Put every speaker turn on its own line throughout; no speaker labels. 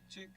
Check.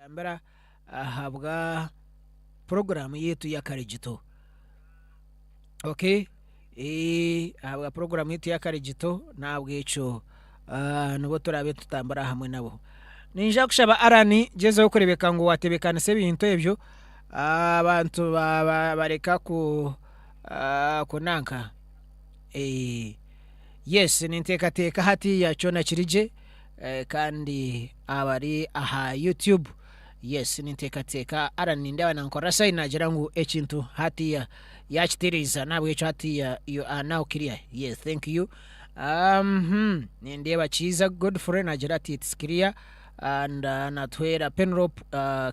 Gambira ahabwa puroguraamu yaitu y'akarigito. Okay, ahabwa puroguraamu yaitu y'akarigito n'ahabw'ekyo nibo turaabe nitutambura hamwe nabo. Niinyija kushaba Allan gyezaho kureebeka ngu waatebeekanisa ebintu ebyo abantu bareka kunanka. Yes ninteekateeka hatiiya kyona kiri gye. Kandi abari aha YouTube yes ninteekateeka Allan nindeeba nankorera sign naagira ngu ekintu hatiiya yaakitereeza n'ahabw'ekyo hatiiya you are now clear yes thank you Nindeeba Kiiza Godfrey naagira ati it's clear and Natuhwera Penelope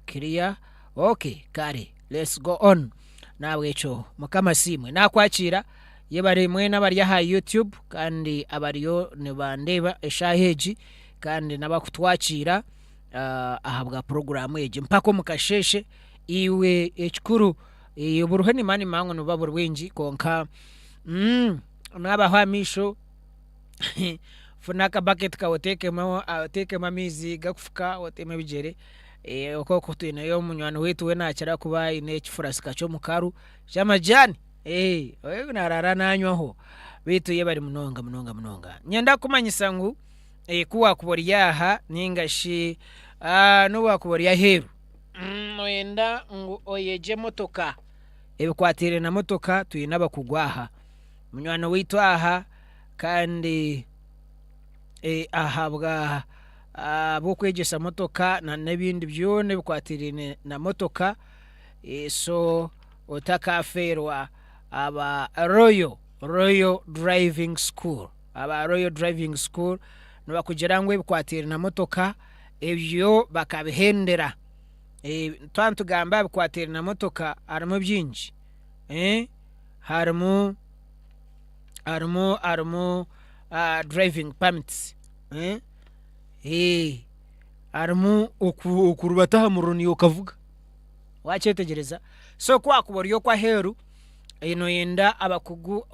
clear okay kare let's go on N'ahabw'ekyo Mukama asiimwe naakwakiira. Yebare mwena abari aha YouTube kandi abariyo nibandeeba eshaaha egi kandi n'abakutwakiira ahabwa puroguraamu egi mpaka omu kasheeshe. Iwe ekikuru oburuhe nimanya nimanya ngu nibuba buri bwingi kwonka naabaho amaisho funa akabaketi kaawe oteekemu amaizi gakufuka oteemu ebigyere. Okwo twineyo munywani waitu we naakira kuba aine ekifurasika ky'omukaru ky'amajaani. Ogu naaraara naanywaho beitu yebare munonga munonga munonga. Niinyenda kukumanyisa ngu ku waakuba ori aha nainga shi n'obu waakuba ori aheeru, nooyenda ngu oyegye emotoka, ebikwatiraine na motoka twine abakugu aha. Munywani waitu aha kandi ahabwa ahabw'okwegyesa motoka n'ebindi byona ebikwatiraine na motoka so Otakafeerwa aba Royal Royal Driving School. Aba Royal Driving School nibakugira ngu ebikwataine na motoka ebyo bakabihendera. Twaba nitugamba aha bikwataine na motoka harimu bingi. Harimu harimu harimu driving permits, harimu okurubata aha muriro naiwe okavuga wakyetegyereza? So ku waakuba ori okw'aheeru noyenda abakugu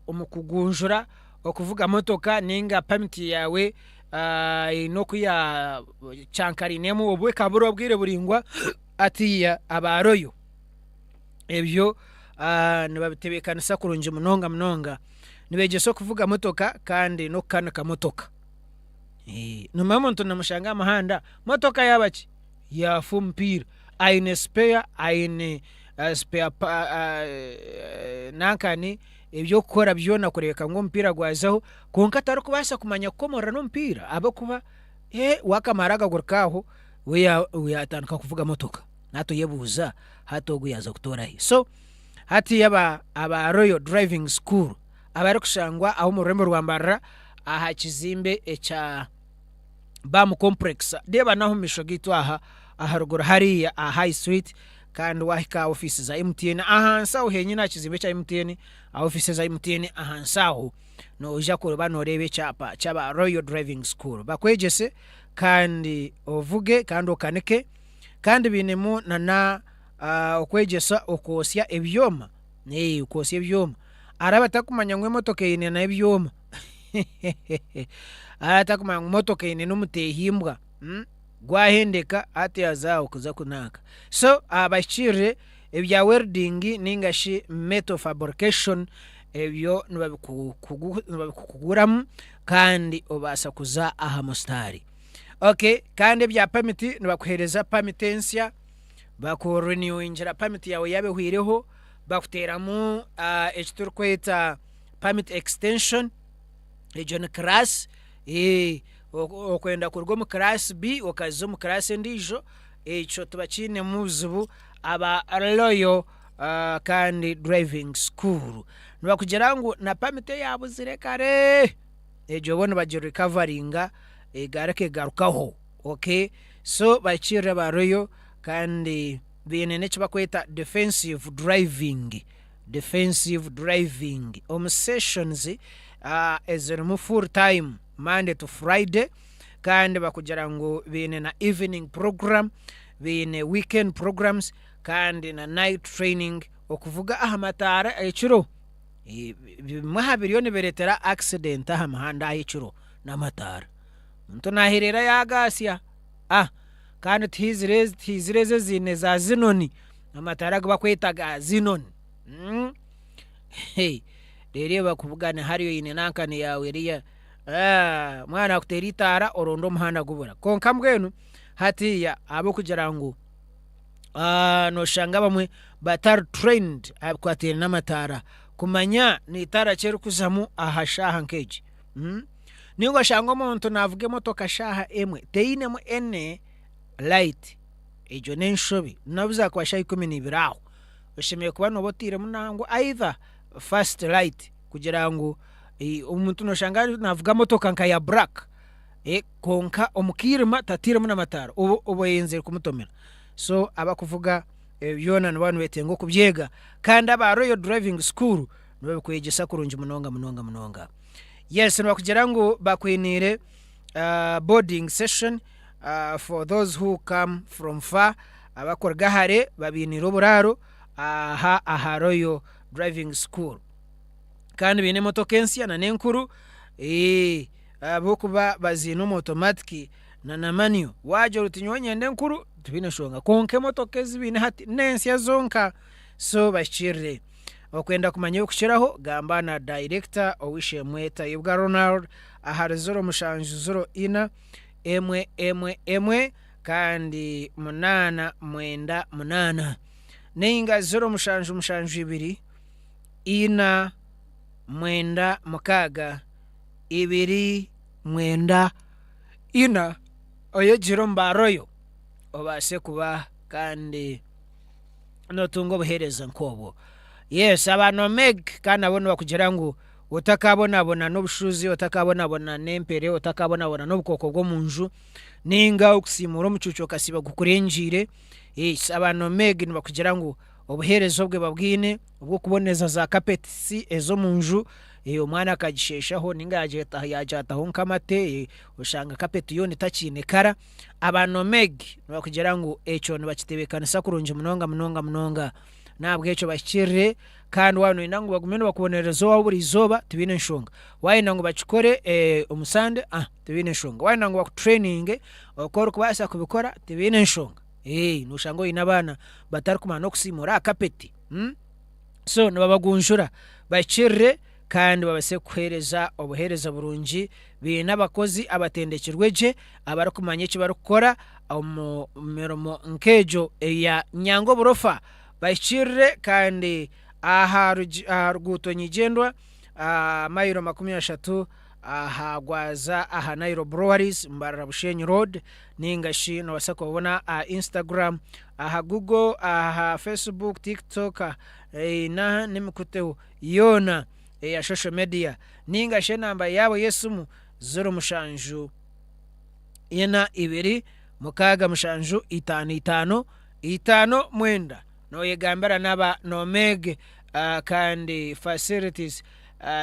omu kugunjura okuvuga motoka ninga permit yaawe eine oku yaakyankarainemu obu ekabura obwire buraingwa hatiiya aba royal ebyo nibabitebeekanisa kurungi munonga munonga. Nibeegyesa okuvuga motoka kandi n'okukanika motoka. Noomanya omuntu noomushanga aha muhanda, motoka yaaba ki? Yaafa omupiira. Aine sipeya, aine sipeya nankani eby'okukora byona kureebeka ngu omupiira gwazaho kwonka tarikubaasa kumanya kukomorora n'omupiira ahabw'okuba we akamara agaguruka aho we yaatandika kuvuga motoka. Hati oyebuuza hati ogu yaaza kutoora hi? So hati aba aba Royal Driving School abarikushangwa aho omu rurembo rwa Mbarara aha kizimbe ekya Bam Complex reeba n'aha omu maisho gaitu aha aharuguru hariya aha High Street kandi waahika aha ofiisi za MTN ahansi aho henyine aha kizimbe kya MTN aha ofiisi za MTN ahansi aho noija kuba nooreeba ekyapa ky'aba Royal Driving School bakwegyese kandi ovuge kandi okanike. Kandi bainemu nana okwegyesa okwosya ebyoma, okwosya ebyoma. Hariho abatakumanya ngu emotoka eine n'ebyoma, hariho abatakumanya ngu emotoka eine n'omuteehimbwa, gwahendeka hati haza aho kuza kunanka. So abahikiirire ebya welding ninga shi metal fabrication ebyo nibabikukuguramu kandi obaasa kuza aha musitaari. Ok kandi ebya permit nibakuhereza permit ensya baku renewingira permit yaawe yaaba ehwireho bakuteeramu eki turikweta permit extension egyo ni class okwenda kuruga omu class B okaza omu class endiijo ekyo tibakiinemu buzibu aba Royal kandi driving school nibakugira ngu na permit eyaabuzire kare. Egyo bo nibagirikavaringa egaruka egarukaho ok so bahikirire ba royal kandi baine n'eki barikweta defensive driving, defensive driving omu sessions ezirimu full time Monday to Friday kandi bakugira ngu baine na evening program, baine weekend programs kandi na night training okuvuga aha mataara ekiro. Bimwe aha biriyo nibireetera accident aha muhanda aha ekiro n'amataara. Omuntu naahereera yaagaasya kandi tihaizire tihaizire ezi eziine za zinoni, amataara agu barikweta ga zinoni. Reero bakubugane hariya oine nankani yaawe eriya, omwana akuteera eitaara oronda omuhanda gubura. Kwonka mbwenu hatiiya ahabw'okugira ngu Noshanga abamwe batari trained aha bikwatiraine n'amataara kumanya n'eitaara ki erikuzamu aha shaaha nk'egi. Ninga oshange omuntu naavuga emotoka shaaha emwe teinemu any light, egyo n'enshobi n'obu zaakuba shaaha 12 aho, oshemereire kuba nooba oteiremu nangwa either first light kugira ngu omuntu noshanga naavuga motoka nka ya black. Kwonka omu kairima tatairemu n'amataara, obu oba oyenzire kumutomera. So abakuvuga ebyo byona nibaba nibetenga okubyega kandi aba Royal Driving School nibabikwegyesa kurungi munonga munonga munonga. Yes, nibakugira ngu bakwiniire boarding session for those who come from far, abakuruga hare babainiire oburaaro aha aha Royal Driving School. Kandi baine emotoka ensya n'enkuru. Ahabw'okuba baziine omu otomatiki na na manual. Waagira oti nyowe nyenda enkuru tibiine nshonga kwonka emotoka ezi baine hati n'ensya zonka so bahikiirire. Okwenda kumanya ebirikukiraho gamba na dayirekita Ow'eishe-emwe Tayebwa Ronald ahari 070 4 emwe emwe emwe kandi 898 nainga 0772 4 96 2, 9, 4 oyegyere omu ba Royal obaase kuba kandi notunga obuheereza nk'obwo. Yes, aba Nomeg kandi nabo nibakugira ngu otakabonabona n'obushuzi, otakabonabona n'empere, otakabonabona n'obukooko bw'omu nju ninga okusiimuura omucuucu okasiiba gukurengiire. Yes, aba Nomeg nibakugira ngu. Obuheereza obwe babwine obw'okuboneza za kapetisi ez'omu nju, omwana akagisheeshaho nainga yaagyataho nk'amate oshanga kapeti yoona etakiine kara. Aba Nomeg nibakugira ngu ekyo nibakitebeekanisa kurungi munonga munonga munonga. N'ahabw'ekyo bahikirire kandi waaba nooyenda ngu bagume nibakubonerereza owaawe buri izooba tibaine nshonga. Waayenda ngu bakikore omu Sande tibaine nshonga. Waayenda ngu bakutureyininge oku orikubaasa kubikora tibaine nshonga. Nooshanga oine abaana batarikumanya n'okusiimuura aha kapeti. So nibabagunjura bahikirire kandi babaase kukuheereza obuheereza burungi. Baine abakozi abatendekirwe gye abarikumanya eki barikukora omu mirimo nk'egyo eya nyanga oburofa. Bahikirire kandi aha ruguuto nyigyendwa mayiro 30 aha gwaza aha Nile Breweries Mbarara Bushenyi Road ninga shi nobaasa kubabona aha Instagram, aha Google, aha Facebook, TikTok n'emikutu yoona eya social media ninga shi enamba yaabo y'esimu 07 4 2 6 7 5 5 9. Noyegambira n'aba Nomeg kandi Facilities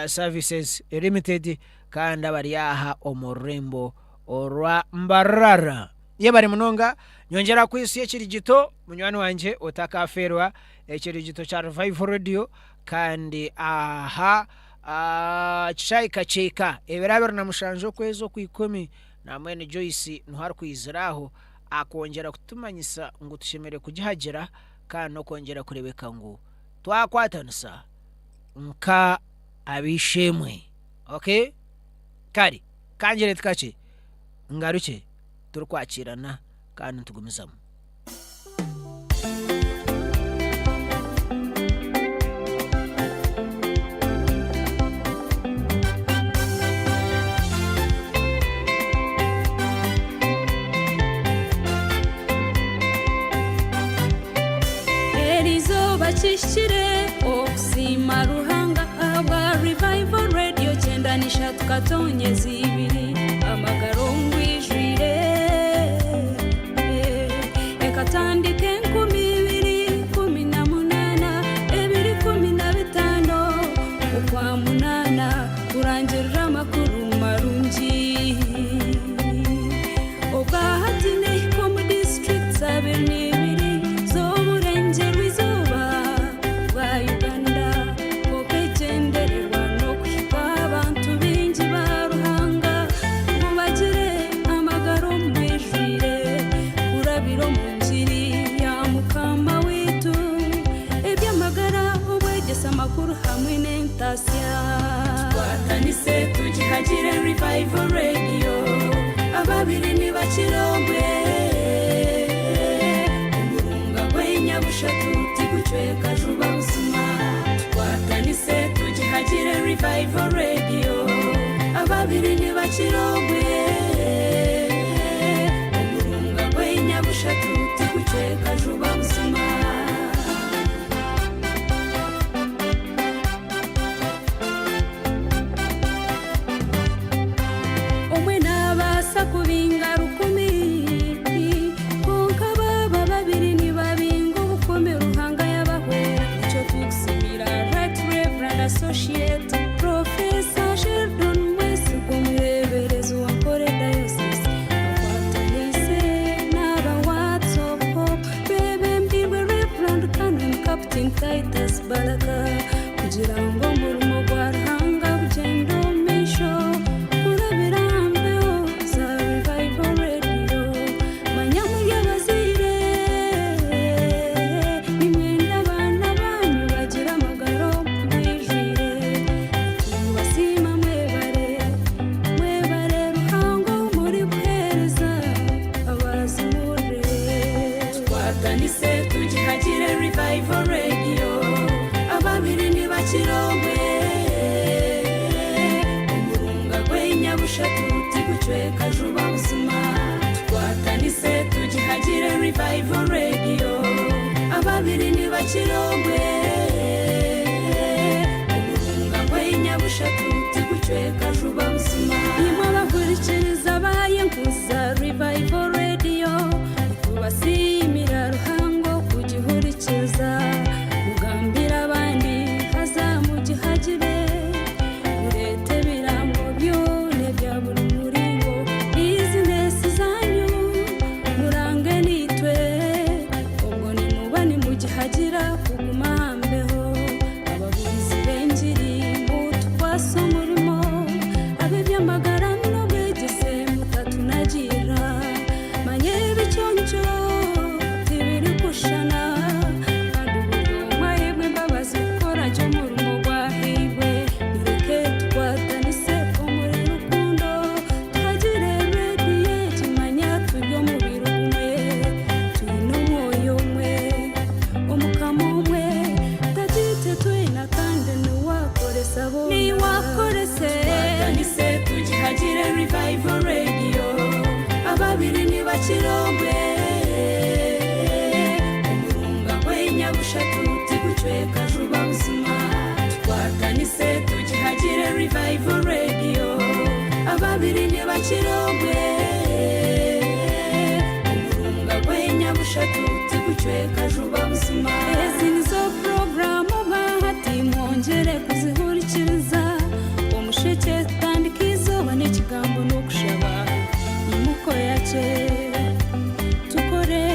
Services Limited kandi abari aha omu rurembo orwa Mbarara. Yebare munonga nyongyera kukwitsya ekirigito munywani wangye otakafeerwa ekirigito kya Revival Radio kandi aha kishaayi kakyeka ebiro 27 okwezi okwikumi nambwenu Joyce niho arikwizira aho akongyera kutumanyisa ngu tushemereire kugihagira kandi n'okwongyera kureebeka ngu twakwatanisa nka ab'eishe-emwe. Okay? Kare, ka ngire nti kakye ngarukye turikwakiirana kandi nitugumizamu.
Eri izooba kihikire okusiima Ruhanga ahabwa Revival Radio 93 katonyezi ibiri amagara omu bwijwire Ekatandika 2018 ebiri 15 okwa munaana kurangirira amakuru marungi. Obwa hati nehika omu disiturikiti 22 z'oburengyerwa izooba bwa Uganda kwonka ekigyendererwa n'okuhika abantu baingi ba Ruhanga ngu bagire amagara omu bwijwire kurabira omu ngiri ya Mukama waitu, eby'amagara, obwegyese, amakuru hamwe n'entasya. Tukwatanise tugihagire Revival Radio, ababiri nibakira omwe. Omurunga gw'enyabushatu tigucweka juba buzima. Tukwatanise tugihagire Revival Radio, ababiri nibakira omwe. Omurunga gw'enyabushatu tigucweka juba buzima. Omwe naabaasa kubinga rukumi, kwonka baaba babiri nibabinga obukumi Ruhanga yaabahwera. Nikyo turikusiimira Right Rev. Associate Professor Sheldon Mwesigwa omureeberezi wa Nkore Diocese akwataniise n'aba Words of Hope beebembeirwe Rev. Canon Captain Titus Baraka kugira ngu omurimo gwa Ruhanga gugyende omu maisho kurabira aha mpeho za Revival Radio. Manya muri abazaire nimwenda abaana baanyu bagire amagara omu bwijwire. Nitubasiima mwebare, mwebare Ruhanga ou murikuheereza abazimuurire. Tukwatanise tugihagire Revival Radio, ababiri nibakira omwe. Omurunga gw'enyabushatu tigucweka juba buzima. Tukwatanise tugihagire Revival Radio, ababiri nibakira omwe. Omurunga gw'enyabushatu tigucweka juba buzima. Imwe abahurikiriza ba Yenkuza Revival Radio, nitubasiimira Ruhanga okugihurikiriza. Tugihagira kuguma aha mbeho. Ababuurizi b'engiri mutukwase omurimo. Ab'eby'amagara n'obwegyese mutatunagiirira. Manya ebiconco tibirikushushana. Kandi buri omwe aheebwe embabazi kukora gye omurimo ogu ahairwe. Mureke tukwatanise omuri rukundo. Tuhagire rediyo egi manya turi omubiri gumwe. Twine omwoyo omwe, Omukama omwe, Tataitwe twena kandi niwe akoresa boona. Niwe akorese. Tukwatanise tugihagire Revival Radio, ababiri nibakira omwe. Omurunga gw'enyabushatu tigucweka juba buzima. Tukwatanise tugihagire Revival Radio, ababiri nibakira omwe. Omurunga gw'enyabushatu tigucweka juba buzima. Ezi nizo puroguraamu obwahati mwongyere kuzihurikiriza. Omushekye tutandika eizooba n'ekigambo n'okushaba. Imuka oyakye tukore.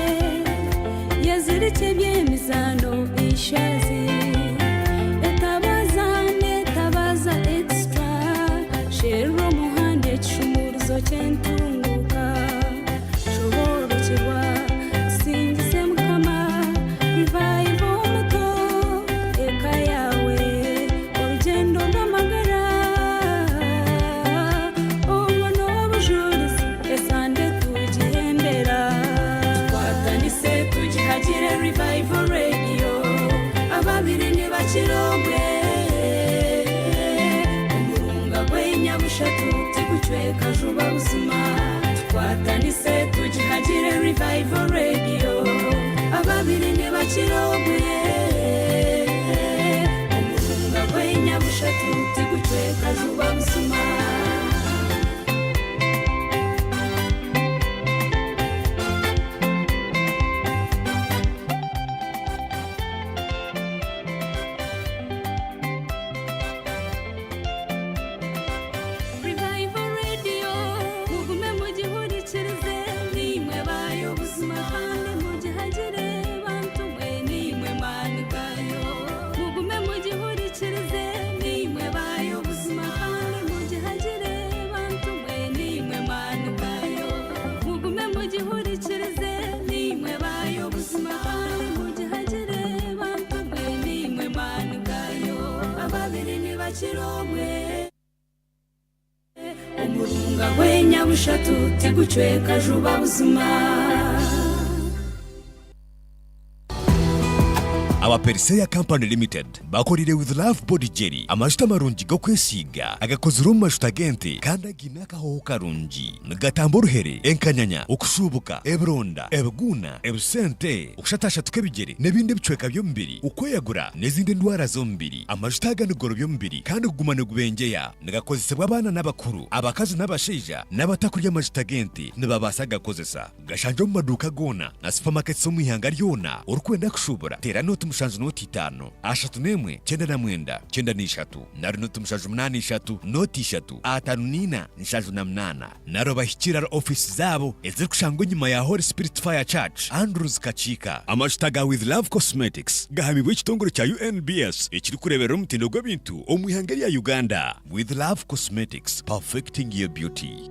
Yezirikye eby'emizaano eishazi. Etabaza n'Etabaza Extra. Sherura omuhanda ekishumuurizo ky'entunguuka. Shoboorokyerwa tusingize Mukama. Revival omuto eka yaawe. Orugyendo rw'amagara. Obwo n'obujurizi esande tugihendera. Tukwatanise tugihagire Revival Radio. Ababiri nibakira omwe. Omurunga gw'enyabushatu tigucweka juba buzima. Tukwatanise tugihagire Revival Radio. Ababiri nibakira omwe. Omurunga gw'enyabushatu tigucweka juba buzima. Revival Radio mugume mugihurikirize nimwe bayo buzima kandi mugihagire bantu mwe nimwe maani gayo mugume mugihurikirize nimwe bayo buzima kandi mugihagire bantu mwe nimwe maani gayo mugume mugihurikirize nimwe bayo buzima kandi mugihagire bantu mwe nimwe maani gayo ababiri nibakira omwe. Omurunga gw'enyabushatu tigucweka juba buzima.
Aba Periseya Company Limited bakorire With Love Body Jelly, amajuta marungi g'okwesiiga agakozirwe omu majuta g'ente kandi againe akahooho karungi. Nigatamba oruhere, enkanyanya, okushuubuka, ebironda, ebiguuna, ebisente, okushatashatuka ebigyere n'ebindi ebicweka by'omubiri, okweyagura n'ezindi endwara z'omubiri. Amajuta aga nigorobya omubiri kandi guguma nigubengyeya. Nigakozesibwa abaana n'abakuru, abakazi n'abashaija n'abatakurya amajuta g'ente nibabaasa kugakozesa. Gashangye omu maduuka goona na supamaketi omu ihanga ryona. Orikwenda kushuubura, teera nooti mushanju nooti itaano, ashatu n'emwe, 99, 93 nari nooti mushanju munaana ishatu, nooti ishatu, ataano n'ina, 78. Nari obahikire ahari ofiisi zaabo ezirikushangwa enyima ya Holy Spirit Fire Church, Andrews Kakiika. Amajuta ga With Love Cosmetics gahamibwe ekitongore kya UNBS ekirikureeberera omutindo gw'ebintu omu ihanga erya Uganda. With Love Cosmetics, perfecting your beauty.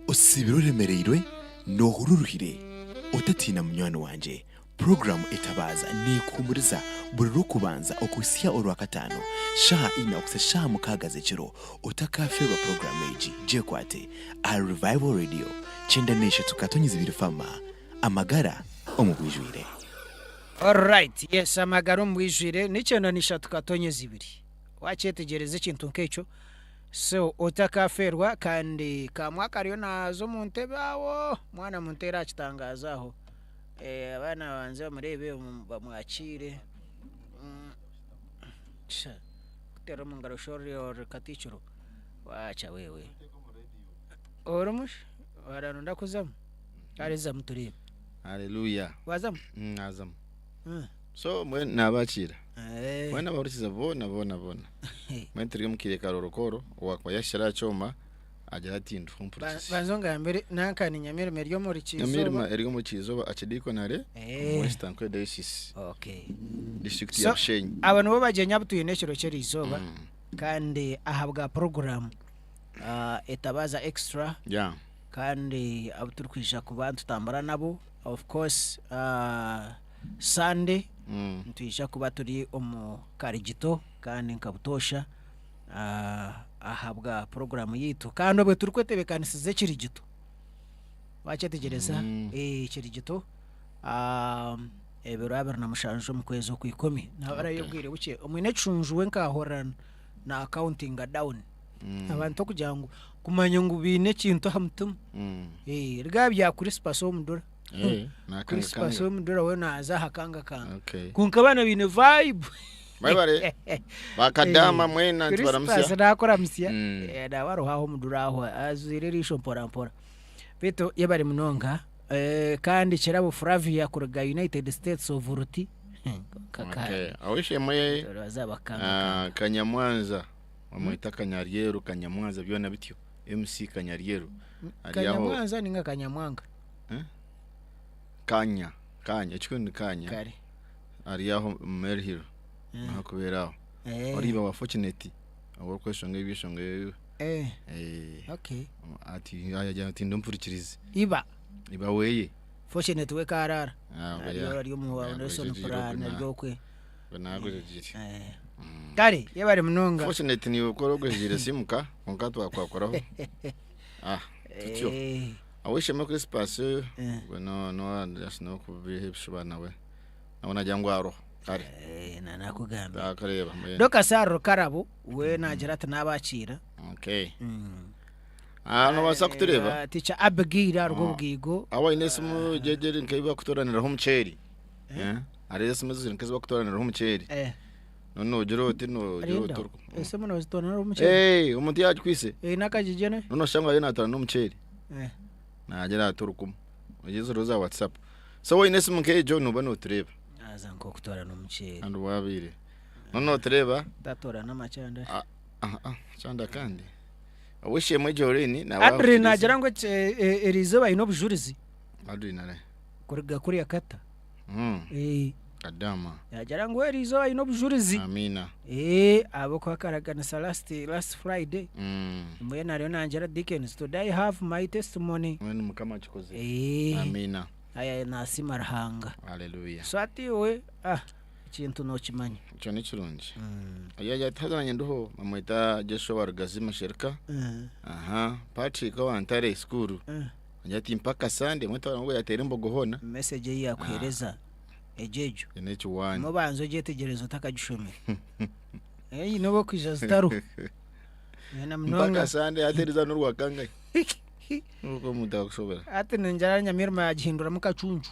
Osiibire oremereirwe, noohurira oruhire? Otatiina munywani wangye, puroguraamu Etabaaza neekuhuumuriza buri Rwokubanza okuhitsya Orwakataano, shaaha ina okuhitsya shaaha mukaaga z'ekiro. Otakaafeerwa puroguraamu egi. Gyekwate ahari Revival Radio, 93.2 Fama. Amagara omu bwijwire.
Alright, yes, amagara omu bwijwire nikyenda 93.2. Wakyetegyereza ekintu nk'ekyo? So otakafeerwa kandi kamwe kariyo naaza omu ntebe aho, mwana munteere aha kitangaazo aho. Eh, abaana babanze bamureebe bamwakiire. Sha, kuteera omu ngaro shi ori ori katiikiro, waakya wewe. Orimu shi? Oraronda kuzamu? Kare zamu tureebe.
Haleluya.
Wazamu?
Nazamu.
Mm.
So mbwenu nabakiira.
Eh.
Mbwenu abahurikiza boona boona boona. Mbwenu turi omu kaire ka Rorokoro owakuba yahikire aha kyoma. Agira ati ndiho mpurikize.
Banza ongambire nanka ni Nyamirima eri omuri Kiizooba.
Nyamirima eri omu Kiizooba Archidiaconary
Eh.
omu West Ankole Diocese
Okay.
district
So,
ya Bushenyi.
abo nibo bagyenyi abu twine ekiro ky'eriizooba kandi ahabwa puroguraamu Etabaza Extra
Yeah.
kandi abu turikwija kuba nitutambura nabo of course Sunday nitwija kuba turi omu Karigito kandi nka butoosha ahabwa puroguraamu yaitu kandi obwe turikwetebeekanisiza ekirigito wakyetegyereza ekirigito ebiro 27 omu kwezi okwikumi nabarayo obwire bukye omwine ekishunju we nkahurira na countinga down abantu okugira ngu kumanya ngu baine ekintu aha mutima rya bya Christmas omudura Christmas omudura we naaza aha kangakanga kwonka abaana baine vibe
Mwebare bakadaama mwena
Christmas
nitubaramutsya.
nakuramutsya nawe ariho aho omudura aho azwire eriisho mpora mpora beitu yebare munonga kandi Kirabo Flavia kuruga United States of Ruti
Okay. Awishemwe Kanyamwanza bamweta Kanyaryeru Kanyamwanza byona bityo MC Kanyaryeru ari aho
Kanyamwanza ninga Kanyamwanga
Kanya Kanya ekikuru ni Kanya
kare
ari aho omu Maryhill niho arikubeera aho oriiba wa Fortunate ou orikweshonga ebyeshongo ebi
Okay.
ati yagira ati ndi ompurikirizi
Iba
iba weye
Fortunate we karaara
Ah,
ari
oya.
ari omu
Oya,
lesson
gwejegire
plan
ogwo
ari okwe
nagwejegire
Kare yebare munonga
Fortunate niiwe okora ogwejegire simuka kwonka twakwakoraho ah tutyo Awishema Crispus ogwo no no just nokubiha ebishuba nawe nawe nagira ngu aroho kare
Nakugambira
Takareeba mbwenu.
Dorcas Arro Karabo we nagira ati nabakiira
Okay. Ah, nobaasa kutureeba
Teacher Abigail aruga Obwigo
Aho aine esimu gyegyo eri nk'ei bakutoraniraho omuceeri. Eh, Hariho esimu eziri nk'ezi bakutoraniraho omuceeri. None noogira oti noogira
Rinda
oti oriku-
esimu nozitonera omuceeri
Eh, omuntu yagikwise
eine akagyegyene
none oshusha ngu ariyo naatorana omuceeri. Naagira ati orikumu. Ezo ziriho za WhatsApp. So waine esimu nk'egyo nooba nootureeba.
Haza nk'okutoorana omuceeri.
Kandi waabaire. None nootureeba.
Otatoorana amakyanda.
Ah, ah, ah, kyanda kandi. Ow'eishe-emwe Jolene nawe
Adrine
ahukirize.
naagira ngu eki- e- e- eriizooba aine obujurizi
Adrine ari.
kuruga kuriya kata. Eh,
Kadama.
Yaagira ngu eriizooba aine obujurizi.
Amiina.
Eh, ahabw'okuba akaraganisa last last Friday. Mbwenu ariyo nangira Dickens, today I have my testimony.
Mbwenu Mukama akikozire.
Eh,
Amiina.
aya nasiima Ruhanga.
Haleluya.
So hati iwe ah, ekintu nokimanya.
Ekyo ni kirungi. Yagira ati haza nanye ndiho bamweta Joshua Rugazi Mashereka. Aha, Patrick owa Ntare school. Agira ati mpaka Sunday mbwenu twareeba ngu yateera embogo hoona.
Message ei yakuhereza egyo egyo.
Egyo n'ekiwaani.
Obanze ogyetegereze otakagishomire. Ei nobu okwija zitariho. Na munonga.
Mpaka Sunday hati eriizooba n'orwakangahi? Oku omuntu akushobera.
Hati ningira Nyamirima yagihinduramu kacuncu.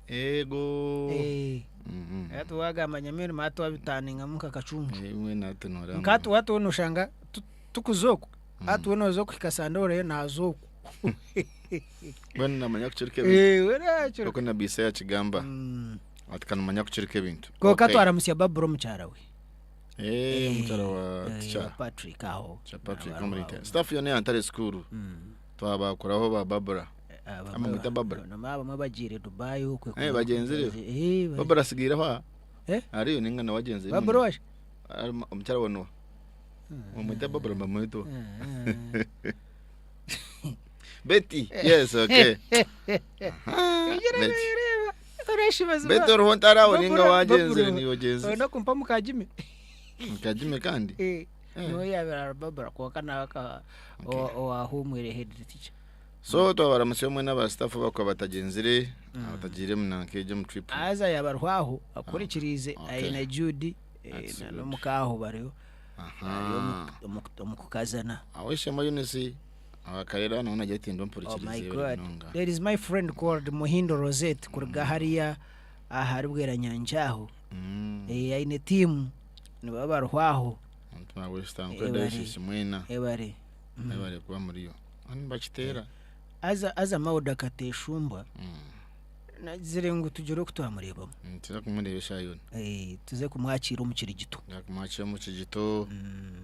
Eego.
Eh. Hati wagamba Nyamirima hati wabitaningamu nka kacuncu.
Mbwenu hati noreeba.
Nka hati hati woona oshanga tukuza oku, hati woona oza okuhika Sunday oreebe naaza oku.
Mbwenu namanya kukirika ebintu.
Eh, weena akirika.
Nk'oku nabi Isaaya akigamba. Ati ka nimanya kukirika ebintu.
Kwonka
Okay.
twaramutsya Barbara omukyara we.
Eh, omukyara wa
Eh,
teacher.
Patrick aho.
Teacher Patrick
Abarwaho.
omuri Ntare. Staff yoona eya Ntare school. Twabakoraho ba Barbara.
Abamwe
Ama mwita Barbara?
Abamwe bagiire Dubai okwe.
Eh, bagyenzire.
Eh,
Barbara asigaireho aha?
Eh?
Ariyo ninga nawe agyenzire.
Barbara washi?
Omukyara wa Noah. Bamweta Barbara bamweta oha? Betty, yes, okay. Aha, Betty. Betty oriho ntari aho ninga wagyenzire niiwe ogyenzire.
Oyine kumpa mukagime.
Mukagime kandi?
Eh, niwe yabire ari Barbara kwonka nawe akaba owahumwire head teacher.
So twabaramutsya omwe n'aba staff abakuba batagyenzire, abatagiire omu nanka egyo omu trip.
Haza yaaba ariho aho akurikiriize
Okay.
aine Jude
That's
na
good.
n'omuka aho bariho ari
Aha.
omu kukazana.
Aweshema Eunice awakarera nawe nagira ati ndi
Oh my
ompurikirize
God.
munonga.
There is my friend called Muhindo Rosette kuruga hariya ahari Bweranyangi aho. Eh, aine tiimu nibaba bariho aho.
Omutima gw'ekitanga
Eh, bari.
diocese mwena.
Eh, bari.
Mwebare kuba muriyo. Hanu nibakiteera.
Haza haza Mauda Kateshumbwa nagizire ngu tugire oku twamureebamu.
Nituza kumureeba eshaaha yoona.
Eh, tuze kumwakiira omu kirigito.
Nituza kumwakiira omu kirigito,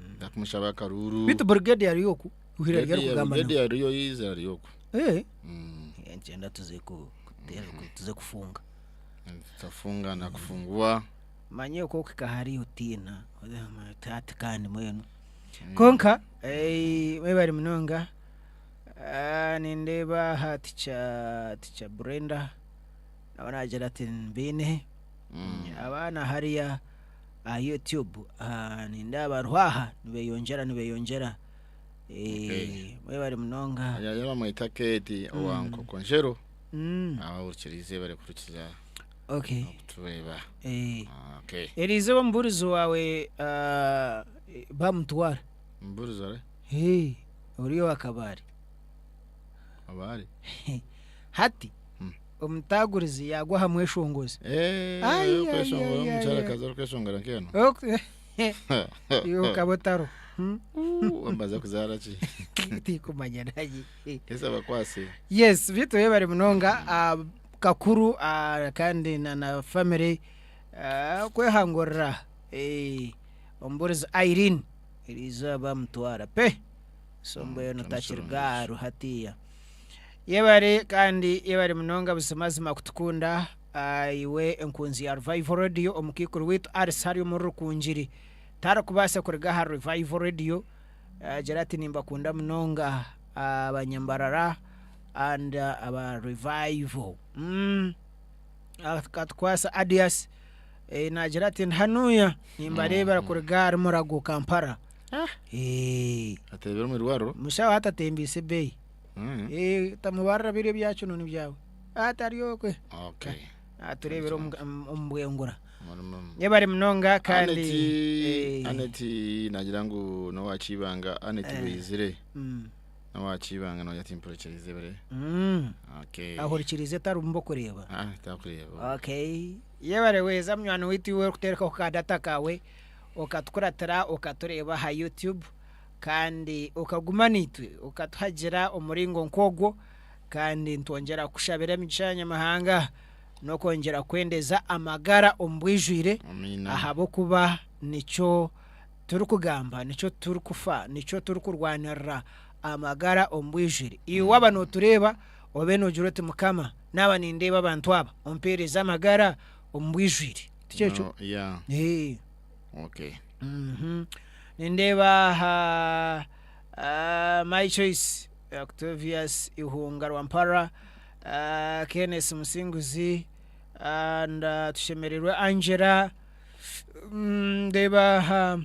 nituza kumushaba akaruuru.
Beitu brigade ariyo oku. Uhira ryari kugamba nawe.
Brigadier ariyo yize ari oku.
Eh.
Mm.
Nkyenda tuze ku tuze kufunga.
Tutafunga na kufungua.
Manye oku okuhika hariya otiina ati kandi mbwenu. Kwonka mwebare munonga nindeeba aha teacher teacher Brenda nawe naagira ati mbiine abaana hariya aha YouTube nindeeba bariho aha nibeyongyera nibeyongyera mwebare munonga.
Yaya bamweta Kate owa Nkokonjero. Abahurikirize barikuhurikiza
Okay.
okutureeba.
Eh.
Okay.
Eriizooba omubuurizi waawe bamutwara.
Omubuurizi ori?
Hey, ori owa Kabale.
Abari?
Hati
Hmm.
omutagurizi yaagwa aha mweshongozi.
Eh,
Ai, ai,
okweshongora
ai, ai,
omukyara
ai.
kazi orikweshongora nk'eno.
Iwe okaba otariho. Hmm?
Wambaza kuzaara ki?
Tinkumanya naye.
Yesu abakwase.
Yes, beitu webare munonga ah, kakuru ah, kandi na na family ah, kwehangurira eh, omuburizi Irene eriizooba bamutwara pe so mbwenu
Mm,
takiriga aha ruhatiya. Yebare kandi yebare munonga buzimazima kutukunda ah, iwe enkunzi ya Revival Radio omukaikuru waitu Alice hariya omuri Rukungiri tarikubaasa kuruga aha Revival Radio agira ati nimbakunda munonga abanyambarara and aba Revival. Mm. Akatukwasa Adias eh, nagira ati ndi hanuya nimbareebera kuruga ahari Murago Kampala. Eh,
Ateebire omu irwariro.
mushaho hati atembiise ebeeyi.
Mm.
Eh, tamubarira biri ebyacu noni byawe. Hati ari okwe.
Okay.
Natureebera omu omu bwengura.
Murimo.
Yebare munonga kandi
Aneti,
eh,
Aneti nagira ngu n'owakibanga Aneti Beyizire.
mm,
N'owakibanga nawe ati mpurikirize bire.
mm.
Okay.
Ahurikirize tarimu bokureeba.
Ah, takureeba.
Okay. Yebare weeza munywani waitu iwe orikuteerekaho ka data kaawe okatukuratira okatureeba aha YouTube kandi okaguma naitwe okatuhagira omuringo nk'ogwo kandi nitwongyera kukushabira emigisha ya Nyamuhanga n'okwongyera kukwendeza amagara omu bwijwire
Amiina.
ahabw'okuba nikyo turikugamba, nikyo turikufa, nikyo turikurwanirira amagara omu bwijwire. Iwe waaba nootureeba obe noogira oti Mukama naaba nindeeba abantu aba ompeereze amagara omu bwijwire. Tikyo ekyo?
No, yeah.
Ee.
Okay.
Mhm. Nindeeba aha ah, My Choice Octavius Ihunga Rwampara ah, Kenneth Musinguzi and ah, Tushemererwe Angela Mm, ndeeba aha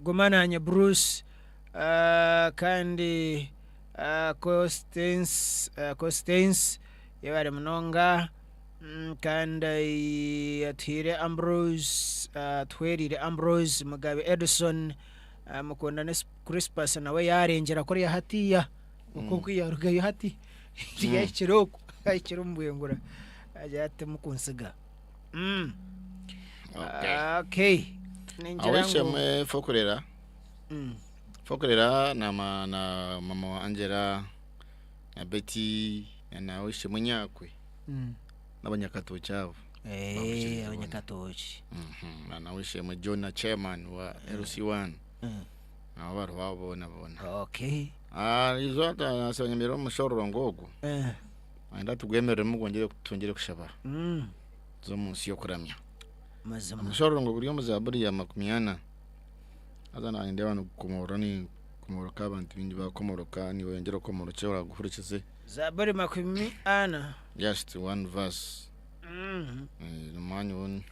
Gumananye Bruce ah, kandi ah, Constance ah, Constance yebare munonga Mm, kandi Atuhaire Ambrose Atuhwereire Ambrose Mugabe Edson Mukundane Crispus nawe yaarengyera kuriya hatiiya oku oku yaarugayo hati yahikire oku yahikire omu bwengura agira ati timukunsiga. Mm.
Okay.
Okay. Ningira ngu
Awishemwe Fokurera Fokurera na, ma, na mama wa Angela na Betty na na Awishemwe Nyakwe
Mm.
n'abanyakatoki abo.
Eh,
Bahurikirize bona.
abanyakatoki.
Mhm, na na Awishemwe John na chairman wa LC1 nabo bariho abo boona boona.
Okay.
Ah, izo nasonyemera omushororongo ogu
Eh.
enda tugwemereremu gwongyere twongyere kushaba tuze omu nsi y'okuramya.
Mazima.
Omushororongo guri omu Zaaburi ya 40. Haza naanye ndeeba nigukomorora nigukomoroka abantu baingi bakomoroka niboyongyera okomorokye oraguhurikize.
Zaaburi 40.
Just one verse. Eh, n'omwanya ogu.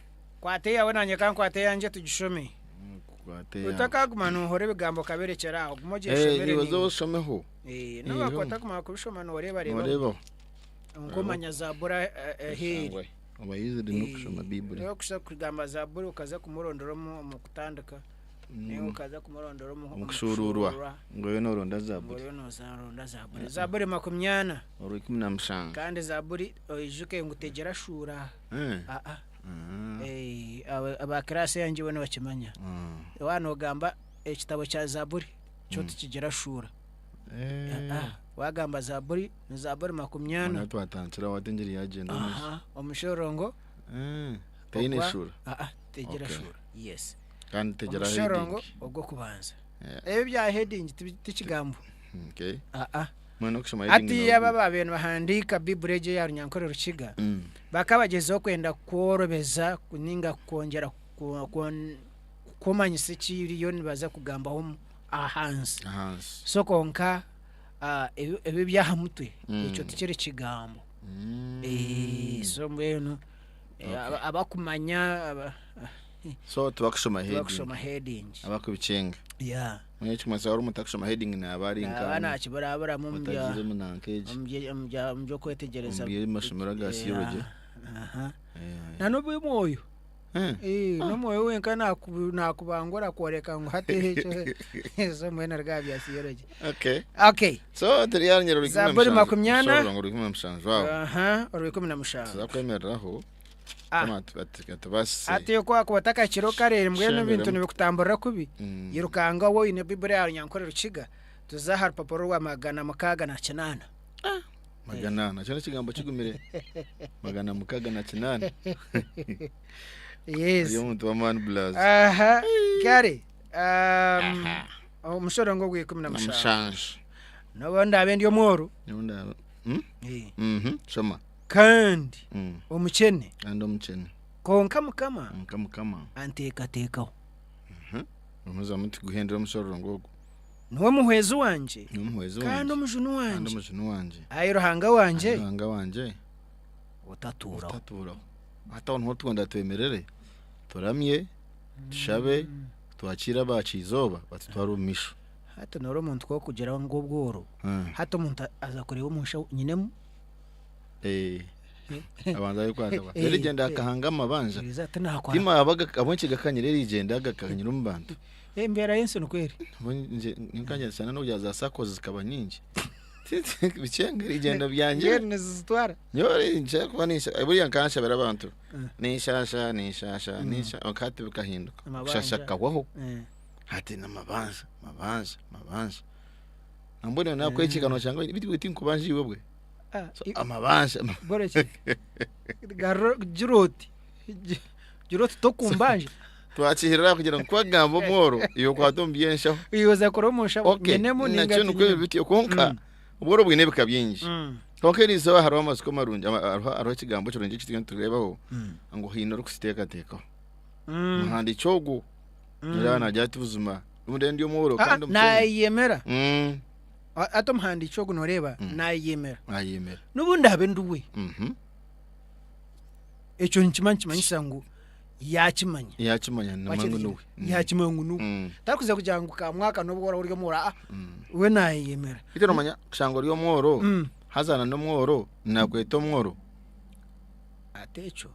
Kwata eyawe naanye ka nkwate eyangye tugishome.
Kwata eyawe.
Otakaguma noohora ebigambo okabirekyera aho, guma
Eh,
ogyeshomere
iwe oze
naimwe.
oshomeho.
Eh, nobu wakuba otakumara kubishoma nooreebareebaho.
Nooreebaho.
Kwonka omanya Zaaburi ahu eri.
Oba easy n'okushoma Baibuli.
Orikuza kugamba Zaaburi okaza kumurondora omu omu kutandika, nainga okaza kumurondora omu
Omu kushuuruurwa. Ngu oriyo nooronda
Ngu
Zaaburi.
oriyo nooronda Zaaburi. Zaaburi 40.
Orwa 17.
Kandi Zaaburi oijuke ngu tegyera shuura.
Eh.
Aa. Eh, aba aba class eyangye bo nibakimanya. Waaba noogamba ekitabo kya Zaaburi kyo tikigira shuura.
Eh.
Aa, waagamba Zaaburi ni Zaaburi 40.
Mbona twatandikira aho hati engiri yaagyenda omu maisho.
Aha, omushororongo.
Eh, teine
Ogwa-
shuura.
Aa, tegira
Okay.
shuura. Yes.
Kandi tegira
Omushororongo
heading.
ogw'okubanza. Ebi bya heading ti kigambo.
Okay.
Aa.
Mbwenu okushoma heading
Hati aba abaabaire nibahandiika Baiburi egi eya Runyankore Rukiga, bakaba bagyezaho kwenda kworobeza ninga kwongyera kukumanyisa ekiriyo nibaza kugambaho ahansi.
Ahansi.
So kwonka ebi eby'aha mutwe ekyo tikiri kigambo. So mbwenu abakumanya
So tibakushoma heading.
Tibakushoma heading.
Abakubikyenga.
Yeah.
Mbwenu ekirikumanyisa waaba ori omuntu atakushoma heading naaba ari nka.
Naaba nakiburaburamu omu bya.
Otagiire omu nanka egi.
Omu bya omu by'okwetegyereza.
Omu by'amashomero aga theology.
Aha. Na n'obu omwoyo. N'omwoyo wenka nakubangura akworeka ngu hati ekyo so mbwenu aruga aha bya theology.
Okay.
Okay.
So turi aha runyiriri rwa ikumi na
Zaaburi
mushanju.
makumyana.
Omushororongo rwa 17 aho.
Aha, orwa 17.
Tuza kwemereraho.
Ah.
Kama atubaasise.
Hati ku wakuba otakakire kare mbwenu ebintu
Shemeremu.
nibikutamburira kubi,
Mm.
yirukanga waaba oine Baiburi ya Runyankore Rukiga, tuze aha rupapuro rwa 608.
400 kyo n'ekigambo kigumire. 608.
Yes.
Ori omuntu w'amaani Blaz.
Aha, kare. Um, omushorongo ogwa
Na
17.
mushanju.
N'obu ndaabe ndi omworo.
N'obu ndaabe. Mm?
Eh.
Mhm. Shoma.
Kandi omukyene.
Kandi omukyene.
Kwonka Mukama.
Kwonka Mukama.
Anteekateekaho.
Gumizamu tiguhendera omushororongo ogwo.
Niwe muhwezi wangye.
Niwe muhwezi wangye.
Kandi omujuni wangye.
Kandi omujuni wangye.
Ai Ruhanga wangye.
Ai Ruhanga wangye.
Otatuuraho.
Otatuuraho. Hati aho niho twenda twemerere, turamye, tushabe, twakiire abaakye-izooba batutware omu maisho.
Hati noora omuntu ku orikugira ngu obworo, hati omuntu aza kureeba omu nshaho nyinemu.
Eh, abanza ayekwata kwa. Rero egyenda akahanga amabanja.
Eriza ati nakwara.
Tima abaga abonki gakanyira erigyenda agakanyira omu bantu.
Embeera y'ensi nikwo eri.
Nje ninkanya sana no za saccos zikaba nyingi. Bikyenga erigyenda byangye.
Mbwenu nizizitwara.
Nyowe nje kuba ninsha buriya nkanshabira abantu. Ninshasha ninshasha ninsha hati bikahinduka.
Amabanja.
Kushasha kukahwaho. Hati n'amabanja amabanja amabanja. Nambwenu nakwekika noshanga bitu tinkubanja iwe bwe.
Ah,
So,
i-
amabanja
Goreki. Garura gira oti. Gi- Gira oti tokumbanja.
twakihirira kugira ngu kwagamba omworo iwe okwata omu by'enshaho
Iwe oza kora omu nshaho.
Okay,
Nyinemu ninga
nakyo nikwo
tinyinemu.
bityo kwonka obworo bwine ebika bingi kwonka eri izooba hariho amatsiko marungi ama- hariho hariho ekigambo kirungi eki turiyo nitureebaho ngu haine orikukiteekateekaho omuhandiiki ogu yaaba naagira ati buzima obundi ndi omworo
Ah,
kandi omukyene
nayemera. Hati omuhandiiki ogu noreeba nayemera.
Nayemera.
N'obu ndaabe ndi we, ekyo nikimba nikimanyisa ngu yaakimanya.
Yaakimanya namanya ngu niwe.
Yaakimanya ngu niwe. Tarikuza kugira ngu ka mwaka n'obu oraba ori omworo aa we naayeyemera.
Beitu noomanya kushanga ori omworo haza na n'omworo naakweta omworo.
Ati ekyo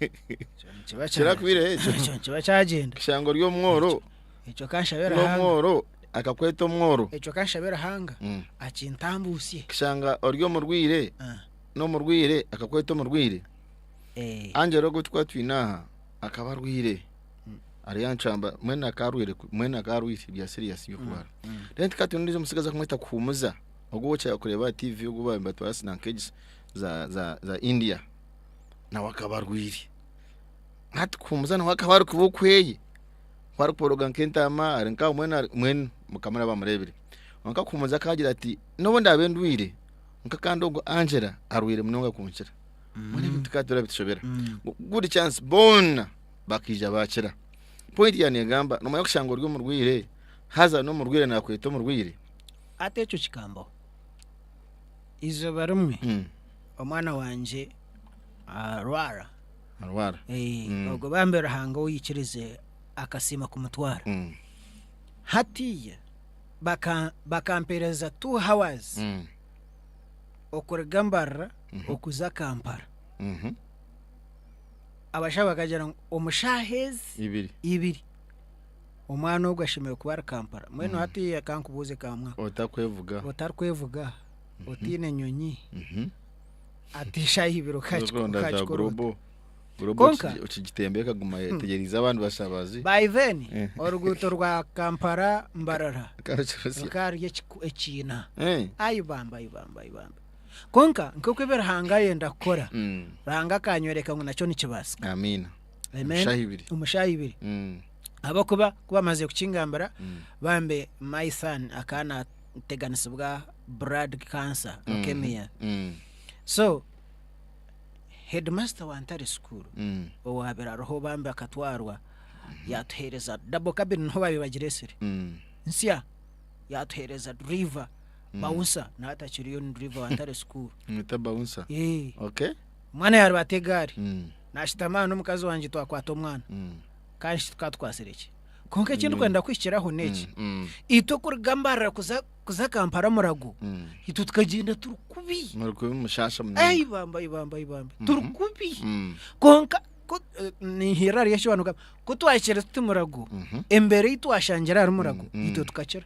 ekyo nikiba
Kirakubireho ekyo?
Ekyo nikiba kyagyenda.
Kushanga ori omworo.
Ekyo ka nshabe Ruhanga.
N'omworo akakweta omworo.
Ekyo ka nshabe Ruhanga akintambuutsye.
Kushanga ori omurwaire n'omurwaire akakweta omurwaire. Angela ogu turikuba twine aha akaba arwaire ari aha ncwamba mbwenu akaba arwaire mbwenu akaba arwaire bya serious by'okurwara. Then tukaba twine ondiijo omutsigazi barikumweta Kuhumuza ogu ou okira kureeba aha TV ogu baabaire nibatwara nanka egi za za za India nawe akaba arwaire. Hati Kuhumuza nawe akaba arikuba okweye. Ku arikuboroga nk'entaama ari nkaho mbwenu ari mbwenu Mukama naaba amureebire. Kwonka Kuhumuza akaagira ati, N'obu ndaabe ndwaire, kwonka kandi ogwo Angela arwaire munonga kunkira. Mbwenu ebintu tukaba turabitushobera. Ngu Good chance boona bakaija baakira. Point yaaba neegamba, noomanya kushanga ori omurwaire, haza n'omurwaire naakweta omurwaire.
Hati ekyo kikambaho. Eizooba rimwe, omwana wangye arwara.
Arwara.
Eh, Ogwo bambi Ruhanga ou yaikirize akasiima kumutwara. Hatiiya baka bakampeereza two hours okuruga Mbarara okuza Kampala. Abashaho bakagira ngu omu shaaha ezi
Ibiri.
ibiri omwana ogu ashemereire kuba ari Kampala. Mbwenu hatiiya ka nkubuuze Kamwaka,
Otakwevuga.
otarikwevuga, otaine nyonyi, Ati eshaaha ibiri
Orikuronda za
okakikora ota?
global global
Kwonka
okigitemba ekaguma etegyereize abandi bashabazi.
By then
Eh.
oruguuto rwa Kampala Mbarara
Karukirusya.
rukaba ruri ekiina.
Eh.
Ai bambe ai bambe ai bambe. Kwonka nk'oku ebi Ruhanga ayenda kukora, Ruhanga akanyoreka ngu nakyo nikibaasika.
Amiina.
Amen.
Omu shaaha ibiri.
Omu shaaha ibiri. Ahabw'okuba ku bamazire kukingambira bambe my son akaba nateganisibwa blood cancer, leukemia. So headmaster wa Ntare school owaabire ariho bambe akatwarwa yaatuheereza double cabin niho baabaire bagireetsire nsya yaatuheereza driver bouncer nawe atakiriyo ni driver wa Ntare school.
Mwita bouncer. Okay.
Omwana yaaribata egaari naashutama aha n'omukazi wangye twakwata omwana. Kandi shi tukaba tukwatsire ki? Kwonka eki ndikwenda kuhikiraho n'eki, itwe kuruga Mbarara kuza kuza Kampala Murago, itwe tukagyenda turi kubi.
Muri kubi mushasha munonga.
Ai bamba ai bamba ai bamba turi kubi. Kwonka ku ninhirira hariyo eki bantu ku twahikire tuti Murago, embeera ei twashangire ahari Murago, itwe tukakira.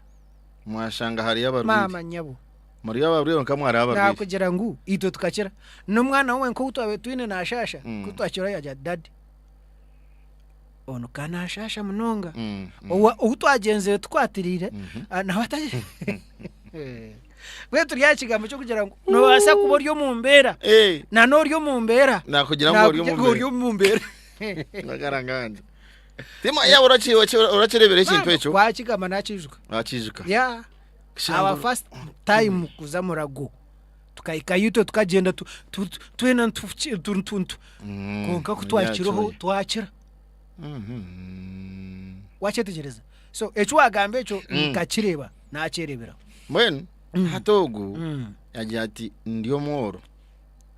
Mwashanga hariyo abarwaire.
Maama nyabo.
Muriyo abarwaire kwonka mwariho abarwaire.
Naakugira ngu itwe tukakira. N'omwana we wenka ou twabaire twine naashaasha, ku twakiraho yaagira ati dadi. Onu ka naashaasha munonga. Owa ou twagyenzire tukwatiriire ah, nawe ata Mbwenu turi aha kigambo ky'okugira ngu noobaasa kuba ori omu mbeera
Eh,
na n'ori omu mbeera
nakugira ngu ori
nakugira
omu
ngu ori
mbeera.
omu mbeera.
Nagaranganje. Tima yaaba orakireebera ekintu ekyo
Wakigamba nakiijuka.
wakiijuka.
Yeah.
Kushanga
Our first time kuza Murago tukahikayo itwe tukagyenda tu- tu- tu- twena nitufuki- tu- tu- tu- kwonka ku twahikireho twakira. Wakyetegyereza? So eki wagamba ekyo nkakireeba nakyereebera.
Mbwenu hati ogu yagira ati ndi omworo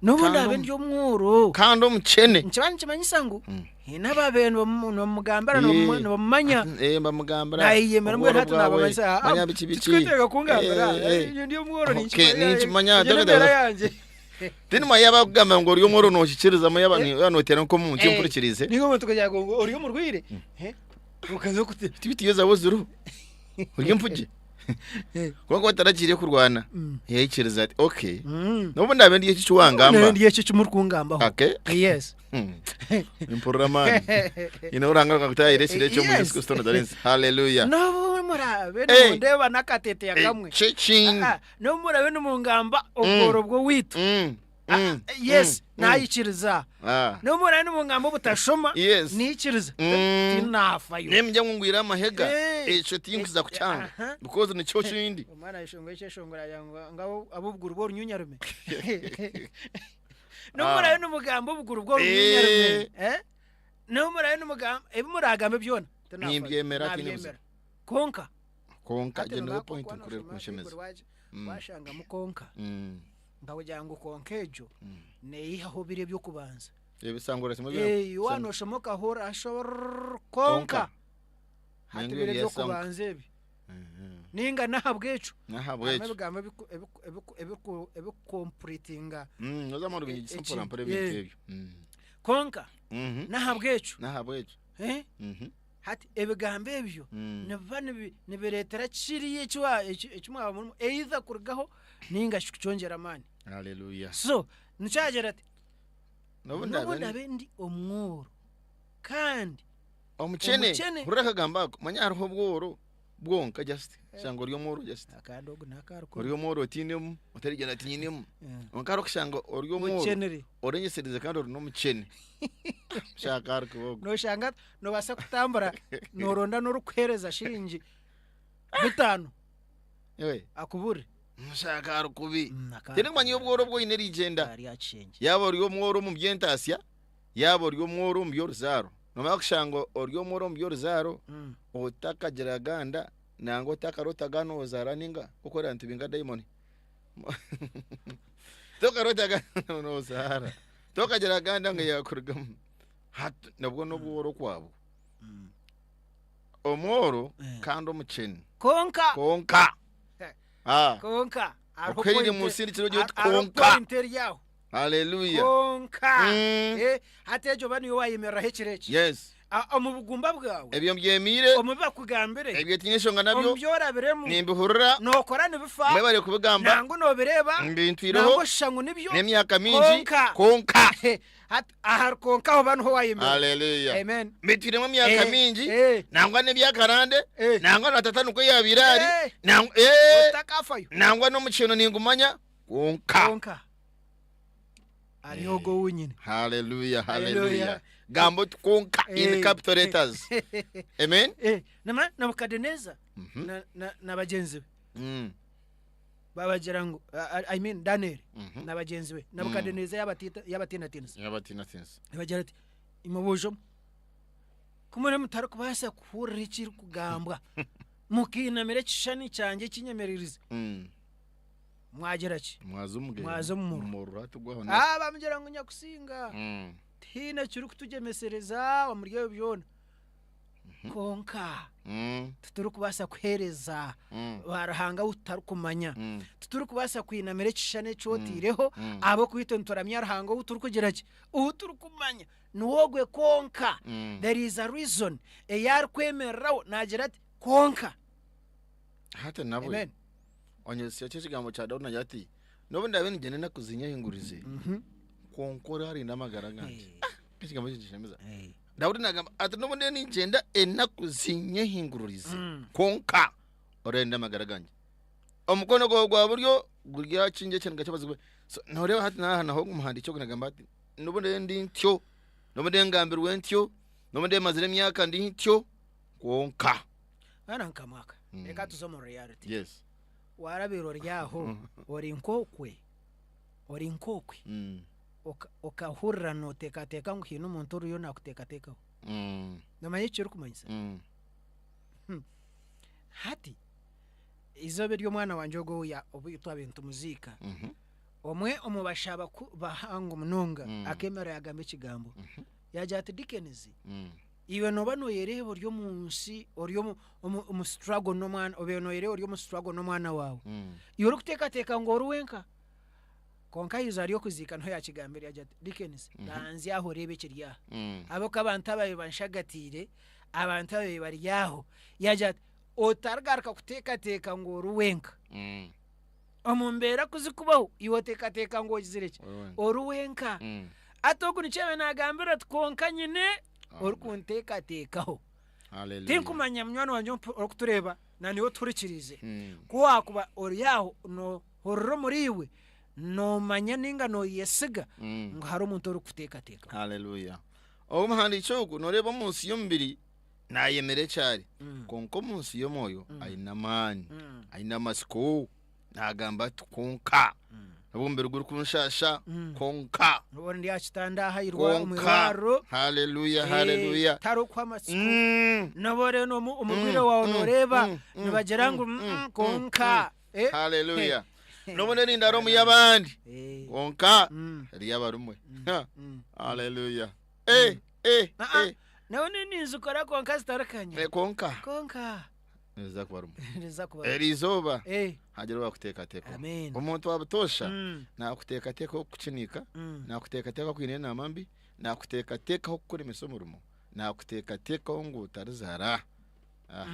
N'obu
Kandi
ndaabe ndi omworo
kandi omukyene.
nikiba nikimanyisa ngu haine abaabaire nibamugambira nibamumanya.
Eh, mbamugambira
Nayeyemera mbwenu
obworo
hati
bwawe,
nabamanyisa "Ah,
manya biki biki."
tikwetenga kungambira
Eh, eh.
eh, ndi omworo
Okay, ninkimanya,
ninkimanya
dore-
embeera yangye.
Tinima yaaba akugamba ngu ori omworo nohikirizamu yaaba yaaba noteera nk'omuntu
Eh,
ompurikirize.
Ninga omuntu kugira ngu ori omurwaire eh, okaza okute.
Tibitiyo zawe ziriho. Ori empugye. Kwonka otaragiire kurwana yaikiriza ati okay. N'obu ndaabe ndi eki ekiwangamba.
Ndi eki ekimurikungambaho.
Okay.
Yes.
Nimpurira amaani. Nyine Ruhanga akakutaahira ekiro ekyo omu Yesu Kristo Nazarensi. Hallelujah.
N'obu muraabe
Hey.
nimundeeba n'akateteya kamwe.
Ekyo
Ah, n'obu muraabe nimungamba obworo bw'owaitu. Yes, naikiriza.
Ah.
N'obu muraabe nimungamba obutashoma,
Yes.
naikiriza. Tinafayo.
Nimugye ngu ngwire amahega,
Eh.
ekyo tinkuza kukyanga.
Aha.
Because nikyo kindi.
Omwana ayeshongora ekyeshongoro agira ngu ngu abo- ab'obuguru bw'orunyunyarume. N'obu muraabe nimugamba obuguru bw'orunyunyarume, eh? N'obu muraabe nimugamba ebi muragambe byona, tinafayo.
Nimbyemera, tiine
Nabyemera. Kwonka
Kwonka
hati
egyo niyo
nobaasa
point
kuba
nkuru
noshoma
erikunshemeza.
Baiburi waagi- washangamu kwonka. Nkakugira ngu kwonka egyo neeyihaho biri eby'okubanza.
Ebisangura kimwe
Eh, waaba nooshoma okahurira hashoboror kwonka
Kwonka.
hati
Nenga
biri
ebyesonga.
eby'okubanza ebi. Ninga n'ahabw'ekyo harimu
N'ahabw'ekyo.
ebigambo ebikukompuritinga
Noza marubingi
eki-
mpora mpora ebintu
eh.
ebyo.
Kwonka n'ahabw'ekyo
N'ahabw'ekyo.
eh, hati ebigambo ebyo nibiba nibireetera kiriya eki wa- eki eki mwaba murimu either kurugaho ninga shi kukyongyera amaani.
Haleluya.
So nikyo yaagira ati
N'obu
n'obu
ndaabe ndi
ndaabe ndi omworo kandi
omukyene,
omukyene.
hurira akagambo ako, manya hariho obworo bwonka just, shanga ori omworo just.
Akandi ogu n'akarukubi.
Ori omworo otiinemu, otarigira ati nyinemu. Kwonka hariho okushanga ori omworo,
Okyenire.
orengyeserize kandi ori n'omukyene. Shaka ahari kuba ogwo.
Noshanga nobaasa kutambura noronda n'orikuheereza shiringi bitaano
Ewe,
akubure.
shaka ahari kubi.
Mm, akandi
Tirikumanya obworo obu oine erigyenda.
Ari aha kishengye.
Yaaba ori omworo omu by'entaasya, yaaba ori omworo omu by'oruzaaro. Noomanya kushanga ori omworo omu by'oruzaaro,
Mm.
otakagira ganda nangwa otakarotaga noozaara ninga okorera nti binga dayimoni. Tokarotaga noozaara. Tokagira ganda ngu yaakurugamu. Hati nabwo n'obworo kwabwo. Omworo
Eh.
kandi omukyene.
Kwonka
Kwonka. Ah.
Kwonka hariho
Okuherire
point-
omu nsi nikiro gira oti
hariho
kwonka.
point eri aho.
Haleluya.
Kwonka.
Mm.
Eh, hati egyo oba niyo waayemereraho ekiro eki.
Yes.
A- Omu bugumba bwawe,
Ebyo mbyemiire,
omu bi bakugambire,
ebyo tiine nshonga
omu
nabyo,
bi orabiremu,
nimbihurira,
nookora nibifa,
mwebare kubigamba,
nangwa noobireeba,
mbintwireho
nangwa oshusha ngu nibyo,
n'emyaka mingi,
Kwonka.
kwonka.
Hati ahari kwonka aho oba niho waayemerera.
Haleluya.
Amen.
Mbitwiremu emyaka
Eh,
mingi,
eh.
nangwa n'ebyakarande,
Eh.
nangwa na tata nikwo yaabaire ari,
Eh.
nangwa eh,
Otakafayo.
nangwa n'omukyeno ningumanya, kwonka.
Kwonka. Ari ogwo wenyine.
Hallelujah,
Hallelujah.
hallelujah. Gamba oti kwonka in
Eh.
capital letters. Amen.
Eh, nama Nabukadeneza
Mhm.
na, na, na bagyenzi be babagira ngu I I mean Daniel
Mhm.
na bagyenzi be Nabukadeneza yabatita yabatinatinisa
Yabatinatinisa.
yabagira ati imwe boojo mwe ku muri mutarikubaasa kuhurira ekirikugambwa mukiinamira ekishushani kyangye ekinyemererize Mwagira ki?
Mwaza omu gehena.
Mwaza omu muriro.
Omuriro hati gwaho na.
Ah, bamugira ngu Nyakusinga, tihaine ekirikutugyemesereza omuri ebyo byona. Kwonka titurikubaasa kuheereza baaruhanga abu tutarikumanya. Titurikubaasa kwinamira ekishushani eki otaireho, ahabw'okuba itwe nituramya Ruhanga ou turikugira ki? Ou turikumanya. Niwe ogwe kwonka. There is a reason ei arikwemereraho naagira ati, Kwonka.
Hati nabwe.
Amen.
Onyezesa eki ekigambo kya Daudi nagira ati, N'obu ndaabe nigyenda enaku zinyehingurize, kwonka oraarinda amagara gangye.
Eh.
Ah, ekigambo ekyo nikishemeza.
Eh.
Daudi naagamba ati, N'obu ndiyo ningyenda enaku zinyehingururize,
Mm.
kwonka oraarinda amagara gangye. Omukono gwawe gwa buryo guryakinga ekiniga ky'abazigu be. So, nooreeba hati naaha naho ogu muhandiiki ogu naagamba ati, N'obu ndiyo ndi ntyo, n'obu ndiyo ngambirwe ntyo, n'obu ndiyo mazire emyaka ndi ntyo, kwonka.
Mwana nkamwaka
Mm.
reka tuze omu reality
Yes.
warabire ori aho ori nk'okwe ori nk'okwe
Mm.
oka- okahurira noteekateeka ngu haine omuntu oriyo nakuteekateekaho Nomanya eki kirikumanyisa Hati eizooba eri omwana wangye ogwo ou ya- obu twabaire nitumuziika
Mhm.
omwe omu bashaho baku- bahango munonga
Mm.
akeemerera yaagamba ekigambo yaagira ati Dickens Iwe nooba nooyereeba ori omu nsi ori omu omu omu struggle n'omwana obaire nooyereeba ori omu struggle n'omwana waawe. Iwe orikuteekateeka ngu ori wenka. Kwonka aha izooba ry'okuziika niho yaakigambire yaagira ati, Dickens, banzya aha oreebe ekiri aha. Ahabw'okuba abantu ababaire banshagatiire, abantu ababaire bari aho, yaagira ati, otarigaruka kuteekateeka ngu ori wenka. Omu mbeera ku zikubaho, iwe oteekateeka ngu ogizire ki? Ori wenka. Hati ogu nikyo yaabaire naagambira ati, kwonka nyine orikunteekateekaho. Tinkumanya munywani wangye orikutureeba na niiwe otuhurikiriize, ku waakuba ori aho noohurira omuriiwe, noomanya nainga nooyesiga ngu hariho omuntu orikukuteekateekaho.
Haleluya. Omuhandiiki ogu nooreeba omu nsi y'omubiri naayemera eki ari, kwonka omu nsi y'omwoyo aine amaani, aine amatsiko. Naagamba ati, Kwonka, n'obu omubiri gurikunshaasha, kwonka,
N'obu ndi aha kitanda aha irwa- omu
kwonka,
irwariro,
haleluya,
eh,
haleluya.
tariho kuha amatsiko. N'obu ori n'omu- omu bwire bwawe nooreeba, nibagira ngu, "Mm, kwonka." Eh,
Haleluya. N'obu ndi nindara omu y'abandi,
eh,
kwonka eryaba rimwe. Ha, Haleluya. Eh, eh,
Ah, ah.
eh.
Nawe ni ninzikora kwonka zitarikanya.
Eh, Kwonka
Kwonka
niziza kuba rumwe.
niziza kuba.
Eri izooba
Eh,
hagira owakuteekateekaho.
Amen.
Omuntu wa butoosha naakuteekateekaho kukiniika, naakuteekateekaho kwine enaama mbi, naakuteekateekaho kukuremesa omurimo, naakuteekateekaho ngu otarizaara. Ah,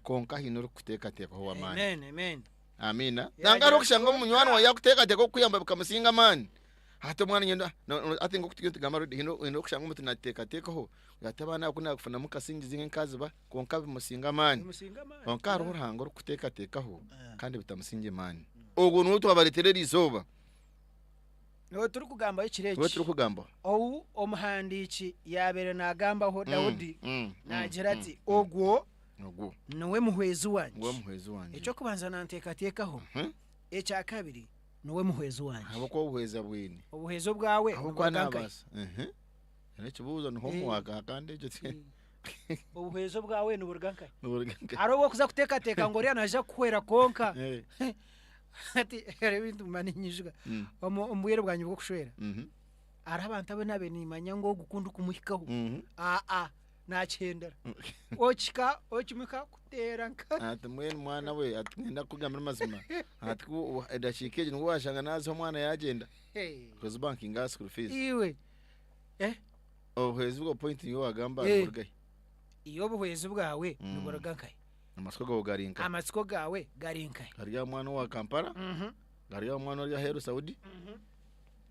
Kwonka haine orikukuteekateekaho ow'amaani.
Amen, amen.
Amiina.
Yeah,
Nanga hariho okushanga
yeah.
omunywani waawe yakuteekateeka okukuyamba bikamusinga amaani. Hati omwana nyenda no- no- hati nk'oku turiyo nitugamba already, haine haine okushanga omuntu naateekateekaho ngu hati abaana aba ku naakufunamu kasingizi nk'enkaziba kwonka bimusinga amaani.
Bimusinga amaani.
Kwonka hariho Ruhanga orikukuteekateekaho
Ah.
kandi bitamusinge maani. Ogwo niwe twabareetera eri izooba.
Niwe turikugambaho ekiro
Niwe
eki.
turikugambaho.
Ou omuhandiiki yaabaire naagambaho Daudi naagira ati, Ogwo
Ogwo
niwe muhwezi
niwe
wangye.
muhwezi wangye.
Eky'okubanza nanteekateekaho,
Mhm.
ekya kabiri niwe muhwezi wangye.
Ahabw'okuba obuhwezi abwine.
Obuhwezi obwawe
Ahabw'okuba
niburuga nkahi?
naabaasa. Mhm. N'ekibuuzo niho
Eh.
omuwaka kandi ekyo ti-
Obuhwezi obwawe niburuga nkahi?
niburuga nkahi?
Hariho obu orikuza kuteekateeka ngu oriya naija kukuhwera kwonka
Eh.
hati hariho ebintu mba ninyijuka
Mm.
omu omu bwire bwangye bw'okushwera
Mhm.
hariho abantu abu naabaire niimanya ngu ogu ku ndikumuhikaho
Mhm.
aa naakihendera okihika okimuhika kuteera nka
Ati mbwenu mwana we ati niinyenda kukugambira amazima ati ku edakiika egi nibwo waashanga naaza omwana yaagyenda because bankinga aha school fees
iwe eh
obuhwezi bwo point niwe wagamba
Eh.
niburugahi
iwe obuhwezi bwawe niburuga nkahi
amatsiko gawe gari nkahi
amatsiko gawe gari nkahi
gari aha mwana owa Kampala
Mhm.
gari aha mwana ori aheeru Saudi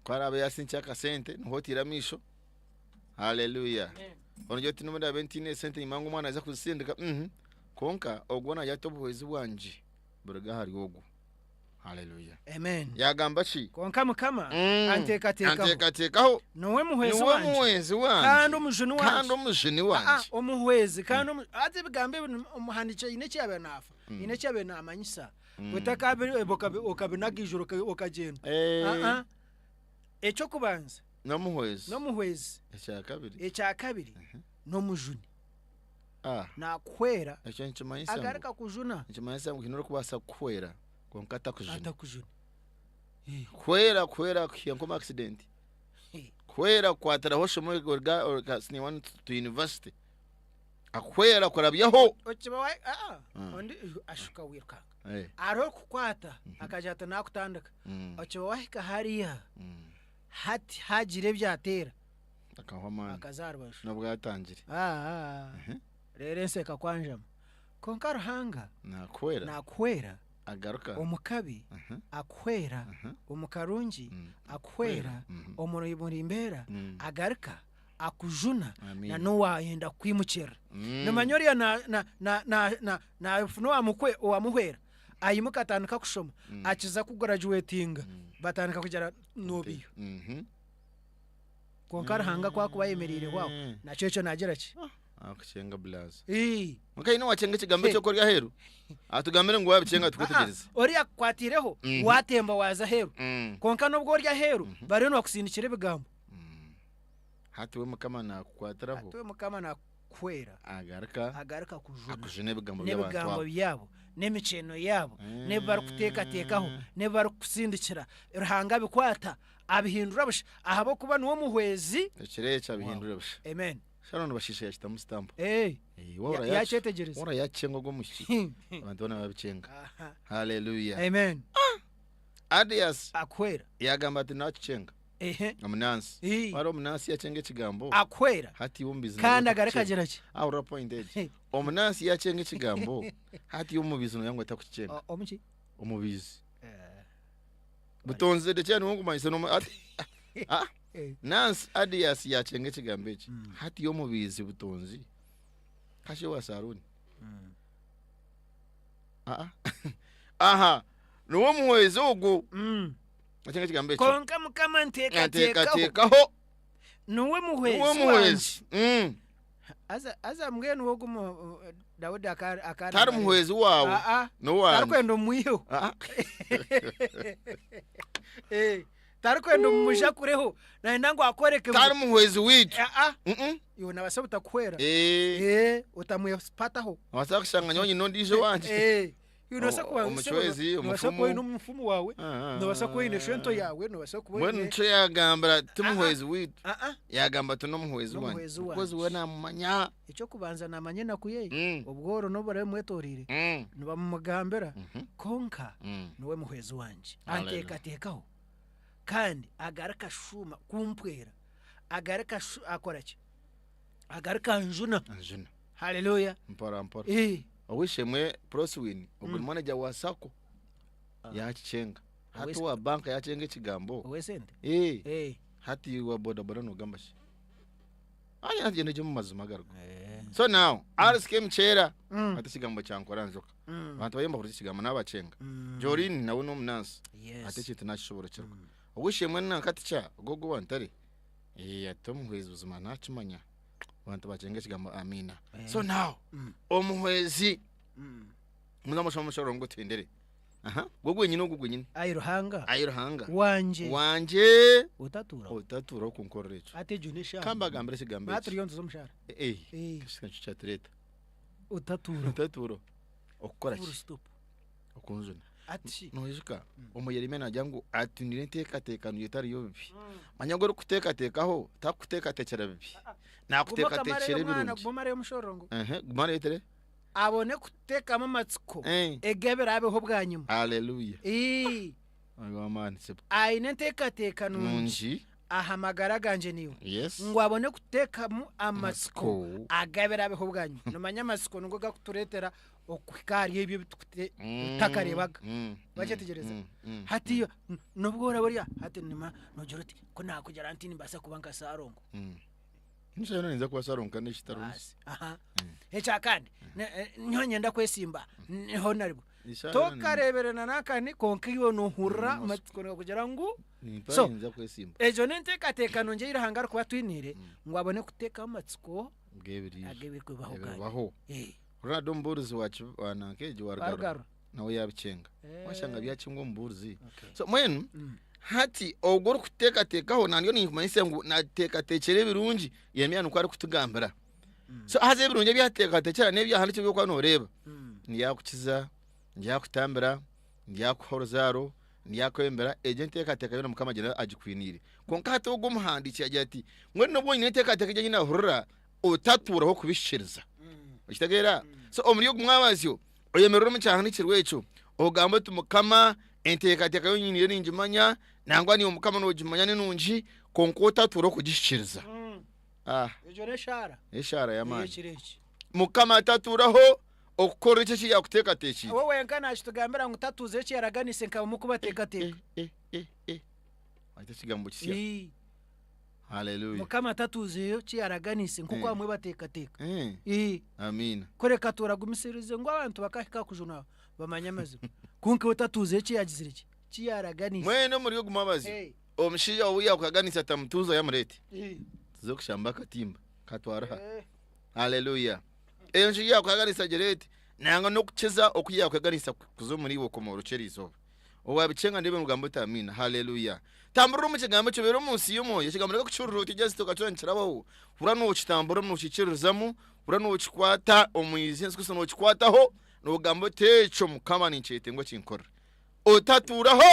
ku araabe yaatsinkye akasente niho oteire amaisho haleluya onogira oti n'obu ndaabe ntiine esente nimanya ngu omwana naaza kuzisindika mhm kwonka ogwo naagira ati obuhwezi bwangye buruga ahari ogwo. Haleluya.
Amen.
Yagamba ki?
Kwonka Mukama
Mm.
anteekateekaho.
Anteekateekaho.
Niwe muhwezi
Niwe
wangye.
muhwezi wangye.
Kandi omujuni wangye.
Kandi omujuni
Ah,
wangye.
omuhwezi kandi omu- haza ebigambo ebi ni- omuhandiiki aine eki yaabaire naafa, aine eki yaabaire naamanyisa. Otakaabi- okabi- okabinaga eijoro oka- okagyenda.
Eh.
Ah, ah. Eky'okubanza
N'omuhwezi.
n'omuhwezi,
Ekya kabiri.
ekya kabiri n'omujuni.
Ah.
Naakuhwera
Ekyo nikimanyisa ngu
agaruka kujuna.
nikimanyisa ngu haine orikubaasa kukuhwera kwonka atakujuna.
Atakujuna.
Kuhwera kuhwera kuhika nk'omu accident. Kuhwera kukwatiraho oshome oruga oruga senior one to university. Akuhwera kurabyaho.
Okiba wa ah,
Mm.
ondi ashuka wirukanga.
Eh.
Hariho okukwata akagira ati naakutandika. Okiba wahika hariya hati hagira ebyateera
Akahwa amaani.
akaza aha rubaju.
N'obu atangire.
Ah, ah. Reero ensi ekakwanjamu. Kwonka Ruhanga
Naakuhwera.
naakuhwera
Agaruka.
omu kabi, akuhwera omu karungi, akuhwera omu buri mbeera, agaruka akujuna
Amiina.
na n'owaayenda kukwimukirira. Noomanya oriya na- na- na- na- na- naafuna owamukwe owamuhwera, aimuka atandika kushoma, akiza kugurajuwetinga, batandika kugira noobiiha. Kwonka Ruhanga ku akuba ayemereireho aho, nakyo ekyo naagira ki?
Akukyenga blaza.
Ii.
Mukayi niwe wakyenga ekigambo ekyo ori aheeru? Atugambire ngu wabikyenga tukwetegyereze.
Aa, oriya akukwatiireho, waatemba waaza aheeru. Kwonka n'obwo ori aheeru, bariyo nibakusindikira ebigambo.
Hati we Mukama naakukwatiraho.
Hati we Mukama naakuhwera.
Agaruka.
Agaruka akujuna.
Akujuna ebigambo by'abantu
N'ebigambo
abo.
byabo, n'emikyeno yaabo, n'ebi barikuteekateekaho, n'ebi barikukusindikira. Ruhanga abikwata, abihindura busha ahabw'okuba niwe muhwezi.
Ekiro ekyo abihindura busha.
Amen.
Sharon Bashiisha yakitamu sitampu.
Eh.
Eh, wabura
Ya-
yacu-
yakyetegyereza.
Wabura yakyenga ogwo mushiki. Abantu boona babikyenga.
Aha.
Hallelujah.
Amen.
Adias
Akuhwera.
yagamba ati nakikyenga.
Ehe.
Omunansi.
Ii.
Wari omunansi yakyenga ekigambo.
Akuhwera.
Hati iwe omubizi
Kandi
noba
agaruka
otakukyenga.
agira ki?
Ahurira point egi. Omunansi yakyenga ekigambo. Hati iwe omubizi noyanga otakukikyenga.
O- Omuki?
Omubizi. Butonzi Zedekiya niwe ngumanyise nomu ati ah
Eh.
Nansi Adias yakyenga ekigambo eki. Hati omubizi Butonzi kashe wa Saruni. Ah. Aha. Niwe omuhwezi ogu. Akyenga ekigambo ekyo.
Kwonka Mukama nteekateekaho.
Nteekateekaho.
Niwe muhwezi
Niwe muhwezi.
wangye. Haza haza mbwenu ogu mu- Daudi aka aka
Tari muhwezi waawe.
Ah, ah.
N'owange.
Tarikwenda omwiheho.
Ah.
Eh, tarikwenda omumujakureho. Nayenda ngu akworeke ngu-
Tari muhwezi waitu.
Ah, ah.
Mm-mm.
Iwe nabasa butakuhwera.
Eh.
Eh, otamwepataho.
Nobaasa kushanga nyowe nyine ondiijo owangye.
Eh. Iwe nobaasa kuba
Omucwezi,
nobaasa kuba
omufumu.
oine omufumu waawe,
Ah,
nobaasa kuba oine shwento yaawe, nobaasa kuba
Mbwenu
oine
nikyo yagambira ti muhwezi waitu.
Ah, ah.
Yagamba ati n'omuhwezi wangye.
N'omuhwezi wangye.
Because we namumanya.
Eky'okubanza naamanya enaku ye,
Mm.
obworo n'obu bumwetoreire,
Mm.
nibamumugambira, kwonka
Mm.
niwe muhwezi wangye.
Hallelujah.
Anteekateekaho kandi agaruka ashuuma kumpwera, agaruka ashu- akora ki? Agaruka anjuna.
Anjuna.
Haleluya.
Mpora mpora.
Eh.
Owishemwe Proswin ogwo ni manager wa sacco yakikyenga. Hati
Owes-
owa banka yakyenga ekigambo.
Ow'esente?
Eh.
Eh.
Hati wa boda boda nogamba ki? Aya agenda gye omu mazima agaruka. So now RSK Mukyera
Mm.
ati ekigambo kyankora njoka.
Mm.
Abantu bariyo nibahurira ekigambo nabakyenga.
Mm.
Jolene nawe n'omunansi.
Yes.
Ati ekintu nakishoborokirwa. Owishemwe nanka tikya ogu owa Ntare. Eh ati omuhwezi buzima nakimanya. Abantu bakyenga ekigambo amiina. So now omuhwezi muze mushome omushororongo gutendere. Aha, gwo gwenyine ogwo gwenyine.
Ai Ruhanga.
Ai Ruhanga.
Wangye.
Wangye.
Otatuuraho.
Otatuuraho kunkorera ekyo.
Hati egyo n'eshaaha.
Ka mbagambire ekigambo eki.
Turi nituza omu shaara.
Eh,
Eh.
ekyo nikyo kyatureeta.
Otatuuraho.
Otatuuraho. Okukora ki?
Full stop.
Okunjuna.
Ati.
Noijuka omu Yeremia naagira ngu atunire enteekateeka nungi etariyo bibi. Manya ogu orikuteekateekaho takukuteekateekyera bibi. Naakuteekateekyera ebirungi.
Guma omareyo omushororongo.
Ehe, guma oreetere.
Abone kuteekamu amatsiko
Eh.
eg'ebiraabeho bwanyima.
Haleluya.
Ii.
Ori w'amaani sebo.
Aine enteekateeka nungi
Nungi.
aha magara gangye naiwe.
Yes.
Ngu abone kuteekamu amatsiko
Amatsiko.
ag'ebiraabeho bwanyima. Noomanya amatsiko nigo garikutureetera okuhika ahari ebyo ebi tukute-
Mm,
tutakareebaga.
mm,
Wakyetegyereza?
mm, mm,
Hati mm. n'obu oraba ori aha, hati nima noogira oti ku naakugira nti nimbaasa kuba nka Saarongo.
Mm. Nisha yona ninza kuba Saarongo kandi ekitari
Baasi. Aha. Ekya kandi, ne- eh, niho nyenda kwesimba, niho naribwo.
Ishaaha yoona
Tokareebere na n'akani kwonka iwe noohurira
Mm,
amatsiko nigakugira ngu
nimpa
So,
ninza kwesimba
egyo n'enteekateeka nungi ei Ruhanga arikuba atwiniire ngu abone kuteekaho amatsiko
g'ebiriija
ag'ebirikubaho gaayo.
ebiribaho
Eh,
Ronald omubuurizi wa Ki- wa nanka egi wa Rugaro
Rugaro.
nawe yabikyenga
Eh.
washanga byakingwa omubuurizi
Okay.
so mbwenu
Mm.
hati ogwo orikuteekateekaho nandyo ninkumanyisa ngu nateekateekyera ebirungi Yeremia nikwo arikutugambira so haza ebirungi ebi yateekateekyera n'ebyahandiikirwe ebi orikuba nooreeba
Mm.
ndyakukiza ndyakutambira ndyakuha oruzaaro ndyakwebembera egyo enteekateeka yoona mukama agira agikwiniire kwonka hati ogwo omuhandiiki yagira ati mbwenu n'obu oine enteekateeka egyo ei naahurira otatuuraho kubihikiriza okitegeera so omuri ogu mwabazyo oyemerere omu kyahandiikirwe ekyo ogambe oti mukama enteekateeka yo nyiniire ningimanya nangwa niiwe mukama noogimanya ni nungi kwonka otatuuraho kugihikiriza Ah,
Egyo n'eshaara
eshaara y'amaani
ey'ekiro eki.
mukama atatuuraho okukora ekyo eki yaakuteekateekiire
We wenka naakitugambira ngu tatuuze eki yaraganise nka bamwe oku bateekateeka.
Eh, eh, eh. Ati ekigambo kisya
Ii.
haleluya
Mukama tatuuzeyo eki yaraganise nk'oku
Eh.
bamwe bateekateeka.
Eh,
Ii.
amiina
Kureka turagumisirize ngu abantu bakahika aha kujunwa bamanye amazima. Kwonka we tatuuzeyo eki yagizire ki? Eki yaraganise.
mwene omuri ogu mwabazi
Eh.
omushaija ou yaakuhaganisa atamutuuza yamureete
Ii.
tuze kushamba akatimba katware aha
Eh.
haleluya eyo nju yakuhaganisa agira eti nanga n'okukiza oku yakuhaganisa kuza omuri iwe okomorokye erizooba owabikyenga ndebe nugamba oti amiina haleluya tamburira omu kigambo ekyo obeere omu nsi y'omwoyo ekigambo reka kukihurira oti just okakira nikirabaho hurira nokitamburamu nokikiririzamu hurira nokikwata omu iziina Yesu Kristo nokikwataho nogamba oti ekyo mukama ninkyetenga okinkorere otatuuraho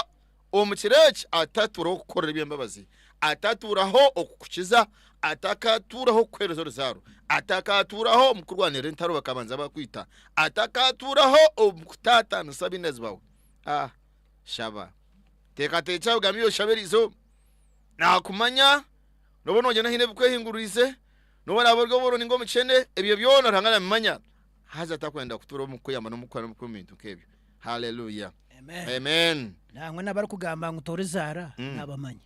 Omu kiro eki atatuuraho okukukorera eby'embabazi, atatuuraho okukukiza, atakatuuraho okukuheereza oruzaaro, atakatuuraho omu kukurwanirira entaro bakabanza bakwita, atakatuuraho omu kutaataanisa abainazi baawe. Ah, shaba. Teekateekya ogambe oshabe eriizooba. Naakumanya, nooba noogyenda haine ebikwehinguririize, nooba oraabe ori obworo nainga omukyene, ebyo byona Ruhanga naabimanya. Haza takwenda kutuura omu kukuyamba n'omu kukora n'omu bintu nk'ebyo. Haleluya.
Amen.
Amen.
Nangwa n'abarikugamba ngu torizaara nabamanya.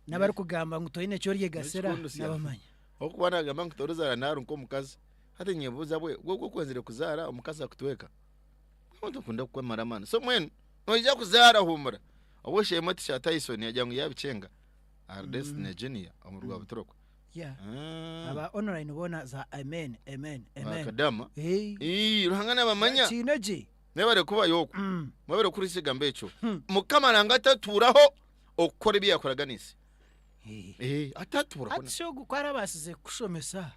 N'abarikugamba ngu toine eki oryegasira
N'ekikundusya.
nabamanya.
Okuba nagamba ngu torizaara nari nk'omukazi. Hati nyebuuza bwe, gwe oku okwenzire kuzaara omukazi akutweka. Abantu bakunda kukwemara amaani. So mbwenu noija kuzaara huumura. Ow'eishe-emwe Tisha Tyson yagira ngu yaabikyenga ahari Destiny Junior omu Rwabuturukwe.
Yeah.
Ah,
Aba online boona za amen amen amen.
Bakadama.
Hey.
Ii, Ruhanga nabamanya.
Kiine gye.
Mwebare kubayo okwo.
Mm.
Mwebare kuhurira ekigambo ekyo.
Hmm.
Mukama nanga atatuuraho okukora ebi yaakuraganiise.
Eh.
Eh, atatuuraho.
Hati shi ogu ku arabaasize kukushomesa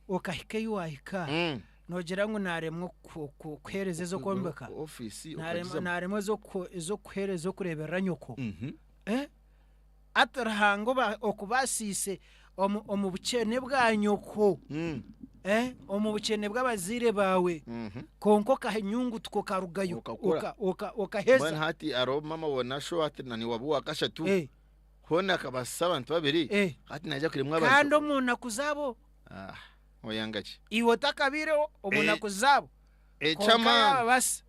okahika ei waahika
Mm.
noogira ngu naaremwa oku- oku- okuheereza ez'okwombeka
Ofiisi
Naaremwa
okagizamu.
naaremwa ez'oku- ez'okuheereza okureeberera nyoko
Mhm.
Eh? Ati Ruhanga oba okubaasiise omu, omu bukyene bwa nyoko,
Mm.
eh, omu bukyene bw'abazaire baawe,
Mhm.
kwonka okahinyungutuka okarugayo,
Okakura.
oka, oka,
Mbwenu
okaheza.
hati hariho mama wa nasho hati na niwe aba owakashatu
Eh,
hoona akabaasisa abantu babiri
eh.
hati naija kuremwa
Kandi
abantu
omu naku zaabo,
Ah, oyanga ki
iwe otakabaireho omu
Eh,
naku zaabo, kwonka
eky'amaani
yaababasa.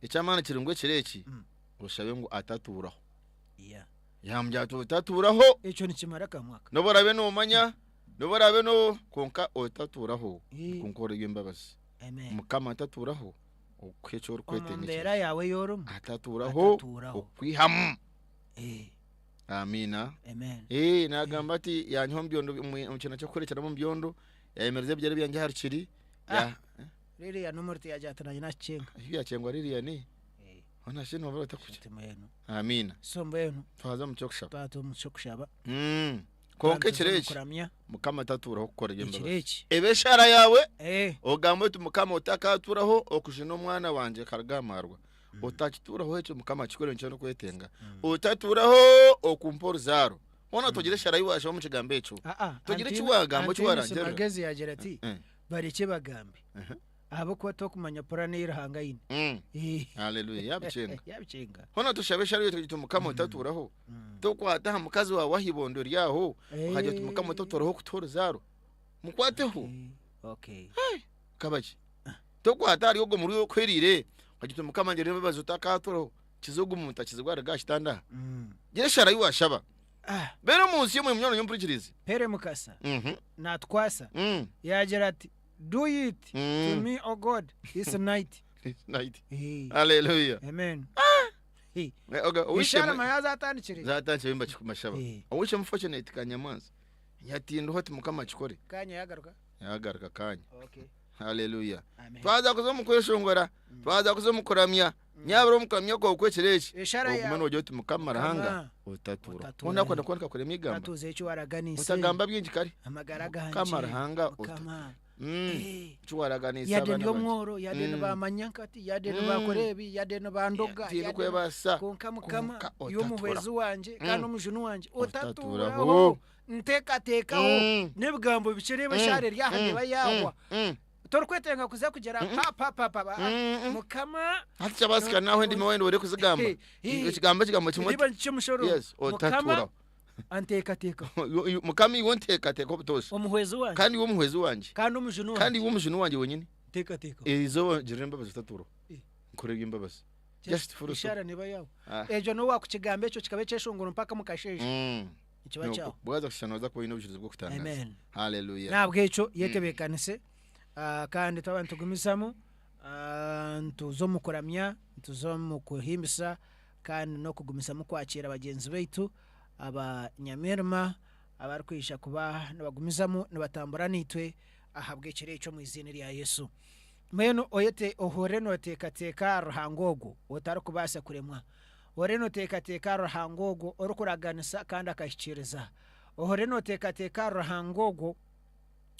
eky'amaani kiri ngu ekiro eki
Mm.
oshabe ngu atatuuraho
Yeah.
Yamugira ati otatuuraho.
Ekyo nikimara akamwaka.
N'obu oraabe noomanya, n'obu oraabe no kwonka otatuuraho
Ii.
kwonka ori eby'embabazi.
Amen.
Mukama atatuuraho okukuha eki
Omu
orikwetenga
mbeera yaawe ei orimu.
Atatuuraho
Atatuuraho.
okukwihamu.
Eh,
Amiina.
Amen.
Eh, naagamba ati yanyiha omu byondo omu omu kiina ky'okuhwerekyeramu omu byondo, yaayemereza ebigyere byangye aha rukiri.
Ah.
Ya-
Ririya n'omuri tiyagira ati naanye naakikyenga.
Ebi byakyengwa ririya ni.
Eh,
Hoona shi nooba otakukye.
ati mbwenu.
Amiina.
So mbwenu
Twaza omu ky'okushaba.
twata omu ky'okushaba.
Mm. Kwonka ekiro
Twaza omu
eki
kuramya
Mukama tatuuraho kukora
ekiro
eby'embabazi.
eki.
Ebe eshaara yaawe
Eh,
ogambe oti Mukama otakaturaho okujuna omwana wangye akaruga aha marwa. Otakituuraho ekyo Mukama akikore nikyo ndikwetenga. Otaturaho okumpa oruzaaro. Hoona togire eshaara ei waashaba omu kigambo ekyo.
ah, ah,
Togire eki
Antino-
waagamba eki
Antinus
warangirira.
Magezi yagira ati
Eh.
barekye bagambe
Mhm.
ahabw'okuba tokumanya purani ei Ruhanga aine.
Mm.
Eh.
Haleluya yabikyenga.
Yabikyenga.
Hoona tushabe eshara itwe tuti Mukama otaturaho. Tokwata aha mukazi wawe aha ibondo ryaho okagira oti Mukama otaturaho kutuha oruzaaro. Mukwateho.
Okay.
Kaba ki? Tokwata ahari ogwo murwi okuheriire okagira oti Mukama ngirira embabazi otakaturaho. Kiza ogu muntu akizibwe aruge aha kitanda aha. Gira eshara ei washaba.
Ah,
Beera omu nsi y'omwoyo munywani ompurikirize.
Pere Mukasa
Mhm.
natwasa
Mm.
yagira ati do it to
Mm.
me o God this night.
Night.
Eh,
Hallelujah.
Amen. Eh,
Eh, okay,
Ishara
owishemwe
maya zatandikire.
zatandikire mbachimashaba.
Eh.
Owishemwe fortunate kanyamanza. Yatinduho ati mukama akikore.
Kanya yagaruka.
Yagaruka kanya.
Okay.
Hallelujah.
Amen.
Twaza kuza omu kweshongora, twaza kuza omu kuramya. Nyabura omu kuramya kwawe kwekiro eki.
Eshara
Ogume
yawe.
noogira oti mukama Ruhanga
Mukama,
otatuura.
otatuura.
Onda kwenda kwandika kurema igamba.
Tatuze eki waraganise.
Otagamba bingi kare.
Amagara ganje.
Mukama Ruhanga
Mukama.
Mm.
Eh.
Eki waraganise
Yade
abaana
ndi
bangye.
omworo, yade nibamanya nkati, yade nibakora ebi, yade nibandoga.
Tiine
yade
kwebasa.
Konka mukama
Konka
iwe omuhwezi wangye kandi omujuni wangye
Otaturaho.
otaturaho nteekateekaho n'ebigambo bikye reeba eshaara eri aha neeba yaahwa torikwetenga kuza kugira pa pa pa pa pa. Mukama
Hati kyabaasika naho endimi wenda ore kuzigamba.
Eh, eh.
Ekigambo ekigambo kimwe.
riba ky'omushoro
Yes,
mukama
otaturaho.
anteekateekaho
Mukama iwe onteekateeka obutoosha.
omuhwezi wangye
Kandi iwe omuhwezi wangye.
kandi omujuni
Kandi
wangye
iwe omujuni wangye wenyini.
nteekateekaho
Eizooba ngirira embabazi otaturaho.
Eh.
Nkore eby'embabazi. Just full stop.
eshaara neeba yaahwa
Ah.
ekyo n'obu wakukigamba ekyo kikaba ekyeshongoro mpaka mukasheeshe nikiba
No,
kyaho
bwaza kushushana noza kuba oine obujurizi bw'okutangaza.
Amen.
Hallelujah.
Nahabwekyo yetebeekanise ah, kandi twaba nitugumizamu ah, nituza omu kuramya nituza omu kuhimbisa kandi n'okugumizamu kwakiira bagyenzi baitu abanyamirima abarikwija kuba nibagumizamu nibatambura naitwe ahabw'ekiro ekyo omu iziina erya Yesu. Mbwenu oyete ohurire nooteekateeka aha Ruhanga ogwo otarikubaasa kuremwa. Ohurire nooteekateeka aha Ruhanga ogwo orikuraganisa kandi akahikiiriza. Ohurire nooteekateeka aha Ruhanga ogwo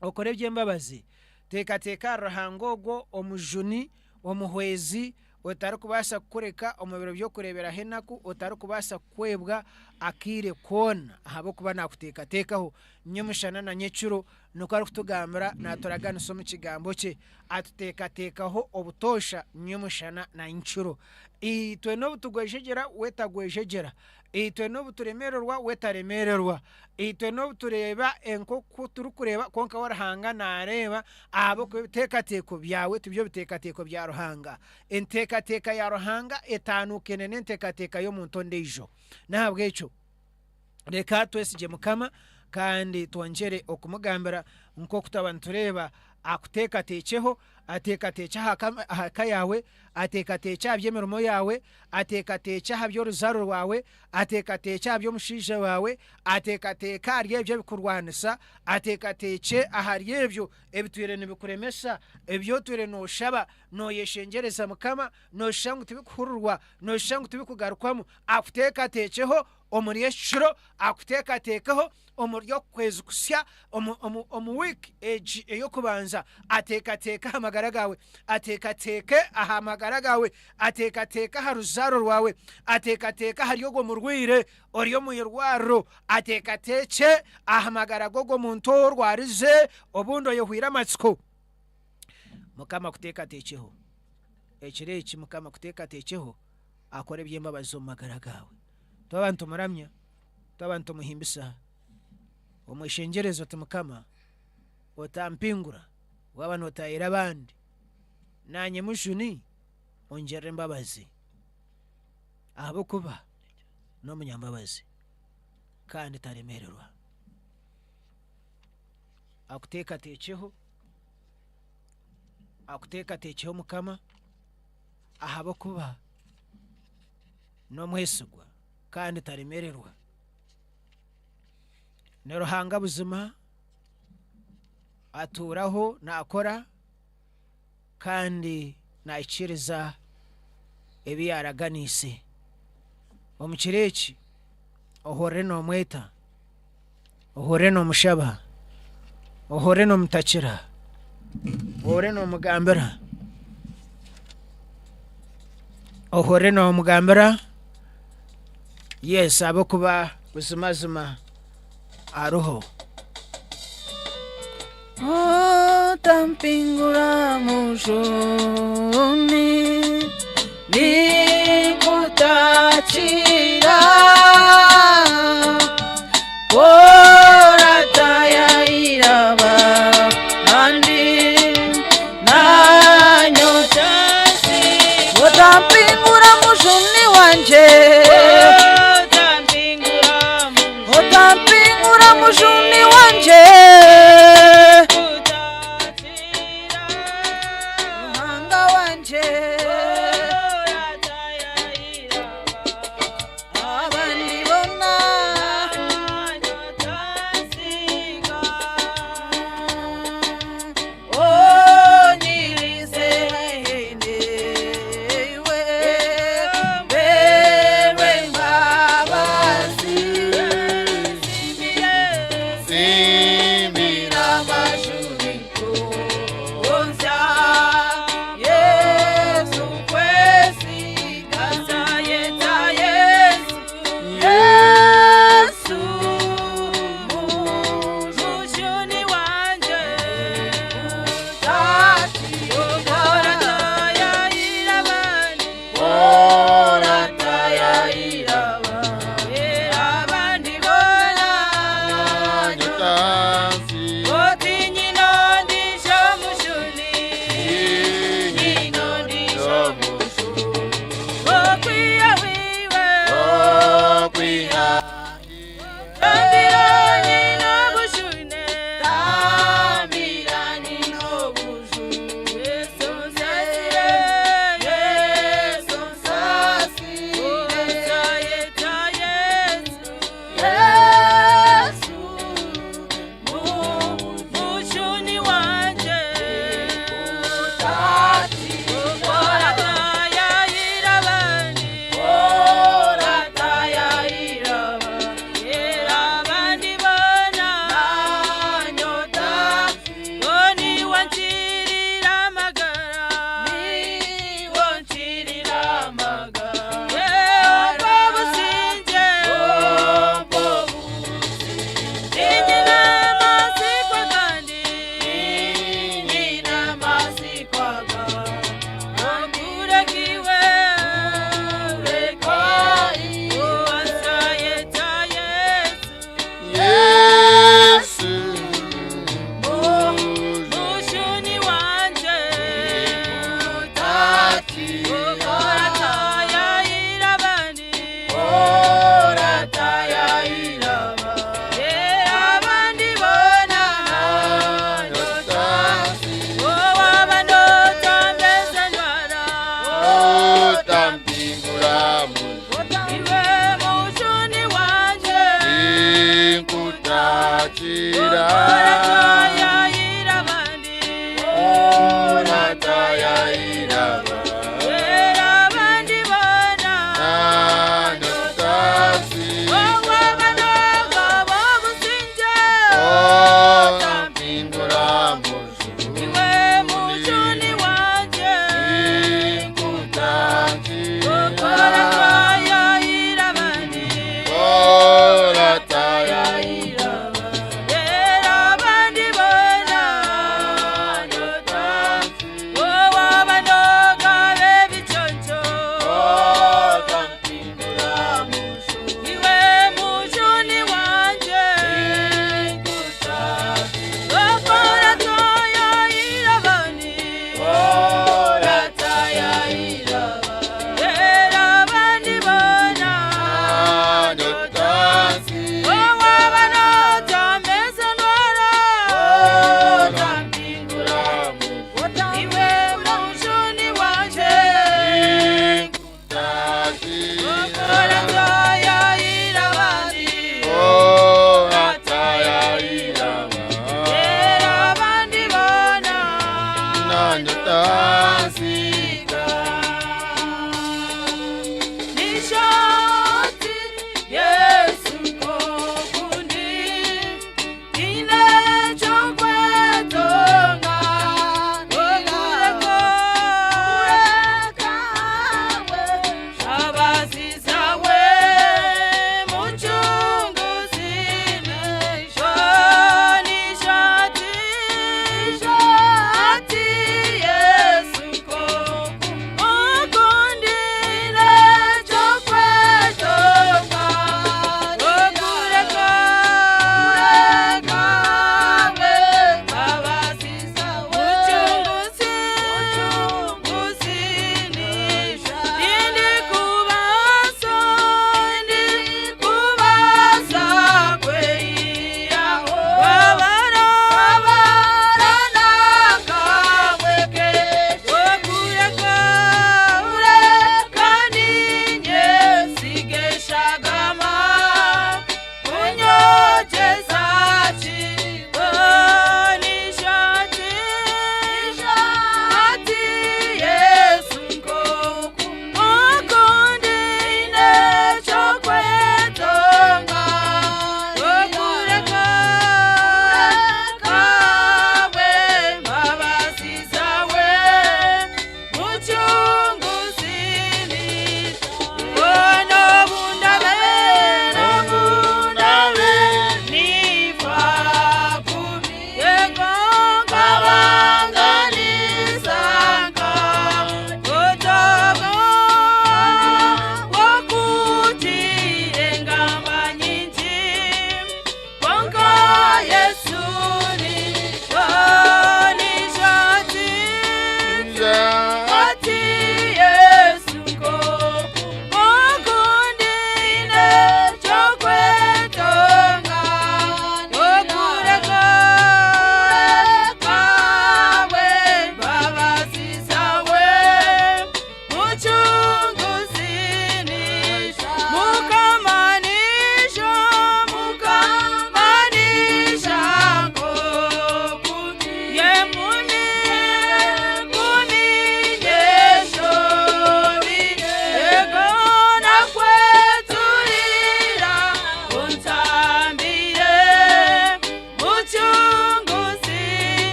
okora eby'embabazi. Teekateeka ahari Ruhanga ogwo Omujuni, Omuhwezi, otarikubaasa kukureka omu biro by'okureeberaho enaku, otarikubaasa kukwebwa akaire koona ahabw'okuba naakuteekateekaho nyomushana na nyekiro, nikwo arikutugambira naaturaganisa omu Kigambo kye. Atuteekateekaho obutoosha nyomushana na nyekiro. Itwe n'obu tugwejegyera, we tagwejegyera. Itwe n'obu turemererwa, we taremererwa. Itwe n'obu tureeba nk'oku turikureeba, kwonka we Ruhanga naareeba, ahabw'okuba ebiteekateeko byawe tibyo biteekateeko bya Ruhanga. Enteekateeka ya Ruhanga etaanukaine n'enteekateeka y'omuntu ondiijo. N'ahabw'ekyo reka twesigye Mukama kandi twongyere okumugambira nk'oku twaba nitureeba akuteekateekyeho, ateekateekye aha ka yaawe, ateekateekye aha by'emirimo yaawe, ateekateekye aha by'oruzaaro rwawe, ateekateekye aha by'omushaija waawe, ateekateeke ahari ebyo ebikurwanisa, ateekateekye ahari ebyo ebitwire nibikuremesa, ebi otwire nooshaba nooyeshengyereza Mukama, nooshusha ngu tibikuhurirwa, nooshusha ngu tibikugarukwamu, akuteekateekyeho omuri eki kiro, akuteekateekeho omuri oku kwezi kusya, omu, omu, omu wiiki egi ey'okubanza, ateekateeke aha magara gaawe, ateekateeke aha magara gaawe, ateekateeke aha ruzaaro rwawe, ateekateeke ahari ogwo murwaire ori omu irwariro, ateekateekye aha magara g'ogwo muntu ou orwarize obundi oyehwire amatsiko. Mukama akuteekateekyeho. Ekiro eki Mukama akuteekateekyeho akore eby'embabazi omu magara gaawe. Twaba nitumuramya, twaba nitumuhimbisa, omweshengyereze oti Mukama otampingura waaba nootayira abandi, naanye mujuni ongirire embabazi ahabw'okuba n'omunyambabazi kandi taremeererwa. Akuteekateekyeho, akuteekateekyeho Mukama ahabw'okuba n'omwesigwa kandi taremererwa. Ni Ruhanga buzima, atuuraho naakora kandi naahikiiriza ebi yaaraganiise. Omu kiro eki, ohurire noomweta, ohurire noomushaba, ohurire noomutakira, ohurire noomugambira, ohurire noomugambira yes ahabw'okuba buzimazima ariho.
Otampingura mujuni Nikutakira Oratayayira abandi Nanye Otampingura mujuni wanje Otampingura mujuni wanje Ruhanga wanje.
Kutakira.
Oratayayira abandi.
Oratayayira
Era abandi boona.
abandi.
Ow'abanoga b'obusingye.
Otampindura mujuni.
Iwe mujuni wanje.
Kutakira.
Oratayayira abandi.
Oratayayira
Era abandi.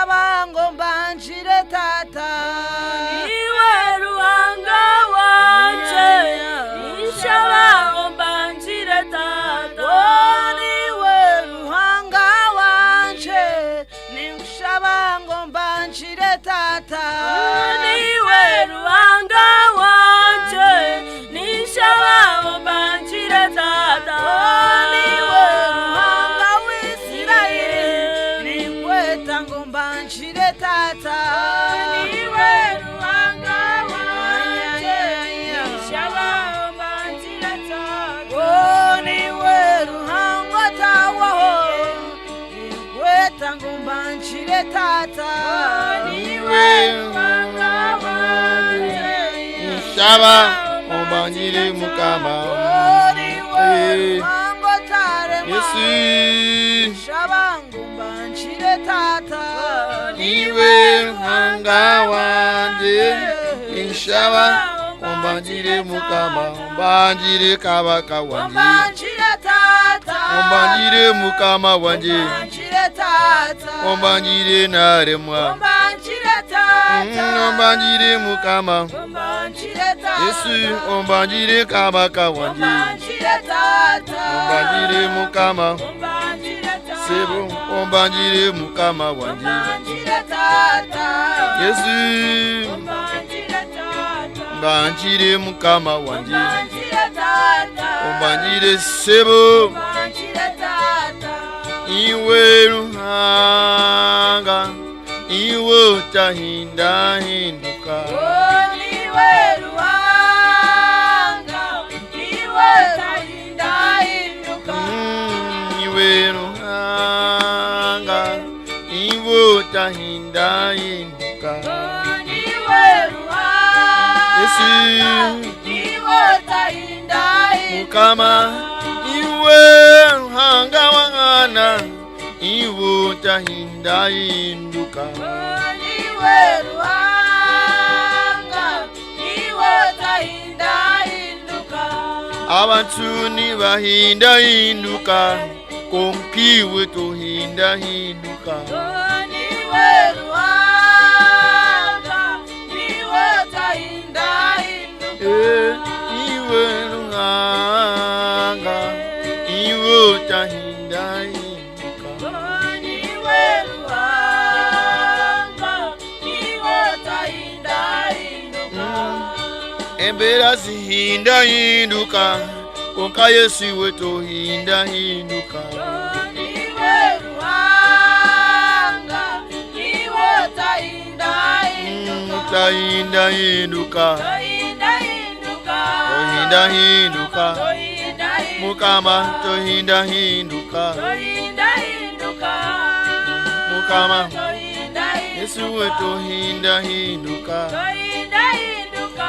Ninkushaba ngu ombangire Taata. Niiwe Ruhanga wangye, ninshaba ombangire Taata. Oh, niiwe Ruhanga wangye, ninkushaba ngu ombangire Taata. Niiwe Ruhanga wangye, ninshaba ombangire Taata. Oh, niiwe Ruhanga w'Israeli, ninkweta ngu ombangire Taata. Niiwe Ruhanga wangye, ninshaba ombangire Taata. Oh, niiwe Ruhanga otahwaho, ninkweta ngu ombangire Taata.
Niiwe Ruhanga wangye, nshaba ombangire Mukama.
Oh, niiwe
Eh.
Ruhanga otaremwa,
Yesu.
nshaba ngu ombangire Taata.
Niiwe Ruhanga wangye, nshaba ombangire Mukama, ombangire Kabaka wangye,
Ombangire Taata.
ombangire Mukama wangye,
Ombangire Taata.
ombangire naremwa,
Ombangire Taata.
Ombangire Mukama,
Ombangire Taata.
Yesu ombangire Kabaka wangye,
Ombangire Taata.
ombangire Mukama,
Ombangire Taata.
Sebo ombangire Mukama wangye,
Ombangire Taata.
Yesu
Ombangire Taata.
ombangire Mukama wangye,
Ombangire Taata.
ombangire Sebo.
Ombangire Taata.
Iwe Ruhanga, iwe otahindahinduka.
Oh, niwe Ruhanga, niwe otahindahinduka.
Iwe Ruhanga, iwe otahindahinduka.
Oh, niwe Ruhanga,
Yesu.
niwe otahindahinduka.
Mukama, iwe Ruhanga wangana, iwe otahindahinduka.
Oh, niwe Ruhanga, niwe otahindahinduka.
Abantu nibahindahinduka, konka iwe tohindahinduka.
Oh, niwe Ruhanga, niwe otahindahinduka.
Eh, iwe Ruhanga, iwe otahindahinduka.
Oh, niwe Ruhanga, niwe otahindahinduka.
Embeera zihindahinduka, konka Yesu iwe tohindahinduka.
Oh, niwe Ruhanga, niwe otahindahinduka.
Otahindahinduka,
Tohindahinduka.
tohindahinduka,
Tohindahinduka.
Mukama tohindahinduka,
Tohindahinduka.
Mukama
Tohindahinduka.
Yesu we tohindahinduka,
Tohindahinduka.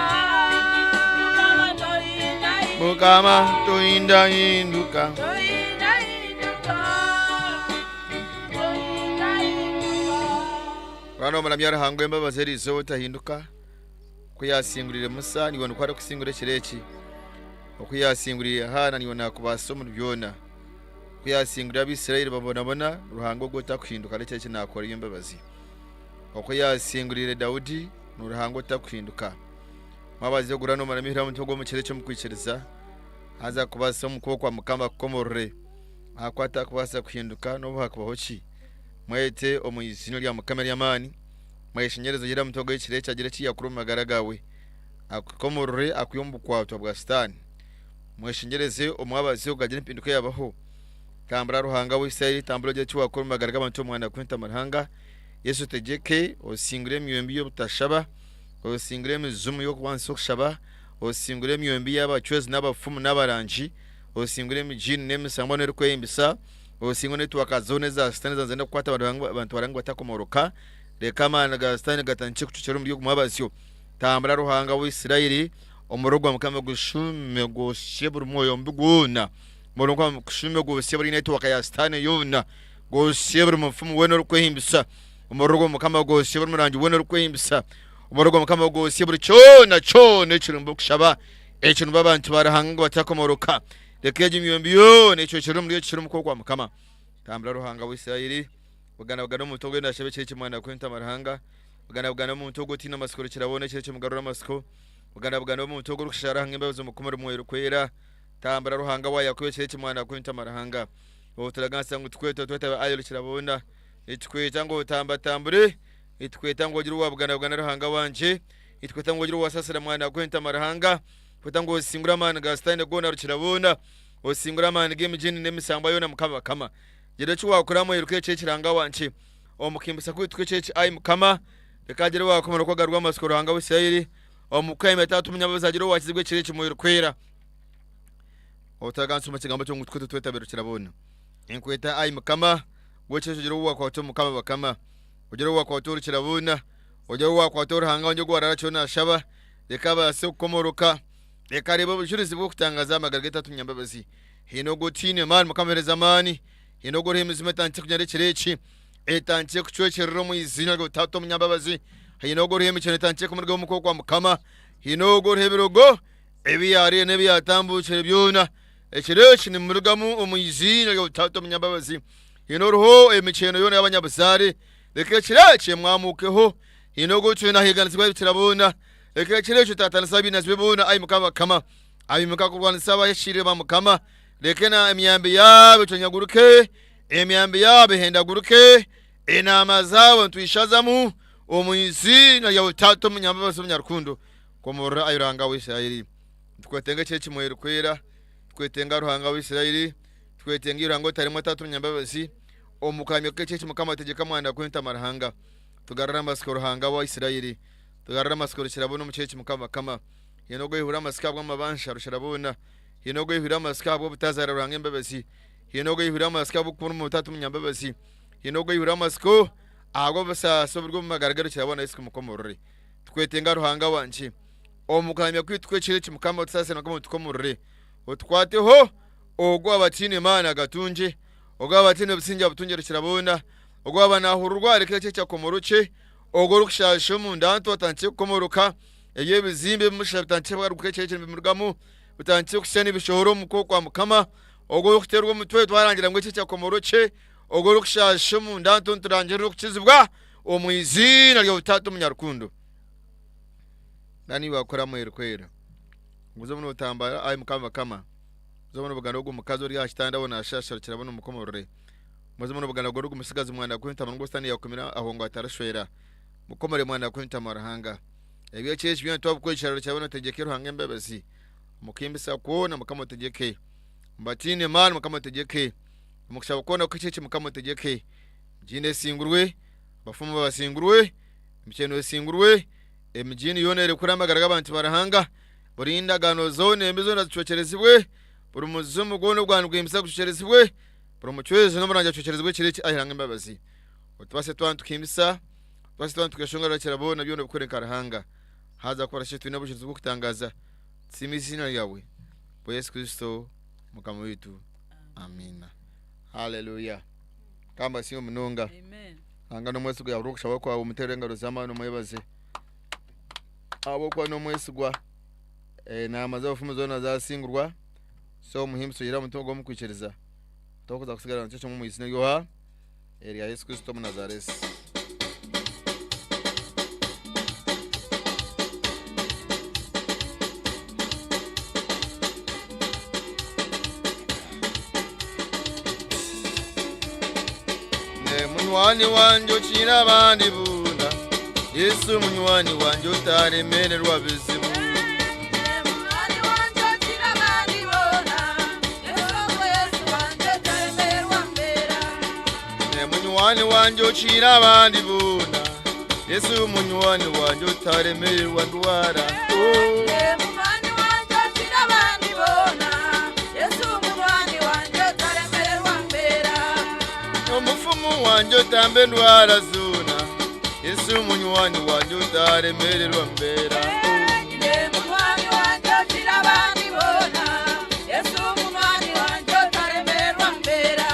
Tohindahinduka.
Mukama tohindahinduka.
Tohindahinduka. Tohindahinduka.
Mwana w'omuramya Ruhanga w'embabazi eriizooba otahinduka, ku yaasinguriire Musa niiwe nikwo arikusingura ekiro eki. Oku yaasinguriire Haana niiwe naakubaasisa omuri byona. Ku yaasinguriire Abaisraeli babonabona, Ruhanga ogwo otakuhinduka n'ekiro eki naakora eby'embabazi. Oku yaasinguriire Daudi ni Ruhanga otakuhinduka. Mwabazi ogura n'omuramya ohire aha mutwe gw'omu kiro eki omu kwikiriza, haza akubaasise omu kuboko kwa Mukama akukomorore. Ahakuba takubaasa kuhinduka n'obu hakubaho ki. Mwete omu iziina rya Mukama ery'amaani, mweshengyereze ogyere aha mutwe gw'ekiro eki agire eki yaakora omu magara gaawe, akukomorore akwihe omu bukwatwa bwa Sitaane. Mweshengyereze omwabazi ogwo agire empinduka yaabaho. Tambura Ruhanga w'Israeli, tambura ogire eki waakora omu magara g'abantu omu mwanya gw'entama Ruhanga. Yesu otegyeke, osingure emyoyo mibi y'obutashaba, osingure emizimu y'okubanzisa okushaba, osingure emyoyo mibi y'abacwezi n'abafumu n'abarangi, osingure emijiini n'emisambwa n'erikwehimbisa, osingure network zoona eza sitaane ezanzire kukwata abantu abantu baranga batakomoroka. Reka amaani ga sitaane gatandikye kucwekyerera omuri ogu mwabazyo. Tambura Ruhanga wa Israeli, omuriro gwa Mukama gushuume gwosye buri mwoyo mubi gwona. Omuriro gwa Mukama gushuume gwosye buri network ya sitaane yoona. Gwosye buri mufumu weena orikwehimbisa. Omuriro gwa Mukama gwosye buri murangi weena orikwehimbisa. Omuriro gwa Mukama gwosye buri kyona kyona ekirumba okushaba, ekirumba abantu ba Ruhanga ngu batakomoroka. Reka egyo myoyo mibi yoona ecwekyerere omuri eki kiro omu kuboko kwa Mukama. Tambura Ruhanga wa Israeli.
Bugana bugana omuntu ogwo nashaba ekiro eki mwana kwentama Ruhanga. Bugana bugana omuntu ogwo otiine amatsiko rukirabona ekiro eki mugarura amatsiko. Bugana bugana omuntu ogwo orikushara Ruhanga embabazi omukomere omwoyo orikwera. Tambura Ruhanga wa Yakobo ekiro eki mwana kwentama Ruhanga. Oturaganisa ngu tukwete twetabe ayi rukirabona. Nitukweta ngu otambatambure. Nitukweta ngu ogire owabugana bugana Ruhanga wangye. Nitukweta ngu ogire owasasira mwana kwentama Ruhanga. Nitukweta ngu osingure amaani ga sitaane goona rukirabona. Osingure amaani g'emijini n'emisambwa yoona Mukama bakama. Gira eki waakora mwiruka eki ekiranga wangye. Omu kuhimbisa kwaitu kw'eki eki, ai Mukama, reka hagire owaakomora kwagarurwa amatsiko Ruhanga wa Isiraeli. Omu kwemera Taata omunyambabazi hagire owaakizibwa ekiro eki Mwoyo Orikwera. Otaraganisa omu kigambo kyo ngu tukwe tutwetabire Rukiraboona. Ninkweta, ai Mukama, gw'ekiro eki ogire ou waakwata omu Mukama bakama. Ogire ou waakwata Orukiraboona. Ogire ou waakwata Oruhanga wangye ogu waraara kiro naashaba. Reka abaase kukomoroka. Reka areebe obujurizi bw'okutangaaza aha magara ge Taata omunyambabazi. Haine ogwo otiine maani Mukama amuheereze amaani. Haine ogwo oriho emizimu etandikire kugyenda ekiro eki, etandikire kucwekyerera omu iziina ryawe Taata omunyambabazi. Haine ogwo oriho emikyeno etandikire kumurugaho omu kuboko kwa Mukama. Haine ogwo oriho ebirogo ebi yaariire n'ebi yaatambuukire byona, ekiro eki nibimurugamu omu iziina ryawe Taata omunyambabazi. Haine oriho emikyeno yoona y'abanyabuzaare, reka ekiro eki emwamuukeho. Haine ogwo otwire naahiiganisibwa ebikira boona, reka ekiro eki otaatanise abainazi be boona, ai Mukama bakama. Abaimuka kurwanisa abahikiriire ba Mukama, reka emyambi yaabo ecwanyaguruke, emyambi yaabo ehendaguruke, enaama zaabo nitwishazamu omu iziina ryawe Taata omunyambabazi omunyarukundo. Komorora ai Ruhanga wa Isiraeli. Nitukwetenga ekiro eki Mwoyo Orikwera, tukwetenga Ruhanga wa Isiraeli, tukwetenga iwe Ruhanga otaremwa Taata omunyambabazi, omu kuramya kw'ekiro eki Mukama tegyeka mwana kwentama Ruhanga. Tugarure amatsiko Ruhanga wa Isiraeli, tugarure amatsiko Rukirabona omu kiro eki Mukama bakama. Haine ogwo oihura amatsiko ahabw'amabanja, Rusharaboona. Haine ogwo oihura amatsiko ahabw'obutazaara, Ruhanga embabazi. Haine ogwo oihura amatsiko ahabw'okukunda omu Taata omunyambabazi. Haine ogwo oihura amatsiko ahabw'obusaasi oburi omu magara ge, Rukiraboona Yesu kumukomorore. Tukwetenga Ruhanga wangye. Omu kuramya kwaitu kw'ekiro eki Mukama otusaasire Mukama otukomorore. Otukwateho ogwo abataine maani agatungye, ogwo abataine busingye abutungye Rukiraboona, ogwo aba naahururwa areke ekyo ekyakomorokye, ogwo orikushaasha omunda ntu atandikye kukomoroka. Ebyo ebizimba ebimushusha bitandikire kugaruka ekiro eki nibimurugamu, bitandikire kusya nibishohora omu kuboko kwa Mukama. Ogwo orikuteerwa omutwe twarangira ngu eki ekyakomoro kye, ogwo orikushaasha omunda ntu niturangirira okukizibwa omu iziina rya Taata omunyarukundo. Nani wakora mwerikwera. Oguze muno otambara ai Mukama bakama. Oguze muno obuganda ogu mukazi ori aha kitanda aho nashasha rukirabona omukomorore. Oguze muno obuganda ogu musigazi mwana gw'entama ngu sitani yakumira aho ngu atarashwera. Mukomore mwana gw'entama Ruhanga. Ebyo eki byona twabikora ekiraro kya boona otegyeke Ruhanga embabazi. Omukuhimbisa kwona Mukama otegyeke. Mubatiine maani Mukama otegyeke. Omu kushaba kwona kuhikye eki Mukama otegyeke. Emigiini esingurwe, abafumu basingurwe, emikyeno esingurwe, emigiini yoona erekure amagara g'abantu ba Ruhanga. Buri ndagaano zoona embi zoona zicwekyerezibwe, buri muzimu gwona ogwaba niguhimbisa gucwekyerezibwe, buri mucwezi n'omurangi acwekyerezibwe ekiro eki ai Ruhanga embabazi. Otubaase twaba nitukuhimbisa. Twase twaba nitweshongora Rukira boona byona obikore nka Ruhanga. Haza ku orashe twine obujurizi bw'okutangaaza. Tusiime eiziina ryawe. Bwa Yesu Kristo Mukama waitu. Amiina. Haleluya. Mukama asiimwe munonga.
Amen.
Ruhanga n'omwesigwa yahurira okushaba kwawe omuteerere engaro z'amaani omwebaze. Ahabw'okuba n'omwesigwa. Enaama z'abafumu zoona zasingurwa. So omuhimbise oyihire aha mutima gw'omukwikiriza. Tokuza kusigara nikyo kimwe omu iziina ry'oha? Erya Yesu Kristo Omunazaresi. Ne munywani wangye okira abandi boona, Yesu munywani wangye otaremererwa bizibu.
Munywani wangye okira abandi boona, Yesu wangye otaremererwa mbeera.
Ne munywani wangye okira abandi boona, Yesu munywani wangye otaremererwa ndwara. Oh.
Munywani wangye okira abandi boona, Yesu munywani wangye otaremererwa mbeera.
Omufumu wangye otamba endwara zoona, Yesu munywani wangye otaremererwa mbeera.
Munywani wangye okira abandi boona, Yesu munywani wangye otaremererwa mbeera.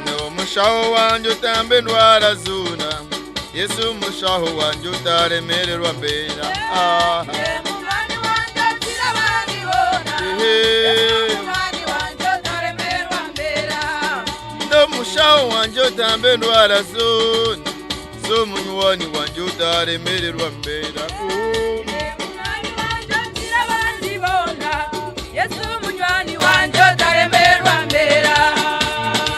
N'omushaho wangye otamba endwara zoona, Yesu mushaho wangye otaremererwa mbeera. Ah.
Munywani wangye okira abandi boona,
Ehe.
Yesu munywani wangye otaremererwa mbeera.
N'omushaho N'omushaho wangye otamba endwara zoona, z'omunywani wangye otaremererwa mbeera.
Munywani wangye okira abandi boona, Yesu munywani wangye otaremererwa mbeera.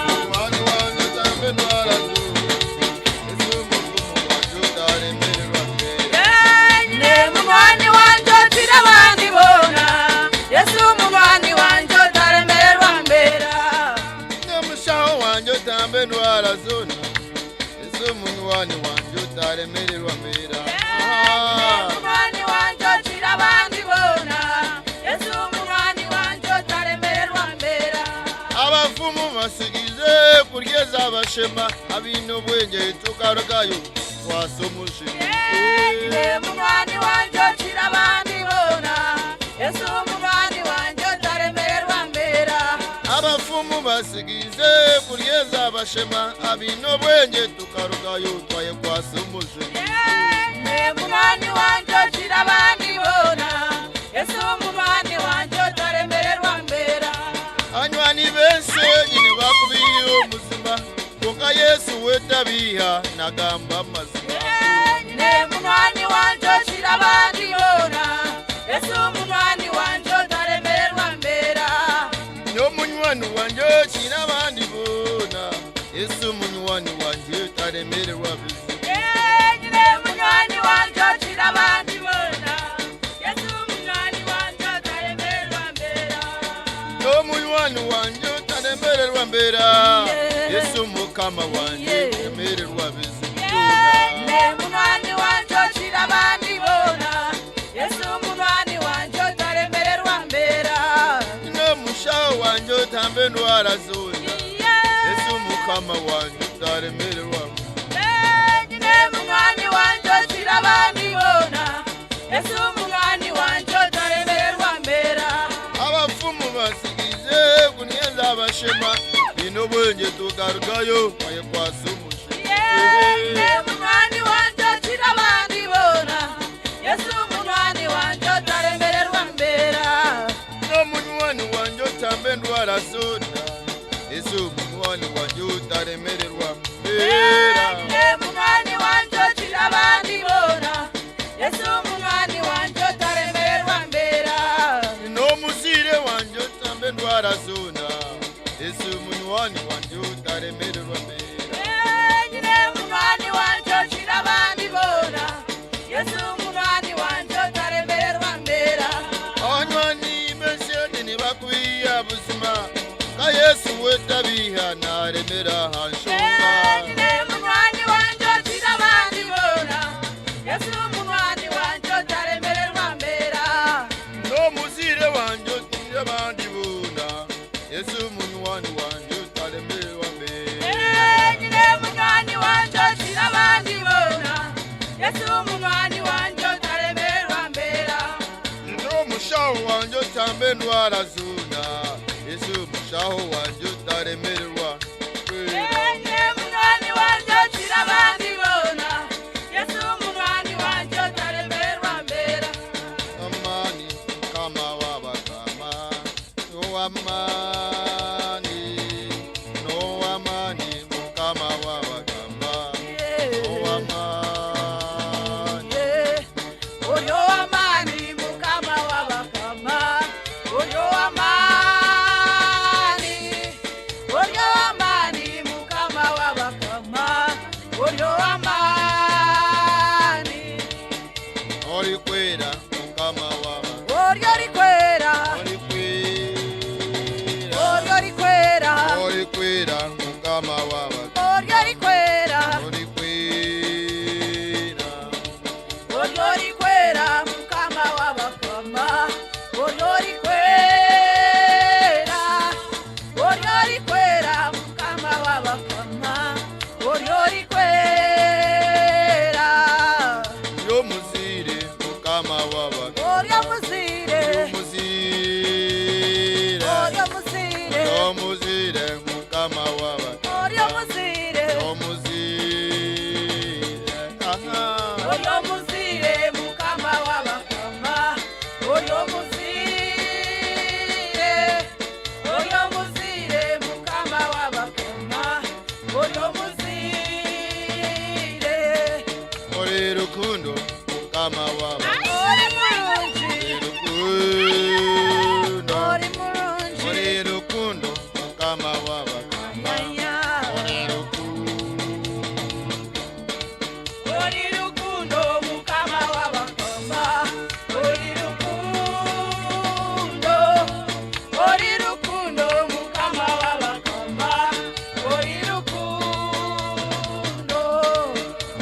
Munywani wangye otamba endwara zoona, Yesu muvumo wangye otaremererwa mbeera.
Nyine munywani wangye okira abandi boona, Yesu munywani wangye otaremererwa mbeera.
N'omushaho wangye otamba endwara zoona, Yesu munywani wangye otaremererwa mbeera.
Munywani wangye okira abandi boona, Yesu munywani wangye otaremererwa mbeera.
Abafumu basigize kuryeza abashema, abaine obwengye tukarugayo twasa omushema.
Nyine munywani wangye okira abandi boona, Yesu munywani wangye otaremererwa mbeera.
Abafumu basigize kuryeza abashema, abaine obwengye tukarugayo twayekwasa omushema.
Nyine munywani wangye okira abandi boona, Yesu munywani wangye otaremererwa mbeera.
Anywani b'ensi nibakubiha omuzima, konka Yesu we tabiha nagamba amazima.
Nyine munywani wangye okira abandi boona, Yesu munywani wangye otaremererwa mbeera.
N'omunywani wangye okira abandi boona, Yesu munywani wangye otaremererwa bizibu.
Nyine munywani wangye okira abandi boona, Yesu munywani wangye otaremererwa mbeera.
N'omunywani wangye otaremererwa mbeera, Yesu mukama wangye otaremererwa bizibu.
Nyine munywani wangye okira abandi boona, Yesu munywani wangye otaremererwa mbeera.
N'omushaho wangye otamba endwara zoona, Yesu mukama wangye otaremererwa.
Nyine munywani wangye okira abandi boona, Yesu munywani wangye otaremererwa mbeera.
Abafumu basigize kunyeza abashema, baine obwengye tugarugayo bayekwasa omushema.
Nyine munywani wangye okira abandi boona, Yesu munywani wangye otaremererwa mbeera.
N'omunywani wangye otamba endwara zoona, Yesu munywani wangye otaremererwa mbeera.
Nyine munywani wangye okira abandi boona, Yesu munywani wangye otaremererwa mbeera.
N'omuziire wangye otamba endwara zoona, Yesu munywani wangye otaremererwa mbeera.
Nyine munywani wangye okira abandi boona, Yesu munywani wangye otaremererwa mbeera.
Abanywani b'ensi nibakubiha buzima, ka Yesu we tabiha naremera aha nshonga.
Nyine munywani wangye okira abandi boona, Yesu munywani wangye otaremererwa mbeera.
N'omuziire wangye otira abandi boona, Yesu munywani wangye otaremererwa mbeera.
Nyine munywani wangye okira abandi boona, Yesu munywani wangye otaremererwa mbeera.
N'omushaho wangye otamba endwara zoona, Yesu mushaho wangye otaremererwa mbeera.
Nyine munywani wangye okira abandi boona, Yesu munywani wangye otaremererwa mbeera.
Amani mukama w'abakama, n'ow'amaani, n'ow'amaani mukama w'abakama, n'ow'amaani.
Oyo w'amaani mukama w'abakama, oyo w'amaani.
Ori rukundo mukama waba
Ori murungi
Ori rukundo
Ori murungi
Ori rukundo mukama waba
Aya.
Ori rukundo
Ori rukundo mukama w'abakama Ori rukundo Ori rukundo mukama w'abakama Ori rukundo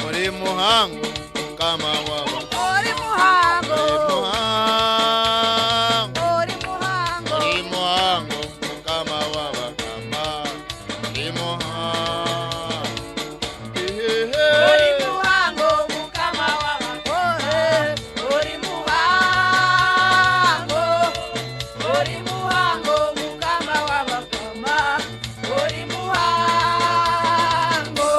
Ori muhango mukama waba
Ori muhango
Ori muhango
Ori muhango
Ori muhango mukama waba kama Ori muhango
Ori muhango mukama w'abakama Ori muhango Ori muhango mukama w'abakama Ori muhango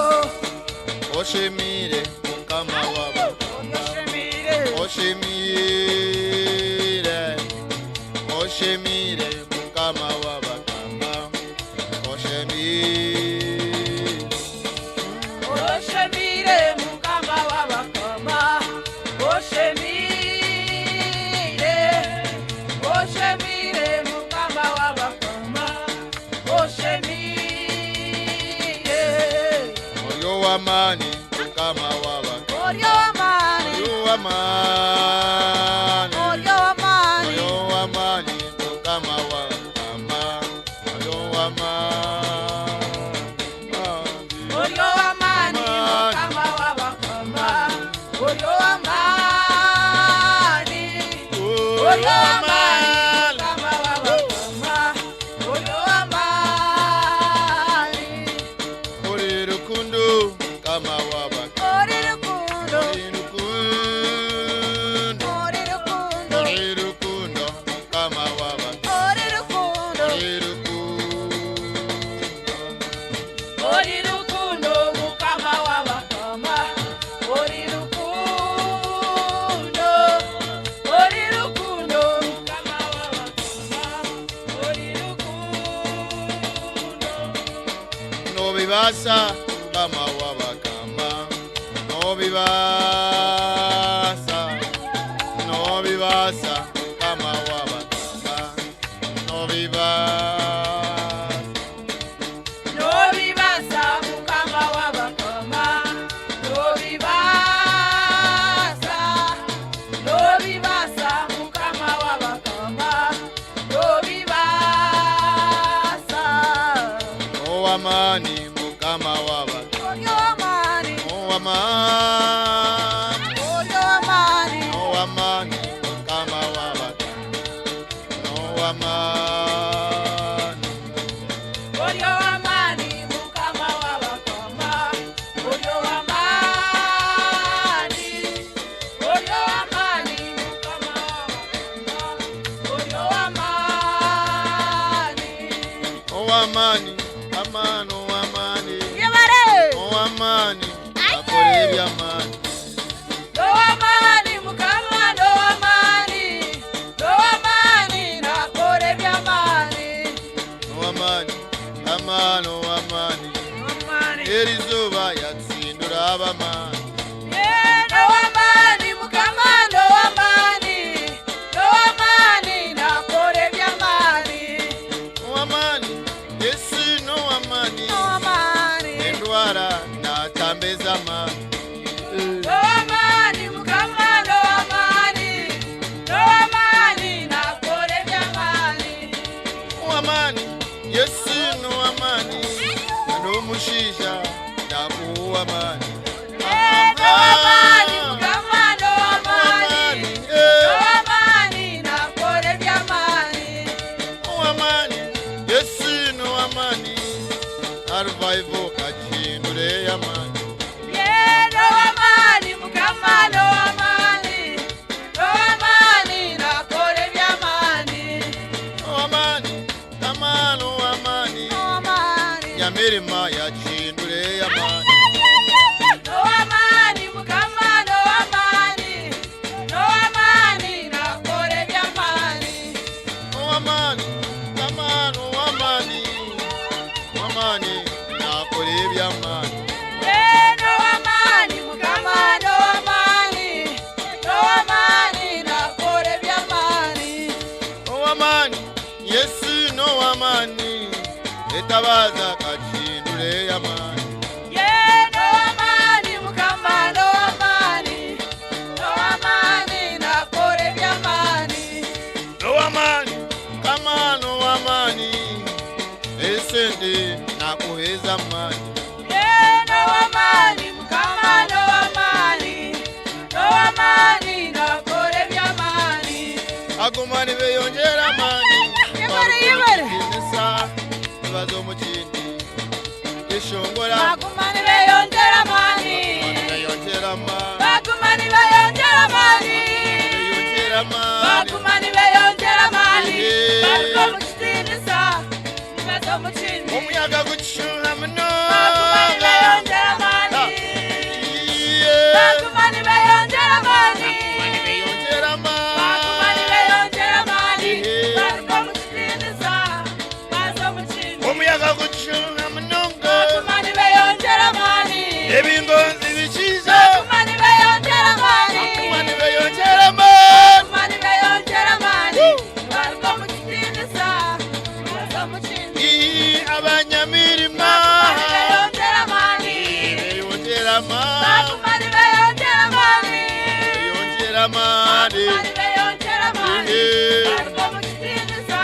Oshemire mukama waba
Oshemire
Oshemire Oshemire mukama wabakama Oshemire
Oshemire mukama w'abakama Oshemire Oshemire mukama w'abakama Oshemire
Oyo wamani mukama wabakama
Oyo wamani
Oyo wamani
Oyo wamani
Oyo wamani mukama wabakama Oyo wamani
Oyo wamani mukama w'abakama Oyo wamani Oyo wamani mukama w'abakama Oyo wamani
Ori rukundo mukama wabakama
Ori rukundo
Ori rukundo
Ori rukundo
Ori rukundo mukama wabakama
Ori rukundo
Ori rukundo
Ori rukundo mukama w'abakama Ori rukundo Ori rukundo mukama w'abakama Ori rukundo
Nobibasa mukama wabakama Nobibasa Nobibasa mukama wabakama Nobibasa
Nobibasa mukama w'abakama Nobibasa Nobibasa mukama w'abakama Nobibasa
Owamani mukama wabakama
Oyo wamani
Owamani
Oyo wamani
Owamani mukama wabakama Owamani
Oyo wamani mukama w'abakama Oyo wamani Oyo wamani mukama w'abakama Oyo wamani
Owamani amani owamani
Yebare
Owamani akora ebyamani
Nowamani mukama nowamani Nowamani nakora ebyamani
Owamani amani owamani
Nowamani
Erizuba yatsindura abamani
Nowamani mukama nowamani Nowamani nakora ebyamani
Owamani Yesu nowamani
Nowamani
Endwara natambeza amani
Nowamani mukama nowamani Nowamani nakora ebyamani
Owamani Yesu nowamani Nomushisha ndakuwamani
Nowamani
Ekitabaaza kakihindure amaani.
Ye n'ow'amaani Mukama n'ow'amaani, n'ow'amaani naakora eby'amaani.
N'ow'amaani Mukama n'ow'amaani, esente nakuheeza amaani.
Ye n'ow'amaani Mukama n'ow'amaani, n'ow'amaani naakora eby'amaani.
Aguma nibeyongyera amaani.
Yebare, yebare.
Baruga nibaza omu kindi eshongora.
Baguma nibeyongyera amaani.
Nibeyongyera amaani.
Baguma nibeyongyera amaani.
Nibeyongyera amaani.
Baguma nibeyongyera amaani.
Yeah.
Baruga omu kitiinisa nibaza omu kindi.
Omuyaga gukishuha
Baguma
munonga.
nibeyongyera amaani.
Yeah.
Baguma nibeyongyera amaani.
Nibeyongyera
Baguma
amaani.
nibeyongyera amaani.
Yeah.
Baruga omu kitiinisa baza omu kindi.
Omuyaga gukishuha munonga.
Baguma nibeyongyera amaani.
Ebingonzi bikiza.
Baguma nibeyongyera amaani.
Baguma nibeyongyera amaani.
Baguma nibeyongyera amaani. Baruga omu kitiinisa baza omu kindi.
Ii, Abanyamirima.
Baguma nibeyongyera amaani.
Beyongyera amaani.
Baguma nibeyongyera amaani.
Beyongyera amaani.
Baguma nibeyongyera amaani.
Yeah.
Baruga omu kitiinisa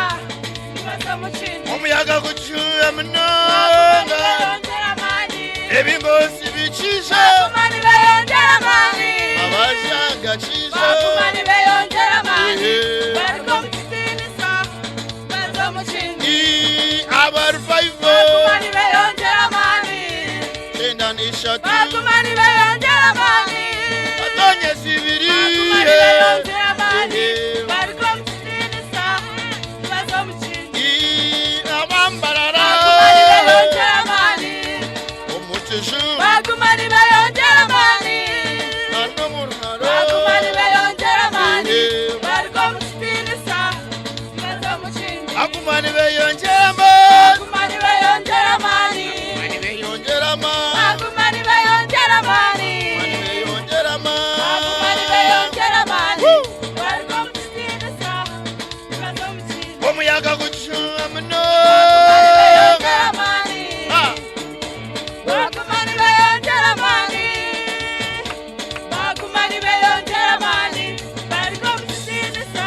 baza omu kindi.
Omuyaga gucuya
Baguma
munonga.
nibeyongyera amaani.
Ebingozi bikiza.
Baguma nibeyongyera amaani.
Abashaga kiza.
Baguma nibeyongyera amaani.
Yeah.
Baruga omu kitiinisa baza omu kindi.
Ii, Abaruvaivo.
Baguma nibeyongyera amaani.
93.
Baguma nibeyongyera amaani.
Batonyeza ibiri.
Baguma nibeyongyera amaani.
Yeah.
Baruga omu kitiinisa baza omu kindi.
Ii, Abambarara.
Baguma nibeyongyera amaani.
Omukishu.
Baguma nibeyongyera amaani.
Nano mu ruharo.
Baguma nibeyongyera amaani.
Yeah.
Baruga omu kitiinisa baza omu kindi.
Baguma nibeyongyera amaani.
Baguma nibeyongyera amaani.
Nibeyongyera amaani.
Baguma nibeyongyera amaani.
Nibeyongyera
Baguma
amaani.
nibeyongyera amaani. Baruga omu kitiinisa baza omu kindi.
Omuyaga gucuha
Baguma
munonga.
nibeyongyera amaani.
Ah.
Baguma nibeyongyera amaani. Baguma nibeyongyera amaani. Baruga omu kitiinisa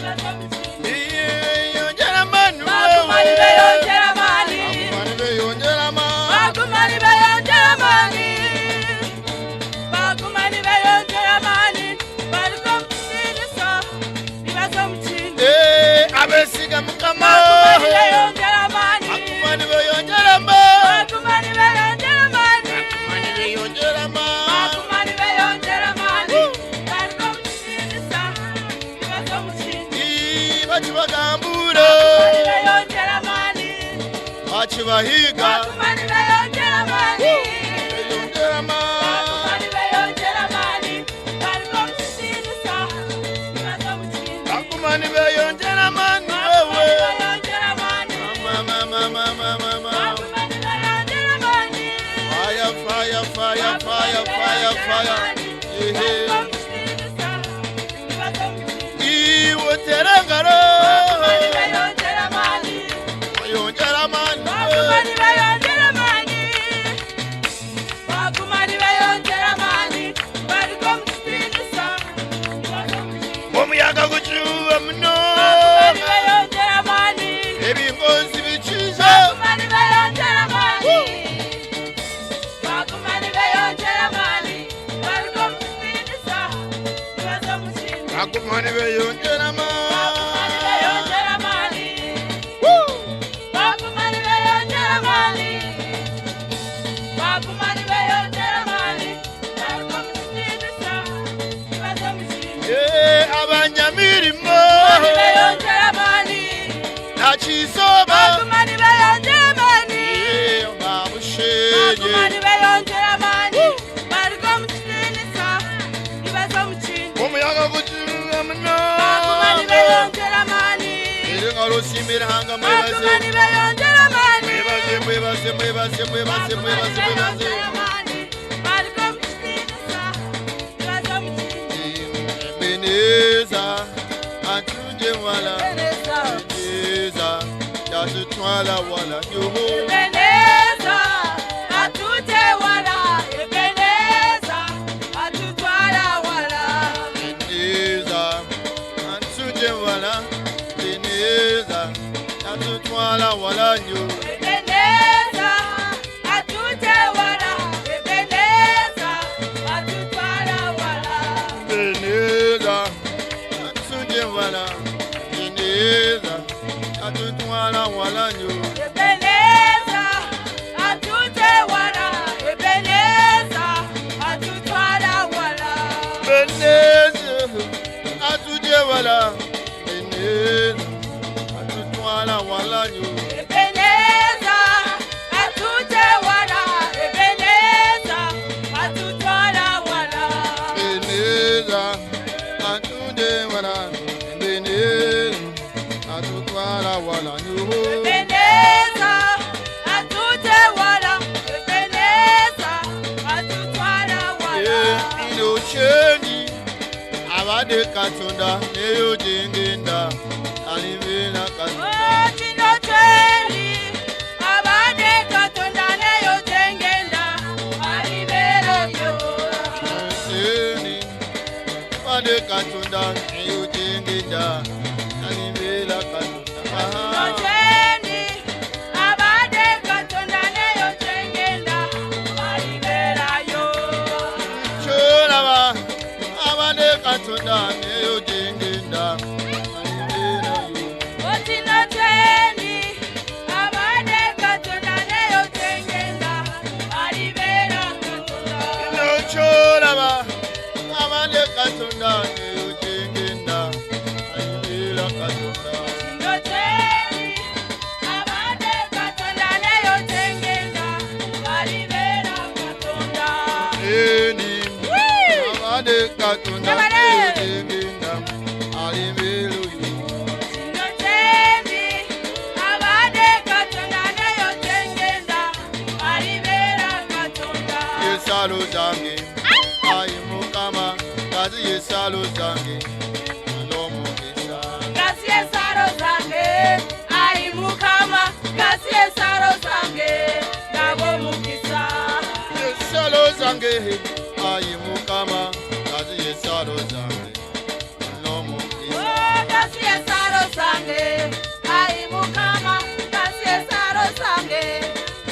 baza omu kindi.
Nibeyongyera amaani
Baguma
wewe.
nibeyongyera amaani.
Baguma nibeyongyera amaani.
Baguma nibeyongyera amaani. Baguma nibeyongyera amaani. Baruga omu kitiinisa nibaza omu kindi.
Eh, abesiga Mukama.
Baguma nibeyongyera amaani.
Baguma nibeyongyera amaani.
Baguma nibeyongyera amaani.
Baguma nibeyongyera amaani.
Baguma nibeyongyera amaani. Baruga omu kitiinisa nibaza omu kindi.
Ii, Bakibagambura.
Baguma nibeyongyera amaani.
Bakibahiga.
Baguma nibeyongyera amaani.
Beyongyera
Baguma
amaani.
nibeyongyera amaani. Baruga omu kitiinisa nibaza omu kindi.
Baguma nibeyongyera amaani
Baguma
wewe.
nibeyongyera amaani.
Mama, mama, mama, mama.
Baguma nibeyongyera amaani.
Fire, fire, fire, fire, fire, fire. Ehe.
Baruga omu kitiinisa nibaza omu kindi.
Iwe terengaro.
Baguma nibeyongyera amaani.
Bayongera amaani
Baguma
wewe.
nibeyongyera amaani. Baguma nibeyongyera amaani. Baruga omu kitiinisa nibaza omu kindi.
Omuyaga gucuha
Baguma
munonga.
nibeyongyera amaani.
Ebingozi bikiza.
Baguma nibeyongyera amaani. Baguma nibeyongyera amaani. Baruga omu kitiinisa nibaza omu kindi.
Baguma nibeyongera
Baguma
amaani.
nibeyongyera amaani. Baguma nibeyongyera amaani. Baguma nibeyongyera amaani. Baruga omu kitiinisa nibaza omu kindi.
Eh, Abanyamirimo.
Nibeyongyera amaani.
Ntakizoba.
Baguma nibeyongyera amaani.
Eh,
Baguma
Babushenye.
nibeyongyera amaani. Baruga omu kitiinisa nibaza omu kindi.
Omuyaga gucuha
Baguma
munonga.
nibeyongyera amaani.
Era ngalo osimira hanga
Baguma
mwebaze.
nibeyongyera amaani.
Mwebaze, mwebaze, mwebaze, mwebaze,
Baguma
mwebaze, mwebaze.
nibeyongyera amaani. Baruga omu kitiinisa nibaza omu kindi.
Ebeneza, atunje wala.
Ebeneza.
Ebeneza, Atutwala wala yoho.
Ebeneza atuje wala. Ebeneza atutwala wala.
Ebeneza atuje wala. Ebeneza atutwala wala yo.
Ebeneza atuje wala. Ebeneza atutwala wala.
Ebeneza atuje wala. Ebeneza atutwala wala yo.
Ebeneza atuje wala. Ebeneza atutwala wala.
Ebeneza atuje wala. Ebeneza atutwala wala yo.
Ebeneza atuje wala. Ebeneza atutwala wala.
Ebeneza atuje wala. Ebeneza atutwala wala yo.
Ebeneza atuje wala. Ebeneza atutwala wala.
Ndocheni abade Katonda neyo gyengenda alibeera Katonda.
Oh, kino kyeri abade Katonda neyo gyengenda alibeerayo.
Ndocheni abade Katonda neyo gyengenda alibeera Katonda.
Kino kyeri abade Katonda neyo gyengenda alibeerayo.
Kyolaba abade Katonda neyo gyengenda alibeerayo.
Oh, kino kyeri abade Katonda neyo gyengenda alibeera Katonda.
Kyolaba abade Katonda neyo gyengenda alibeera Katonda.
Kino kyeri abade Katonda neyo gyengenda alibeera Katonda.
Eni abade Katonda
Abade.
neyo gyengenda alibeerayo.
Kino kyeri abade Katonda neyo gyengenda alibeera Katonda.
Yesalo zange ayi Mukama kazi yesalo zange n'omukisa.
Kasi esaro zange ayi Mukama kasi esaro zange nabo mukisa.
Yesalo zange ayi Mukama kazi yesalo zange n'omukisa.
Oh, kasi esaro zange ayi Mukama kasi esaro zange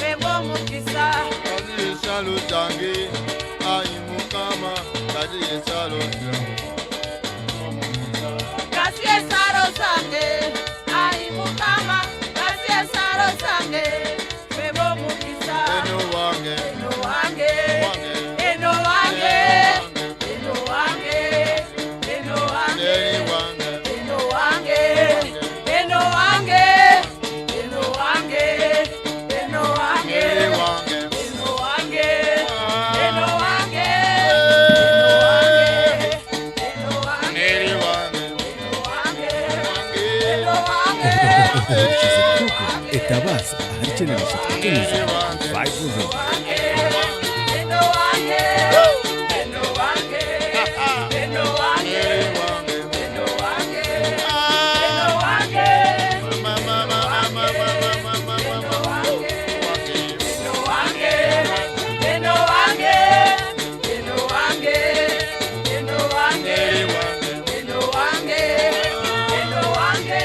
nabo mukisa.
Kazi yesalo zange ayi Mukama kazi yesalo zange n'omukisa.
Kasi esaro zange ayi Mukama kasi esaro zange nabo mukisa.
Eno wange
Eno wange
wange
eno wange eno wange eno wange.
neri wange
Eno wange, eno wange, eno wange, eno wange,
neri wange
eno wange, eno wange, eno wange,
neri wange
wange,
wange
eno wange.
Ohurikize program etabaza ahari kyeneresha tukutumiza Bible Radio.
Eno wange, eno wange, eno wange,
neri wange
eno wange, eno wange,
mama mama mama mama mama
wange.
wange
Eno wange, eno wange, eno wange, eno wange,
neri wange
eno wange, eno wange,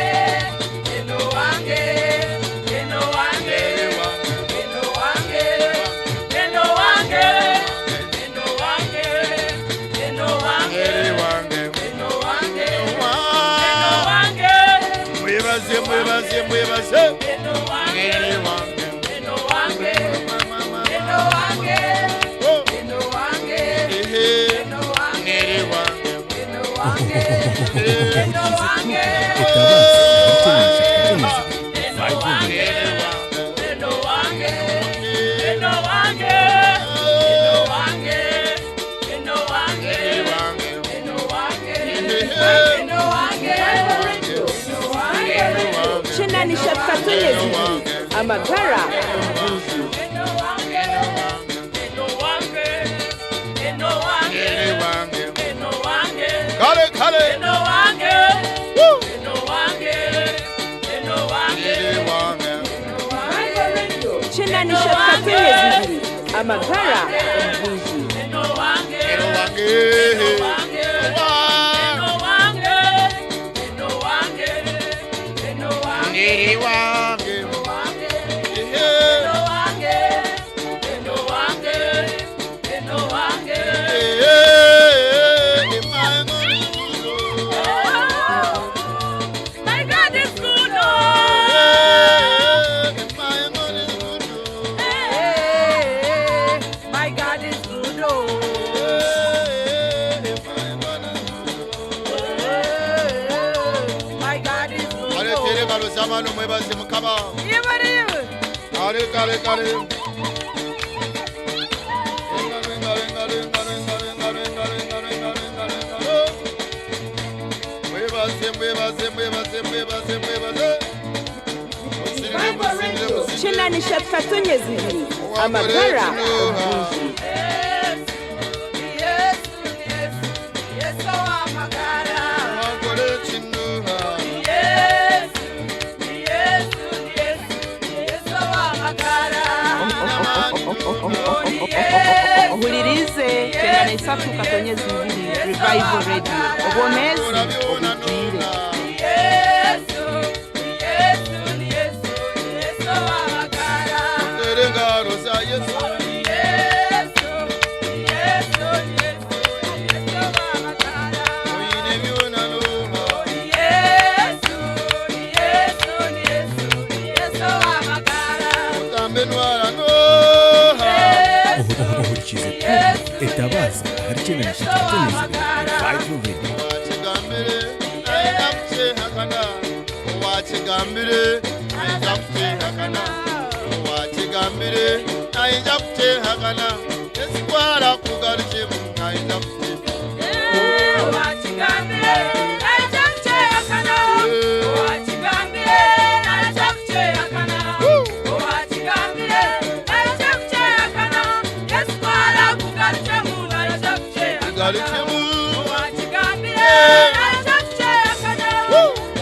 eno wange, eno wange,
neri wange
eno wange, eno wange, eno wange, eno wange,
neri wange
eno wange, eno wange,
mwebaze mwebaze mwebaze
eno wange,
neri wange
eno wange,
mama mama
eno wange,
oh
eno wange.
ehe
Eno wange,
neri wange
eno wange, eno wange,
Etabaza ahari kyeneresha tukutumiza
eno
Bible
wange,
Radio.
neri wange
eno wange, eno wange, eno wange, eno wange,
neri wange
eno wange,
ehe
eno wange, eno wange,
Kinanisha tukatunyezi amagara
eno wange, eno wange, eno wange,
neri wange
eno wange.
kale kale
Eno wange, eno wange, eno wange,
neri wange.
katonyezi ibiri amagara omu bwingi.
My God is good, oh. Hey, my God is good, oh. Hey, my God is good,
Aletere
oh.
ngalo z'abaana omwebaze Mukama.
Ibariwe.
Kale kale kale. Engalo engalo engalo engalo engalo engalo engalo engalo engalo engalo engalo. Mwebaze mwebaze mwebaze mwebaze mwebaze. Musirire musirire musirire.
Kyenda katonyezi ibiri amagara omu bwingi.
Yesu, Yesu, Yesu w'amagara.
Wakole kino.
Yesu, Yesu, Yesu, Yesu w'amagara.
Ohuririze 93.2 Revival Radio obwomeezi obujwire.
Yesu, Yesu, Yesu, Yesu w'amagara.
Tere ngalo za Yesu.
Yesu, Yesu, Yesu, Yesu w'amagara.
Oyine byona nuha.
Yesu, Yesu, Yesu, Yesu w'amagara.
Otambe nwala nuha.
Ohurikize program etabaza ahari 93.2 Revival Radio.
Wakigambire naija kukyehakana owakigambire naija kukyehakana owakigambire naija kukyehakana esikwala kugalukimu naija
Owakigambire, naija kukyehakana. Owakigambire, naija kukyehakana. Owakigambire, naija kukyehakana. Yesu kwarakugarukemu, naija kukyehakana.
kugalukimu
Owakigambire, naija kukyehakana.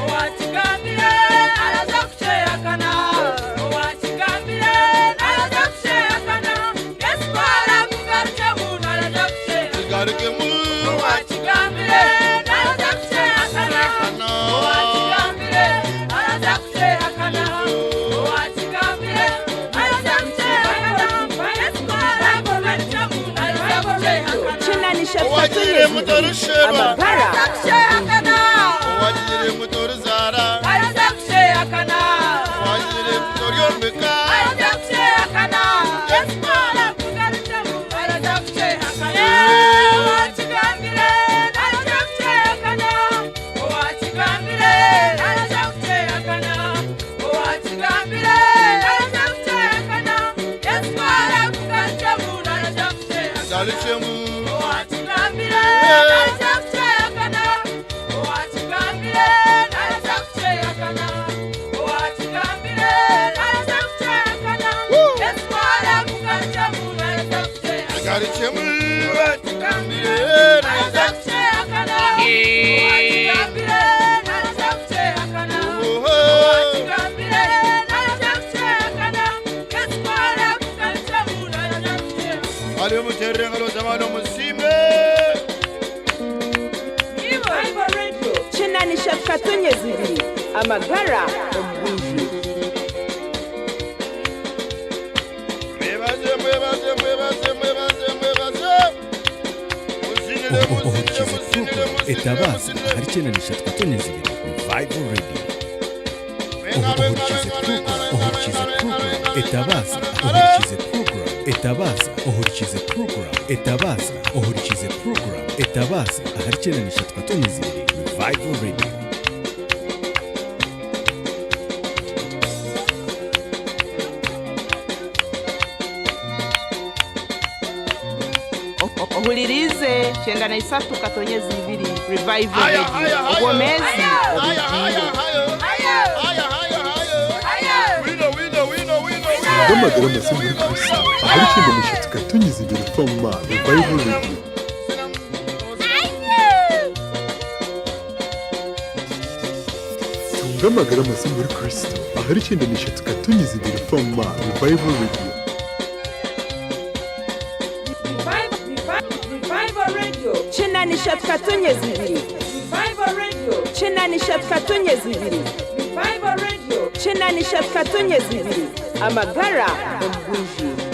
Owakigambire, araza kukyehakana. Owakigambire, araza kukyehakana. Yesu kwarakugarukemu, naraza kukyehakana.
kugalukimu
Owakigambire, naraza kukyehakana. Owakigambire, araza kukyehakana. Owakigambire, araza kukyehakana. Yesu kwarakugarukemu, naraza kukyehakana.
Owagire mutorusherwa
Amagara
Araza kukyehakana.
owagire mutoruzaara
Araza kukyehakana.
owagire mutoryombeka
Araza kukyehakana. Yesu kwarakugarukemu, araza kukyehakana. Owakigambire, araza kukyehakana. Owakigambire, araza kukyehakana. Owakigambire, araza kukyehakana. Yesu kwarakugarukemu, araza kukyehakana.
kugalukimu
Owakigambire, araza kukyehakana. Owakigambire, araza kukyehakana. Owakigambire, araza kukyehakana. Yesu kwarakugarukemu, araza kukyehakana.
kugalukimu
Owakigambire, araza kukyehakana. Owakigambire, araza kukyehakana. Owakigambire, araza kukyehakana. Yesu kwarakugarukemu, araza kukyehakana.
ali muterere engalo z'abaana omusiime
93.2 amagara omu bwingi.
mwebaze mwebaze mwebaze mwebaze mwebaze musinire musinire
Ohurikize
musinire
program
musinire
etabaza
musinire
ahari 93.2 Revival Radio. Ohurikize program ohurikize program etabaza ohurikize program etabaza ohurikize program etabaza ohurikize program etabaza ahari 93.2 Revival Radio.
Ohuririze 93.2 Revival
Haya,
Radio
haya, haya.
obwomeezi
haya haya
obujwire.
haya haya haya haya wino wino wino wino
Ndamagara masa muri Kristo ahari 93.2 fama Revival Radio. Tunga amagara masa muri Kristo ahari 93.2 fama Revival Radio.
Kinanishatu katonyeza ibiri. Revival Radio. Kinanishatu katonyeza ibiri. Revival Radio. Kinanishatu katonyeza ibiri. Amagara omu bwijwire.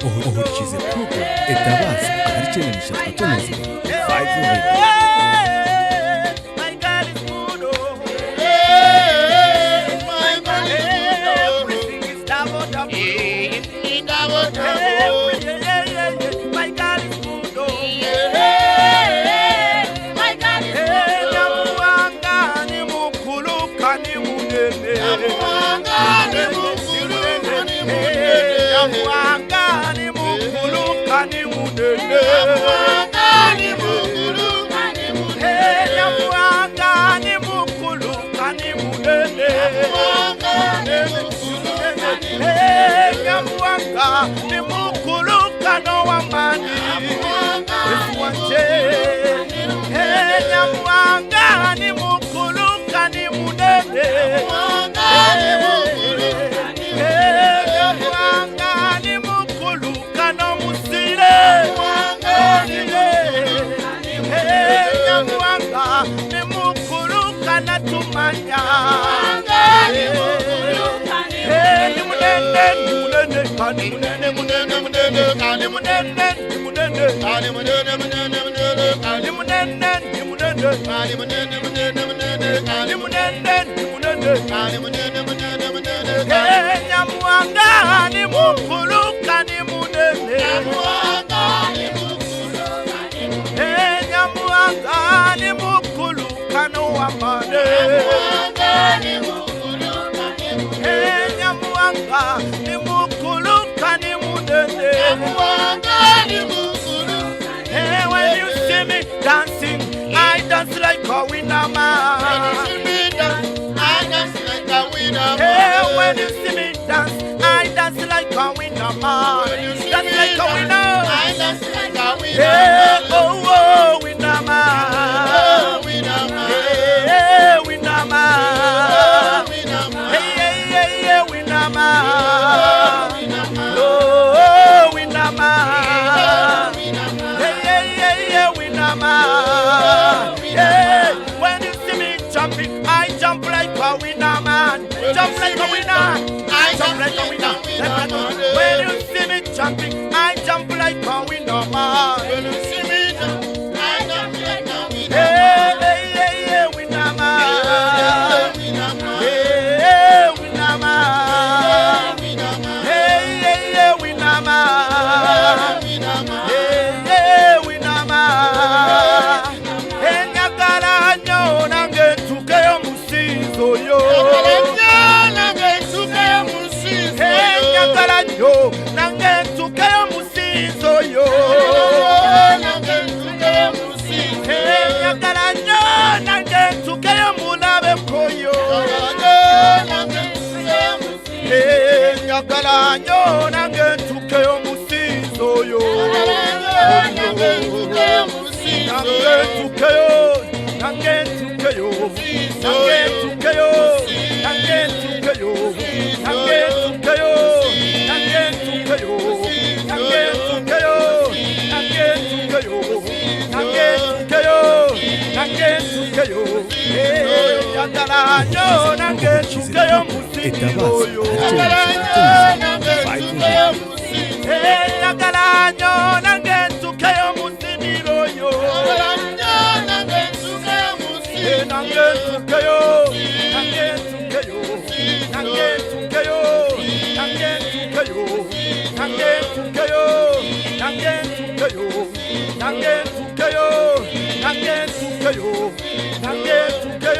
Ohurikize program etabaza ahari 93.2 Revival Radio.
Hey, when you see me dancing, I dance like a winner man.
When you see me dance, I dance like a winner man.
Hey, when you see me dance, I dance like a winner man.
When you see
Dance
me
like a
dance,
winner.
I dance like a winner
Hey,
man.
oh, oh, winner man.
Oh, winner man.
Hey, winner man.
Oh, winner man.
Hey, hey, hey, hey, winner man.
Oh, winner man.
Oh, winner man.
Winner man.
Hey, hey, hey, hey, winner man. Hey, when you see me jumping, I jump like a winner man. Jump like a winner.
I
Jump like a winner. Jump like a
man.
When you see me jumping, I jump like a winner man.
When you see me jump, I jump like a winner
Hey,
man.
hey, hey, hey, winner man.
Oh, winner man.
Hey, winner man.
Winner man.
Hey, hey, hey, winner man.
Winner man.
Hey, winner man. Enyagala nnyo nange ntuukeyo mu nsinzo yo. Enyagala nnyo nange ntuukeyo mu nsinzo yo. Enyagala nnyo nange ntuukeyo mulabeko yo. Enyagala nnyo nange ntuukeyo mu nsinzo yo. Nange ntuukeyo, nange ntuukeyo, nange ntuukeyo, nange ntuukeyo, nange ntuukeyo, nange ntuukeyo, nange ntuukeyo, nange ntuukeyo, nange ntuukeyo, nange ntuukeyo. Eh, njagala nnyo nange ntuukeyo mu nsinzo yo.
Etabaza ahari 93.5 Revival Radio.
Eh, njagala nnyo nange ntuukeyo mu nsiniro yo. Nange ntuukeyo, nange ntuukeyo, nange ntuukeyo, nange ntuukeyo, nange ntuukeyo, nange ntuukeyo, nange ntuukeyo, nange ntuukeyo, nange ntuukeyo,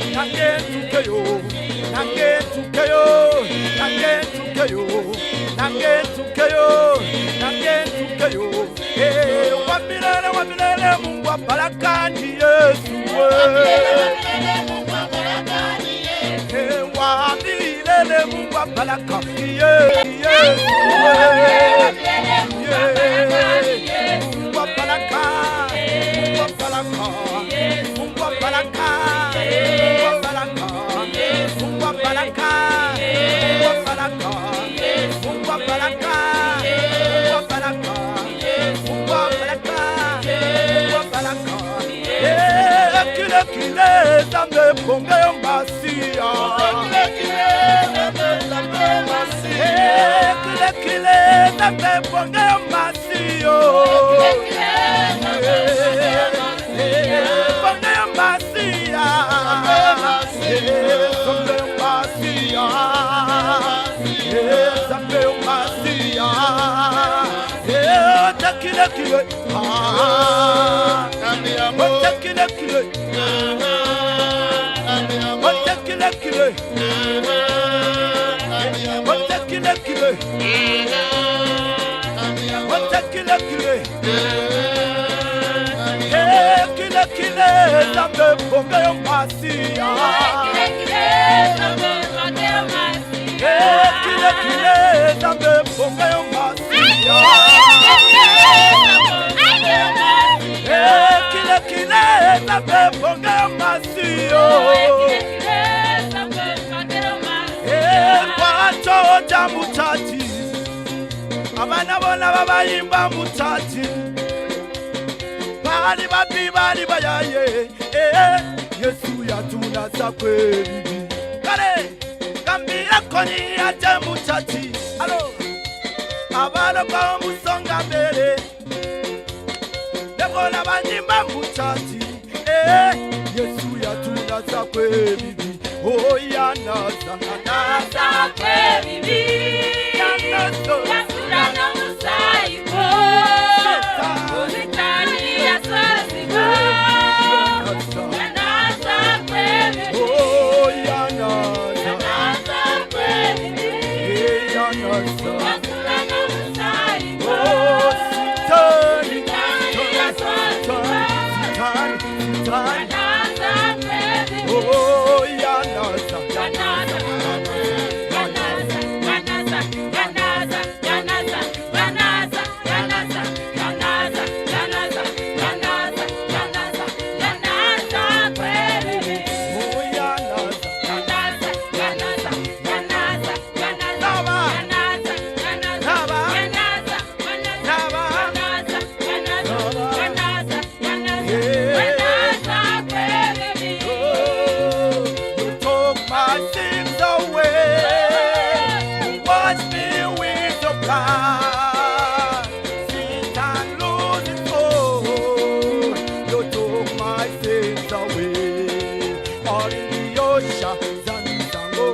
nange ntuukeyo, nange ntuukeyo, nange ntuukeyo, nange ntuukeyo, nange ntuukeyo. Eh, wa milele wa milele Mungu wa baraka ni Yesu we. Eh, wa milele Mungu wa baraka ni Yesu we. Yeah. Mungu wa baraka, Mungu wa baraka, Mungu wa baraka, Mungu wa baraka. baraka, Mungu wa baraka, Mungu wa baraka, Mungu wa baraka, Mungu wa baraka, Mungu wa baraka. Eh, kile kile zambe bonge yo masia. Kile kile zambe masia. Eh, kile kile zambe bonge yo masio. Kile kile zambe bonge yo masia. Zambe yo masia. Zambe yo masia. Eh, kile kile. Ah. Kile kile. Kile kile. Kile kile. Kile kile. Kile kile. Zambe bonge yo masia. Kile kile. Zambe bonge yo masia. Kile kile. Zambe bonge yo masio. Kwachoja muchachi. Abana bona babayimba muchachi. Bali babi bali bayaye. Yesu yatunaza kwebibi. Kale gambira koni aje muchachi. Alo abana kwa musonga mbere. Nebona banyimba muchachi. Yesu yatunaza kwebibi. Oh yanaza
Naza kwebibi.
Yanaza.
Yasura no musaiko. Uzitani yasaziko. Yanaza kwebibi.
Oh yanaza.
Yanaza kwebibi.
Yanaza.
Yasura no musaiko.
Oh sitani.
Uzitani yasaziko.
Sitani. Sitani.
Yanaza kwebibi.
Oh yanaza.
Yanaza. Yanaza. Yanaza. Yanaza. Yanaza. Yanaza. Yanaza. Yanaza. Yanaza. Yanaza. Yanaza. Yanaza kwebibi.
Oh yanaza.
Yanaza. Yanaza. Yanaza. Yanaza.
Naba.
Yanaza. Yanaza.
Naba.
Yanaza. Yanaza.
Naba.
Yanaza. Yanaza.
Naba.
Yanaza. Yanaza.
Yeah.
Yanaza kwebibi.
Oh, you took my sins away. You washed me with your blood. Satan lose its hold. You took my sins away. All in the ocean, zangu,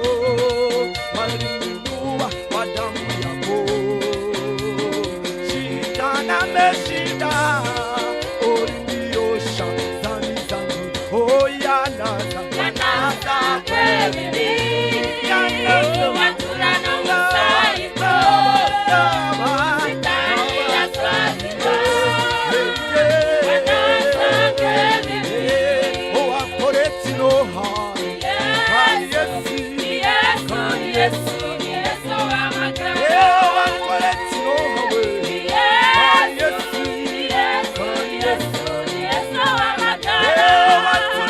walinunua kwa damu yako. Shetani ameshinda. All in the ocean, zangu, oh yanaza.
Yanaza kwebibi. Watura no musaiko. Sitani yasaziko. Yanaza kwebibi. Yesu, Yesu, Yesu, Yesu wamagara. Yesu, Yesu, Yesu, Yesu wamagara. Yesu, Yesu,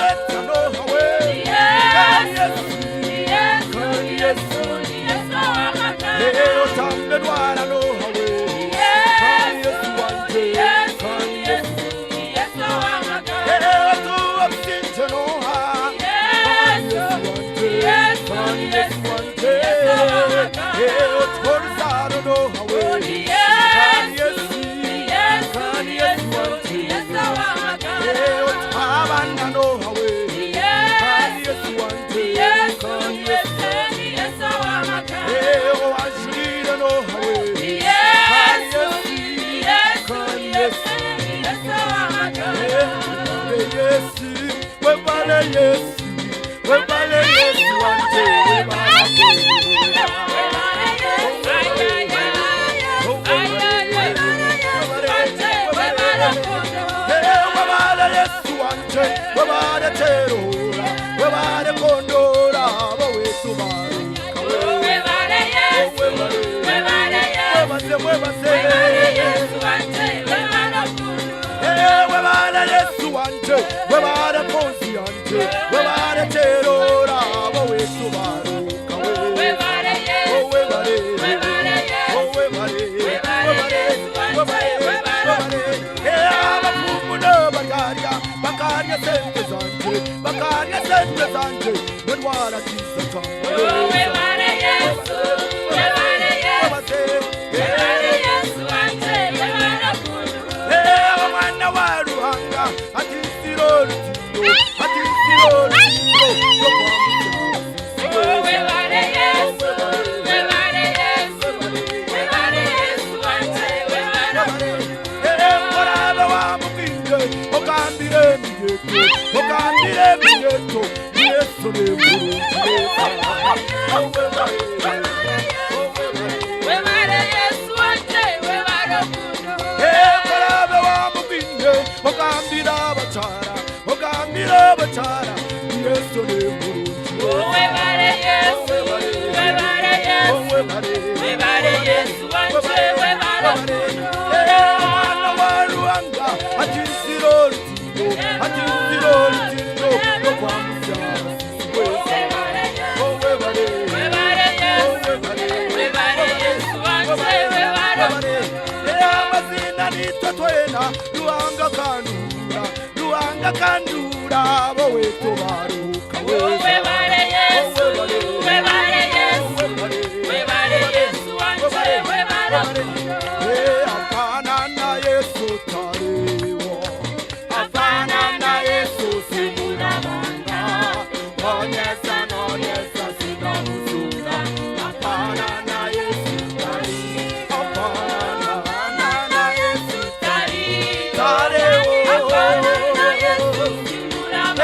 Yesu, Yesu wamagara. Yesu, Yesu, Yesu, Yesu wamagara. Yesu, Yesu, Yesu, Yesu wamagara. Yesu, Yesu, Yesu, Yesu wamagara. Yesu, Yesu, Yesu, Yesu wamagara. Yesu, Yesu, Yesu, Yesu wamagara.
Webale Yesu wanje, webale konzi yanje, webale terora, abo wetu baruka. Sente zanje nendwara kiza
Webale Yesu, webale Yesu, webale Yesu wanje, webale
Eh, omwana wa Ruhanga atisiro olutindo, atisiro olutindo
Webale Yesu, webale Yesu, webale Yesu wanje, webale
orabe wamubwire ogambire emigeto, ogambire emigeto Yesu
Webale Yesu wanje, webale
orabe wamubwire ogambire abakyara, ogambire abakyara Yesu
Webale Yesu, webale Yesu, webale Yesu wanje, webale
omwana wa Ruhanga atisiro olutindo, atisiro olutindo lwokwamusyala.
Webale Yesu, webale Yesu wanje, webale
amazina nitwe twena Ruhanga kandura, Ruhanga kandura abo wetu baruka.
Webale Yesu, webale Yesu, webale Yesu wanje, webale
Hapana na Yesu tariwo, hapana na Yesu simurabanga, onyesa nonyesa sinamusura, hapana na Yesu tariwo, hapana na Yesu tariwo,
Hapana na Yesu simurabanga,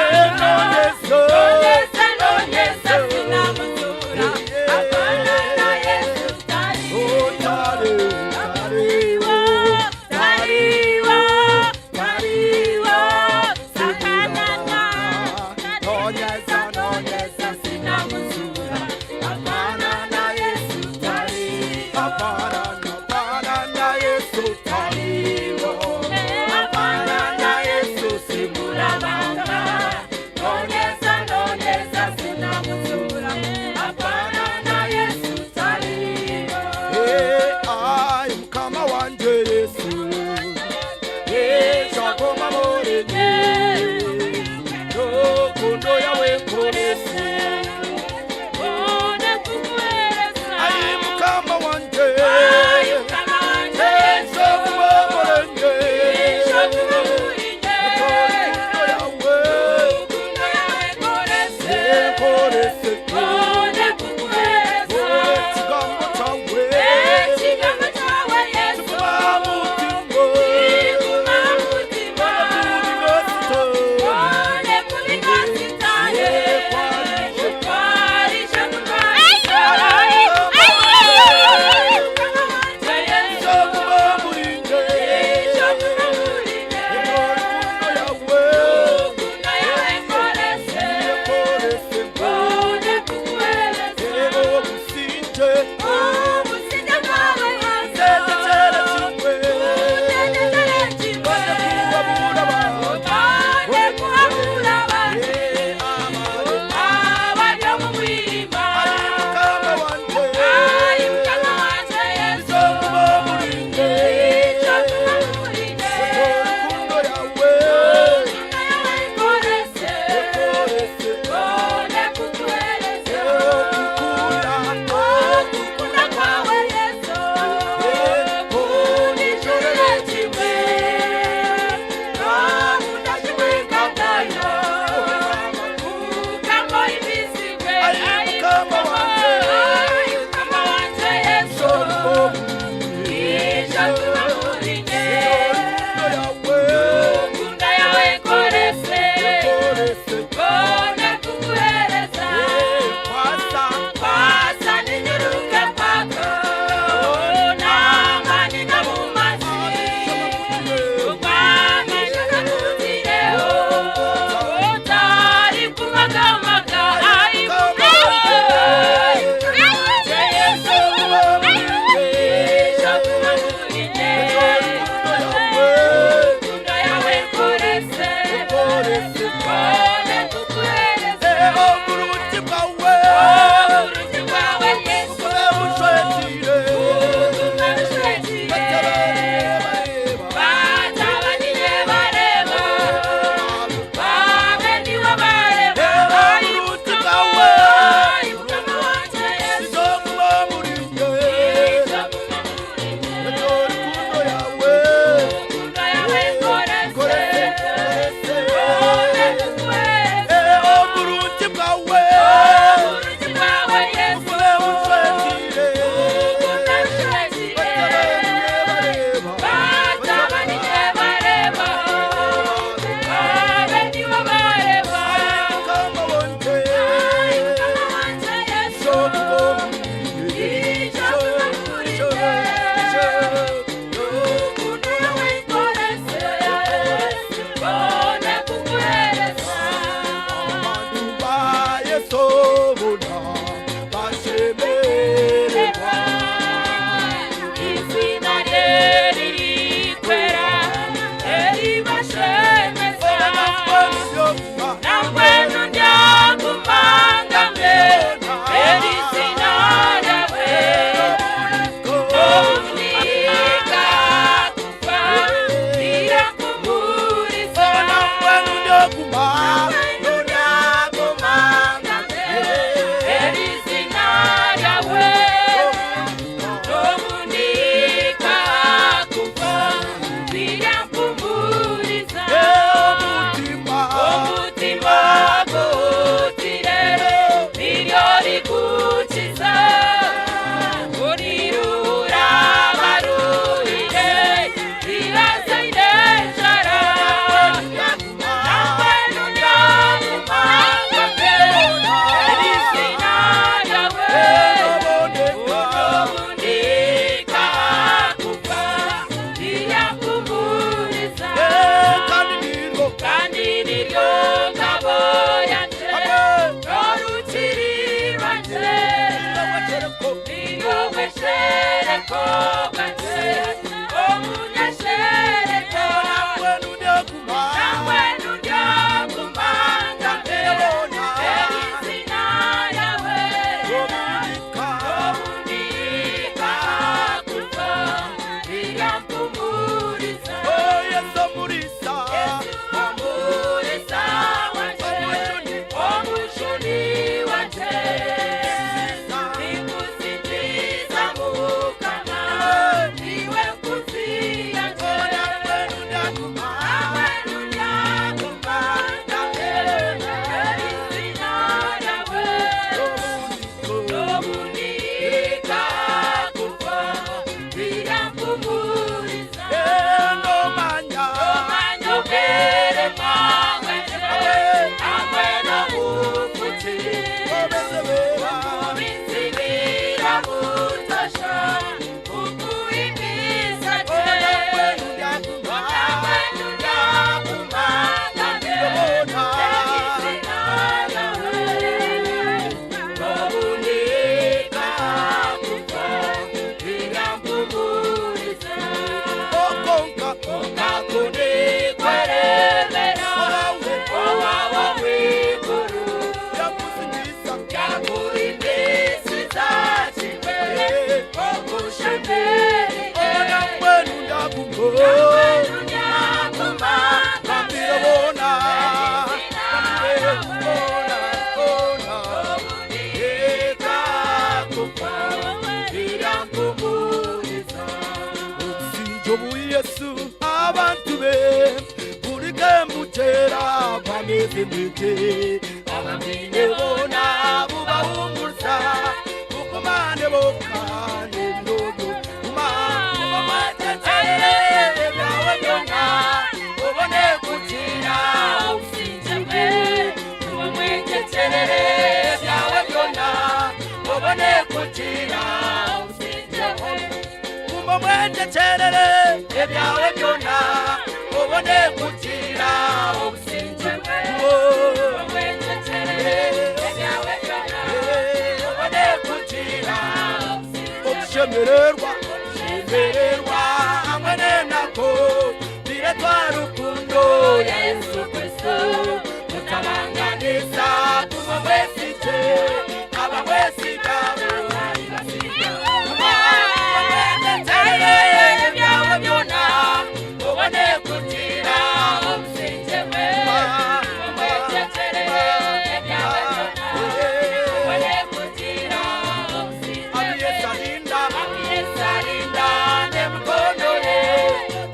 Gambira boona, gambire boona, boona. Ekakufa, birampumuriza. Obusinge obu Yesu abantu be buri kembukyera bameze mbete abamwine boona bubahumuriza bukumane boka n'ebyogo kumamweteterere byawe byona ubone kukira obusinge bwe ubamweteterere byawe byona ubone kukira obusinge bwe kumamweteterere ebyawe byona ubone kukira obusinge bwe ubone kukira okushemererwa shemererwa hamwe n'enako biretwa rukundo ya Yesu Kristo mutabanganisa tumumwesige abamwesiga ebyawe byona ubone kukira obusinge bwe umweteterere ebyawe byona ubone kukira obusinge bwe abiyesalinda n'emikono ye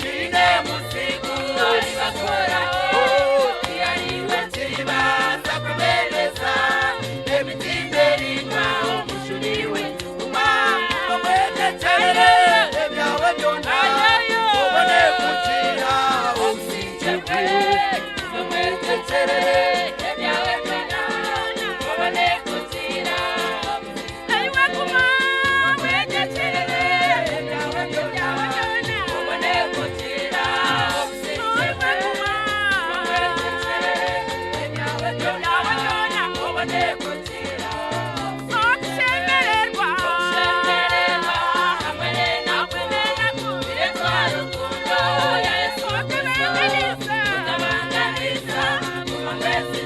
biine musigu alibakora yaliwe kiribaza kubereza emitimba erindwa omushuriwe umweteterere ebyawe byona ubone kukira obusinge bwe umweteterere ebyawe byona ubone kukira ayiwe kuma umweteterere ebyawe byona ubone kukira obusinge bwe umweteterere ebyawe byona ubone kukira okushemererwa okushemererwa hamwe n'enako biretwa rukundo ya Yesu Kristo tutabanganisa tumamwesige.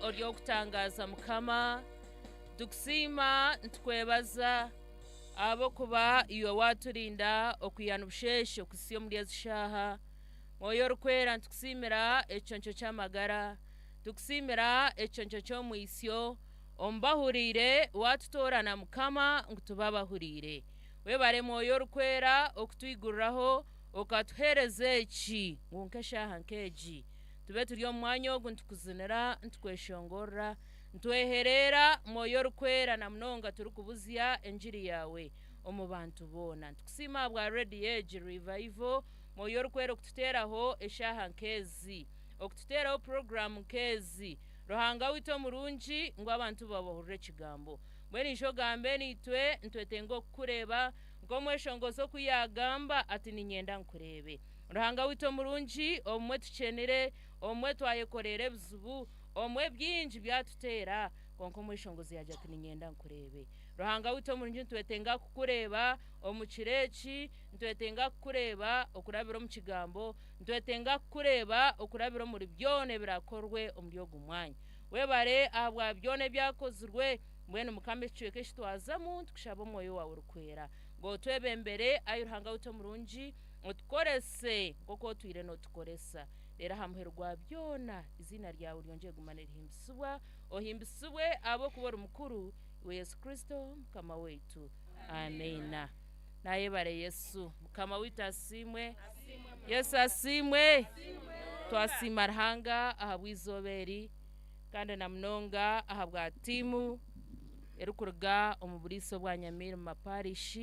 ori ow'okutangaaza Mukama, nitukusiima nitukwebaza ahabw'okuba iwe waaturinda okwiha nibusheesha okuhitsya omuri ezi shaaha. Mwoyo Orikwera nitukusiimira ekiconco ky'amagara, nitukusiimira ekiconco ky'omwitsyo omu bahuriire waatutoorana Mukama ngu tube abahuriire. Webare Mwoyo Orikwera okutwiguriraho okatuheereza eki ngu nk'eshaaha nk'egi tube turi omu mwanya ogu nitukuzinira, nitukweshongorera, nitwehereera Mwoyo Orikwera na munonga turikubuzya engiri yaawe omu bantu boona. Nitukusiima ahabwa rediyo egi Revival, Mwoyo Orikwera okututeeraho eshaaha nk'ezi, okututeeraho puroguraamu nk'ezi. Ruhanga waitu omurungi ngu abantu baawe bahurire ekigambo. Mbwenu ija ogambe naitwe, nitwetenga okukureeba, nk'omweshongozi oku yaagamba ati, Niinyenda nkureebe. Ruhanga waitu omurungi, obumwe tukyenire, obumwe twayekoreera ebizibu, obumwe bingi byatuteera, kwonka omweshongozi yaagira ati, Niinyenda nkureebe. Ruhanga waitu omurungi, nitwetenga kukureeba omu kiro eki, nitwetenga kukureeba okurabira omu Kigambo, nitwetenga kukureeba okurabira omuri byona ebiraakorwe omuri ogu mwanya. Webare ahabwa byona ebyakozirwe. Mbwenu Mukama ekicweka eki twazamu, nitukushaba Omwoyo waawe Orikwera ngu otwebembere, ai Ruhanga waitu omurungi, otukorese nk'oku otwire nootukoresa. Reero aha muheru gwa byona, eiziina ryawe ryongyere kuguma nirihimbisibwa, ohimbisibwe ahabw'okuba ori mukuru, iwe Yesu Kristo Mukama waitu. Amiina. Naayebare Yesu. Mukama waitu asiimwe. Yesu asiimwe. Twasiima Ruhanga ahabw'eizooba eri kandi na munonga ahabwa tiimu erikuruga omu buriisa obwa Nyamiirima Parish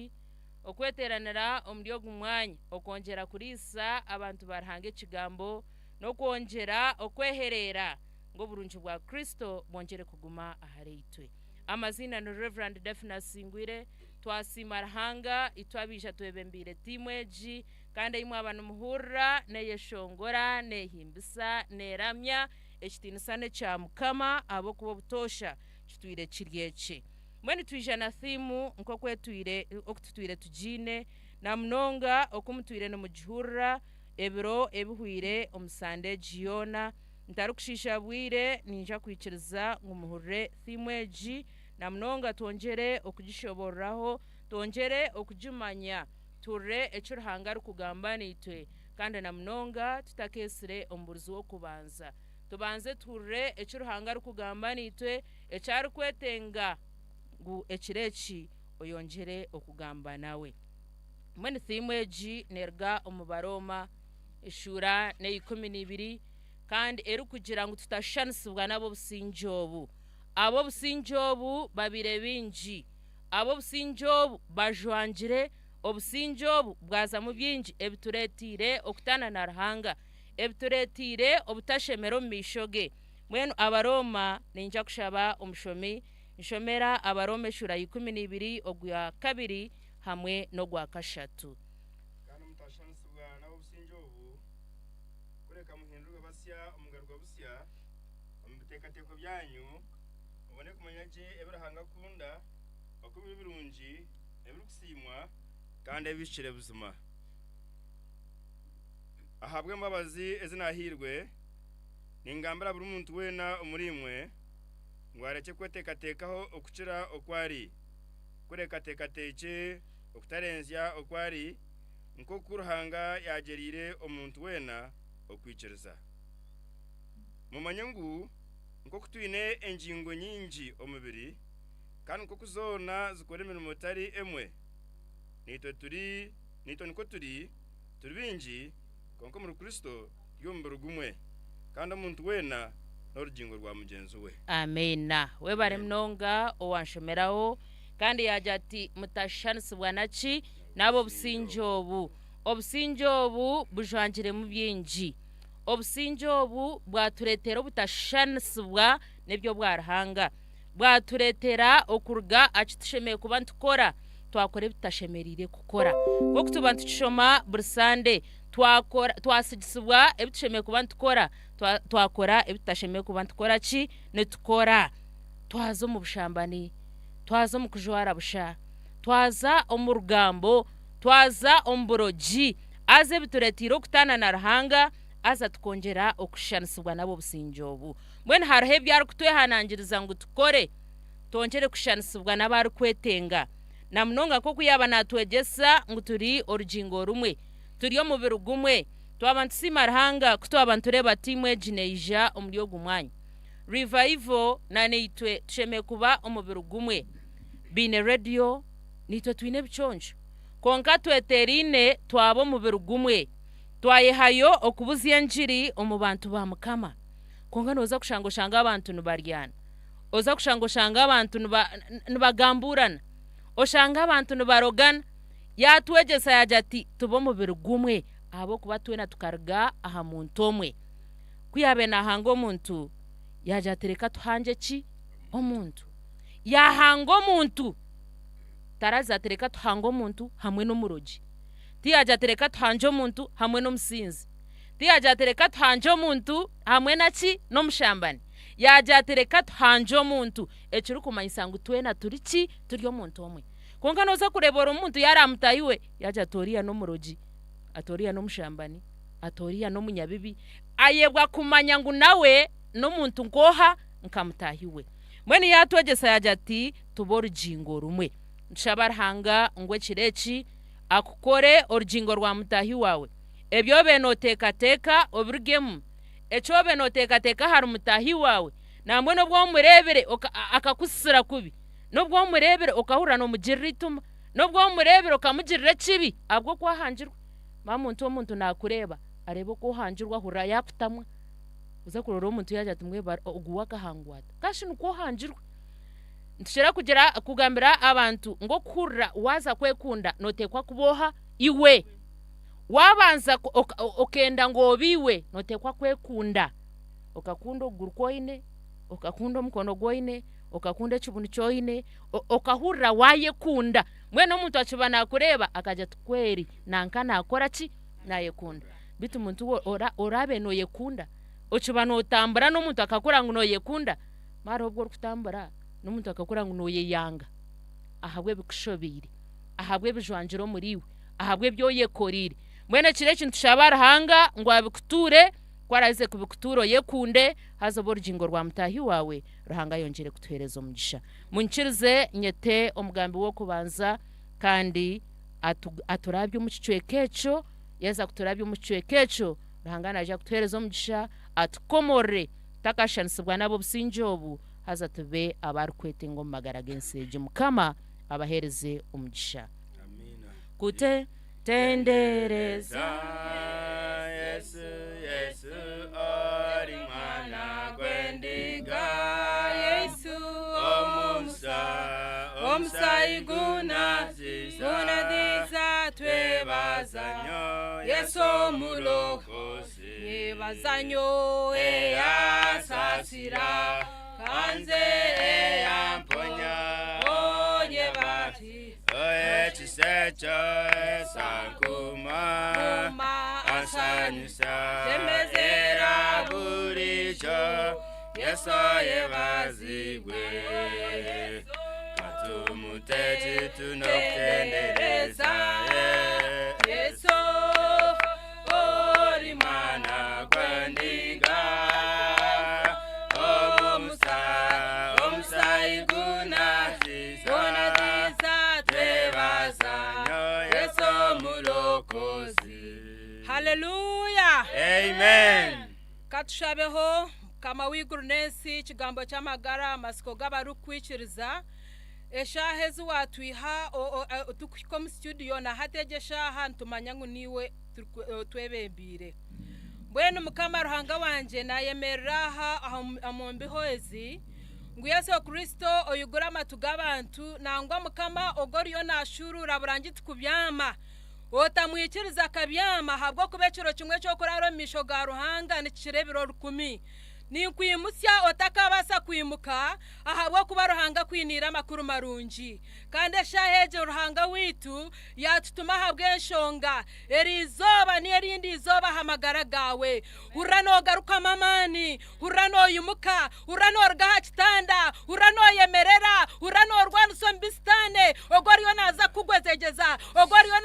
okweteeranira omuri ogu mwanya okwongyera kuriisa abantu ba Ruhanga ekigambo n'okwongyera okwehereera ngu oburungi bwa Kristo bwongyere kuguma ahariitwe. Amaziina ni Rev. Daphne Asingwire. Twasiima Ruhanga itwe abaija twebembeire tiimu egi kandi ei mwaba nimuhurira neeyeshongora, neehimbisa, neeramya. Ekitiinisa n'ekya Mukama ahabw'okuba obutoosha kitwire kiri eki. Mbwenu twija na thiimu nk'oku etwire, oku tutwire tugiine, na munonga oku mutwire nimugihurira ebiro ebihweire omu sande egi yoona. Ntarikushiisha bwire, niinyija kwikiriza ngu muhurire thiimu egi, na munonga twongyere okugishoboororaho, twongyere okugimanya, tuhurire eki Ruhanga arikugamba naitwe, kandi na munonga tutakeetsire omuburizi w'okubanza. Tubanze tuhurire eki Ruhanga arikugamba naitwe, eki arikwetenga ngu ekiro eki oyongyere okugamba nawe. Mbwenu thiimu egi neeruga omu Barooma eshuura n'eikumi n'ibiri kandi erikugira ngu tutashushanisibwa n'ab'obusingye obu. Ab'obusingye obu babaire baingi. Ab'obusingye obu bajwangire. Obusingye obu bwazamu bingi ebitureeteire okutaana na Ruhanga, ebitureeteire obutashemera omu maisho ge. Mbwenu Abarooma, niinyija kushaba omushomi, nshomera Abarooma eshuura ya 12 ogwa kabiri hamwe n'ogwa kashatu.
Kandi mutashushanisibwa n'ab'obusingye obu, kureka muhindurwe basya omu mugarurwa busya omu biteekateeko byanyu, mubone kumanya gye ebi Ruhanga akunda, oku biri birungi, ebirikusiimwa, kandi ebihikire buzima. Ahabw'embabazi ezi naahairwe, ningambira buri muntu weena omuriimwe ngu arekye kweteekateekaho okukira oku ari, kureka ateekateekye okutarenzya oku ari, nk'oku Ruhanga yaagyereire omuntu weena okwikiriza. Mumanye ngu nk'oku twine engingo nyingi omu mubiri, kandi nk'oku zoona zikora emirimo etari emwe, naitwe turi naitwe nikwo turi, turi baingi, kwonka omuri Kristo turi omubiri gumwe, kandi omuntu weena n'orugingo rwa mugyenzi we.
Amiina. Webare munonga owanshomeraho. Kandi yaagira ati, Mutashushanisibwa na ki? N'ab'obusingye obu. Obusingye obu bujwangiremu bingi. Obusingye obu bwatureetera obutashushanisibwa n'eby'obwaruhanga. Bwatureetera okuruga aha ki tushemereire kuba nitukora, twakora ebi tutashemereire kukora. Nk'oku tuba nitukishoma buri Sande, twakora, twasigisibwa ebi tushemereire kuba nitukora, twakora ebi tutashemereire kuba nitukora ki? Nitukora. Twaza omu bushambani, twaza omu kujwara busha, twaza omu rugambo, twaza omu burogi, haza ebitureeteire okutaana na Ruhanga, Haza tukongyera okushushanisibwa n'ab'obusingye obu. Mbwenu hariho ebi arikutwehanangiriza ngu tukore, twongyere kushushanisibwa n'abu arikwetenga. Na munonga nk'oku yaaba naatwegyesa ngu turi orugingo rumwe, turi omubiri gumwe. Twaba nitusiima Ruhanga ku twaba nitureeba tiimu egi neija omuri ogu mwanya. Revival na naitwe tushemereire kuba omubiri gumwe. Baine rediyo, naitwe twine ebiconco. Kwonka tweteeraine twaba omubiri gumwe. Twayehayo okubuzya engiri omu bantu ba Mukama. Kwonka nooza kushanga oshange abantu nibaryana. Oza kushanga oshange abantu nibagambuurana. Oshange abantu nibarogana. Yaatwegyesa yaagira ati, Tube omubiri gumwe, ahabw'okuba twena tukaruga aha muntu omwe. Ku yaabaire naahanga omuntu, yaagira ati, Reka tuhangye ki? Omuntu. Yaahanga omuntu, taragira ati, Reka tuhange omuntu hamwe n'omurogi. Tiyaagira ati, Reka tuhangye omuntu hamwe n'omusinzi. Tiyaagira ati, Reka tuhangye omuntu hamwe na ki? N'omushambani. Yaagira ati, Reka tuhangye omuntu, ekirikumanyisa ngu twena turi ki? Turi omuntu omwe. Kwonka nooza kureeba ori omuntu yaareba mutaahi we, yaagira ati, Oriya n'omurogi, ati, Oriya n'omushambani, ati, Oriya n'omunyabibi. Ayebwa kumanya ngu nawe n'omuntu nk'oha? Nka mutaahi we. Mbwenu yaatwegyesa yaagira ati, Tube orugingo rumwe. Nitushaba Ruhanga ngu ekiro eki akukore orugingo rwa mutaahi waawe. Ebi obe nooteekateeka obirugemu. Eki obe nooteekateeka ahari mutaahi waawe, nambwenu obu omureebire akakusisira kubi, n'obu omureebire okahurira noomugirira eitima, n'obu omureebire okamugirira ekibi ahabw'oku ahangirwe. Manya omuntu omuntu naakureeba areeba oku ohangirwe ahurira yaakutamwa. Oza kureeba omuntu yaagira ati mbwenu ogu we akahangwa ata? Kashi nikwo ohangirwe. Nitukira kugira kugambira abantu ngu okuhurira waaza kwekunda nooteekwa kuba oha? Iwe. Waabanza okenda ngu obe iwe, nooteekwa kwekunda. Okakunda okuguru ku oine, okakunda omukono gu oine, okakunda ekibunu ki oine, okahurira waayekunda. Mbwenu omuntu akiba naakureeba akagira ati kweri nanka naakora ki? Naayekunda. Beitu muntu we oraabe nooyekunda, okiba nootambura n'omuntu akakura ngu nooyekunda, hariho obu orikutambura n'omuntu akakura ngu nooyeyanga ahabw'ebikushobeire, ahabw'ebijwangire omuriiwe, ahabw'ebi oyekoreire. Mbwenu ekiro eki nitushaba Ruhanga ngu abikutuure, ku araaze kubikutuura oyekunde, haza obe orugingo rwa mutaahi waawe, Ruhanga ayongyere kutuheereza omugisha. Munyikirize nyete omugambi w'okubanza kandi aturabye omu kicweka ekyo. Yaaza kuturabya omu kicweka ekyo, Ruhanga naija kutuheereza omugisha atukomorore tutakashushanisibwa n'ab'obusingye obu, haza tube abu arikwetenga omu magara g'ensi egi. Mukama abaheereze omugisha. Kute tendereza
Yesu, Yesu, ori mwana gw'endiga.
Yesu,
Omusa,
omusaayi gunaziisa
twebaza nyo
Yesu omulokozi. Nyebaza nyo
eyasaasira
kanze
eyamponya
onyebati
ekisekyo esankuma ansanyusa
Semezera
bulikyo Yesu yebazibwe katumuteki tunokutendereza
Yesu
ori mwana gwendiga omusa omusayi gunaziza
gunaziza
twebaza nyo Yesu omulokozi.
Haleluya!
Amen.
Katushabeho Mukama w'eiguru n'ensi, ekigambo ky'amagara, amatsiko g'abarikukwikiriza. Eshaaha ezi waatwiha turikuhika omu situdiyo na hati egi eshaaha nitumanya ngu niiwe otwebembeire. Mbwenu Mukama Ruhanga wangye naayemerera aha omu mbiho ezi ngu Yesu Kristo oigure amatu g'abantu nangwa Mukama ogu oriyo naashuuruura burangi tikubyama. Otamwikiriza akabyama ahabw'okuba ekiro kimwe eky'okuraara omu maisho ga Ruhanga nikikira ebiro rukumi. Ninkwimutsya otakabaasa kwimuka, ahabw'okuba Ruhanga akwiniire amakuru marungi. Kandi eshaaha egyo Ruhanga waitu yaatutuma ahabw'enshonga. Eri izooba niyo erindi izooba aha magara gaawe. Hurira noogarukamu amaani, hurira nooyimuka, hurira nooruga aha kitanda, hurira nooyemerera, hurira noorwanisa omu bi Sitaane ogwo ariyo naaza. kukugwezegyeza, ogwo ariyo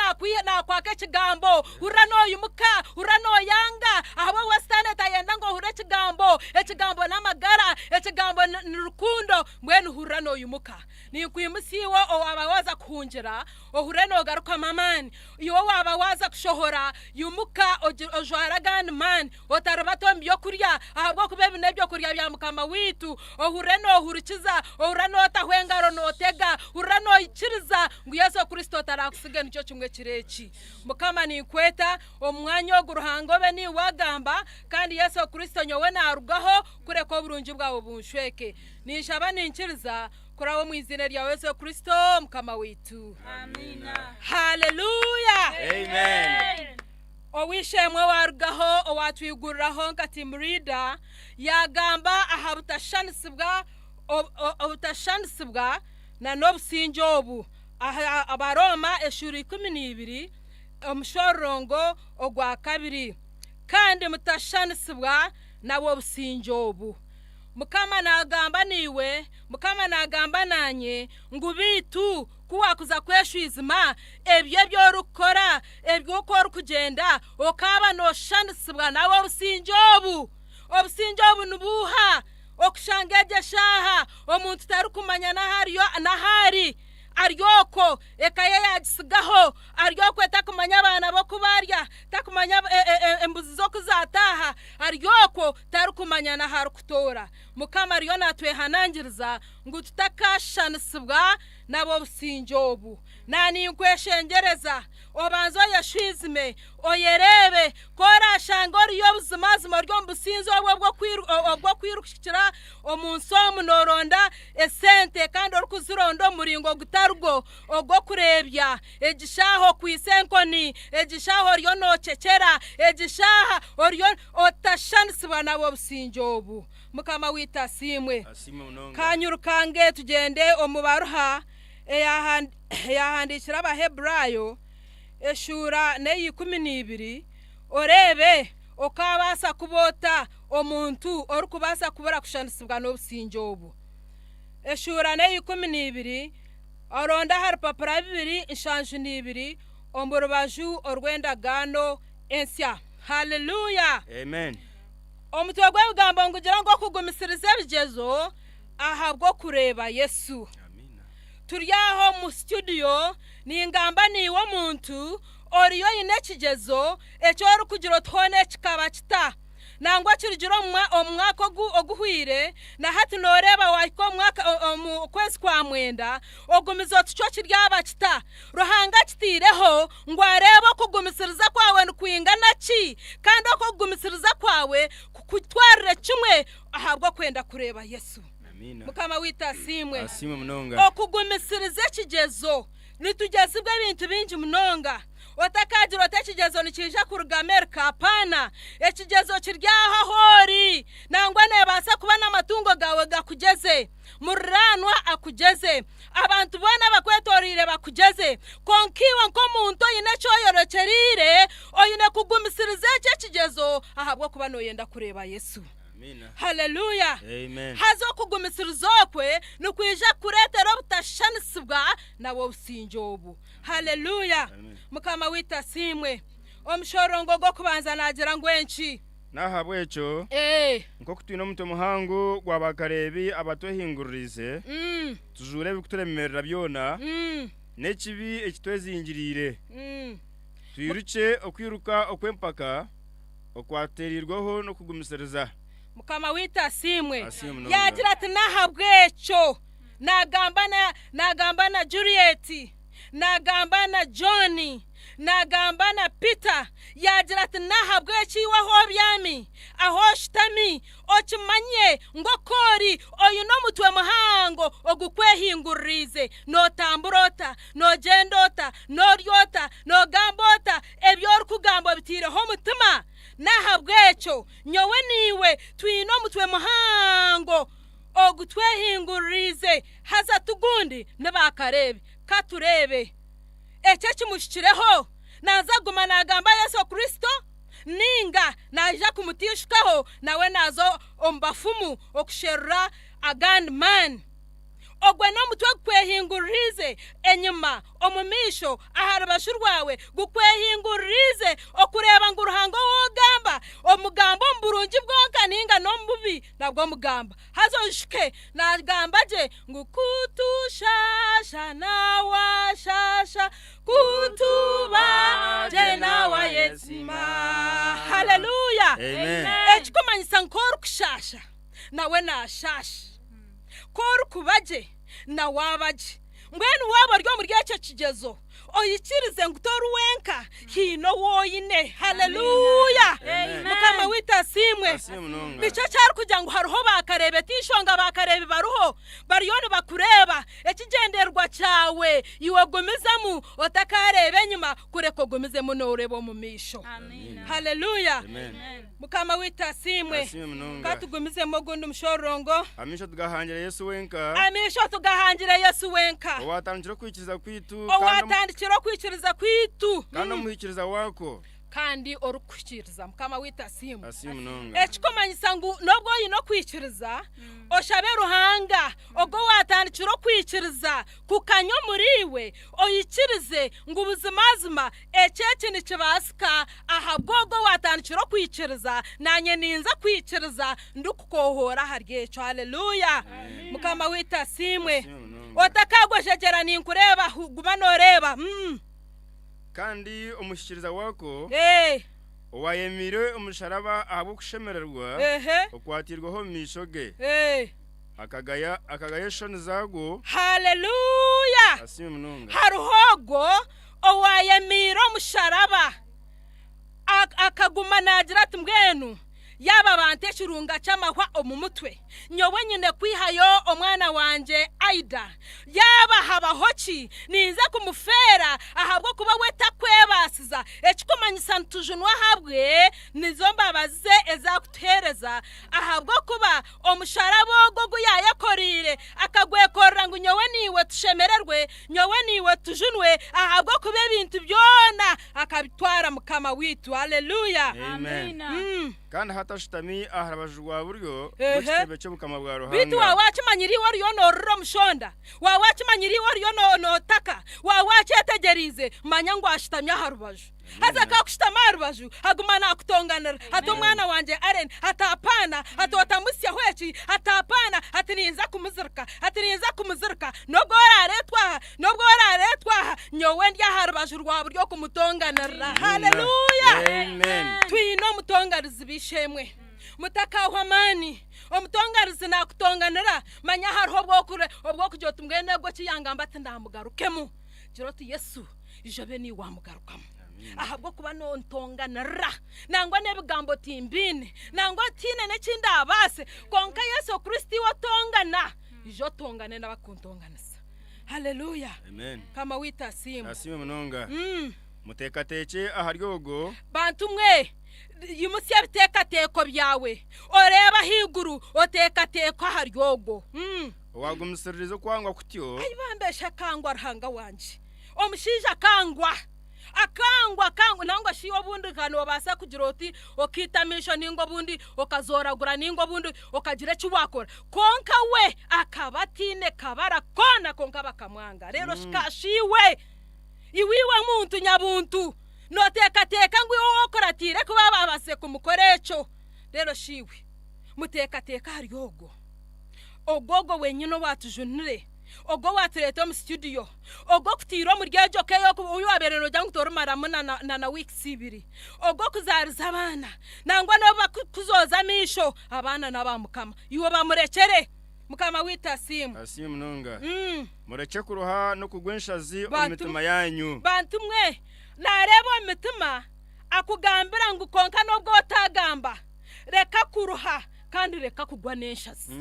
naakwaka ekigambo. Hurira nooyimuka, hurira nooyanga, ahabw'okuba Sitaane tayenda ngu ohurire ekigambo. Ekigambo n'amagara, ekigambo ni rukundo, mbwenu hurira nooyimuka. Ninkwimutsya iwe owaaba waaza kuhungira, ohurire noogarukamu amaani. Iwe waaba waaza kushohora, imuka ojware agandi maani, otaribata omu by'okurya, ahabw'okuba ebi n'eby'okurya bya Mukama waitu. Ohurire noohurikiza, ohurire nootaho engaro nootega, hurira noikiriza ngu Yesu Kristo taraakutsiga nikyo kimwe ekiro eki. Mukama ninkweta omu mwanya ogu Ruhanga obe niiwe waagamba, kandi Yesu Kristo nyowe naarugaho kureka oburungi bwawe bunshweke. Ninshaba ninkiriza kuraba omu iziina erya Yesu Kristo Mukama waitu. Haleluya!
Amen.
Ow'eishe-emwe owaarugaho owaatwiguriraho nka team leader yaagamba aha butashushwanisibwa obutashushwanisibwa na n'obusingye obu. Aha Abarooma eshuura 12 omushororongo ogwakabiri. Kandi mutashushanisibwa n'ab'obusingye obu. Mukama naagamba naiwe, Mukama naagamba naanye, ngu beitu ku waakuza kweshwizima ebyo ebi orikukora, ebyo oku orikugyenda, okaaba nooshushanisibwa n'ab'obusingye obu. Obusingye obu nibuuha? Okushanga egyo eshaaha omuntu tarikumanya n'ahu ari. Ari okwo, eka ye yaagitsigaho, ari okwo takumanya abaana be oku barya, takumanya embuzi ze oku zaataaha, ari okwo tarikumanya n'ahu arikutoora. Mukama ariyo naatwehanangiriza ngu tutakaashushanisibwa n'ab'obusingye obu. Naaninkweshengyereza, obanze oyeshwizime, oyereebe, ku oraashange oriyo buzimazima ori omu businzi obu obw'okwirukira omu nsi omu nooronda esente kandi orikuzironda omu muringo gutari gwo ogw'okureebya, egi shaaha okwaitse enkoni, egi shaaha oriyo noocekyera, egi shaaha oriyo otashushanisibwa n'ab'obusingye obu. Mukama waitu asiimwe.
Asiimwe munonga.
Kanyurukange tugyende omu baruha eyahandiikire Abaheburaayo eshuura n'eya 12, oreebe okaabaasa kuba ota omuntu orikubaasa kubura kushushanisibwa n'obusingye obu. Eshuura n'eya 12, oronde aha rupapura 272 omu rubaju orw'endagaano ensya. Haleluya!
Amen.
Omutwe gw'ebigambo nigugira ngu okugumisiriza ebigyezo ahabw'okureeba Yesu. Turi aha omu situdiyo ningamba naiwe omuntu oriyo oine ekigyezo eki orikugira oti hoona eki kikaba kita? Nangwa kirugire omu mwaka oguhweire na hati nooreeba waahika omu kwezi kwa mwenda ogumize oti kyo kiryaba kita? Ruhanga akitaireho ngu areebe okugumisiriza kwawe nikwingana ki kandi oku okugumisiriza kwawe kukutwarire kimwe ahabw'okwenda kureeba Yesu. Mukama waitu asiimwe.
Asiimwe munonga.
Okugumisiriza ekigyezo. Nitugyezibwa ebintu bingi munonga. Otakaagira oti ekigyezo nikiija kuruga Amerika, hapana. Ekigyezo kiri aho ahu ori. Nangwa neebaasa kuba n'amatungo gaawe gakugyeze, muriraanwa akugyeze, abantu boona abakwetoreire bakugyeze. Kwonka iwe nk'omuntu oine eki oyorekyereire, oine kugumisiriza ekyo ekigyezo ahabw'okuba nooyenda kureeba Yesu. Haleluya! Haza okugumisiriza okwe nikwija kukureetera obutashushanisibwa n'ab'obusingye obu. Haleluya! Mukama waitu asiimwe. Omushororongo ogw'okubanza naagira ngu enki?
N'ahabw'ekyo, nk'oku twine omutwe muhango gwa baakareebi abatwehinguririize, tujuure ebirikuturemeerera byona, n'ekibi ekitwezingiriire, twirukye okwiruka okw'empaka okwatuteereirweho n'okugumisiriza.
Mukama waitu asiimwe.
Asiimwe munonga.
Yaagira ati, N'ahabw'ekyo, naagamba na, naagamba na Juliet, naagamba na John, naagamba na Peter, yaagira ati, N'ahabw'ekyo iwe ahu obyami, ahu oshutami, okimanye ngu oku ori, oine omutwe muhango ogukwehinguririize. Nootambura ota? Noogyenda ota? Noorya ota? Noogamba ota? Ebi orikugamba obitaireho omutima? N'ahabw'ekyo nyowe naiwe twine omutwe muhango ogutwehinguririize, haza ti gundi ni baakareebi. Ka tureebe eki ekimuhikireho. Naaza kuguma naagamba Yesu Kristo, nainga naija kumutiishukaho nawe naaza omu bafumu okusherura agandi maani? Ogwe n'omutwe gukwehinguririize enyima, omu maisho, aha rubaju rwawe, gukwehinguririize okureeba ngu Ruhanga ou ogamba, omugamba omu burungi bwonka nainga n'omu bubi nabwo omugamba. Haza oijuke naagamba gye ngu ku tushaasha nawe ashaasha, ku tuba gye nawe ayesiima. Haleluya!
Amen.
Ekikumanyisa ngu ku orikushaasha nawe naashaasha. Ku orikuba gye, nawe aba gye. Mbwenu waaba ori omuri ekyo kigyezo, oikirize ngu tori wenka, haine ou oine. Haleluya! Mukama waitu asiimwe. Nikyo eki arikugira ngu hariho baakareebe, ti nshonga baakareebi bariho, bariyo nibakureeba. Ekigyendererwa kyawe, iwe gumizamu, otakaareeba enyima, kureka ogumizemu nooreeba omu maisho. Haleluya! Mukama waitu asiimwe.
Asiimwe munonga.
Ka tugumizemu ogundi mushororongo.
Amaisho tugahangire Yesu wenka.
Amaisho tugahangire Yesu wenka.
Owaatandikire okwikiriza kwaitu. Kandi
Owaatandikire okwikiriza kwaitu.
Kandi omuhikiiriza waakwo.
Kandi orikukuhikiiriza. Mukama waitu asiimwe.
Asiimwe munonga.
Ekikumanyisa ngu n'obu oine okwikiriza, oshabe Ruhanga ogwo owaatandikire okwikiriza kukanya omuriiwe, oikirize ngu buzimazima eki eki nikibaasika ahabw'ogwo owaatandikire okwikiriza, naanye ninza kwikiriza ndikukohoora ahari ekyo. Haleluya! Mukama waitu asiimwe. Otakaagwejegyera ninkureeba, guma nooreeba.
Kandi omuhikiiriza waako, owaayemeire omusharaba ahabw'okushemererwa okwatairweho omu maisho ge, Akagaya akagaya enshoni zaagwo.
Haleluya!
Asiimwe munonga.
Hariho ogwo owaayemiire omusharaba akaguma naagira ati, Mbwenu yaaba banta ekirunga ky'amahwa omu mutwe, nyowe nyine kwihayo omwana wangye Aida. Yaaba habaho ki, ninza kumufeera ahabw'okuba we takwebaasiza. Ekikumanyisa nitujunwa ahabwe, nizo mbabazi ze ezi arikutuheereza ahabw'okuba Omusharaba ogwo ogu yaayekoreire, akagwekorera ngu nyowe naiwe tushemererwe, nyowe naiwe tujunwe, ahabw'okuba ebintu byona akabitwara Mukama waitu. Aleluya!
Amen. Kandi hati ashutami aha rubaju rwa buryo
Ehe.
rw'ekitebe ky'obukama bwa
Beitu
Ruhanga.
waaba wakimanyire iwe oriyo noorira omushonda, waaba wakimanyire iwe oriyo no- nootaka, waaba wakyetegyereize, manya ngu ashutami aha rubaju. Haza ku akushutama aha rubaju, aguma naakutonganira, ati, Omwana wangye Allen, ati, Apaana, ati, Otamutsyaho eki, ati, Apaana, ati, Ninza kumuzirika, ati, Ninza kumuzirika. N'obu oraareetwa aha, n'obu oraareetwa aha, nyowe ndi aha rubaju rwa buryo kumutonganirira. Haleluya! Twine omutonganizi, b'eishe-emwe. Mutakaahwa amaani. Omutonganizi naakutonganira, manya hariho obw'okugira oti, Mbwenu ogwo eki yangamba ati ndaamugarukemu. Gira oti, Yesu, ija obe niiwe waamugarukamu, ahabw'okuba nontonganirira. Nangwa n'ebigambo timbiine, nangwa tihaine n'eki ndaabaase, kwonka Yesu Kristo iwe otongana, ija otongane n'abakuntonganisa. Haleluya!
Amen.
Mukama waitu asiimwe.
Asiimwe munonga. Muteekateekye ahari ogwo.
Bantu mwe, imutsya ebiteekateeko byawe, oreebe ahaiguru, oteekateeke ahari ogwo.
Owaagumisiririza okwangwa kutyo.
Ai bambe shi akangwa Ruhanga wangye. Omushaija akangwa. Akangwa, akangwa. Nangwa shi obundi nka noobaasa kugira oti okaita amaisho nainga obundi okazooragura nainga obundi okagira eki waakora. Kwonka we akaba ataine kabara koona kwonka bakamwanga. Reero shi ka shi iwe, iwe iwe muntu nyabuntu, nooteekateeka ngu iwe ou okuratiire ku baabaasize kumukora ekyo? Reero shi iwe, muteekateeke ahari ogwo. Ogwo ogwo wenyine owaatujunire, ogwo owaatureeta omu situdiyo, ogwo okutaire omuri egyo ka ei waabaire noogira ngu torimaramu na na wiikisi ibiri, ogwo okuzaariza abaana, nangwa n'obu bakukuzooza amaisho, abaana n'aba Mukama. Iwe bamurekyere. Mukama waitu asiimwe.
Asiimwe munonga. Murekye kuruha n'okugwa enshazi omu mitima yaanyu.
Bantu mwe, naareeba omu mitima akugambira ngu kwonka n'obu otaagamba, reka kuruha. kandi reka kugwa n'enshazi.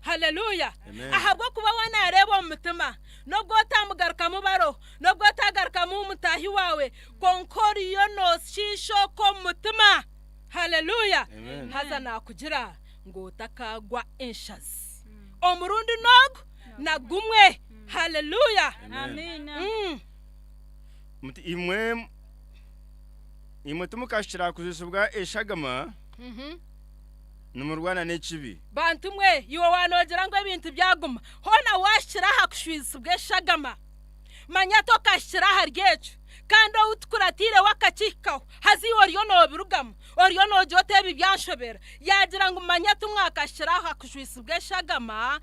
Haleluya! Ahabw'okuba we naareeba omu mutima, n'obu otamugarukamu baro, n'obu otagarukamu mutaahi waawe, kwonka oriyo nooshiisha okwo omu mutima. Haleluya! Haza naakugira ngu otakaagwa enshazi. Omurundi n'ogu na gumwe. Haleluya!
Muti imwe, imwe timukashukira kujwisibwa eshagama. Nimurwana n'ekibi.
Bantu mwe, iwe waanoogira ngu ebintu byaguma, hoona waahikire aha kushwizibwa eshagama. Manya tokahikire ahari ekyo, kandi ou tukuratiire we akakihikaho, haza iwe oriyo noobirugamu, oriyo noogira oti ebi byanshobera. Yaagira ngu manya timwakahikire aha kujwisibwa eshagama,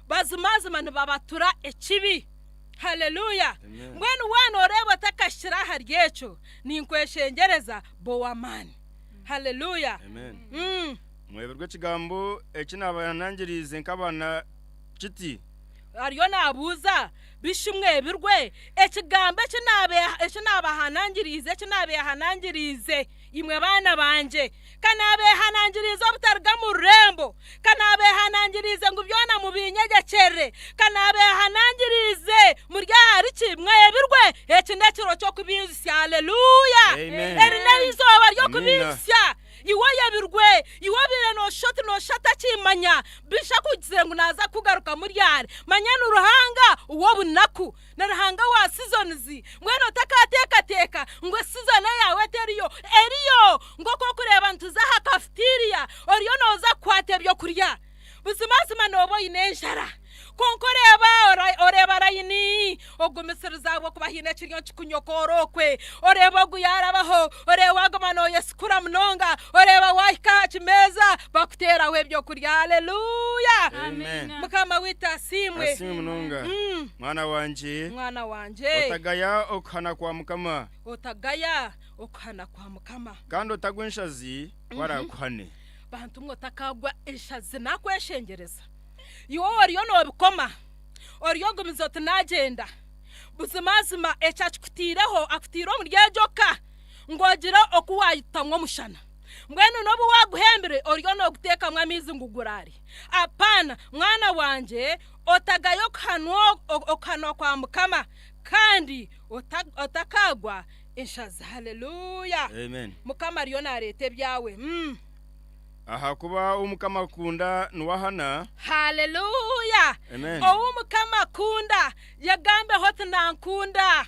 bazimazima nibabatura ekibi. Haleluya! Mbwenu waaba nooreeba otakahikire ahari ekyo, ninkweshengyereza, ba ow'amaani. Haleluya!
Amen.
Mm.
Mwebirwe ekigambo eki naabahanangiriize nk'abaana kiti.
Ariyo naabuuza, Bishi mwebirwe ekigambo eki naabe- eki naabahanangiriize, eki naabeehanangiriize, imwe baana bangye? Ka naabeehanangiriize obutaruga mu rurembo, ka naabeehanangiriize ngu byona mubiinyegyekyerere, ka naabeehanangiriize muri ahari ki? Mwebirwe? Eki n'ekiro ky'okubiijutsya. Haleluya!
Amen.
Eri n'eizooba
Amiina.
ry'okubiijutsya. Iwe oyebirwe, iwe obaire nooshusha oti nooshusha atakiimanya, bisha akugizire ngu naaza kukugarukamu ryari. Manya ni Ruhanga ow'obunaku, ni Ruhanga wa seasons. Mbwenu otakaateekateeka ngu season eyaawe teriyo. Eriyo! Nk'oku orikureeba nituza aha cafeteria, oriyo nooza kukwata eby'okurya. Buzimazima nooba oine enjara. Kwonka oreeba, oreeba rayini, ogumisiriza ahabw'okuba haine ekiriyo nikikunyokora okwe. Oreeba ogu yaarabaho, oreeba waaguma nooyesikura munonga, oreeba waahika aha kimeeza bakuteeraho eby'okurya. Haleluya!
Amen.
Mukama waitu asiimwe.
Asiimwe munonga. Mwana wangye,
Mwana wangye,
otagaya okuhana kwa Mukama,
otagaya okuhana kwa Mukama.
kandi otagwa enshazi ku araakuhane.
Bantu mwe otakaagwa enshazi naakweshengyereza. Iwe oriyo noobikoma, oriyo ogumize oti naagyenda. Buzimazima eki akikutaireho, akutaire omuri egyo ka ngu ogire oku waayitamu omushana. Mbwenu n'obu waaguhembire oriyo nooguteekamu amaizi ngu guraare. Apaana, mwana wangye, otagaya okuhanwa okuhanwa kwa Mukama, kandi otakaagwa enshazi. Haleluya!
Amen.
Mukama ariyo naareeta ebyawe. Mm.
Ahakuba ou Mukama akunda niwe ahana.
Haleluya!
Amen.
Ou Mukama akunda, yegambeho oti nankunda.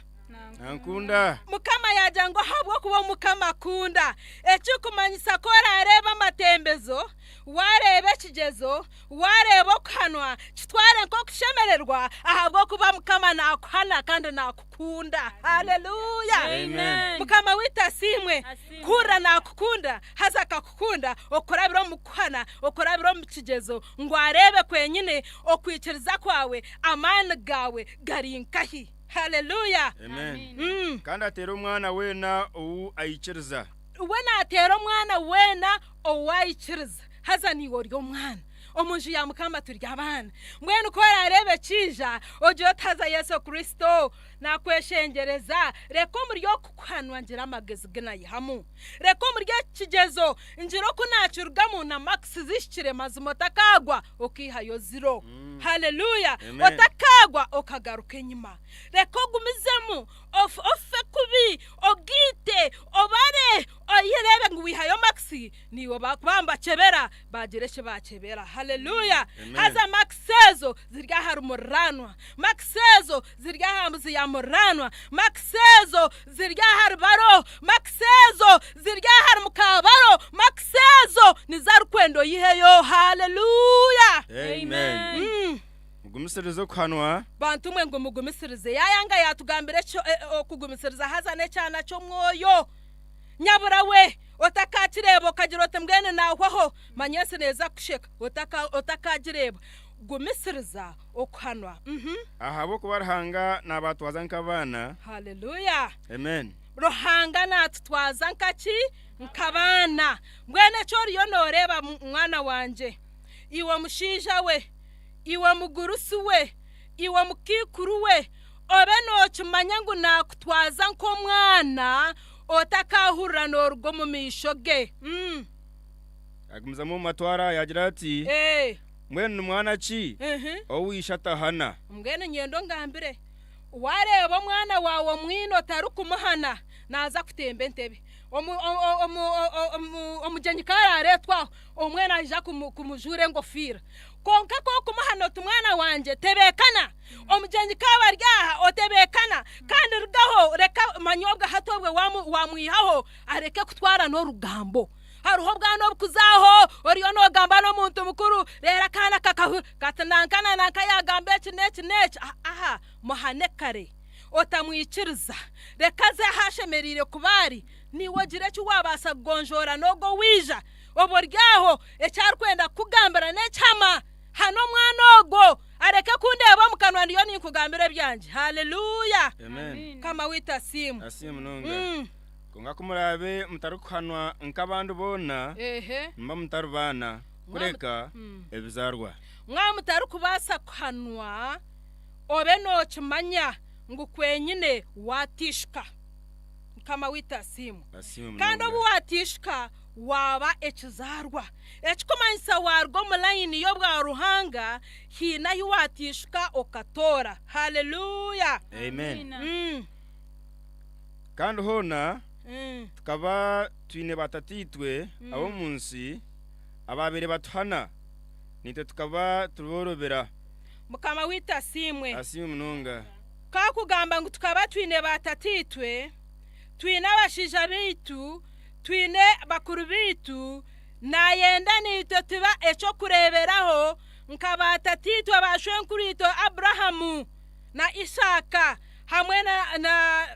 Nankunda.
Mukama yaagira ngu ahabw'okuba ou Mukama akunda. Ekirikumanyisa ku oraareebe amatembezo, waareeba ekigyezo, waareeba okuhanwa, kitware nk'okushemererwa ahabw'okuba Mukama naakuhana kandi naakukunda. Haleluya!
Amen.
Mukama waitu asiimwe. Kuhurira naakukunda, haza akakukunda okurabira omu kukuhana, okurabira omu kigyezo, ngu areebe kwenyine okwikiriza kwawe, amaani gaawe gari nkahi. Haleluya!
Amen.
Mm.
Kandi ateera omwana weena ou aikiriza.
We naateera omwana weena ou aikiriza. Haza naiwe ori omwana. Omu nju ya Mukama turi abaana. Mbwenu ku oraareebe kiija, ogire oti, Haza Yesu Kristo, Naakweshengyereza, reka omuri oku kuhanwa ngire amagezi gu naihamu. Reka omuri eki kigyezo ngire oku naakirugamu na makisi zihikire. Mazima otakaagwa okaihayo ziro. Haleluya! Otakaagwa okagaruka enyima. Reka ogumizemu, ofe kubi, ogaite, obare, oreebe ngu waihayo makisi, naiwe baakuba nibakyebera, baagira eki baakyebera. Haleluya! Haza makisi ezo ziri ahari muriraanwa. Makisi ezo ziri aha mbuzi ya muriraanwa. Makisi ezo ziri ahari baro. Makisi ezo ziri ahari mukaabaro. Makisi ezo nizo arikwenda oyiheyo. Haleluya!
Amen. Mugumisirize okuhanwa.
Bantu mwe ngu mugumisirize. Yaayanga yaatugambira ekyo okugumisiriza haza n'ekyana ky'omwoyo. Nyabura we, otakaakireeba okagira oti mbwenu naahwaho, manya ensi neeza kukusheka. Otakaagireeba. Gumisiriza okuhanwa. Mhm.
Ahabw'okuba Ruhanga naabatwaza nk'abaana.
Haleluya!
Amen.
Ruhanga naatutwaza nka ki? Nk'abaana. Mbwenu eki oriyo nooreeba, mwana wangye, iwe mushaija we, iwe mugurusi we, iwe mukaikuru we, obe nookimanya ngu naakutwaza nk'omwana otakaahurira nooruga omu maisho ge. Mm.
Agumizamu omu matwara yaagira ati,
Ee.
Mbwenu ni mwana ki ou ishe atahana?
Mbwenu nyenda ongambire, waareeba omwana waawe omwine otarikumuhana, naaza kutemba entebe. Omugyenyi ku araareetwe aho, omwe naija kumujuura engofiira. Kwonka ku orikumuhana oti mwana wangye tebeekana, omugyenyi ku aba ari aha otebeekana, kandi rugaho reka manya obwo hati obwe waamwihaho areke kutwara n'orugambo. Hariho obwana obukuzaho oriyo nogamba n'omuntu mukuru reero akaana kakahu kati nanka na nanka yagamba eki n'eki n'eki aha muhane kare otamwikiriza reka aze ahu ashemereire kuba ari naiwe ogire eki wabaasa kugonjoora n'ogwo owaija oba ori aho eki arikwenda kukugambira n'ekihama hana omwana ogwo areke kundeeba omu kanwa ndiyo ninkugambira ebyangye haleluya
Amen.
Mukama waitu asiimwe.
Asiimwe munonga. Kwonka ku muraabe mutarikuhanwa nk'abandi boona,
Ehe.
nimuba mutari baana, kureka ebizaarwa.
Mwaba mutarikubaasa kuhanwa, obe nookimanya ngu kwenyine waatiishuka. Mukama waitu asiimwe.
Asiimwe
Kandi
munonga.
obu waatiishuka, waaba ekizaarwa. Ekikumanyisa waaruga omu layini y'obwaruhanga, haine ahu waatiishuka okatoora. Haleluya!
Amen. Kandi hoona tukaba twine baatataitwe ab'omu nsi abaabaire batuhana, naitwe tukaba tuboorobera.
Mukama waitu asiimwe.
Asiimwe munonga.
Ka kugamba ngu tukaba twine baatataitwe, twine abashaija baitu, twine bakuru baitu, naayenda naitwe tuba eky'okureeberaho nka baatataitwe ba shwenkuriitwe Abrahamu. na Isaaka hamwe na, na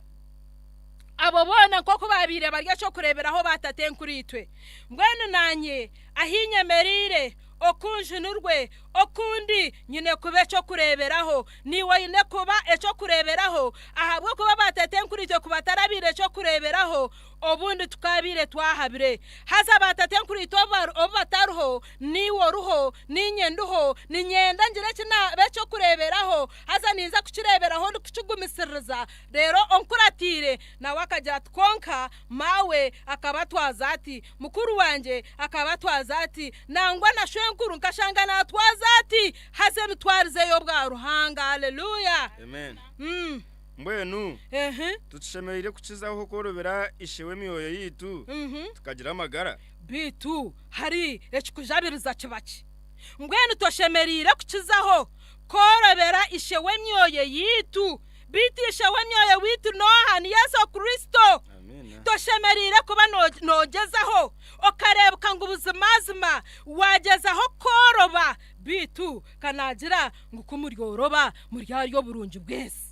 abo boona nk'oku baabaire bari eky'okureeberaho baatatenkuriitwe. Mbwenu naanye ahi nyemereire, oku njunirwe, oku ndi, nyine kuba eky'okureeberaho. Naiwe oine kuba eky'okureeberaho, ahabw'okuba baatatenkuriitwe ku batarabaire eky'okureeberaho, obundi tukaabaire twahabire. Haza baatatenkuriitwe obu batariho, naiwe oriho, niinye ndiho, niinyenda ngire eki naaba eky'okureeberaho, haza ninza kukireeberaho ndikukigumisiririza. Reero onkuratiire nawe akagira ati, Kwonka maawe akaba atwaza ati, mukuru wangye akaba atwaza ati, nangwa na shwenkuru nkashanga naatwaza ati. Haza emitwarize y'obwaruhanga. Haleluya!
Amen. Mbwenu, titushemereire kukizaho kworobera Ishe w'emyoyo yaitu, tukagira amagara?
Beitu hari ekikujabiriza kiba ki? Mbwenu toshemereire kukizaho kworobera Ishe w'emyoyo yaitu? Beitu Ishe w'emyoyo waitu n'oha? Ni Yesu Kristo. Toshemereire kuba noogyezaho okareebuka ngu buzimazima waagyezaho kworoba. Beitu ka naagira ngu ku muryoroba muryarya oburungi bw'ensi.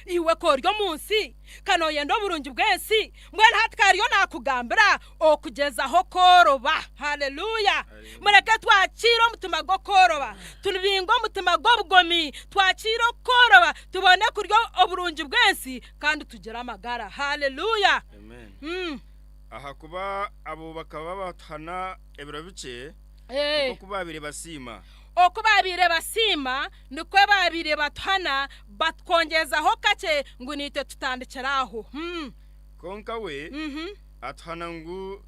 Iwe ka ori omu nsi, ka nooyenda oburungi bw'ensi, mbwenu hati ka ariyo naakugambira okugyezaho kworoba. Haleluya! Mureke twakiire omutima gw'okworoba, tubinge omutima gw'obugomi, twakiire okworoba, tubone kurya oburungi bw'ensi kandi tugire amagara. Haleluya!
Amen.
Mm.
Ahakuba abo bakaba batuhana ebiro bikye,
Eh.
nk'oku baabaire basiima.
Oku baabaire basiima, nikwo baabaire batuhana, batwongyezaho kakye ngu naitwe tutandikire aho. Hmm.
Kwonka we atuhana ngu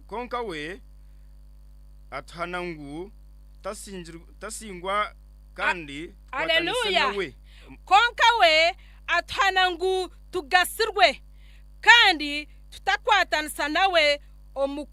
kwonka we atuhana ngu tutasingwa kandi tukwatanise
Aleluya!
nawe.
Kwonka we atuhana ngu tugasirwe kandi tutakwatanisa nawe omu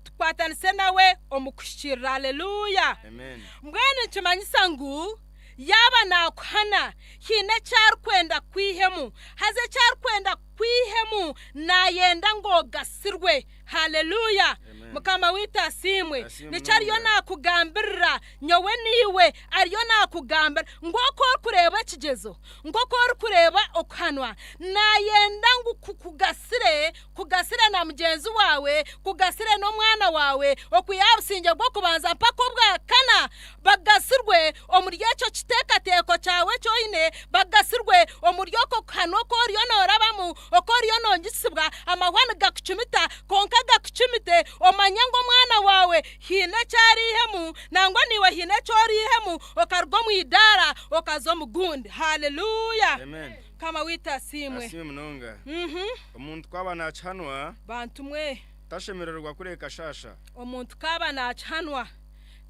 tukwatanise nawe omu kuhikiirira. Aleluya!
Amen.
Mbwenu nikimanyisa ngu yaaba naakuhana, haine eki arikwenda kukwihemu. Haza eki arikwenda kukwihemu, naayenda ngu ogasirwe. Haleluya!
Amen.
Mukama waitu asiimwe.
Asiimwe
Nikyo ariyo
munonga.
naakugambirira, nyowe naiwe, ariyo naakugambira ngu oku orikureeba ekigyezo, nk'oku orikureeba okuhanwa, naayenda ngu kukugasire, kugasire na mugyenzi waawe, kugasire n'omwana waawe, okwiha aha busingye bw'okubanza mpaka obwa kana, bagasirwe omuri ekyo kiteekateeko kyawe eki oine, bagasirwe omuri okwo kuhanwa oku oriyo noorabamu, oku oriyo noongisibwa, amahwa nigakucumita, kwonka gakucumite omanye ngu omwana waawe haine eki araihemu, nangwa naiwe haine eki oraihemu, okaruga omu idaara okaza omu gundi. Haleluya!
Amen.
Mukama waitu asiimwe.
Asiimwe munonga.
Mhm.
Omuntu ku aba naakihanwa,
Bantu mwe.
tashemererwa kureka ashaasha.
Omuntu ku aba naakihanwa,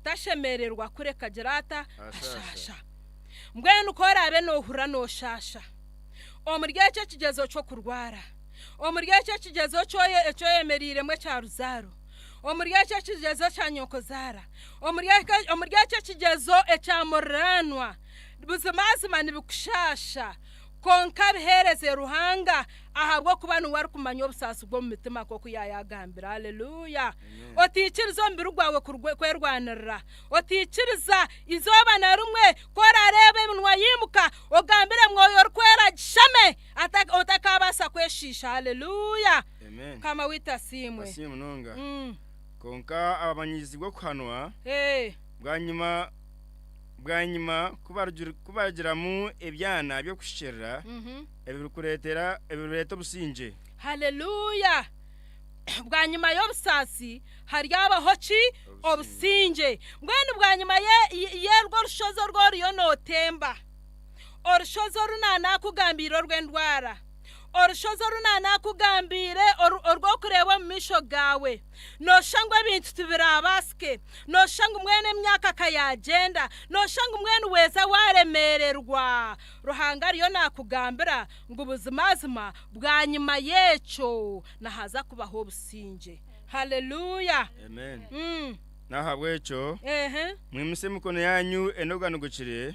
tashemererwa kureka agira ata?
Ashaasha.
Ashaasha. Mbwenu ku oraabe noohurira nooshaasha omuri ekyo ekigyezo ky'okurwara, omuri ekyo ekigyezo eki oyemereiremu ekya ruzaaro, omuri ekyo ekigyezo kya nyokozaara, omuri ekyo ekigyezo ekya muriraanwa, buzimazima nibikushaasha. Kwonka biheereze Ruhanga, ahabw'okuba niwe arikumanya obusaasi bw'omu mitima nk'oku yaayagambire. Haleluya! Otaikiriza omubiri gwawe kwerwanirira. Otaikiriza eizooba na rimwe ku oraareebe eminwa yaimuka, ogambire Mwoyo Orikwera agishame, otakaabaasa kweshiisha. Haleluya! Mukama waitu asiimwe.
Asiimwe munonga. Kwonka abamanyiizibwe okuhanwa, bwanyima Bwanyima ku barugiramu ebyana by'okuhikiirira ebirikureetera ebirireeta obusingye.
Haleluya! Bwanyima y'obusaasi haryabaho ki? Obusingye. Mbwenu bwanyima y'orwo rushozi oru oriyo nootemba, orushozi oru naanakugambiire orw'endwara, orushozi oru naanakugambiire orw'okureeba omu maisho gaawe, Nooshusha ngu ebintu tibiraabaasike. Nooshusha ngu mbwenu emyaka ka yaagyenda. Nooshusha ngu mbwenu weeza waaremeererwa. Ruhanga ariyo naakugambira ngu buzimazima bwanyima y'ekyo nihaza kubaho obusingye. Haleluya!
Amen. N'ahabw'ekyo mwimuse emikono yaanyu enoganogokire.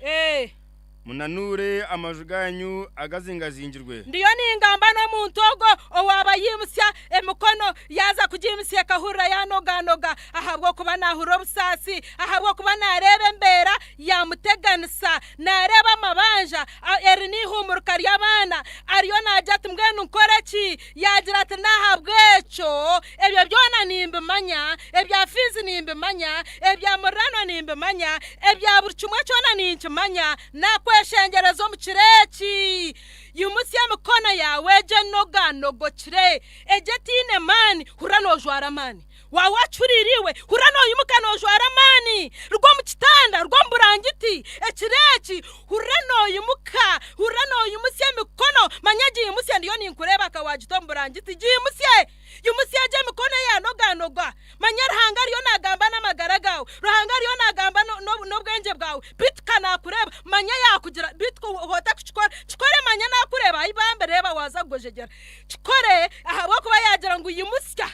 Munanuure amaju gaanyu agazingazingirwe.
Ndiyo ningamba n'omuntu ogwo owaaba yaimutsya emikono, yaaza kugiimutsya ekahurira yaanoganoga ahabw'okuba naahurira obusaasi, ahabw'okuba naareeba embeera yaamuteganisa, naareeba amabanja, eri n'eihumurika ry'abaana, ariyo naagira ati mbwenu nkore ki? Yaagira ati n'ahabw'ekyo ebyo byona nimbimanya, ebya fiizi nimbimanya, ebya muriraanwa nimbimanya, Ebya buri kimwe kyona ninkimanya, naakweshengyereza omu kiro eki, imutsya emikono yaawe egyo enoganogokire, egyo etaine maani, hurira noojwara amaani. Waaba wacuriire iwe, hurira noimuka noojwara amaani. Ruga omu kitanda, ruga omu burangiti, ekiro eki, hurira noimuka, hurira noimutsya emikono, manya giimutsye ndiyo ninkureeba nka waagita omu burangiti, giimutsye. Imutsya egyo emikono eyaanoganoga. Manya Ruhanga ariyo naagamba n'amagara gaawe. Ruhanga ariyo naagamba n'obwengye bwawe. Beitu ka naakureeba. Manya yaakugira, beitu ku otakukikora, kikore manya naakureeba. Ai bambe reeba waaza kugojegyera. Kikore ahabw'okuba yaagira ngu imutsya,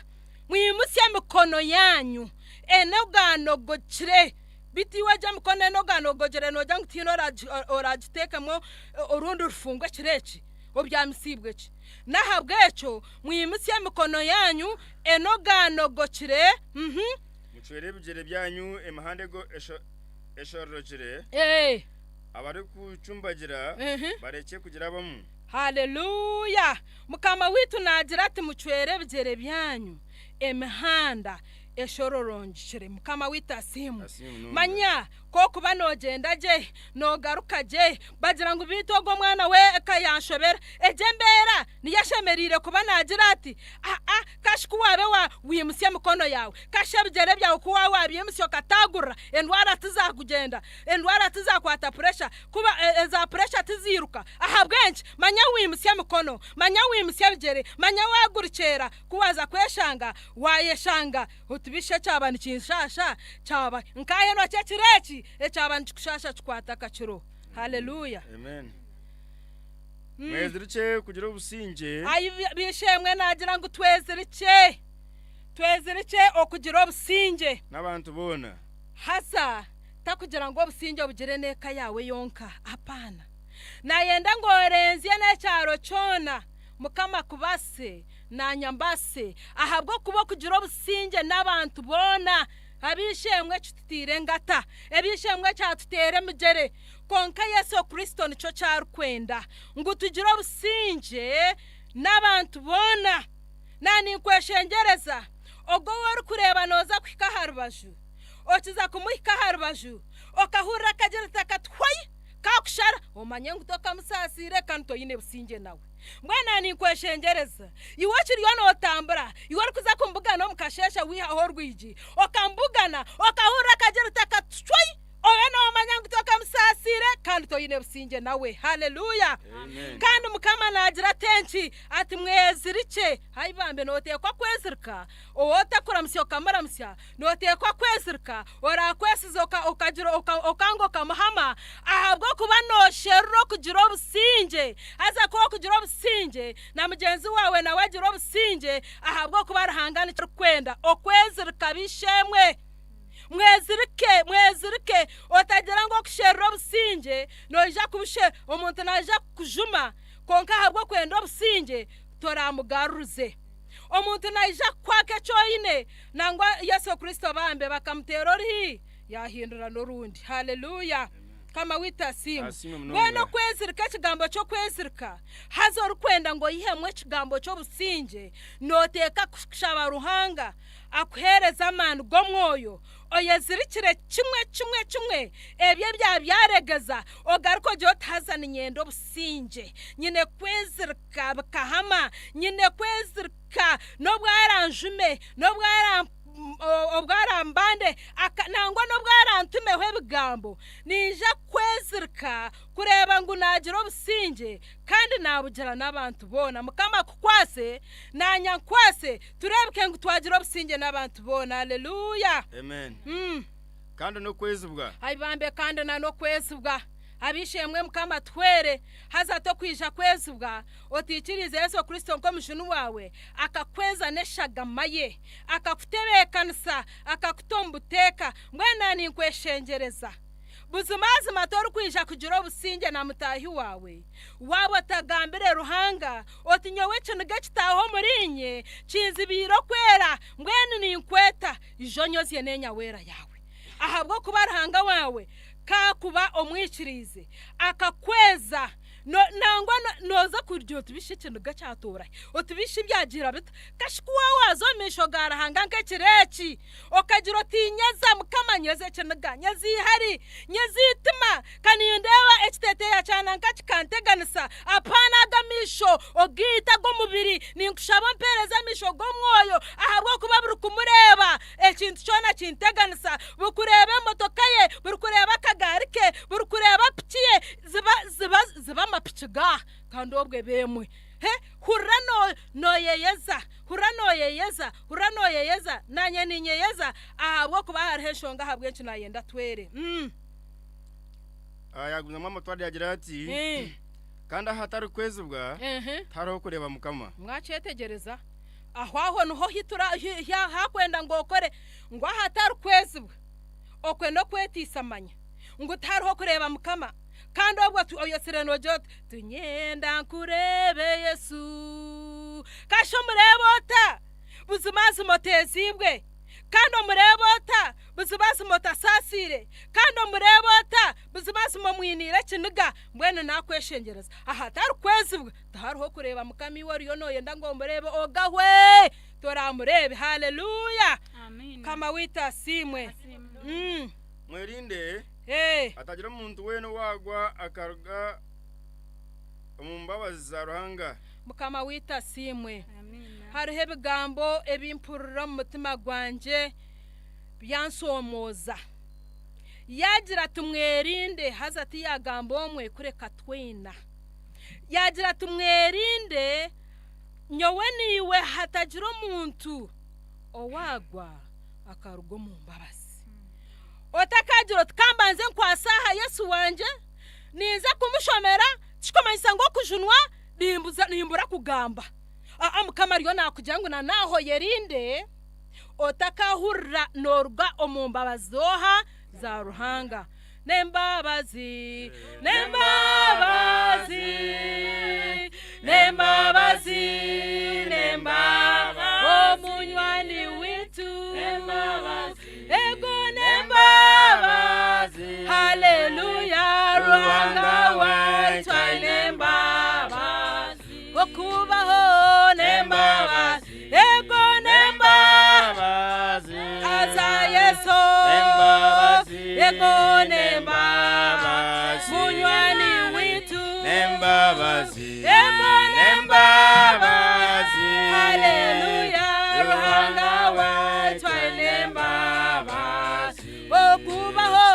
mwimutsye emikono yaanyu enoganogokire. Beitu iwe egyo emikono enoganogokire noogira ngu tihaine oraagiteekemu orundi rufungo ekiro eki? Obyamisiibwe ki? N'ahabw'ekyo mwimutsye emikono yaanyu enoganogokire.
Mucwere ebigyere byanyu emihanda eshororokire, abarikucumbagira barekye kugirabamu.
Haleluya! Mukama waitu naagira ati, Mucwere ebigyere byanyu emihanda eshororongikire. Mukama waitu asiimwe. Manya Ku okuba noogyenda gye, noogaruka gye, bagira ngu beitu ogu omwana we ka yanshobera. Egyo embeera niyo ashemereire kuba naagira ati, Aa, kashi ku waabe waimutsya emikono yaawe, kashi ebigyere byawe ku waaba waabiimutsya okataagurira, endwara tizakugyenda, endwara tizakwata puresha, kuba eza puresha tiziiruka. Ahabw'enki? Manya waimutsya emikono, manya waimutsya ebigyere, manya waagurukyeera, ku waaza kweshanga, waayeshanga. Oti bishi ekyaba nikinshaasha kyaba nkaahenwa ki ekiro eki ekyaba nikikushaasha kikwata akakiro. Haleluya.
Amen. Mwezirikye kugira obusingye.
Ai b'eishe-emwe naagira ngu twezirikye, twezirikye okugira obusingye.
N'abantu boona.
Haza takugira ngu obusingye obugire n'eka yaawe yonka, apaana. Naayenda ngu orenzye n'ekyaro kyona. Mukama akubase. Naanye mbaase, ahabw'okuba okugira obusingye n'abantu boona, ab'eishe-emwe kitutaire engata, eb'eishe-emwe kyatuteera emigyere. Kwonka Yesu Kristo nikyo ki arikwenda, ngu tugire obusingye n'abantu boona. Na ninkweshengyereza, ogwo ou orikureeba nooza kuhika aha rubaju, okiza kumuhika aha rubaju, okahurira akagira ati, Akatuhwayo, kaakushara, omanye ngu tokamusaasiire kandi toine busingye nawe. Mbwenu ninkweshengyereza, iwe okiriyo nootambura, iwe orikuza kumbugana omu kasheeshe waihaho orwigi, okambugana, okahurira akagira oti, Akatucwai! Obe noomanya ngu tokamusaasiire kandi toine busingye nawe. Haleluya! Kandi Mukama naagira ati enki? Ati, Mwezirikye. Ai bambe, nooteekwa kwezirika, ou otakuramutsya okamuramutsya, nooteekwa kwezirika, oraakwesiza okagira okanga okamuhama, ahabw'okuba noosherura okugira obusingye. Haza ku orikugira obusingye, na mugyenzi waawe nawe agira obusingye, ahabw'okuba Ruhanga nikyo arikwenda, okwezirika b'eishe-emwe. Mwezirike, mwezirike, otagira ngu okusherura obusingye noija kubushe omuntu naija kukujuma kwonka ahabw'okwenda obusingye toramugarurize. Omuntu naija kukwaka eki oine nangwa Yesu Kristo bambe bakamuteera oruhi yaahindura n'orundi. Haleluya! Mukama waitu asiimwe.
Asiimwe munonga.
Mbwenu okwezirika ekigambo ky'okwezirika haza orikwenda ngu oyihemu ekigambo ky'obusingye nooteeka kushaba Ruhanga akuheereze amaani g'omwoyo oyezirikire kimwe kimwe kimwe ebyo ebya byaregeza ogaruke ogire oti haza niinyenda obusingye nyine kwezirika bikahama nyine kwezirika n'obu aranjume n'obu aramp obu arambande nangwa n'obu arantumeho ebigambo niinyija kwezirika kureeba ngu naagira obusingye kandi naabugira n'abantu boona. Mukama akukwase, naanye ankwase, tureebeke ngu twagira obusingye n'abantu boona. Aleluya!
Amen.
Mm.
Kandi n'okwezibwa.
Ai bambe kandi na n'okwezibwa. Ab'eishe-emwe Mukama atuhwere, haza tokwija kwezibwa otaikiriize Yesu Kristo nk'omujuni waawe, akakweza n'eshagama ye, akakutebeekanisa, akakuta omu buteeka. Mbwenu na ninkweshengyereza. Buzimazima torikwija kugira obusingye na mutaahi waawe waaba otagambire Ruhanga oti, Nyowe ekiniga ekitaaha omuriinye kinzibiire okwera, mbwenu ninkweta, ija onyozye n'enyaweera yaawe. Ahabw'okuba Ruhanga waawe ka akuba omwikiriize, akakweza, nangwa nooza kugira oti bishi ekiniga kyatoora hi? Oti bishi byagira bita? Kashi ku waaba waaza omu maisho ga Ruhanga nk'ekiro eki, okagira oti, Nyeza, Mukama, nyeza ekiniga, nyeza eihari, nyeza eitima, ka nindeeba ekiteeteeya kya nanka kikanteganisa, apaana aga amaisho ogaita ag'omubiri, ninkushaba ompeereze amaisho g'omwoyo, ahabw'okuba buri kumureeba ekintu kyona kinteganisa, buri kureeba emotoka ye, buri kureeba akagaari ke, buri kureeba piki ye, ziba, ziba, ziba amapiki gaaha, kandi obwo eba emwe. He, hurira no, nooyeyeza, hurira nooyeyeza, hurira nooyeyeza, naanye niinyeyeza, ahabw'okuba hariho enshonga ahabw'enki naayenda twere. Mm.
Ah, Yaagumizamu amatware yaagira ati,
Eh.
Kandi ahatari kwezibwa,
Ehe.
tihariho kureeba Mukama.
Mwakyetegyereza? Aho aho niho hitura, hi, hi, hakwenda ngu okore, ngu ahatari kwezibwa, okwe n'okwetiisa manya, ngu tihariho kureeba Mukama. Kandi obwo oyetsire noogira oti, Tinyenda nkureebe Yesu. Kashi omureebe ota? Buzimazima oteeziibwe. Kandi omureebe ota? Buzimazima otasaasiire. Kandi omureebe ota? Buzimazima omwiniire ekiniga. Mbwenu naakweshengyereza, ahatari kwezibwa tihariho kureeba Mukama iwe oriyo nooyenda ngu omureebe, ogahwe! Toramureebe. Haleluya! Mukama waitu asiimwe. Mm.
Mwerinde, hatagira omuntu weena owaagwa akaruga omu mbabazi za Ruhanga.
Mukama waitu asiimwe. Hariho ebigambo ebi mpurira omu mutima gwangye byansoomooza. Yaagira ati, Mwerinde, haza tiyaagamba omwe kureka twena. Yaagira ati, Mwerinde, nyowe naiwe hatagira omuntu owaagwa akaruga omu mbabazi. Otakaagira oti, Ka mbanze nkwase aha Yesu wangye, ninza kumushomera, tikikumanyisa ngu okujunwa nimbura kugamba. Aa, Mukama ariyo naakugira ngu na naaho oyerinde, otakaahurira nooruga omu mbabazi z'oha? Za Ruhanga. N'embabazi, n'embabazi, n'embabazi, n'embabazi, omunywani waitu, ego n'embabazi, haleluya, Ruhanga waitu aine embabazi, okubaho n'embabazi, ego n'embabazi, aza Yesu, ego n'embabazi, munywani waitu, ego n'embabazi, haleluya, Ruhanga waitu aine embabazi, okubaho,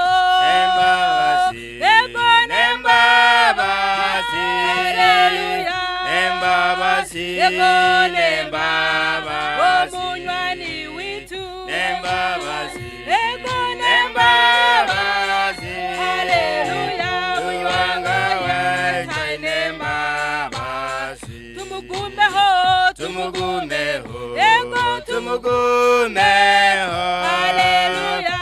ego n'embabazi, haleluya, ego n'embabazi, omunywani waitu, ego n'embabazi, haleluya, Ruhanga waitu aine embabazi, tumugumeho,
Tumugumeho,
ego
tumugumeho,
haleluya,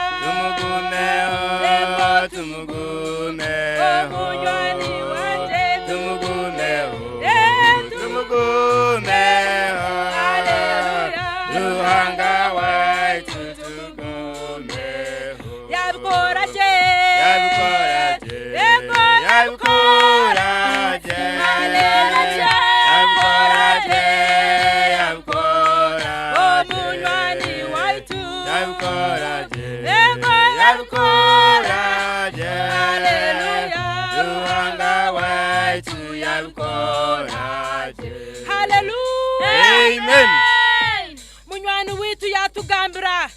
Amen.
Munywani waitu yaatugambira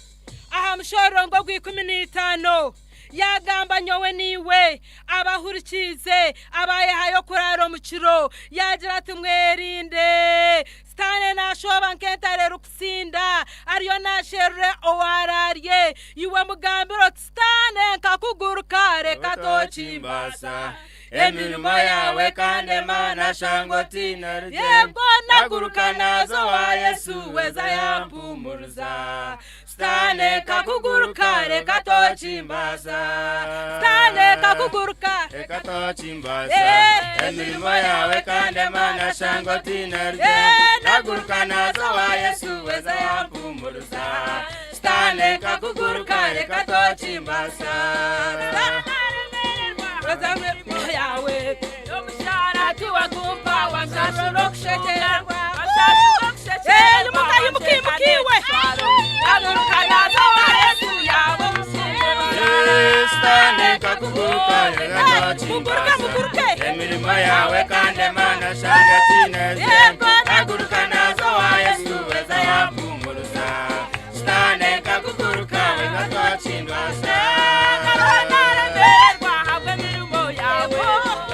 aha mushororongo gw'ikumi n'eitaano, yaagamba nyowe naiwe abahurikiize abaayehayo kuraara omu kiro, yaagira ati, Mwerinde! Sitaane naashooba nk'entare erikutsinda, ariyo naasherura ou araarye. Iwe mugambire oti, Sitaane, nkakuguruka, reka tokimbaasa.
Emirimo yaawe kandi Emana shanga otiine rugyendo.
Yego
Naguruka naaza owa Yesu weza yampumuriza. Sitaane
nkakuguruka, reka tokimbaasa. Sitaane nkakuguruka.
Reka tokimbaasa. Emirimo yaawe kandi Emana shanga otiine rugyendo. Naguruka naaza owa Yesu weza yampumuriza. Sitaane nkakuguruka, reka tokimbaasa.
Yawe omushara tiwagumpa wanshashura okushekyerwa imuka imuka imuka iwe aguruka naza wa Yesu yawe
Sitaane nkakuguruka, reka tokimbaasa. Emirimo yawe kandi Emana shanga otiine rugyendo. Naguruka naaza owa Yesu weza yampumuriza. Sitaane nkakuguruka, reka tokimbaasa.
Naremererwa ahabw'emirimo yawe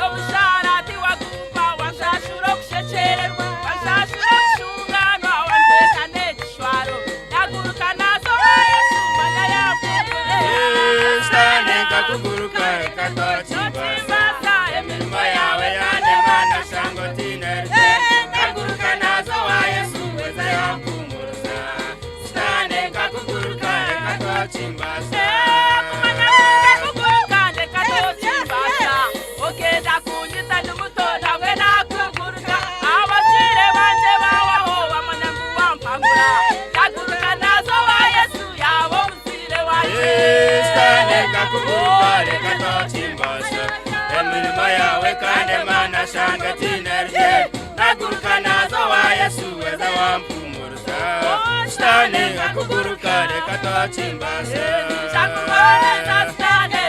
omushara tiwagumpa wanshashura okushekyererwa wanshashura okushunganwa wanteeka n'ekishwaro naguruka naza owa Yesu manya
Sitaane nkakuguruka, reka tokimbaasa. Emirimo yawe kandi Emana shanga otiine rugyendo. Naguruka naaza owa Yesu weza yampumuriza. Sitaane nkakuguruka, reka tokimbaasa.
Kuguruka ndeka tokimbaasa ogenda kunyita ndi muto nawe nakuguruka abazaire bangye bawaho bamanya ngu wampangura naguruka naza owa Yesu yaaba omuzaire wangye.
Sitaane nkakuguruka, reka tokimbaasa. Emirimo yawe kandi Emana shanga otiine rugyendo. Naguruka naaza owa Yesu weza wampumuriza. Sitaane nkakuguruka, reka tokimbaasa.
Nzakurwanisa Sitaane,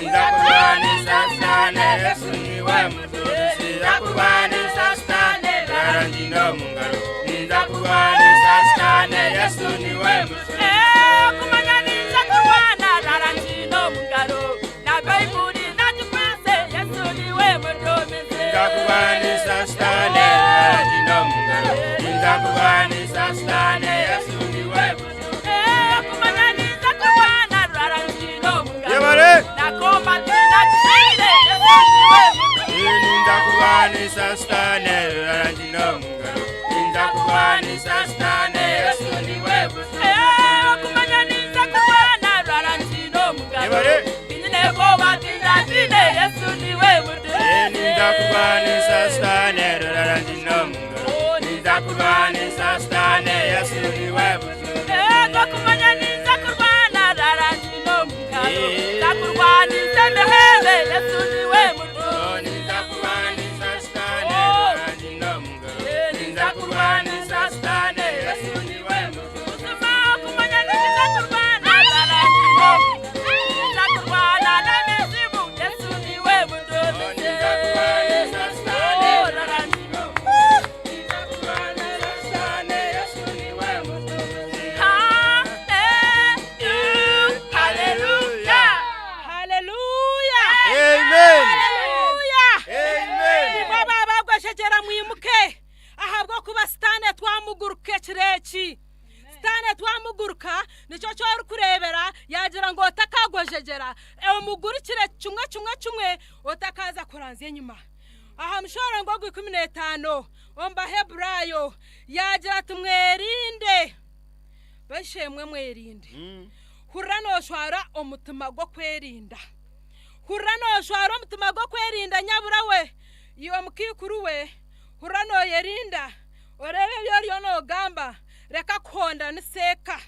Nzakurwanisa Sitaane, Yesu niwe mutuuzi. Nzakurwanisa Sitaane, rarangino mu ngaro. Nzakurwanisa Sitaane, Yesu niwe mutuuzi.
Kumanya ninza kurwana rarangino mu ngaro na Baibuli nagikwise Yesu niwe mutuuzi.
Nzakurwanisa Sitaane, rarangino mu ngaro. Nzakurwanisa Sitaane, Yesu niwe mutuuzi.
Kumanya ninza kurwana rarangino mu ngaro
Yebare!
na kombati nagishaire Yesu niwe mutuuzi.
Nzakurwanisa Sitaane, rarangino mu ngaro. Nzakurwanisa Sitaane, Yesu niwe mutuuzi.
Kumanya ninza kurwana rarangino mu ngaro
Yebare!
tinyine bwoba tindatine Yesu niwe mutuuzi.
Nzakurwanisa Sitaane, rarangino mu ngaro. Nzakurwanisa Sitaane, Yesu niwe mutuuzi.
Ego kumanya ninza kurwana rarangino mu ngaro nzakurwanisa emihembe Yesu niwe mutuuzi.
Nzakurwanisa Sitaane, rarangino mu ngaro. Nzakurwanisa Sitaane, Yesu niwe mutuuzi.
Buzima kumanya ninza kurwana rarangino mu ngaro nzakurwana n'emizimu Yesu niwe mutuuzi.
Nzakurwanisa Sitaane,
Oh, rarangino.
Nzakurwanisa Sitaane, Yesu niwe mutuuzi.
Hallelujah. Hallelujah.
Amen.
Hallelujah.
Amen.
Imwe abagweshegyera mwimuke ahabw'okuba Sitaane twamuguruka ekiro eki. Sitaane twamuguruka nikyo ky'orikureebera yaagira ngu otakagwejegyera omugurukire kimwe kimwe kimwe otakaza kuranzya enyima. Aha mushorongo ogw'ikumi n'etaano omu Baheburayo yaagira ati mwerinde baishemwe mwerinde. Hurira nooshwara omutima gw'okwerinda. Hurira nooshwara omutima gw'okwerinda nyabura we iwe mukaikuru we hurira nooyerinda oreebe ebi oriyo noogamba reka kuhonda niseeka.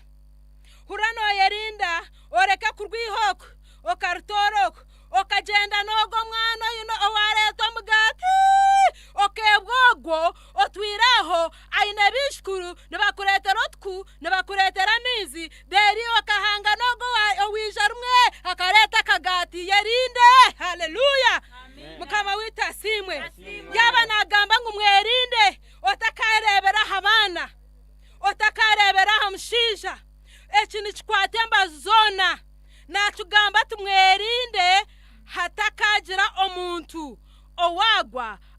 Hurira nooyerinda oreke kurwiha oku okarutoora oku okagyenda n'ogwo omwana oine owaareeta omugaati okeebwa ogwo otwire aho aine baijukuru nibakureetera otuku nibakureetera amaizi reero iwe okahanga n'ogwo owaija rimwe akareeta akagaati yerinde haleluya mukama waitu asiimwe yaaba naagamba ngu mwerinde otakareeba.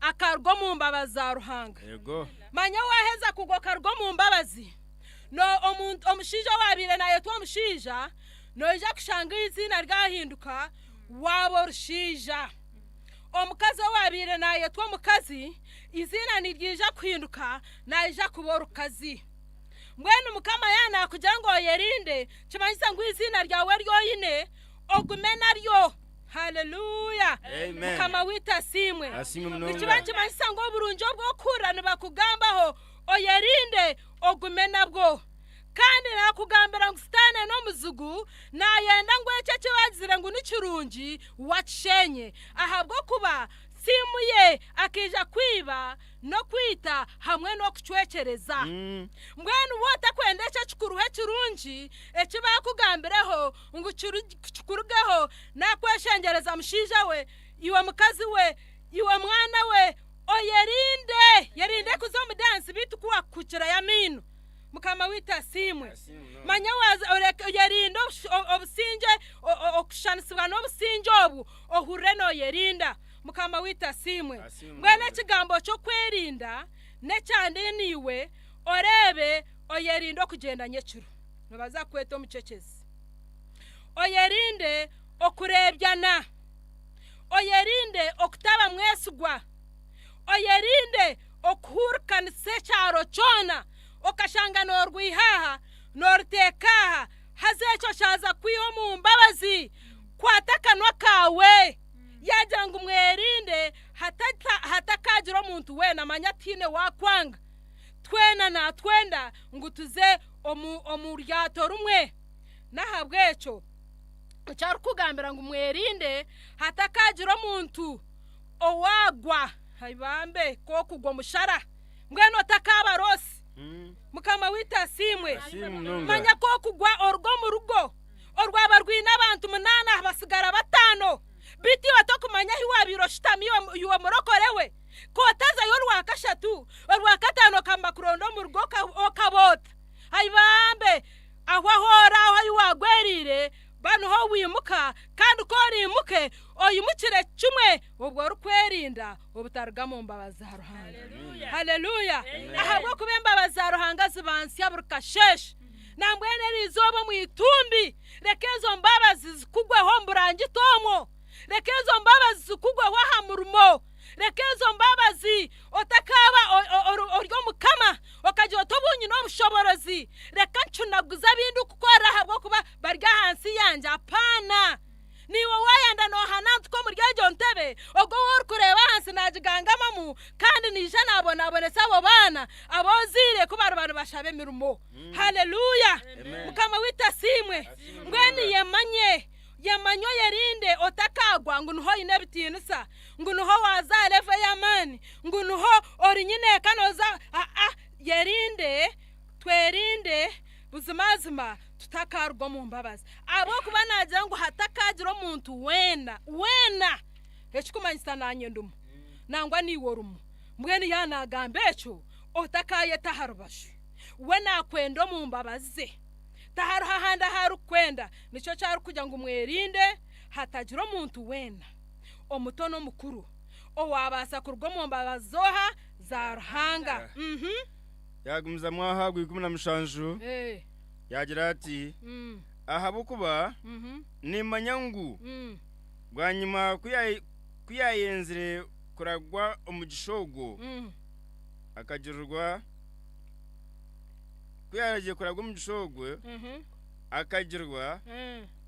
Akaruga omu mbabazi za Ruhanga. Manya waaheza kugwa okaruga omu mbabazi, no omuntu omushaija owaabaire naayetwa omushaija, noija kushanga eiziina ryahinduka waaba orushaija. Omukazi owaabaire naayetwa omukazi, eiziina niryija kuhinduka naija kuba orukazi. Mbwenu Mukama yaaba naakugira ngu oyerinde, kimanyisa ngu eiziina ryawe eri oine ogume naryo. Haleluya!
Amen.
Mukama waitu asiimwe.
Asiimwe munonga.
Nikiba nikimanyisa ngu oburungi obu orikuhurira nibakugambaho, oyerinde ogume nabwo. Kandi naakugambira ngu Sitaane n'omuzigu, naayenda ngu ekyo eki baagizire ngu ni kirungi wakishenye, ahabw'okuba siimu ye akaija kwiba n'okwita hamwe n'okucwekyereza. Mbwenu waaba otakwenda ekyo ekikuruho ekirungi eki baakugambireho ngu kikurugeho, naakweshengyereza mushaija we, iwe mukazi we, iwe mwana we, oyerinde, yerinde kuza omu dansi beitu ku wakuhukirayo amaino. Mukama waitu asiimwe. Manya oyerinde obusingye, okushushanisibwa n'obusingye obu, ohurire nooyerinda. Mukama waitu asiimwe. Mbwenu ekigambo ky'okwerinda n'ekyandi naiwe oreebe oyerinde okugyenda nyekiro. Nibaza kukweta omucecezi. Oyerinde okureebyana. Oyerinde okutaba mwesigwa. Oyerinde okuhuurikanisa ekyaro kyona okashanga noorwiha aha nooruteeka aha haza ekyo kyaza kukwiha omu mbabazi. Kwata akanwa kaawe. Yaagira ngu mwerinde hatakaagira omuntu weena manya tihaine waakwanga. Twena naatwenda ngu tuze omu ryato rimwe. N'ahabw'ekyo eki arikukugambira ngu mwerinde hatakaagira omuntu owaagwa, bambe k'okugwa omushara mbwenu otakaaba roosi. Mukama waitu asiimwe. Manya k'okugwa oruga omu rugo orwaba rwine abantu munaana habasigara bataano, beitu iwe tokumanya ahi waabaire oshutami iwe murokore we. Ku otazayo orwakashatu, orwakataano okamba kuronda omu rugo okaboota. Ai bambe, aho ahu ori aho ahi waagwereire, ba niho wimuka, kandi ku oriimuke, oimukire kimwe, obwo orikwerinda obutaruga mu mbabazi za Ruhanga. Haleluya! Ahabw'okuba embabazi za Ruhanga ziba nsya buri kasheeshe. Nambwenu eri izooba omu itumbi, reka ezo mbabazi zikugweho omu burangiti omwo. Reka ezo mbabazi zikugweho aha murimo. Reka ezo mbabazi otakaaba ori omukama okagira oti obu nyine obushoborozi reka ncunaguze abu ndikukora ahabw'okuba bari ahansi yangye. Apaana! Naiwe waayenda noohanantuka omuri egyo ntebe, ogwo ou orikureeba ahansi naagigangamamu kandi naija naabonabonesa abo baana abu ozaire ku bariba nibashaba emirimo. Haleluya! Mukama waitu asiimwe. Mbwenu yemanye. Yemanye oyerinde otakaagwa ngu niho oine ebitiinisa, ngu niho waaza aha levo ey'amaani, ngu niho ori nyineeka nooza. Aa, yerinde, twerinde buzimazima tutakaaruga omu mbabazi. Ahabw'okuba naagira ngu hatakaagira omuntu weena, weena, ekikumanyisa naanye ndimu, nangwa naiwe orimu. Mbwenu yaaba naagamba ekyo, otakaayeta aha rubaju. We naakwenda omu mbabazi ze. Tihariho ahandi ahu arikukwenda. Nikyo eki arikugira ngu mwerinde hatagira omuntu weena, omuto n'omukuru, owaabaasa kuruga omu mbabazi z'oha? Za Ruhanga.
Yaagumizamu aha gw'ikumi na mushanju, yaagira ati, Ahabw'okuba nimmanya ngu bwanyima ku yaayenzire kuragwa omugisha ogwo, akagirirwa. Ku yaaragiire kuragwa omugisha ogwo, akagirwa,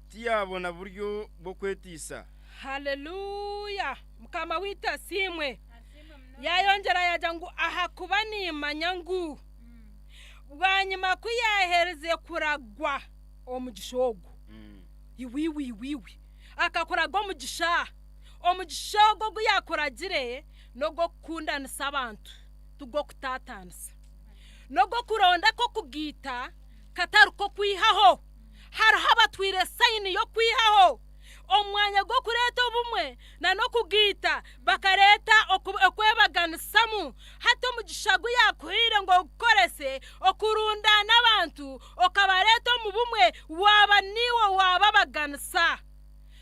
tiyaabona buryo bw'okweteisa.
Haleluya! Mukama waitu asiimwe. Yaayongyera yaagira ngu, Ahakuba nimmanya ngu bwanyima ku yaaherize kuragwa omugisha ogwo, iwiiwiiwiiwi, akakuraga omugisha, omugisha ogwo ogu yaakuragire n'ogw'okukundanisa abantu, tigw'okutaataanisa. N'ogw'okuronda ak'okugaita katari k'okwihaho. Hariho abatwire sayini y'okwihaho. Omu mwanya gw'okureeta obumwe n'okugaita, bakareeta okwebaganisamu. Hati omugisha gu yaakuhaire ngu ogukorese okurundaana abantu okabareeta omu bumwe, waaba niiwe waababaganisa.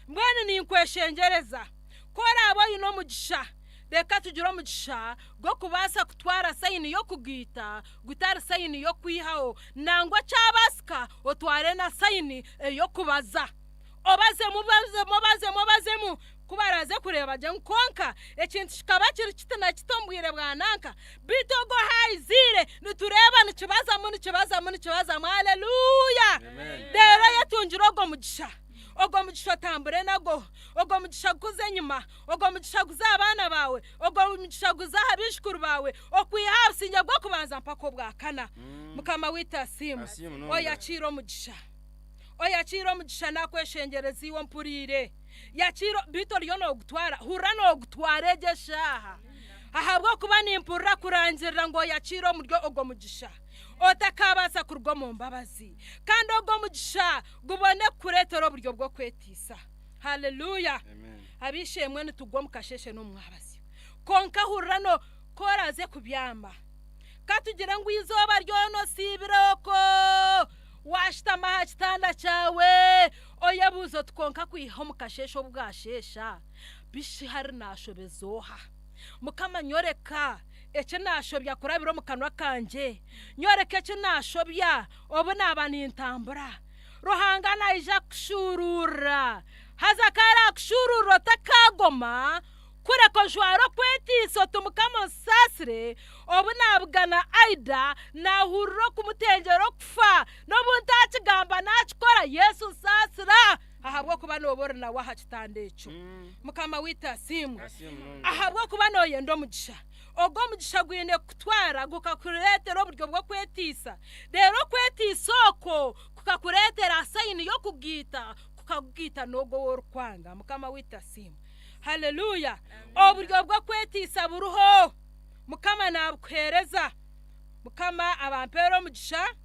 Mbwenu ninkweshengyereza, ku oraabe oine omugisha, Reka tugire omugisha gw'okubaasa kutwara sayini y'okugaita gutari sayini y'okwihaho. Nangwa kyabaasika otware na sayini ey'okubaza. Obazemu, obazemu, obazemu, obazemu, ku baraaze kureeba gye ngu kwonka ekintu kikaba kiri kiti na kiti omu bwire bwa nanka, beitu ogwo ahaayiziire nitureeba nikibazamu, nikibazamu, nikibazamu. Haleluya! Reero oyetungire ogwo mugisha. Ogwo mugisha otambure nagwo. Ogwo mugisha gukuze enyima. Ogwo mugisha guze aha baana baawe. Ogwo mugisha guze aha baijukuru baawe, okwiha aha busingye bw'okubanza mpaka obwa kana. Mukama waitu asiimwe.
Asiimwe munonga.
Oyakiire omugisha. Oyakiire omugisha nakweshengyereza iwe ompuriire. Yakiira, beitu oriyo noogutwara, hurira noogutwara egyo eshaaha. Ahabw'okuba nimpurira kurangirira ngu oyakiire omuri ogwo mugisha. Otakaabaasa kuruga omu mbabazi. Kandi ogwo mugisha gubone kukureetera oburyo bw'okwetiisa. Haleluya! Ab'eishe-emwe nitugwa omu kasheeshe n'omu mwabazyo. Kwonka hurira no, ku oraaze kubyama, ka tugire ngu eizooba ryona osiibire okwo, waashutama aha kitanda kyawe, oyebuuze oti, Kwonka kwiha omu kasheeshe obu bwasheesha, bishi hari naashobeza oha? Mukama nyoreka eki naashobya kurabira omu kanwa kangye. Nyoreka eki naashobya obu naaba nintambura. Ruhanga naija kukushuuruurira. Haza ku araakushuuruurira otakaagoma, kureka ojware okwetiisa oti, Mukama onsaasire, obu naabugana Aida, naahurira okumutengyera okufa, n'obu ntaakigamba naakikora, Yesu nsaasira, ahabw'okuba nooba ori nawe aha kitanda ekyo. Mukama waitu asiimwe. Ahabw'okuba nooyenda omugisha. Ogwo omugisha gwine kukutwara gukakureetera oburyo bw'okwetiisa. Reero okwetiisa okwo kukakureetera sayini y'okugaita, kukakugaita n'ogwo ou orikwanga. Mukama waitu asiimwe. Haleluya! Oburyo bw'okwetiisa buriho. Mukama naabukuheereza. Mukama abampeere omugisha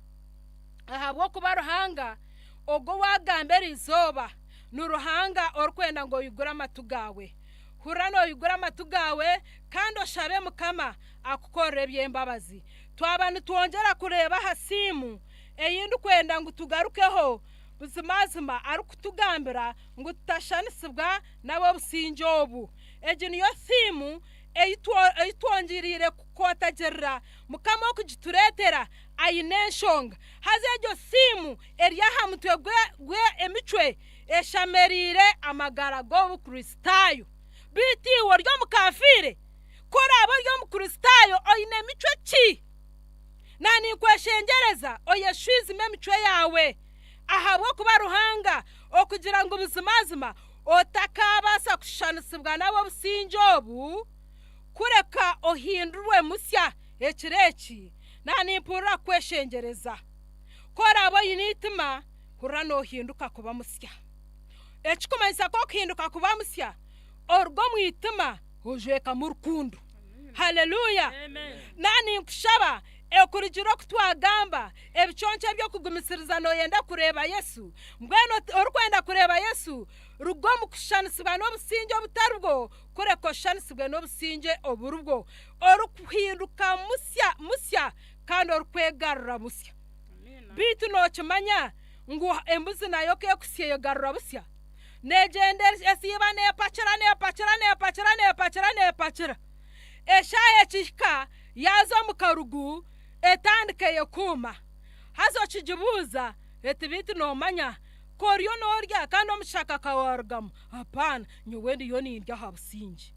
ahabw'okuba Ruhanga ogwo owaagamba eri izooba ni Ruhanga orikwenda ngu oigure amatu gaawe. Hurira noigura amatu gaawe kandi oshabe Mukama akukorere eby'embabazi. Twaba nitwongyera kureeba aha simu ei ndikwenda ngu tugarukeho, buzimazima arikutugambira ngu tutashanisibwa n'ab'obusingye obu. Egi niyo simu ei twongyereire kukwotagirira Mukama okugitureetera aine enshonga. Haza egyo simu eri aha mutwe gw'emicwe eshamereire amagara g'Obukristaayo. Beitu iwe ori omukafiire? Ku oraabe ori Omukristaayo oine micwe ki? Naninkweshengyereza oyeshwizime emicwe yaawe, ahabw'okuba Ruhanga okugira ngu buzimazima otakaabaasa kushushanisibwa n'ab'obusingye obu, kureka ohindurwe musya ekiro eki. Nanimpurira kukweshengyereza. Ku oraabe oine eitima, hurira noohinduka kuba musya. Ekikumanyisa ku okuhinduka kuba musya, oruga omu itima ojwekamu rukundo. Haleluya! Naninkushaba okurugira oku twagamba ebiconco eby'okugumisiriza nooyenda kureeba Yesu. Mbwenu orikwenda kureeba Yesu, ruga omu kushushanisibwa n'obusingye obutari bwo, kureka oshushanisibwe n'obusingye oburi bwo, orikuhinduka musya musya kandi orikwegarura busya. Beitu nookimanya ngu embuzi nayo ku ekuhitsya eyegarura busya? Neegyenda esiiba neepakira, neepakira, neepakira, neepakira, neepakira. Eshaaha ekihika yaaza omu karugu etandika eyekuuma. Haza okigibuuza eti beitu noomanya ku oriyo noorya kandi omu kishaka ka waarugamu? Apaana, nyowe ndiyo nindya aha busingye.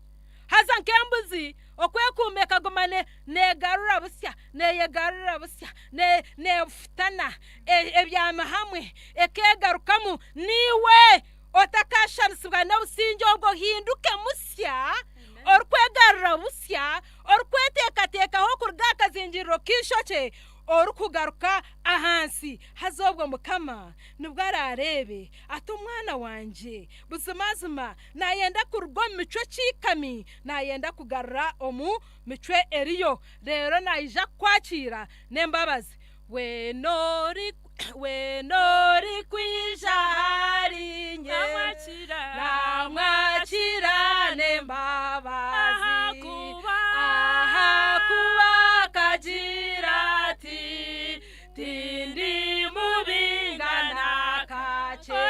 Haza nk'embuzi okwekuuma ekaguma neegarura busya, neeyegarura busya, neefutana, ebyami hamwe, ekeegarukamu. Naiwe otakaashushanisibwa n'obusingye obwo, ohinduke musya, orikwegarura busya, orikweteekateekaho kuruga aha kazingiriro k'eishokye, orikugaruka ahansi. Haza obwo Mukama nibwo araareebe ati, Omwana wangye buzimazima naayenda kuruga omu micwe ekiikami, naayenda kugarura omu micwe eriyo. Reero naija kukwakiira n'embabazi. Weena ori weena orikwija ahariinye, naamwakira n'embabazi, ahakuba akagira ati, Tindi mubi na kakye,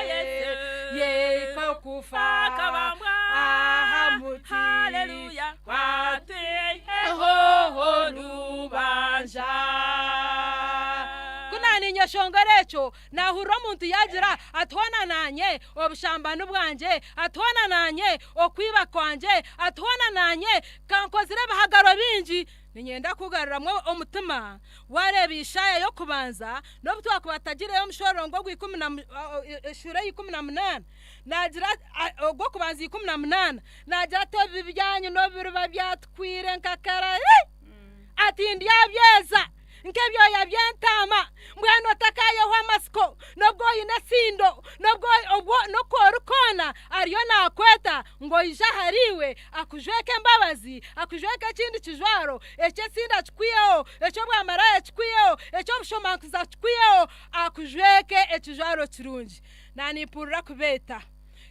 yeiko kufa aha muti. ninyeshongora ekyo, naahurira omuntu yaagira ati, Hoona naanye obushambani bwangye, ati, Hoona naanye okwiba kwangye, ati, Hoona naanye ka nkozire ebihagaro bingi. Niinyenda kukugaruramu omutima. Waareeba Isaaya y'okubanza, n'obu twakuba tutagiireyo omushororongo ogw'ikumi na, eshuura ya 18, naagira, ogw'okubanza 18, naagira ati, Ebibi byanyu n'obu biriba byatukwire nka kara, ati, Ndyabyeza nk'ebyoya by'entaama. Mbwenu otakaayehwa amatsiko, n'obu oine esindo, n'obu obwo n'oku ori koona, ariyo naakweta ngu oije ahariiwe akujweke embabazi, akujweke ekindi kijwaro, eky'esindo akikwiheho, eky'obwamaraaya akikwiheho, eky'obushomankuzi akikwiheho, akujweke ekijwaro kirungi. Naanimpurira kubeeta,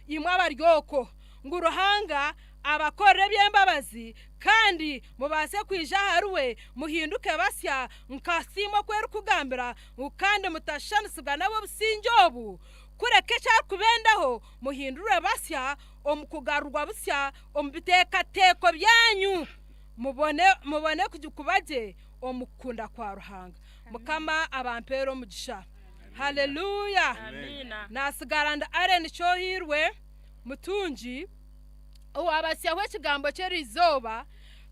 imwe abari okwo, ngu Ruhanga abakorere eby'embabazi, kandi mubaase kwija ahariwe, muhinduke basya, nka siima oku erikugambira, ngu kandi mutashushanisibwa n'ab'obusingye obu, kureka eki arikubendaho, muhindurwe basya omu kugarurwa busya omu biteekateeko byanyu, mubone mubone kuba gye omu kukunda kwa Ruhanga. Mukama abampeere omugisha. Haleluya! Naatsigara ndi Allen Kyohairwe Mutungi, owaabatsyaho ekigambo ky'eriizooba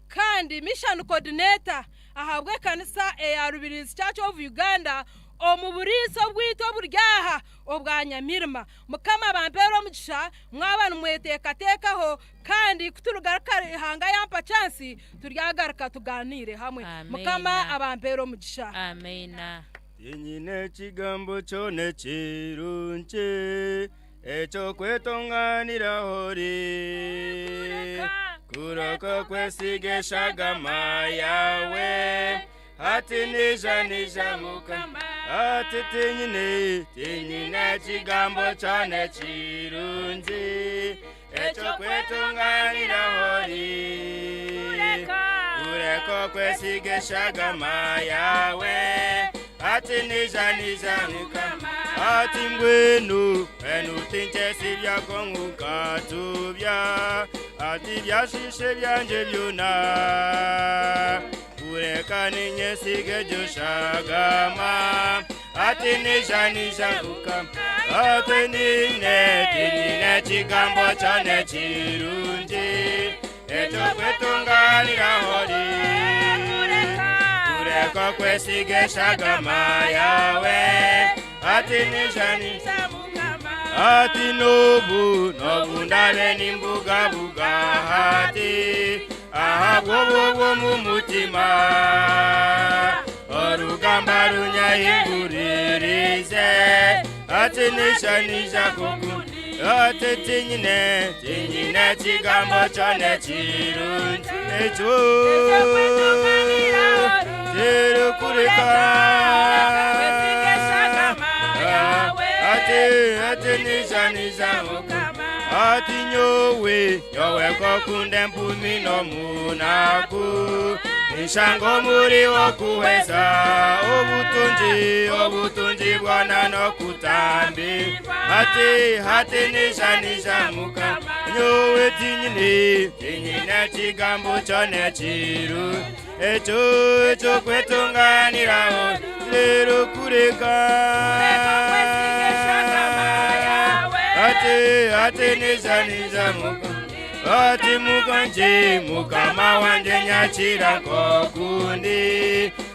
kandi Mission Coordinator ahabw'ekanisa eya Rubirizi Church of Uganda omu buriisa obwaitu oburi aha obwa Nyamirima. Mukama abampeere omugisha mwaba nimweteekateekaho kandi ku turigaruka Ruhanga yampa chance turyagaruka tuganiire hamwe. Mukama abampeere omugisha.
Amiina.
Tinyine kigambo kyona ekirungi eky'okwetonganiraho ori, kureka okwesiga eshagama yaawe. Hati nija nija Mukama, hati tinyine, tinyine kigambo kyona ekirungi eky'okwetonganiraho ori, kureka okwesiga eshagama yaawe. Hati nija nija Mukama, hati mbwenu mbwenu tinkyesibyako ngu nkatubya, hati byashiisha ebyangye byona. Kureka ninyesiga egyo shagama, hati nija nija Mukama, hati nyine tinyine kigambo kyona ekirungi eky'okwetunganiraho ori, kureka okwesiga eshagama yaawe, hati nija nija Hati n'obu n'obu ndabe nimbugabuga hati ahabw'obwo bw'omu mutima orugamba runyahinguririze hati nisha nisha kuku hati tinyine tinyine kigambo kyona ekirungi ekyo kirikureka ati ati nisha nisha ati nyowe nyowe kokunda empumi n'omunaku nshanga omuri okuhweza obutungi obutungi bwona n'okutambi ati hati nisha nisha mukama nyowe tinyine tinyine kigambo kyona ekiru ekyo eky'okwetunganiraho rero kureka ati ati nisha nisha mukama ati mukanje mukama wanje nyakira nkokundi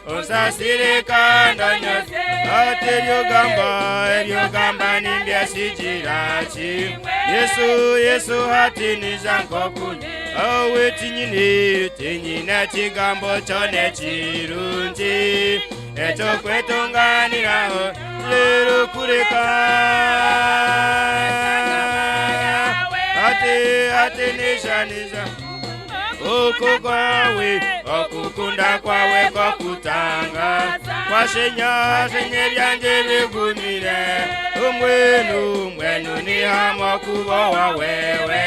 onsasire kandi onyose ati ebyogamba ebyogamba nimbyesigira kimwe Yesu Yesu hati nija nkokundi awe tinyine tinyine kigambo kyona ekirungi ekyokwetunganiraho rero kureka ati ati nisha nisha oku kwawe okukunda kwawe kokutanga kwashenya shenya ebyangye bigumire omwenu mwenu ni hamwe kubowa wewe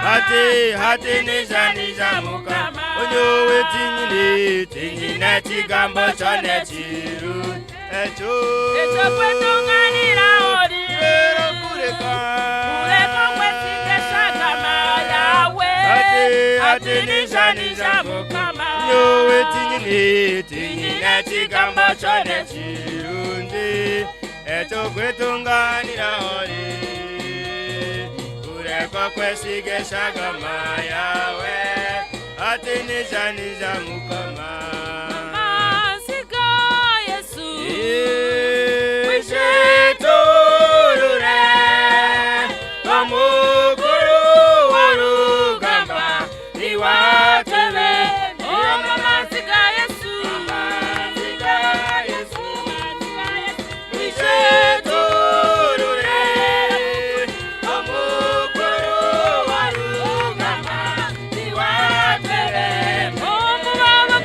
hati hati nisha nisha mukama onyowe tinyine tinyine kigambo kyona ekiru ekyo
Ekyokwetunganira ori
rero kureka
kureka okwesiga eshagama yawe
ati
ati
ati
nisha
nisha
nisha
nisha
mukama
nyowe tinyine Kyenyini tinyine kigambo kyona ekirungi ekyokwetunganira ori kureka kwesiga eshagama yawe ati nija nija mukama.
Amasiga Yesu.
Wishiturure omukuru w'orugamba niwatebe.
Amasiga Yesu.
Amasiga Yesu. Wishiturure omukuru w'orugamba niwatebe.
Omubaba.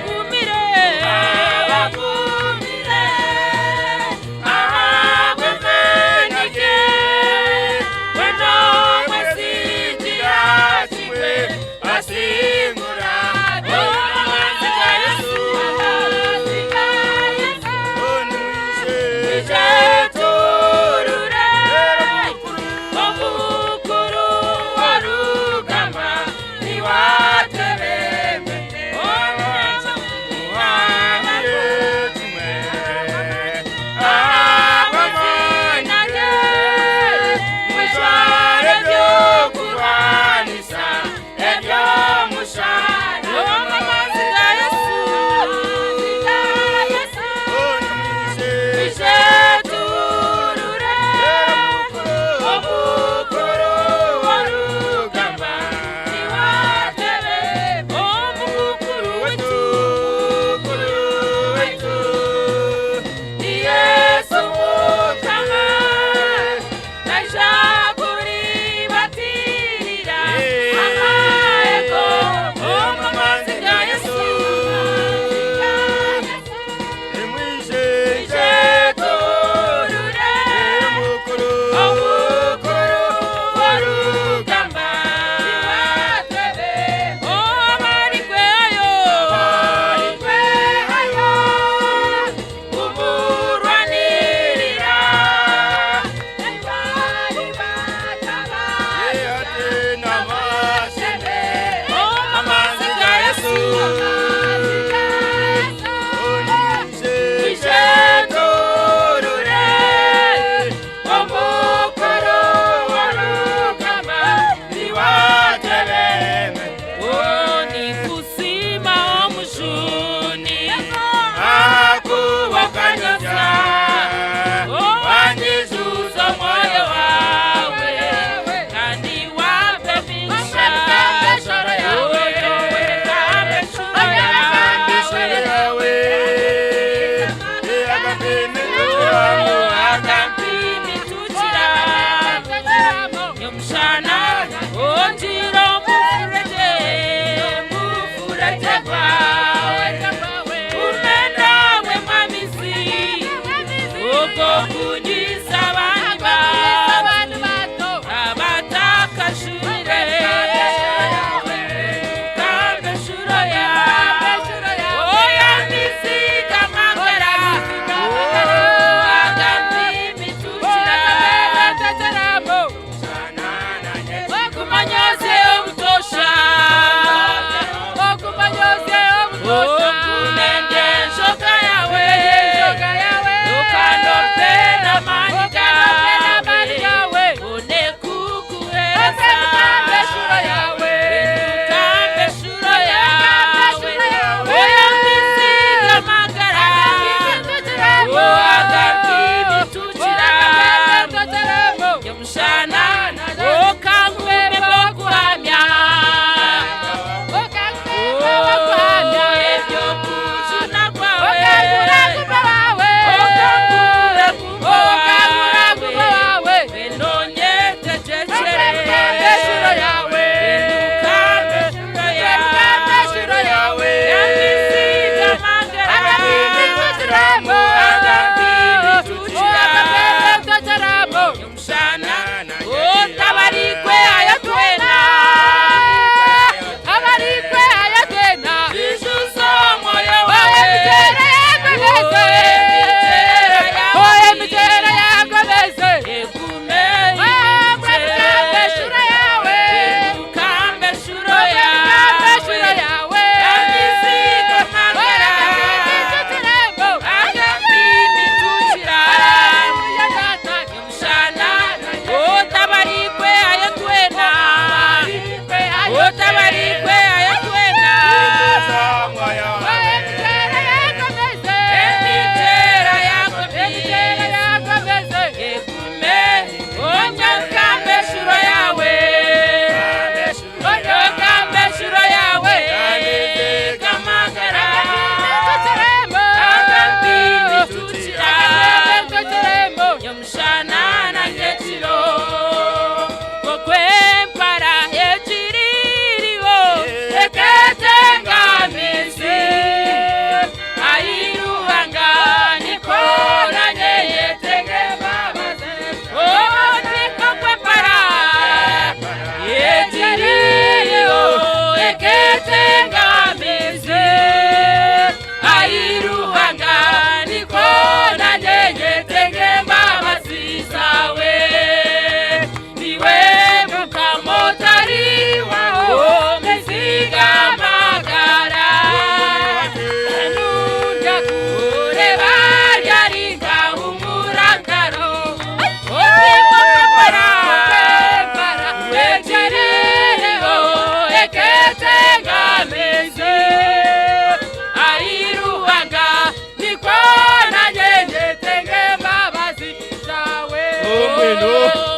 Mbwenu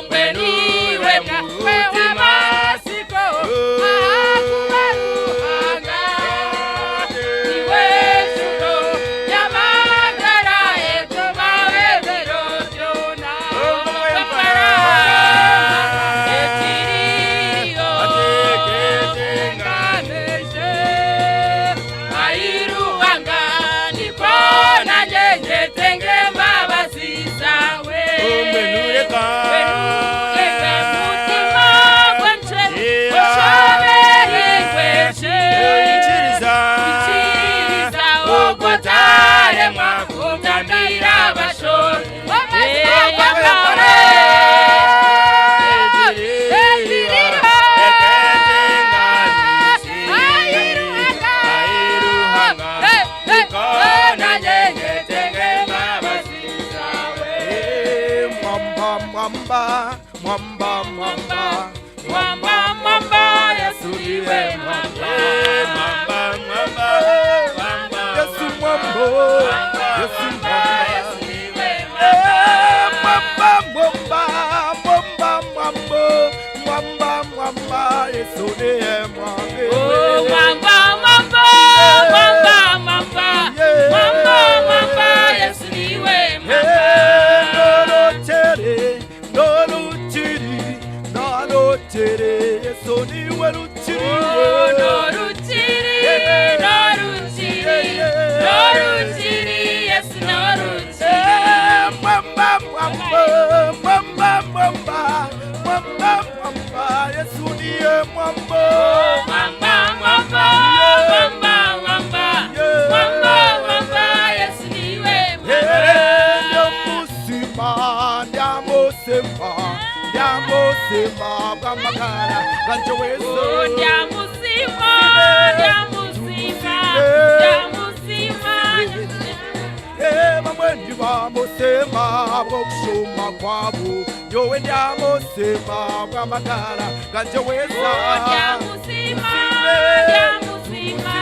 Mbwenu iwe
mutima.
Amasiko ahakuba Ruhanga niwe shuro y'amagara etuba ebiro byona. Ekiriyo ngameshe airuhanga niko nanye nyetenge mbabazi zawe.
Mbwenu reka.
Reka mutima gwanje oshoberigweshe
Oikiriza.
Ikiriza ogotaremwa kutambira abashori
Mwamba, mwamba, mwamba, mwamba.
Mwamba, mwamba, Yesu niwe mwamba.
Mwamba, mwamba, mwamba.
Yesu mwamba, Yesu mwamba. Eh, mwamba, mwamba, mwamba, mwamba, mwamba, mwamba, Yesu niye mwamba.
Oh, mwamba, mwamba, mwamba, mwamba. Mwamba, mwamba, Yesu niwe mwamba.
Eh, Norochere, noruchiri, norochere, Yesu niwe ruchiri.
Oh, noruchiri, noruchiri, noruchiri, Yesu noruchiri.
Eh, mwamba, mwamba, mwamba, mwamba, mwamba, mwamba, Yesu niye mwamba.
Mwamba, mwamba, mwamba, mwamba, mwamba, mwamba, Yesu niwe mwamba.
Ndyamusima, ndyamusima, ndyamusima bw'amagara ganje wese.
Oh, ndyamusima, ndyamusima, ndyamusima.
Eh, bamwe ntibamusima bwo kushuma kwabo, yowe ndyamusima bw'amagara ganje wese.
Oh, ndyamusima, ndyamusima,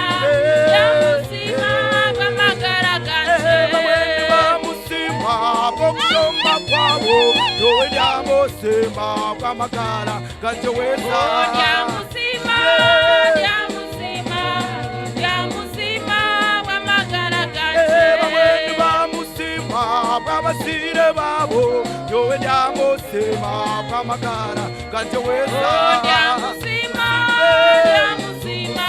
ndyamusima bw'amagara ganje.
Bamwe ntibamusima bwo kushuma kwabo, yowe ndyamusima bw'amagara ganje wese.
Oh, ndyamusima, ndyamusima, ndyamusima bw'amagara ganje.
Bamwe ntibamusima bw'abasire babo, yowe ndyamusima bw'amagara ganje wese.
Oh, ndyamusima, ndyamusima,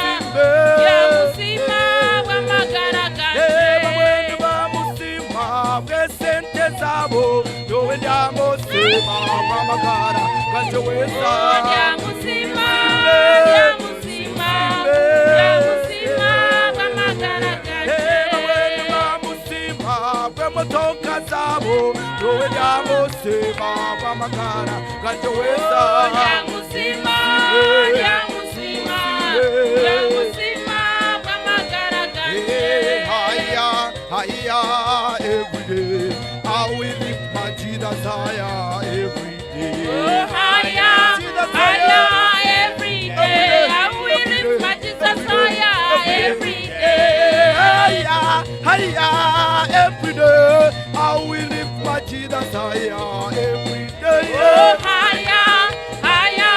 ndyamusima bw'amagara ganje.
Bamwe ntibamusima bw'esente zabo, yowe ndyamusima bw'amagara ganje wese.
Oh, ndyamusima, ndyamusima, ndyamusima bw'amagara ganje.
Bamwe ntibamusima bw'emotoka zabo, yowe ndyamusima bw'amagara ganje wese.
Oh, ndyamusima, ndyamusima, ndyamusima bw'amagara ganje.
Higher, higher every day. I will lift my Jesus higher every day.
Oh, higher, higher every day. I will lift my Jesus higher every day.
Higher, higher every day. I will lift my Jesus higher every day.
Oh, higher, higher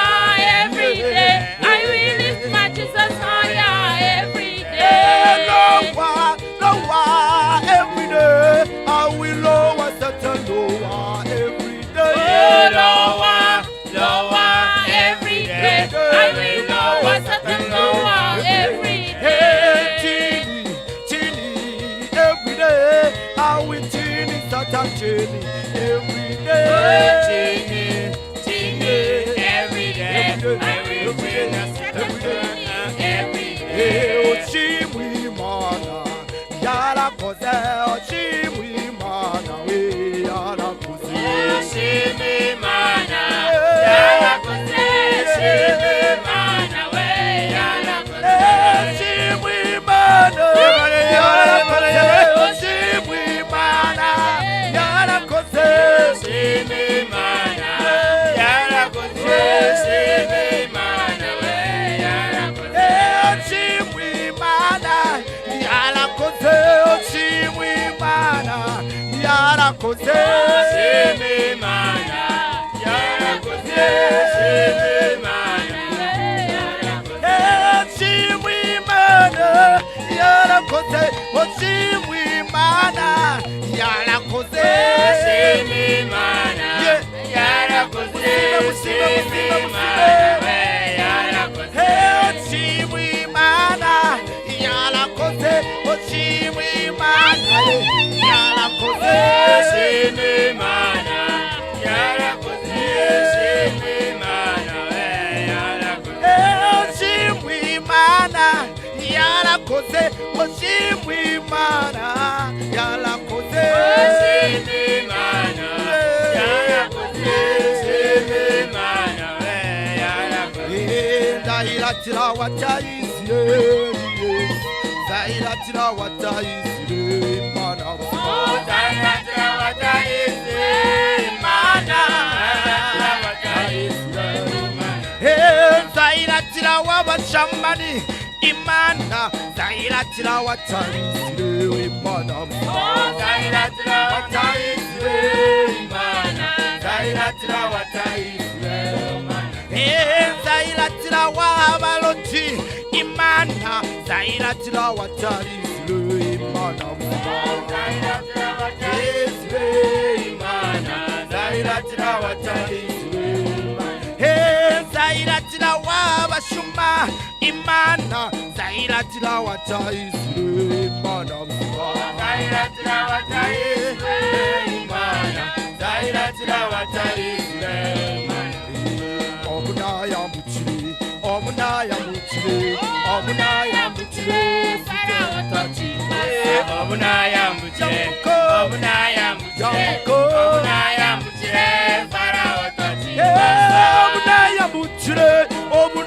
every day. I will lift my Jesus higher every day.
Lower, lower every day. I will lower Satan lower every day.
Oh, lower, lower every day. I will lower Satan lower every day.
Chini, chini, every day. I will chini, Satan chini, every day.
Oh, chini, chini, every day. I will chini, Satan chini, every day.
Oshimwimana, yarakoze, oshimwimana, we yarakoze.
Oshimimana, yarakoze, oshimimana, we yarakoze.
Oshimwimana, yarakoze, oshimwimana, yarakoze.
Oshimimana, yarakoze, oshimimana, we yarakoze.
Oshimwimana, yarakoze, oshimwimana, yarakoze.
Oshimimana,
Oshimwe Imana yarakoze.
Oshimwe Imana yarakoze.
Musime, musime, musime, musime. Hey, Oshimwe Imana yarakoze. Oshimwe Imana yarakoze.
Oshimwe Imana yarakoze. Oshimwe Imana yarakoze.
Oshimwe Imana yarakoze. Oshimwe Imana yarakoze.
Oshimwe Imana yarakoze. Oshimwe Imana yarakoze.
Ndahiratira watayisireri, ndahiratira watayisireri Imana.
Ndahiratira watayisireri Imana.
Ndahiratira wabashambani Imana, ndahiratira watayisireri Imana.
Ndahiratira watayisireri Imana. Ndahiratira watayisireri Imana.
Ndahiratira wabaloti Imana, ndahiratira watayisireri Imana.
Ndahiratira watayisireri Imana. Ndahiratira watayisireri Imana.
Ndahiratira wabashuma Imana, ndahiratira watayisireri Imana.
Ndahiratira watayisireri Imana. Ndahiratira watayisireri Imana.
Omunayambukire, omunayambukire, omunayambukire,
Omunayambukire,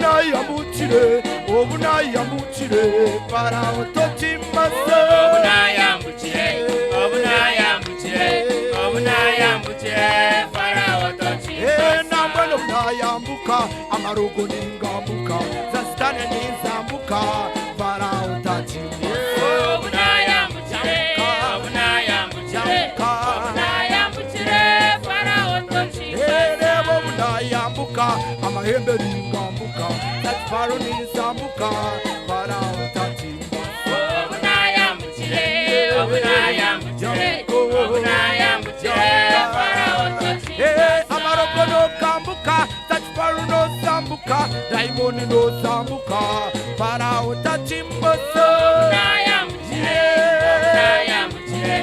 omunayambukire, omunayambukire, Farao tokimbasa.
Omunayambukire, omunayambukire, omunayambukire, Farao tokimbasa.
Omunayambukire, omunayambukire, omunayambukire, Farao tokimbasa.
Nambwenu omunayambuka, amarugo ningambuka, zasitane ninzambuka, Farao tokimbasa.
Omunayambukire, omunayambukire, omunayambukire, Farao tokimbasa.
Erebo bunayambuka, amahembe ningambuka, zatfaro ninzambuka, Farao tokimbasa.
Omunayambukire, omunayambukire, omunayambukire, Farao tokimbasa.
Amaroko nokambuka, zatfaro nosambuka, daimoni nosambuka, Farao tokimbasa.
Omunayambukire, omunayambukire,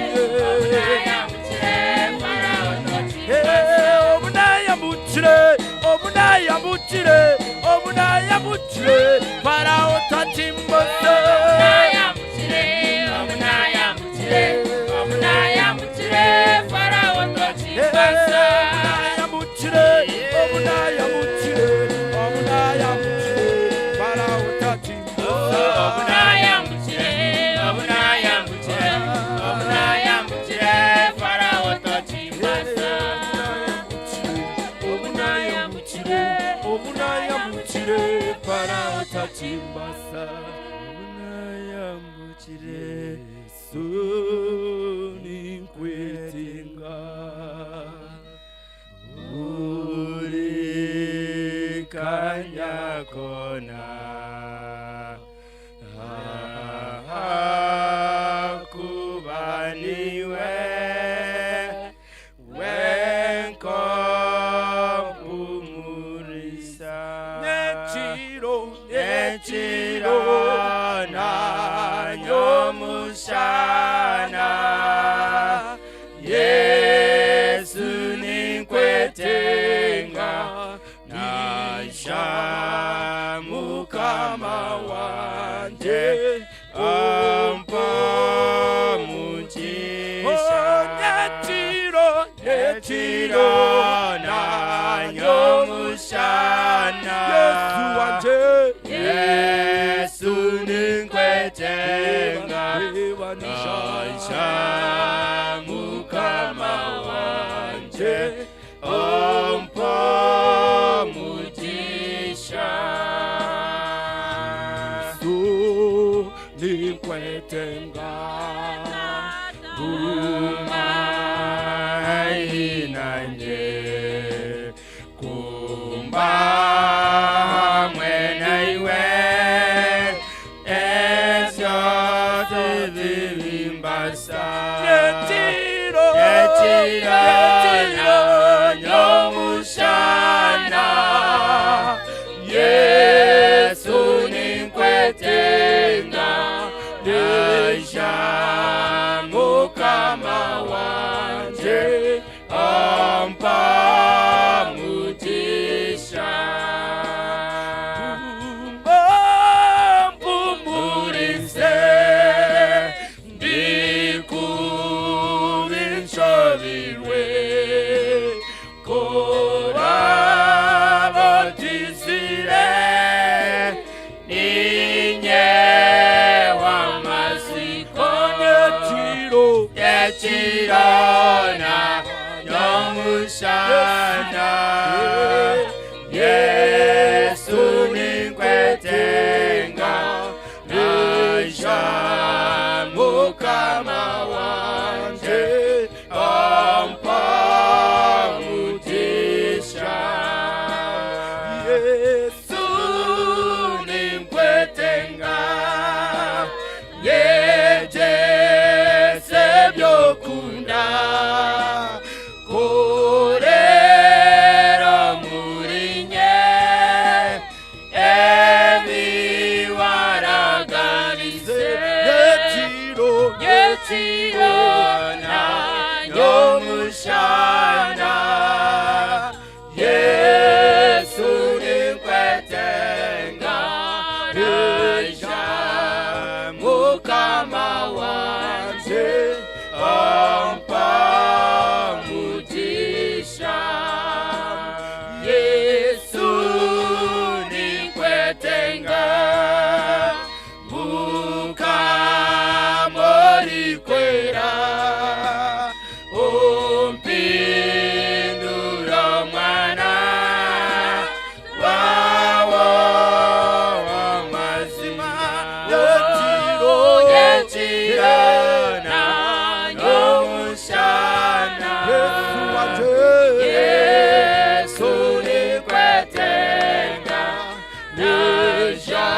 omunayambukire, Farao tokimbasa.
Omunayambukire, omunayambukire, omunayambukire, Farao tokimbasa.
Omunayambukire, omunayambukire, omunayambukire, Farao tokimbasa.
Omunayambukire, omunayambukire, omunayambukire, Farao tokimbasa.
Omunayambukire, omunayambukire, omunayambukire, Farao tokimbasa.
Omunayambukire, omunayambukire, Farao tokimbasa.
Omunayambukire, Yesu ninkwetenga.
Buri kanya kona kuba niwe wenkompumurisa
Nekiro,
nekiro nanyomushana Yesu ninkwetenga nasha mukama wanje ampa mugisha
Nekiro,
nekiro nanyomushana
Yesu wanje,
Yesu ninkwetenga nasha mukama wanje ampa mugisha
Yesu ninkwetenga.
Umainanje kumba hamwe naiwe esyo tuzi masa Nyekiro Nyekiro Nyomushana Yesu ninkwetenga Naija mukama wanje Ampa mugisha Mpumurize Ndikubinshobirwe Korabatizire Ninye w'amaziko Nyekiro Nyekiro na Nyomushana Yesu ninkwetenga Naija mukama wanje Ampa mugisha Yesu ninkwetenga Nyegyese byokunda Korera murinye Ebiwaraganize Nyekiro Nyekiro na Nyomushana Yesu ninkwetenga Naija mukama wanje Ampa mugisha Yesu ninkwetenga Mukamorikwera Umpindura mwana wawo w'amazima Nyekiro Nyekiro na Nyomushana Yesu ninkwetenga Naija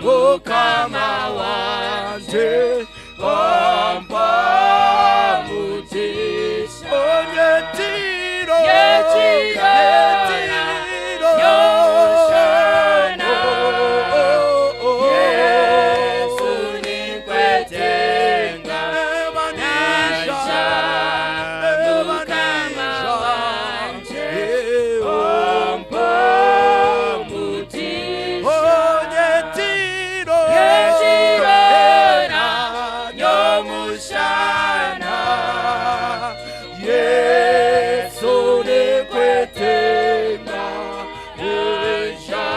mukama wanje Ampa mugisha Nyekiro Nyekiro Nyomushana Yesu ninkwetenga Naija mukama wanje Ampa mugisha Nyekiro Nyekiro na Nyomushana Yesu ninkwetenga Naija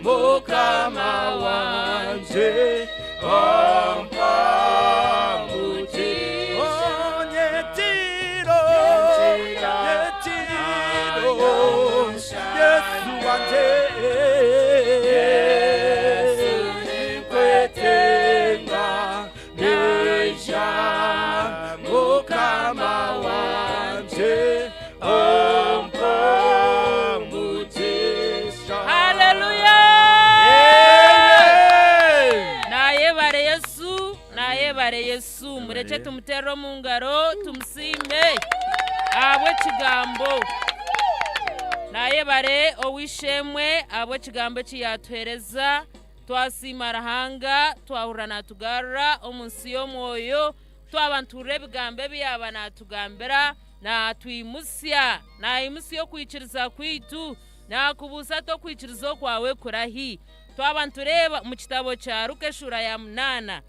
mukama wanje Ampa mugisha
Nyekiro Nyekiro Yesu wanje
Yesu ninkwetenga Naija mukama wanje Ampa mugisha
haleluya nayebare yesu nayebare yesu mureke tumuterere omu ngaro tumusiime ahabw'ekigambo nayebare ow'eishemwe ahabw'ekigambo eki yatuheereza twasiima ruhanga twahurira natugarura omu nsi y'omwoyo twaba nituhurira ebigambo ebi yaaba natugambira natwimusya nayimusya okwikiriza kwaitu nakubuuza ati okwikiriza okwawe kurahi twaba nitureeba mu kitabo kya Luka eshuura ya 8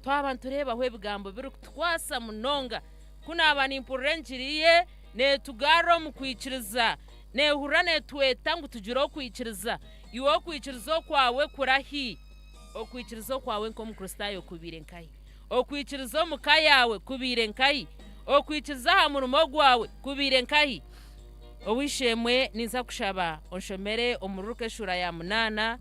twaba nitureebaho ebigambo birikutukwasa munonga ku naaba nimpurira engiri ye neetugarura omu kwikiriza neehurira neetweta ngu tugire okwikiriza iwe okwikiriza okwawe kurahi okwikiriza okwawe nk'omukristaayo kubiire nkahi okwikiriza omu ka yaawe kubiire nkahi okwikiriza aha murimo gwawe kubiire nkahi ow'eishemwe ninza kushaba onshomere omu Luka eshuura ya 8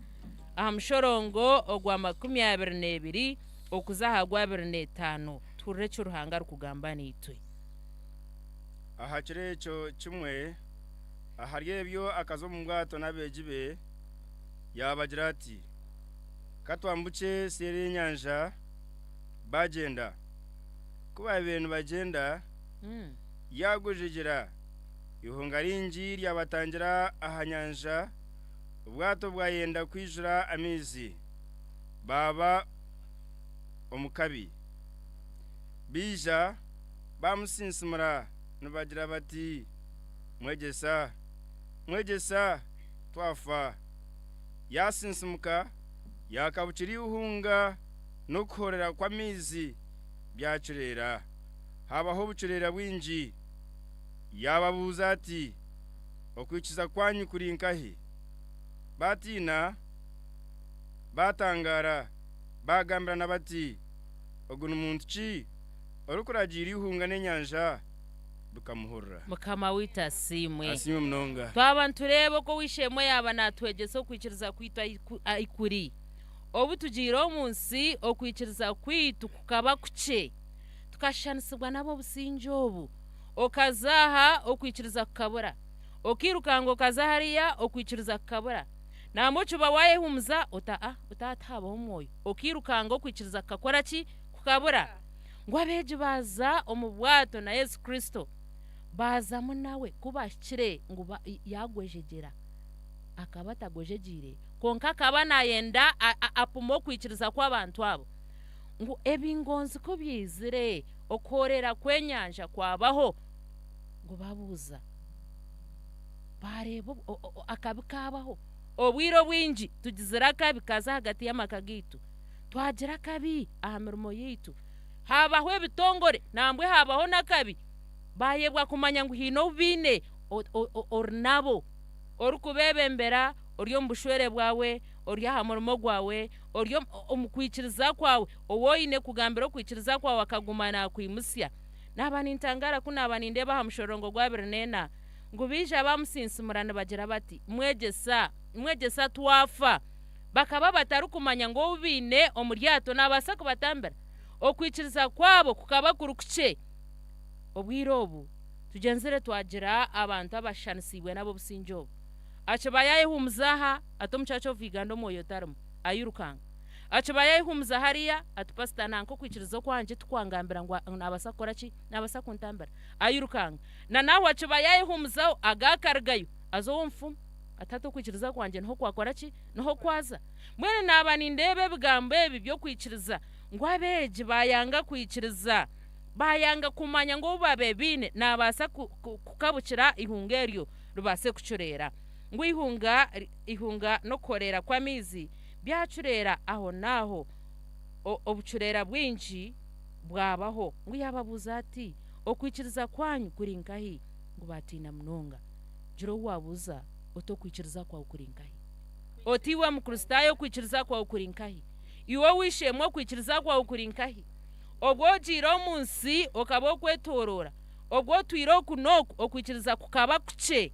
aha mushorongo ogwa 22 okuza aha gwa 25 tuhurire eki Ruhanga arikugamba naitwe.
Aha kiro ekyo kimwe ahari ebyo akaza omu bwato n'abeegi be yaabagira ati, Ka twambukye seeri y'enyanja. Baagyenda. Ku baabaire nibagyenda, yaagwejegyera, eihunga ringi ryabatangira aha nyanja, obwato bwayenda kwijura amaizi, baaba omu kabi. Baija baamusinsimura nibagira bati, Mwegyesa, Mwegyesa, twafa! Yaasinsimuka, yaakabukira eihunga n'okuhoorera kw'amaizi byacureera. Haabaho obucureera bwingi. Yaababuuza ati, Okwikiza kwanyu kuri nkahi? Baatiina, baatangaara, baagambirana bati, Ogu ni muntu ki orikuragiira eihunga n'enyanja bikamuhurira?
Mukama waitu asiimwe.
Asiimwe munonga.
Twaba nitureeba oku ow'eishe-emwe yaaba naatwegyesa okwikiriza kwaitu ahu kuri. Obu tugiire omu nsi, okwikiriza kwaitu kukaba kukye. Tukashushanisibwa n'ab'obusingye obu. Okaza aha, okwikiriza kukabura. Okairukanga okaza hariya, okwikiriza kukabura. Nangwa okiba waayehuumuza ota a oti aha tihabaho omwoyo. Okairukanga okwikiriza kukakora ki? Kukabura. Ngu abeegi baaza omu bwato na Yesu Kristo, baazamu nawe. Ku baahikire ngu yaagwejegyera. Akaba atagwejegyeire, kwonka akaba naayenda apume okwikiriza kw'abantu abo. Ngu ebingonzi ku byaizire, okuhoorera kw'enyanja kwabaho, ngu babuuza, baareeba akabi kaabaho. Obwire obwingi tugizire akabi kaaza ahagati y'amaka gaitu, twagira akabi aha mirimo yaitu, haabaho ebitongore nambwe haabaho n'akabi, baayebwa kumanya ngu haine ou baine ori nabo, orikubeebembera, ori omu bushwere bwawe, ori aha murimo gwawe, ori omu kwikiriza kwawe, ou oine kugambira okwikiriza kwawe akaguma naakwimutsya. Naaba nintangaara ku naaba nindeeba aha mushororongo gw'abiri n'ena, ngu baija baamusinsimura nibagira bati, Mwegyesa, Mwegyesa, twafa! Bakaba batarikumanya ngu ou baine omu ryato naabaasa kubatambira. Okwikiriza kwabo kukaba kuri kukye. Obwire obu, tugyenzire twagira abantu abashushanisiibwe n'ab'obusingye obu. Akiba yaayehuumuza aha, ati omu Church of Uganda omwoyo tarimu, airukanga. Akiba yaayehuumuza hariya, ati pasita nanka okwikiriza okwangye tikwangambira ngu naabaasa kukora ki, naabaasa kuntambira. Airukanga. Na naahu akiba yaayehuumuzaho, agaakarugayo, aza ow'omufumu. Ati hati okwikiriza kwangye niho kwakora ki, niho kwaza. Mbwenu naaba nindeeba ebigambo ebi by'okwikiriza, ngu abeegi baayanga kwikiriza. Baayanga kumanya ngu ou baabaire baine naabaasa kukabukira eihunga eryo ribaase kucureera. Ngu eihunga, eihunga n'okuhoreera kw'amaizi byacureera ahonaaho, obucureera bwingi bwabaho. Ngu yaababuuza ati, Okwikiriza kwanyu kuri nkahi? Ngu baatiina munonga. Gira ou waabuuza oti, Okwikiriza kwawe kuri nkahi? Oti, Iwe Mukristaayo, okwikiriza kwawe kuri nkahi? Iwe ow'eishe-emwe, okwikiriza kwawe kuri nkahi? Obwo ogiire omu nsi okaba okwetooroora, obwo otwire oku n'oku, okwikiriza kukaba kukye.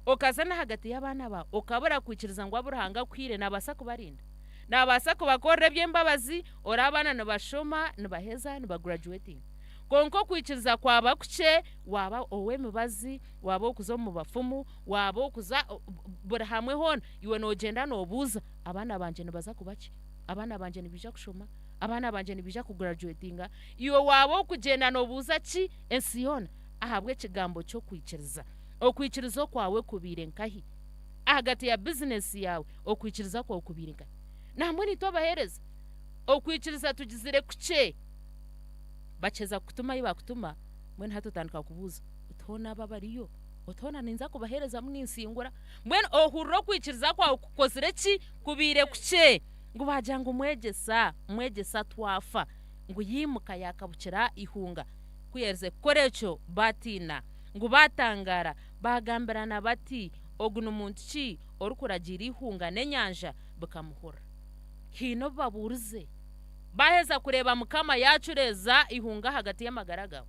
Okaza n'ahagati y'abaana baawe, okabura kwikiriza ngu abu Ruhanga akuhaire naabaasa kubarinda. Naabaasa kubakorera eby'embabazi, ori abaana nibashoma, nibaheza, nibagurajuwetinga. Kwonka okwikiriza kwaba kukye, waaba ow'emibazi, waaba ow'okuza omu bafumu, waaba ow'okuza buri hamwe hoona, iwe noogyenda noobuuza, abaana bangye nibaza kuba ki? Abaana bangye nibaija kushoma? Abaana bangye nibaija kugurajuwetinga? Iwe waaba ow'okugyenda noobuuza ki ensi yoona ahabw'ekigambo ky'okwikiriza? Okwikiriza okwawe kubaire nkahi? Ahagati ya bizinesi yaawe, okwikiriza kwawe kubaire nkahi? Nambwenu itwe abaheereza, okwikiriza tugizire kukye. Bakiheza kukutuma ahi baakutuma, mbwenu hati otandika kubuuza oti hoona aba abariyo? Oti hoona ninza kubaheerezamu ninsingura? Mbwenu ohurira okwikiriza kwawe kukozire ki? Kubaire kukye. Ngu baagira ngu mwegyesa, mwegyesa twafa. Ngu yaimuka yaakabukira eihunga. Ku yaaherize kukora ekyo, baatiina. Ngu baatangaara, baagambirana bati, Ogu ni muntu ki orikuragiira eihunga n'enyanja bikamuhurira? Haine obu babuurize. Baaheza kureeba Mukama yaacureeza eihunga ahagati y'amagara gaawe.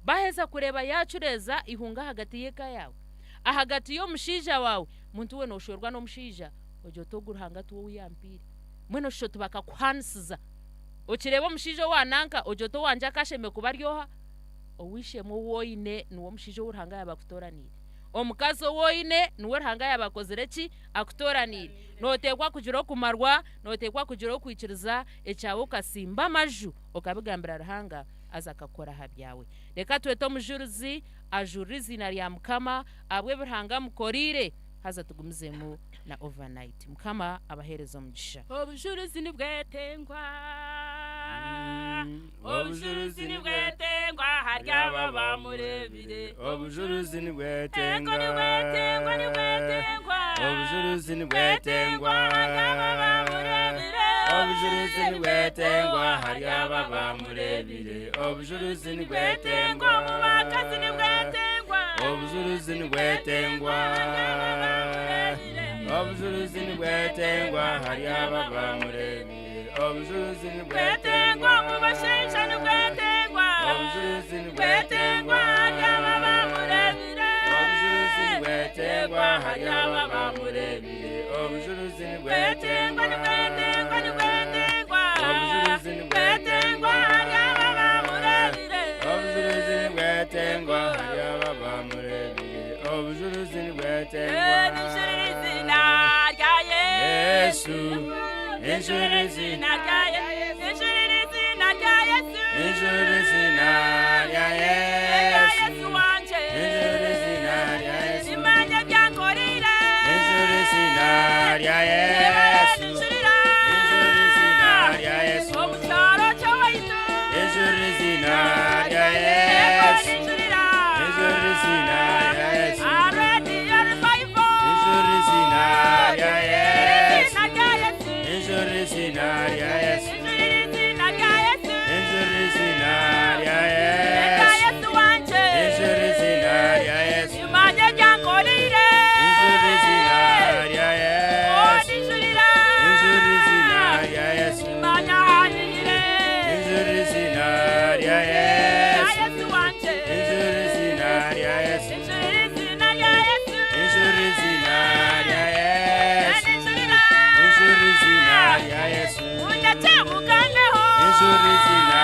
Baaheza kureeba yaacureeza eihunga ahagati y'eka yaawe, ahagati y'omushaija waawe. Muntu we nooshwerwa n'omushaija, ogira oti ogu Ruhanga tiwe ou yampiire. Mbwenu oshusha oti bakakuhaanisiza. Okireeba omushaija owa nanka, ogira oti owangye akashemereire kuba ari oha? Ow'eishe-emwe ou oine niwe omushaija ou Ruhanga yaaba akutooraniire. Omukazi ou oine niwe Ruhanga yaaba akozire ki? Akutooraniire. Nooteekwa kugira okumarwa, nooteekwa kugira okwikiriza, ekyawe okasimba amaju okabigambira Ruhanga haza akakora aha byawe. Reka twete omujurizi ajurire eiziina rya Mukama ahabw'ebi Ruhanga amukoreire haza tugumizemu na overnight. Mukama abaheereze omugisha.
Obujurizi nibwetengwa, obujurizi nibwetengwa ahari abo abamureebire.
Obujurizi nibwetengwa,
Ego nibwetengwa, nibwetengwa,
obujurizi nibwetengwa,
ahari abo abamureebire.
Obujurizi nibwetengwa ahari abo abamureebire. Obujurizi
Nibwetengwa
nibwetengwa,
omu bakazi nibwetengwa,
obujurizi nibwetengwa, obujurizi nibwetengwa ahari abo abamureebire. Obujurizi
nibwetengwa omu bashaija nibwetengwa,
obujurizi
nibwetengwa ahari abo abamureebire.
Obujurizi nibwetengwa ahari abo abamureebire. Obujurizi
Nibwetengwa,
nibwetengwa,
nibwetengwa, nibwetengwa,
obujurizi
nibwetengwa ahari abo abamureebire.
Obujurizi nibwetengwa ahari abo abamureebire. Obujurizi nibwetengwa.
Ninjurira izina rya
Yesu,
Ninjurira izina rya Yesu, ninjurira izina rya Yesu,
ninjurira izina rya
rya
Yesu,
Yesu wanje,
ninjurira izina rya Yesu,
nimanya ebyankoreire,
ninjurira izina rya Yesu,
ninjurira
ninjurira izina rya Yesu,
omu kyaro ky'owaitu,
ninjurira izina rya
ego
Yesu,
ninjurira,
ninjurira izina rya Yesu,
aha rediyo Revival,
ninjurira izina rya Yesu,
izina rya Yesu,
ninjurira izina rya Yesu,
ninjurira izina rya Yesu,
ninjurira izina rya
rya
Yesu,
Yesu wanje,
ninjurira izina rya Yesu,
nimanya ebyankoreire,
ninjurira izina rya
oh
Yesu,
ninjurira,
ninjurira izina rya Yesu,
nimanya ahanyihire,
ninjurira izina rya
rya
Yesu,
Yesu wanje,
ninjurira izina rya Yesu,
ninjurira izina rya Yesu,
ninjurira izina rya Yesu,
ninjurira,
ninjurira izina rya Yesu,
unyacemukangeho,
ninjurira izina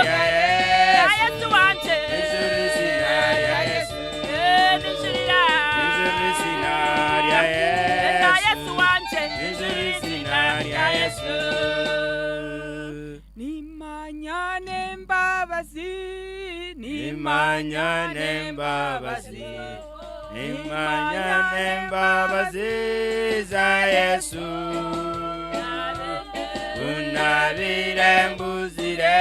rya
rya
Yesu,
Yesu wanje,
ninjurira izina rya Yesu,
eh ninjurira,
ninjurira izina rya
rya
Yesu,
Yesu wanje,
ninjurira izina rya Yesu.
Nimanyane mbabazi,
Nimanyane mbabazi, nimanyane mbabazi za Yesu. Unabire mbuzire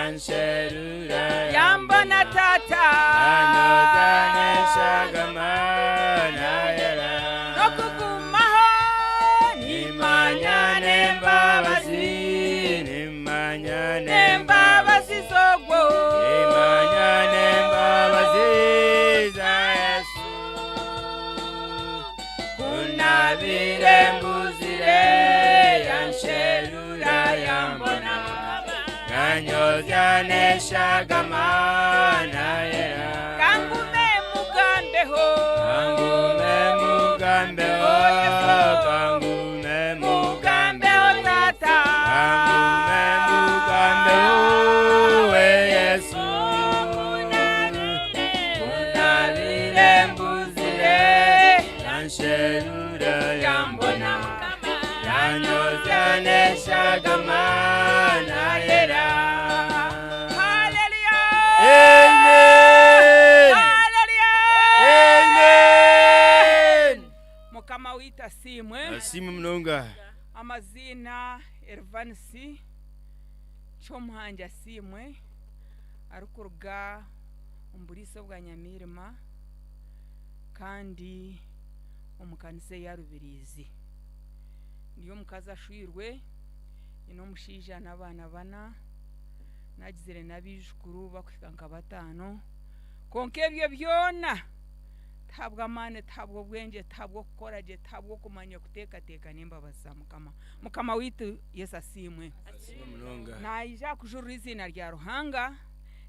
ansherura
yambona tata,
anyozane shagama nayera.
no kugumaho,
Nimanyane mbabazi, nimanyane
nembabazi zogwo,
Nimanyane mbabazi za Yesu. Unabire mbuzire yansherura yambona yanyozya neshagama nayera.
kangume mugambeho,
Kangume mugambeho, kangume
mugambeho tata,
kangume mugambeho we Yesu. Unabire mbuzire yansherura yambona yanyozya neshagama nayera.
haleluya,
Amen.
haleluya.
Amen.
Mukama waitu asiimwe.
Asiimwe munonga.
Amazina Ervanisi Kyomuhangi asiimwe arikuruga omu buriisa bwa Nyamirima kandi omu kanisa eya Rubirizi. Ndi omukazi ashwirwe, nyine omushaija n'abaana bana, nagizire n'abaijukuru bakuhika nka bataano, konka ebyo byona tihabwa amaani, tihabwa obwengye, tihabwa okukora gye, tihabwa okumanya kuteekateeka n'embabazi za Mukama. Mukama waitu Yesu asiimwe.
Asiimwe munonga.
Naija kujurira eiziina rya Ruhanga,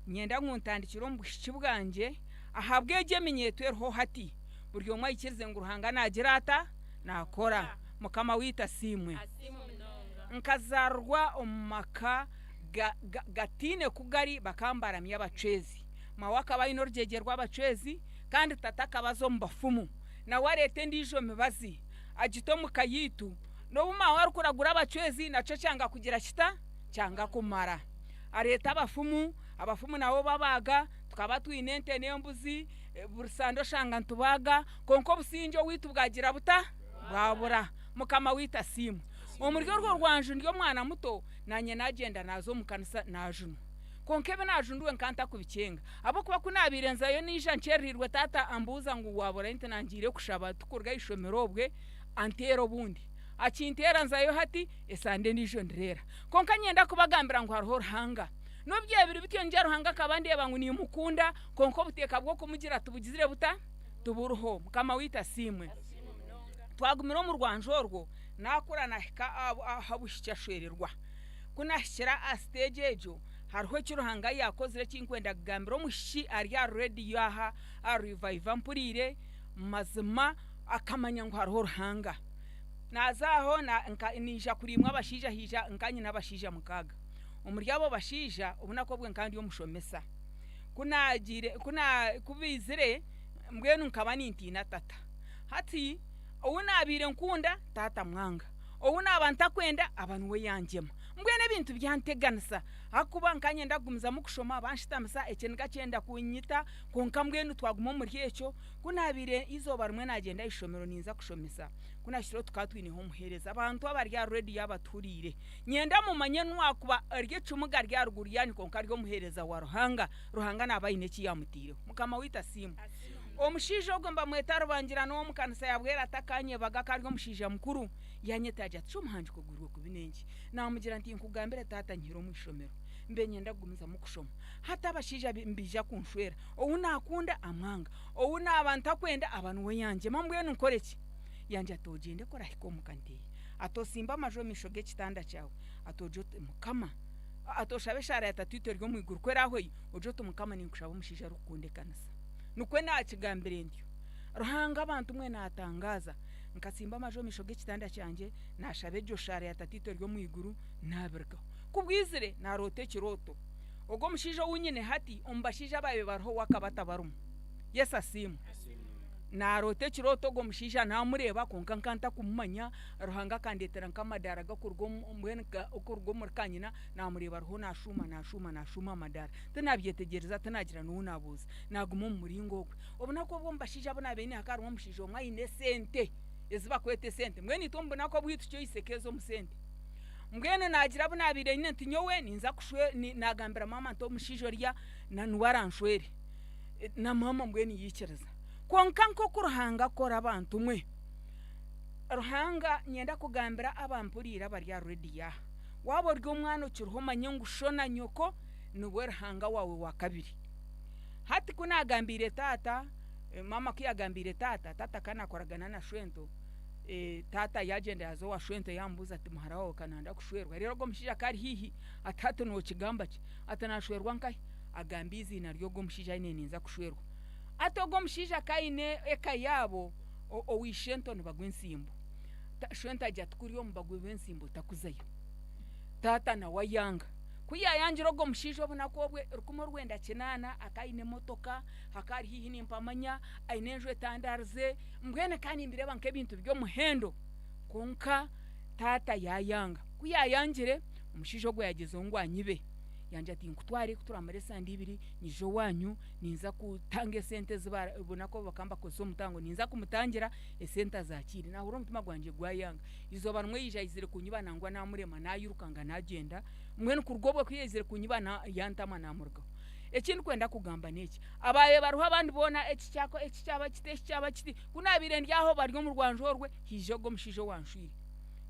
niinyenda ngu ntandikire omu bushiki bwangye ahabw'egyo eminyeeto eriho hati. Buri omwe aikirize ngu Ruhanga naagira ata? Naakora. Mukama waitu asiimwe. Nkazaarwa omu maka gataine ku gari bakambaramya abacwezi. Maawe akaba aine orugyegye rw'abacwezi Kandi tata akaba aza omu bafumu, nawe areeta endiijo mibazi agita omu ka yaitu. N'obu maawe arikuragura abacwezi nakyo kyanga kugira kita? Kyanga kumara. Areeta abafumu, abafumu nabo babaaga, tukaba twine ente n'embuzi, buri sande oshanga nitubaaga, kwonka obusingye owaitu bwagira buta? Bwabura. Mukama waitu asiimwe. Omuri orwo rwanju ndi omwana muto, naanye naagyenda naaza omu kanisa naajunwa. Kwonka ebi naajunirwe nkaba ntakubikyenga. Ahabw'okuba ku naabaire nzayo naija nkyerereirwe taata ambuuza ngu waabura nti nangiire kushaba tikuruga aha ishomero obwe anteera obundi. Akinteera nzayo hati esande endiijo ndireera. Kwonka niinyenda kubagambira ngu hariho Ruhanga. N'obu byaba bityo ningye Ruhanga akaba andeeba ngu niimukunda kwonka obuteeka bw'okumugira tibugizire buta? Tiburiho. Mukama waitu asiimwe. Twagumire omu rwanju orwo naakura naahika aha buhikye ashwererwa. Ku naahikire aha siteegi egyo Hariho eki Ruhanga yaakozire eki nkwenda kugambira omwishiki ari aha rediyo aha, aha Revival mpuriire, mazima akamanya ngu hariho Ruhanga. Naaza aho naija kuriimwa abashaija haija nka nyine abashaija mukaaga. Omuri abo bashaija obunaku obwo nkaba ndi omushomesa. Ku naagiire ku baizire mbwenu nkaba nintiina tata. Hati ou naabaire nkunda taata amwanga, ou naaba ntakwenda aba niwe yangyema. Mbwenu ebintu byanteganisa ahakuba nkaba niinyenda kugumizamu kushoma banshutamisa ekiniga kyenda kunyita kwonka mbwenu twaguma omuri ekyo. Ku naabaire eizooba rimwe naagyenda aha ishomero ninza kushomesa, ku naahikireho tukaba twineho omuheereza. Abantu abari aha reediyo abatuhuriire, niinyenda mumanye n'owakuba ari ekimuga ari aharuguru yaanyu kwonka ari omuheereza wa Ruhanga, Ruhanga naaba aine eki yaamutaireho. Mukama waitu asiimwe. Omushaija ogwo nibamweta Rubangira n'ow'omu kanisa ya Bwera atakanyebaga ka ari omushaija mukuru. Yanyeta yaagira ati, Kyomuhangi kugwirwe kubi n'enki? Naamugira nti, Nkugambire taata nyihire omu ishomero, mbe niinyenda kugumizamu kushoma. Hati abashaija nibaija kunshwera, ou naakunda amwanga, ou naaba ntakwenda aba niwe yangyema. Mbwenu nkore ki? Yangira ati, Ogyende ku orahika omuka nteeye. Ati, Osimbe amaju omu maisho g'ekitanda kyawe. Ati, Ogye oti, Mukama, ati, oshabe eshaara ya Tataitwe ori omu iguru, ku eraahweyo, ogye oti, Mukama ninkushaba omushaija arikukunda ekanisa. Nikwo naakigambire ntyo. Ruhanga abantu mwe naatangaaza. Nkatsimba amaju omu maisho g'ekitanda kyangye, naashaba egyo shaara ya Tataitwe ori omu iguru, naabirugaho. Ku bwizire, naaroota ekirooto. Ogwo mushaija ou nyine hati, omu bashaija abaabaire bariho we akaba atabarimu. Yesu asiimwe. Naaroota ekirooto ogwo mushaija naamureeba kwonka nkaba ntakumumanya, Ruhanga akandeetera nk'amadaara g'okuruga omu mbwenu okuruga omuri kanyina, naamureeba ariho naashuuma, naashuuma, naashuuma amadaara. Tinaabyetegyereza, tinaagira n'ou naabuuza. Naaguma omu muringo ogwo. Obunaku obu omu bashaija abu naabaire nyine hakaba harimu omushaija omwe aine esente ezi barikweta esente. Mbwenu itwe omu bunaku obwaitu Choice ekeeza omu sente. Mbwenu naagira abu naabaire nyine nti nyowe ninza kushwe naagambira maama nti omushaija oriya niwe aranshwere. Na maama mbwenu yaikiriza. Kwonka nk'oku Ruhanga akora abantu mwe, Ruhanga niinyenda kugambira abampuriire abari aha rediyo aha, waaba ori omwana okiriho omanye ngu sho na nyoko niwe Ruhanga waawe wa kabiri. Hati ku naagambiire taata, maama ku yaagambiire taata, taata akaba naakoragana na shwento, taata yaagyenda yaaza owa shwento yaamubuuza ati muhara waawe ka nayenda kushwerwa. Reero ogwo omushaija akaba ari haihi, ati hati nookigamba ki? Ati naashwerwa nkahi? Agamba eiziina ry'ogwo omushaija aine ninza kushwerwa. Hati ogwo omushaija akaba aine eka yaabo owa ishento nibagwa entsimbo. Shwento agira ati kuri omu bagwi b'entsimbo otakuzayo. Taata nawe ayanga. Ku yaayangire ogwo mushaija obunaku obwe, 1980, akaba aine emotoka, hakaba hari haihi nimpamanya, aine enju etandaarize, mbwenu nkaba nimbireeba nk'ebintu by'omuhendo. Kwonka taata yaayanga. Ku yaayangire, omushaija ogwo yaagyezaho ngu anyibe. Yangira ati nkutware ku turamara esande ibiri nyije owaanyu, ninza kutanga esente ezi obunaku obu bakaba nibakozesa omutango, ninza kumutangira esente azakiire. Naahurira omutima gwangye gwayanga. Eizooba rimwe yaija aizire kunyiba nangwa naamurema naayirukanga naagyenda. Mbwenu kuruga obwo ku yaizire kunyiba yantama naamurugaho. Eki ndikwenda kugamba n'eki, abaabaire bariho abandi boona eki eki kyaba kiti, eki kyaba kiti, ku naabaire ndi aho bari omu rwanju orwe, haija ogwo omushaija owanshwire.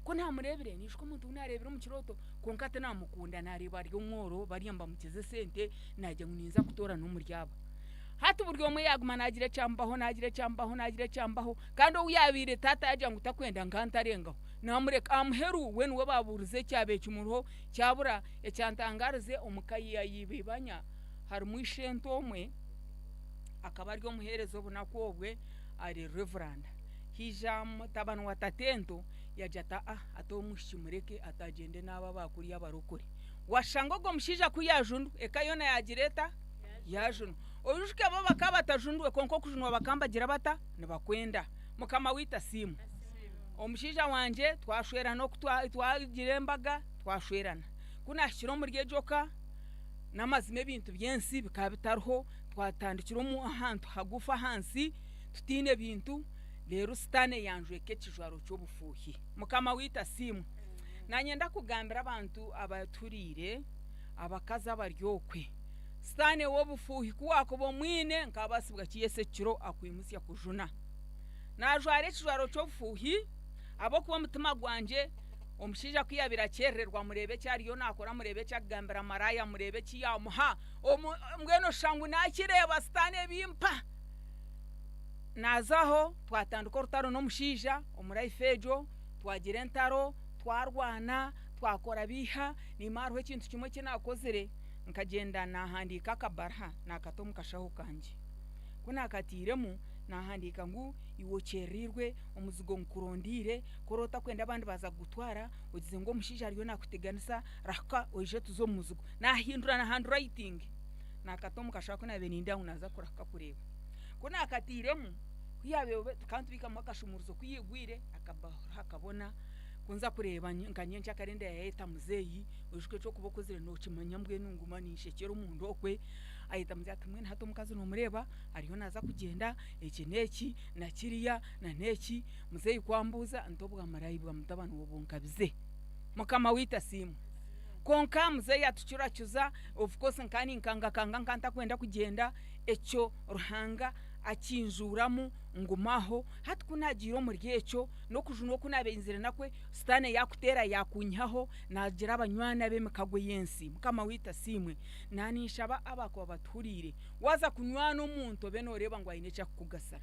Ku naamureebire, naijuka omuntu ou naareebire omu kirooto, kwonka tinaamukunda, naareeba ari omworo, bariya nibamukiza esente, naagira ngu ninza kutoorana omuri aba. Hati buri omwe yaaguma naagira eki amubaho, naagira eki amubaho, naagira eki amubaho, kandi ou yaabaire taata yaagira ngu takwenda nka ntarengaho. Naamureka. Aha muheru we niwe baabuurize ekyabaire kimuriho kyabura. Ekyantangaarize omu ka ya Ibibanya harimu ishento omwe akaba ari omuheereza obunaku obwe ari Reverand. Haija mutabani wa tatento yaagira ati aa ati omwishiki mureke ati agyende n'abo aba kuriya abarokore. Washanga ogwo mushaija ku yaajunwa eka yoona yaagira eta? Yaajunwa. Oijuke bo bakaba batajunirwe kwonka okujunwa bakaba nibagira bata? Nibakwenda. Mukama waitu asiimwe. Omushaija wangye twashwerana oku twagira embaga twashwerana. Ku naahikire omuri egyo ka, n'amazima ebintu by'ensi bikaba bitariho, twatandikira omu ahantu hagufu ahansi tutaine bintu, reero sitaane yanjweka ekijwaro ky'obufuuhi. Mukama waitu asiimwe. Naanye ndakugambira abantu abaturiire, abakazi abari okwe, sitaane w'obufuuhi ku waakuba omwine, nkaabaasibwa ki Yesu ekiro akwimutsya kujuna. Naajwara ekijwaro ky'obufuuhi, ahabw'okuba omutima gwangye, omushaija ku yaabaire akyerererwa mureebe eki ariyo naakora, mureebe eki akugambira maraaya, mureebe eki yaamuha, mbwenu oshusha ngu naakireeba sitaane ebimpa. Naazaho twatandika orutaro n'omushaija omu life egyo, twagira entaro, twarwana, twakora biiha, naimwe hariho ekintu kimwe eki naakozire, nkagyenda naahandiika akabaruha naakata omu kashaho kangye. Ku naakatairemu, naahandiika ngu iwe okyereirwe, omuzigo ngukurondeire, ku oraba otakwenda abandi baaza kugutwara, ogize ngu omushaija ariyo naakuteganisa, rahuka oije tuze omu muzigo. Naahindura na handwriting, naakata omu kashaho aku naabaire nindeeba ngu naaza kurahuka kureeba. Ku naakatairemu, ku yaabaire tukaba nitubiikamu akashumuruzo, ku yaigwire akabaruha akabona, ku nza kureeba nka nyencakare ndayayeta muzeeyi, oijuke eky'okuba okozire nookimanya mbwenu nguma ninshekyera omunda okwe, ayeta muzeeyi ati mbwenu hati omukazi noomureeba ariyo naaza kugyenda eki n'eki na kiriya na n'eki, muzeeyi ku ambuuza nti obwamaraaya bwa mutabani we bunkabize. Mukama waitu asiimwe. Kwonka muzeeyi atucuracuza, of course nka ninkangakanga nka ntakwenda kugyenda, ekyo Ruhanga akinjuuramu ngumaho. Hati ku naagiire omuri ekyo, n'okujunwa oku naabaire nakwe, Sitaane yaakuteera yaakunyihaho, naagira abanywani ab'emikago y'ensi. Mukama waitu asiimwe. Naaninshaba abaakuba batuhuriire, waaza kunywana omuntu obe nooreeba ngu aine eki arikukugasira.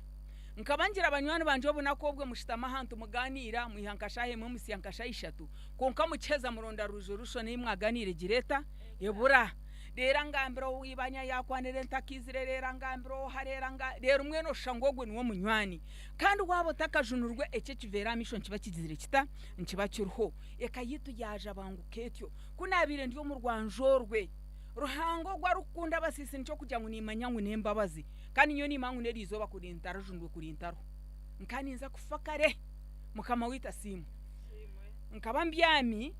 Nkaba ngira banywani bangye obunaku obwe mushutama ahantu mugaaniira, mwiha nka shaaha emwe musya nka shaaha ishatu, kwonka mukiheza muronda resolution ei mwaganiire egira eta? Ebura. Reero angambira ou ibanya yaakwanire ntakaizire, reero angambira oha, reero anga, reero mbwenu oshusha ngu ogwo niwe munywani. Kandi waaba otakajunirwe, ekyo ekiveera aha maisho nikiba kigizire kita? Nikiba kiriho. Eka yaitu yaajabanguka etyo. Ku naabaire ndi omu rwanju orwe, Ruhanga ogwo arikukunda abasiisi nikyo kugira ngu nimmanya ngu n'embabazi, kandi nyowe nimmanya ngu n'eri izooba kuri ntarajunirwe kuri ntariho, nkaba ninza kufa kare. Mukama waitu asiimwe. Nkaba mbyami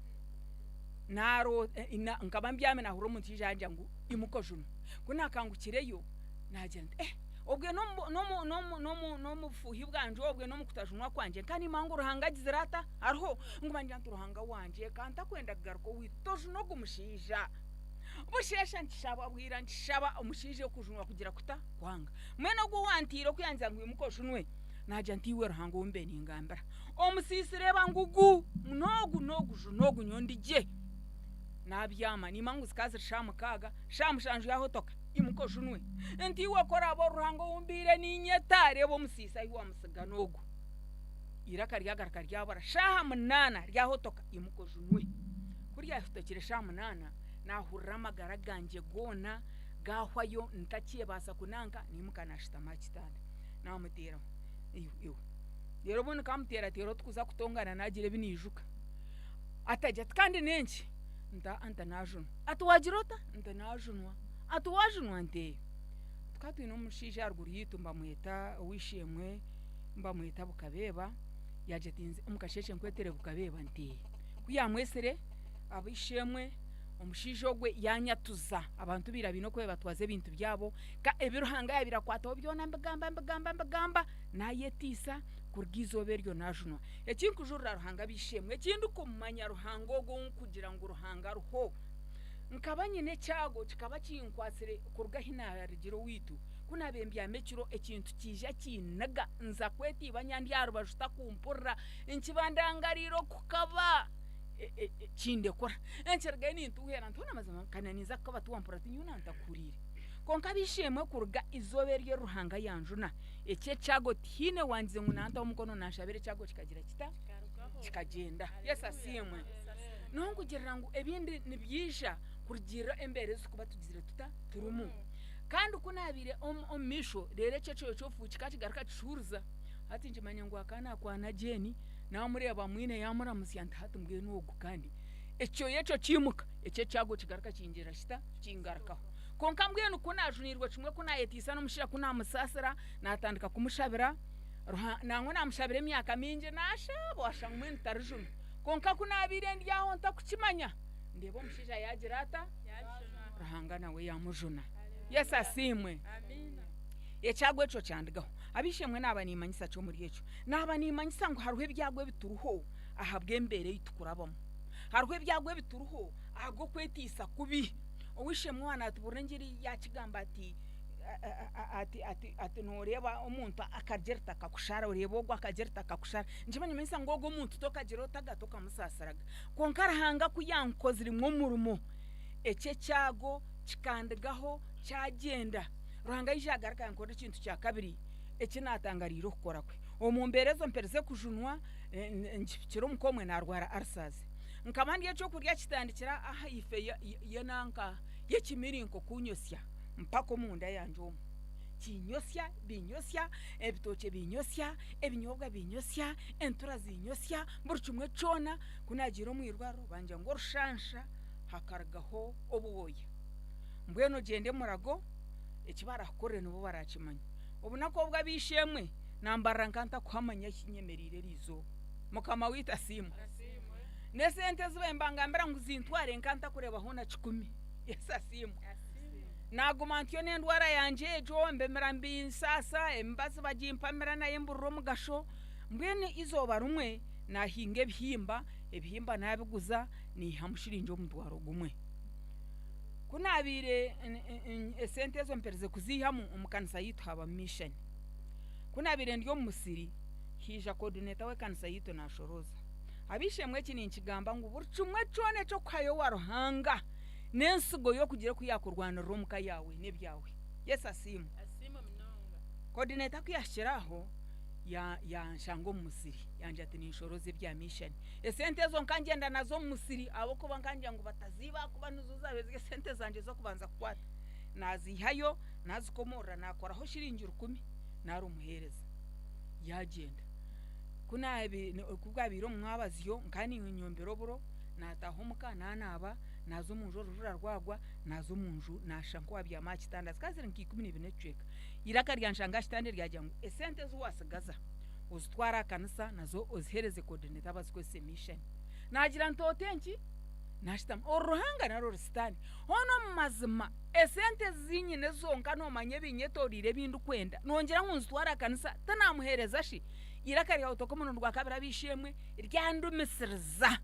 nkaba mbyami naahurira omuntu yaija yangira ngu imuka ojunwe. Ku naakangukireyo naagira nti eh obwe n'omu bufuuhi bwangye obwe n'omu kutajunwa kwangye nkaba nimmanya ngu Ruhanga agizire ata? Ariho. Nguma ningira nti Ruhanga wangye ka ntakwenda kugaruka owaitu tojuna ogu mushaija. Busheesha nkishaba bwira nkishaba omushaija okujunwa kugira kuta? Kwanga. Mbwenu ogu owantiire oku yangira ngu imuka ojunwe, naagira nti iwe Ruhanga ou mbaire ningambira. Omusiisi reeba ngugu, n'ogu n'ogu juna ogu nyowe ndi gye. Naabyama, niimanya ngu zikaba ziri shaaha mukaaga, shaaha mushanju yaahotoka, imuka ojunwe. Nti iwe ku oraabe ori Ruhanga ou mbaire niinyeta, reeba omusiisi ahi waamutsiga n'ogu. Eiraka ryagaruka ryabura, shaaha munaana ryahotoka, imuka ojunwe. Ku ryahotokire shaaha munaana, naahurira amagara gangye goona gaahwayo ntakyebaasa kunanka, naimuka naashutama aha kitanda, naamuteeraho, iwe, iwe. Reero obundi nkamuteerateera otukuza kutongana naagira ebi naijuka. Atagira ati kandi n'enki? Nti aa nti naajunwa. Ati waagira ota? Nti naajunwa. Ati waajunwa? Nti ee. Tukaba twine omushaija aharuguru yaitu nibamweta ow'eishe-emwe nibamweta Bukabeeba, yaagira ati nze omu kasheeshe nkwetere Bukabeeba? Nti ee. Ku yaamwetsire ab'eishe-emwe, omushaija ogwe yaanyatuza. Abantu baira baine oku batwaza ebintu byabo, ka ebi Ruhanga yaabaire akwataho byona mbigamba mbigamba mbigamba, naayetiisa kuruga eizooba eryo naajunwa. Eki nkujurira Ruhanga ab'eishe-emwe, eki ndikumanya Ruhanga ogwo ou nkugira ngu Ruhanga ariho, nkaba nyine ekyago kikaba kinkwatsire kuruga ahi naarugire owaitu. Ku naabaire mbyami ekiro, ekintu kiija kinniga, nza kweta ibanya ndi aha rubaju takumpurira, nkiba ndangariire okukaba kindekura. Nkirugayo nintuuhera nti hoona mazima ka ninza kukaba tiwampurira ti nyowe naantakuhuriire. Kwonka ab'eishe-emwe kuruga eizooba eryo eri Ruhanga yanjuna, eki ekyago tihaine owangize ngu nantaho omukono nanshabira ekyago kikagira kita? Kikagyenda. Yesu asiimwe. Niho nkugirira ngu ebindi nibyija kurugiirira embeera ezi turikuba tugizire tuta? Turimu. Kandi ku naabaire omu maisho, reero ekyo ekyoyo ky'obufuuhi kikaba kigaruka kishuuriza. Hati nkimanya ngu akaba naakwana Jane, naamureeba mwine yaamuramutsya nti hati mbwenu ogu kandi ekyoyo ekyo kiimuka, ekyo ekyago kigaruka kingira kita? Kingarukaho.
Kwonka mbwenu ku naajunirwe kimwe ku naayeteisa n'omushaija ku naamusaasira, naatandika kumushabira, Ruha nangwa naamushabira emyaka mingi naashaba waashusha ngu mbwenu tarijunwa. Kwonka ku naabaire ndi aho ntakukimanya, ndeeba omushaija yaagira ata? Ruhanga nawe yaamujuna. Yesu asiimwe. Ekyago ekyo kyandigaho. Ab'eishe-emwe naaba nimmanyisa ki omuri ekyo? Naaba nimmanyisa ngu hariho ebyago ebituriho ahabw'embeera ei turikurabamu. Hariho ebyago ebituriho ahabw'okweteisa kubi. Ow'eishe-emwe owa naatubuurira engiri yaakigamba ati, ati, ati, ati nooreeba omuntu akagira ati akakushara, oreeba ogwo akagira ati akakushara. Nikiba nikimanyisa ngu ogwo omuntu tokagira otaga tokamusaasiraga. Kwonka Ruhanga ku yankoziremu omurimo, ekyo ekyago kikandigaho kyagyenda. Ruhanga yaija yagaruka yankorera ekintu kya kabiri eki naatangariire okukora kwe. Omu mbeera ezo mperize kujunwa, ngihikire omuka omwe naarwara ulcers. Nkaba ndya ekyokurya kitandikira ahaifo y'enanka y'ekimirinko kunyosya mpaka omunda yangye omu. Kinyosya, binyosya, ebitookye binyosya, ebinyobwa binyosya, entura zinyosya, buri kimwe kyona. Ku naagiire omu irwariro bangira ngu orushansha hakarugaho obwoya. Mbwenu ogyende Murago eki baraakukorere nibo baraakimanya. Obunaku obu ab'eishe-emwe nambarira nka ntakuhamanya ahi nyemereire eriizooba. Mukama waitu asiimwe. N'esente ezi bambangambira ngu zintware nka ntakureebaho na kikumi. Yesu asiimwe. Naaguma ntyo n'endwara yangye egyo, mbemera mbinsaasa, emibazi bagimpamira nayo emburira omugasho. Mbwenu eizooba rimwe naahinga ebihimba, ebihimba naabiguza naihamu shiringi omutwaro gumwe. Ku naabaire esente ezo mperize kuziihamu, omu kanisa yaitu haabamu mishani. Ku naabaire ndi omu musiri, haija coordinator w'ekanisa yaitu naashorooza. Ab'eishe-emwe eki ninkigamba ngu buri kimwe kyona eky'okuhayo owa Ruhanga n'ensigo y'okugira oku yaakurwanirira omu ka yaawe n'ebyawe. Yesu asiimwe. Coordinator ku yaahikire aho, yanshanga omu musiri yangira ati ninshorooza ebya mishani. Esente ezo nkangyenda nazo omu musiri ahabw'okuba nkangira ngu bataziiba ahakuba nizo zaabaire ziri esente zangye z'okubanza kukwata. Naaziihayo, naazikomoorora naakoraho shiringi rukumi naarumuheereza yaagyenda. Ku naabaire ku bwabaire omu mwabazyo nkaba ninyombera oburo, naataaha omuka naanaaba, naaza omu nju orujura rwagwa, naaza omu nju naashusha nk'owaabyama aha kitanda zikaba ziri nka ikumi n'ibiri n'ekicweka. Eiraka ryanshanga aha kitanda ryagira ngu esente ezi waatsigaza ozitware aha kanisa nazo oziheereze coordinator bazikozese mishani. Naagira nti ota enki? Naashutama. Ori Ruhanga nari ori Sitaane? Hoona omu mazima esente ezi nyine zonka noomanya ebinyetoreire ebi ndikwenda, nongira ngu nzitware aha kanisa tinaamuheereza shi? Eiraka ryawe toka omurundi gwa kabiri ab'eishe-emwe ryandumisiriza.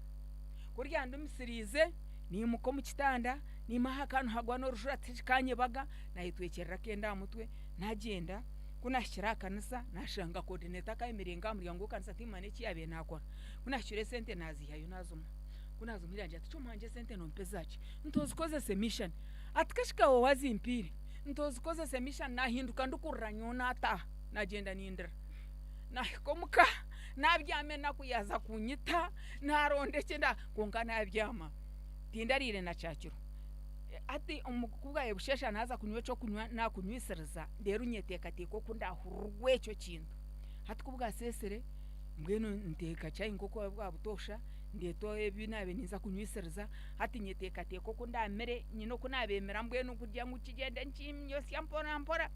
Ku ryandumisiriize, naimuka omu kitanda, naima aha kaanu hagwa n'orujura tikikanyebaga, naayetwekyerera akenda aha mutwe, naagyenda. Ku naahikire aha kanisa, naashanga coordinator akayemereire nk'aha muryango gw'ekanisa timmanya eki yaabaire naakora. Ku naahikire esente naaziihayo naazimuha. Ku naazimuhaire yangira ati, Kyoma wangye esente nompa ezaaki? Nti ozikozese mission. Ati kashika wawe wazimpaire? Nti ozikozese mission. Naahinduka ndikurira nyowe naataaha, naagyenda nindira. Naahika omuka, naabyama enaku yaaza kunyita, naaronda eki nda kwonka naabyama tindariire na kyakiro. Hati ku bwabaire busheesha naaza kunywa ekyokunywa naakunywisiriza reero nyeteekateeka oku ndaahurirwe ekyo kintu. Hati ku bwaseesire mbwenu nteeka chai nk'oku bwa butoosha, ndeeta ebi naabaire ninza kunywisiriza, hati nyeteekateeka oku ndaamire, nyine oku naabeemera mbwenu kugira ngu kigyende nikinyosya mpora mpora,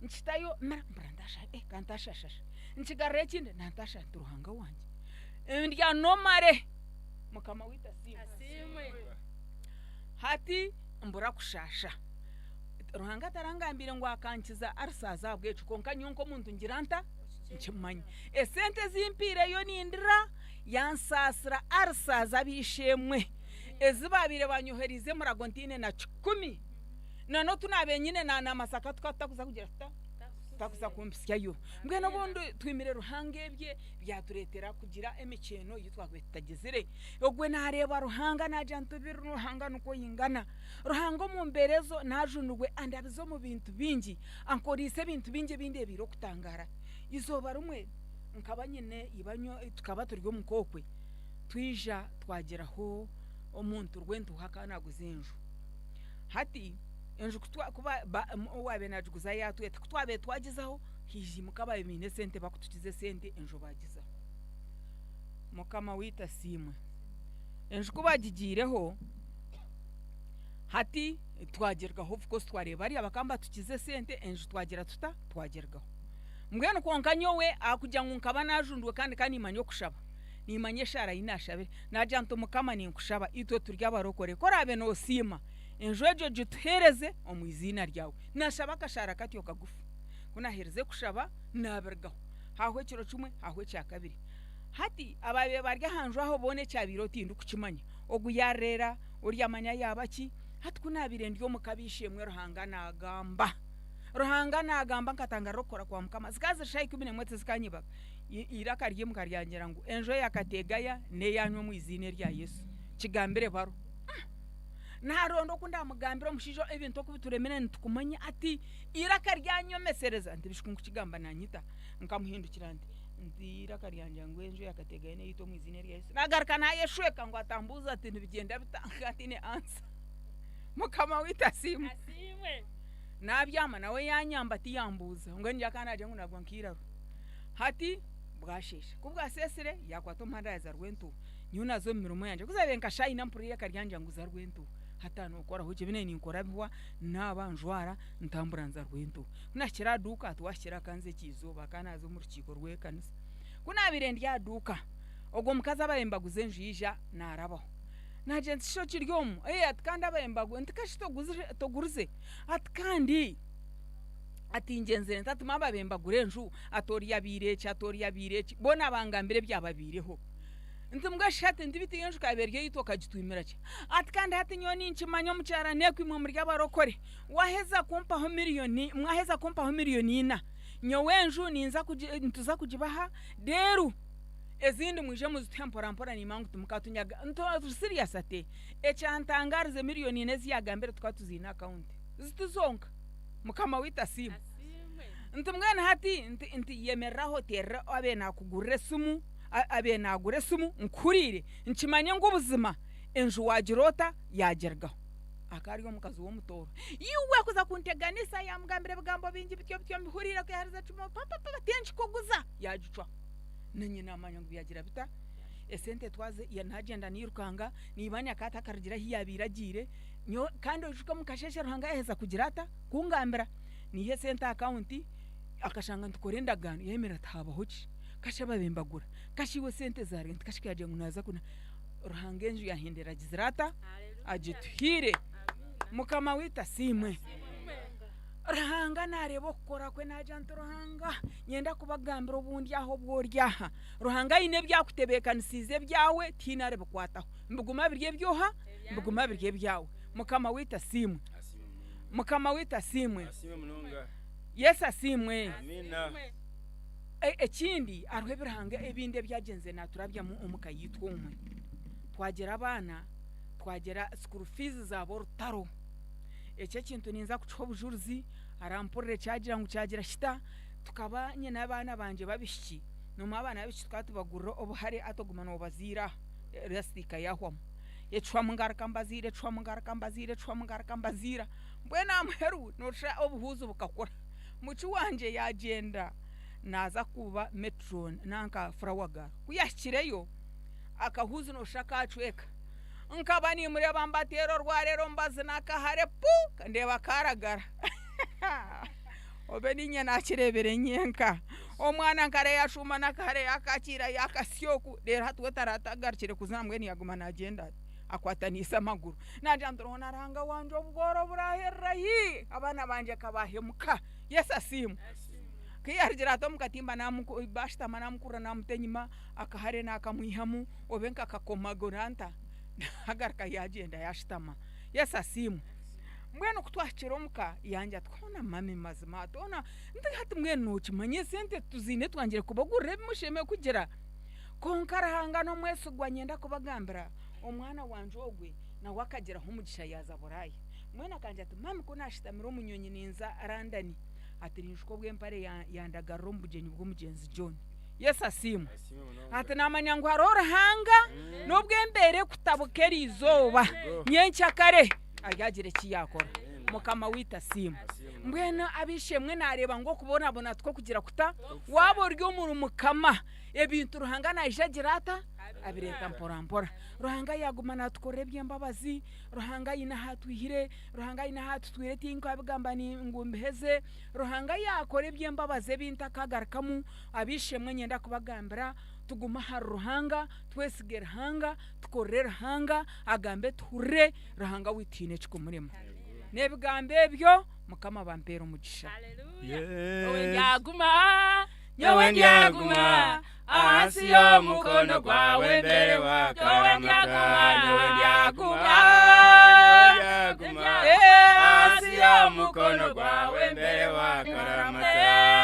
nkitayo mira mpurira ntaasha eh ka ntaashasha, nkigarura ekindi nantaasha nti Ruhanga wangye ndya nomare Mukama waitu asiimwe. Hati mbura kushaasha. Ruhanga tarangambiire ngu akankiza ulcers ahabw'ekyo kwonka nyowe nk'omuntu ngira nta? Nkimanya. Esente ezi mpaireyo nindira yansaasira ulcers ab'eishe-emwe ezi baabaire banyohereize Murago ntaine na kikumi. Na n'otu naabaire nyine na na Masaka tukaba tutakuza kugira tuta? Tutakuza kumpitsyayo. Mbwenu obundi twimire Ruhanga ebye byatureetera kugira emikyeeno ei twakubaire tutagizire. Ogwe naareeba Ruhanga naagira nti biri Ruhanga nikwo oingana. Ruhanga omu mbeera ezo naajunirwe andabize omu bintu bingi, ankoreise ebintu bingi ebi ndeebeire okutangaara. Eizooba rimwe nkaba nyine iba nyowe tukaba turi omu kookwe, twija twagiraho omuntu rwentuuha akaba naaguza enju. Hati enju ku owaabaire naagiguza yaatweta, ku twabaire twagizaho haizimuka abaabaire baine esente bakutukiza esente enju baagizaho. Mukama waitu asiimwe. Enju ku baagigiireho, Hati twagirugaho of course twareeba bariya bakaba nibatukiza esente enju twagira tuta? Twagirugaho. Mbwenu kwonka nyowe ahakugira ngu nkaba naajundwe kandi ka niimanya okushaba, niimanya eshaara ei naashabire, naagira nti Mukama ninkushaba itwe turi abarokore ku oraabe noosiima enju egyo ogituheereze omu iziina ryawe. Naashaba akashaara katyo kagufu. Ku naaherize kushaba naabirugaho. Haahwa ekiro kimwe, haahwa ekya kabiri. Hati abaabaire bari aha nju aho boona ekyabaireho tindikukimanya. Ogu yaareera, ori amanya yaaba ki. Hati ku naabaire ndi omu ka b'eishe-emwe Ruhanga naagamba. Ruhanga naagamba nkatangaarira okukora kwa Mukama. Zikaba ziri shaaha 11 tizikanyibaga. Eiraka ryaimuka ryangira ngu enju eya Kategaya n'eyaanyu omu iziina erya Yesu. Kigambire baro. Naaronda oku ndaamugambire omushaija ebintu oku bituremire nitukumanya ati eiraka ryanyomesereza nti bishi ku nkukigamba naanyita. Nkamuhindukira nti nti eiraka ryangira ngu enju eya Kategaya n'eyaitu omu iziina erya Yesu. Naagaruka naayeshweka ngu atambuuza ati nibigyenda bita nka ntiine ansa. Mukama waitu asiimwe. Naabyama nawe yaanyamba tiyambuuza. Mbwenu nyowe akaba naagira ngu naagwa nk'eiraro. Hati bwasheesha. Ku bwaseesire yaakwata omuhanda yaaza Rwentuuha. Nyowe naaza omu mirimo yangye. Ku zaabaire nka shaaha ina mpurira eiraka ryangira ngu za Rwentuuha. Hati aha nookoraho ki? Ebi naabaire ninkora bihwa, naaba, njwara, ntambura nza Rwentuuha. Ku naahikire aha duuka, hati waahikire aha kanza eky'eizooba akaba naaza omu rukiiko rw'ekanisa. Ku naabaire ndi aha duuka, ogwo mukazi abaire nibaguza enju yaija naarabaho. Naagira nti shi okiri omu? Ee ati kandi abaire nibaguza. Nti kashi togurize? Ati kandi ati ngyenzire nta ati maama babaire nibagura enju ati ori yabaire eki ati ori yabaire eki boona bangambira ebyababaireho. Nti mbwenu shi hati nti beitu enju ekaaba eri eyaitu okagitwimira ki? Ati kandi hati nyowe ninkimanya omukyara neeku imwe muri abarokore waheza kumpaho miriyoni mwaheza kumpaho miriyoni ina nyowe enju ninza nituza kugibaha reero ezindi mwije muzituhe mpora mpora nimanya ngu timukatunyaga. Nti ori serious ati Ekyantangaarize miriyoni ina ezi yaagambire tukaba tuziine akawunti zitu zonka. Mukama waitu asiimwe. Nti mbwenu hati nti nti yemerera aho oteerere abe naakugurira esimu, abe naagura esimu nkuhuriire nkimanye ngu buzima enju waagira ota yaagirugaho. Akaba ari omukazi w'omutooro. Iwe kuza kunteganisa yaamugambira ebigambo bingi bityo bityo mbihuriire ku yaaherize kimwe papapapa tinkikuguza yaagicwaho. Naanye naamanya ngu byagira bita, esente twazi naagyenda nairukanga. Niiba nyakaata akarugira ahi yaabaire agiire, nyowe kandi oijuke omu kasheeshe Ruhanga yaaheza kugira ata? Kungambira. Naiha esente aha akawunti, akashanga nitukora endagaano, yaayemerera ati haabaho ki? Kashi ababaire nibagura, kashi iwe esente zaaruga nti kashi ku yaagira ngu naaza kuna, Ruhanga enju yaahendera agizire ata? Agituhaire. Mukama waitu asiimwe. Ruhanga naareeba okukora kwe naagira nti Ruhanga nyenda kubagambira obu ndi aha obu ori aha. Ruhanga aine ebi akutebeekanisiize ebyawe tihaine aribikwataho. Nibiguma biri eby'oha? Nibiguma biri ebyawe. Mukama waitu asiimwe. Mukama waitu asiimwe. Yesu asiimwe. Ekindi hariho ebi Ruhanga ebindi ebi agyenzire naaturabyamu omu ka yaitu omwe. Twagira abaana, twagira school fees zaaba orutaro. Eki ekintu ninza kukiha obujurizi, arampurire kyagira ngu kyagira kita, tukaba nyine abaana bangye b'abaishiki, noomanya abaana b'abaishiki tukaba tubagurira obuhare hati oguma noobaziira aha, erasitiika yaahwamu. Ecwamu ngaruka mbaziira, ecwamu ngaruka mbaziira, ecwamu ngaruka mbaziira. Mbwenu aha muheru nooshusha obuhuuzi bukakura. Muki wangye yaagyenda naaza kuba metron nanka flower girl. Ku yaahikireyo, akahuuzi nooshusha kaacweka. Nkaba nimureeba mbateera orwarero mbazina akahare pu! Ndeeba kaaragara. Obe niinye naakireebire nyenka. Omwana nkare yaashuuma n'akahare yaakakiira yaakasya oku, reero hati we taratagarukire kuzina mbwenu yaaguma naagyenda ati akwataniise amaguru. Naagira nti Ruhanga Ruhanga wangye obworo buraaherera hi? Abaana bangye ka baahemuka. Yesu asiimwe. Ku yaarugire ati omu katimba baashutama naamukurura naamuta enyima, akahare naakamwihamu, obe nkakakomagura nta, naagaruka yaagyenda yaashutama. Yesu asiimwe. Mbwenu ku twahikire omuka yangye ati hoona mummy mazima ati hoona nti hati mbwenu nookimanya esente tuziine twangire kubagurira ebi mushemereire kugira. Kwonka Ruhanga n'omwesigwa niinyenda kubagambira omwana wangye ogwe nawe akagiraho omugisha yaaza Buraaya. Mbwenu akangira ati mummy ku naashutamire omu nyonyi ninza London ati ninjuka obu empare yandagarira omu bugyenyi bw'omugyenzi John. Yesu asiimwe. Ati naamanya ngu hariho Ruhanga n'obu embeera ekutabuka eriizooba nyenkyakare aryagira eki yaakora. Mukama waitu asiimwe. Mbwenu ab'eishe-emwe naareeba ngu okubonabona tikwo kugira kuta? Waaba ori omuri Mukama, ebintu Ruhanga naija agira ata? Abireeta mpora mpora. Ruhanga yaaguma naatukorera eby'embabazi, Ruhanga aine ahu atwihire, Ruhanga aine ahu atutwire tinkabigamba ngu mbiheze, Ruhanga yaakora eby'embabazi ebi ntakagarukamu, ab'eishe-emwe niinyenda kubagambira tugume ahari Ruhanga, twesige Ruhanga, tukorere Ruhanga, agambe tuhurire, Ruhanga waitu tihaine ekikumurema. N'ebigambo ebyo, Mukama abampeere omugisha.
Nyowe ndyaguma, nyowe ndyaguma ahansi y'omukono gwawe mbere
Nyowe ndyaguma, nyowe ndyaguma, ndyaguma ahansi y'omukono gwawe mbere wakaramata.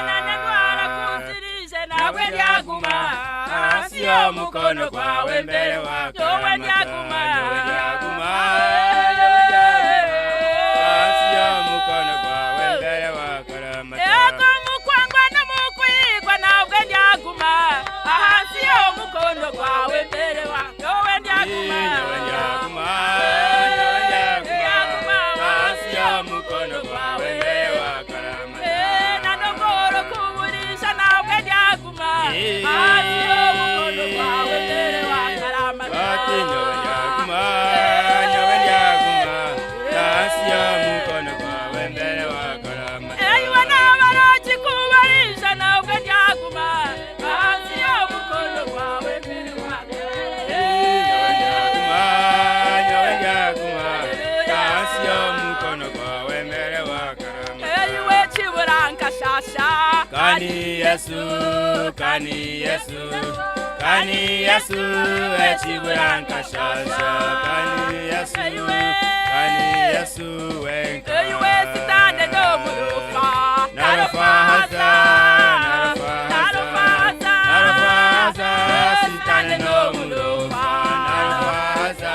Nane ndwara kunzirije nabwe ndyaguma
ahansi y'omukono gwawe mbere
nyowe
wakaramata.
ndyaguma,
Nyowe ndyaguma, nyowe ndyaguma ahansi y'omukono gwawe mbere wakaramata.
Ego mukwangwa n'omukwigwa nabwe ndyaguma ahansi y'omukono gwawe mbere wa nyowe ndyaguma,
Nyowe ndyaguma, nyowe ndyaguma ahansi y'omukono gwawe mbere wakaramata.
Nanogoro kuburisha nabwe ndyaguma ahansi y'omukono gwawe mbere wakaramata.
Ati nyowe ndyaguma, nyowe ndyaguma ahansi y'omukono gwawe mbere wakaramata.
Eiwe n'abaroki kubarisha nabwe ndyaguma ahansi y'omukono gwawe mbere
Nyowe ndyaguma, nyowe ndyaguma ahansi y'omukono gwawe mbere wakaramata.
Eiwe kibura nkashasha.
Kani Yesu, kani Yesu, kani Yesu, ekibura nkashasha. Kani Yesu, kani Yesu wenka.
Eiwe sitane n'omurufa.
Narufahaza, narufahaza, narufahaza, sitane n'omurufa. Narufahaza,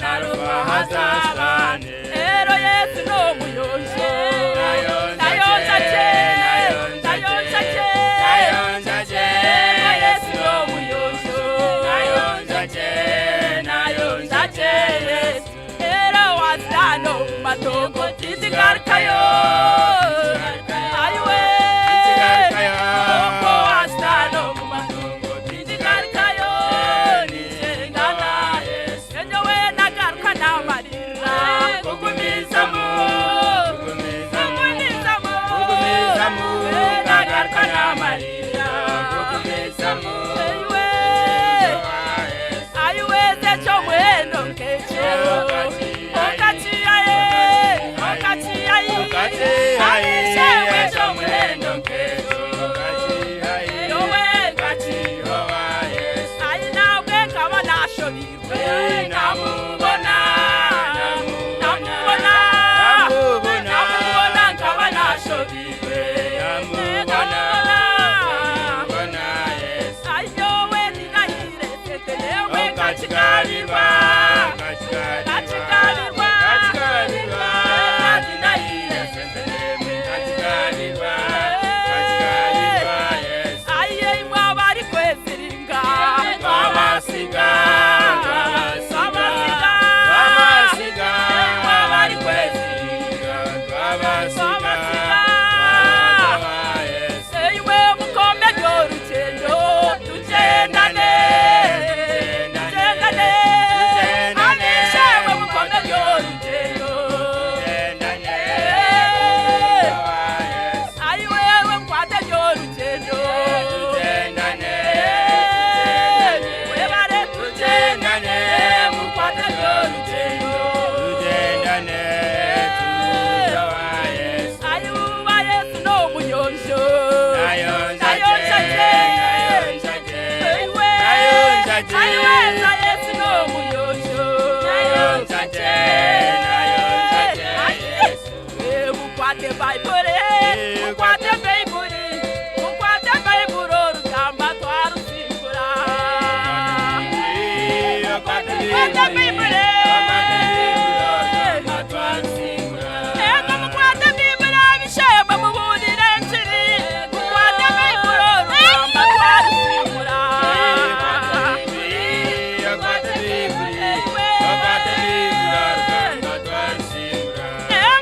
narufahaza, sitane.
Ero Yesu n'omuyonjo. Nayonja kye, nayonja kye,
nayonja kye.
Ero Yesu n'omuyonjo.
Nayonja kye, nayonja
kye, Yesu. Ero wasitano mu matongo titigarukayo. Ayiwe. Oko wasitano mu matongo titigarukayo. Nijengana Yesu. Enyowe nagaruka n'amarira. Kugumizamu. Kugumizamu.
Kugumizamu.
Nagaruka n'amarira.
Kugumizamu.
Ayiwe. Ayiwe zekyomuhendo nkekyo. Okakiyaye. Okakiyayi. Ayishewe ekyomuhendo nkekyo. Yowe. Ayi nawe nkaba nashobirwe. Namubona. Namubona. Namubona nkaba nashobirwe. Namubona. Ayowe ninahire teterewe kakigarirwa. Kakigarirwa. Ninahire Aye imwe abari kweziringa.
Twabasiga,
Twabasiga.
twabasiga,
Imwe abari kweziringa.
twabasiga,
Eiwe mukome ry'orugendo tugendane tugendane abishewe mukome ry'orugendo ayiwewe nkwate ry'orugendo webare tugendane mukwate ry'orugendo
tugendane, tujawa Yesu.
ayiwuba Yesu n'omuyonjo
Nayonja
nayonja
kye,
kye Aiwe,
nayonja kye.
aiweza Yesu n'omuyonjo
Nayonja kye, nayonja kye,
Ayi, mukwate Baibuli, mukwate Baibuli, mukwate Baibuli orugamba twarusimbura. Mukwate Baibuli. Ego mukwate Baibuli abishema mubuulire enkiri. Mukwate Baibuli orugamba twarusimbura.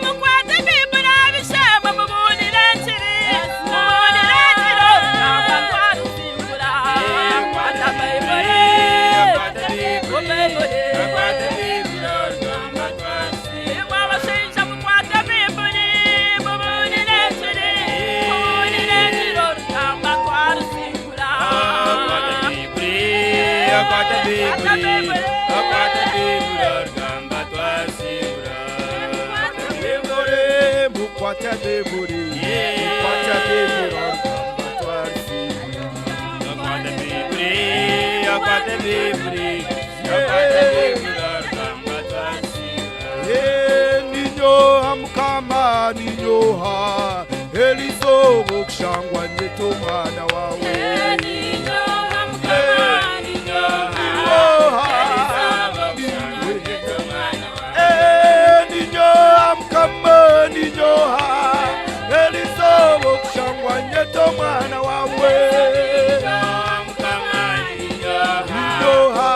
Mukwate Baibuli abishema mubuulire enkiri.
Okwata Baibuli, okwata Baibuli, orugamba twarusingura.
Okwata Baibuli, okwata Baibuli, okwata Baibuli, orugamba twarusingura.
Eh, ninyoha mukama ninyoha eriizooba okushangwa nyeta omwana wawe. Eh, ninyoha mukama ninyoha eriizooba okushangwa nyeta omwana wawe. Ninyoha.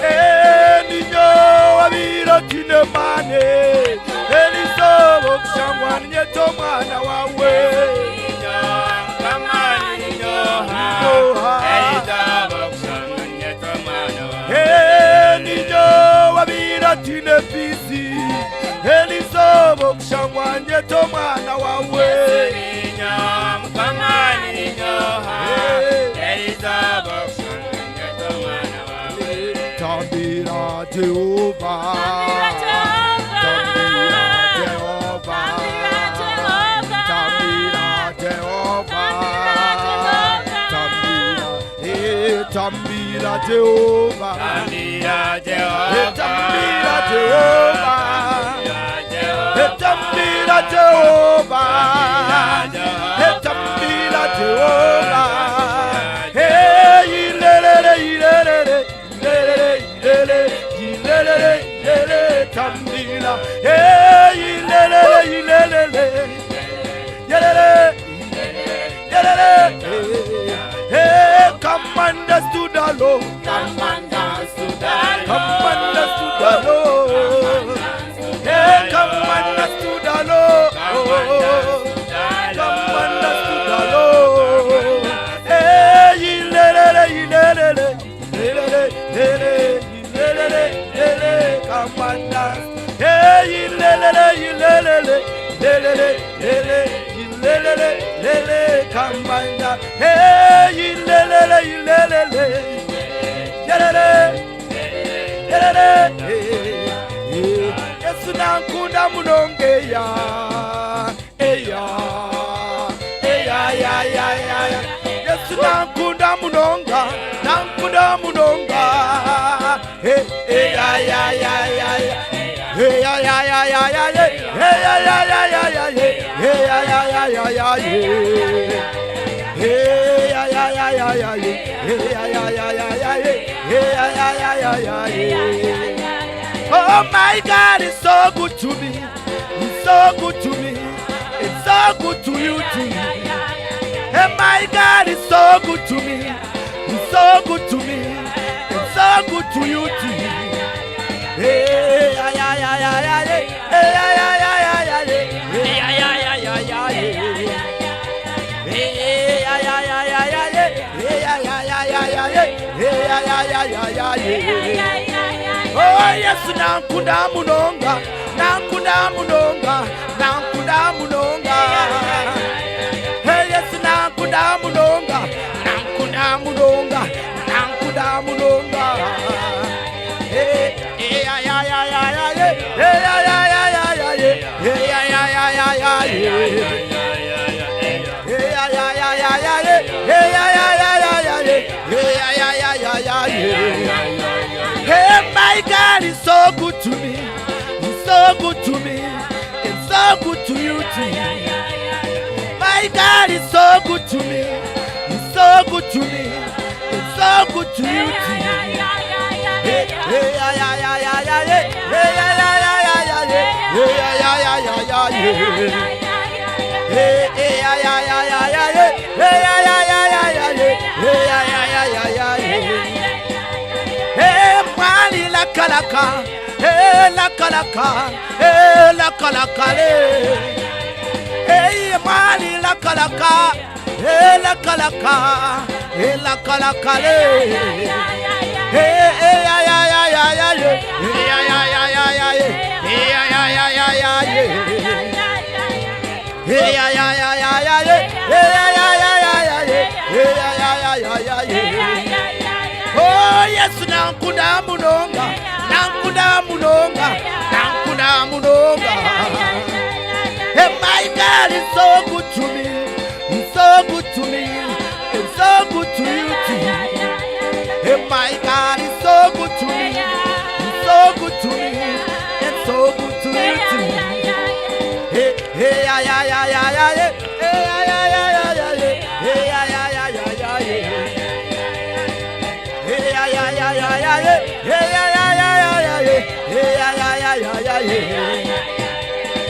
Eh, ninyoha biro tine mane eriizooba okushangwa nyeta omwana wawe. Eh, ninyoha biro tine pisi eriizooba okushangwa nyeta omwana wawe. Tambira Jehova, Tambira Jehova, Tambira Jehova, Tambira, eh, Tambira Jehova,
Tambira Jehova,
eh, Tambira Jehova, eh, Tambira Jehova, eh, Tambira Jehova, eh, ilelele, ilelele, ilelele, ilele, ilelele, ilele, Tambira, eh, ilelele, ilelele, yelele, yelele, eh, eh, come and dance to the Lord. Come and dance to the Lord. Come and dance to the Lord. Hey, come and dance to the Lord. Come and dance to the Lord. Hey, ilelele, ilelele, ilelele, ilele, ilelele, ilele, come and dance. Hey, ilelele, ilelele, ilelele, ilele, ilelele, ilele, come and dance. Hey, ilelele, ilelele, ilelele, ilelele, eh, eh. Yesu nankunda munonga eya, eya, eya, ya, ya, ya, ya. Yesu nankunda munonga, nankunda munonga. Eh, eya, ya, ya, ya, ya. Hey, ya, ya, ya, ya, ya, ya. Hey, ya, ya, ya, ya, ya, ya. Hey, ya, ya, ya, ya, ya, ya. Hey, ya, ya, ya, ya, ya, ya. Hey, ya, ya, ya, ya, ya, ya. Hey, ya, ya, ya, ya, ya, ya. Oh my God, it's so good to me. It's so good to me. It's so good to you too. Hey, my God, it's so good to me. It's so good to me. It's so good to you too. Hey, ay, ay, ay, ay, ay, hey, ay, ay, ay, ay, ay, hey, ay, ay, ay, ay, ay, hey, ay, ay, ay, ay, ay, hey, ay, ay, ay, ay, ay, hey, ay, ay, ay, ay, ay, Oh, Yesu nankunda munonga, nankunda munonga, nankunda munonga. Hey, Yesu nankunda munonga, nankunda munonga, nankunda munonga. Hey, hey, ay, ay, ay, ay, ay, hey, ay, ay, ay, ay, ay, hey, ay, ay, ay, ay, ay, hey, ay, ay, ay, ay, ay, hey, ay, ay, ay, ay, ay, hey, ay, ay, ay, ay, ay, Hey, my God is so good to me. He's so good to me. It's so good to you too. My God is so good to me. He's so good to me. It's so good to you too. Hey, hey, ay, ay, ay, ay, ay, hey, ay, ay, ay, ay, ay, hey, ay, ay, ay, ay, ay, hey, hey, ay, ay, ay, ay, ay, hey, ay, ay, ay, ay, ay, hey, ay, ay, ay, ay, ay, hey, mwali lakalaka, hey, lakalaka, hey, lakalaka, hey, mwali lakalaka, hey, lakalaka, hey, lakalaka, hey, hey, ay, ay, ay, ay, ay, hey, ay, ay, ay, ay, ay, hey, ay, ay, ay, ay, ay, hey, ay, ay, ay, ay, ay, hey, ay, ay, ay, ay, ay, hey, ay, ay, ay, ay, ay, Oh, Yesu nankunda munonga, nankunda munonga, nankunda nankunda munonga. Hey, my God is so good to me. He's so good to me. He's so good to you too. Hey, my God is so good to me. He's so good to me. And so good to you too. Hey, hey, ay, ay, ay, ay, ay, hey, hey, ay, ay, ay, ay, ay, hey, hey, ay, ay, ay, ay, ay, hey, ay, ay, ay, ay, ay, hey, ay, ay, ay, ay, ay, hey, ay, ay, ay, ay, ay, hey.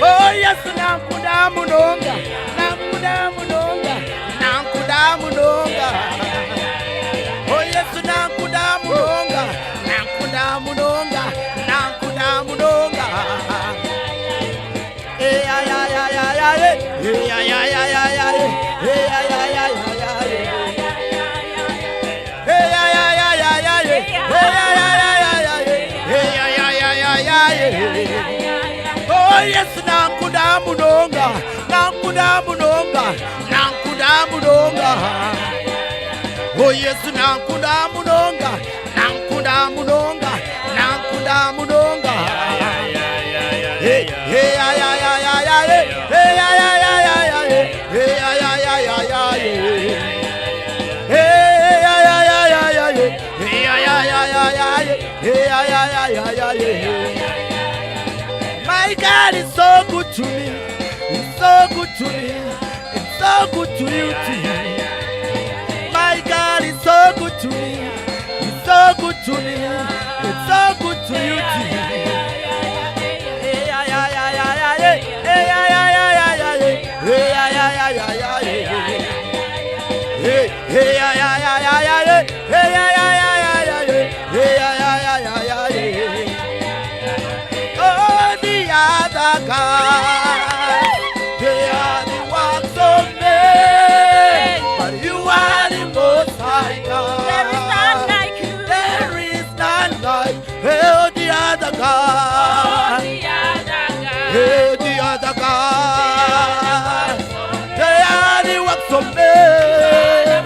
Oh yes, nankunda munonga, nankunda munonga, nankunda munonga. Oh yes, nankunda munonga, nankunda munonga, nankunda munonga. Hey, ay, ay, ay, ay, ay, hey, ay, ay, ay, ay, ay, hey, ay, ay, ay, ay, ay. Hey, ay, ay, ay, ay, ay, hey, ay, ay, ay, ay, ay, hey, ay, ay, ay, ay, ay, Oh yes, nankunda munonga, nankunda munonga, nankunda munonga. Oh yes, nankunda munonga, nankunda munonga, nankunda munonga. Hey, hey, ay, ay, ay, ay, ay, hey, ay, ay, ay, ay, ay, hey, ay, ay, ay, ay, ay, hey, ay, ay, ay, ay, ay, hey, ay, ay, ay, ay, ay, hey, ay, ay, ay, ay, ay, My God is so good to me. He's so good to me. He's so good to you too. My God is so good to me. He's so good to me. He's so good to you too. Hey, ay, ay, ay, ay, ay, hey, ay, ay, ay, ay, ay, hey, ay, ay, ay, ay, ay, hey, hey, ay, ay, ay, ay, ay, hey, ay, ay, ay, ay, ay, hey, ay, ay, ay, ay, ay, Oh, the other God, they are the works of men, but you are the Most High God.
There is none like you.
There is none like oh, the other God.
The other God.
Hey, the other God. They are the works of men.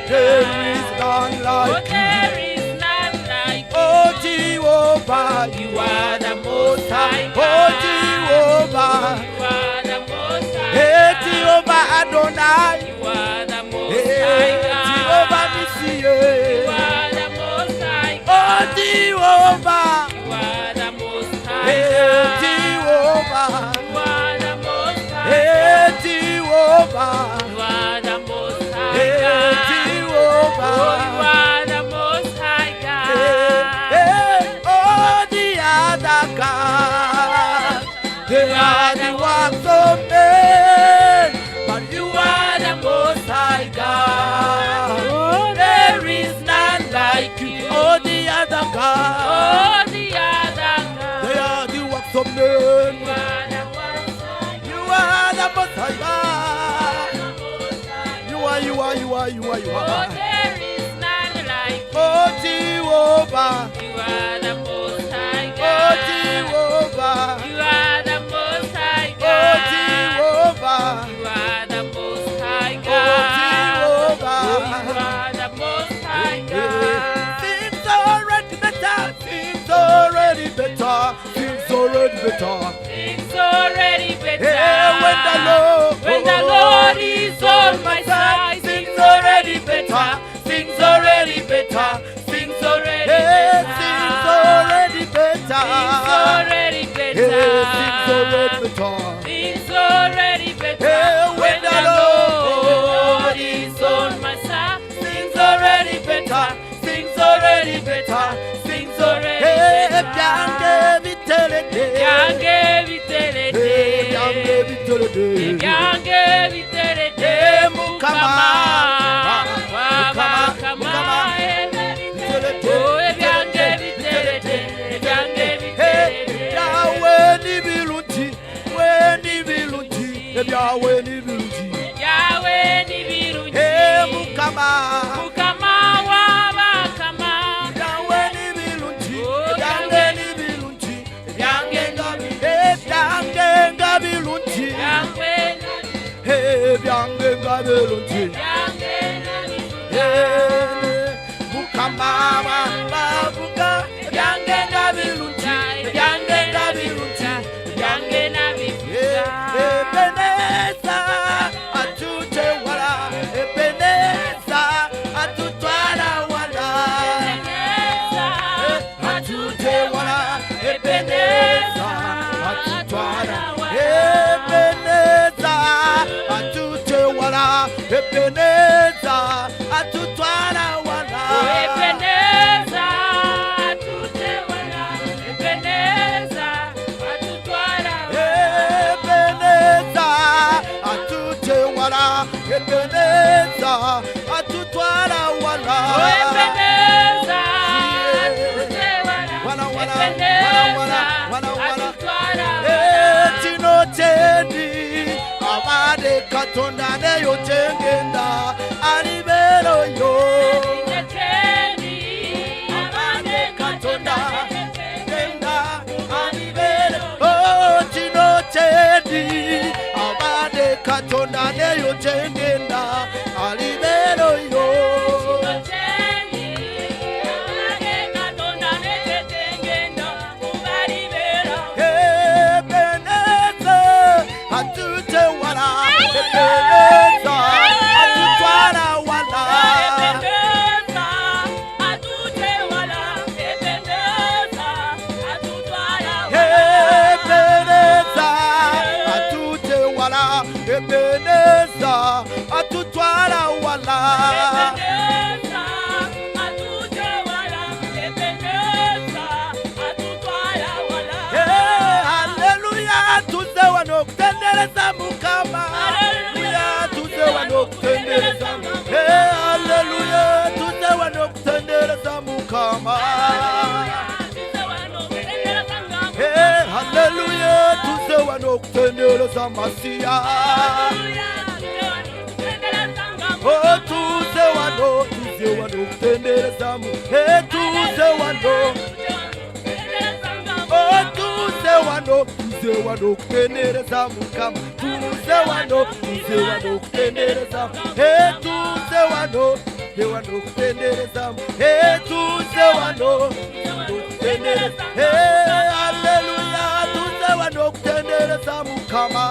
There is none
Oh,
like
there is none like
Oh, Jehovah,
you are the Most High
Oh,
God.
Jehovah.
You are the Most High
Hey,
God.
Jehovah Adonai.
You are the Most
Hey,
High God.
Jehovah Nissi.
You are the Most High
Oh,
God.
Jehovah.
You are the Most High
Hey,
God.
Jehovah.
You are the Most High
Hey,
God.
Jehovah.
You are the Most High
Hey,
God.
Jehovah.
Oh, you are the Most High God.
Hey, oh, the other God. They are the works of men, but you are the Most High God.
Oh,
There is none like you. Oh, the other God.
Oh, the other God.
They are the works of men.
You are the Most High
You are the Most High God. You are, you are, you are, you are, you
Oh,
are.
there is none like you.
Oh, Jehovah.
You are the Most High
Oh,
God.
Jehovah.
You are the Most High
Oh,
God.
Jehovah.
You are the Most High
Oh,
God.
Jehovah.
You are the Most High God.
Things already better. Things already better. Things already better.
It's already better.
Hey, when the Lord,
When the Lord is on my side,
things already better. Things already better.
Things already
Hey,
better.
things already better.
Things already better.
Hey, things already better.
Things already better.
Hey, when the Lord
is on my side,
Things already better. Things already better. Things
already
Hey,
better.
byange biterede.
Byange biterede.
Hey, byange biterede.
Byange biterede.
Hey, Mukama.
Mukama,
Mukama,
Mukama.
Biterede.
Oh, byange biterede. Byange
Hey,
biterede.
byawe n'ibirungi, we n'ibirungi, ebyawe n'ibirungi.
Yawe n'ibirungi.
Hey, Mukama.
Mukama w'abakama.
Byawe n'ibirungi,
Oh,
byange n'ibirungi, byange nga- eh, byange nga birungi.
Yawe
Hey, byange nga birungi.
byange
Hey, Mukama bavuga byange nga birungi, byange nga birungi, Ebeneza atutwala wala.
Ebeneza atute wala.
Wala wala
Ebeneza
wala wala wala.
atutwala
Eh, kino kyendi abade Katonda neyo kyengenda alibeeroyo. Katonda genda alibeere. Oh, kino kyendi abade Katonda neyo kyengenda alibeeroyo. Ebeneza atute wala. Ebeneza atutwala wala. Ebeneza atute wala. Ebeneza atutwala wala. Eh, haleluya tuze wano okutendereza Mukama. Haleluya tuze wano okutendereza. Eh, haleluya tuze wano okutendereza Mukama. Eh, haleluya tuze wano okutendereza Masiya. Oh, tuze wano tuze wano okutendereza mu. Eh, tuze wano. Oh, tuze wano tuze wano okutendereza Mukama. Tuze wano tuze wano okutendereza. Eh, tuze wano tuze wano okutendereza. Eh, tuze wano okutendereza. Eh, haleluya tuze wano okutendereza Mukama.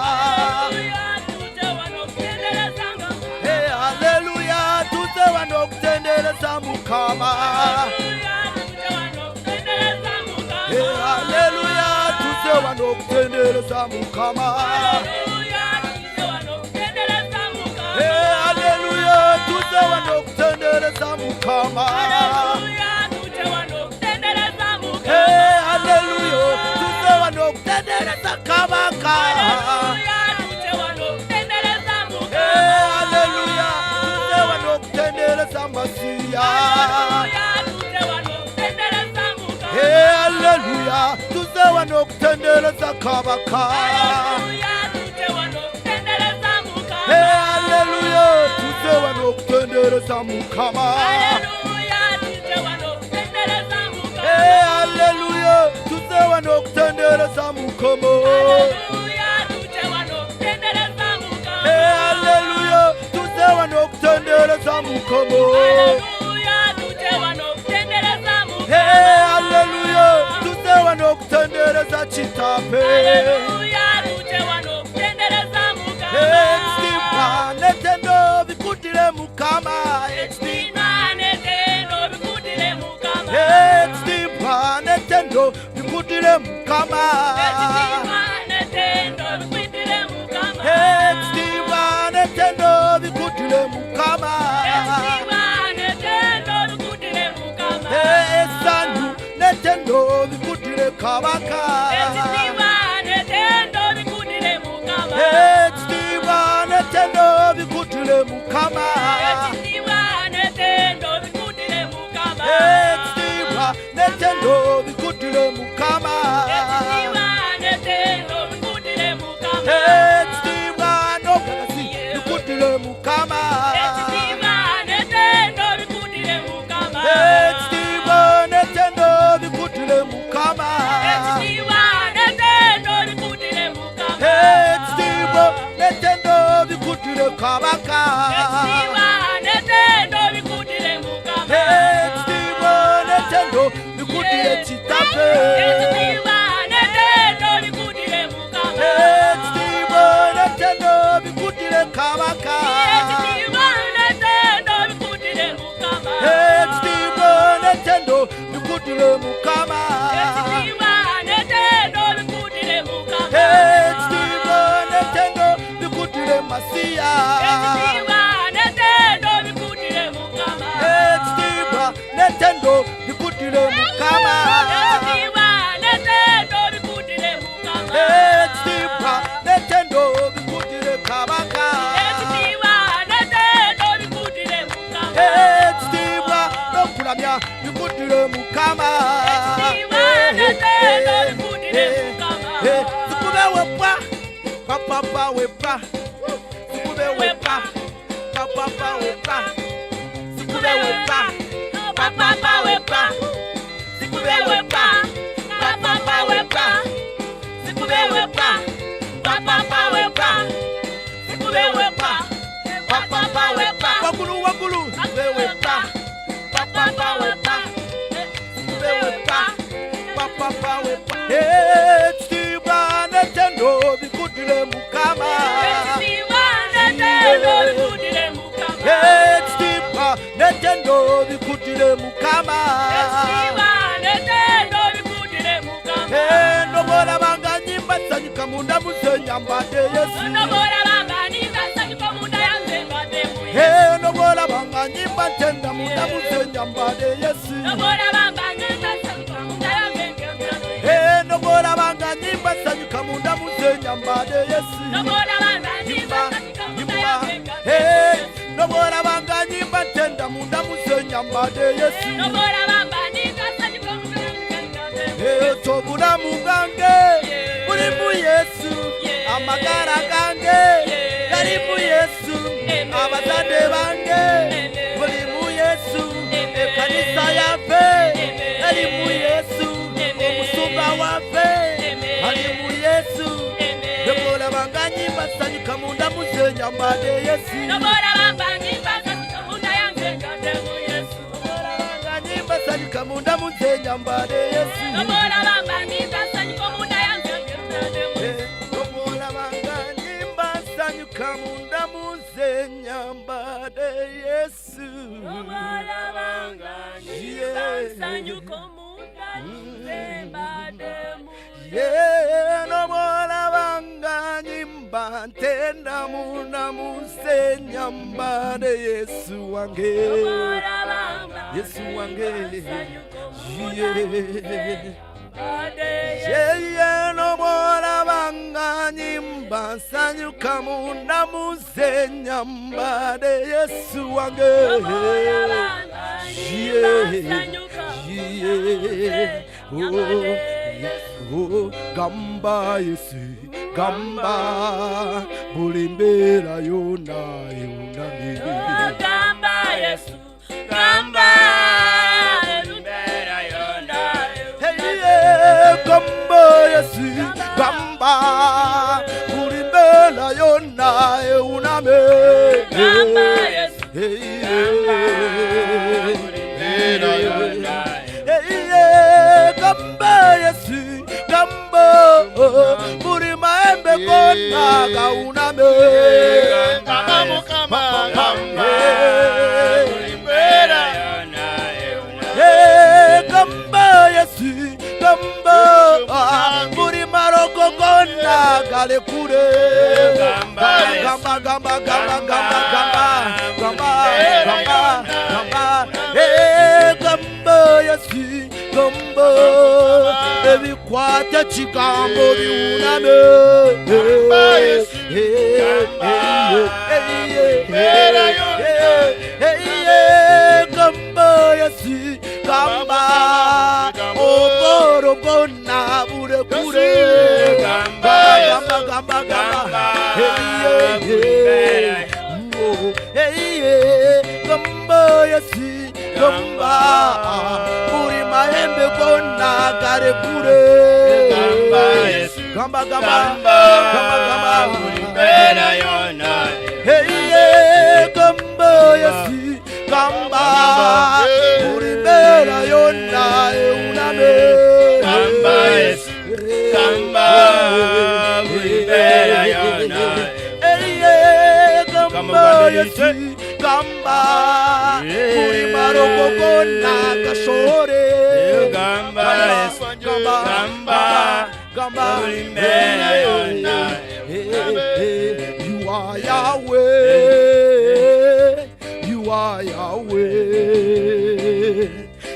Eh, haleluya tuze wano okutendereza Mukama. Eh, haleluya tuze wano okutendereza Mukama. Eh, haleluya tuze wano okutendereza Mukama. Eh, haleluya tuze wano okutendereza Kabaka. Eh, haleluya tuze wano okutendereza Masiya. Eh, haleluya tuze wano okutendereza Kabaka. Eh, haleluya tuze wano okutendereza Mukama. Eh, haleluya tuze wano okutendereza Mukama. Eh, haleluya tuze wano okutendereza Mukama. Eh, haleluya tuze wano okutendereza Kitaffe. Ekitiibwa n'ettendo bikudire Mukama. Ekitiibwa n'ettendo bikudire Mukama. Ekitiibwa n'ettendo bikudire Mukama. Essanyu n'ettendo bikudire Kabaka. Ekitiibwa n'ettendo bikudire Mukama. Ekitiibwa n'ettendo bikudire Mukama. Ekitiibwa n'obwagazi bikudire Mukama. Ekitiibwa n'ettendo bikudire Mukama. Ekitiibwa n'ettendo bikudire Kabaka. Ekitiibwa n'ettendo bikudire Kitaffe. Ekitiibwa n'ettendo bikudire Kabaka. Ekitiibwa n'ettendo bikudire Mukama. Ekitiibwa n'ettendo bikudire Masiya. Ekitiibwa n'ettendo bikudire Mukama. Ekitiibwa n'ettendo bikudire Kabaka. Ekitiibwa Papa wepa, sikube wepa, papa wepa, sikube wepa, papa wepa, sikube wepa, papa wepa, sikube wepa, papa wepa, sikube wepa, papa wepa. Wagulu wagulu, sikube wepa, papa wepa, sikube wepa, papa wepa. Hey, Tiba netendo bikudire mukama. Hey, Tiba netendo bikudire mukama. Hey, nobola banga nyimba sanyuka munda muzenyambade Yesu. Hey, nobola banga nyimba tenda munda muzenyambade Yesu. Hey, nobola banga nyimba sanyuka munda muzenyambade Yesu. Nyimba, nyimba. Hey, nobola banga nyimba tenda munda muzenyambade Yesu. Hey, tobulamu bwange buli mu Yesu, amagara gange gali mu Yesu, abazadde bange buli mu Yesu, ekkanisa yaffe eri mu Yesu, omusumba waffe ali mu Yesu. Nobolabanga nyimba sanyuka munda muzenyambade Yesu. Nobolabanga nyimba sanyuka munda muzenyambade Yesu. Nobolabanga nyimba sanyuka munda muzenyambade Yesu. Yeah, nobolabanga nyimba ntenda munda muzenyambade Yesu wange. Yesu wange. Yeah. Yeye nobolabanga nyimba sanyuka munda muzenyambade Yesu wange. Yeah. Yeah. Oh, oh, gamba Yesu, gamba buli mbeera yonna yonna.
Gamba Yesu, gamba
Hey, yeah, gamba Yesu, gamba buli mbeera yonna ewuname.
Gamba Yesu,
Hey, yeah. Hey, yeah, gamba Yesu, gamba buli maembe gonna gawuname.
Gamba Mukama, gamba
Hey, gamba Yesu, gamba buli maroko gonna galekure. Gamba, gamba, gamba, gamba, gamba, gamba, gamba, gamba. Hey, gamba Yesu, gamba ebikwata kigambo biwuname. Hey, hey, hey, hey, hey, hey, hey, gamba Yesu, gamba obworo bwonna bulekure. Gamba, gamba, gamba, gamba. Hey, hey, hey. Oh, hey, hey. Gamba Yesu, gamba buli mahembe gonna galekure.
Gamba Yesu,
Gamba, gamba,
gamba,
gamba, gamba.
mbeera yonna.
Hey, yeah, gamba Yesu, gamba buli mbeera yonna ewuname.
Gamba Yesu, gamba buli mbeera yonna.
Hey, yeah, gamba Yesu, gamba buli maroko gonna gashore.
Gamba Yesu,
Gamba,
gamba
gamba
buli mbeera yonna.
Hey, hey, you are Yahweh. You are Yahweh.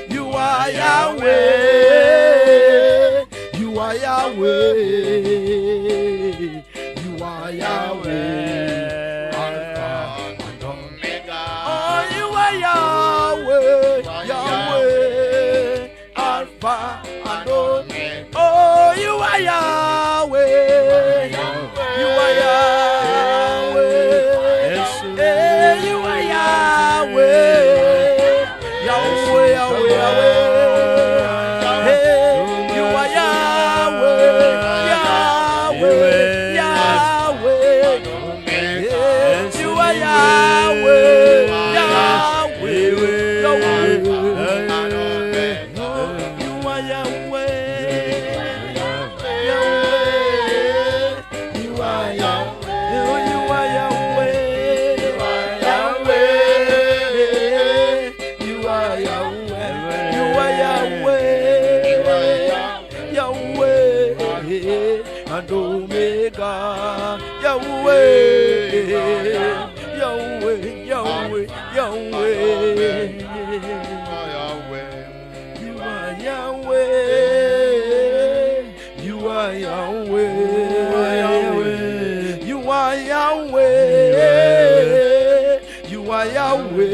You are Yahweh. You are Yahweh. You are Yahweh. Alpha and Omega. Oh, you are Yahweh. Yahweh. Alpha and Omega. Oh, you are Yahweh. Omega. Yahweh, Yahweh, Yahweh, Yahweh. You are Yahweh. You are Yahweh. You are Yahweh. You are Yahweh.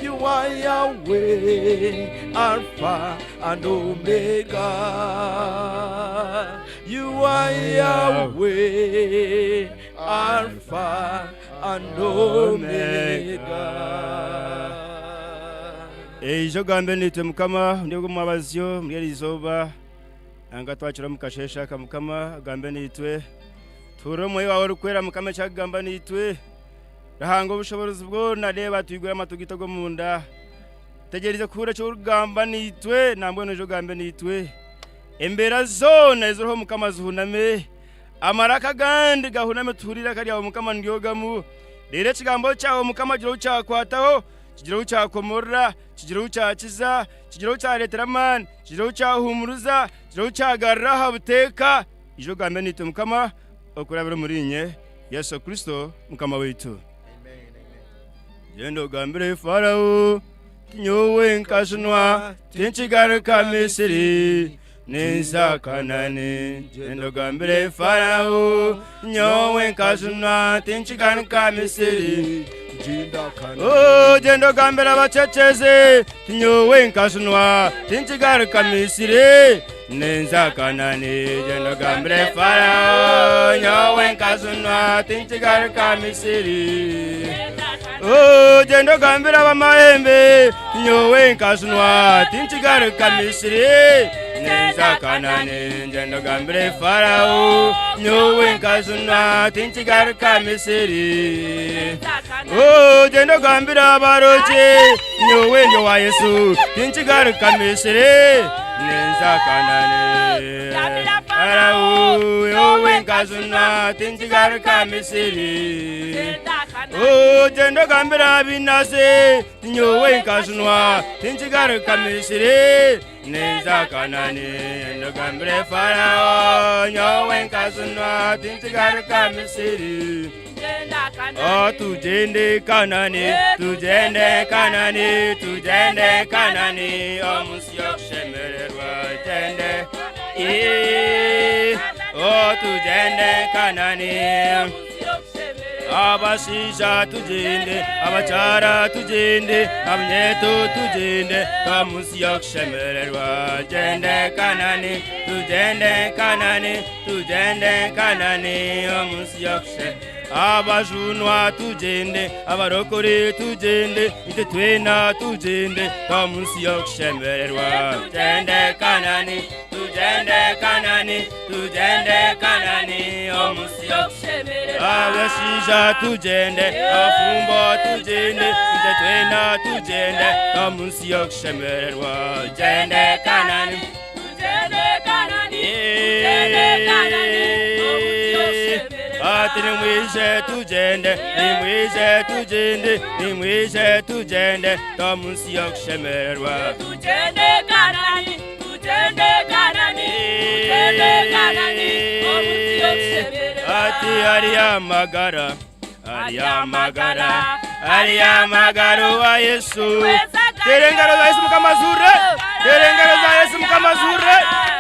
You are Yahweh. Alpha and Omega. You are Yahweh. Alpha and Omega.
Ejo gambe nitwe mukama ndibwo mwabazyo muri iri izooba anga twakira omu kasheeshe aka mukama gambe nitwe tuhure omwoyo wawe orikwera mukama ekyakugamba nitwe Ruhanga obushoboorozi bwona reeba twigure amatu gaitu ag'omunda tegyerize kuhurira eki orikugamba nitwe nambwenu oije ogambe nitwe embeera zoona eziriho mukama zihuname amaraka agandi gahuname tuhurire iraka ryawe mukama niryogamu reero ekigambo kyawe mukama gira ou kyakwataho kigira ou kyakomorora kigira ou kyakiza kigira ou kyareetera amaani kigira ou kyahuumuriza kigira ou kyagarura aha buteeka ija ogambe naitwe mukama okurabira omuriinye Yesu Kristo mukama waitu. Gyenda ogambire Farawo ti nyowe nkajunwa tinkigaruka Misiri ninza Kanani. Gyenda ogambire Farawo nyowe nkajunwa tinkigaruka Misiri. Oh, gyenda ogambire abaceceze ti nyowe nkajunwa tinkigaruka Misiri ninza Kanani. Gyenda ogambire Farawo nyowe nkajunwa tinkigaruka Misiri. Oh, gyenda ogambire abamahembe nyowe nkajunwa tinkigaruka Misiri ninza Kanani. Gyenda ogambire Farawo nyowe nkajunwa tinkigaruka Misiri. Oh, gyenda ogambire abaroki nyowe ndi owa Yesu tinkigaruka Misiri ninza Kanani. Farawo nyowe nkajunwa tinkigaruka Misiri. Oh, gyenda ogambire abinase nyowe nkajunwa tinkigaruka Misiri ninza Kanani. Gyenda ogambire Farawo nyowe nkajunwa tinkigaruka Misiri. Oh, tugende Kanani, tugende Kanani, tugende Kanani, omunsi y'okushemererwa tugende. Eh, oh, tugende Kanani. Abashaija tugende, abakyara tugende, abanyeto tugende, omunsi y'okushemererwa tugende Kanani, tugende Kanani, tugende Kanani, omunsi y'okushemererwa. Abajunwa tugende, abarokore tugende, itwe twena tugende, omunsi y'okushemererwa tugende Kanani, tugende Kanani, tugende Kanani, omunsi y'okushemererwa. Abashaija tugende, abafumbo tugende, itwe twena tugende, omunsi y'okushemererwa tugende Kanani,
tugende Kanani, tugende Kanani, omunsi y'okushemererwa.
Ati nimwije tugende, nimwije tugende, nimwije tugende, omunsi y'okushemererwa.
Tugende Kanani, tugende Kanani, tugende Kanani, omunsi y'okushemererwa.
Ati hariyo amagara, hariyo amagara, hariyo amagara owa Yesu. Tera engaro za Yesu mukama zuure, tera engaro za Yesu mukama zuure.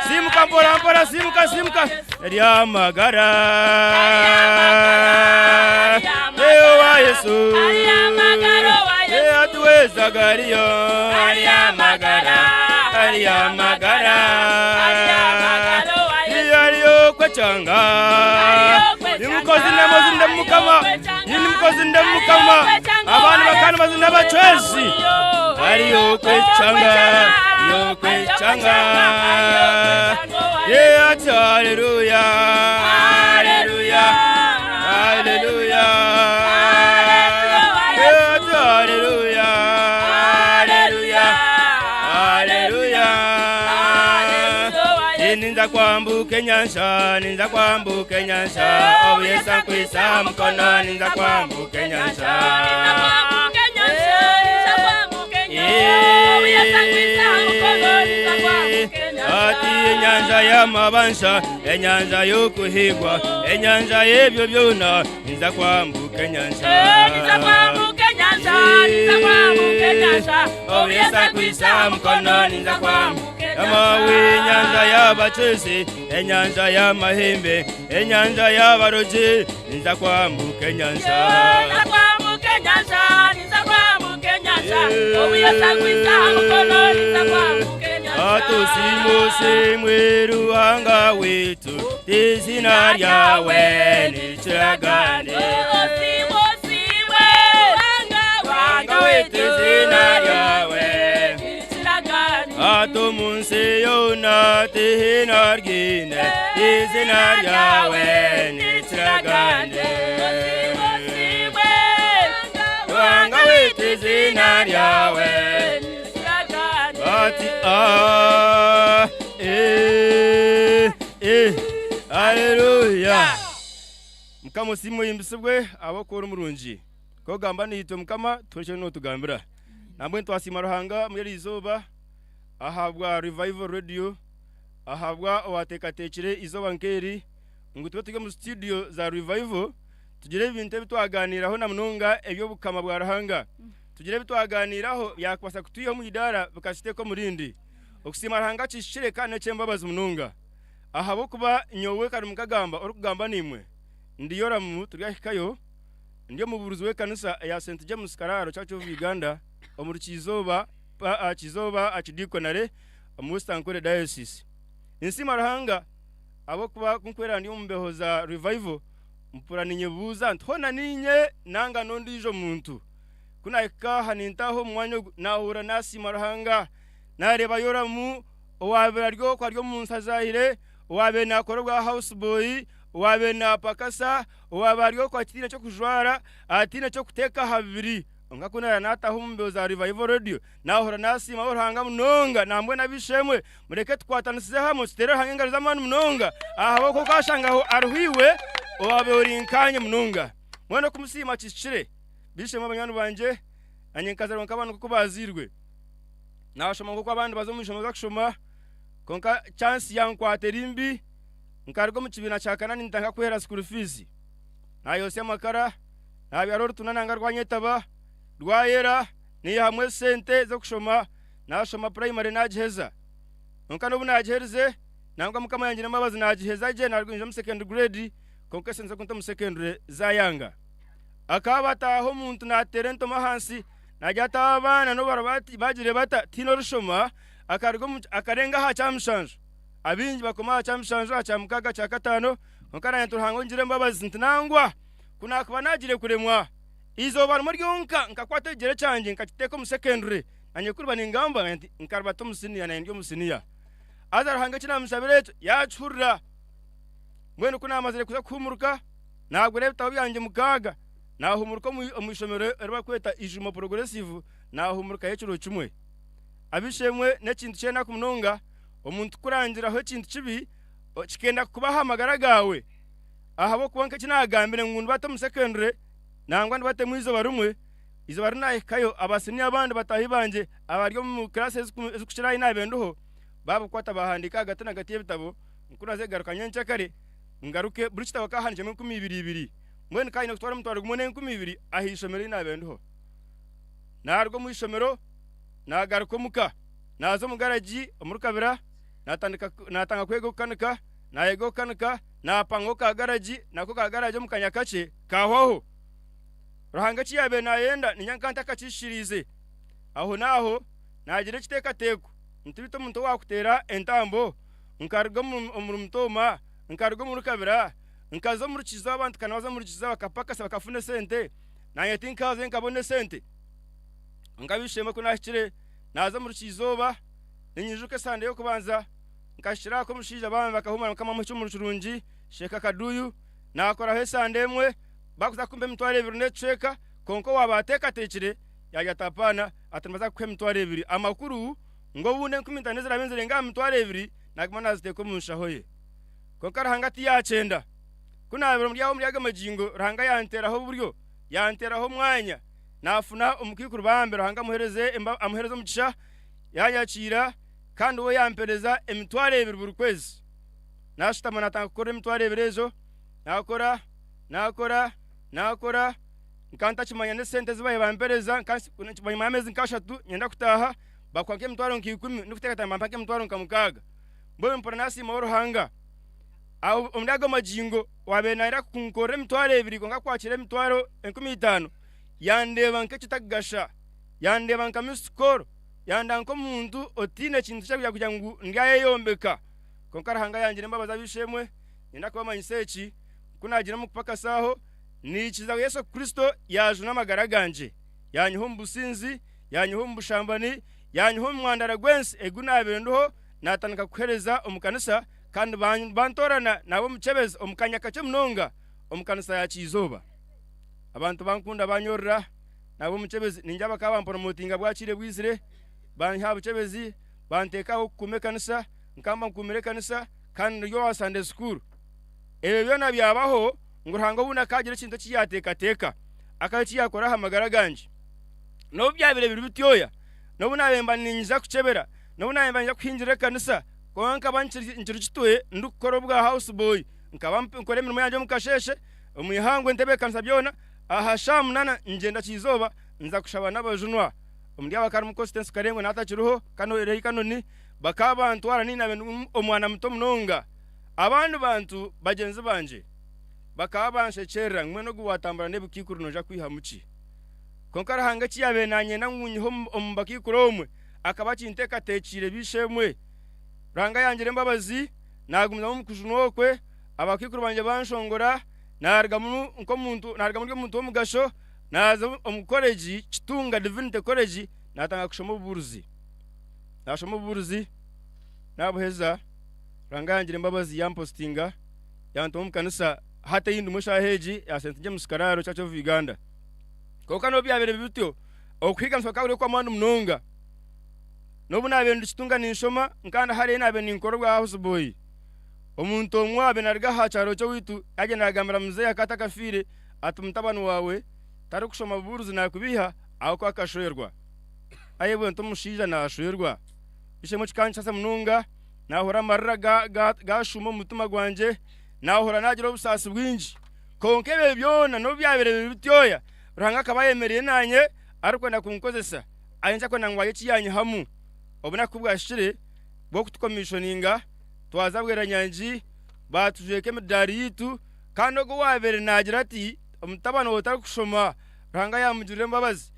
Simuka mpora mpora, simuka simuka. Hariyo amagara, owa Yesu. Atuweza gariyo, hariyo amagara, hariyo amagara. Hariyo kwechanga. Nimukozi ndamuzinde mukama, nimukozi ndamukama. Abantu bakana bazinda abacwezi. Hariyo kwechanga, hariyo kwechanga. Yeah, ati haleluya, haleluya, haleluya. Yeah, ati haleluya, haleluya, haleluya. Ninza kwambuka enyanja, ninza kwambuka enyanja, obu Yesu ankwisa mukono, ninza kwambuka enyanja. Ati enyanja y'amabansha, enyanja y'okuhigwa, enyanja y'ebyo byona, ninza kwambuka enyanja.
Ninza kwambuka enyanja, ninza kwambuka enyanja, obu Yesu akwitse aha mukono, ninza kwambuka enyanja.
Amawe enyanja y'abacwezi, enyanja y'amahembe, enyanja y'abarogi, ninza kwambuka enyanja.
Ninza kwambuka enyanja, ninza kwambuka enyanja, obu Yesu akwitse aha mukono, ninza kwambuka enyanja.
Atusimusimwe Ruhanga witu, izina ryawe nikiragane.
Osimusimwe Ruhanga
witu, izina ryawe
nikiragane.
Atumunsi yona tihina ryine, izina ryawe nikiragane.
Osimusimwe
Ruhanga witu, izina ryawe
nikiragane.
Ati a e e haleluya. Mukama osiimwe oyimbisibwe ahabw'okuba ori murungi. Kogamba naitwe Mukama twekyo notugambira. Nambwenu twasiima Ruhanga muri eri izooba ahabwa Revival Radio, ahabwa owateekateekire izooba nk'eri ngu tube turi omu studio za Revival tugire ebintu ebi twaganiiraho na munonga eby'obukama bwa Ruhanga. Tugire ebi twaganiiraho byakubaasa kutwiha omu idaara bikatuteeka omu rindi. Okusiima Ruhanga kihikire kandi n'eky'embabazi munonga. Ahabw'okuba nyowe Karimu Kagamba orikugamba naimwe, ndi Yoramu Turyahikayo, ndi omubuurizi w'ekanisa eya St James Karaaro Church of Uganda omuri Kyizooba Kyizooba Archdeaconry omu West Ankole Diocese. Ninsiima Ruhanga ahabw'okuba ku nkuhurira ndi omu mbeho za Revival mpurira ninyebuuza nti hoona niinye nanga n'ondiijo muntu? Ku naahika aha nintaaha omu mwanya ogu naahurira naasiima Ruhanga. Naareeba Yoramu owaabaire ari okwo ari omu nsi azaahire, owaabaire naakora obwa house boy, owaabaire naapakasa, owaabaire ari okwo ataine ky'okujwara, ataine ky'okuteeka aha bibiri. Kwonka ku naareba naataaha omu mbeho za Revival Radio, naahurira naasiimaho Ruhanga munonga. Nambwenu ab'eishe-emwe, mureke tukwatanisize hamwe tuteere Ruhanga engaro z'amaani munonga, ahabw'okuba okaashanga aho hariho iwe owaabaire ori nkaanye munonga. Mbwenu okumusiima kihikire. B'eishe-emwe banywani bangye, naanye nkazaarwa nk'abandi nk'oku baazairwe. Naashoma nk'oku abandi baza omu ishomero baza kushoma, kwonka chance yankwata eri mbi, nkaruga omu kibiina kya kana nintandika kwehera school fees. Nayotsya amakara, nabyara orutuna nanga rwanyetaba, rwayera, naihamu esente z'okushoma, nashoma primary nagiheza. Kwonka n'obu nagiherize, nangwa Mukama yangira embabazi nagiheza gye naruga omu second grade, kwonka esente z'okunta omu secondary zayanga. Akaba ataaha omuntu nateera entomi ahansi, Naagira ati, Aba baana n'obu baraba bagire bata, tihaine orishoma akaruga omu akarenga aha kyamushanju. Abaingi bakoma aha kyamushanju, aha kyamukaaga, aha kyakataano, kwonka naanye nti Ruhanga ongirire embabazi nti nangwa ku naakuba naagire kuremwa eizooba rimwe ryonka nkakwata ekigyere kyangye nkakiteeka omu secondary, naanye kuriba ningamba nti nkaribata omu siniya naanye ndi omu siniya. Haza Ruhanga eki naamushabire ekyo yaakihurira. Mbwenu ku naamazire kuza kuhuumuruka, naagura ebitabo byangye mukaaga. Naahumuruka omu ishomero eri barikweta Ijumo Progressive, naahumurukayo ekiro kimwe. Ab'eishe-emwe n'ekintu ky'enaku munonga omuntu kukurangiraho ekintu kibi kikenda kukuba aha magara gaawe ahabw'okuba nk'eki naagambire ngu nibata omu secondary nangwa nibatemu eizooba rimwe, eizooba ri naahikayo abasiniya abandi bataahi bangye abari omu kiraasi ezirikukira ahi naabaire ndiho baabikwata baahandiika ahagati n'ahagati y'ebitabo ngu ku naaza kugaruka nyencakare ngaruke buri kitabo kaahandiikiremu enkumi ibiri ibiri. Mbwenu ka nyine kutwara omutwaro gumwe n'enkumi ibiri aha ishomero ei naabaire ndiho. Naaruga omu ishomero naagaruka omuka, naaza omu garagi omuri Kabira naatandika naatanga kwega okukanika, naayega okukanika, naapangaho ka garagi nako ka garagi omu kanya kakye kaahwaho. Ruhanga eki yaabaire naayenda niinye nka ntakakihikiriize. Ahonaaho naagira ekiteekateeko nti beitu omuntu owaakuteera entambo nkaruga omuri Mutooma, nkaruga omuri Kabira, Nkaza omu rukizo abantu ka nibaza omu rukizo bakapakasa bakafuna esente nanye tinkazayo nkabona esente kwonka ab'eishe-emwe ku nahikire naza omu rukiizooba ninyijuka esande y'okubanza nkahikira aha k'omushaija bambi bakahumura mukama amuhe ekihumuro kirungi Sheikh Kaduyu nakoraho esande emwe bakuza kumpa emitwaro ebiri n'ekicweka kwonka owaaba ateekateekire yagira ati apaana ati nibaza kukuha emitwaro ebiri amakuru ngu obundi enkumi itaano eziraabe nizirenga aha mitwaro ebiri naguma naziteeka omu nshaho ye. Kwonka Ruhanga tiyaakyenda. Ku naabaire omuri aho omuri ago magingo, Ruhanga yanteeraho oburyo, yanteeraho omwanya. Naafuna omukaikuru bambi Ruhanga amuhereze amuhereze omugisha yanyakiira kandi we yampereza emitwaro ebiri buri kwezi. Naashutama naatandika kukora emitwaro ebiri ezo, naakora, naakora, naakora, nkaba ntakimanya n'esente ezi baabaire bampereza, bwanyima y'ameezi nk'ashatu nyenda kutaaha bakuha nk'emitwaro nk'ikumi ndikuteekateeka nibampa nk'emitwaro nka mukaaga. Mbwenu mpurira naasiimaho Ruhanga. Aho omuri ago magingo owaabaire naayenda kunkorera emitwaro ebiri kwonka akwakira emitwaro 5000 yandeeba nk'ekitakugasha, yandeeba nka missed call, yandeeba nk'omuntu otaine kintu eki arikugira ngu ndyayeyombeka. Kwonka Ruhanga yangira embabazi ab'eishe-emwe, niinyenda kubamanyisa eki, ku naagiire omu kupakasa aho, naikiriza ngu Yesu Kristo yaajuna amagara gangye, yaanyiha omu businzi, yaanyiha omu bushambani, yaanyiha omu mwandara gw'ensi egu naabaire ndiho, naatandika kuheereza omu kanisa kandi bantoorana naaba omukyebezi omu kaanya kakye munonga omu kanisa ya Kyizooba. Abantu bankunda banyorora, naaba omukyebezi, ningira bakaba bamporomotinga bwakiire bwizire, banyiha aha bukyebezi, banteeka aho kukuuma ekanisa, nkaba nkuumire ekanisa kandi ndi owa Sunday school. Ebyo byona byabaho ngu Ruhanga obundi akaagira ekintu eki yaateekateeka, akagira eki yaakora aha magara gangye. N'obu byabaire biri bityoya, n'obu naabaire mba niinyija kukyebera, n'obu naabaire mba niinyija kuhingirira ekanisa, kwonka nkaba nkiri kitwe ndikukora obwa house boy. Nkaba nkora emirimo yangye omu kasheeshe, omu ihangwe ntebeekanisa byona, aha shaaha munaana ngyenda kyizooba nza kushaba n'abajunwa. Omuri abo hakaba harimu Constance Karengwe nawe atakiriho, Ray Kanoni, bakaba bantwara niinye naabaire ndi omwana muto munonga. Abandi bantu bagyenzi bangye bakaba banshekyerera ngu mbwenu ogu waatambura n'ebikaikuru noija kwihamu ki? Kwonka Ruhanga eki yaabaire naanyenda ngu nyihe omu bakaikuru omwe akaba akinteekateekiire b'eishe-emwe. Ruhanga yangira embabazi naagumizamu omu kujunwa okwe, abakaikuru bangye banshongora, naarugamu nk'omuntu naarugamu ndi omuntu w'omugasho, naaza omu koregi Kitunga Divinity College naatandika kushoma obubuurizi. Naashoma obubuurizi naabuheza, Ruhanga yangira embabazi yampositinga yantuma omu kanisa hati ei ndimu eshaaha egi ya St James Karaaro Church of Uganda. Kwonka n'obu byabaire biri bityo, okuhiiganisibwa kukaba kuri okw'amaani munonga. N'obu naabaire ndi Kitunga ninshoma, nkaba hariyo naabaire ninkora obwa house boy. Omuntu omwe owaabaire naaruga aha kyaro ky'owaitu yaagyenda yaagambira muzeeyi akaba atakafiire ati, Mutabani waawe tarikushoma bubuurizi naakubeiha ahabw'okuba akashwerwa. Aye bwento omushaija naashwerwa. Eishemwe kikanshasha munonga, naahurira amarira gaashuuma omu mutima gwangye, naahurira naagira obusaasi bwingi. Kwonka ebyo byona n'obu byabaire biri bityoya, Ruhanga akaba ayemereire naanye arikwenda kunkozesa, ayenzire kwenda ngu agire eki yaanyihamu. Obunaku ku bwahikire bw'okutukomishoninga, twaza Bweranyangi, baatujweka emidaari yaitu, kandi ogwo owaabaire naagira ati, Omutabani waawe tarikushoma, Ruhanga yaamugirira embabazi.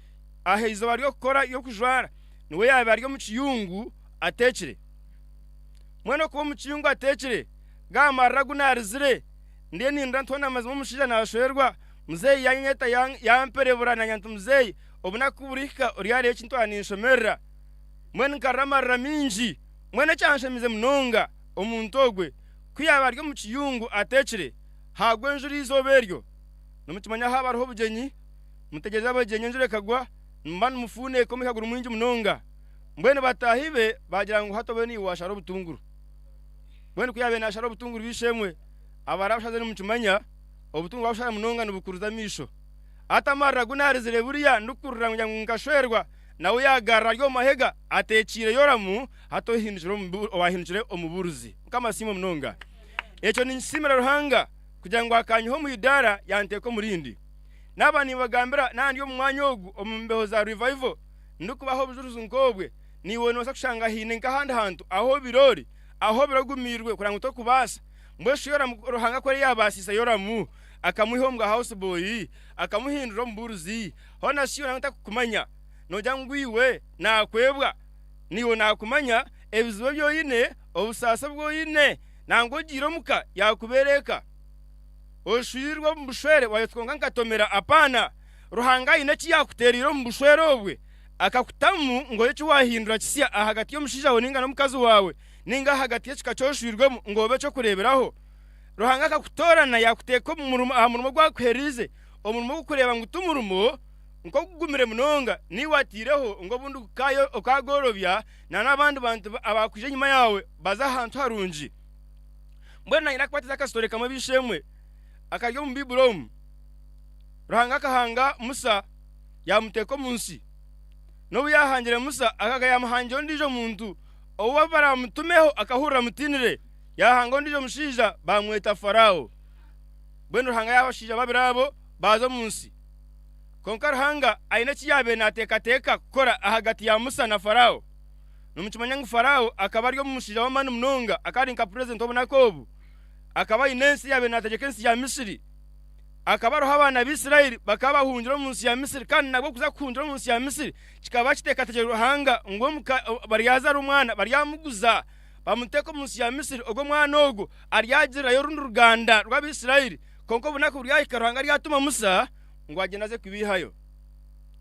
Aha izooba ry'okukora ry'okujwara, niwe yaabaire ari omu kiyungu ateekire. Mbwenu okuba omu kiyungu ateekire, gaamarira agu naarizire, Ndiyo nindira nti hoona mazima omushaija naashwerwa, muzeeyi yaanyeta yamperebura naanye nti muzeeyi obunaku ku burihika oryareeba eki ntwara ninshomerera. Mbwenu nkarira amarira maingi. Mbwenu ekyanshemize munonga omuntu ogwe ku yaaba ari omu kiyungu ateekire, haagwa enjura eizooba eryo. Nimukimanya haaba hariho obugyenyi, mutegyereza abagyenyi enjura ekagwa, nimuba nimufuuneeka omwika guri mwingi munonga. Mbwenu bataahi be baagira ngu hati obe niiwe waashara obutunguru. Mbwenu ku yaabaire naashara obutunguru b'eishe-emwe, abari abashaija nimukimanya, obutunguru bwabushara munonga nibukuruza amaisho. Hati amarira agu naarizire buriya ndikukurira ngu ngira ngu nkashwerwa, nawe yaagarura ari omu mahega ateekiire Yoramu, hati owaahindukire omubuurizi. Mukama asiimwe munonga. Ekyo ninkisiimira Ruhanga kugira ngu akanyiha omu idaara yanteeka omu rindi. Naaba nimbagambira naaba ndi omu mwanya ogu omu mbeho za revival ndikubaha obujurizi nk'obwe, naiwe noobaasa kushanga haine nk'ahandi hantu ahu obaire ori, ahu obaire ogumiirwe kureba ngu tokubaasa. Mbwenu shi Yoramu, Ruhanga ku yaabaasiise Yoramu, akamwiha omu bwa house boy, akamuhindura omubuurizi, hoona shi iwe nangwa takukumanya? Noogira ngu iwe naakwebwa? Naiwe naakumanya, ebizibu ebi oine, obusaasi obu oine, nangwa ogiire omuka yaakubeera eka. Oshwirwe omu bushwere waayetwa kwonka nkatomera? Apaana! Ruhanga aine eki yaakuteereire omu bushwere obwe, akakutamu ngu obe eki waahindura kisya ahagati y'omushaija waawe nainga n'omukazi waawe. Nainga ahagati y'ekika ki oshwirwemu ngu obe eky'okureeberaho. Ruhanga akakutoorana yaakuteeka omu murimo, aha murimo ogu akuheereize, omurimo ogw'okureeba ngu ti murimo nk'ogugumire munonga, naiwe ataireho ngu obundi okaagworobya na n'abandi bantu abaakwija enyima yaawe baze ahantu harungi. Mbwenu naanye nakukwatiza akasitore kamwe b'eishe-emwe akari omu Baiburi omu. Ruhanga akahanga Musa. Yaamuteeka omu nsi. N'obu yaahangire Musa, akaba yaamuhangira ondiijo muntu ou baraamutumeho akahurira amutiinire. Yaahanga ondiijo mushaija baamweta Faraaho. Mbwenu Ruhanga yaaha abashaija babiri abo baaza omu nsi. Kwonka Ruhanga aine eki yaabaire naateekateeka kukora ahagati ya Musa na Faraaho. Nimukimanya ngu Faraaho akaba ari omushaija w'amaani munonga, akaba ari nka purezidenti w'obunaku obu. Akaba aine ensi yaabaire naategyeka ensi ya Misri. Akaba ariho abaana b'Israeli bakaba bahungire omu nsi ya Misri kandi nabwo kuza kuhungira omu nsi ya Misri kikaba kiteekateekirwe Ruhanga ngu baryazaara omwana baryamuguza bamuteeke omu nsi ya Misri ogwo omwana ogwo aryagirirayo orundi ruganda rw'Abaisraeli kwonka obunaku buryahika Ruhanga aryatuma Musa ngu agyende aze kubiihayo.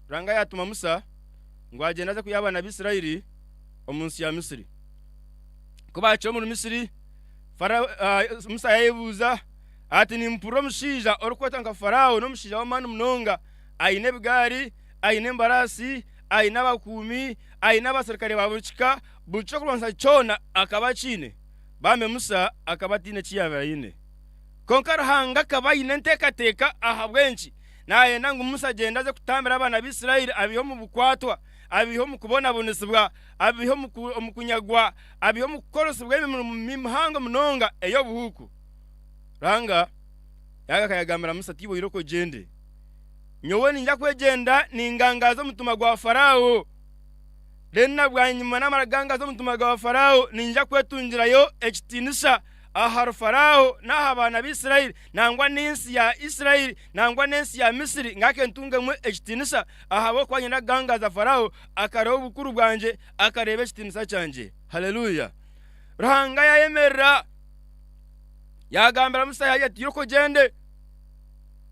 Ruhanga yaatuma Musa ngu agyende aze kwiha abaana b'Israeli omu nsi ya Misri. Ku baahikire omuri Misri, Farao, Musa yaayebuuza Ati, Nimpurira omushaija orikwetwa nka Faraaho n'omushaija w'amaani munonga, aine ebigaari, aine embaraasi, aine abakuumi, aine abaserukare ba buri kika, buri ky'okurwanisa kyona akaba akiine. Bambe Musa akaba ataine eki yaabaire aine. Kwonka Ruhanga akaba aine enteekateeka ahabw'enki naayenda ngu Musa agyende aze kutambira abaana b'Israeli abaihe omu bukwatwa, abaihe omu kubonabonesibwa, abaihe omu kunyagwa, abaihe omu kukoresibwa emirimo mihango munonga ey'obuhuuku. Ruhanga yaagaruka yaagambira Musa ati, Iwe oiroke ogyende. Nyowe niinyija kwegyenda ningangaaza omutima gwa Faraaho. Reero na bwanyima naamara kugangaaza omutima gwa Faraaho, niinyija kwetungirayo ekitiinisa ahari Faraaho n'aha baana b'Isiraeli, nangwa n'ensi ya Isiraeli, nangwa n'ensi ya Misiri, ngaruke ntungemu ekitiinisa, ahabw'okuba niinyenda kugangaaza Faraaho, akareeba obukuru bwangye, akareeba ekitiinisa kyangye. Haleluya! Ruhanga yaayemerera. Yaagambira Musa yaagira ati, Iroka ogyende.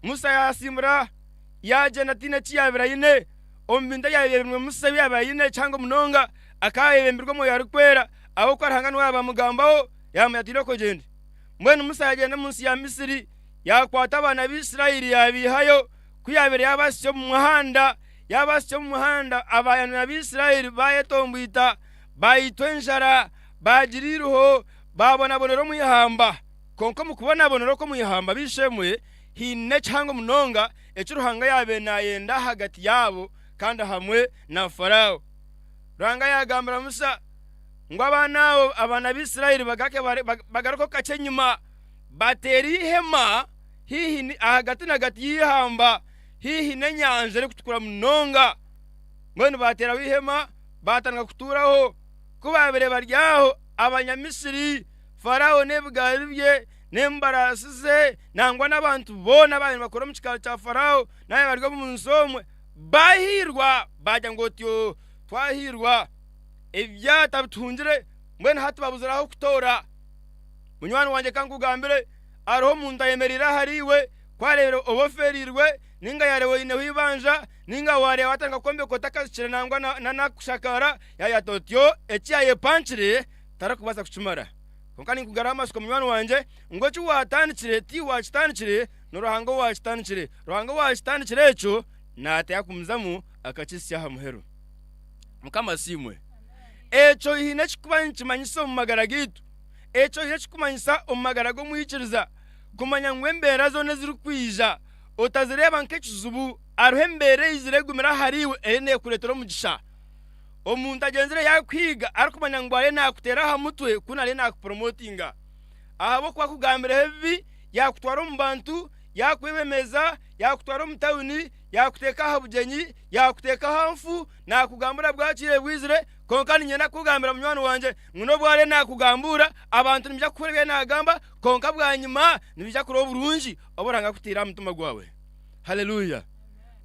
Musa yaasimbura yaagyenda ataine eki yaabaire aine. Omu bintu ebyaabaire Musa ebi yaabaire aine kihango munonga, akaba ayebembirwe Omwoyo Arikwera, ahabw'okuba Ruhanga niwe yaaba amugambaho, yaamugira ati, Iroka ogyende. Mbwenu Musa yaagyenda omu nsi ya Misiri, yaakwata abaana b'Isiraeli yaabiihayo. Ku yaabaire yaabahitsya omu muhanda, yaabahitsya omu muhanda, abaana b'Isiraeli baayetomboita, baitwa enjara, baagira eiriho, Baabonabonera omu ihamba. Kwonka omu kubonabonera okw'omu ihamba, b'eishe-emwe, haine ekihango munonga eki Ruhanga yaabaire naayenda ahagati yaabo kandi hamwe na Faraaho. Ruhanga yaagambira Musa ngu abaana abo, abaana b'Israeli bagaruke kakye enyima bateere eihema haihi ahagati nagati y'eihamba haihi n'enyanja erikutukura munonga. Mbwenu baateeraho eihema baatandika kutuuraho. Ku baabaire bari aho, Abanyamisiri, Faraaho n'ebigaari bye n'embaraasi ze, nangwa n'abantu boona abaabaire nibakora omu kikaari kya Faraaho n'abaabaire bari omu nsi omwe, baahiirwa, baagira ngu otyo twahiirwa, ebyata bituhungire, mbwenu hati babuzire ah'okutoora. Munywani wangye ka nkugambire, hariho omuntu ayemereire ahariiwe, ku areebire oba ofeereirwe, nainga yaareeba oineho eibanja, nainga waareeba waatandika kwombeka otakahikire nangwa n'akushakaara, Yaayata otyo eki yaayepankire tarikubaasa kukimara. Kwonka ninkugaruraho amatsiko munywani wangye ngu eki waatandikire tiiwe waakitandikire, ni Ruhanga owaakitandikire. Ruhanga owaakitandikire ekyo naateekwa kugumizamu akakihitsya aha muheru. Mukama asiimwe. Ekyo haine eki kirikuba nikimanyisa omu magara gaitu. Ekyo haine eki kirikumanyisa omu magara g'omwikiriza kumanya ngu embeera zoona ezirikwija otazireeba nk'ekizibu, hariho embeera eizire egumire ahariiwe eriyo neekureetera omugisha. Omuntu agyenzire yaakuhiga arikumanya ngu ariyo naakuteera aha mutwe kunu ariyo naakupromotinga. Ahabw'okuba akugambireho ebibi, yaakutwara omu bantu, yaakwebemeza, yaakutwara omu tawuni, yaakuteeka aha bugyenyi, yaakuteeka aha nfu, naakugambura bwakiire bwizire, kwonka niinyenda kukugambira munywani wangye ngu n'obu ariyo naakugambura, abantu nibaija kuhurira ebi ariyo naagamba, kwonka bwanyima nibaija kureeba oburungi obu Ruhanga akutaire aha mutima gwawe. Haleluya!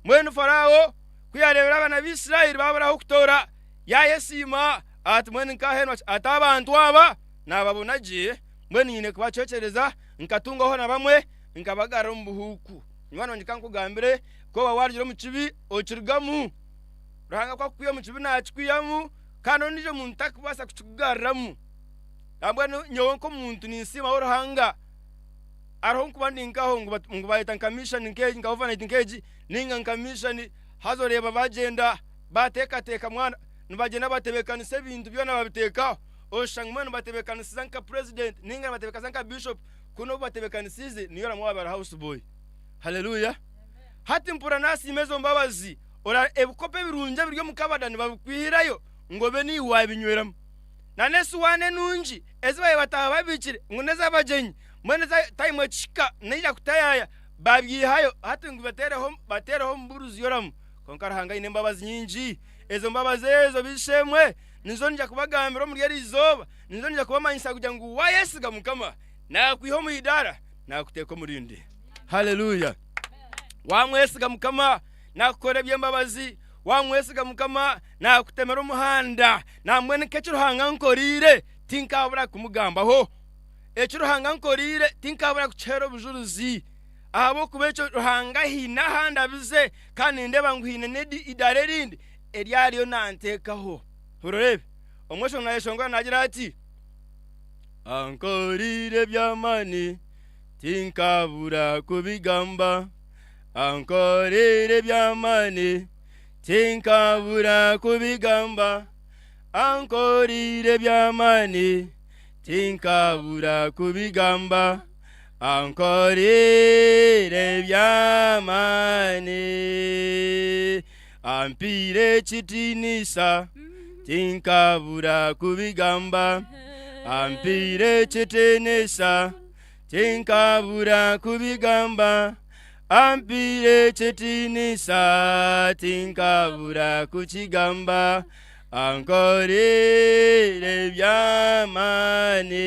Mbwenu Faraaho Ku yaareebire abaana b'Isiraeli baabura ah'okutoora, yaayesiima ati, Mbwenu nkaahenwa ki? Ati, Abantu aba naababona gye, mbwenu nyine kubacwekyereza nkatungaho na bamwe nkabagarura omu buhuuku. Munywani wangye ka nkugambire, ku oba waarugire omu kibi, okirugamu. Ruhanga ku akukwiha omu kibi naakikwihamu, kandi ondiijo muntu tarikubaasa kukikugaruramu. Nambwenu nyowe nk'omuntu ninsiimaho Ruhanga. Hariho nkuba ndi nkaho ngu bayeta nka mission nk'egi nka overnight nk'egi ninga nka mission haza oreeba bagyenda bateekateeka mwana nibagyenda batebeekanisa ebintu byona babiteekaho oshusha ngu mbwenu nibatebeekanisiza nka president ninga nibatebeekanisiza nka bishop kunu obu batebeekanisiize niiwe oramwe waaba ori house boy. Hallelujah! Hati mpurira nasiima ezo mbabazi. Ora ebikopo ebirungi ebiri omu kabada nibabikwihirayo ngu obe niiwe waabinyweramu. Na n'esuwaani enungi ezi baabaire bataaha babiikire ngu n'ez'abagyenyi, mbwenu eza tayimu ekihika naija kutayaaya babyihayo hati ngu bateereho bateereho omubuurizi Yoramu. Kwonka Ruhanga aine embabazi nyingi. Ezo mbabazi ezo b'eishe-emwe nizo nyija kubagambira omuri eri izooba, nizo nyija kubamanyisa kugira ngu waayesiga Mukama, naakwiha omu idaara naakuteeka omu rindi. Haleluya! Waamwesiga Mukama, naakukora eby'embabazi. Waamwesiga Mukama, naakutemera omuhanda. Nambwenu nk'eki Ruhanga ankoreire, tinkaabura kumugambaho. Eki Ruhanga ankoreire, tinkaabura kukiheera obujurizi. Ahabw'okuba ekyo Ruhanga haine ahu andabize, kandi nindeeba ngu haine n'eidaara erindi eri ariyo nanteekaho. Hurira oreebe. Omweshongoro naayeshongora naagira ati, Ankoreire eby'amaani, tinkabura kubigamba. Ankoreire eby'amaani, tinkabura kubigamba. Ankoreire eby'amaani, tinkabura kubigamba. Ankoreire eby'amaani, ampaire ekitiinisa, tinkabura kubigamba. Ampaire ekitiinisa, tinkabura kubigamba. Ampaire ekitiinisa, tinkabura kukigamba. Ankoreire eby'amaani.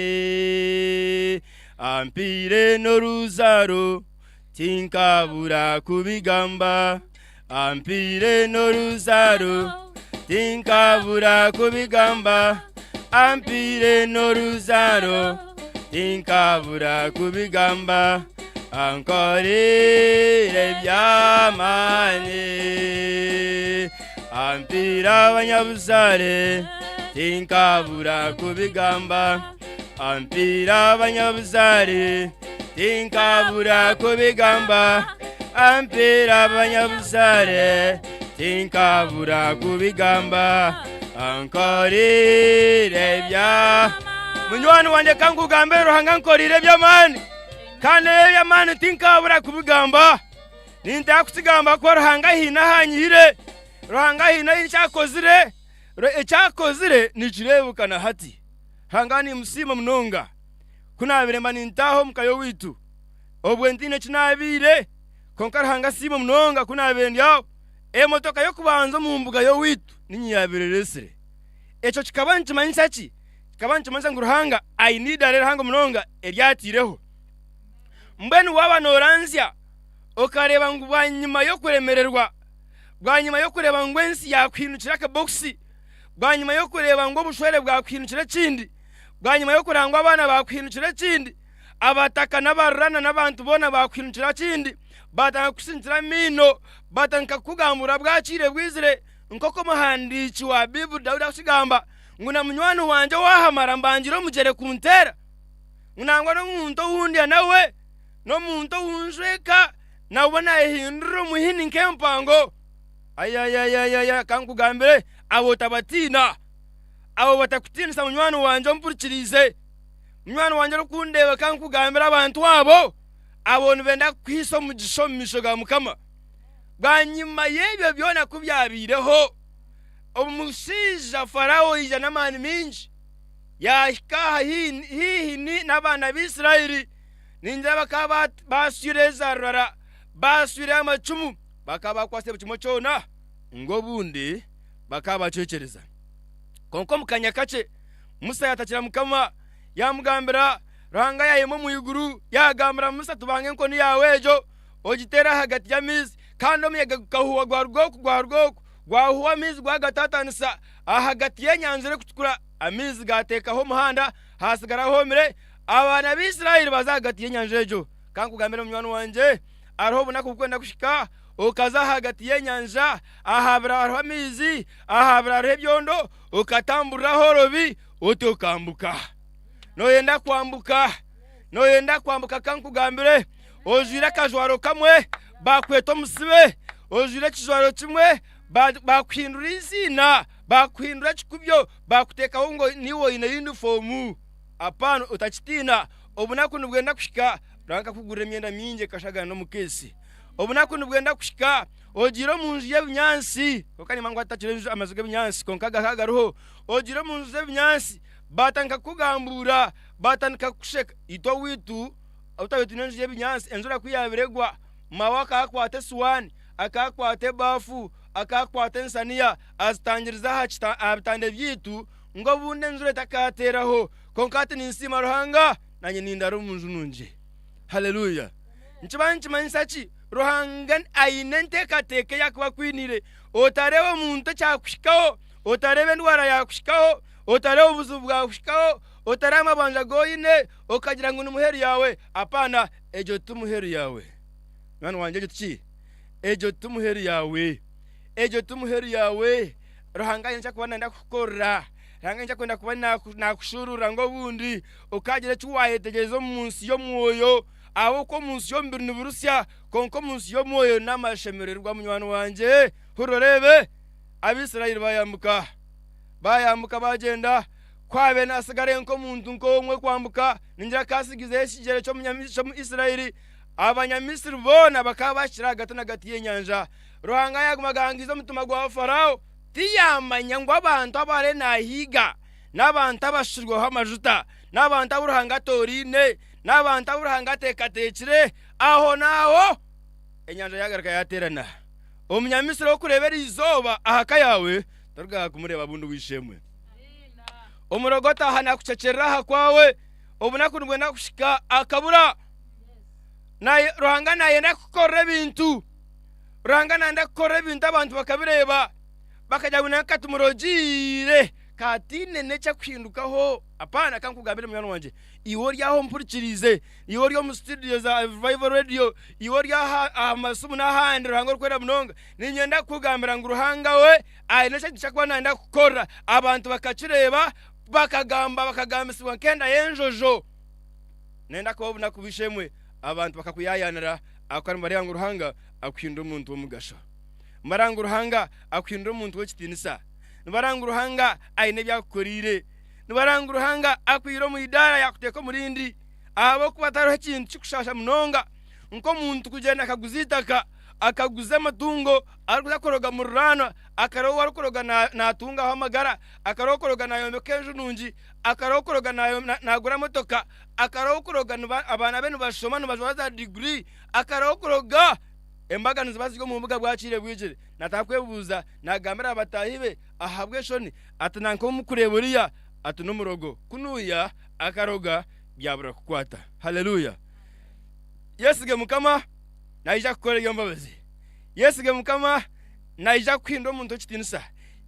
Ampaire n'oruzaaro, tinkabura kubigamba. Ampaire n'oruzaaro, tinkabura kubigamba. Ampaire n'oruzaaro, tinkabura kubigamba. Ankoreire eby'amaani. Ampaire abanyabuzaare, tinkabura kubigamba. Ampaire abanyabuzaare, tinkabura kubigamba. Ampaire abanyabuzaare, tinkabura kubigamba. Ankoreire ebya Munywani wangye ka nkugambire Ruhanga ankoreire eby'amaani kandi eby'amaani tinkabura kubigamba. Nintaka kukigamba ahakuba Ruhanga haine ahu anyihire, Ruhanga haine eki akozire, eki akozire nikireebeka na hati. Ruhanga nimusiima munonga. Ku naabaire mba nintaaha omu ka y'owaitu, obwo ntaine eki naabaire, kwonka Ruhanga asiimwe munonga ku naabaire ndi aho, emotoka y'okubanza omu mbuga y'owaitu niinye yaabaire ereetsire. Ekyo kikaba nikimanyisa ki? Kikaba nikimanyisa ngu Ruhanga aine eidaara erihango munonga eri ataireho. Mbwenu waaba nooranzya okareeba ngu bwanyima y'okuremererwa, bwanyima y'okureeba ngu ensi yaakuhindukira akabokisi, bwanyima y'okureeba ngu obushwere bwakuhindukira ekindi, bwanyima y'okureeba ngu abaana baakuhindukira ekindi, abataka n'abarurana n'abantu boona baakuhindukira ekindi, baatandika kukusinikira amaino, baatandika kukugambura bwakiire bwizire, nk'oku omuhandiiki wa Baiburi Daudi arikukigamba ngu na munywani wangye ow'aha mara mbangire omugyere kunteera, ngu nangwa n'omuntu ou ndya nawe, n'omuntu ou njweka nawe naayehindurira omuhini nk'empango. Ayayayayaya ka nkugambire, abo otabatiina. Abo batakutiinisa munywani wangye ompurikiriize. Munywani wangye orikundeeba ka nkugambire abantu abo, abo nibenda kukuhaisa omugisha omu maisho ga Mukama. Bwanyima y'ebyo byona ku byabaireho, omushaija Farao yaija n'amaani maingi, yaahika haihi n'abaana b'Isiraeli. Ningira bakaba baaswire za rurara, baaswire amacumu, bakaba bakwasire buri kimwe kyona ngu obundi bakaba bacwekyereza. Kwonka omu kanya kakye Musa yaatakira Mukama, yaamugambira, Ruhanga yaayema omu iguru, yaagambira Musa ati, Banga enkoni yaawe egyo, ogiteere ahagati y'amaizi. Kandi omuyaga gukahuuha gwaruga oku gwaruga oku, gwahuuha amaizi gwagataataanisa ahagati y'enyanja erikutukura. Amaizi gaateekaho omuhanda, haatsigara hoomire. Abaana b'Israeli baza ahagati y'enyanja egyo. Ka nkugambire munywani wangye, hariho obunaku burikwenda kuhika okaza ahagati y'enyanja, ahaabire hariho amaizi, ahaabire hariho ebyondo, okatamburira ahoorobi oti okambuka. Nooyenda kwambuka? Nooyenda kwambuka? Ka nkugambire, ojwaire akajwaro kamwe baakweta omusibe, ojwaire ekijwaro kimwe baakuhindura eiziina, baakuhindura ekikubyo, baakuteekaho ngu niiwe oine yunifoomu. Apana, otakitiina, obunaku nibwenda kuhika Ruhanga akakugurira emyenda mingi ekashagana n'omu keesi. Obunaku nibwenda kuhika ogiire omu nju y'ebinyaatsi, kwonka nimanya ngu hatakiriho enju amaju g'ebinyaatsi kwonka gakaba gariho, ogiire omu nju z'ebinyaatsi baatandika kukugambuura, baatandika kukusheka. Itwe owaitu obu twabaire twine enju y'ebinyaatsi enjura ku yaabaire egwa, maawe akaba akwata esuwaani, akaba akwata ebaafu, akaba akwata ensaniya azitangiriza aha kita aha bitanda byaitu ngu obundi enjura etakaateeraho. Kwonka hati ninsiima Ruhanga naanye nindaara omu nju nungi. Haleluya! Nikiba nikimanyisa ki? Ruhanga aine enteekateeka ei arikuba akwiniire. Otareeba omuntu ekyakuhikaho, otareeba endwara yaakuhikaho, otareeba obuzibu bwakuhikaho, otareeba amabanja agu oine okagira ngu ni muheru yaawe. Apaana, egyo ti muheru yaawe. Munywani wangye egyo tiki? Egyo ti muheru yaawe. Egyo ti muheru yaawe. Ruhanga aine eki arikuba naayenda kukukorera. Ruhanga aine eki arikwenda kuba naakushuuruurira ngu obundi okaagira eki waayetegyereza omu nsi y'omwoyo. Ahabw'okuba omu nsi y'omubiri niburusya, kwonka omu nsi y'omwoyo n'amashemererwa. Munywani wangye, hurira oreebe! Abaisraeli baayambuka, baayambuka baagyenda. Ku haabaire nihatsigara nk'omuntu nk'omwe kwambuka, ningira akaatsigizeho ekigyere ky'Omuisraeli, Abanyamisri boona bakaba bahikire ahagati n'agati y'enyanja. Ruhanga yaaguma agahangiize omutima gwa Farao, tiyaamanya ngu abantu abu ariyo naahiiga n'abantu abashukirweho amajuta, n'abantu abu Ruhanga atooraine, n'abantu abu Ruhanga ateekateekire. Ahonaaho enyanja yaagaruka yaateerana. Omunyamisri orikureeba eri izooba aha ka yaawe, torikugaruka kumureeba bundi w'eishe-emwe. Omurogo ataaha naakuceceerera aha kwawe, obunaku nibwenda kuhika akabura. Naye Ruhanga naayenda kukukorera ebintu. Ruhanga naayenda kukukorera ebintu abantu bakabireeba bakagira ngu nanka tumurogiire kataine n'ekyakuhindukaho. Apaana ka nkugambire munywani wangye, iwe ori aho ompurikiriize, iwe ori omu situdiyo za Revival Radio, iwe ori aha aha masimu n'ahandi Ruhanga orikwera munonga, niinyenda kukugambira ngu Ruhanga we aine ekintu eki arikuba naayenda kukukorera abantu bakakireeba bakagamba bakagambisibwa nk'enda y'enjojo. Nayenda kubaho obunaku bw'eishe-emwe abantu bakakuyayaanira ahakuba nibareeba ngu Ruhanga akuhindura omuntu w'omugasho. Nibareeba ngu Ruhanga akuhindura omuntu w'ekitiinisa. Nibareeba ngu Ruhanga aine ebi akukoreire. Nibareeba ngu Ruhanga akwihire omu idaara yaakuteeka omu rindi. Ahabw'okuba tihariho ekintu kirikushaasha munonga nk'omuntu kugyenda akaguza eitaka, akaguza amatungo arikuza kuroga omu ruraanwa, akareeba ou arikuroga naatungaho amagara, akareeba ou arikuroga naayombeka enju nungi, akareeba okuroga nagura motoka, akareeba okuroga abaana be nibashoma nibajwara za diguri, akareeba okuroga embaga niziba ziri omu mbuga bwakiire bwigire. Natandika kwebuuza nagambira bataahi be ahabw'enshoni ati nanka ou murikureeba oriya ati n'omurogo kunuya akaroga byabura kukwata. Haleluya! Yesige Mukama naija kukora eby'embabazi. Yesige Mukama naija kukuhindura omuntu w'ekitiinisa.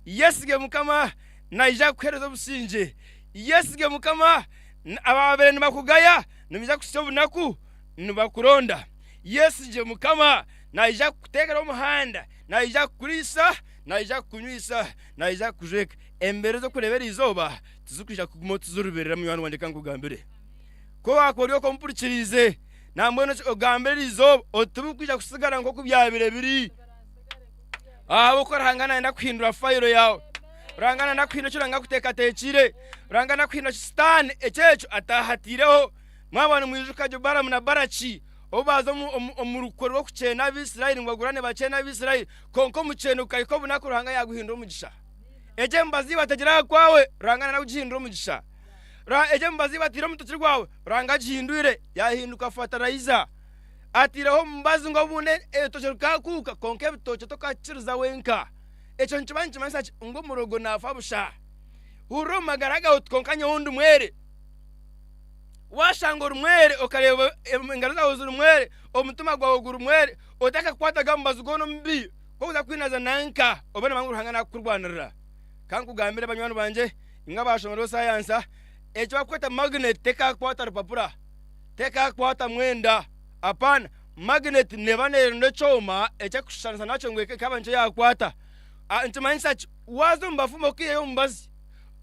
Yesige Mukama naija kukuheereza obusingye. Yesige Mukama, abaabaire nibakugaya nibaija kuhitsya obunaku nibakuronda. Yesigye Mukama, naija kukuteekera omuhanda, naija kukuriisa, naija kukunywisa, naija kukujweka. Embeera ez'okureeba eri izooba tizirikwija kuguma otiziruberera munywani wangye ka nkugambire. Ku waakuba ori okwo ompurikiriize, nambwenu ogambire eri izooba oti tibirikwija kutsigara nk'oku byabaire biri. Ahabw'okuba Ruhanga naayenda kuhindura fayiro yaawe. Ruhanga naayenda kuhindura eki Ruhanga akuteekateekiire. Ruhanga naayenda kuhindura eki Sitaane eky'ekyo ataahatiireho. Mwaba nimwijuka gye Balamu na Baraki obu baaza omu rukwe rw'okukyeena Abaisraeli ngu bagurane bakyeene Abaisraeli, kwonka omukyeeno gukahika obunaku Ruhanga yaaguhindura omugisha. Egyo emibazi ei bategire aha kwawe, Ruhanga naayenda kugihindura omugisha. Egyo emibazi ei bataire omu rutookye rwawe, Ruhanga agihindwire yaahinduka fatarayiza. Ataireho omubazi ngu obundi orutookye rukaakuuka kwonka ebitookye tokakiriza wenka. Ekyo nikiba nikimanyisa ki? Ngu omurogo naafa busha. Hurira omu magara gaawe oti kwonka nyowe ndi mwere. Waashanga ori mwere okareeba engaro zaawe ziri mwere, omutima gwawe guri mwere, otakakwataga mubazi gwona omubi ku orikuza kwinaza nanka obe noomanya ngu Ruhanga naakukurwanirira. Ka nkugambire banywani bangye, imwe abaashomireho sayansa, eki barikweta magnet tekaakukwata rupapura. Tekakwata mwenda. Apana. Magnet neba neronda ekyoma eky'okushushanisa nakyo ngu ekaba nikyo yakwata. Nikimanyisa ki? Waza omu bafumu okaihayo omubazi,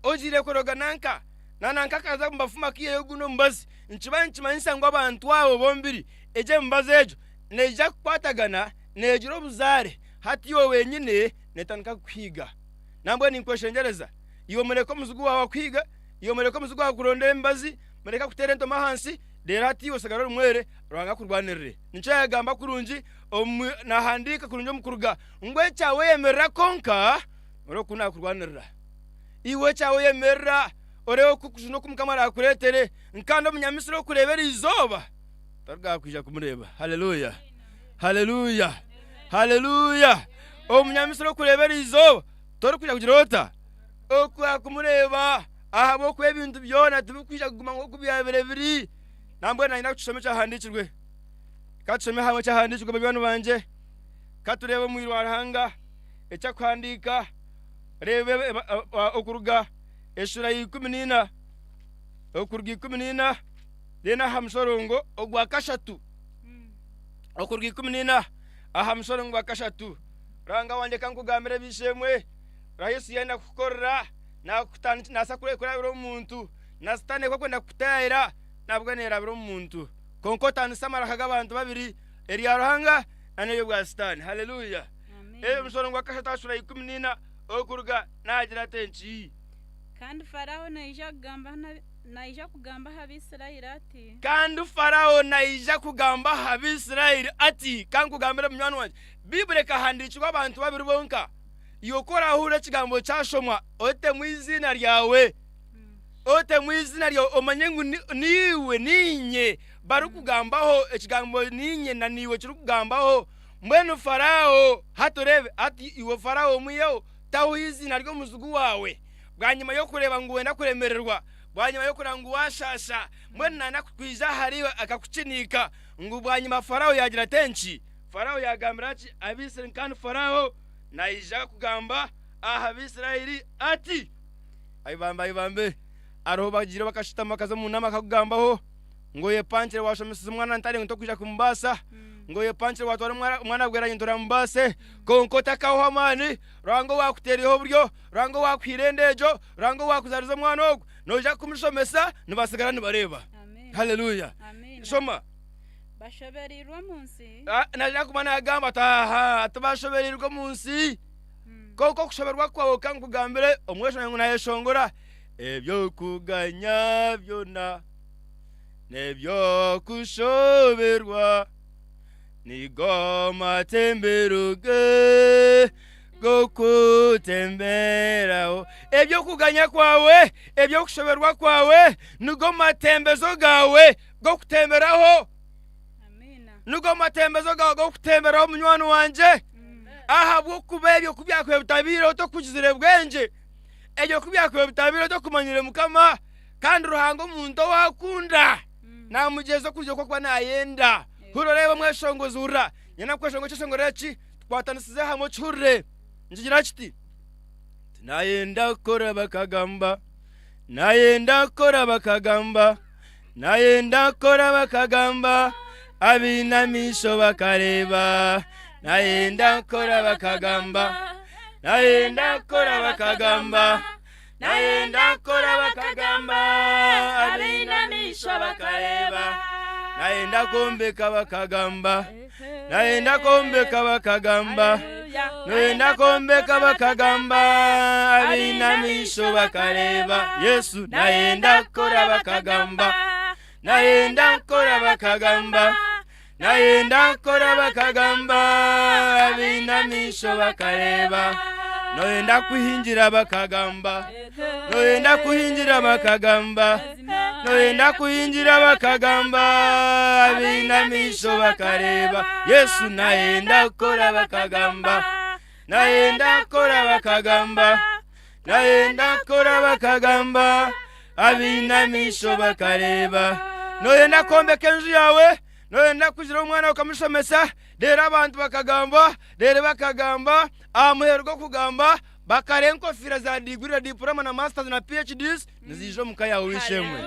ogiire kuroga nanka, na nanka akaza omu bafumu akaihayo ogundi omubazi, nikiba nikimanyisa ngu abantu abo bombiri egyo emibazi egyo neija kukwatagana negira obuzaare. Hati iwe wenyine netandika kukuhiiga. Nambwenu ninkweshengyereza, iwe mureke omuzigu waawe akuhiige, iwe mureke omuzigu waawe akurondere emibazi, mureke akuteere entomi ahansi. Reero hati iwe osigare ori mwere, Ruhanga akurwanirire. Nikyo yaagamba kurungi omu, naahandiika kurungi omu Kuruga ngu ekyawe yemerera kwonka, oreebe oku naakurwanirira. Iwe ekyawe yemerera, oreebe oku okujuna oku Mukama araakureetere. Kandi Omunyamisiri orikureeba eri izooba, tarigaba kwija kumureeba. Haleluya! Haleluya! Haleluya! Omunyamisiri orikureeba eri izooba, torikwija kugira ota? Okuha kumureeba, ahabw'okuba ebintu byona tibirikwija kuguma nk'oku byabaire biri. Nambwenu nanyenda kutushoma ekyahandiikirwe. Ka tushome hamwe ekyahandiikirwe banywani bangye. Ka tureebe omwiru wa Ruhanga eki arikuhandiika. Reeba Okuruga eshuura ya 14, Okuruga 14, then aha mushorongo ogwa kashatu. Okuruga 14 aha mushorongo gwa kashatu. Ruhanga wangye ka nkugambire eby'eishe-emwe. Ra Yesu yayenda kukukorera naasa kurabira omu muntu na sitaane ku akwenda kukutaayira nabwo neerabira omu muntu kwonka otaanise amaraka g'abantu babiri erya Ruhanga n'ery'obwa sitaane. Haleluya! Omushoro gwa kashatu aha shuura ya 14 okuruga naagira ati enki?
Kandi Faraaho naija kugamba naija kugamba aha Baisiraeli ati.
Kandi Faraaho naija kugamba aha Baisiraeli ati, Ka nkugambire munywani wangye, Baibuli ekahandiikirwa abantu babiri bonka. Iwe ku oraahurira ekigambo kyashomwa, otemu eiziina ryawe, otemu eiziina ryawe omanye ngu niiwe, niinye barikugambaho, ekigambo niinye na niiwe kirikugambaho. Mbwenu Faraaho, hati oreebe, hati iwe Faraaho omwiheho, taho eiziina ry'omuzigu waawe. Bwanyima y'okureeba ngu wenda kuremererwa, bwanyima y'okureeba ngu waashaasha, mbwenu naayenda kwija ahariiwe akakukiniika ngu bwanyima Faraaho yaagira ati enki? Faraaho yaagambira ki Abaisiraeli? Kandi Faraaho naija kugamba aha Baisiraeli ati, Ai bambe, ai bambe! Hariho bagiire bakashutama bakaza omu naama bakakugambaho ngu oyepankire waashomeseza omwana ntare ngu tokwija kumubaasa, ngu oyepankire waatwara omwana bweranye ngu toramubaase. Kwonka otakaahwa amaani, Ruhanga owaakuteereiho oburyo, Ruhanga owaakuhaire enda egyo, Ruhanga owaakuzaarize omwana ogwo, noija kumushomesa nibatsigara nibareeba. Haleluya! Shoma.
Bashobereirwe omu nsi.
Naija kuba naagamba ati, Aha, tibashobereirwe omu nsi. Kwonka okushoberwa kwawe ka nkugambire, omweshongo ngu naayeshongora eby'okuganya byona n'eby'okushoberwa nigo matembero ge g'okutemberaho. Eby'okuganya kwawe, eby'okushoberwa kwawe nigo matembezo gaawe g'okutemberaho. Nigo matembezo gaawe g'okutemberaho munywani wangye. Ahabw'okuba ebyo ku byakubaire bitabaireho tokugizire bwengye. Ebyo ku byakubaire bitabaireho tokumanyire Mukama. Kandi Ruhanga omuntu ou akunda naamugyeza okurya oku arikuba naayenda. Hurira oreebe omweshongozi hurira. Nyenda kukweshongora ekyeshongoro eki tukwatanisize hamwe okihurire. Nikigira kiti, Tinayenda kukora bakagamba, nayenda kukora bakagamba. Nayenda kukora bakagamba, abaine amaisho bakareeba. Nayenda kukora bakagamba, nayenda kukora bakagamba, nayenda kukora bakagamba, abaine amaisho bakareeba. Nayenda kwombeka bakagamba, nayenda kwombeka bakagamba, nayenda kwombeka bakagamba, abaine amaisho bakareeba. Yesu nayenda kukora bakagamba, nayenda kukora bakagamba, nayenda kukora bakagamba, abaine amaisho bakareeba. Noyenda kuhingira bakagamba, noyenda kuhingira bakagamba, noyenda kuhingira bakagamba, abaine amaisho bakareeba. Yesu nayenda kukora bakagamba, nayenda kukora bakagamba, nayenda kukora bakagamba, abaine amaisho bakareeba. Noyenda kwombeka enju yaawe, noyenda kugira omwana okamushomesa, reero abantu bakagamba, reero bakagamba, aha muheru gw'okugamba bakara enkofiira za diguri na diploma na masters na PhDs niziija omu ka yaawe w'eishe-emwe.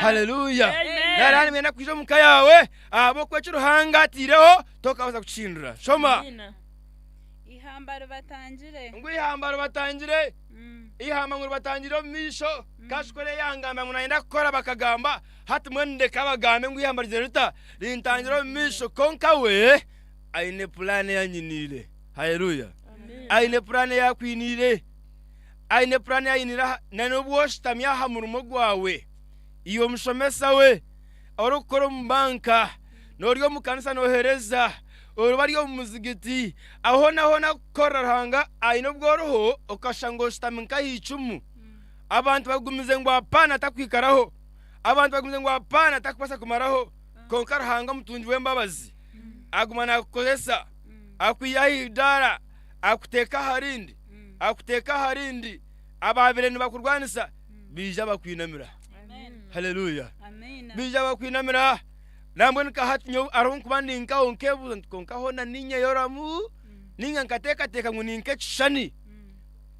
Haleluya! Nari nimwenda kwija omu ka yaawe ahabw'okuba eki Ruhanga ataireho tokabaasa kukihindura. Shoma.
Eihamba ribatangire.
Ngu eihamba ribatangire. Eihamba ngu ribatangire omu maisho. Kashukore yangamba ngu nayenda kukora bakagamba hati mbwenu ndeka bagambe ngu eihamba rigire rita rintangire omu maisho kwonka we aine puraani ei anyiniire. Haleluya! Aine puraani ei akwiniire. Aine puraani ei ayiniire aha na n'obu oshutami aha murimo gwawe, iwe omushomesa we, Orikukora omu banka, nori omu kanisa nohereza, oriba ari omu muzigiti, aho hoona hoona kukorera Ruhanga aine obu oriho okashusha ngu oshutami nk'aha icumu. Abantu bagumize ngu apaana takwikaraho, abantu bagumize ngu apaana takubaasa kumaraho, kwonka Ruhanga omutungi w'embabazi aguma nakukozesa, akwiha aha idaara akuteeka aha rindi, akuteeka aha rindi, ababaire nibakurwanisa baija bakwinamira. Haleluya! Baija bakwinamira. Nambwenu nka hati nyowe hariho nkuba ndi nkaho nkebuuza nti kwonka hoona ninyeyoramu ninga nkateekateeka ngu ni nk'ekishushani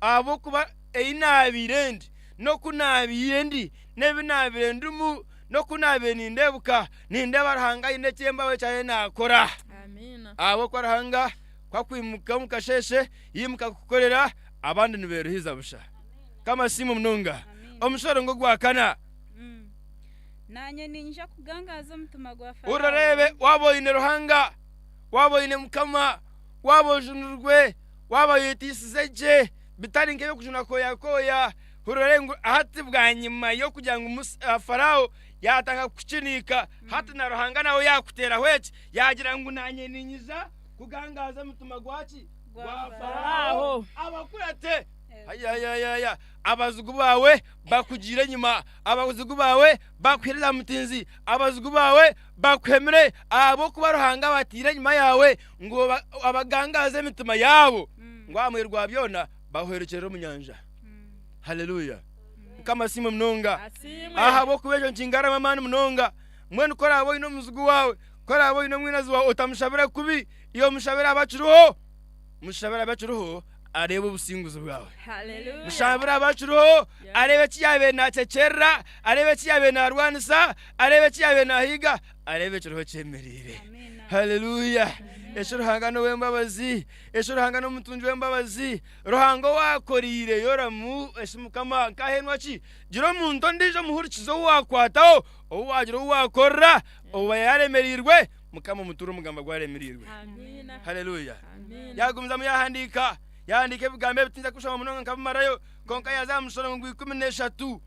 ahabw'okuba ei naabaire ndi n'oku naabaire ndi n'ebi naabaire ndimu n'oku naabaire nindeebuka nindeeba Ruhanga aine eky'embabazi eki ariyo naakora. Ahabw'okuba Ruhanga ku akwimuka omu kasheeshe yaimuka kukukorera abandi nibeeruhiza busha. Mukama asiimwe munonga. Omushoro gw'ogwakana.
Naanye niinyija kugangaaza omutima gwa Faraaho.
Orareebe waaba oine Ruhanga, waaba oine Mukama, waaba ojunirwe, waaba oyeteisize gye, bitari nk'eby'okujunwa kooyakooya. Hurira ngu hati bwanyima y'okugira ngu Faraaho yaatandika kukukiniika, hati na Ruhanga nawe yaakuteeraho eki, yaagira ngu naanye niinyija kugangaaza omutima gwaki? Gwa Faraaho. Abakurate. Ayayayaya! Abazigu baawe bakugiire enyima, abazigu baawe bakuhaire za mutinzi, abazigu baawe bakuhemire, ahabw'okuba Ruhanga abataire enyima yaawe ngu abagangaaze emitima yaabo, ngu aha muheru gwa byona bahwerekyerere omu nyanja. Haleluya! Mukama asiimwe munonga. Ahabw'okuba ekyo nikingaruramu amaani munonga. Mbwenu ku oraabe oine omuzigu waawe, ku oraabe oine omwinazi waawe, otamushabira kubi, iwe omushabire abe akiriho. Mushabire abe akiriho areebe obusinguzi bwawe. Mushabire abe akiriho areebe eki yaabaire naakyekyerera, areebe eki yaabaire naarwanisa, areebe eki yaabaire naahiga, areebe ekiriho kyemereire. Haleluya! Eki Ruhanga n'ow'embabazi, eki Ruhanga n'omutungi w'embabazi, Ruhanga owaakoreire Yoramu eki Mukama nkaahenwa ki? Gira omuntu ondiijo omuhurikize ou waakwataho, ou waagira ou waakorera, ou yaaremereirwe, Mukama omutuure omugamba gu aremereirwe. Haleluya! Yaagumizamu yaahandiika, yaahandiika ebigambo ebi tinza kubishoma munonga nkabimarayo, kwonka yaaza aha mushorongo gwa 13.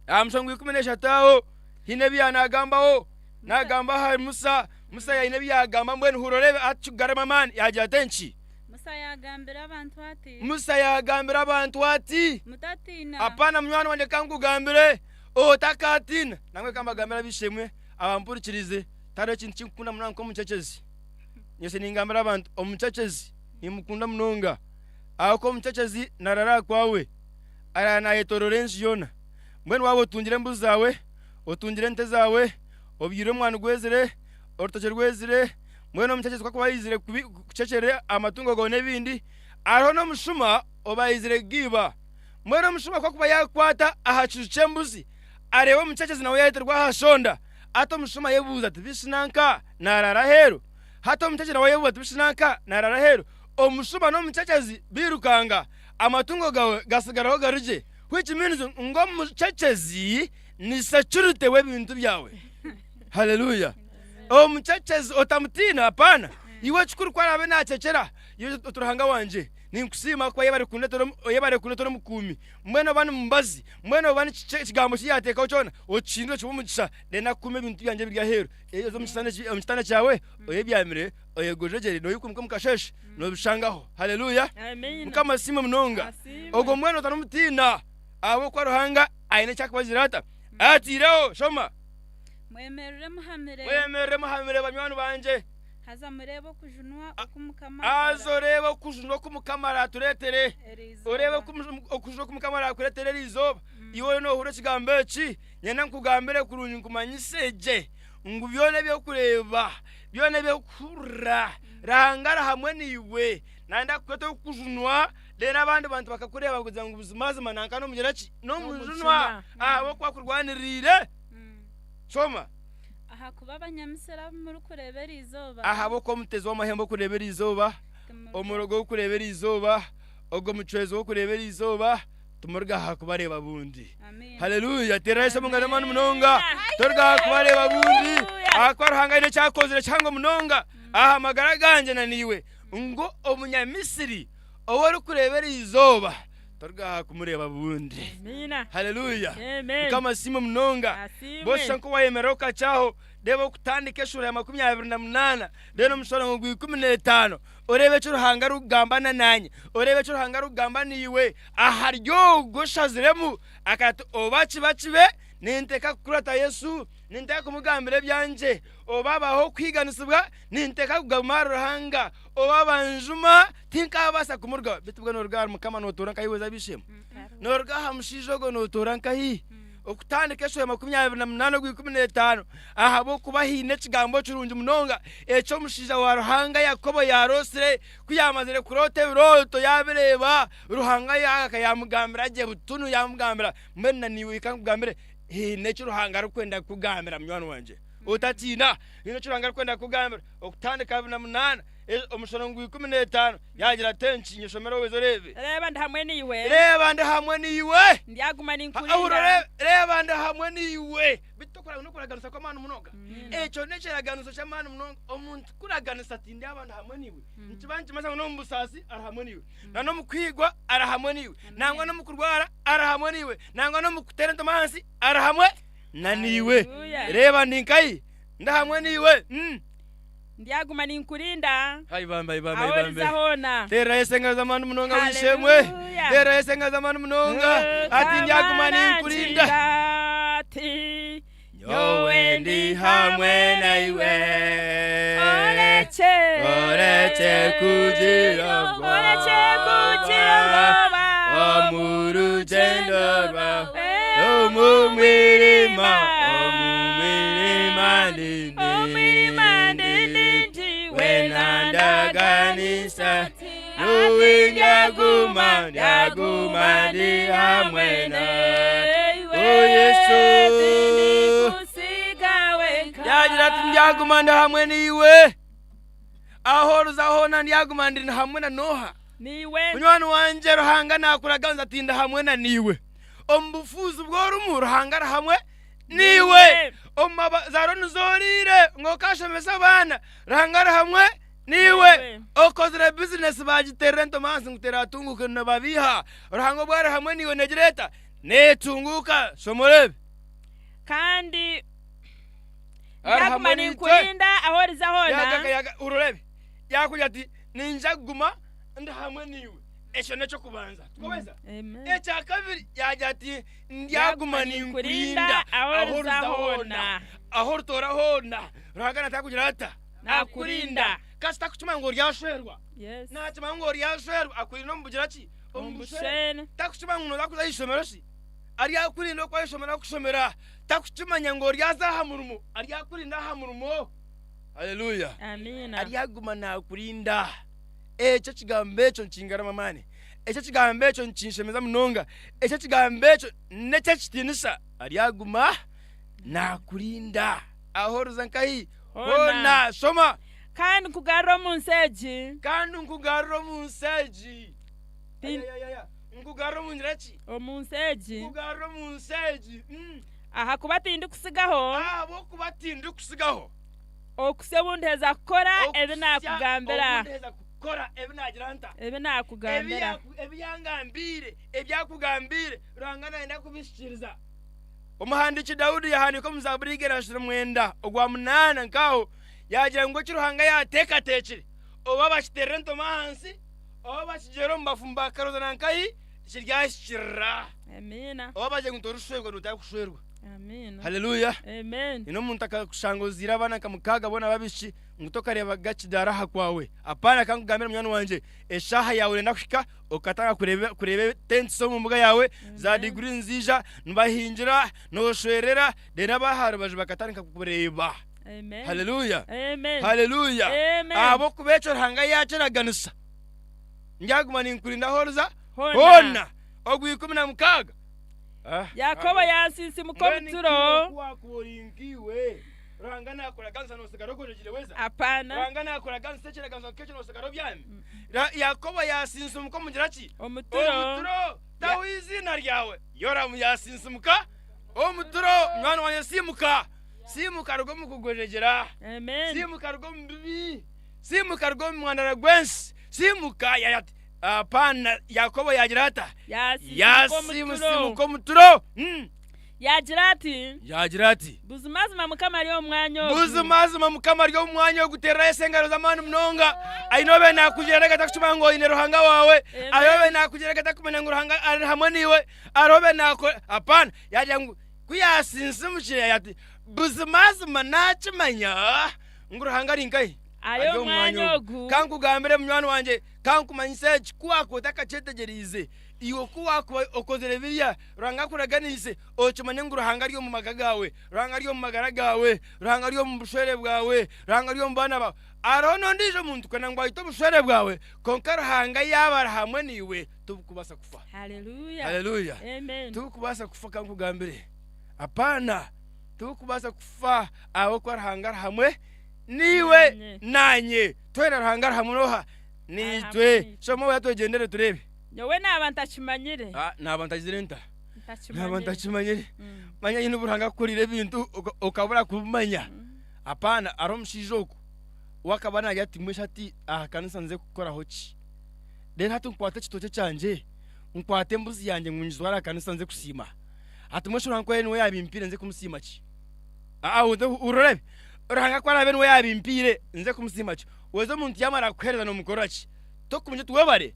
Aha mushorongo gwa 13 aho, haine ebi yaanaagambaho, naagamba ahari Musa, Musa yaine ebi yaagamba mbwenu hurira oreebe hati kikugaruremu amaani, yaagira ati enki?
Musa yaagambira abantu ati.
Musa yaagambira abantu ati.
Mutatiina.
Apana munywani wangye ka nkugambire, otakaatiina. Nangwa reka mbagambire ab'eishe-emwe abampurikiriize, tihariho ekintu eki nkukunda munonga nk'omucecezi. Nyose ningambira abantu, omucecezi nimukunda munonga ahabw'okuba omucecezi naaraara aha kwawe, araara naayetooroora enju yoona. Mbwenu waaba otungire embuzi zaawe, otungire ente zaawe, obyaire omwani gwezire, orutookye rwezire, mbwenu omucecezi ku arikuba yaizire kucekyerera amatungo gaawe n'ebindi, hariho n'omushuma oba yaizire kugiiba. Mbwenu omushuma ku arikuba yaakukwata aha kiju ky'embuzi, areeba omucecezi nawe yaayeterwa aha shonda, Hati omushuma ayebuuza ati, Bishi nanka naaraara aheeru? Hati omucecezi nawe ayebuuza ati, Bishi nanka naaraara aheeru? Omushuma n'omucecezi bairukanga, amatungo gawe gatsigaraho gari gye. Which means ngu omucecezi ni security w'ebintu byawe. Hallelujah. Omucecezi otamutiina, hapana. Iwe ekikuru ku araabe naacecera, iwe oti Ruhanga wangye, ninkusiima kuba yebare kundetera, yebare kundetera omukuumi. Mbwenu oba ni mubazi, mbwenu oba ni kiki ekigambo eki yaateekaho kyona, okihindure kibe omugisha, reero akukuume ebintu byangye ebiri aheeru. Oze omu kitanda kyawe, oyebyamire, oyegojegyere, noikumuka omu kasheeshe, noobishangaho. Haleluya! Mukama asiimwe munonga. Ogwo mbwenu otarimutiina, ahabw'okuba Ruhanga aine eki arikubagira ata? Ataireho. Shoma.
Mwemerere muhamire.
Mwemerere muhamire, banywani bangye.
Haza mureebe okujunwa oku Mukama
Haza oreebe okujunwa oku Mukama araatureetere. Oreebe okujunwa oku Mukama araakureetere eri izooba. Iwe oriyo noohurira ekigambo eki, nyenda nkugambire kurungi nkumanyise gye ngu byona ebi orikureeba, byona ebi orikuhurira, Ruhanga ari hamwe naiwe. Naayenda kukureetera okujunwa, reero abandi bantu bakakureeba kugira ngu buzimazima nanka n'omugira ki? N'omujunwa ahabw'okuba akurwaniriire. Shoma.
Ahakuba Abanyamisiri abu murikureeba eri izooba.
Ahabw'okuba omutezi w'amahembe orikureeba eri izooba, omurogo orikureeba eri izooba, ogwo mucwezi orikureeba eri izooba, timuriga aha kubareeba bundi. Haleluya! Teera Yesu omu ngaro y'amaani munonga. Toriga aha kubareeba bundi, ahakuba Ruhanga aine eki akozire kihango munonga aha magara gangye na naiwe, ngu Omunyamisiri ou orikureeba eri izooba, Torugaha kumureeba bundi.
Amiina.
Haleluya.
Amen.
Mukama asiimwe munonga.
Asiimwe.
Bosha nk'owayemerera okakyaho, reeba okutandika eshuura ya 28, reero omushorongo gwa 15, oreebe eki Ruhanga arikugamba na naanye, oreebe eki Ruhanga arikugamba naiwe ahari ogwo oshaziremu akati oba kiba kibe, ninteeka kukurata Yesu, ninteeka kumugambira ebyangye, oba habaho okuhiiganisibwa, ninteeka kuguma ahari Ruhanga, oba banjuma, Tinkaabaasa kumurugaho. Beitu bwe nooruga ahari Mukama nootoora nkahi weza ab'eishe-emwe? Nooruga aha mushaija ogwo nootoora nkahi? Okutandika eshuura ya 28 ogwa 15, ahabw'okuba haine ekigambo kirungi munonga eki omushaija wa Ruhanga Yakobo yaaroosire. Ku yaamazire kuroota ebirooto yaabireeba, Ruhanga yaagaruka yaamugambira gye butunu yaamugambira, Mbwenu na naiwe ka nkugambire, haine eki Ruhanga arikwenda kukugambira munywani wangye. Otatiina, haine eki Ruhanga arikwenda kukugambira. Okutandika 28. Omushoro gwa 15, yaagira ati, Enki nyeshomere oweze oreebe.
Reeba, ndi hamwe naiwe.
Reeba, ndi hamwe naiwe.
Ndyaguma ninkurinda.
Reeba, ndi hamwe naiwe. Beitu n'okuraganisa kw'amaani munonga. Ekyo n'ekiraganiso ky'amaani munonga. Omuntu kuraganisa ati, Ndyaba ndi hamwe naiwe, nikiba nikimanyisa ngu n'omu busaasi ari hamwe naiwe, na n'omu kuhiigwa ari hamwe naiwe, nangwa n'omu kurwara ari hamwe naiwe, nangwa n'omu kuteera entomi ahansi ari hamwe na naiwe. Reeba, ndi nkahi? Ndi hamwe naiwe.
Ndyaguma ninkurinda
Hai bambe, hai bambe,
ahu
hai bambe.
oriza hoona.
Teera Yesu engaro z'amaani munonga w'eishe-emwe.
Haleluya.
Teera Yesu engaro z'amaani munonga. Ati ndyaguma ninkurinda.
Naagira ati,
Nyowe ndi hamwe naiwe.
Orekye.
Orekye kugira obwoba.
Orekye kugira obwoba.
Omu rugyendo rwawe. Omu mwirima. Omu mwirima ndindi.
Omwirima ndindi
Wena ndaganisa. Nuwe ndyaguma, ndyaguma ndi hamwe nawe. O Yesu.
Tindikusiga wenka.
Yagira ati ndyaguma ndi hamwe naiwe. Aho oruza hoona ndyaguma ndi hamwe na Noha.
Niiwe.
Munywani wangye Ruhanga nakuraganza ati ndi hamwe na niiwe. Omu bufuuzi bw'orimu Ruhanga ari hamwe niiwe. Omu mazaaro nizo oriire ngu okashomesa abaana Ruhanga ari hamwe niiwe. Okozire bizinesi bagiterera entomi ahansi ngu teratunguuka nibabiiha. Ruhanga obu ari hamwe niiwe negira eta? Netunguuka. Shoma oreebe.
Kandi
Ari
ndyaguma
hamwe naitwe.
ninkurinda ahu oriza hoona.
Yaagaruka yaga oreebe. Yaakugira ati ninja kuguma ndi hamwe naiwe. Ekyo n'eky'okubanza. Tikobeza? Ekya kabiri yaagira ati ndyaguma ninkurinda ahu oriza hoona. Ahu oritoora hoona. Ruhanga naatandika kugira ata? Nakurinda. Kasita akukimanya ngu oryashwerwa. Naakimanya ngu oryashwerwa akurinda omu bugira ki? Omu bushwere. Takukimanya ngu nooza kuza aha ishomero shi? Aryakurinda oku aha ishomero akushomera. Takukimanya ngu oryaza aha murimo? Aryakurinda aha murimo. Haleluya.
Amiina.
Aryaguma naakurinda. Ekyo ekigambo ekyo nikingaruramu amaani. Ekyo ekigambo ekyo nikinshemeza munonga. Ekyo ekigambo ekyo n'eky'ekitiinisa. Aryaguma naakurinda. Ahu oriza nkahi? Hoona. Shoma.
Kandi nkugarure omu nsi egi.
Kandi nkugarure omu nsi egi. Ayayaya. Nkugarure omu ngira ki?
Omu nsi egi.
Nkugarure omu nsi egi.
Ahakuba tindikutsigaho.
Ahabw'okuba tindikutsigaho.
Okuhitsya obu ndiheza kukora ebi naakugambira.
Obu ndiheza kukora ebi naagira nta?
Ebi naakugambira.
Ebi yangambiire, ebi akugambiire, Ruhanga naayenda kubihikiiriza. Omuhandiiki Daudi yaahandiika omu Zaaburi igana na ashatu na mwenda ogwa munaana nk'aho, yaagira ngu eki Ruhanga yaateekateekire, oba bakiteerera entomi ahansi, oba bakigyera omu bafumu bakaroza na nkahi, kiryahikirira.
Amiina.
Oba bagira ngu torishwerwa, nootaaha kushwerwa.
Amiina.
Haleluya.
Amen.
Nyine omuntu akakushanga ozaire abaana nka mukaaga boona babishiki ngu tokareebaga kidaara aha kwawe. Apaana ka nkugambire munywani wangye, eshaaha yaawe neenda kuhika okatandika kureeba kureeba tents omu mbuga yaawe, za diguri niziija, nibahingira, nooshwerera, then ab'aha rubaju bakatandika kukureeba.
Amen.
Haleluya.
Amen.
Haleluya.
Amen.
Ahabw'okuba ekyo Ruhanga yaakiraganisa, ndyaguma ninkurinda ahu oriza
Hoona.
hoona. Ogwa 16.
Yakobo yaasiisimuka omu turo. Apana.
Yakobo yaasiisimuka omugira ki?
Omu turo.
Omu turo. Taho eiziina ryawe. Yoramu yaasiisimuka omu turo. Munywani wangye simuka. Simuka ruga omu kugwejegyera.
Amen.
Simuka ruga omu bibi. Simuka ruga omu mwandara gw'ensi. Simuka. Yaya ati. Apaana, Yakobo yaagira ata?
Yaasiimuka
omu turo.
Yaagira ati.
Yaagira ati.
Buzimazima Mukama ari omu mwanya ogu.
Buzimazima Mukama ari omu mwanya ogu. Teerera Yesu engaro z'amaani munonga. Aine obe naakugira reka atakukimanya ngu oine Ruhanga waawe. Aine obe naakugira reka atakumanya ngu Ruhanga ari hamwe naiwe. Hariho obe naakora. Apaana. Yaagira ngu ku yaasinsimukire yaagira ati, Buzimazima naakimanya ngu Ruhanga ari nkahi?
Ari omu mwanya ogu.
Ka nkugambire munywani wangye, ka nkumanyise eki, ku waakuba otakakyetegyereize, iwe ku waakuba okozire biriya Ruhanga akuraganiise, okimanye ngu Ruhanga ari omu maka gaawe, Ruhanga ari omu magara gaawe, Ruhanga ari omu bushwere bwawe, Ruhanga ari omu baana baawe. Hariho n'ondiijo muntu kwenda ngu aite obushwere bwawe, kwonka Ruhanga yaaba ari hamwe naiwe, tobukubaasa kufa.
Haleluya.
Haleluya.
Amen.
Tobukubaasa kufa ka nkugambire. Apaana. Tobukubaasa kufa ahabw'okuba Ruhanga ari hamwe naiwe naanye. Twena Ruhanga ari hamwe n'oha? Naitwe. Shoma oya twegyendere tureebe.
Nyowe naaba ntakimanyire.
Ah, naaba ntagizire nta?
Ntakimanyire.
Naaba ntakimanyire. Manya haine obu Ruhanga akukorire ebintu okabura kubimanya. Apaana, hariho omushaija ogu we akaba naagira ati mbwenu shi hati aha kanisa nze kukoraho ki? Reero hati nkwate ekitookye kyangye, nkwate embuzi yangye ngu ngitware aha kanisa nze kusiima. Hati mbwenu shi Ruhanga ku araabe niwe yaabimpaire nze kumusiima ki? Aa, hurira oreebe. Ruhanga ku araabe niwe yaabimpaire nze kumusiima ki? Weeza omuntu yaamara kukuheereza noomukorera ki? Tokumanya oti webare?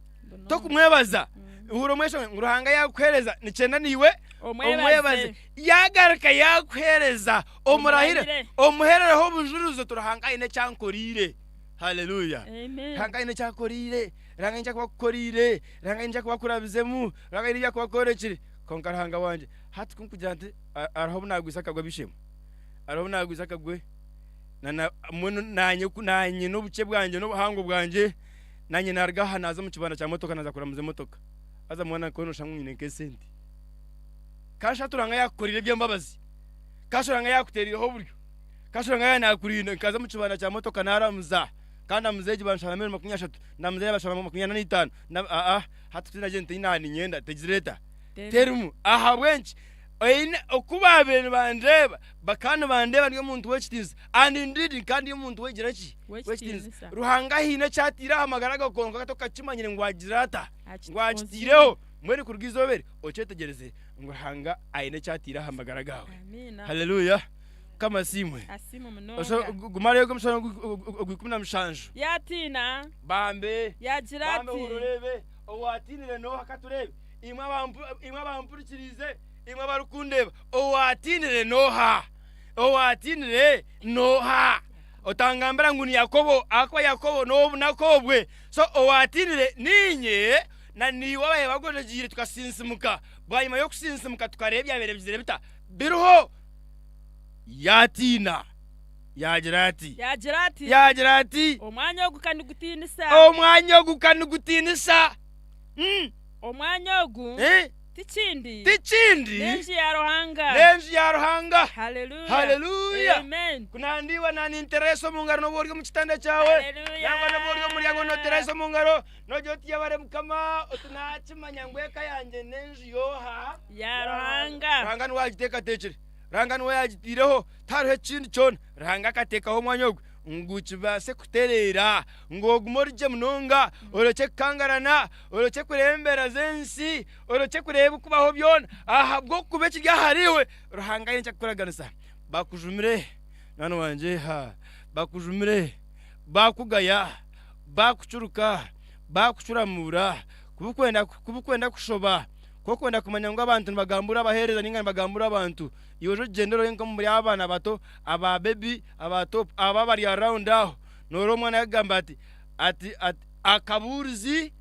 Tokumwebaza? Hurira omweshongoro ngu Ruhanga yaakuheereza nikyenda naiwe omwebaze. Yaagaruka yaakuheereza omurahire, omuheerereho obujurizi oti Ruhanga aine eki ankoreire. Haleluya! Ruhanga aine eki akoreire, Ruhanga aine eki akuba akukoreire, Ruhanga aine eki akuba akurabizemu, Ruhanga aine ebi akuba akworekire. Kwonka Ruhanga wangye, hati ku nkugira nti hariho obu naagwisa akagwe ab'eishe-emwe, hariho obu naagwisa akagwe na mbwenu naanye ku naanye n'obukye bwangye n'obuhango bwangye, naanye naaruga aha naaza omu kibanda kya motoka naaza kuramuza emotoka. Haza mwana nk'oku nooshanga ngu nyine nk'esente. Kashatu Ruhanga yaakukoreire eby'embabazi, kashatu Ruhanga yaakuteereireho oburyo, kashatu Ruhanga yaaba naakurinda nkaza omu kibanda kya motoka naaramuza, kandi ndamuza egi bansharamu ebiro 30, ndamuza eri bansharamu 45, aa hati tinagira nti naaba niinyenda tegizire eta? Terimu. Ahabw'enki? Oine oku baabaire nibandeeba, bakaba nibandeeba ndi omuntu w'ekitiinisa and indeed nkaba ndi omuntu w'egira ki? W'ekitiinisa. Ruhanga haine eki ataire aha magara gaawe kwonka tokakimanyire ngu agire ata? Ngu akitaireho. Mbwenu kuruga eizooba eri okyetegyereze ngu Ruhanga aine eki ataire aha magara gaawe.
Amiina.
Haleluya! Mukama asiimwe.
Asiimwe munonga.
Osho- gu- Gumarayo ogwo omushana ogw'ikumi na mushanju.
Yaatiina.
Bambe.
Yaagira
Bambe
ati.
hurira oreebe owaatiinire n'oha ka tureebe. Imwe abampu- imwe abampurikiriize, imwe abarikundeeba, owaatiinire n'oha? Owaatiinire n'oha? Otangambira ngu ni Yakobo, ahakuba Yakobo n'ow'obunaku obwe. So owaatiinire niinye na naiwe ababaire bagwejegyeire tukasinsimuka. Bwanyima y'okusinsimuka tukareeba ebyabaire bizire bita? Biriho. Yaatiina, yaagira ati.
Yaagira ati.
Yaagira ati.
Omwanya ogu ka nigutiinisa!
Omwanya ogu ka nigutiinisa!
Omwanya ogu
Eh?
ti kindi.
Ti kindi.
N'enju ya Ruhanga.
N'enju ya Ruhanga.
Haleluya.
Haleluya.
Amen.
Ku nandiiwe naninteera Yesu omu ngaro n'obu ori omu kitanda kyawe.
Haleluya.
Nangwa n'obu ori omu muryango nooteera Yesu omu ngaro, noogira oti yebare Mukama, oti naakimanya ngu eka yangye n'enju y'oha?
Ya Ruhanga.
Ruhanga niwe agiteekateekire. Ruhanga niwe yaagitaireho. Tihariho ekindi kyona. Ruhanga akateekaho omwanya ogu ngu kibaase kutereera, ngu ogume ori gye munonga, orekye kukangarana, orekye kureeba embeera z'ensi, orekye kureeba ebirikubaho byona, ahabw'okuba ekiri ahariiwe Ruhanga aine eki arikukuraganisa. Bakujumire mwana wangye, ha, bakujumire, baakugaya, baakucuruka, baakucuramuura, ku burikwenda kushoba, ku orikwenda kumanya ngu abantu nibagambura abaheereza nainga nibagambura abantu, Iwe oje ogyende orebe nk'omuri abaana bato aba bebi aba top aba abari around aho noreeba omwana yakugamba ati ati ati akabuurizi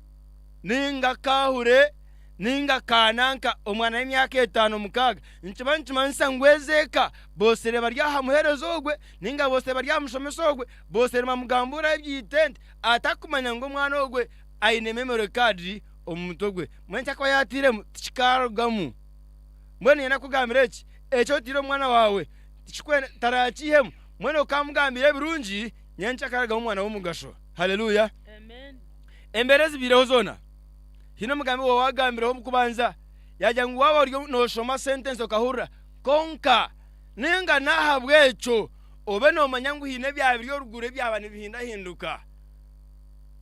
ninga akahure ninga kananka omwana w'emyaka etano mukaaga nikiba nikimanyisa ngu ezi eka bosire bari aha muheereza ogwe ninga bosire bari aha mushomesa ogwe bosire nibamugamburaho eby'eitente atakumanya ngu omwana ogwe aine memory card omu mutwe gwe mbwenu eki akuba yatairemu tikikarugamu. Mbwenu niinyenda kukugambira eki, eki otaire omu mwana waawe tikikwenda tarakiihemu. Mbwenu okamugambira ebirungi, nyenkya akarugamu omwana w'omugasho. Haleluya! Embeera ezibaireho zoona, haine omugambi waawe owaagambireho omu kubanza, yaagira ngu waaba ori nooshoma sentensi okahurira, kwonka nainga n'ahabw'ekyo obe noomanya ngu haine ebyaba biri oruguru ebyaba nibihindahinduka.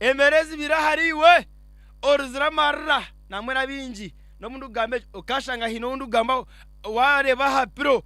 Embeera ezibaire ahariiwe. Orizire amarira namwe n'abaingi n'obu ndikugamba ekyo okashanga haine ou ndikugambaho waareeba aha piro,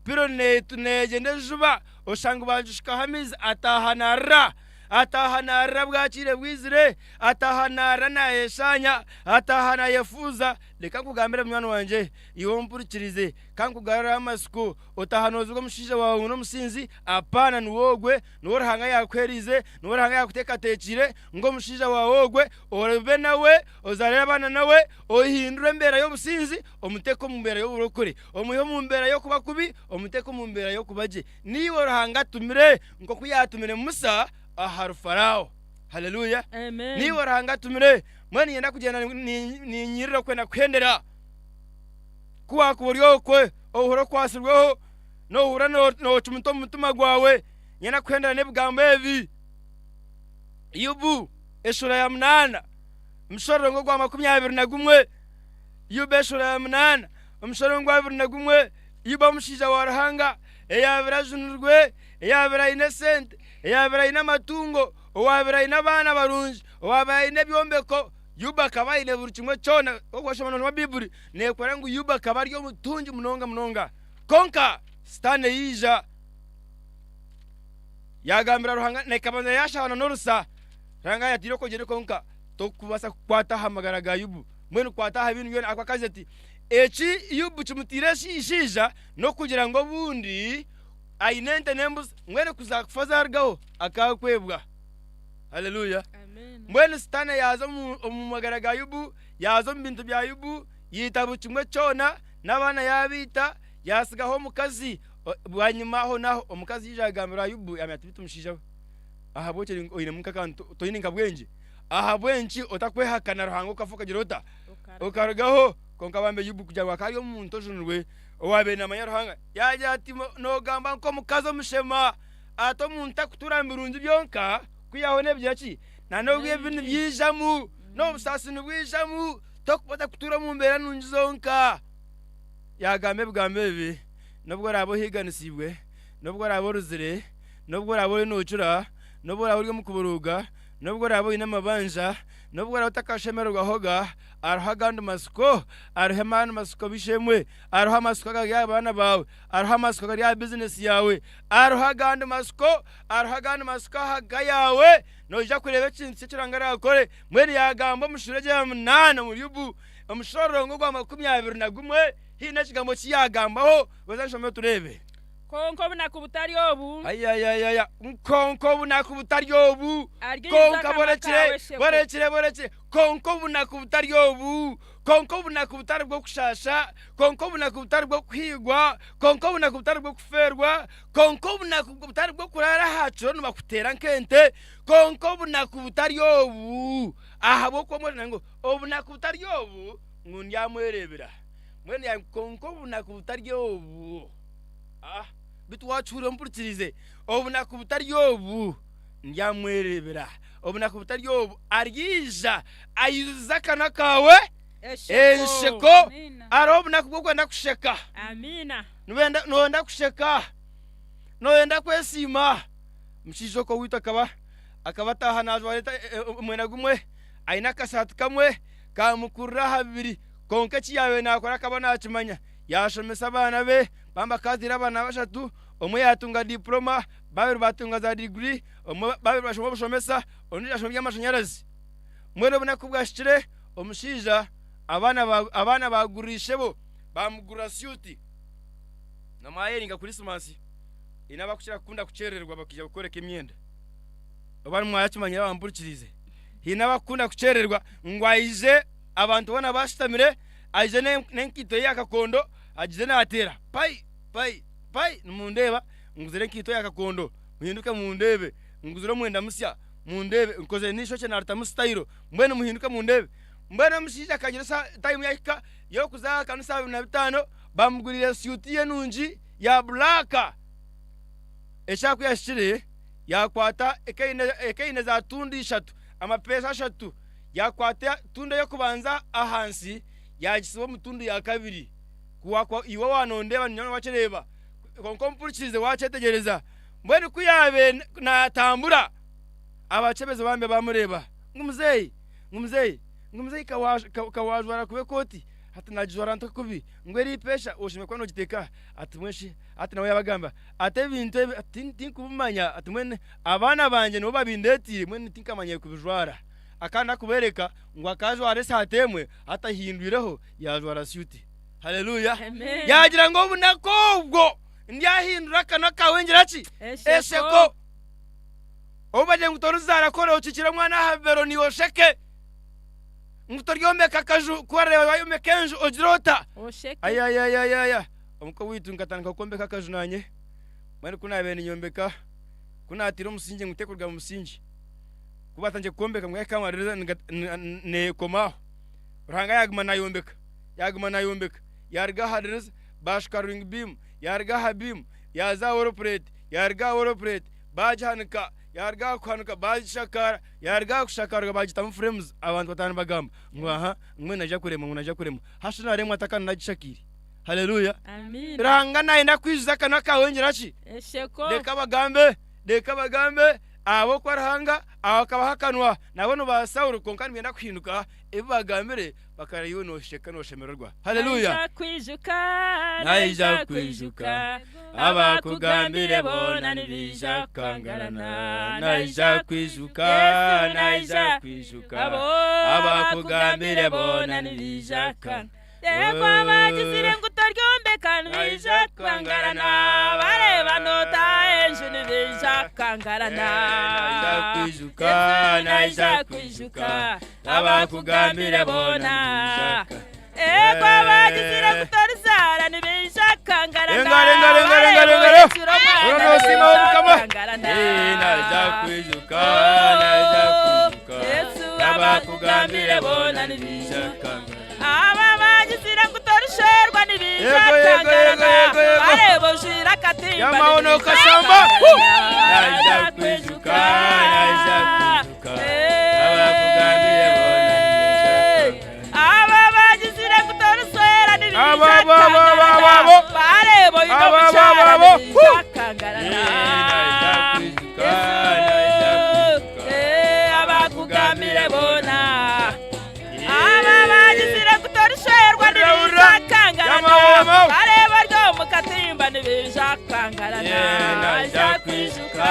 piro neegyenda ejuba oshanga baagishukaho amaizi ataaha naarira. Ataaha naarira bwakiire bwizire, ataaha naarira naayeshaanya, ataaha naayefuuza. Reka nkugambire munywani wangye, iwe ompurikirize, ka nkugarureho amatsiko, otaaha nooziga omushaija waawe ngu n'omusinzi, apaana niwe ogwe, niwe Ruhanga yaakuheereize, niwe Ruhanga yaakuteekateekiire ngu omushaija waawe ogwe obe nawe, ozaare abaana nawe, ohindure embeera y'obusinzi omuteeke omu mbeera y'oburokore, omwihe omu mbeera y'okuba kubi omuteeke omu mbeera y'okuba gye. Niiwe Ruhanga atumire nk'oku yaatumire Musa ahari Faraaho. Haleluya! Niiwe Ruhanga atumire. Mbwenu niinyenda kugyenda niinyirira okwenda kuhendera. Ku waakuba ori okwe, ohurira okwatsirweho, noohurira noocumita omu mutima gwawe, niinyenda kuhendera n'ebigambo ebi. Yobu eshuura ya munaana, omushororongo gwa 21. Yobu eshuura ya munaana, omushororongo gwa 21. Yobu omushaija wa Ruhanga eyaabire ajunirwe, eyaabire aine esente, eyaabire aine amatungo, owaabire aine abaana barungi, owaabire aine ebyombeko, Yobu akaba aine buri kimwe kyona. Obu washoma nooshoma Baiburi neekworeka ngu Yobu akaba ari omutungi munonga munonga. Kwonka Sitaane yaija yaagambira Ruhanga, ekabanza yaashabana n'orusa. Ruhanga yaatiire okwegyere kwonka tokubaasa kukwata aha magara ga Yobu. Mbwenu kwata aha bintu byona. Ahabw'okuba akagira ati, Eki Yobu kimutaire eishaija n'okugira ngu obundi aine ente n'embuzi, mbwenu ku zaakufa zaarugaho akaakwebwa. Haleluya! Mbwenu Sitaane yaaza omu magara ga Yobu, yaaza omu bintu bya Yobu, yaita buri kimwe kyona, n'abaana yaabaita, yaatsigaho omukazi. Bwanyima ahonaaho omukazi yaija yaagambira Yobu, yaamanya ati beitu mushaija we, ahabw'enki oinemu nk'akantu, toine nka bwengye? Ahabw'enki otakwehakana Ruhanga okafa okagira ota? Okarugaho. Kwonka bambe Yobu kugira ngu akaba ari omuntu ojunirwe owaabaire naamanya Ruhanga, yaagira ati, Noogamba nk'omukazi omushema, ati omuntu takutuura mu birungi byonka, kwihaho n'ebigira ki? N'obu ebibi nibyijamu, n'obusaasi nibwijamu, tokubaasa kutuura omu mbeera nungi zonka. Yaagamba ebigambo ebi, N'obu oraabe ohiiganisiibwe, n'obu oraabe oruzire, n'obu oraabe oriyo noocura, n'obu oraabe ori omu kuburuuga, N'obu oraabe oine amabanja, n'obu oraabe otakashemererwahoga, hariho agandi matsiko, hariho amandi matsiko b'eishe-emwe, hariho amatsiko agari aha baana baawe, hariho amatsiko agari aha bizinesi yaawe, hariho agandi matsiko, hariho agandi matsiko aha ka yaawe. Noija kureeba ekintu ki eki Ruhanga araakore. Mbwenu yaagamba omu shuura egyo ya munaana omuri Yobu, omushororongo gwa 21, haine ekigambo eki yaagambaho. Banza nshome tureebe.
Kwonka obunaku butari obu.
Ayayayaya, kwonka obunaku butari obu.
Aryiza
Kwonka
akanwa
borekire,
kaawe esheko.
borekire, borekire. Kwonka obunaku butari obu. Kwonka obunaku butari bw'okushaasha. Kwonka obunaku butari bw'okuhiigwa. Kwonka obunaku butari bw'okufeerwa. Kwonka obunaku butari bw'okuraara aha kiro nibakuteera nk'ente. Kwonka obunaku butari obu. Ahabw'okuba mbwenu ngu obunaku butari obu, ngu ndyamwereebera. Mbwenu ya kwonka obunaku butari obu. Ah, beitu waakihurira ompurikirize. Obunaku butari obu ndyamwereebera. Obunaku butari obu aryaija aijuze akanwa kaawe ensheko. Hariho obunaku bw'okwenda kusheka.
Amiina.
Nooyenda kusheka, nooyenda kwesiima. Omushaija okwo owaitu akaba akaba ataaha naajwara omwenda gumwe, aine akasaati kamwe kaamukurira aha bibiri, kwonka eki yaabaire naakora akaba naakimanya. Yaashomesa abaana be, bambi akaazaire abaana bashatu, omwe yaatunga diploma, babiri baatunga za diguri, omwe babiri baashoma obushomesa, ondiijo yaashoma eby'amashanyarazi. Mbwenu obunaku ku bwahikire, omushaija abaana abaana baagurira ishebo, baamugurira syuti. Na mwayeringa Kurisimasi, haine abakukira kukunda kukyerererwa bakaija kukworeka emyenda. Oba nimwakimanyire abampurikiriize. Haine abakukunda kukyerererwa ngu aije abantu boona bashutamire, aije n'enkaito ye ya kakondo agize naateera pai pai pai nimundeeba nguzire enkaito ya kakondo muhinduke mundeebe nguzire omwenda musya mundeebe nkozire n'eishokye naaritamu sitayiro mbwenu muhinduke mundeebe mbwenu omushaija akagira tayimu yahika y'okuza aha kanisa 25 bamuguriire syuti ye nungi ya buraaka eshaaha ku yahikire yaakwata ekaine za tundu ishatu amapeesa ashatu Yaakwata tundu ey'okubanza ahansi, yaagitsiba omu tundu ya kabiri. Ku waakuba iwe waanondeeba niinyija waakireeba, kwonka ompurikirize waakyetegyereza. Mbwenu ku yaabaire naatambura, abakyebezi bambi baamureeba ngu muzeeyi, ngu muzeeyi, Ngu muzeeyi ka waajwara kubi ekooti? Ati naagijwara nta kubi? Ngu eri ipeesha oshemereire kuba noogiteeka aha. Ati mbwenu shi hati nawe yaabagamba ati ebintu ebi tinkubimanya ati mbwenu abaana bangye nibo babindeeteire mbwenu tinkamanyire kubijwara. Akaba nakubeereka ngu akajwara esaati emwe hati ahindwireho yaajwara syuti. Haleluya! Yaagira ngu obunaku obwo ndyahindura akanwa kaawe ngira ki? Esheko. Obu bagira ngu torizaara ku orikikira omwana aha bibero niiwe osheke. Ngu toryombeka akaju ku orareeba wayombeka enju ogire ota? Ayayayayaya omuka owaitu nkatandika kwombeka akaju naanye mbwenu ku naabaire ninyombeka ku naatiire omusingi ngu nteekwe kuruga mu musingi ku baatandikire kwombeka ngu yaakamariiriza neekoma aho Ruhanga yaaguma naayombeka yaaguma naayombeka yaaruga aha dirisa baashuka ringi biimu yaaruga aha biimu yaaza aha woropureeti yaaruga aha woropureeti baagihanika yaaruga aha kuhanika baagishakaara yaaruga aha kushakaarwa baagitamu furemuzi abantu bataaha nibagamba ngu aha mbwenu naija kuremwa ngu naija kuremwa hashi naaremwa ata kandi nagishakaire haleluya
Amiina.
Ruhanga naayenda kwijuza akanwa kaawe ngira ki
Esheko.
reka bagambe reka bagambe ahabw'okuba Ruhanga akabaha akanwa nabo ni ba Saulo kwonka nibenda kuhinduka ebi bagambire bakareba iwe noosheka nooshemererwa haleluya
Naija kwijuka,
Naija kwijuka, abakugambire boona nibaija kukangarana. Naija kwijuka,
Yesu
naija kwijuka,
Abo
abakugambire boona nibaija kukangarana.
Yego abagizire ngu toryombeka nibaija kukangarana, bareeba nootaha enju nibaija kukangarana.
Naija kwijuka,
Yesu
naija kwijuka, abakugambire boona nibaija kukangarana.
Ego abagizire ngu torizaara nibaija kukangarana,
Engaro, engaro, engaro,
bareeba
engaro, engaro.
ohekire omwana
Ora noosiima
nibaija
Mukama.
kukangarana.
Eh, naija kwijuka, naija kwijuka,
Yesu
abakugambire boona nibaija kukangarana.
Aba bagizire ngu torisherwa nibaija
Yego, yego,
kukangarana,
yego, yego, yego.
bareeba ojwire akatimba
Yamaho
nibaija
nokashamba.
kukangarana.
Naija kwijuka, naija kwijuka, abakugambire boona nibaija kukangarana.
Aba bagizire ngu toriswera nibaija
Abo, abo, abo, abo, abo,
kukangarana,
abo.
bareeba oine
Abo, abo,
omukyara
abo, abo.
nibaija kukangarana.
Naija kwijuka, naija kwijuka,
Eh, abakugambire boona aba bagizire ngu torisherwa nibaija kukangarana, bareeba ori omu katimba nibaija kukangarana.
Naija kwijuka,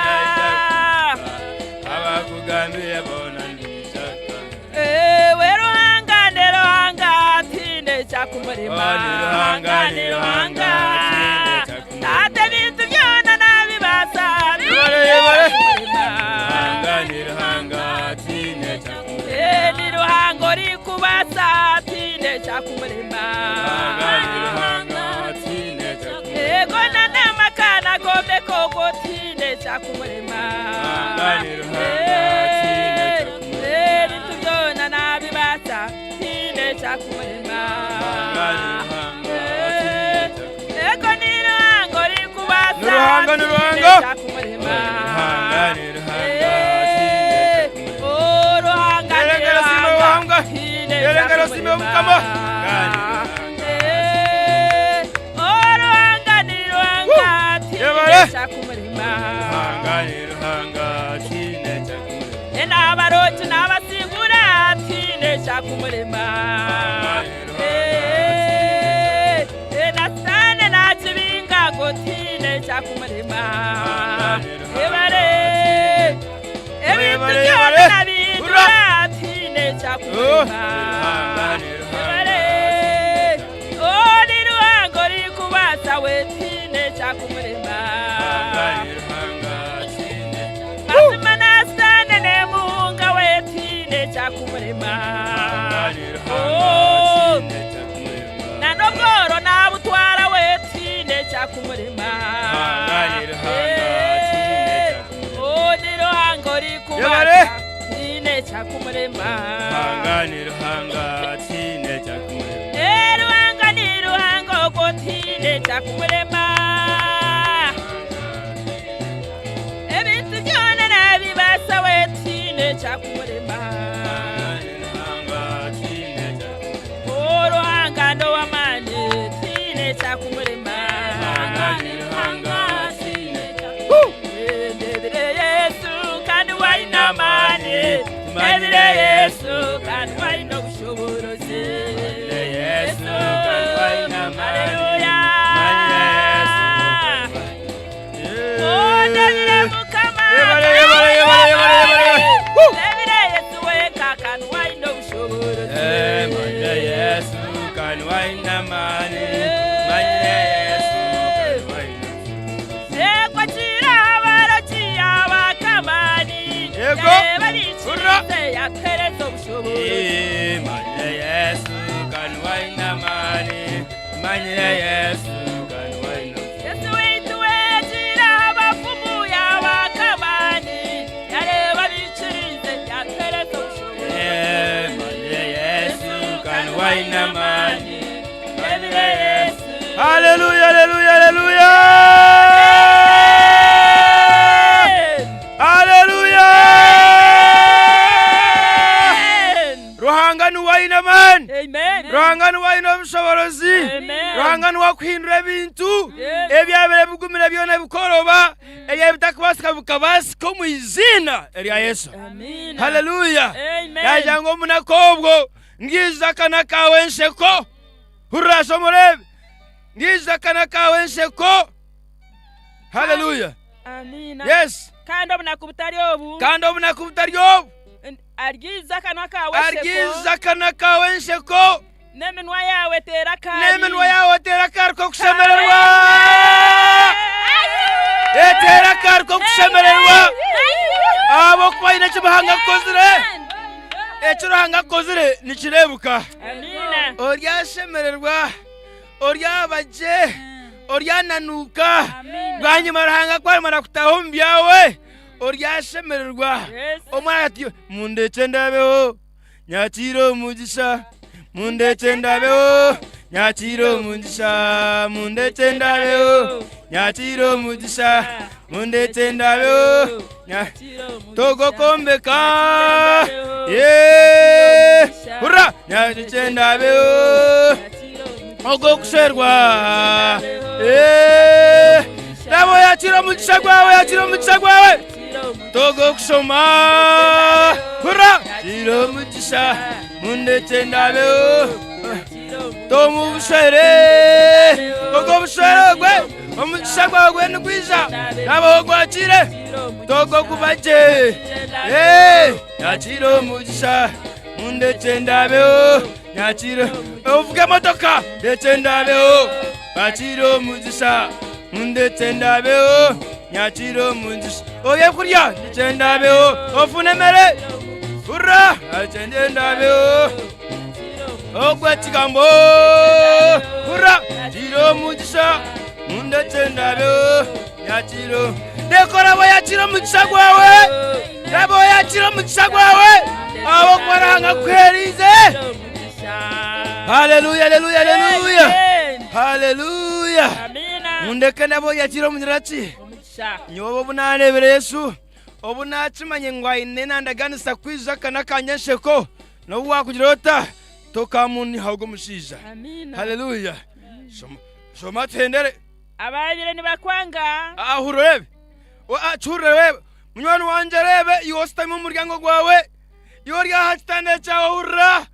naija kwijuka, abakugambire boona nibaija kukangarana.
Ewe Ruhanga ni Ruhanga tiine kyakumurema.
Oh, ni Ruhanga, ni Ruhanga, tiine kyakumurema.
Taata ebintu byona nabibaasa, tiine
Yebare, yebare.
kyakumurema.
Ruhanga ni Ruhanga, tiine kyakumurema.
Eh, ni Ruhanga orikubaasa, tiine kyakumurema.
Ruhanga ni Ruhanga, tiine kyakumurema.
Ego n'amaka nagombeka ogwo, tiine kyakumurema.
Ruhanga ni Ruhanga, tiine kyakumurema.
Eh, ebintu byona nabibaasa, tiine kyakumurema.
Ruhanga ni Ruhanga, tiine kyakumurema.
Ego ni Ruhanga orikubaasa,
Ni Ruhanga, ni
tiine
Ruhanga.
kyakumurema.
Ruhanga ni Ruhanga, tiine kyakumurema.
Oh, Ruhanga ni
Erengera sime
Ruhanga,
Ruhanga.
tiine
Erengera sime
kyakumurema.
Mukama. Ruhanga ni Ruhanga,
Eh, oh, Ruhanga ni Ruhanga, tiine
Yebare.
kyakumurema.
Ruhanga ni Ruhanga, tiine kyakumurema.
Eh, n'abaroki n'abasingura, tiine kyakumurema. Eh, eh, na Sitaane nakibinga ngo tiine kyakumurema. Ebare, ebintu
Yebare,
byona
yebare.
nabihindura, tiine kyakumurema.
Ruhanga ni Ruhanga,
Ebare, oh, ni Ruhanga orikubaasa we, tiine kyakumurema.
Ruhanga ni Ruhanga, tiine
Mazima na Sitaane nemuhunga we, tiine kyakumurema.
Ruhanga ni Ruhanga,
Oh,
tiine kyakumurema.
na n'obworo nabutwara we, tiine kyakumurema.
Ruhanga ni Ruhanga, tiine kyakumurema.
Oh, ni Ruhanga
Yebare.
orikubaasa, tiine kyakumurema.
Ruhanga ni Ruhanga, tiine kyakumurema.
Eh, Ruhanga ni Ruhanga ogwo, tiine kyakumurema. Ebintu byona nabibaasa we, tiine kyakumurema.
Ruhanga, tiine kyakumurema.
Oh, Ruhanga n'ow'amaani, tiine kyakumurema.
Ruhanga ni Ruhanga, tiine
Ndebire Yesu kandi waine amaani. Ndebire Yesu kandi
Yego.
Yareba abikirize yatuhereza obushobozi.
Manyire Yesu kandi waine amaani manyire Yesu kandi waine
Yesu waitu wegira abafumu yabakamani yareba abikirize yatuhereza obushobozi.
Manyire Yesu kandi waine amaani
Rebire Yesu.
Haleluya haleluya haleluya Haleluya Ruhanga niwe aine amaani Ruhanga niwe aine obushoborozi Ruhanga niwe akuhindura ebintu ebyabire bigumire byona bikoroba ebyabitakubaasika bikabaasika omu iziina erya Yesu Haleluya Yagira ngu omunaku obwo ngiiza akana kaawe ensheko Hurira shoma oreebe ngiiza akana kaawe ensheko Haleluya
Amiina.
Yes.
Kandi obunaku butari obu.
Kandi obunaku butari obu.
Aryiza akanwa kaawe ensheko.
Aryiza akanwa kaawe ensheko.
N'eminwa yaawe eteere akaari.
N'eminwa yaawe eteere akaari k'okushemererwa. Eteere akaari k'okushemererwa. Ahabw'okuba haine eki Ruhanga akukozire. Eki Ruhanga akukozire nikireebuka. Oryashemererwa, oryaba gye, oryananuuka. Bwanyima Ruhanga ku arimara kutaaha omu byawe, oryashemererwa. Omwana ati, mundekye ndabeho, nyakiire omugisha. Mundekye ndabeho, nyakiire omugisha. Mundekye ndabeho, nyakiire omugisha. Mundekye ndabeho, nya- togokombeka. Yeah! Hurra! Nyakikye ndabeho, ogwokusherwa. Eh! Nabo yakira omugisha gwawe, yakira omugisha gwawe. Togokushoma. Hurra! Kira omugisha, mundekye ndabeho. Tomu bushere, ogwo bushere ogwe, omugisha gwawe gwe nigwija. Nabo ogwakire, togokuba gye. Eh! Yakira omugisha, mundekye ndabeho. Yakira, ovuge emotoka, ndekye ndabeho. Bakira omugisha, mundekye ndabeho. Nyakira omugisha, oye kurya, ndekye ndabeho. Ofune emere, hurra, ndekye ndabeho. Ogwo ekigambo, hurra, kira omugisha, mundekye ndabeho. Yakira, reka oraba yakira omugisha gwawe, raba yakira omugisha gwawe, ahabw'okuba Ruhanga akuheeriize. Haleluya, haleluya, haleluya. Haleluya. Mundeke nabo yakira omugira ki? Nyowe obu naareebire Yesu, obu naakimanye ngu aine nandaganisa kwija akana kangye ensheko, n'obu waakugira ota, tokamuniha ogwo mushaija. Haleluya. Shoma, shoma tuhendere.
Abaabire nibakwanga.
Ahurira oreebe. Kihurire oreebe. Munywani wangye reebe, iwe oshutami omu muryango gwawe, iwe ori aha kitanda kyawe hurira.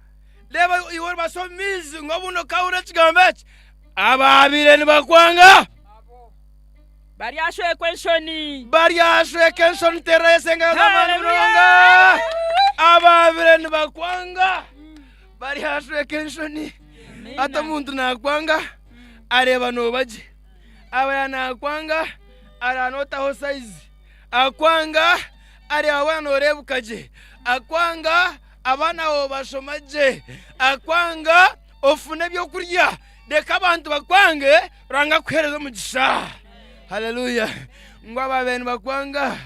Reeba iwe oribasa omu maizi ngu obundi okahurira ekigambo eki. Abaabaire nibakwanga.
Baryashwekwa enshoni.
Baryashweka enshoni teera Yesu engaro z'amaani munonga. Abaabire nibakwanga baryashweka enshoni. Hati omuntu naakwanga areeba nooba gye. Abaire naakwanga areeba nootaho sayizi. Akwanga areeba waaba nooreebuka gye. Akwanga abaana baawe bashoma gye. Akwanga ofune ebyokurya. Reka abantu bakwange, Ruhanga akuheereze omugisha. Haleluya! Ngu abaabaire nibakwanga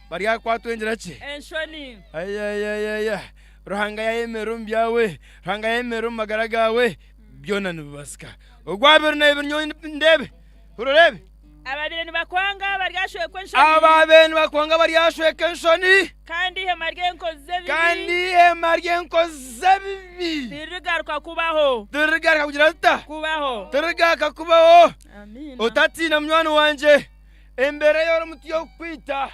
baryakwatwa engira ki?
Enshoni.
Ayayayaya! Ruhanga yayemerera omu byawe, Ruhanga yayemerera omu magara gaawe, byona nibibaasika. Ogwabiri n'ebiri nyowe ndeebe. Hurira oreebe.
Ababaire nibakwanga baryashwekwa enshoni.
Ababaire nibakwanga baryashweka enshoni.
Kandi eihema ry'enkozi z'ebibi.
Kandi eihema ry'enkozi z'ebibi.
Tiririgaruka kubaho.
Tiririgaruka kugira rita?
Kubaho.
Tiririgaruka kubaho.
Amiina.
Otatiina munywani wangye. Embeera ei orimu tiy'okukwita.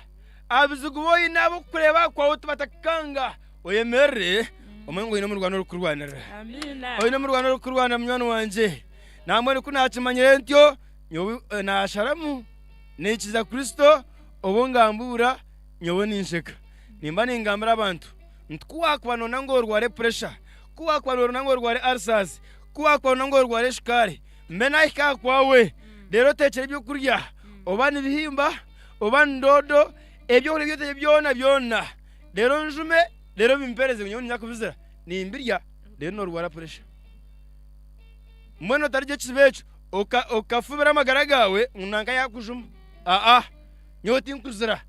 Abazigu bu oine ab'okukureeba kwawe tibatakukanga. Oyemerere omanye ngu oine omurwani orikukurwanirira.
Amiina.
Oine omurwani orikukurwanira munywani wangye. Nambwenu ku naakimanyire ntyo, nyowe naasharamu naikiza Kristo, obu ngambuura nyowe ninsheka. Nimba ningambira abantu nti ku waakuba noona ngu orware puresha, ku waakuba noona ngu orware arisaasi, ku waakuba noona ngu orware shukaari, mbe naahika aha kwawe reero oteekyere ebyokurya oba nibihimba oba ni doodo, ebyokurya ebi oteekire byona byona. Reero njume, reero obimpeereze ngu nyowe niinyija kubizira. Nimbirya, reero noorwara puresha. Mbwenu otarya ekizibu ekyo, oka- okafubira amagara gaawe ngu nanka yaakujuma. Aa, nyowe tinkuzira.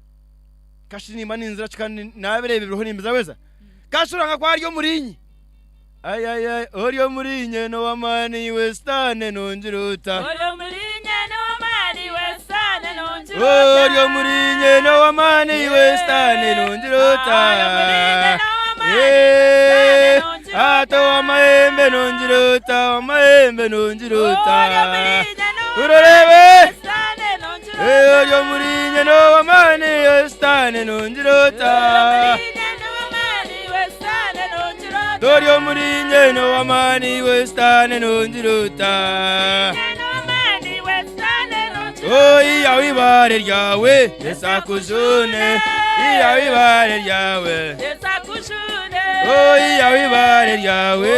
Kashi nimba ninzira ki kandi naabireeba ebiriho nimbizabeza? Kashi Ruhanga ku ari omuriinye? Ai ai ai, ori omuriinye n'ow'amaani iwe Sitaane nongira ota?
Ori omuriinye n'ow'amaani iwe Sitaane nongira ota?
Ori omuriinye n'ow'amaani iwe Sitaane nongira ota? Eh, Ata ow'amahembe nongira ota? Ow'amahembe nongira ota? Uroreebe Eh, ori omuriinye n'ow'amaani iwe Sitaane nongira ota? Tori omuriinye n'ow'amaani iwe Sitaane nongira ota? Oh, iyaho ibaare ryawe Yesu akujune, iyaho ibaare ryawe. Oh, iyaho ibaare ryawe.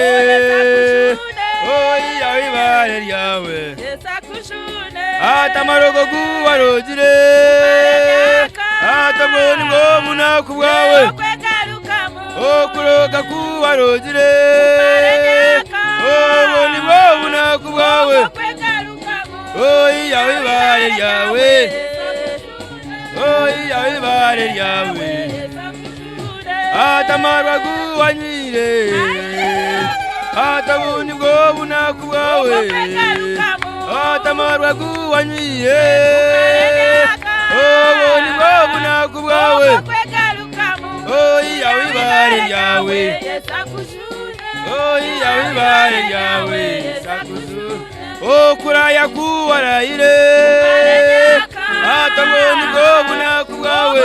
Oh, iyaho ibaare ryawe. Ata amarogo guwarogire, ata bwo nibwo bunaku bwawe. Okuroga kuwarogire, obwo nibwo bunaku bwawe. Oh, iyaho ibaare ryawe. Oh, iyaho ibaare ryawe. Ata amarwa guwanywire, ata ubu nibwo bunaku bwawe. Ata amarwa guwanywire, obwo nibwo bunaku bwawe. Oh, iyaho ibaare ryawe. Oh, iyaho ibaare ryawe. Okuraya kuwarayire, ata ubwo nibwo bunaku bwawe.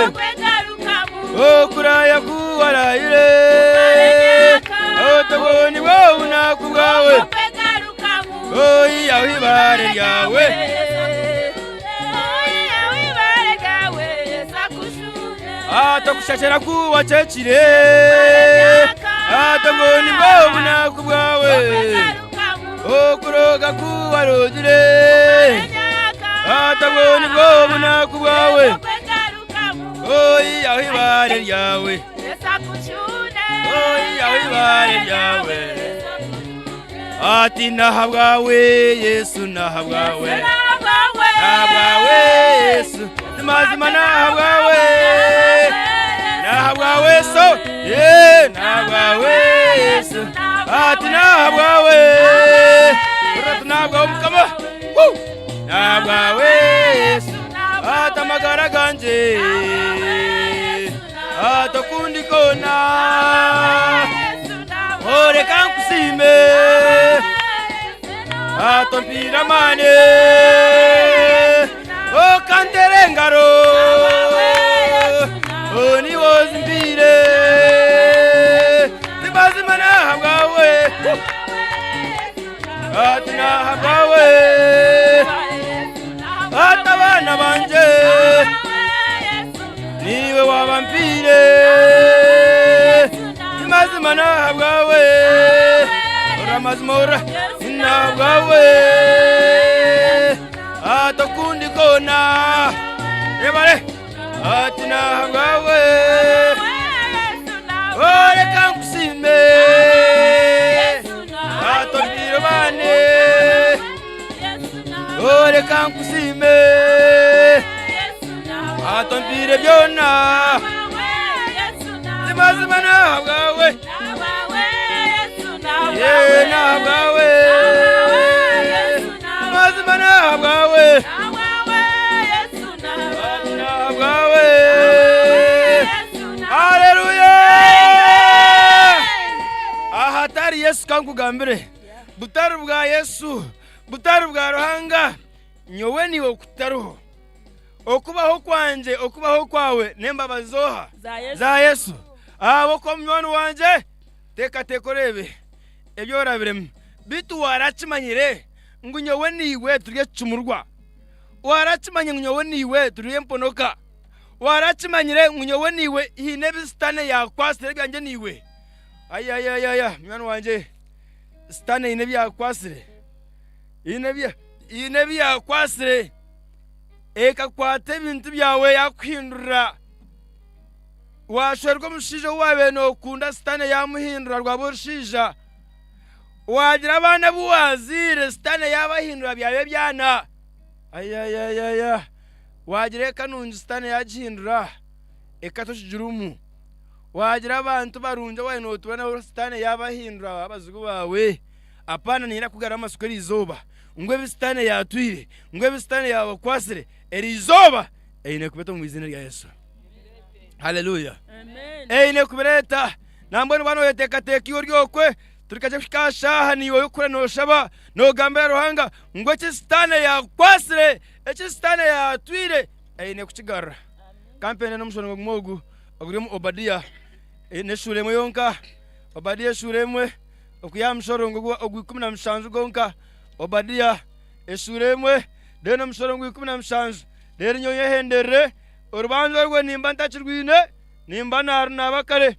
Okuraya kuwarayire, ata ubwo nibwo bunaku bwawe. Oh, iyaho ibaare ryawe. Ata kushashara kuwacecire, ata ubwo nibwo bunaku bwawe. Okuroga kuwarogire, ata ubwo nibwo bunaku bwawe. Oh, iyaho ibaare ryawe. Oh, iyaho ibaare ryawe. Ati nahabwawe Yesu, nahabwawe. Nahabwawe Yesu, mazima nahabwawe. Nahabwawe so, ye nahabwawe Yesu. Ati nahabwawe. Ati nahabwawe Mukama. Woo! Nahabwawe Yesu. Ati amagara ganje. Ati okundi kona. Oreka nkusime. Ati ompire amaani. Okantere engaro. Niwe ozimpire. Mazima nahabwawe. Ati nahabwawe. Ati abaana banje. Niwe wabampire. Mazima nahabwawe. Ora mazima ora nahabwawe. Ati okundi kona. Ebare. Ati nahabwawe. Oreka nkusime. Ati ompire bane. Oreka nkusime. Ati ompire byona. Mazima nahabwawe. Ye nahabwawe. Mazima nahabwawe. Nahabwawe. Haleluya! Ahatari Yesu kankugambire. Butari bwa Yesu, butari bwa Ruhanga, nyowe niwe okutariho. Okubaho kwanje, okubaho kwawe n'embabazi zoha?
Za Yesu.
Za Yesu. Abo ko munywani wanje, teekateeka oreebe ebi orabiremu. Beitu warakimanyire ngu nyowe naiwe turi ekicumurwa? Warakimanye ngu nyowe naiwe turi emponoka? Warakimanyire ngu nyowe naiwe haine ebi Sitaane yaakukwasire ebyangye naiwe? Ayayayaya, munywani wangye, Sitaane haine ebi yaakukwasire. Haine ebi, haine ebi yaakukwasire. Ekakwata ebintu byawe yaakuhindurira. Waashwerwa omushaija ou waabaire nookunda Sitaane yaamuhindura rwaba orushaija. Waagira abaana abu waazaire Sitaane yaabahindura byaba ebyana. Ayayayaya! Waagira eka nungi Sitaane yaagihindura eka tokigirimu. Waagira abantu barungi abu waabaire nootuura nabo Sitaane yaabahindura abazigu baawe. Apaana niinyenda kukugaruramu amatsiko eri izooba ngu ebi Sitaane yaatwire, ngu ebi Sitaane yaabakwasire, eri izooba eine kubita omu iziina rya Yesu. Haleluya! Eine kubireeta. Nambwenu waaba nooyeteekateeka iwe ori okwe, turi kakye kuhika aha shaaha naiwe oyokukora nooshaba, noogambira Ruhanga ngu eki Sitaane yaakukwasire, eki Sitaane yaatwire, aine kukigarura. Ka mpende n'omushororongo gumwe ogu oguri omu Obadiya, n'eshuura emwe yonka, Obadiya eshuura emwe, okwiha aha mushororongo ogwa 17 gwonka, Obadiya eshuura emwe, then omushororongo gwa 17, reero nyowe nyehenderere. Orubanja orwo nimba ntakirwine, nimba naarunaaba kare.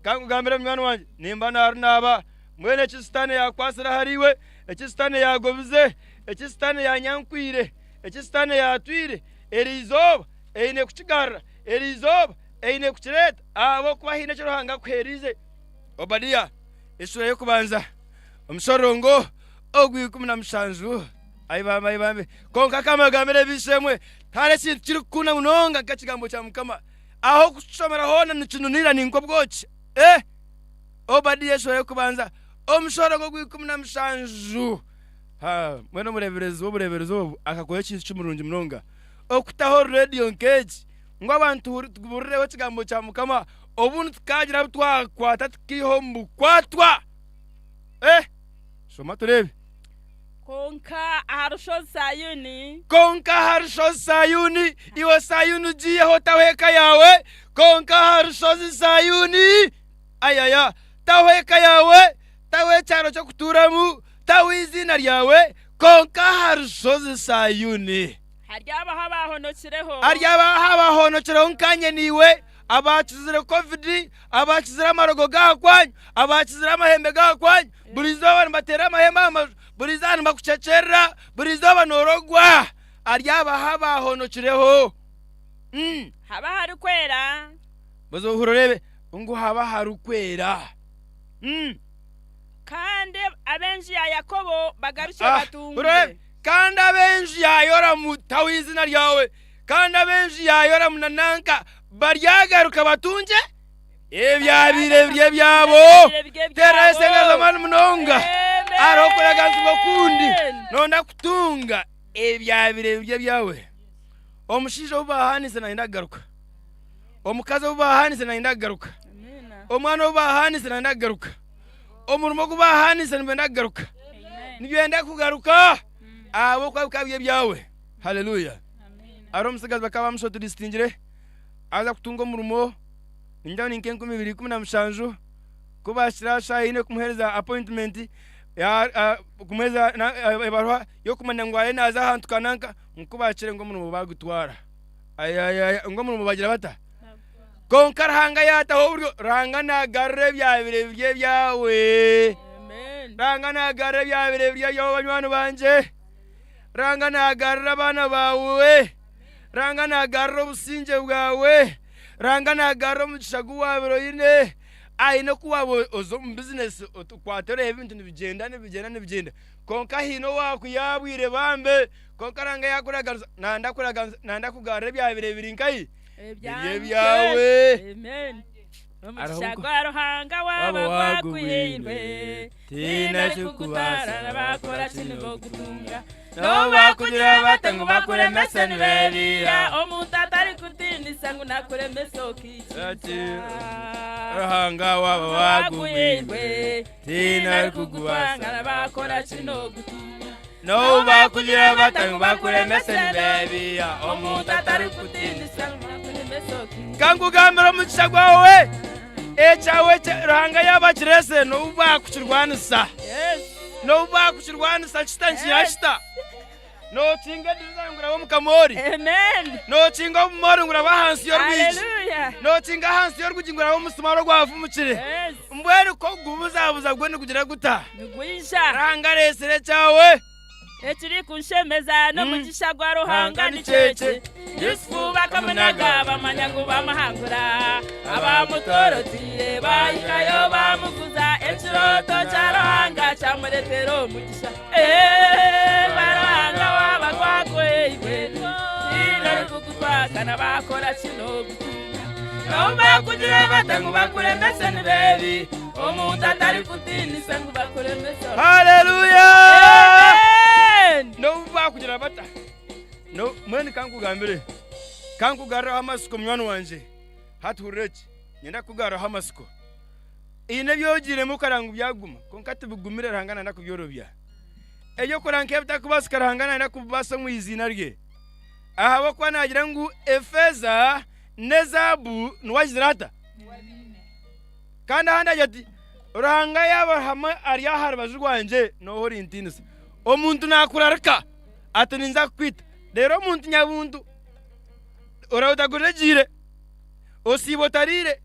Ka nkugambire munywani wangye, nimba naarunaaba. Mbwenu eki Sitaane yaakwatsire ahariiwe, eki Sitaane yaagobize, eki Sitaane yaanyankwire, eki Sitaane yaatwire, eri izooba eine kukigarura, eri izooba eine kukireeta, ahabw'okuba haine eki Ruhanga akuheereize. Obadiya eshuura y'okubanza, omushororongo ogw'ikumi na mushanju. Ai bambe, ai bambe! Kwonka ka mbagambire b'eishe-emwe, tihariho ekintu kirikukunda munonga nk'ekigambo kya Mukama. Aho okukishomera hoona nikinunira ni nk'obwoki. Eh! Obadiya eshuura y'okubanza, omushororongo gw'ikumi na mushanju. Ha, mbwenu omureeberezi w'obureeberezi obu akakora ekintu kimurungi munonga, okutaho rediyo nk'egi ngu abantu tuburireho ekigambo kya Mukama, obundi tukagira abu twakwata tukaiha omu bukwatwa. Eh! Shoma tureebe.
Kwonka aha rushozi Saayuuni.
Kwonka aha rushozi Saayuuni, iwe Saayuuni ogiiyeho otaho eka yaawe. Kwonka aha rushozi Saayuuni, ayaya, taho eka yaawe, taho ekyaro ky'okutuuramu, taho eiziina ryawe. Kwonka aha rushozi Saayuuni.
Haryabaho abaahonokireho.
Haryabaho abaahonokireho nkaanye naiwe, abaakizire Kovidi, abaakizire amarogo g'aha kwanyu, abaakizire amahembe g'aha kwanyu. Buri izooba nibateera amahembe aha maju, buri izooba nibakuceceerera, buri izooba noorogwa. Haryabaho abaahonokireho.
Haba harikwera.
Baza ohurire oreebe ngu haba harikwera.
Kandi ab'enju ya Yakobo bagarukye batungwe.
Kandi ab'enju ya Yoramu, taho eizina ryawe, kandi ab'enju ya Yoramu na nanka baryagaruka batungye ebyabaire biri ebyabo. Teera esente z'amaani munonga. Hariho okuraganizibwa okundi. Noyenda kutunga ebyabaire biri ebyawe. Omushaija ou baahaaniise nayenda kugaruka. Omukazi ou baahaaniise nayenda kugaruka. Omwana ou baahaaniise nayenda kugaruka. Omurimo ogu baahaaniise nibwenda kugaruka. Nibyenda kugaruka ahabw'okuba bikaba biri ebyawe. Haleluya! Hariho omutsigazi bakaba bamushotilistingire aza kutunga omurimo ningira ngu ni nk'enkumi ibiri ikumi na mushanju ku baahikire aha shaaha eine kumuheereza apointimenti kumuheereza ebaruha y'okumanya ngu ariyo naaza ahantu kananka ngu ku baahikire ngu omurimo baagutwara. Ayayaya ngu omurimo bagira bata? Kwonka Ruhanga yaataho oburyo, Ruhanga naagarura ebyabaire biri ebyawe. Ruhanga naagarura ebyabaire biri ebyawe banywani bangye. Ruhanga naagarura abaana baawe. Ruhanga naagarura obusingye bwawe. Ruhanga naagarura omugisha gu waabaire oine. Aine oku waaba oza omu bizinesi okwate oreeba ebintu nibigyenda nibigyenda nibigyenda kwonka haine owaakuyaabwire bambe kwonka Ruhanga yaakuraganisa nayenda kuraganisa nayenda kugarura ebyabaire biri nkahi? Biri ebyawe.
Omugisha gwa Ruhanga waba gwakuhairwe, tihaine orikugutwara n'abakora ki nibogutunga. N'obu bakugira bata ngu bakuremese nibebiiha, omuntu atarikutiinisa ngu nakuremesa okaikiriza.
Ruhanga waba waguhairwe, tihaine
orikugutwara n'abakora ki nogutunga.
N'obu bakugira bata ngu bakuremese nibebiiha,
omuntu atarikutiinisa ngu nakuremesa okaikiriza.
Ka nkugambire omugisha gwawe, ekyawe Ruhanga yaaba akirese n'obu baakukirwanisa. N'obu baakukirwanisa kita nikiya kita. Nookinga edirisa ngu oraba omu kamoori. Nookinga obumoori ngu oraba ahansi y'orwigi. Nookinga ahansi y'orwigi ngu oraba omu musumari ogwavumukire. Mbwenu ko gubuzabuza gwo nigugira guta? Ruhanga areetsire ekyawe.
Ekirikunshemeza n'omugisha gwa Ruhanga nikyo eki, Yusufu bakamunaga bamanya ngu bamuhangura, abamutorotiire bahikayo bamuguza, ekirooto kya Ruhanga kyamureetera omugisha. Ee, Ruhanga waaba gwakuhairwe, tihaine orikugukwaka na baakora ki n'ogutiina. N'obu baakugira bata ngu bakuremese ni beebi, omuntu atarikutiinisa ngu bakuremese.
Haleluya!
Amen!
N'obu baakugira bata, no, mbwenu kankugambire, kankugaruraho amatsiko munywani wangye. Hati hurira eki, niinyenda kukugaruraho amatsiko. Haine ebi ogiiremu okareba ngu byaguma, kwonka tibigumire Ruhanga naayenda kubyorobya. Eby'okora nk'ebitakubaasika Ruhanga naayenda kubibaasa omu iziina rye. Ahabw'okuba naagira ngu efeeza n'ezaabu niwe agizire ata? Kandi ahandi agira ati, Ruhanga yaaba hamwe ari aha rubaju rwangye, n'oha orintiinisa? Omuntu naakurarika ati, Ninza kukwita. Reero omuntu nyabuntu oraba otagurire osiiba otariire,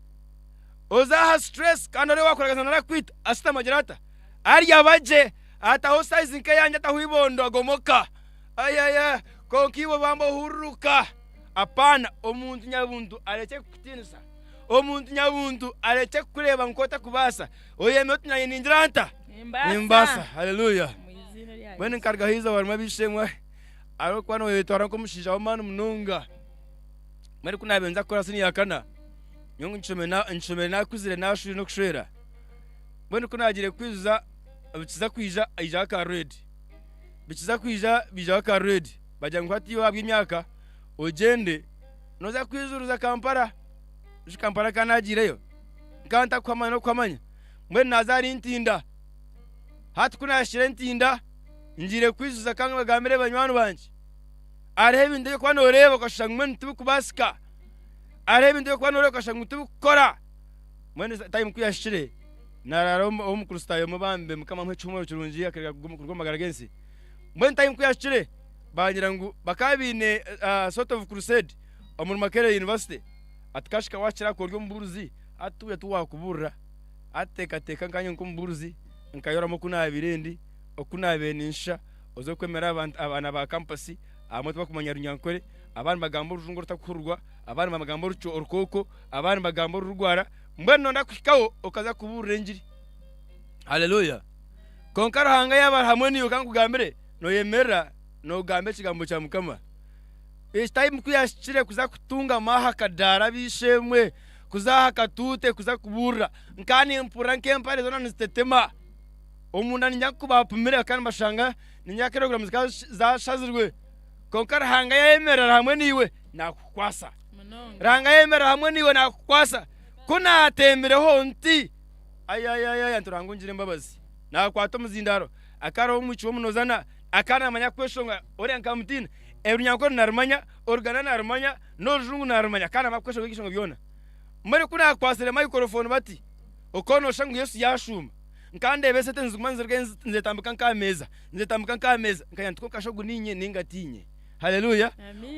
oza aha stress kandi oriya owaakuragaza narakukwita, ashutama agira ata? Aryaba gye, ataho sayizi nk'eyangye ataho eibondo agomoka. Ayaya, kwonka iwe bamba ohururuka. Apana, omuntu nyabuntu arekye kukutiinisa. Omuntu nyabuntu arekye kukureeba nk'otakubaasa. Oyeme oti naanye ningira nta? Nimbaasa. Haleluya. Mbwenu nkarugaho eizooba rimwe ab'eishe-emwe ahabw'okuba nooyetwara nk'omushaija w'amaani munonga. Mbwenu ku naabaire nza kukora siniya ya kana, nyowe nkishomire naakuzire naashwire n'okushwera. Mbwenu ku naagiire kwijuza bikiza kwija haijaho aka reedi. Bikiza kwija biijaho aka reedi. Bagira ngu hati iwe ahabw'emyaka ogyende nooza kwijuruza Kampala. Ijuka Kampala nkaba naagiireyo nkaba ntakuhamanya n'okuhamanya. Mbwenu naaza ahari Ntinda. Hati ku naahikire Ntinda ngiire kwijuza kandi mbagambire banywani bangye. Hariho ebintu ebi orikuba nooreeba okashusha ngu mbwenu tibikubaasika. Hariho ebintu ebi orikuba nooreeba okashusha ngu tibikukora. Mbwenu tayimu ku yaahikire naaraara ow'Omukristaayo omwe bambe Mukama amuhe ekihuumuro kirungi akareka kuruga omu magara g'ensi. Mbwenu tayimu ku yaahikire bangira ngu bakaba baine sort of crusade omuri Makerere University. Ati kashika waakira ori omubuurizi, hati tuuya tiwaakubuurira. Hati teekateeka nkanye nk'omubuurizi nkayoramu oku naabaire ndi, oku naabaire ninshusha, oze kwemera abantu abaana ba kampasi abamwe tibakumanya Runyankore, abandi nibagamba orujungu orutakuhurirwa, abandi nibagamba orukooko, abandi nibagamba orurugwara, mbwenu nooyenda kuhikaho okaza kubuurira engiri. Haleluya! Kwonka Ruhanga yaaba ari hamwe naiwe ka nkugambire, nooyemerera noogamba ekigambo kya Mukama. Tayimu ku yaahikire kuza kutungama aha kadaara ab'eishe-emwe, kuza aha katuute kuza kubuurira, nkaba nimpurira nk'empare zoona nizitetema. Omunda niinyija ku baapimire bakaba nibashanga niinyija kiloguramu zikaba zaashazirwe. Kwonka Ruhanga yaayemerera hamwe naiwe, naakukwasa. Ruhanga yaayemerera hamwe naiwe, naakukwasa. Ku naatembireho nti, Ayayayaya, nti Ruhanga ongirire embabazi. Naakwata omuzindaaro, akaba ariho omwishiki w'omunozana, akaba naamanya kweshongora, oriya nkamutiina. Orunyankore narumanya, Oruganda narumanya, n'Orujungu narumanya kandi namanya kweshongora ebyeshongoro byona. Mbwenu ku naakwatsire microphone bati, okaba nooshusha ngu Yesu yaashuuma. Nkaba ndeeba esente niziguma nizirugayo nizetambika nk'aha meeza, nizetambika nk'aha meeza. Nkagira nti kwonka shi ogu niinye nainga tiinye? Haleluya!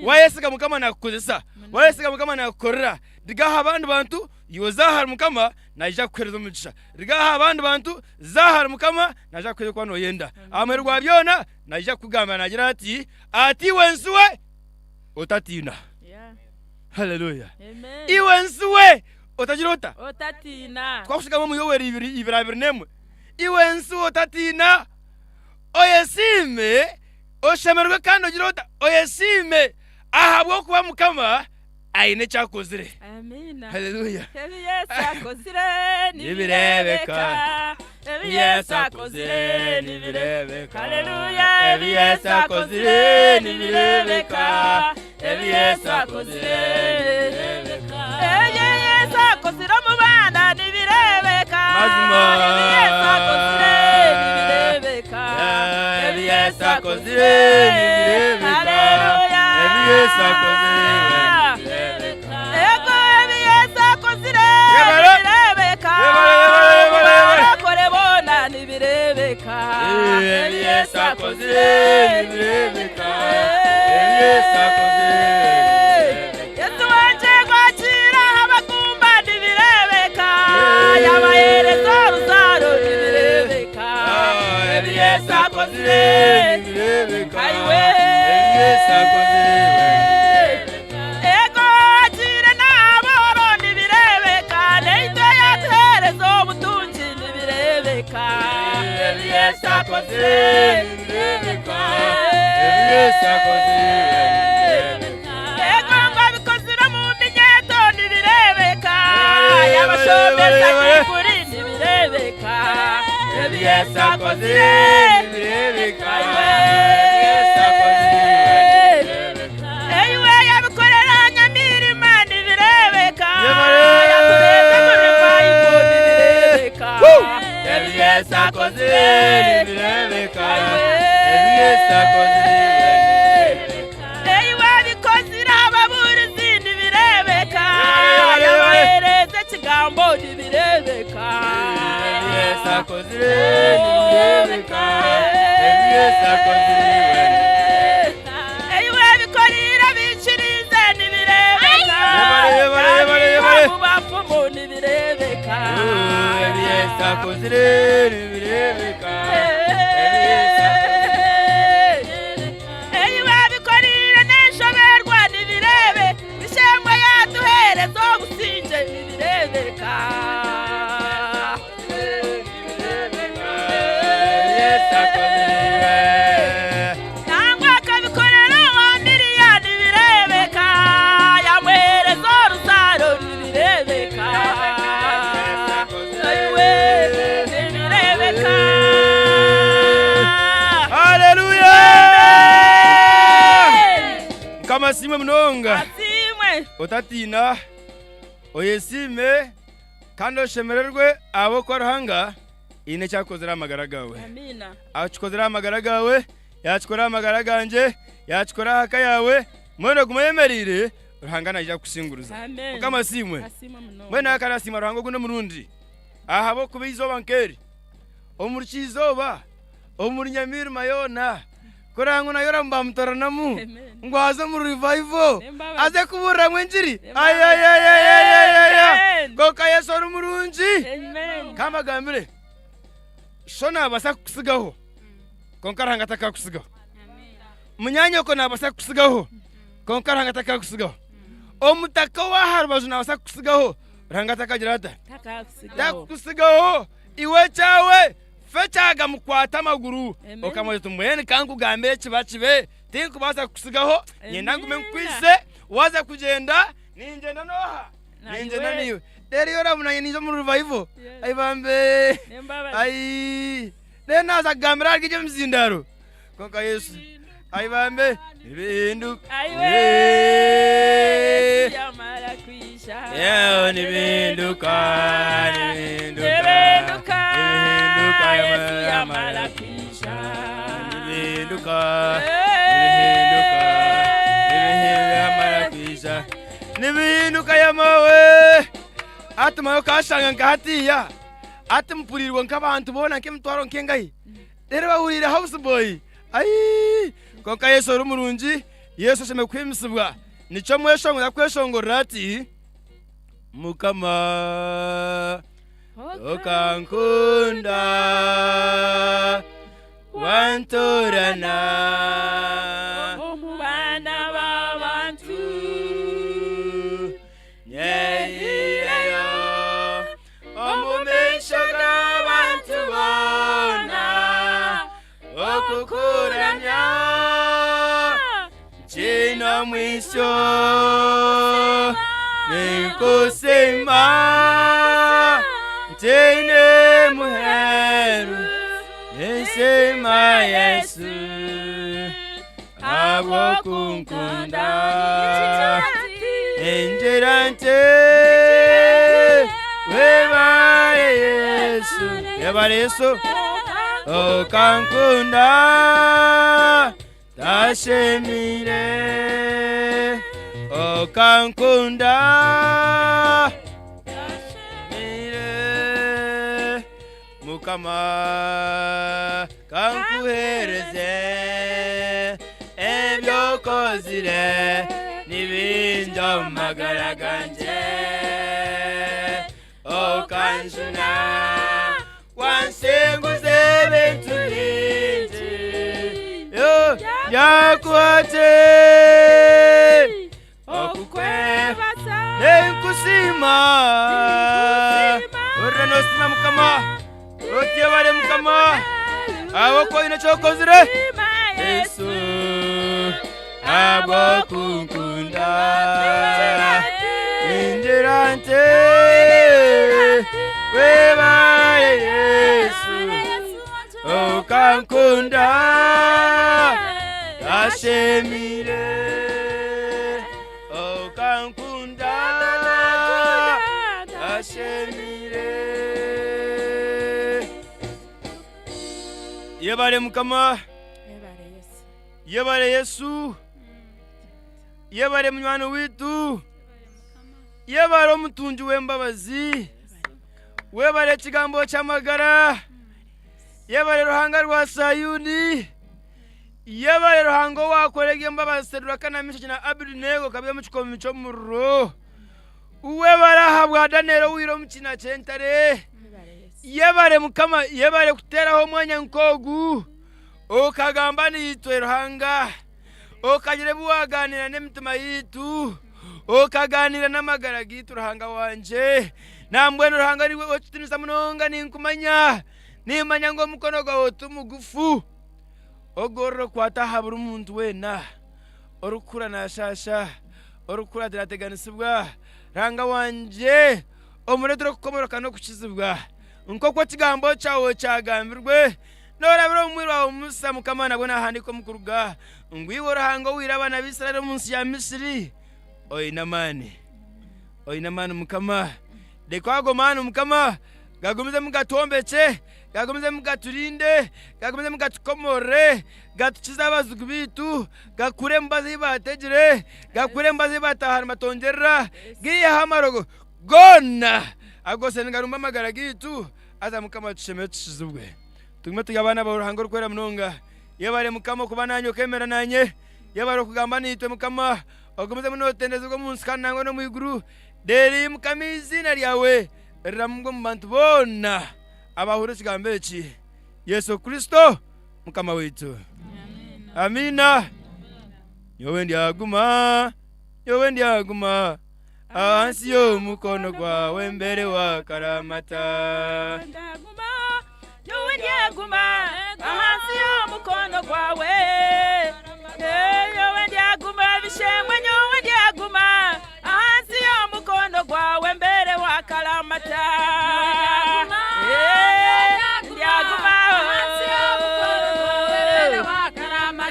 Waayesiga Mukama naakukozesa, waayesiga Mukama naakukorera. Riga aha bandi bantu, iwe oze ahari Mukama naija kukuheereza omugisha. Riga aha bandi bantu, za ahari Mukama naija kukuheereza eki orikuba nooyenda. Aha muheru gwa byona, naija kukugambira naagira ati, Ati iwe nsi we, otatiina. Haleluya! Iwe nsi we, otagira ota?
Otatiina.
Twakushigama omu Yoeli ibiri ibiri abiri n'emwe. Iwe nsi we, otatiina. Oyesiime, oshemererwe kandi ogire ota? Oyesiime, ahabw'okuba Mukama aine eki akozire.
Amiina.
Haleluya.
Ebi Yesu akozire nibireebeka. Ebi Yesu akozire nibireebeka. Haleluya. Ebi Yesu akozire nibireebeka. Ebi Yesu akozire nibireebeka. Ebi Yesu akozire omu baana nibireebeka.
Mazima.
Ebi Yesu akozire nibireebeka.
Ebi Yesu akozire nibireebeka.
Haleluya.
Ebi Yesu akozire nibireebeka.
Ego ebi Yesu akozire
Yebare.
nibireebeka.
Yebare, yebare, yebare, yebare.
Abarokore boona nibireebeka.
Ebi Yesu akozire nibireebeka. Ebi Yesu akozire nibireebeka.
Yesu wangye gwakiira abagumba nibireebeka. Yabaheereza oruzaaro nibireebeka.
Ebi Yesu akozire nibireebeka.
Nibirebeka.
Ebi Yesu akozire nibirebeka. Ebi Yesu akozire nibirebeka.
Ego ngo abikozire omu minyeto nibirebeka. Yabashomesa kuri nibirebeka.
Ebi Yesu akozire nibirebeka. Ebi Yesu akozire
Eyiwe yabikorera Nyamirima nibirebeka.
Yebare.
Yatureze muri Bible nibirebeka.
Ebi Yesu akozire nibirebeka. Ebi Yesu akozire
Eyiwe abikozire ababurizi nibirebeka.
Yebare.
Yabahereza ekigambo nibirebeka.
Ebi Yesu akozire nibirebeka. Ebi Yesu akozire
Eyiwe abikorire abikirize nibirebeka.
Yebare, yebare, yebare, yebare.
Mu bafumu nibirebeka.
Ebi Yesu akozire nibirebeka. Ebi Yesu
Eyiwe abikorire n'enshoberwa nibirebe bishemwe yatuhereza obusinge nibirebeka.
Yesu akozire
Nangwa akabikorera wa miriya nibirebeka yamuhereza oruzaro nibirebeka. Eyiwe nibirebeka.
Haleluya! Mukama asiimwe munonga.
Asiimwe.
Otatiina, oyesiime kandi oshemererwe ahabw'okuba Ruhanga haine eki akozire aha magara gaawe.
Amina.
Akikozire aha magara gaawe, yakikora aha magara gangye, yakikora aha ka yaawe, mbwenu oguma oyemereire, Ruhanga naija kukusinguruza.
Amen.
Mukama asiimwe.
Asiimwe munonga.
Mbwenu aka nasiima Ruhanga ogundi omurundi ahabw'okuba eizooba nk'eri, omuri kyizooba, omuri Nyamirima yoona, kureba ngu nayo oramu bamutoranamu ngu aze omu revival aze kubuuriramu engiri ayayayayayaya konka Yesu ori murungi kambagambire sho nabaasa kukusigaho konka Ruhanga takakusigaho munyanyoko nabaasa kukusigaho konka Ruhanga takakusigaho omutaka ow'aha rubaju nabaasa kukusigaho Ruhanga takagira ata takukusigaho iwe ekyawe fe kyaga mukwata amaguru okamugira oti mbwenu kankugambire ekiba kibe tinkubaasa kukusigaho nyenda ngume nkukwise waza kugyenda ningyenda noha ningyenda niiwe reero iyo orabona nanye ninza omu revival ai bambe ai reero naaza kugambira ahari egyo emizindaaro kwonka Yesu ai bambe nibihinduka
Yamara kwisha.
Yewe nibihinduka nibihinduka
Nibihinduka.
nibihinduka
Yesu yamara kwisha.
nibihinduka nibihinduka nibihinduka yamara kwisha nibihinduka yamawe atumayo kashanga nka hatiya ati mpurirwe nk'abantu boona nk'emitwaro nk'engahi reero bahuriire house boy ai konka Yesu ori murungi Yesu ashemereire kuhimbisibwa nikyo mweshongora kweshongorera ati Mukama okankunda wantorana
Omu baana b'abantu
nyehireyo omu maisho g'abantu boona okukuramya kino mwisho ninkusima ntine muheru ninsima Yesu ahabw'okunkunda ningira nti webare Yesu webare Yesu okankunda tashemire okankunda mire mukama kankuhereze ebyokozire nibingi omu magara gangye okanjuna wansinguza ebintu bingi Yo, yakwate okukwebasa nenkusiima orira nosima mukama otiyebare. Mukama ahabw'okuba oine eki okozire. Yesu ahabw'okunkunda ningira nti webare Yesu okankunda ndashemire okankunda ndashemire. Yebare Mukama, yebare Yesu, yebare munywani witu, yebare omutungi w'embabazi, webare ekigambo ky'amagara, yebare Ruhanga rwa Sayuni, yebare Ruhanga owakorega embabazi Seduraka na Mishaki na Abedunego kabya omu kikomi ky'omuriro, webare ahabwa Danieli owaire omu kiina ky'entare. Yebare Mukama, yebare kuteeraho omwanya nk'ogu, okagamba naitwe Ruhanga, okagira ebi waagaaniira n'emitima yaitu, okagaaniira n'amagara gaitu Ruhanga wangye. Nambwenu Ruhanga niiwe ow'ekitiinisa munonga ninkumanya, nimmanya ngu omukono gwawe ti mugufu, ogorora okwate aha buri muntu weena orikukura naashaasha, orikukura naateganisibwa. Ruhanga wangye, omureetere okukomoroka n'okukizibwa, nk'oku ekigambo kyawe kyagambirwe noorabira omu mwiru waawe Musa. Mukama nabwo naahandiika omu Kuruga ngu iwe Ruhanga owaire abaana ba Israeli omu nsi ya Misiri, oine amaani. Oine amaani Mukama. Reka ago maani Mukama gagumizemu gatwombekye, gagumizemu gaturinde, gagumizemu gatukomorore, gatukize abazigu baitu, gakure emibazi ei baategire, gakure emibazi ei baataaha nibatongyerera, gaiheho amarogo goona agose nigarumba amagara gaitu. Haza Mukama tushemere tukizibwe. Tugume turi abaana baawe Ruhanga orikwera munonga. Yebare Mukama okuba naanye okemera naanye. Yebare okugamba naitwe Mukama. Ogumizemu nootendezibwa omu nsi kandi nangwa n'omu iguru. Reero Mukama eiziina ryawe riramugwe omu bantu boona abahurira ekigambo eki. Yesu Kristo Mukama waitu. Amiina. Nyowe ndyaguma, nyowe ndyaguma ahansi y'omukono gwawe mbere wa karamata.
Ndyaguma, nyowe ndyaguma ahansi y'omukono gwawe. Eh, Nyowe ndyaguma bishemwe, nyowe ndyaguma ahansi y'omukono gwawe mbere wa karamata. Eh, Ndyaguma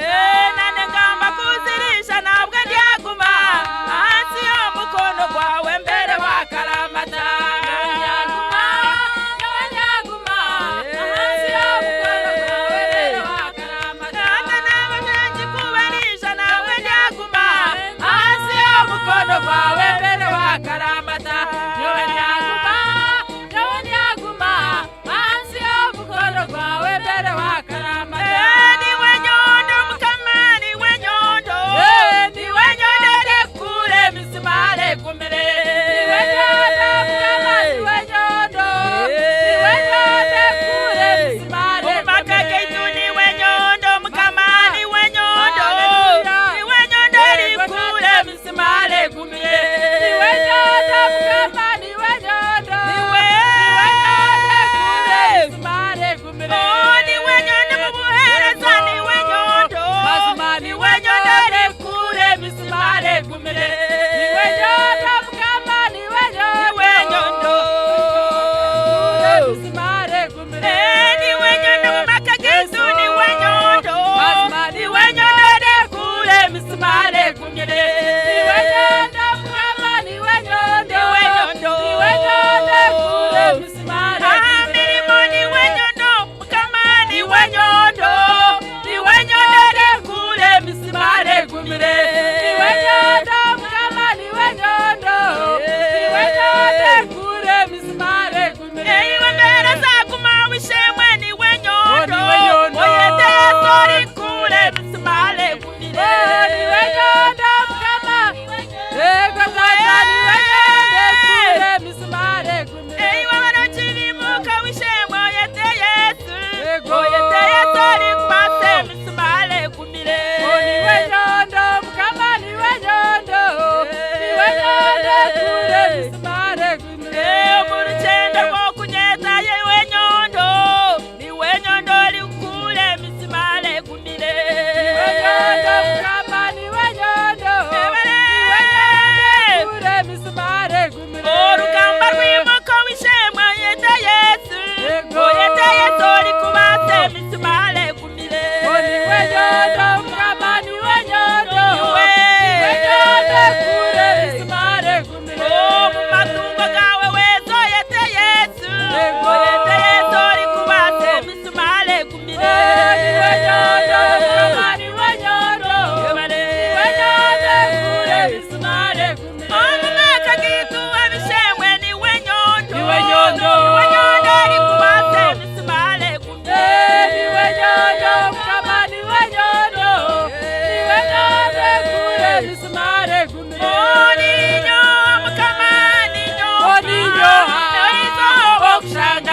Eh, nane ngamba kuzirisha nabwo ndyaguma ahansi y'omukono gwawe mbere wa karamata. Ata nabo nangikubarisha nawe ndyaguma ahansi y'omukono gwawe mbere wa karamata. Nyowe ndyaguma,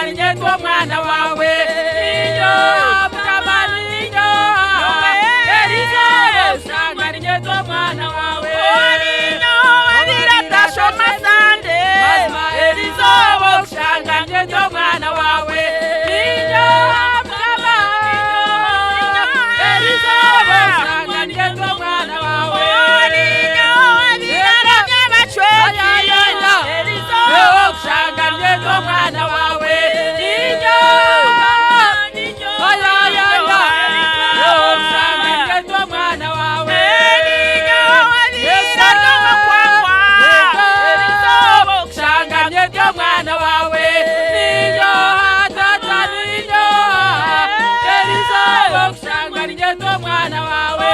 ninyetwa omwana wawe ninyoha mukama ninyoha erizooba kushanga ninyetwa omwana wawe
Ninyoha biratashoma sande
erizooba kushanga ninyetwa omwana wawe ninyoha mukama erizooba kushanga ninyetwa omwana wawe
Ninyoha birara by'abacwezi
erizooba kushanga ninyetwa omwana wawe ninyoha kushanga ninyetwa omwana wawe kushanga ninyetwa omwana wawe ninyoha tata ninyoha erizooba kushanga ninyetwa omwana wawe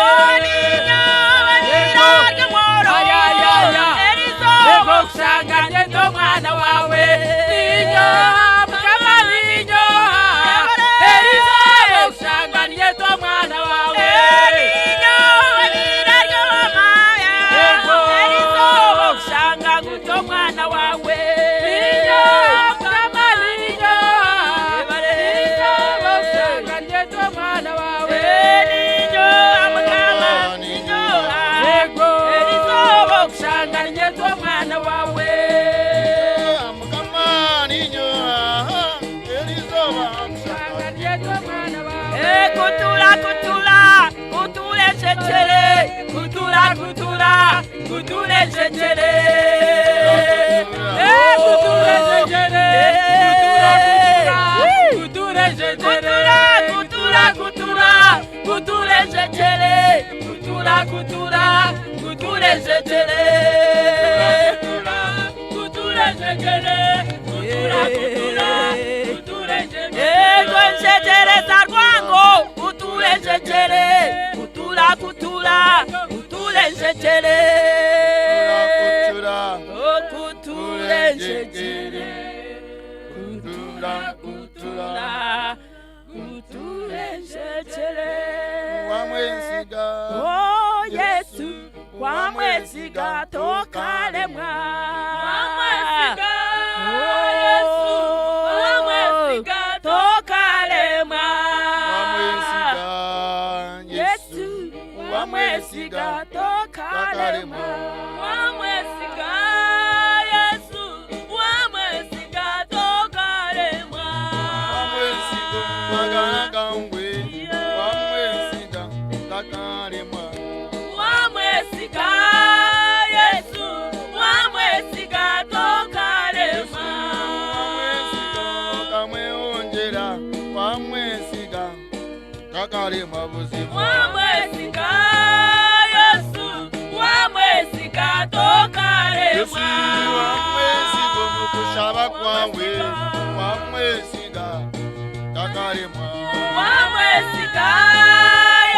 kushanga ninyetwa omwana wawe ninyoha mukama ninyoha erizooba kushanga ninyetwa omwana wawe
erizooba kushanga ngutya omwana wawe
ninyoha mukama ninyoha erizooba kushanga ninyetwa omwana wawe
ninyoha mukama ninyoha
erizooba kushanga ninyetwa omwana wawe
Kutura kutura kuture cecere kutura kutura kuture cecere
kuture cecere kuture cecere
kutura kutura kuture cecere kutura kutura kuture cecere
kuture cecere kutura kutura kuture cecere
ego ncecereza rwango kuture cecere kutura kutura kuture cecere kuture cecere
kutura
kutura kuture cecere
wamwesiga
oh yesu wamwesiga tokalemwa
Wamwesiga, Yesu, wamwesiga,
tokalemwa
wamwesiga
yesu wamwesiga tokalemwa
Wamwesiga Yesu, wamwesiga tokalemwa.
wamwesiga magara gangwe wamwesiga takaremwa
Wamwesiga Yesu, wamwesiga tokalemwa.
kamweyongera wamwesiga takaremwa buzima
Wamwesiga Yesu, wamwesiga tokalemwa.
Wamwesiga omukushaba kwawe wamwesiga takaremwa
Wamwesiga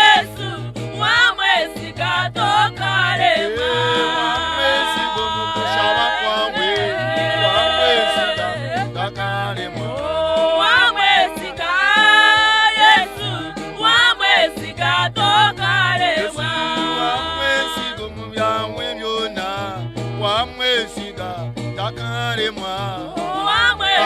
Yesu, wamwesiga tokalemwa.
Wamwesiga omukushaba kwawe wamwesiga takaremwa
Wamwesiga Yesu, wamwesiga tokalemwa.
Wamwesiga omu byawe byona wamwesiga takaremwa
Wamwesiga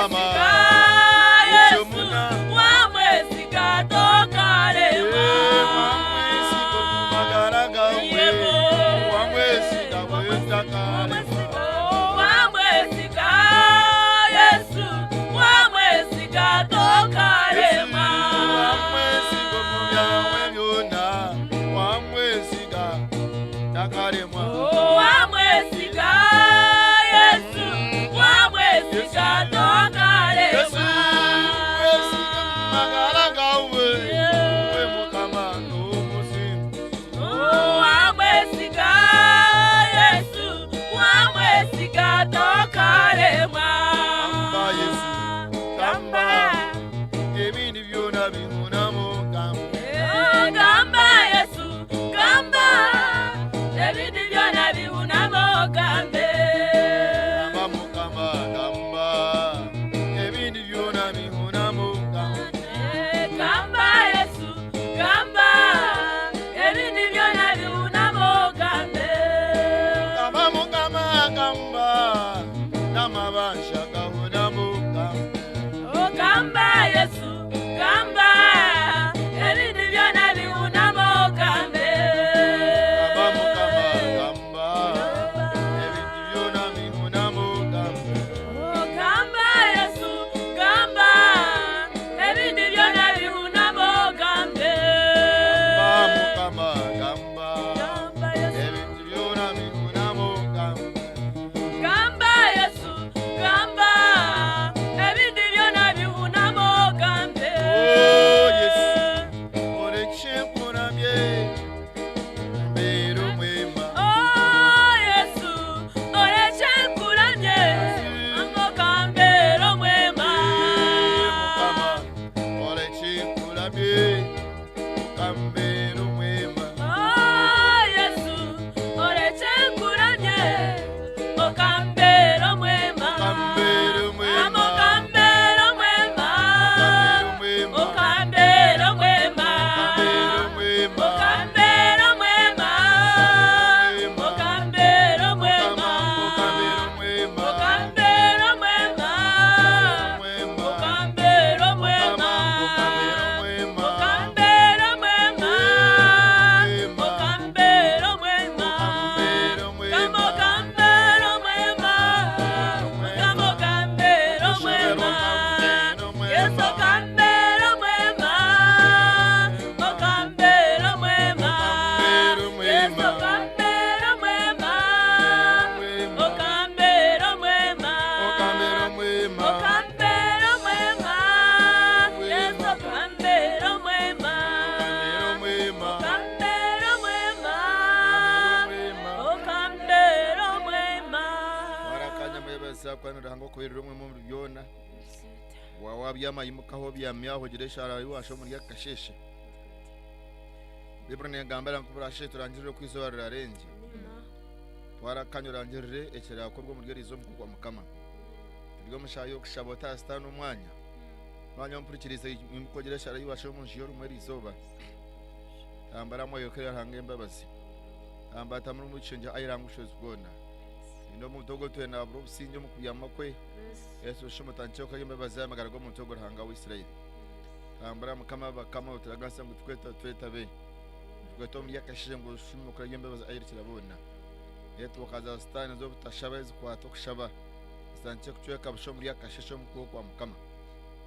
Ruhanga Ruhanga okubeerera omwe omuri byona. Waaba wabyama imukaho obyame aho ogire eshaara ei waashoma omuri aka kasheeshe. Baiburi neegambira ngu ku buraasheeshe turangirire oku eizooba rirarengye. Twara akanya orangirire ekiraakorwe omuri eri izooba omu kuboko kwa Mukama. Turi omu shaaha y'okushaba otaaha Sitaane omwanya. Mwanya ompurikirize imuka ogire eshaara ei waashoma omu nju y'orumwe eri izooba. Tambara mwoyo kera Ruhanga embabazi. Tambara tambara omu kishengye ai Ruhanga obushobozi bwona. Rinda omuntu ogwo otwire naabura obusingye omu kubyama kwe. Yesu oshushe omutandikye okora embabazi aha magara g'omuntu ogwo Ruhanga wa Israeli. Tambura Mukama bakama oturaganisa ngu tukweta twetabe. Tukweta omuri akasheeshe ngu oshume okora embabazi ai Rukira boona. Network za sitaane z'obutashaba ezikwata okushaba zitandikye kucweka busha omuri akasheeshe omu kuboko kwa Mukama.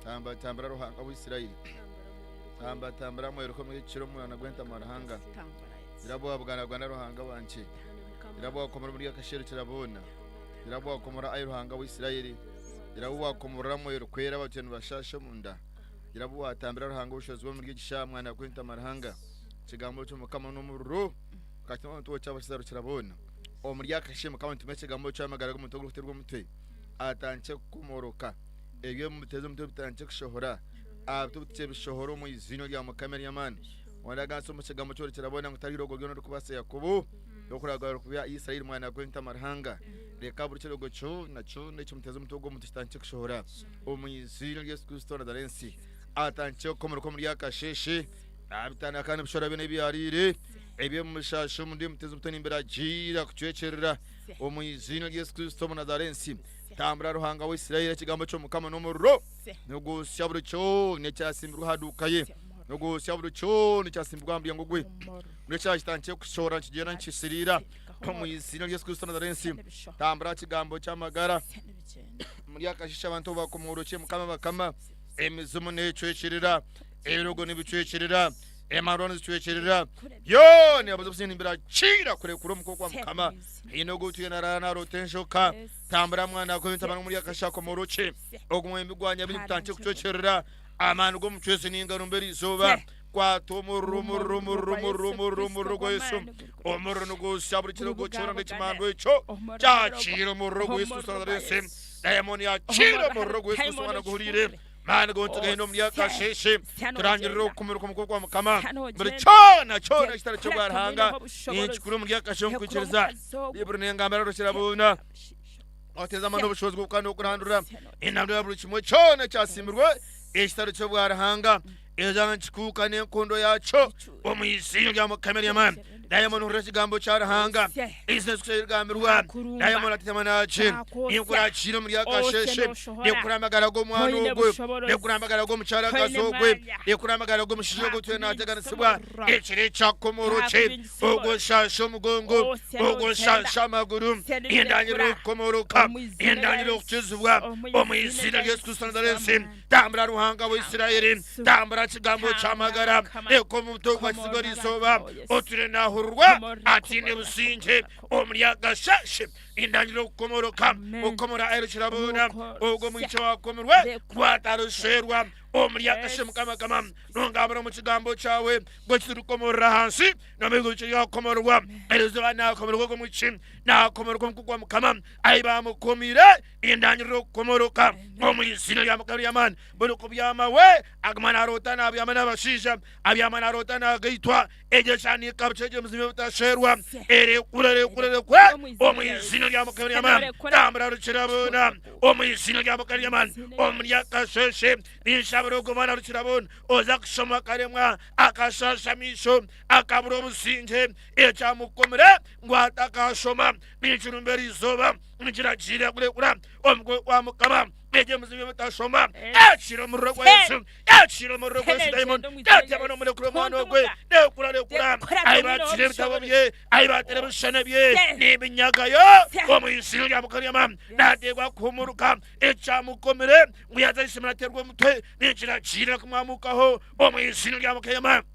Tamba tambura Ruhanga wa Israeli. Tamba tambura mweruka omuri eki kiro omwana gw'entama Ruhanga. Irabwa bugana Ruhanga wangye. Irabwa wakomora omuri akasheeshe Rukira boona. Irabwa wakomora ai Ruhanga wa Israeli. Irabwa wakomorora mwoyo orikwera abatwire nibashaasha omunda. Irabwa watambira Ruhanga obushobozi bwe omuri egi shaaha mwana gw'entama Ruhanga. Ekigambo ky'Omukama n'omuriro kakituma omuntu wokya abakiza Rukira boona. Omuri akasheeshe Mukama nituma ekigambo ky'amagara g'omuntu ogurikuterwa omutwe atandikye kukomoroka. Eby'omuteze omutwe bitandikye kushohora. Abutukye bishohora omu iziina rya Mukama ery'amaani. Wandaganisa omu kigambo kyo Rukira boona ngu tariho irogo ryona orikubaasa Yakobo okuragura kubya Israeli mwana gw'entama Ruhanga. Reka buri kirogo kyona kyona ekimuteze omutwe gw'omuntu kitandikye kushohora omu iziina rya Yesu Kristo wa Nazarensi. Atandikye kukomoroka omuri akasheeshe abitandika kandi bishora byona ebi yariire eby'omushasha omu ndi muteze omutwe nimbiragiira kucwekyerera omu iziina rya Yesu Kristo omu Nazarensi. Tambura Ruhanga wa Israeli ekigambo ky'Omukama n'omuriro nigusya buri kyona ekyasimbirwe aha duuka ye nigusya buri kyona ekyasimbirwe aha muryango gwe buri ekyakitandikire kushohora nikigyenda nikisiriira omu iziina rya Yesu Kristo Nazarensi. Tambura kigambo ky'amagara omuri akasheeshe abantu obu bakomorokye Mukama bakama emizimu necwekyerera ebirogo nibicwekyerera emarwa nizicwekyerera byona ebibuzo byose nibirakiira kurekura omuko kwa Mukama. Haine ogu otwire naraara naroota enjoka tambura mwana gwe ntabana omuri akasheeshe akomorokye ogu mwembi gwa nyabingi gutandikye kucwekyerera amaani g'omucwezi ninga rumba erizooba kwata omuriro omuriro omuriro omuriro omuriro omuriro gwa Yesu omuriro nigwosya buri kirogo kyona n'ekimando ekyo kyakiira omuriro gwa Yesu Kristo Nazarensi dayimoni yakiira omuriro gwa Yesu Kristo mwana guhuriire maani gontugaine omuri akasheeshe turangirira okukumirwa omu kwa Mukama buri kyona kyona ekitari ky'obwa Ruhanga ninkikura omuri akasheeshe omu kwikiriza Baiburi nengambira Rukira boona oteeza amani obushobozi bw'okukanda okuhandura enandura buri kimwe kyona ekyasimbirwe ekitari ky'obwa Ruhanga eja nkikuuka n'enkondo yakyo omu iziina rya Mukama ery'amaani. Dayimoni hurira ekigambo kya Ruhanga izina Yesu Kristo erigambirwa dayimoni atetema naki ninkurakira omuri akasheshe rekura amagara g'omwana ogwe rekura amagara g'omukyarakazi ogwe rekura amagara g'omushaija ogwe otwire nateganisibwa ekiro ekyakomorokye ogwo nshasha omugongo ogwo nshasha amaguru indangirira okukomoroka indangirira okukizibwa omu izina rya Yesu Kristo Nazarensi. Tambura Ruhanga wa Isiraeli, tambura kigambo ky'amagara, reka omuntu ogwo akizibwe erizooba, otwire naahururwa ataine busingye omuri akashashe. Nindangirira okukomoroka, okukomora ai Rukiraboona, ogwo mwitsyo owaakomirwe gwatarisherwa omuri akashe. Mukama Mukama, nongambira omu kigambo kyawe ngu eki turikomorora ahansi n'omu iguru kiryakomororwa. Erizooba naakomerwa ogwo mwitsyo, naakomoroka omu kugwa Mukama, ahi baamukomiire. Indangirira okukomoroka omu izina rya Mukama ry'amaani. Buri kubyama we aguma naroota nabyama n'abashaija, abyama naroota nagaitwa. Egyo eshanika bukye egyo emizimu ebutasherwa erekura erekura erekura omu izina rya Mukama ry'amaani. Tambura Rukiraboona omu izina rya Mukama ry'amaani. Omuri akasheshe ninshabira ogwo mwana Rukiraboona oza kushoma akaremwa akashasha amaisho akabura obusingye ekyamukomire ngu atakashoma nikirumba erizooba. Nikiragiira kurekura omugoye gwa Mukama egyo emizimu y'obutashoma yakira omuriro gwa Yesu yakira omuriro gwa Yesu dayimoni yatyama n'omurekura omwana ogwe rekura rekura ahi bakira ebitabo bye ahi batera ebishushani bye niminyagayo omu izina rya Mukama ry'amaani nateekwa kuhumuruka ekyamukomire ngu yaza ishomero aterwe omutwe nikiragiira kumwamukaho omu izina rya Mukama ry'amaani.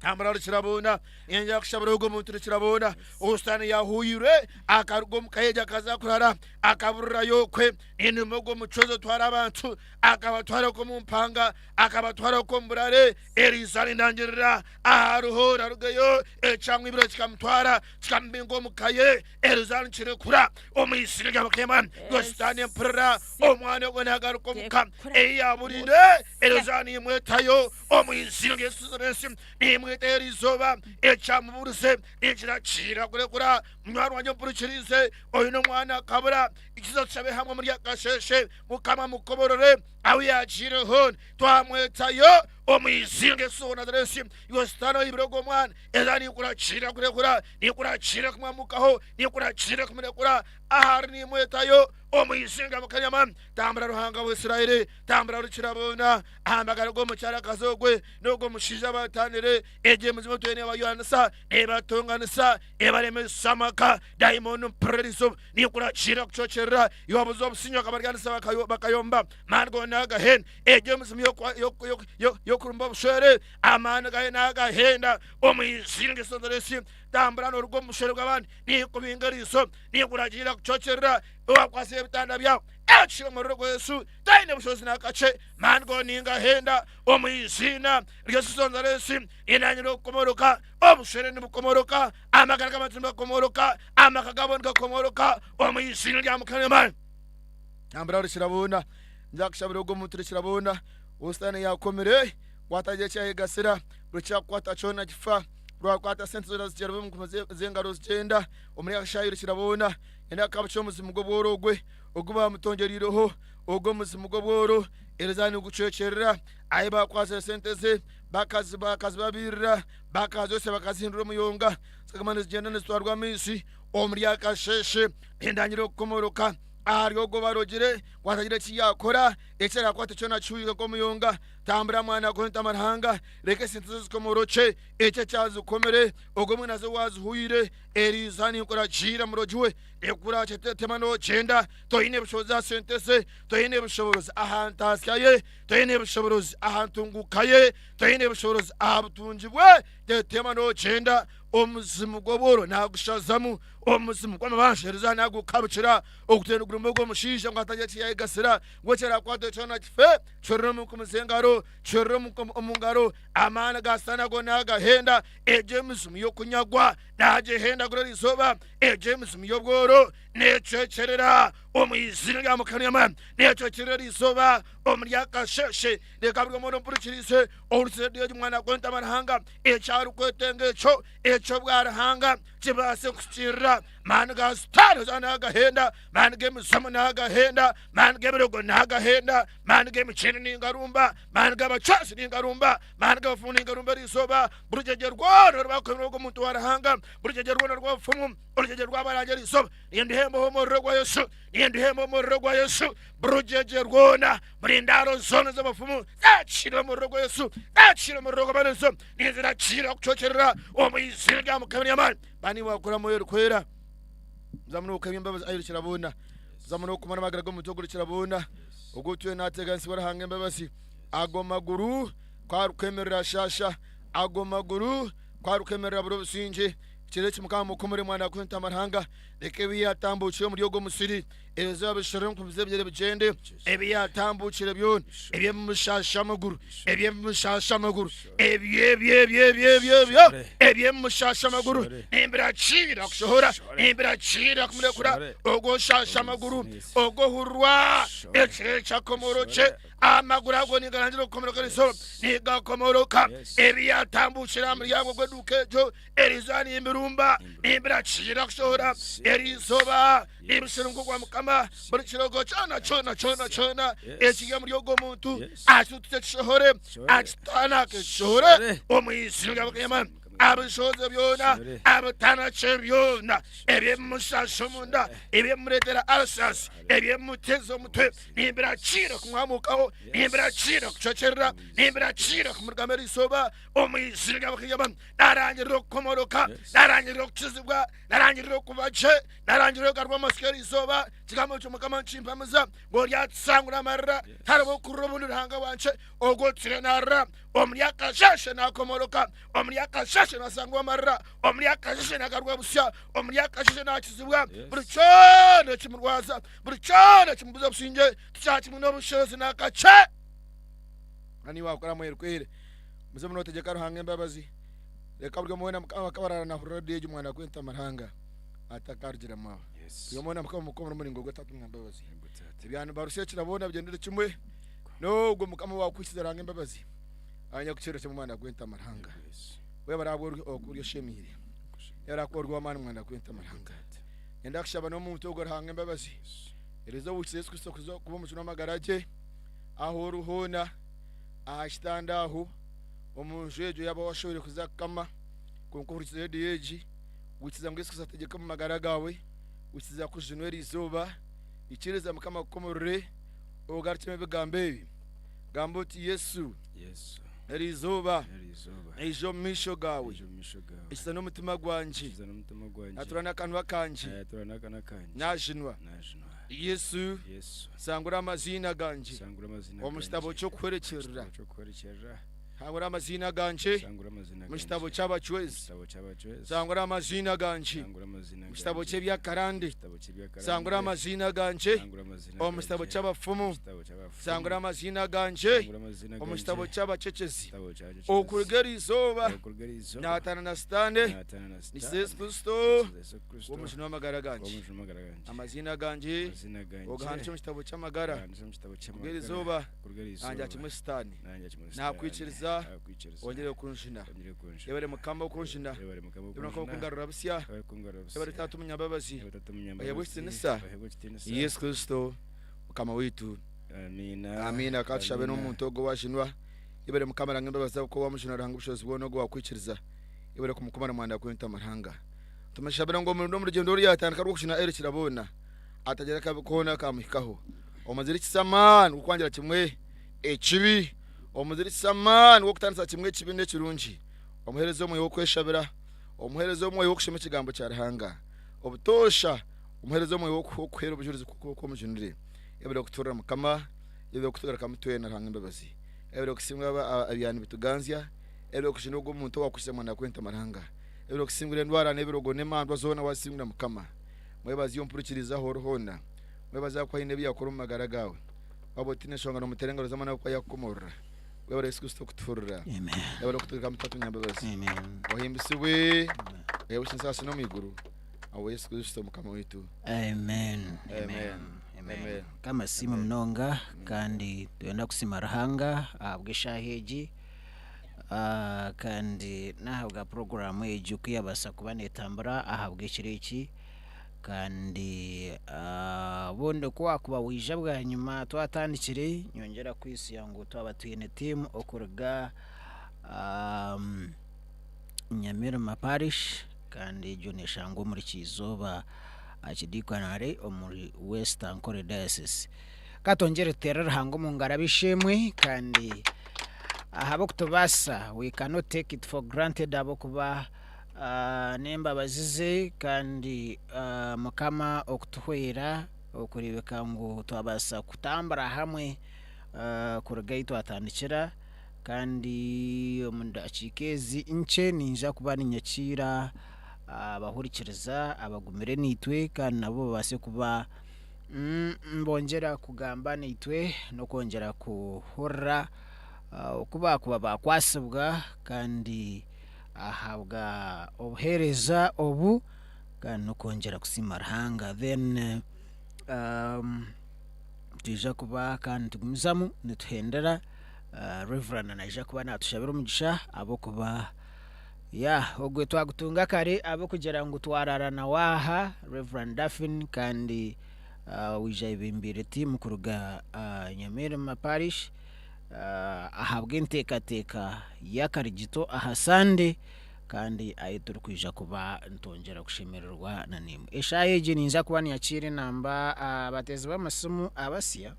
Tambura Rukiraboona, niinyija kushabira ogwo muntu Rukiraboona ou Sitaane yaahuuhire akaruga omu ka egyo akaza kurara akaburirayo okwe. Niinuma ogwo mucwezi otwara abantu akabatwara okwo omu mpanga akabatwara okwo omu burare. Eriizooba nindangirira aha ruho arugeyo ekyamwibire kikamutwara kikamubinga omu ka ye. Eriizooba nikirekura omu iziina rya Mukama. Iwe Sitaane mpurira omwana ogwo naagaruka omu ka ei yaaburiire. Eriizooba niimwetayo. Omu iziina rya Yesu Kristo nimweta eri izooba ekyamuburize ninkirakiira kurekura munywani wangye ompurikiriize oine omwana akabura ikiza tushabe hamwe omuri akasheshe mukama mukoborore ahu yagiire hoona twamwetayo omu iziina rya Yesu wa Nazareesi iwe sitaane oibire ogwo mwana eza ninkurakiira kurekura ninkurakiira kumwamukaho ninkurakiira kumurekura ahari nimwetayo omu iziina rya Mukama tambura Ruhanga wa Israeli tambura Rukira boona aha magara g'omukyarakazi ogwe n'ogw'omushaija bataanire. Egyo emizimu etwire neebarwanisa, neebatonganisa, ebaremesa amaka. Daimoni mpurira erizooba ninkuragiira kucwekyerera. Iwe wabuza obusinge okabaryanisa bakayomba, amaani gaawe naagahenda. Egyo emizimu y'okurumba obushwere, amaani gaayo naagahenda omu iziina rya Yesu Nazareesi. Tambura nooruga omu bushwere bw'abandi, ninkubinga eriiso, ninkuragiira kucwekyerera. Iwe wakwatsire ebitanda byawe, ekiri omuriro gwa Yesu. Taine bushobozi n'akakye, maani goona ningahenda omu iziina ry'Yesu Nazareesi, ninangira okukomoroka, obushwere nibukomoroka, amagara g'abantu nigakomoroka, amaka gabo nigakomoroka omu iziina rya Mukama amaani. Nambura rukira boona, nzakushabira ogwo muntu rukira boona, ou sitaane yakomire, ku atagira eki yayegasira, buri kyakukwata kyona kifa, rwakwata sente zoona zigyera omu z'engaro zigyenda, omuri akashaayi rukira boona, enda akabukye omuzimu gw'obworo ogwe. ogu baamutongyereireho ogwo omuzimu gw'obworo eriza nigucwekyerera ahi baakwatsire sente ze bakazibabiirira bakazotsya bakazihindura omuyonga zikaguma nizigyenda nizitwarwa amaizi omuri akasheeshe endangira okukomoroka ahari ogwo barogire ku atagira eki yaakora eki araakwate kyona kihwire nk'omuyonga tambura mwana gw'entama Ruhanga reka esente ze zikomorokye ekyo ekyazikomire ogwo mwene aze owaazihuire eriiza ninkuragiira murogi we Ekura kyetetema nogyenda toine bushobozi aha sente ze, toine bushoboorozi aha ntaasya ye, toine bushoboorozi aha ntunguuka ye, toine bushoboorozi aha butungi bwe. Tetema nogyenda omuzimu gw'obworo nagushazamu, omuzimu gw'amabanja eriza nagukabukira, ogutwire niguruma ogwo mushaija ngu hatagira eki yayegasira, ngu eki arakwata kyona kife, kirire omu nkumu z'engaro, kirire omu ngaro, amaani ga sitaane ago nagahenda, egyo emizimu y'okunyagwa nagihendagura erizooba. Egyo emizimu y'obworo neecwekyerera omu iziina rya Mukama, neecwekyerera erizooba omuri akasheeshe. Reka buri omwe ompurikirize ohurikize rediyo egi mwana gw'entama Ruhanga eki arikwetenga ekyo eky'obwa Ruhanga kibaase kuhikiirira. Maani ga Sitaane zoona naagahenda, maani g'emizimu naagahenda, maani g'ebirogo naagahenda, maani g'emikyeni ningarumba, maani g'abacwezi ningarumba, maani g'abafumu ningarumba erizooba. Buri rwona orwakomirwe ogwo muntu wa Ruhanga, buri rwona rw'abafumu, orugyegye rw'abarangi erizooba, ninduhembaho omuriro gwa Yesu, ninduhemba omuriro gwa Yesu, buri rugyegye rwona, buri ndaaro zoona z'abafumu zakiire omuriro gwa Yesu, zakiire omuriro gw'amaraso, ninzirakiira kucwekyerera omu iziina rya Mukama ery'amaani. Bani wakora Mwoyo Orikwera, zamu n'okukabya embabazi ayi Rukiraboona, zamu n'okumara amagara g'omuntu ogu Rukiraboona, ogu otwire naateganisibwa Ruhanga embabazi, ago maguru ku arikwemerera ashaasha, ago maguru ku arikwemerera abura obusingye. Ekiro eki Mukama mukomore mwana gw'entama Ruhanga, reka ebi yaatambukire omuri ogwo musiri, erizooba bishorere nkubize ebigyere bigyende, ebi yaatambukire byona, eby'ebimushaasha amaguru, eby'ebimushaasha amaguru, ebyo ebyo ebyo ebyo ebyo ebyo, eby'ebimushaasha amaguru, nimbiragiira kushohora, nimbiragiira kumurekura, ogwo oshaasha amaguru, ogwo ohurirwa ekiro eki akomorokye. Amaguru ago nigarangira okukomoroka eriizooba, nigakomoroka. Ebi yaatambukire aha muryango gw'eduuka egyo eriizooba nimbirumba, nimbiragiira kushohora eriizooba, nimbisherunga ogwa Mukama. Buri kirogo kyona kyona kyona kyona ekiri omuri ogwo muntu akitutukye kishohore, akitaanake kishohore omu iziina rya Mukama.
Abishohoze byona, abitanakye byona, ebimushasha omunda, ebimureetera ulcers, ebimuteeza omutwe, nimbirakiira kumwamukaho, nimbirakiira kucwekyerera, nimbirakiira kumurugamu erizooba, omu izina rya Mukama. Narangirira okukomoroka, narangirira okukizibwa, narangirira okuba gye, narangirira okugarurwa amatsiko erizooba. Ekigambo ky'Omukama nikimpamiza ngu oryatusangura amarira, tihariho okurira obundi Ruhanga wangye. Ogwo otuire naarira omuri akasheeshe naakomoroka, omuri akasheeshe naasangwa amarira, omuri akasheeshe naagarurwa busya, omuri akasheeshe naakizibwa. Buri kyona ekimurwaza, buri kyona ekimubuza obusingye, tikyakimwe n'obushobozi n'akakye. Kandi iwe wakora mwerukwere, muze munotegyeka Ruhanga embabazi. Reka buri omwe weena Mukama akaba araara nahurira rediyo egi omwana gw'entama Ruhanga atakarugiremu aho. Buri omwe weena Mukama omukomere omuringo gwe Taata omunyambabazi. Ebyana barushekera boona bigyendere kimwe. N'ogwo Mukama owaakuhitsire Ruhanga embabazi, anyakukiirira kimwe omwana gw'entaama Ruhanga. Webare ahabw'oku ori oshemeire. Webare ahakuba ori ow'amaani mwana gw'entaama Ruhanga. Nyenda kushaba n'omuntu ogwo Ruhanga embabazi. Eriizooba oikirize Yesu Kristo kuza kuba omujuni w'amagara gye, ahu ori hoona, aha kitanda aho, omu nju egyo yaaba washohweire kuza kukama, kwonka ohurikize rediyo egi, waikiriza ngu Yesu Kristo ategyeke omu magara gaawe, waikiriza kujunwa eriizooba, ikiriza Mukama akukomorore. Ogarukyemu ebigambo ebi, gamba oti, Yesu, eri izooba naija omu maisho gaawe, ekiza n'omutima gwangye, natura n'akanwa kangye, naajunwa. Yesu, sangura amaziina gangye omu kitabo ky'okuhwerekyerera. Sangura amaziina gangye omu kitabo ky'abacwezi. Sangura amaziina gangye omu kitabo ky'eby'akarande. Sangura amaziina gangye omu kitabo ky'abafumu. Sangura amaziina gangye omu kitabo ky'abacekyezi. Okuruga eri izooba naataana na Sitaane, nikiza Yesu Kristo kuba omujuni w'amagara gangye. Amaziina gangye ogahandiikye omu kitabo ky'amagara. Kuruga eri izooba nangira kimwe Sitaane. Nakwikiriza ongere kunjuna. Yebare Mukama okunjuna. Yebare Mukama okungarura busya. Yebare Taata omunyambabazi. Oheebwe ekitiinisa. Yesu Kristo Mukama waitu. Amiina. Ka tushabe n'omuntu ogwo owajunwa. Yebare Mukama Ruhanga embabazi zaawe kuba wamujuna Ruhanga obushobozi bwona ogwo wakwikiriza. Yebare kumukuma na mwanda gw'entama Ruhanga. Tumushabire ngu omu rugyendo oru yatandika rw'okujuna Erikira boona atagira akabi koona akamuhikaho. Omuzirikise amaani g'okwangira kimwe ekibi, omuzirikise amaani g'okutaanisa kimwe ekibi n'ekirungi, omuheereze omwoyo w'okweshabira, omuheereze omwoyo w'okushoma ekigambo kya Ruhanga obutoosha, omuheereze omwoyo w'okuheera obujurizi ku omujunire. Yebare kutuhurira Mukama, yebare kutugarukamu twena Ruhanga embabazi. Yebare kusingura ebyaba nibituganzya, yebare kujuna ogwo muntu owaakuhikize mwana gw'entama Ruhanga. Yebare kusingura endwara n'ebirogo n'emandwa zoona waazisingura Mukama. Mwebaze ompurikirize ahu ori hoona. Mwebaze ahakuba haine ebi yaakora omu magara gaawe. Waaba otiine nshonga noomuteera engaro z'amaani ahabw'okuba yaakukomorora. Webare Yesu Kristo kutuhurira. Webare kutugarukamu Taata omunyambabazi. Ohimbisibwe, oheebwe ekitiinisa ahansi n'omu iguru. Ahabwa Yesu Kristo Mukama waitu.
Amen.
Amen.
Amen. Mukama asiimwe munonga kandi twenda kusiima Ruhanga ahabw'eshaaha egi ah, kandi n'ahabwa puroguraamu egi oku yabaasa kuba neetambura ahabw'ekiro eki. Kandi obundi ku waakuba waija bwanyima twatandikire, nyongyera kukwitsya ngu twaba twine tiimu okuruga Nyamirima Parish kandi egyo neeshangwa omuri Kyizooba Archdeaconry omuri West Ankole Diocese. Ka twongyere tuteere Ruhanga omu ngaro ab'eishe-emwe kandi ahabw'okutubaasisa we cannot take it for granted ahabw'okuba N'embabazi ze kandi Mukama okutuhwera okureebeka ngu twabaasa kutambura hamwe kuruga ahu twatandikira kandi omu dakiika ezi nkye niinyija kuba ninyakiira abahurikiriza abagumire naitwe kandi nabo babaase kuba nibongyera kugamba naitwe n'okwongyera kuhurira oku baakuba baakwatsibwa kandi ahabwa obuheereza obu kandi n'okwongyera kusiima Ruhanga then nitwija kuba kandi nitugumizamu nituhendera Rev naija kuba natushabira omugisha ahabw'okuba ya ogwe twagutunga kare ahabw'okugira ngu twarara nawe aha Rev Daphine kandi waija ayebembeire tiimu kuruga Nyamirima parish. Ahabw'enteekateeka y'akarigito aha Sande. Kandi ahi turikwija kuba nitwongyera kushemererwa na naimwe. Eshaaha egi ninza kuba ninyakiira enamba abateezi b'amasimu abasya.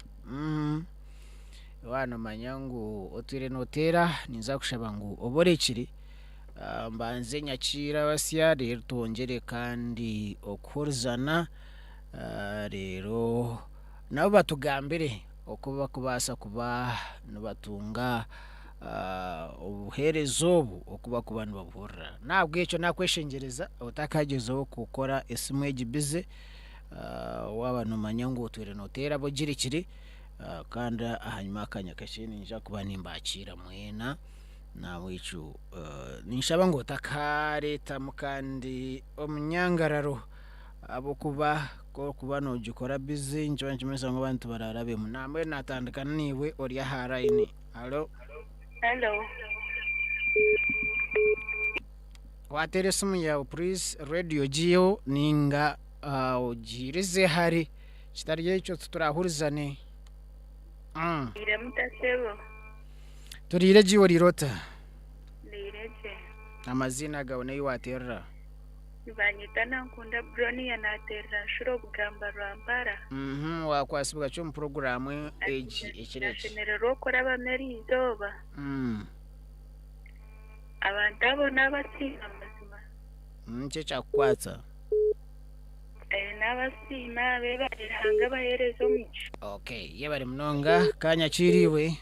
Waaba noomanya ngu otwire nooteera, ninza kushaba ngu obe orekire mbanze nyakiire abasya reero twongyere kandi okuhurizana reero nabo batugambire oku barikubaasa kuba nibatunga obuheereza obu oku barikuba nibabuhurira. N'ahabw'ekyo naakweshengyereza otakagyezaho kukora esimu egi bize, waaba noomanya ngu otwire nooteera ba ogirekire kandi ahanyima y'akanya kakye niinyija kuba nimbakiira mwena. N'ahabw'ekyo ninshaba ngu otakareetamu kandi omunyangararo ahabw'okuba ku orikuba noogikora bize nikiba nikimanyisa ngu abantu baraarabemu. Nambwenu naatandika naiwe ori aha layini. Halo.
Hello.
Wateera esimu yaawe purizi rediyo ogiiheho ninga ogiirize hare kitari ekyo titurahurizane.
Ndiire muta sebo?
Turiire gye iwe oriire ota?
Ndiire gye.
Amaziina gaawe n'ei wateerera?
Nibanyeta Nankunda Bronia nateerera Nshuro Bugamba Rwampara.
Wakwasibwa ki omu puroguraamu egi ekiro eki?
Nashemererwa okurabamu eri izooba. Abantu abo nabasiima mazima.
Niki ekyakukwatsa?
Nabasiima bebare Ruhanga abahereze omugisha.
Okay, yebare munonga kanyakiire iwe.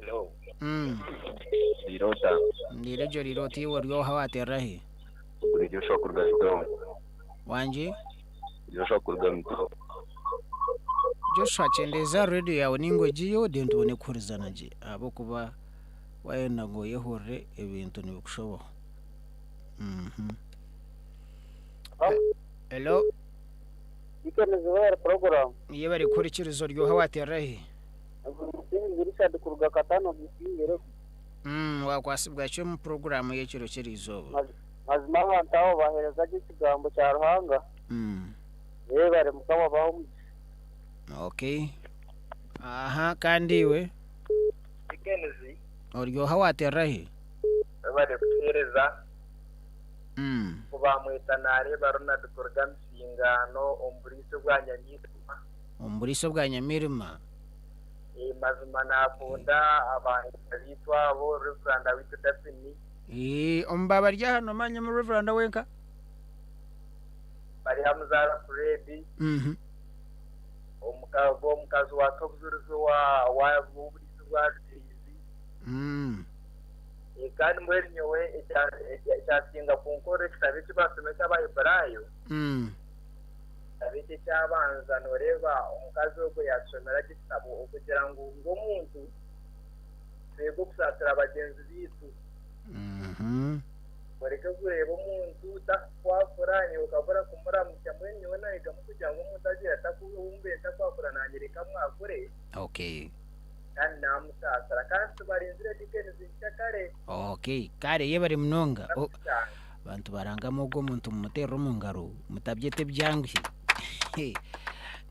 Hello. Ndiire ota?
Ndiire gye oriire ota iwe ori oha wateerera hi?
Ogwo ni Joshua kuruga Mitooma.
Wangi?
Joshua kuruga Mitooma.
Joshua kyendeeza aha radio yaawe ninga ogiiheho then tubone kuhurizana gye ahabw'okuba waayenda ngu oyehurire ebintu nibikushobaho. Hello?
Weekend program.
Yebare kuhurikiriza ori oha wateerera hi?
Musingizi Richard kuruga Katano Bisingiro.
Wakwasibwa ki omu puroguraamu y'ekiro ky'eriizooba?
Mazima abantu abo bahereza gye ekigambo kya Ruhanga. Bebare Mukama abahe omugisha.
Okay. Aha kandi iwe?
Dickens.
Ori oha waterera hi?
Webare kutuhereza. Ku bamweta nareeba Ronald kuruga Misingano omu buriisa obwa Nyamirima.
Omu buriisa obwa Nyamirima.
Mazima nakunda abaheereza baitu abo, Rev. Waitu Daphne.
Omu ba bari aha nomanyemu Rev. Wenka?
Bariha Muzaara Fred. Omukazi wa Kabujurizi ow'oburiisa obwa Rubirizi. Kandi mbwenu nyowe ekyasinga kunkorera ekitabo eki baashoma eky'Abaheburaayo, ekitabo eki ekyabanza nooreeba omukazi ogwo yaatushomera gye ekitabo okugira ngu nk'omuntu twege okusaasira bagyenzi baitu. Oreke kureeba omuntu takukwakura naiwe okabura kumuramutsya. Mbwenu nyowe naayegamu kugira ngu omuntu agiire ou mbaire ntakwakura naanye reka mwakure. Kandi naamusaasira. Kandi tubarinzire Dickens nkyakare.
Okay, kare yebare munonga. Abantu barangamu ogwo omuntu mumuterere omu ngaro mutabyeta ebyanguhi.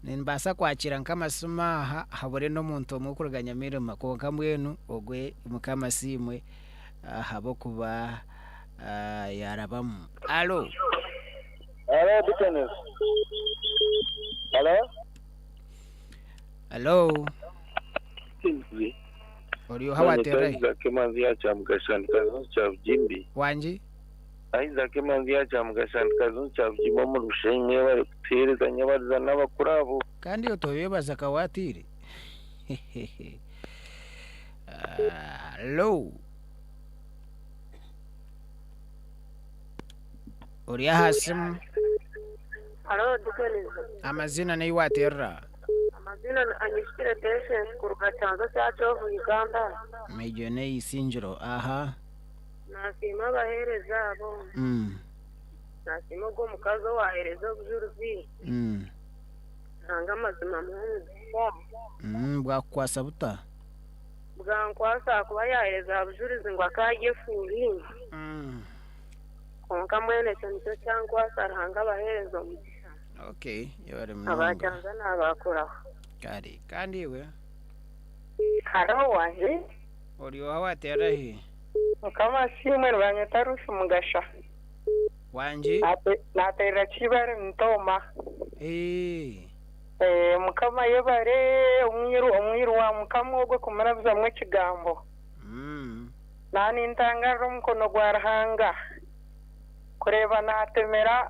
Nimbaasa kwakira nk'amasimu aha habure n'omuntu omwe okuruga Nyamirima kwonka mbwenu ogwe Mukama asiimwe ahabw'okuba yaarabamu. Alo.
Alo Dickens. Alo.
Alo. Ori oha wateerera hi?
Isaac Emanzi ya Kyamugasha ndi Kazungu Kyabugimbi.
Wangi?
Isaac Emanzi ya Kyamugasha ndi Kazungu Kyabugimbi omuri Bushenyi mwebare kutuheereza nyebariza n'abakuru abo.
Kandi otobeebaza ka waatiire. Alo. Ori aha simu?
Alo, Dickens.
Amaziina n'ei waateerera?
Amaziina ni Anyishikire Patience kuruga Kyanza kya Kyovu, Uganda.
Egyo n'eisingiro. Aha.
Nasiima abaheereza abo. Nasiima ogwo omukazi owaaheereza obujurizi. Ruhanga amazima amuhe omugisha.
Bwakukwasa buta?
Bwankwasa ahakuba yaaheereza aha bujurizi ngu akaarya efuuhi. Kwonka mbwenu ekyo nikyo kyankwasa Ruhanga abaheereze omugisha.
Okay, yebare munonga.
Abakyanza naabakuraho.
Kare, kandi iwe?
Haro wange.
Ori oha wateerera hi?
Mukama asiimwe nibanyeta Ruth Mugasha.
Wangi?
Naterera Kiibare Mitooma.
Eh.
Eh, Mukama yebare omwiru omwiru wa Mukama ogwe kumurabizamu ekigambo. Nanintangarira omukono gwa Ruhanga kureeba natemera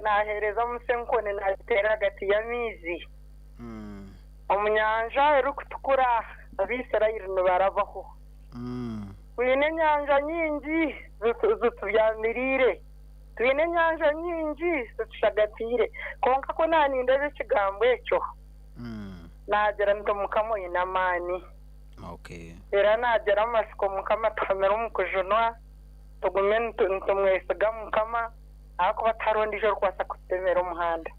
nahereza Musa enkoni nagiteera ahagati y'amaizi omu nyanja erikutukura Abaisiraeli nibarabaho. Twine enyanja nyingi zitubyamiriire, twine enyanja nyingi zitushagatiire, kwonka ku naanindeeba ekigambo ekyo, naagira nti Mukama oine amaani. Reero naagira amatsiko Mukama atuhamire omu kujunwa, tugume nitumwesiga Mukama ahakuba tihariho ondiijo orikubaasa kututemera omuhanda.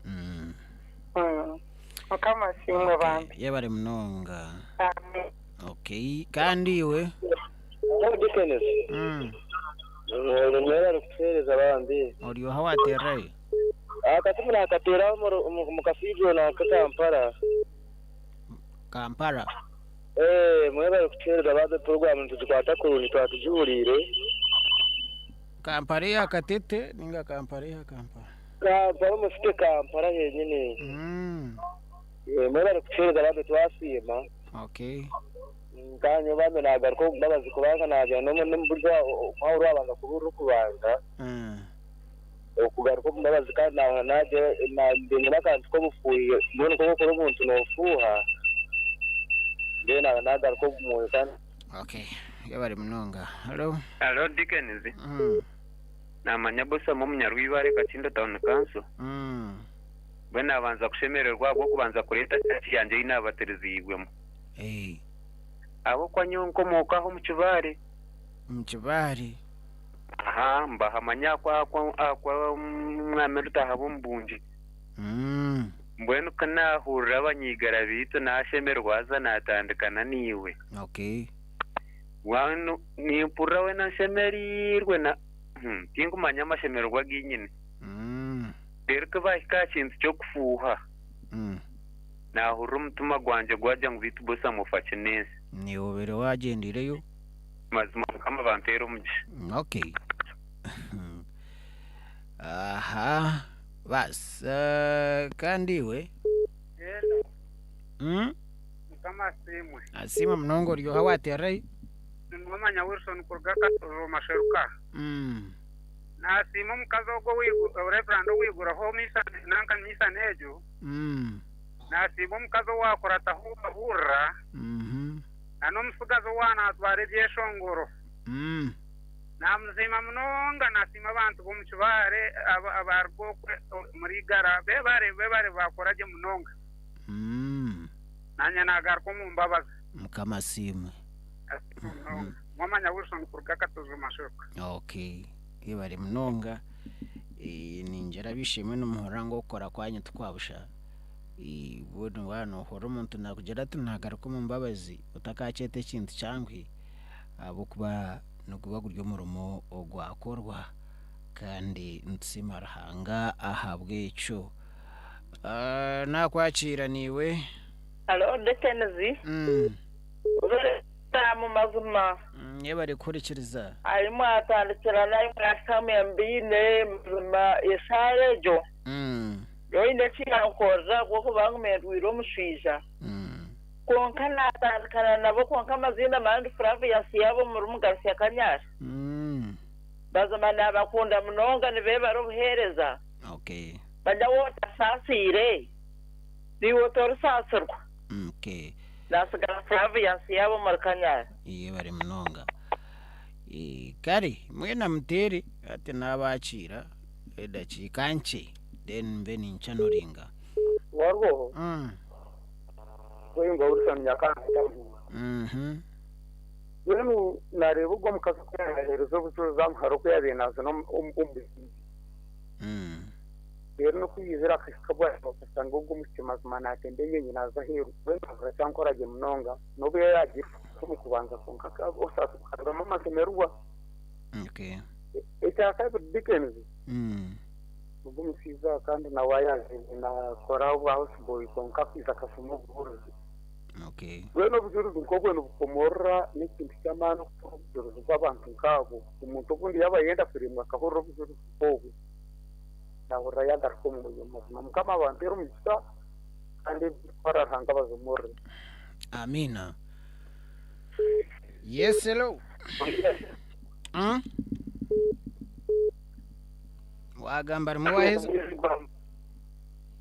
Mukama asiimwe bambi.
Yebare munonga.
Amen.
Okay, kandi iwe?
Hello Dickens. Mwebare kutuhereza bambi.
Ori oha waterera hi?
Akasimu nakateera omu cathedral nanka Kampala.
Kampala.
Eh, mwebare kutuhereza bambi program nitugikwata kurungi twatugihuriire.
Kampala eya Katete ninga Kampala eya Kampala?
Kampala omu city Kampala henyine. Eh, mwebare kutuhereza bambi twasiima.
Okay.
Kandi nyowe bambi nagaruka omu mbabazi kubanga nagira n'omuburyo omwaha orwabanza kuba orikubanza okugaruka omu mbabazi kandi nahurira nagira nyine akantu k'obufuuhi mbwenu kwonka okora omuntu nofuuha mbwenu naba nagaruka omu mwoyo kandi
Okay. Yebare munonga. Hello.
Hello Dickens. Namanya Bosam omunyarwibare Kakindo Town Council. Mbwenu nabanza kushemererwa ahabw'okubanza kureeta church yangye ei nabatiriziibwemu. Ahabw'okuba nyowe nkomooka aha omu Kibaare.
Omu Kibaare.
Aha, mbahamanya aha kwa Omwami Rutaha b'omu Bungi. Mbwenu ku naahurira abanyaigara baitu naashemererwa haza naatandikana naiwe. Mbwenu nimpurira weena nshemereirwe na tinkumanya amashemererwa agu nyine. Reero ku baahika aha kintu ky'okufuuha, naahurira omutima gwangye gwagira ngu beitu bosa mufaki n'ensi.
Niiwe obaire waagyendireyo?
Mazima Mukama bampeere omugisha.
Okay. Aha, baasi. Kandi iwe?
Hello. Mukama asiimwe.
Asiimwe munonga ori oha waateerera hi?
Nimwamanya Wilson kuruga Katoro Masheruka. Nasiima omukazi ogwo Reverand owaiguraho nanka mission egyo. Nasiima omukazi owakurataho owabuurira. Na n'omutsigazi owanatwara ebyeshongoro. Namusiima munonga nasiima abantu b'omu Kibaare abaruga okwe omuri Igara bebare bebare bakora gye munonga. Nanye nagaruka omu mbabazi.
Mukama asiimwe.
Asiimwe munonga. Mwamanya Wilson kuruga Katozo Mashoka.
Okay. Yebare munonga. Ningira abishimwe nimuhurira ngu okukora kwanyu tikwabusha. Mbwenu waaba nohurira omuntu nakugira ati nagaruka omu mbabazi otakakyeta ekintu kyanguhi ahabw'okuba niguba guri omurimo ogwakorwa kandi nitusiima Ruhanga ahabw'ekyo. Nakwakiira niiwe.
Hello, Dickens. Mu mazima.
Yebare kuhurikiriza.
Harimu atandikira nayo mwashamu mbiine mazima eshaara egyo. Yoine ekiyankorera ahabw'okuba ngume ndwire omushaija. Kwonka natandikana nabo kwonka amaziina mandi Flavius yaaba omuri Mugarusya Kanyari. Mazima nabakunda munonga nibebara obuheereza. Manya waaba otasaasiire, niiwe otorisaasirwa. Nasigara Flavius yaaba omuri Kanyari.
Yebare munonga. Kare mwena muteere hati nabakiira edakiika nkye then mbe nincanoringa.
Warwo. Kuyinga Wilson Nyakanga. Mbwenu nareeba ogwo omukazi oku yaheereza obujulizi aha muhara oku yabaire naazina omu buziigi. Reero n'oku yaizire akahika bwanyima akashanga ogwo omwishiki mazima naatemba enyonyi naaza aheeru. Mbwenu naahurira kyankora gye munonga n'obu yaagira omu kubanza kwonka obusaasi bukarugamu amashemererwa. Ekya kabiri Dickens, ogwo omushaija kandi nawe yaazaire naakora obwa house boy kwonka akaija akashoma obubuurizi.
Okay.
Mbwenu obujurizi nk'obwo nibukomorora n'ekintu ky'amaani okutunga obujurizi bw'abantu nk'abo. Omuntu obundi yaaba ayenda kuremwa akahurira obujurizi nk'obwo, naahurira yaagaruka omu mwoyo mazima. Mukama abampeere omugisha kandi ebi murikukora Ruhanga abazimurire.
Amiina. Yes, hello. Wagamba rimwe waheza.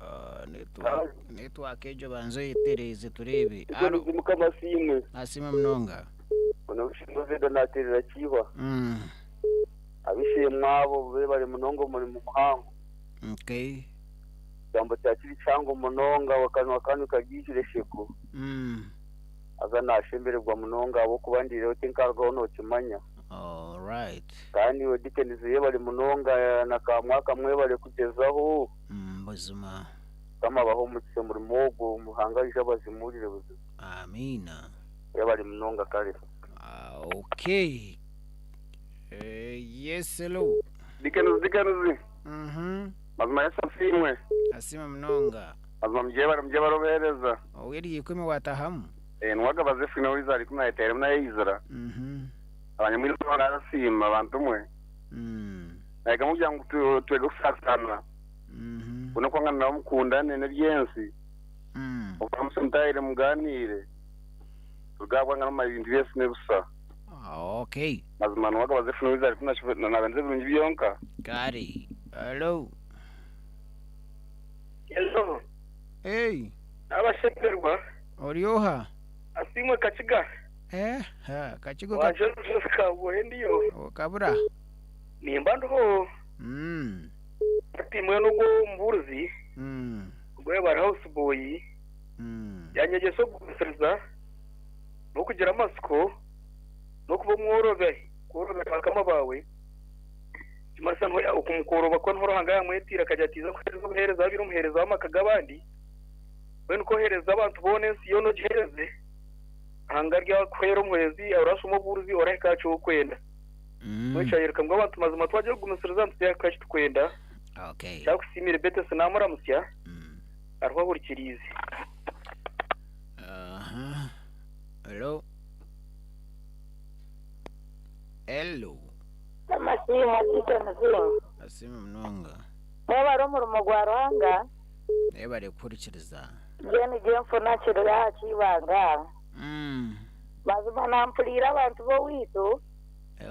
Ah, network network egyo banza oyetereeze tureebe. Alo.
Mukama asiimwe.
Asiimwe munonga.
Ono Bushingwa Veda nateerera Kiihwa. Ab'eishe-emwe abo beebare munonga omurimo muhango.
Okay.
Ekigambo kya kiri kihango munonga akanwa kanyu karyaijura esheko. Haza naashemererwa munonga ahabw'okuba ndiireho tinkarugaho nookimanya.
Alright.
Kandi iwe Dickens yebare munonga na Kamwaka mwebare kugyezaho.
Buzima.
Mukama abahe omugisha omurimo ogwo Ruhanga aije abazimurire buzima.
Amiina.
Yebare munonga kare.
Okay. Yes hello.
Dickens Dickens. Mazima Yesu asiimwe.
Asiimwe munonga.
Mazima mugyebare mugyebare obuhereza.
Ow'erya ikumi watahamu?
Eh, niwagabaza efu nawe izara ikumi nayeteremu nayo eyizira. Abanyamwirima barasiima bantu mwe. Nayega kugira ngu twege kusaasirana. Mbwenu okwangana nabo mukundane n'eby'ensi. Obuhamusi mutahire mugaaniire. Turuge aha bwangana mumanye ebintu by'ensi n'ebisa.
Okay.
Mazima niwagabaza efu nawe izara ikumi nabenze ebirungi byonka.
Kare. Hello.
Hello.
Hey.
Nabashemererwa.
Ori oha?
Asiimwe Kakiga.
Eh, ha, Kakiga
Wanje Joseph Kabwohe ndiyo.
Okabura.
Nimba ndiho. Hati mbwenu ogwo omubuurizi. Ogwo yaaba ari house boy. Yanyegyesa okugumisiriza n'okugira amatsiko n'okuba omworobi, kworobera bakama baawe. Nikimanyisa niho okworoba kwe niho Ruhanga yaamwetiire akagira ati iza kuheereza obuheereza waaba ori omuheereza w'amaka g'abandi. Mbwenu ku oheereza abantu boona ensi yoona ogiheereze, Ruhanga aryakuheera omuhwezi, orashoma obuurizi orahika aha ki orikwenda. Mbwenu kyayoreka ngu abantu mazima twagira okugumisiriza nituhika aha ki turikwenda. Kyakusiimire Betesi naamuramutsya, ariho ahurikiriize.
Aha. Hello. Hello.
Amasiimwe Deacon.
Asiimwe munonga.
Mwebare omurimo gwa Ruhanga.
Mwebare kuhurikiriza.
Mbwenu gye nfuna kirira aha ky'eibanga. Mazima nampuriire abantu b'owaitu.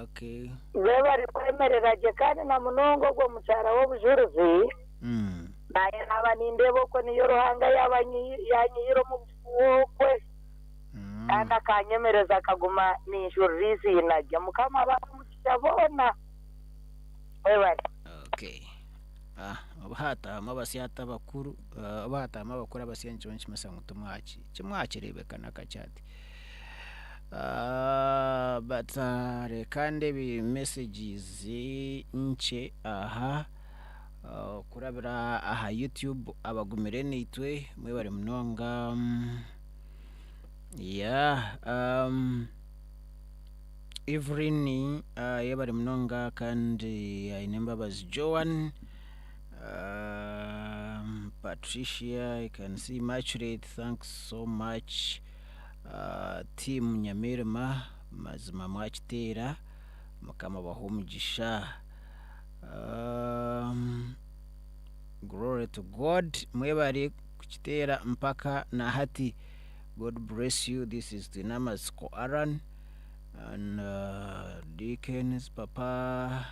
Okay.
Mwebare kwemerera gye kandi na munonga ogwo mukyara w'obujurizi. Naanye naaba nindeeba okwo niyo Ruhanga yaaba yanyihire omu bufuha okwe. Kandi akanyemereza akaguma ninjurira eiziina rye. Mukama abahe omugisha boona. Mwebare.
Okay. Ah, obu haatahamu abasyata abakuru, ah, obu haatahamu abakuru abasya nikiba nikimanyisa ngu timwaki timwakireebeka n'akakye hati. Ah, but ah, reka ndeebe messages nkye aha ah, kurabira aha YouTube abagumire naitwe mwebare munonga. Mm, yeah, um, Evelyn uh, yebare munonga kandi aine embabazi Joan um, Patricia I can see Immaculate thanks so much uh, team Nyamirima mazima mwakiteera mukama abahe omugisha um, glory to God mwebare kukiteera mpaka na hati God bless you this is Twinamatsiko Aaron and Deacons papa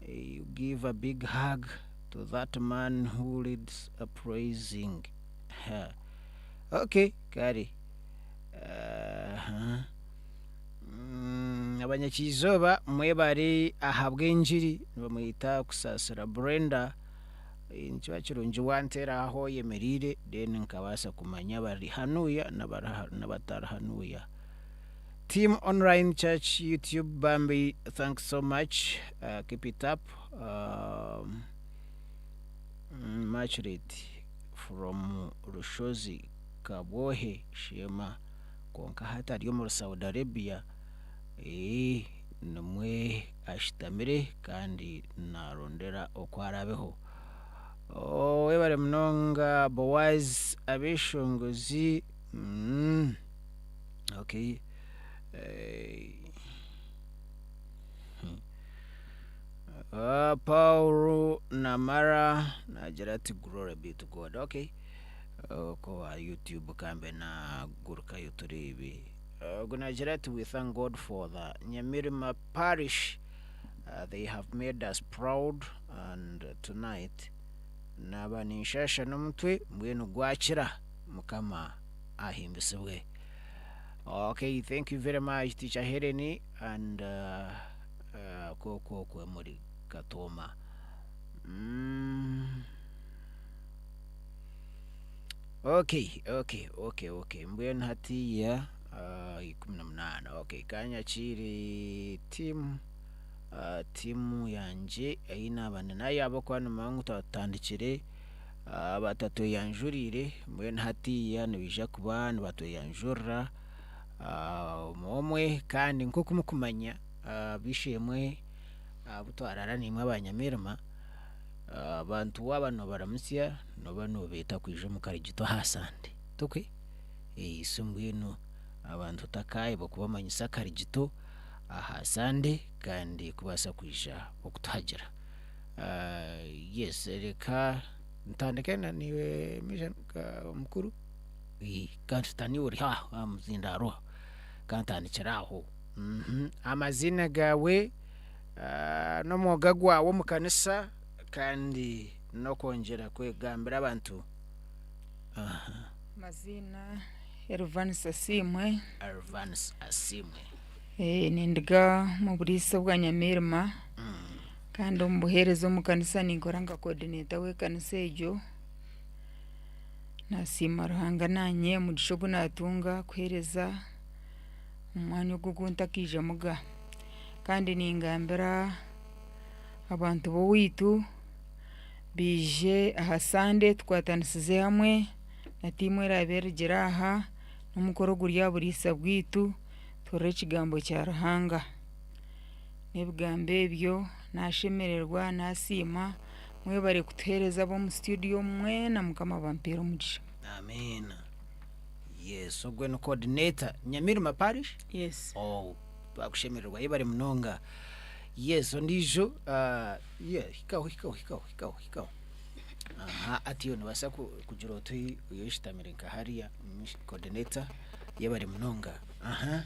you give a big hug to that man who leads a praising okay kare uh, abanyakiizooba mwebare ahabw'engiri nibamwita Kusaasira Brenda nikiba kirungi wanteera ahu oyemereire then nkabaasa kumanya abari hanuya n'abatari hanuya. Team online church YouTube bambi thanks so much uh, keep it up um, much rate from Rushozi Kabwohe Shema kwonka hati ari omuri Saudi Arabia ee nimwe ashitamire kandi narondera oku arabeho oh, webare munonga Boaz abeshongozi. Okay. Paul Namara nagira ati glory be to God. Okay. Ko uh, YouTube kambe na gurukayo tureebe. Ogu nagira ati we thank God for the Nyamirima parish. They have made us proud and tonight naba ninshasha n'omutwe mbwenu gwakira mukama ahimbisibwe. Okay, thank you very much teacher Helen and koko okwe muri Katooma. Mm. Okay, okay, okay, okay. Mbwenu hatiya uh, 18. Okay, kanyakiire team uh, tiimu yangye ei naaba ndi nayo ahabw'okuba nimanya ngu twaba tutandikire uh, batatweyanjuriire mbwenu hatiiya nibaija kuba nibatweyanjurira uh, omwe omwe kandi nk'oku murikumanya uh, b'eishe-emwe abu twarara naimwe abanyamirima abantu waaba nobaramutsya nooba nobeeta kwija omu karigito aha sande tikwe? So mbwenu abantu otakaayebwa kubamanyisa akarigito aha sande kandi kubaasa kwija okutuhagira. Yes reka ntandike na niiwe mukuru kandi tutaniiwe ori aho aha muzindaaro kantandikire aho. Amaziina gaawe n'omwoga gwawe omu kanisa kandi n'okwongyera kwegambira abantu.
Amaziina Elvansi Asiimwe.
Elvansi Asiimwe.
Ninduga omu buriisa obwa Nyamirima kandi omu buheereza omu kanisa ninkora nka coordinator w'ekanisa egyo. Nasiima Ruhanga naanye omugisha ogu naatunga kuheereza omu mwanya ogu ogu ntakaijamuga. Kandi ningambira abantu b'owaitu baije aha Sande tukwatanisize hamwe na tiimu eraabe erugire aha n'omukoro oguri aha buriisa bwaitu tuhurire ekigambo kya Ruhanga. N'ebigambo ebyo nashemererwa nasiima mwebare kutuheereza ab'omu studio mwena Mukama abampeere omugisha.
Amiina. Yes, ogwe ni coordinator Nyamirima parish?
Yes.
Oh, twakushemererwa yebare munonga. Yes, ondiijo uh, yeah, hikaho hikaho hikaho hikaho hikaho. Aha, ati nobaasa kugira oti oyeshutamire nka hariya coordinator yebare munonga. Aha.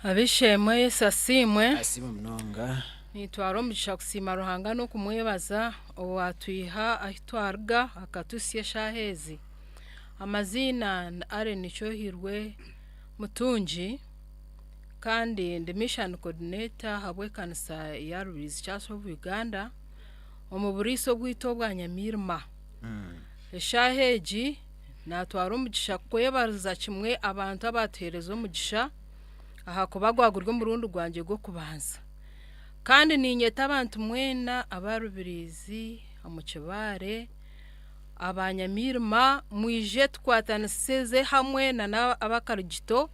Ab'eishe-emwe Yesu asiimwe.
Asiimwe munonga.
Nitwara omugisha kusiima Ruhanga n'okumwebaza owaatwiha ahu twaruga akatuhitsya eshaaha ezi. Amaziina ni Allen Kyohirwe Mutungi kandi ndi mission coordinator ahabw'ekanisa ya Rubirizi Church of Uganda omu buriisa obwaitu obwa Nyamirima. Eshaaha egi natwara omugisha kwebariza kimwe abantu abatuheereza omugisha ahakuba gwa guri omurundi gwangye gw'okubanza. Kandi niinyeta abantu mwena aba Rubirizi omu Kibaare, aba Nyamirima mwije tukwatanisize hamwe na n'abakarugito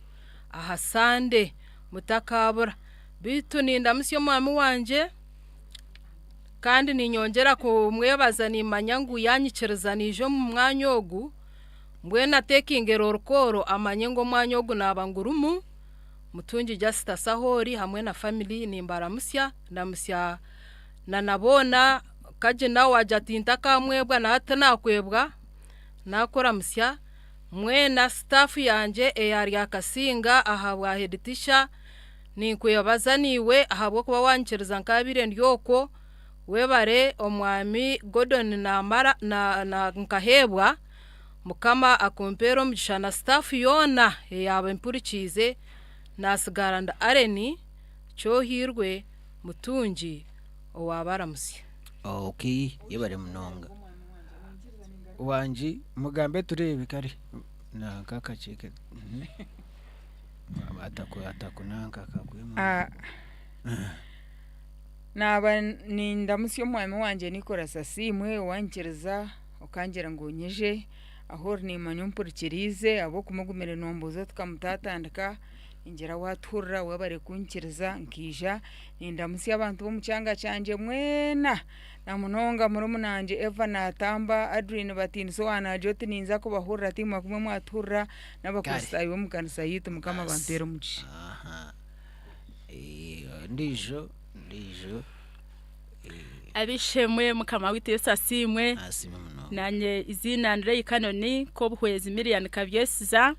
aha Sande mutakaabura. Beitu nindamutsya omwami wangye kandi niinyongyera kumwebaza niimanya ngu yaanyikiriza naija omu mwanya ogu, mbwenu ateekingire orukooro amanye ngu omwanya ogu naaba ngurimu, Mutungi Justus ahu ori hamwe na family nimbaramutsya, ndamutsya na na boona Kagina waagira ati ntakaamwebwa na hati tinaakwebwa, naakuramutsya, mwena sitaafu yangye eya Ryakasinga aha bwa heeditisha, ninkwebaza naiwe ahabw'okuba waanyikiriza nkaabaire ndi okwo, webare omwami Gordon Namara na na Nkaheebwa, Mukama akumpeere omugisha na sitaafu yoona eyaaba empurikiize, naatsigara ndi Allen Kyohirwe Mutungi owa Baramutsya.
Ok yebare munonga. Wangi mugambe tureebe kare nanka akakiiko atakunanka akakwima.
Naaba nindamutsya omwami wangye Nicholas Asiimwe owanyikiriza okangira ngu nyije ahu ori nimanya ompurikiriize ahabw'okuba ogumire nombuuza oti ka mutaatandika. Ningira waatuhurira webare kunyikiriza nkaija nindamutsya abantu b'omu kyanga kyangye mwena na munonga murumuna wangye Eva naatamba, Adrine Batiinisa owa naagira oti ninza kubahurira tiimwe kumwe mwatuhurira n'abakristaayo b'omu kanisa yaitu Mukama abampeere omugisha.
Ondiijo ondiijo.
Ab'eishe-emwe Mukama waitu Yesu asiimwe.
Asiimwe munonga.
Naanye eiziina ni Ray Kanoni Kobuhwezi Miriam Kabyesiza.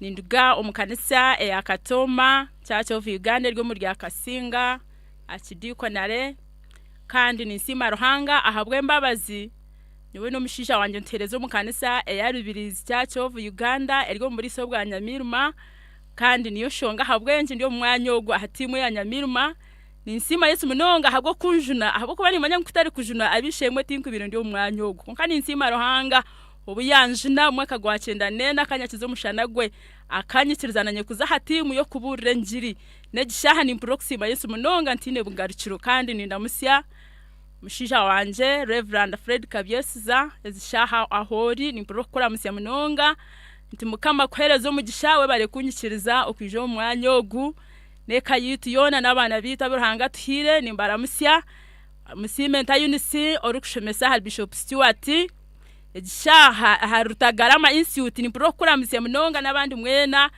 Ninduga omu kanisa eya Katooma Church of Uganda eri omuri Kasinga Archdeaconry kandi ninsiima Ruhanga ahabw'embabazi nyowe n'omushaija wangye nituheereza omu kanisa eya Rubirizi Church of Uganda eri omu buriisa obwa Nyamirima kandi niyo nshonga ahabw'enki ndi omu mwanya ogu aha tiimu eya Nyamirima. Ninsiima Yesu munonga ahabw'okunjuna ahabw'okuba nimmanya ngu ku tarikujuna ab'eishe-emwe tinkubaire ndi omu mwanya ogu kwonka ninsiima Ruhanga Obu yanjuna omu mwaka gwa 94 akanyakiza omushana gwe, akanyikiriza nanye kuza aha tiimu y'okubuurira engiri. N'egi shaaha nimpurira okusiima Yesu munonga ntaine bugarukiro kandi nindamutsya mushaija wangye Rev. Fred Kabyesiza ezi shaaha ahu ori nimpurira okukuramutsya munonga nti Mukama akuheereze omugisha webare kunyikiriza okwija omu mwanya ogu n'eka yaitu yoona n'abaana baitu abu Ruhanga atuhaire nimbaramutsya. Musiime nta Eunice orikushomesa ahari Bishop Stuart. Egi shaaha ahari Rutagarama Institute nimpurira okukuramutsya munonga n'abandi mwena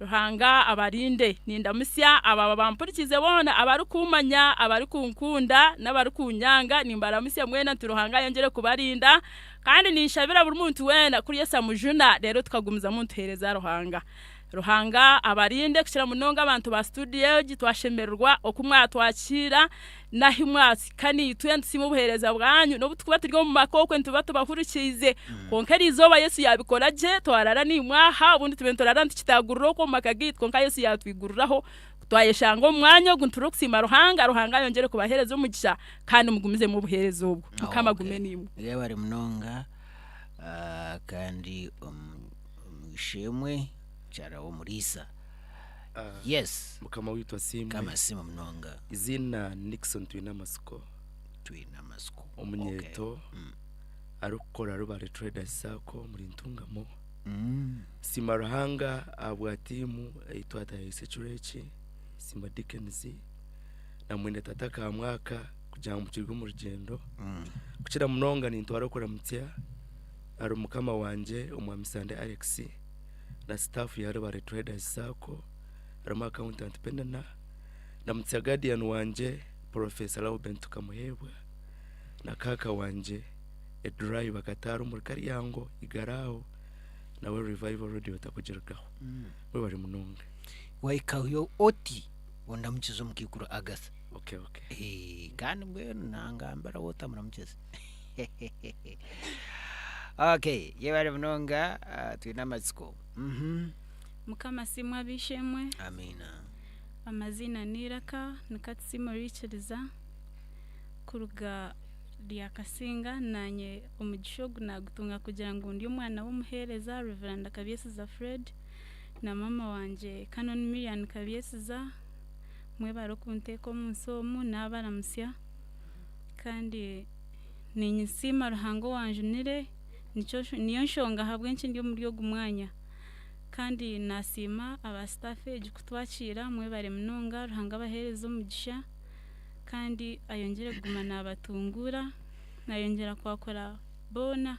Ruhanga abarinde. Nindamutsya abo abampurikiize boona abarikuumanya, abarikunkunda n'abarikunyanga nimbaramutsya mwena nti Ruhanga ayongyere kubarinda kandi ninshabira buri muntu weena kuri Yesu amujuna reero tukagumizamu nituheereza Ruhanga. Ruhanga abarinde kukira munonga abantu ba studio egi twashemererwa oku mwatwakiira n'ahi mwahika naitwe nitusiima obuheereza bwanyu n'obu turikuba turi omu maka okwe nituba tubahurikiize kwonka eriizooba Yesu yaabikora gye twarara naimwe aha obundi tubaire niturara nitukitaagurira okwo omu maka gaitu kwonka Yesu yaatwiguriraho twayeshanga omu mwanya ogu nituhurira okusiima Ruhanga, Ruhanga ayongyere kubaheereza omugisha kandi mugumizemu obuheereza obwo. Mukama agume naimwe.
Yebare munonga kandi Omwishemwe mukyara w'omuriisa. Yes.
Mukama waitu asiimwe.
Mukama asiimwe munonga.
Eiziina ni Nixon Twinamasiko.
Twinamasiko.
Omunyeeto okay. Arikukora Rubare Traders Sacco omuri Ntungamo. Nsiima Ruhanga ahabwa tiimu ei twataahiise ekiro eki, nsiima Dickens na mwene tata Kamwaka kugira ngu turi omu rugyendo. Kukira munonga nintwara okuramutsya ahari mukama wangye Omwami Sande Alex na sitaafu ya Rubare Traders Sacco harimu accountant Penina, ndamutsya guardian wangye Professor Lauben Tukamuheebwa na kaaka wangye Edurai Bakataara omuri Karyango Igaraaho nawe Revival Radio takugirugaho. Mwebare munonga.
Wahikayo oti ondamukize omukaikuru Agatha.
Okay, okay.
Eh, kandi mbwenu nangambira waaba otamuramukize. Okay, yebare munonga ah, twine amatsiko. Mhm.
Mukama asiimwe ab'eishe-emwe.
Amiina.
Amaziina n'eiraka ni Katusiime Orikiriza kuruga Ryakasinga. Naanye omugisha ogu naagutunga kugira ngu ndi omwana w'omuheereza Rev. Kabyesiza Fred na maama wangye Canon Miriam Kabyesiza. Mwebare okunteeka omu nsi omu naabaramutsya kandi Niinsiima Ruhanga owanjunire, nikyo niyo nshonga ahabw'enki ndi omuri ogu mwanya. Kandi naasiima aba sitaafu egi kutwakiira, mwebare munonga, Ruhanga abaheereze omugisha kandi ayongyere kuguma naabatunguura, naayongyera kwakura boona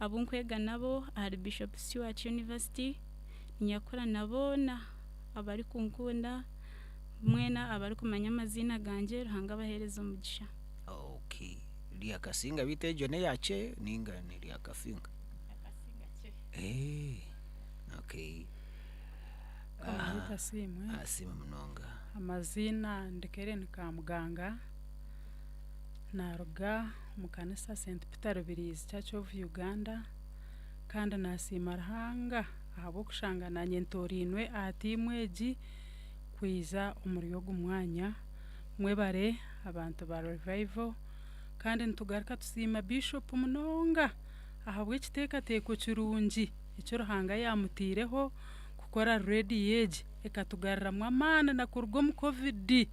abu nkwega nabo ahari Bishop Stuart University, niinyakura na boona abarikunkunda, mwena abarikumanya amaziina gangye, Ruhanga abaheereze omugisha.
Okay. Ryakasinga beitu egyo neya kye ninga ni ryakasinga? Eh, okay.
Mukama waitu asiimwe.
Asiimwe munonga.
Amaziina ndi Kellen Kamuganga, naruga omu kanisa St Peter Rubirizi Church of Uganda kandi nasiima Ruhanga ahabw'okushanga nanye ntorainwe aha tiimu egi kwija omuri ogu mwanya. Mwebare abantu ba Revival kandi nitugaruka tusiima Bishop munonga ahabw'ekiteekateeko kirungi eki Ruhanga yaamutaireho kukora rediyo egi ekatugaruramu amaani na kuruga omu Covid.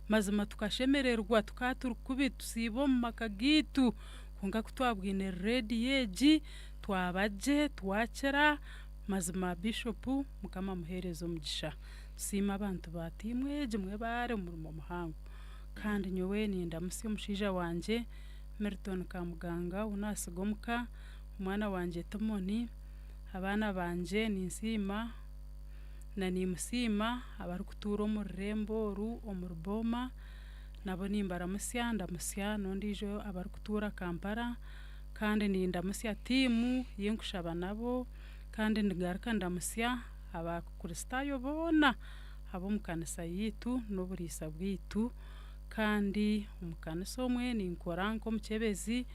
Mazima tukashemererwa tukaba turi kubi tusiiba omu maka gaitu kwonka ku twabwine rediyo egi twaba gye twakira mazima Bishop Mukama amuheereze omugisha. Tusiime abantu ba tiimu egi mwebare omurimo muhango. Kandi nyowe nindamutsya omushaija wangye Milton Kamuganga ou naatsiga omuka, omwana wangye Timon, abaana bangye ninsiima na niimusiima abarikutuura omu rurembo oru omuri Booma nabo nimbaramutsya, ndamutsya n'ondiijo abarikutuura Kampala kandi nindamutsya tiimu ei nkushaba nabo kandi ningaruka ndamutsya Abakristaayo boona ab'omu kanisa yaitu n'oburiisa bwaitu. Kandi omu kanisa omwe ninkora nk'omukyebezi,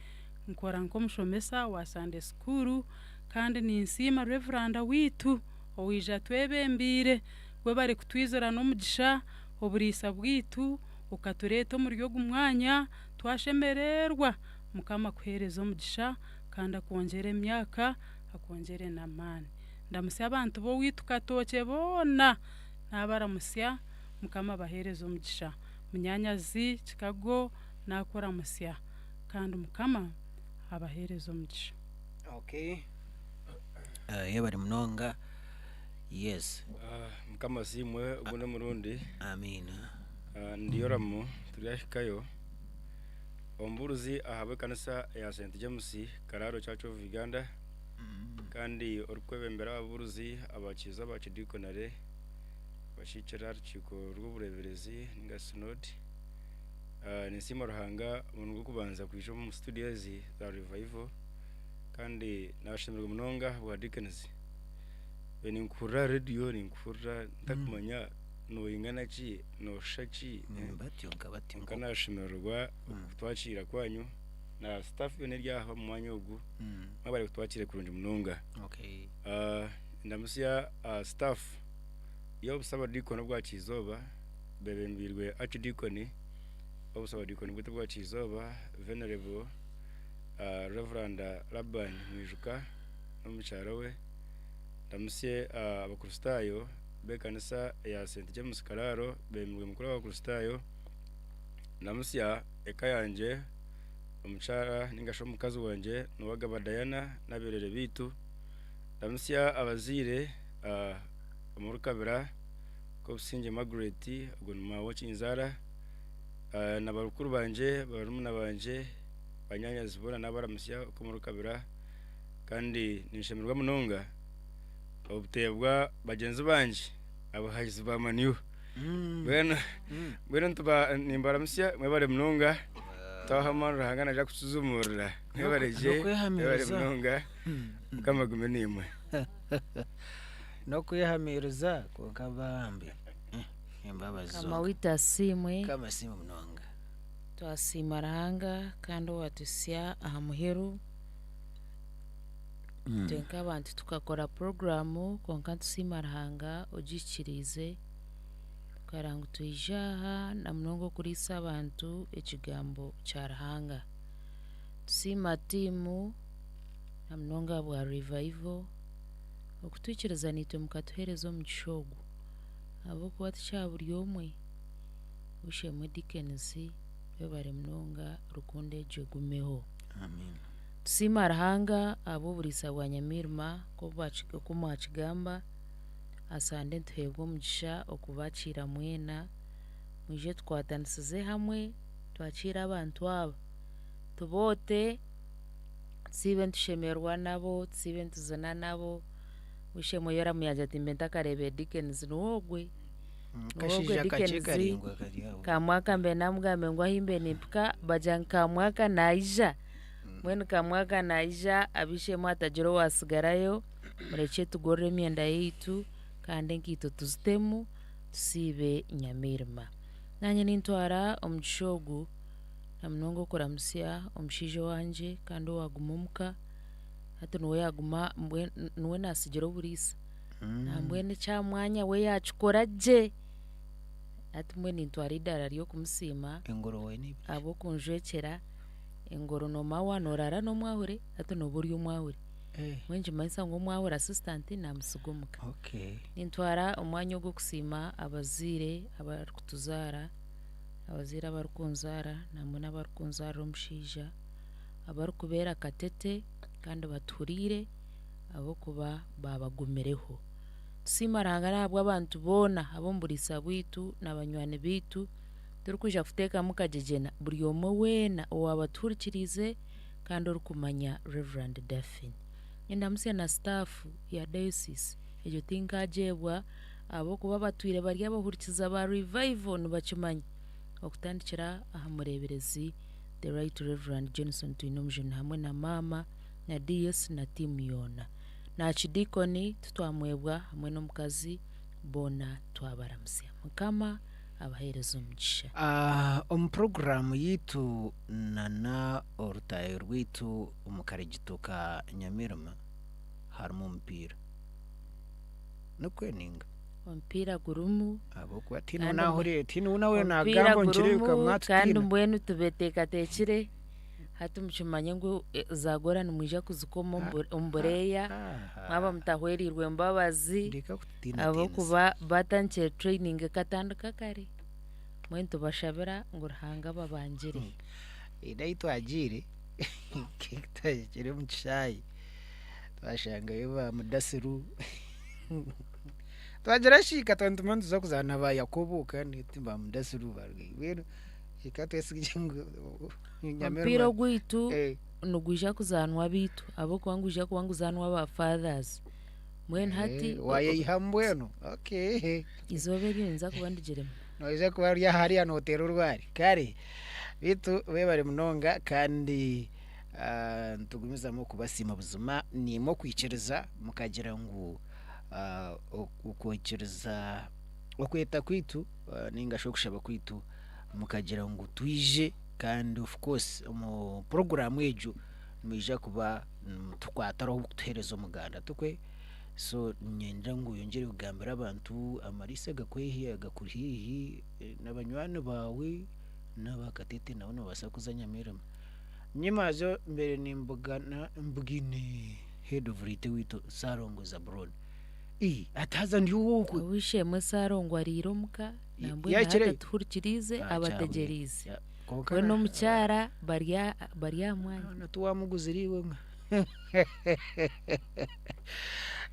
nkora nk'omushomesa wa Sande school, kandi ninsiima Revuranda waitu owaija atwebembeire, webare kutwizira n'omugisha oburiisa bwaitu, okatureeta omuri ogu mwanya twashemererwa. Mukama akuheereze omugisha kandi akwongyere emyaka, akwongyere n'amaani. Ndamutsya abantu b'owaitu Katookye boona, naabaramutsya, Mukama abaheereze omugisha. Munyaanyazi Kikago naakuramutsya kandi Mukama abaheereze omugisha.
Okay. Yebare munonga. Yes.
Mukama asiimwe ogundi omurundi.
Amiina.
Ndi Yoramu turyahikayo. Omubuurizi ahabw'ekanisa eya St James Karaaro Church of Uganda kandi orikwebembera ababuurizi abakiizi aba kidiikonare bakiikirira aha rukiiko rw'obureeberezi ninga Synod. Ninsiima Ruhanga omurundi gw'okubanza kwija omu studio ezi za Revival kandi nashemererwa munonga ahabwa Dickens. Ninkuhurira aha rediyo ninkuhurira ntakumanya noingana ki, nooshusha ki.
Batyo nka batyo.
Kwonka nashemererwa okutwakiira kwanyu na staff yoona eri aha omu mwanya ogu mwebare kutwakiira kurungi munonga. Ndamutsya staff y'obusabadiikoni obwa Kyizooba bebembeirwe Archdeacon w'obusabadiikoni bwaitu obwa Kyizooba Venerable Rev. Laban Mwijuka n'omukyara we. Ndamutsye Abakristaayo b'ekanisa eya St James Karaaro beemirwe mukuru w'Abakristaayo. Ndamutsya eka yangye omukyara ninga shi omukazi wangye Nuwagaba Diana n'abeerere baitu. Ndamutsya abazaire omuri Kabira Kobusingye Margaret ogwo ni maawe okinzaara na barukuru bangye, barumuna bangye, banyaanyazi boona nabaramutsya okwo omuri Kabira kandi ninshemererwa munonga obuteebwa bagyenzi bangye abahagizi ba Man U. Mbwenu mbwenu nituba nimbaramutsya mwebare munonga twaha amaani Ruhanga naija kutuzumurira. Mwebare gye, mwebare
N'okwehamiiriza.
munonga Mukama agume naimwe.
N'okwehamiiriza kwonka bambi embabazi
Mukama
zonka.
waitu asiimwe.
Mukama asiimwe munonga.
Twasiima Ruhanga kandi owatuhitsya aha muheru. Itwe nk'abantu tukakora puroguraamu kwonka nitusiima Ruhanga ogihikiriize tukareba ngu twija aha na munonga okuriisa abantu ekigambo kya Ruhanga. Tusiima tiimu na munonga ahabwa Revival okutwikiriza naitwe mukatuheereza omugisha ogu ahabw'okuba tikya buri omwe. Ow'eishe-emwe Dickens webare munonga rukundo egyo egumeho. Tusiima Ruhanga ahabw'oburiisa bwa Nyamirima nk'oku mwakigamba, aha Sande nituheebwa omugisha okubakiira mwena, mwije tukwatanisize hamwe twakiire abantu aba, tuboote, tusiibe nitushemererwa nabo, tusiibe nituzina nabo, ow'eishe-emwe Yoramu yaagira ati mbe ntakareebire Dickens niwe ogwe, niwe ogwe
Akashaija kakye
Dickens,
karaingwa kari aho.
Kamwaka mbe namugambe ngu ahi mbe nimpika bagira ngu Kamwaka naija. Mbwenu Kamwaka naija ab'eishe-emwe hatagira owaatsigarayo, murekye tugorore emyenda yaitu kandi enkaito tuzitemu tusiibe Nyamairima. Naanye nintwara omugisha ogu na munonga okuramutsya omushaija owangye kandi owaaguma omuka, hati niwe yaaguma mbwenu niwe naatsigira oburiisa, nambwenu ekya mwanya we yaakikora gye. Hati mbwenu nintwara eidaara ry'okumusiima ahabw'okunjwekyera. Engoro noomanya waaba nooraara n'omwahure hati nooba ori omwahure. Mbwenu nikimanyisa ngu omwahure assistant naamutsiga omuka. Nintwara omwanya ogu okusiima abazaire abarikutuzaara, abazaire abarikunzaara nangwa n'abarikunzaarira omushaija, abarikubeera katete kandi batuhuriire ahabw'okuba baabagumireho. Tusiima Ruhanga n'ahabw'abantu boona ab'omu buriisa bwaitu na banywani baitu turikwija kuteekamu kagyegyena buri omwe weena owaaba atuhurikiriize kandi orikumanya Rev. Daphine. Endamutsya na sitaafu ya Diocese egyo tinkaagyebwa ahabw'okuba batwire bari abahurikiza ba Revival nibakimanya okutandikira aha mureeberezi The Right Rev. Johnson Twinomujuni hamwe na maama na DS na tiimu yoona. Na Archdeacon titwamwebwa hamwe n'omukazi boona twabaramutsya. Mukama abaheereze omugisha.
Omu puroguraamu yaitu nana orutaayo rwaitu omu karegito ka Nyamirima harimu omupiira. Nikwe nainga?
Omupiira gurimu.
Ahabw'okuba tihaine ou naahuriire, tihaine ou naahuriire naagamba ngu nikireebeka mwatutiina.
Kandi mbwenu tubeteekateekire. Hati mukimanye ngu za goora nimwija kuzikoma omu bureeya mwaba mutahwereirwe Mbabazi ahabw'okuba batandikire training ekatandika kare. Mbwenu nitubashabira ngu Ruhanga ababangire.
Haine ahu twagiire twahikire omu kishaayi twashangayo ba Mudasiru twagira shi ka twaba nitumanya nituza kuzaana na ba Yakobo kandi ba Mudasiru mbwenu reka twesigye ngu
Omupiira ogwaitu nigwija kuzaanwa abaitu ahabw'okuba nigwija kuba niguzaanwa aba fathers. Mbwenu hati
Waayeyihamu mbwenu? Okay.
Eizooba eryo ninza kuba ndigiremu.
Noija kuba ori hariya nooteera orwari. Kare beitu webare munonga kandi nitugumizamu okubasiima buzima naimwe okwikiriza mukagira ngu okwikiriza okweta kwaitu ninga shi okushaba kwaitu mukagira ngu twije kandi of course omu puroguraamu egyo nimwija kuba nimutukwatiraho kutuheereza omuganda tikwe? So niinyenda ngu oyongyere kugambira abantu amariisa agakuri haihi na banywani baawe n'abakatete nabo nibabaasa kuza Nyamirama. Nyimaazo mbaire nimbugana mbugaine head of rite owaitu Ssalongo Zablon. Ii ati haza ndi ow'okwe.
Ow'eishe-emwe Ssalongo ariire omuka nambwenu hati
Yakire?
atuhurikiriize
Ah,
abategyereize.
kyahurire. Kwonka
We
na-
n'omukyara bari aha bari aha mwanya.
Na tiwamuguzire iwe mwa.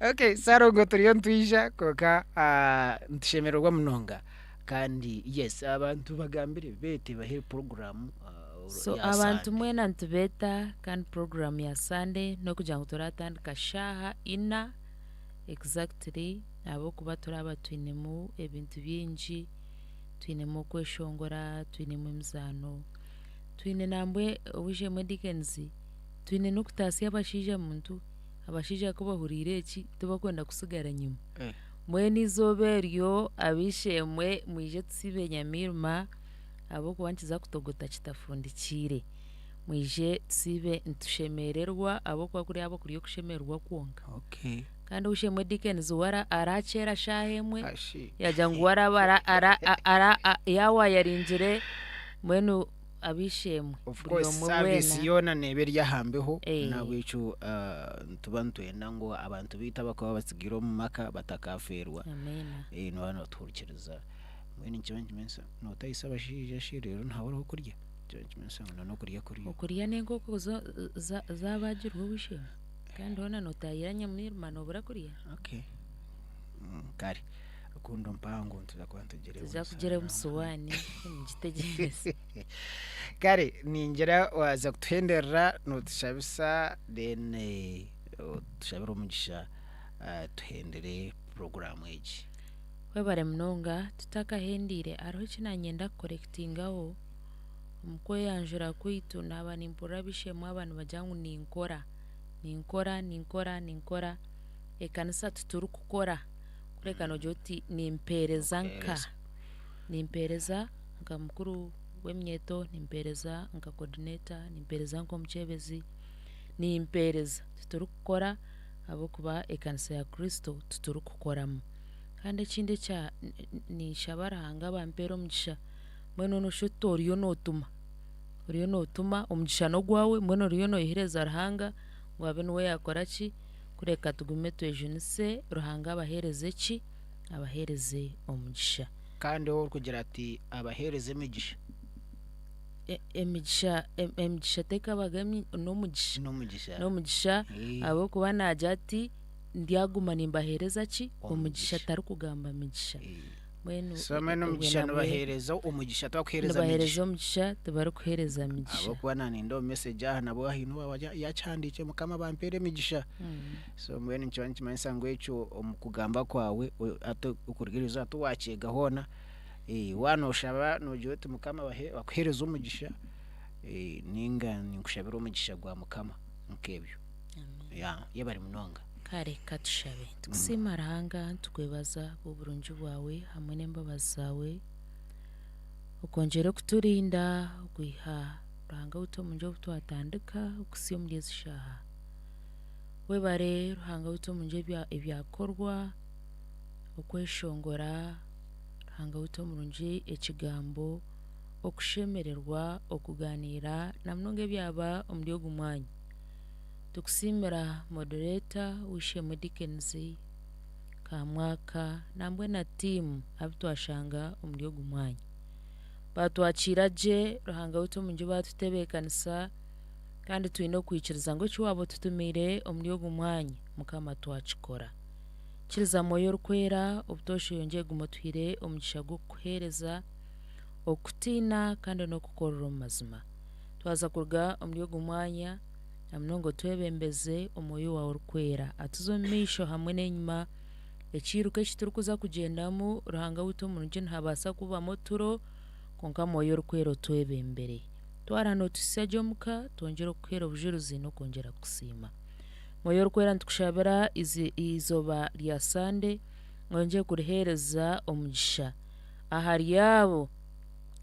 Okay, Ssalongo turiyo nitwija kwonka ah, nitushemererwa munonga kandi yes abantu bagambire beete bahe puroguraamu ah,
So
ya
abantu
Sunday.
mwena nitubeeta kandi puroguraamu ya Sunday n'okugira ngu turatandika shaaha ina exactly ahabw'okuba turaba twinemu ebintu bingi, twinemu okweshongora, twinemu emizaano, twine nambwe ow'eishe-emwe Dickens, twine n'okutaasya abashaija muntu, abashaija ku bahuriire eki tibakwenda kutsigara enyima. Mbwenu eizooba eryo ab'eishe-emwe mwije tusiibe Nyamirima ahabw'okuba nikiza kutogota kitafundikiire. Mwije tusiibe nitushemererwa ahabw'okuba kuri haba kuri okushemererwa kwonka.
Okay.
Kandi ow'eishe-emwe Dickens we ara- arakyera shaaha emwe
Ashi.
yaagira ngu we araba ara- ara- a- ara- a- yaawayaringire mbwenu ab'eishe-emwe
Of
buri
course
omwe
service
weena
yoona neeba eri aha mbeho
Eh.
nahabwekyo ah, nituba nitwenda ngu abantu baitu abakuba batsigaire omu maka batakafeerwa
Amiina.
Eh, nibaba nibatuhurikiriza mbwenu nikiba nikimanyisa nootahisa abashaija shi reero nihabaho okurya Nikiba nikimanyisa ngu n'okurya kuriyo.
Okurya n'enkoko zo- za- zaabagirwe ow'eishe-emwe kandi hoona nootaahira Nyamirima noobura kurya.
Okay. Kare rukundo mpango nituza kuba nitugireeba
Tuza
omu
kugira omu
sowaani.
sowaani mugitegyereze.
Kare ningira waaza kutuhenderera nootushabisa then otushabire omugisha tuhendere puroguraamu egi.
Webare munonga tutakahendeire hariho eki nanyenda kukorekitingaho omu kweyanjura kwaitu naaba nimpurira ab'eishe-emwe aba nibagira ngu ninkora, ninkora, ninkora, ninkora, ekanisa titurikukora kureka noogira oti nimpeereza nka, nimpeereza nka mukuru w'eminyeeto, nimpeereza nka coordinator, nimpeereza nk'omukyebezi, nimpeereza titurikukora ahabw'okuba ekanisa ya Kristo titurikukoramu. Kandi ekindi ekya ninshaba Ruhanga abampeere omugisha mbwenu nooshusha oti oriyo nootuma, oriyo nootuma omugisha n'ogwawe mbwenu oriyo nooyehereza Ruhanga ngu abe niwe yaakora ki, kureka tugume twejunise Ruhanga abaheereze ki, abaheereze omugisha.
Kandi ou orikugira ati abaheereze emigisha.
Emigisha emigisha tekabaga n'omugisha.
N'omugisha.
N'omugisha ahabw'okuba naagira ati. Ndyaguma nimbaheereza ki? Omugisha tarikugamba migisha. Mbwenu
So mbwenu
obwe
omugisha
nabwe
nibaheereza omugisha tibakuheereza
nibaheereza
migisha.
omugisha tibarikuheereza migisha.
Ahabw'okuba naninda omu message aha nabwo haine owaaba yakihandiikire mukama bampeere emigisha. So mbwenu nikiba nikimanyisa ngu ekyo omu kugamba kwawe hati okurugiirira hati wakyega hoona, waaba noshaba nogira oti mukama akuheereze omugisha ninga ninkushabira omugisha gwa mukama nk'ebyo. Yeah, yebare munonga.
Kare katushabe. Nitukusiima Ruhanga, nitukwebaza ahabw'oburungi bwawe hamwe n'embabazi zaawe, okongyera okuturinda okwiha Ruhanga waitu omuri obu twatandika okuhitsya omuri ezi shaaha. Webare Ruhanga waitu omuri ebyakorwa, okweshongora, Ruhanga waitu omurungi ekigambo, okushemererwa, okugaaniira na munonga ebyaba omuri ogu mwanya. Tukusiimira moderator w'eishemwe Dickens Kamwaka nambwe na tiimu abu twashanga omuri ogu mwanya. Baatwakiira gye Ruhanga waitu omurungi baatutebeekanisa kandi twine okwikiriza ngu eki waaba otutumiire omuri ogu mwanya Mukama twakikora. Kiriza Mwoyo Orikwera obutoosha oyongyere guma otuhaire omugisha gw'okukuheereza, okukutiina kandi n'okukukorera omu mazima. Twaza kuruga omuri ogu mwanya na munonga otwebembeze Omwoyo waawe Orikwera atuze omu maisho hamwe n'enyima. Ekiiruka eki turikuza kugyendamu Ruhanga waitu omurungi nihabaasa kubamu oturo kwonka Mwoyo Orikwera otwebembere. Twara nootuhitsya gye omuka twongyere okukuheera obujurizi n'okwongyera kukusiima. Mwoyo Orikwera nitukushabira eizooba rya Sande oyongyere kuriheereza omugisha ahari abo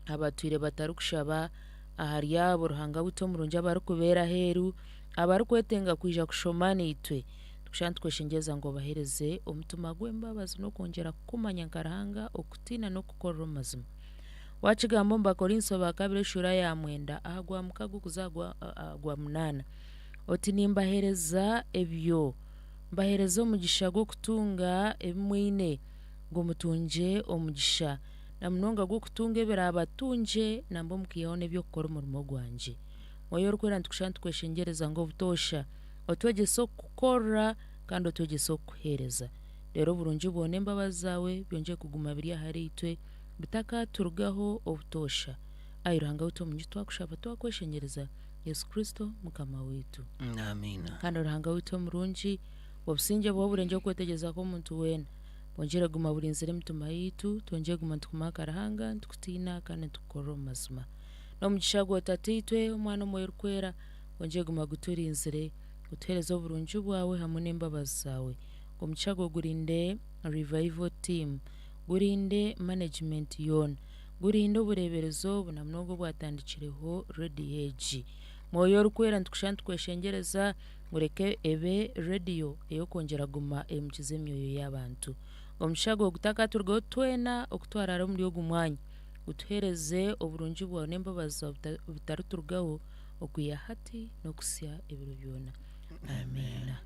abatwire batarikushaba ahari abo Ruhanga waitu omurungi abarikubeera aheeru, abarikwetenga kwija kushoma naitwe. Nitukushaba nitukweshengyereza ngu obaheereze omutima gw'embabazi n'okwongyera kukumanya nka Ruhanga, okutiina n'okukorera omu mazima. Waakigamba omu Bakorinso ba kabiri eshuura ya mwenda aha gwa mukago kuza aha gwa munaana oti, Nimbaheereza ebyo, mbaheereza omugisha gw'okutunga ebi mwine, ngu mutungye omugisha. Na munonga gw'okutunga ebiraabatungye nambwa omu kwihaho n'eby'okukora omurimo gwangye. Mwoyo Orikwera nitukushaba nitukweshengyereza ngu obutoosha otwegyese okukukorera kandi otwegyese okukuheereza. Reero oburungi bwawe n'embabazi zaawe byongyere kuguma biri ahariitwe bitakaturugaho obutoosha. Ai Ruhanga waitu omurungi twakushaba twakweshengyereza Yesu Kristo Mukama waitu.
Amiina.
Kandi Ruhanga waitu omurungi, obusingye bwawe oburengye okwetegyereza kw'omuntu weena. Bwongyere guma burinzire emitima yaitu, twongyere guma nitukumaha Ruhanga, nitukutiina kandi nitukukorera omu mazima. N'omugisha gwawe Tataitwe, Omwana, Omwoyo Orikwera, gwongyere guma guturinzire, gutuheereze oburungi bwawe hamwe n'embabazi zaawe. Ngu omugisha gwawe gurinde Revival Team, gurinde management yoona, gurinde obureeberezi obu na munonga obwatandikireho rediyo egi. Mwoyo Orikwera nitukushaba nitukweshengyereza ngu reka ebe rediyo ey'okwongyera kuguma eimukize emyoyo y'abantu. Omugisha gwawe gutakaturugaho twena oku twaraara omuri ogu mwanya, gutuheereze oburungi bwawe n'embabazi zaawe bitariturugaho okwiha hati n'okuhitsya ebiro byona. Amiina.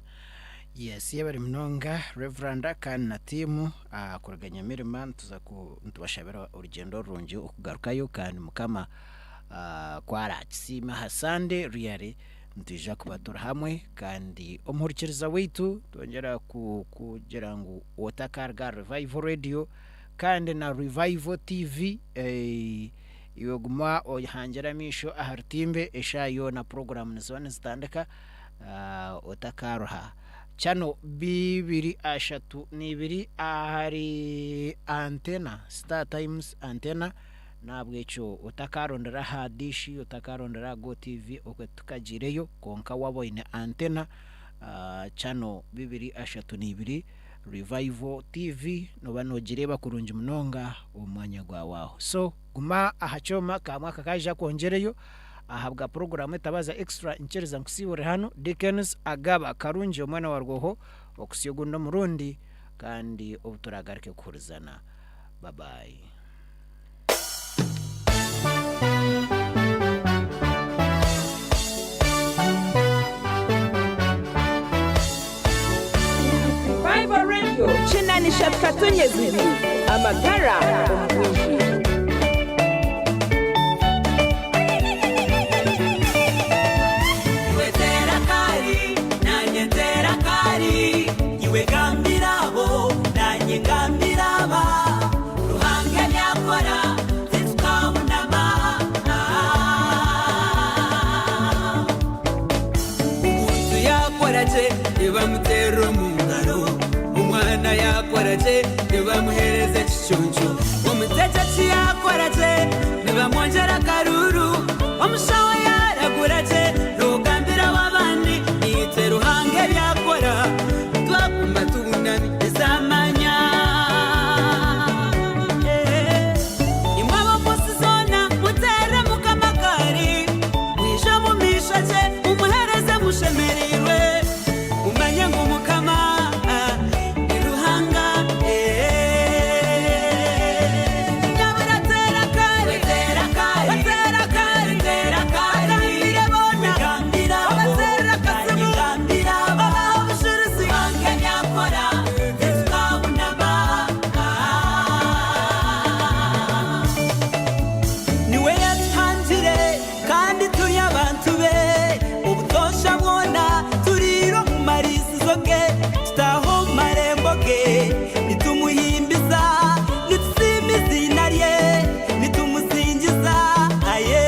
Yes, yebare munonga Reverand kandi na tiimu kuruga Nyamirima nituza nitubashabira orugyendo rurungi okugarukayo kandi mukama ku arakisiime aha Sunday really Nitwija kuba turi hamwe kandi omuhurikiriza waitu twongyera kugira ngu otakaruga aha Revival Radio kandi na Revival TV iwe guma ohangire amaisho aha rutimbe eshaaha yoona puroguraamu niziba nizitandika otakaruha. Channel 232 ahari antena Star Times antena. N'ahabw'ekyo otakaarondera aha diishi, otakaarondera aha GoTv, okwe titukagiireyo, kwonka waaba oine antena, channel 232, Revival TV, nooba noogireeba kurungi munonga omu mwanya gwawe aho. So, guma aha kyoma, kamwe aka kaija kwongyereyo ahabwa puroguraamu Etabaza Extra. Nkiriza nkusiibure hanu, Dickens Agaba Karungi omwana wa Rwoho, okuhitsya ogundi omurundi, kandi obu turaagaruke kuhurizana. Bye-bye.
Revival Radio kinanisha tukatonyeza ibiri amagara omu bwingi.
Iwe teera akari, naanye nteere akari. Iwe yakora gye nibamuheereza ekicuncu omutegeki yakora gye nibamwongyera akaruru omushaho yaragura gye nogambiraho abandi niitwe Ruhanga ebyakora twaguma tubunami ezamanya. Imwe ab'omunsi zoona muteere Mukama kaari mwije omu maisho gye mumuheereze mushemereirwe mumanye ngu Mukama ni Ruhanga. Nyabura tera kare, tera kare, tera kare, tera kare, gambire bona, gambira abatera kasimu, gambira abaha obushurizi, Ruhanga ebyakora titukabunama. Niwe yatuhangire kandi turi abantu be obutosha bwona turiire omu mariisizo ge tutaaha omu marembo ge nitumuhimbiza nitusiima iziina rye nitumusingiza aye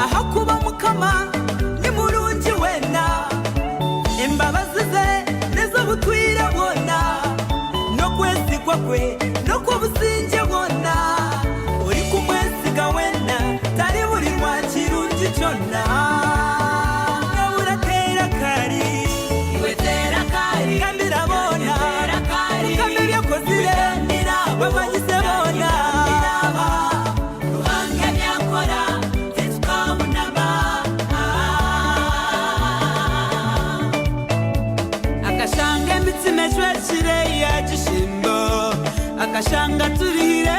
ahakuba Mukama ni murungi wena embabazi ze n'ez'obutwire bwona n'okwesigwa kwe n'okw'obusinge bwona ori kumwesiga wena tari burirwa kirungi kyona. Nyabura tera kari, iwe tera kari, gambira bona, Mukama ebyakozire bamanyise bona. Ruhanga ebyakora titukabunama. Akashanga emitima eshwekire ya gishimbo akashanga turihire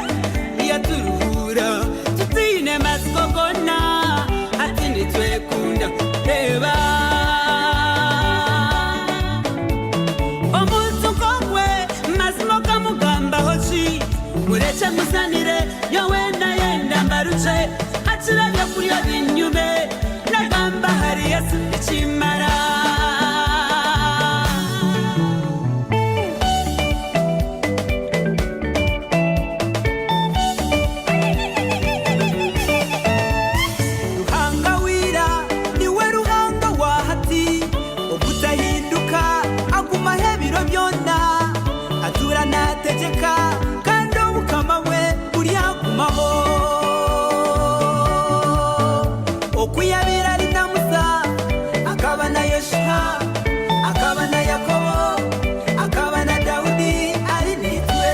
iyaturuhura tutiine matsiko gona ati nitwekunda reba omuntu nkogwe mazima okamugambaho ki mureke muzanire yowena yenda mbarukye hakira byokurya binyume nagamba hari Yesu ekimara. Ruhanga wira niwe Ruhanga wa hati ogutahinduka agumaho ebiro byona atura nategeka kandi obukama bwe buryagumaho okuyabira ari na Musa akaba na Yoshuwa akaba na Yakobo akaba na Dawudi ari nitwe.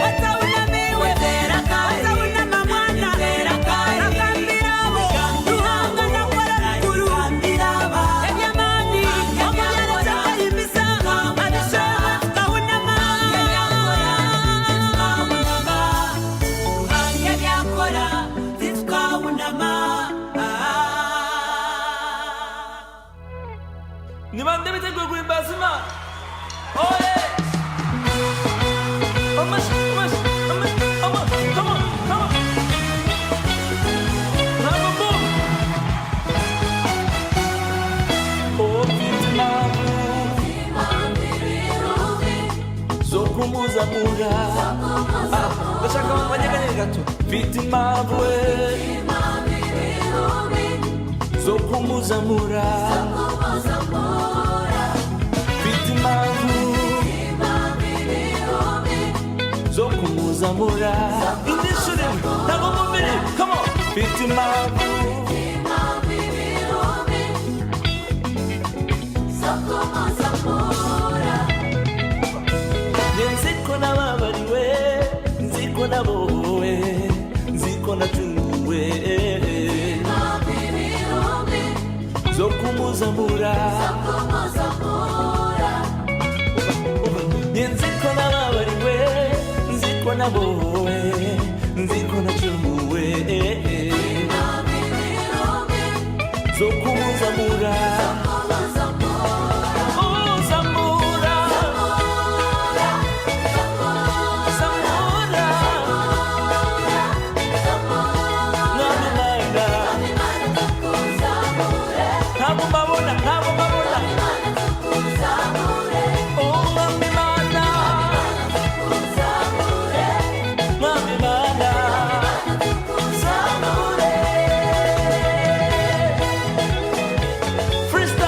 Watawunamiwe, watawunama mwana, agambira abo, Ruhanga nakora bikuru, eby'amaani, omubyaro ky'akahimbisa, abishewe tukawunama. Ruhanga ebyakora titukawunama.
Ni bande biteguye guhimbaza Imana? Oye, amashi, amashi, amashi, ama, come on, come on, ntabwo mbumva. Oh, mfite impamvu zo kumuzamura. Ah, ndashaka abantu banyeganyega gato. Mfite impamvu we zo kumuzamura, mfite impamvu zo kumuzamura. Indi shuri ntabwo mubiri, come on, mfite impamvu. Njye nzi ko nababariwe, nzi ko nabohowe, nzi ko nacunguwe zo kumuzamura. Njye nzi ko nababariwe, nzi ko nabohowe, nzi ko nacunguwe zo kumuzamura. Uzamura, zamura, Mwami Mana. Ntabwo mbabona, ntabwo mbabona. Oh, Mwami Mana, Mwami Mana, zamure. Freestyle.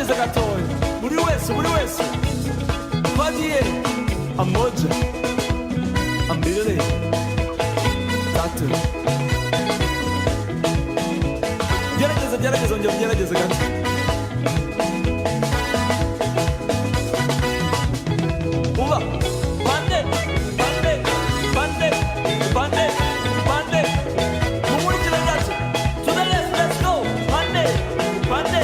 Mugerageze gatoya buri wese, buri wese. Twagiye amoja, ambiri, tatu. Gerageza, gerageza, ongera ugerageze gato. Uba bande, bande, bande, bande, bande. Mumurikire gato. To the left, let's go. Bande, bande.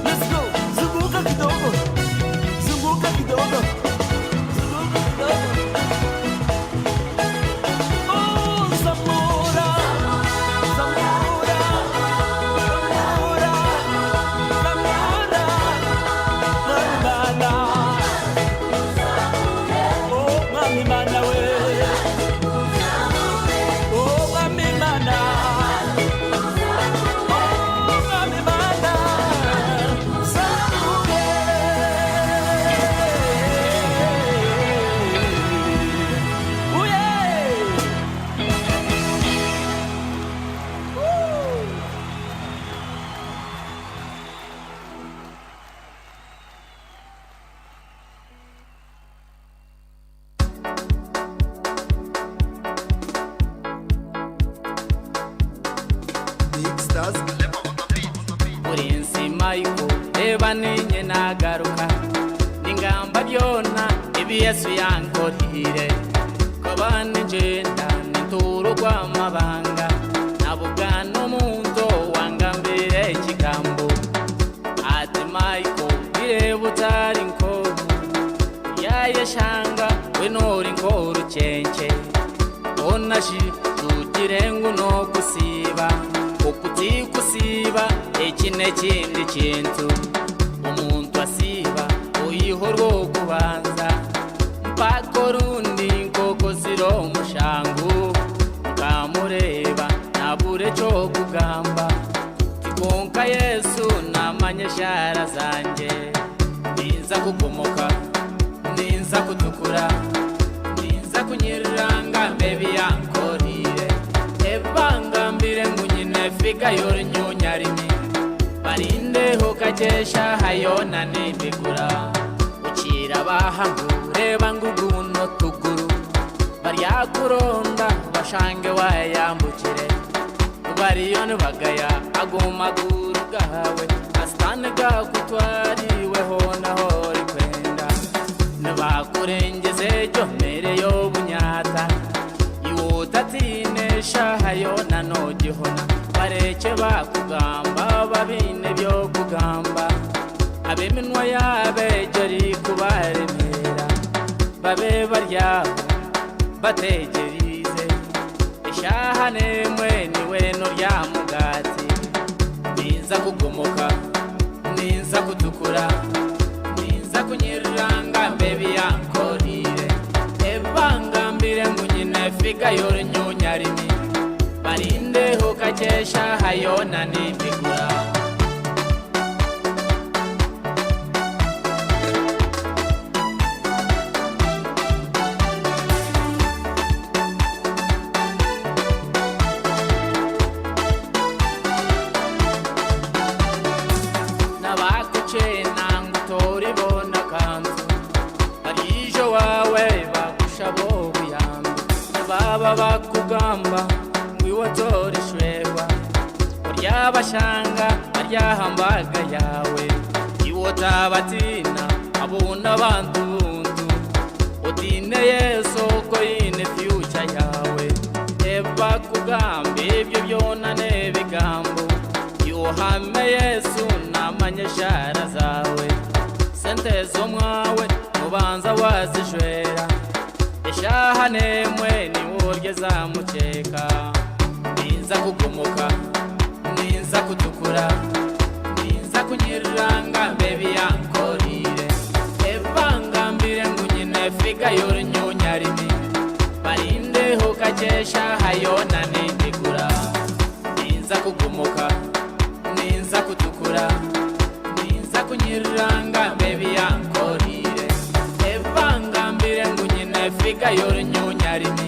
Let's go. Zunguka kidogo, zunguka kidogo, zunguka kidogo. Oh, Zamora, Zamora, Zamora, Zamora, Mwami Mana. Oh, Mwami Mana we. Oh, Mwami Mana. Oh, Mwami Mana. Zamure. Ooh, yeah.
Uri mayiko reba ninye nagaruka ningamba byona ibi Yesu yankorire koba ninjenda ninturo gw'amabanga nabugana omuntu wangambire ekigambo ati mayiko bireba utari nkobu yayeshanga we nori nkorucenke onashi tugire ngu nokusiiba okutikusiiba eki n'ekindi kintu omuntu asiiba oyiho rw'okubanza mpaka orundi nkokozire omushangu nkamureba nabura ekyokugamba tikonka Yesu namanya eshara zanje ninza kugomoka, ninza kutukura, ninza kunyirira ngambe ebyankorire ebangambire ngu nyine figa y'orunyunyarimi barindeho kakesha hayona nembigura ukira bahangu reba nguguno tuguru baryakuronda bashange wayambukire bariyo nibagaya agumaguru gawe asitani gakutwariweho naho rikwenda nibakurengeze ejo mere y'obunyata iwotatine hayona nogihona bareke bakugamba babine byokugamba ab'eminwa yabejo rikubaremera babe baryabo bategerize eshaha nemwe niwe norya mugati ninza kugomoka, ninza kutukura, ninza kunyirira ngambe ebyankorire ebangambire ngu nyine figa y'orunyunyarimi barindeho kakesha hayona nembigura. Nabakucena ngutoribona kanzu barijo wawe bakushaba obuyambi baba bakugamba ngwiwe torishwerwa oryabashanga baryahambaga yawe iwe otabatina abona abantu buntu otine Yesu ko yine future yawe ebakugamba ebyo byona n'ebigambo yohame Yesu namanye eshara zawe sente z'omwawe mubanza wazijwera eshaha nemwe niworye zamukeka ninza kugomoka, ninza kutukura, ninza kunyirira ngambe ebyankorire ebangambire ngu nyine figa y'orunyunyarimi barindeho kakesha hayona nembigura ninza kugomoka, ninza kutukura, ninza kunyirira ngambe ebyankorire ebangambire ngu nyine figa y'orunyunyarimi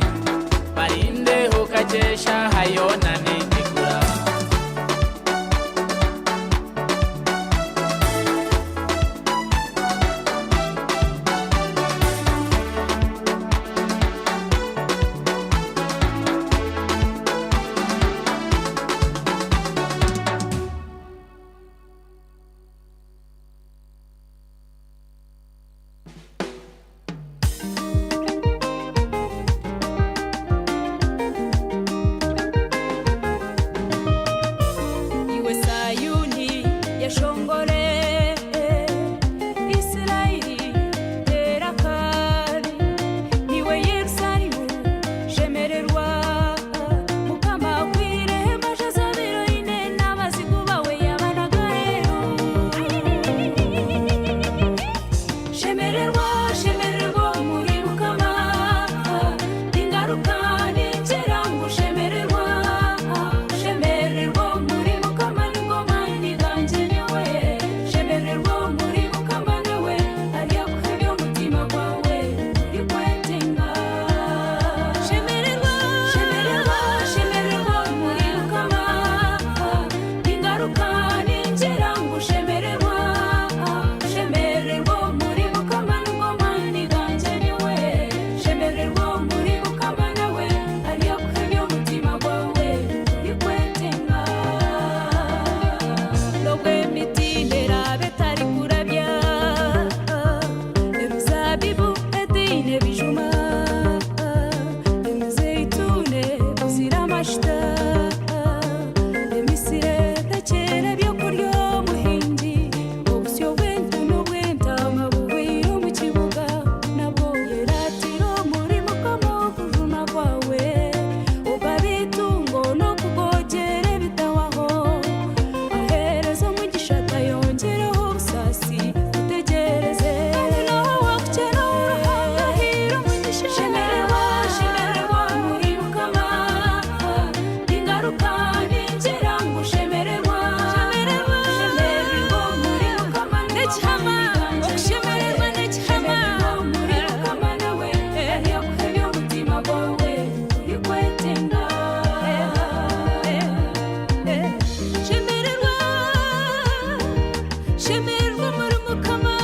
barindeho kakesha hayona nembigura.
n'ekihama okushemererwa n'ekihama muri mukama nawe aryakuha eby'omutima gwawe gurikwetenga shemererwa shemererwa muri mukama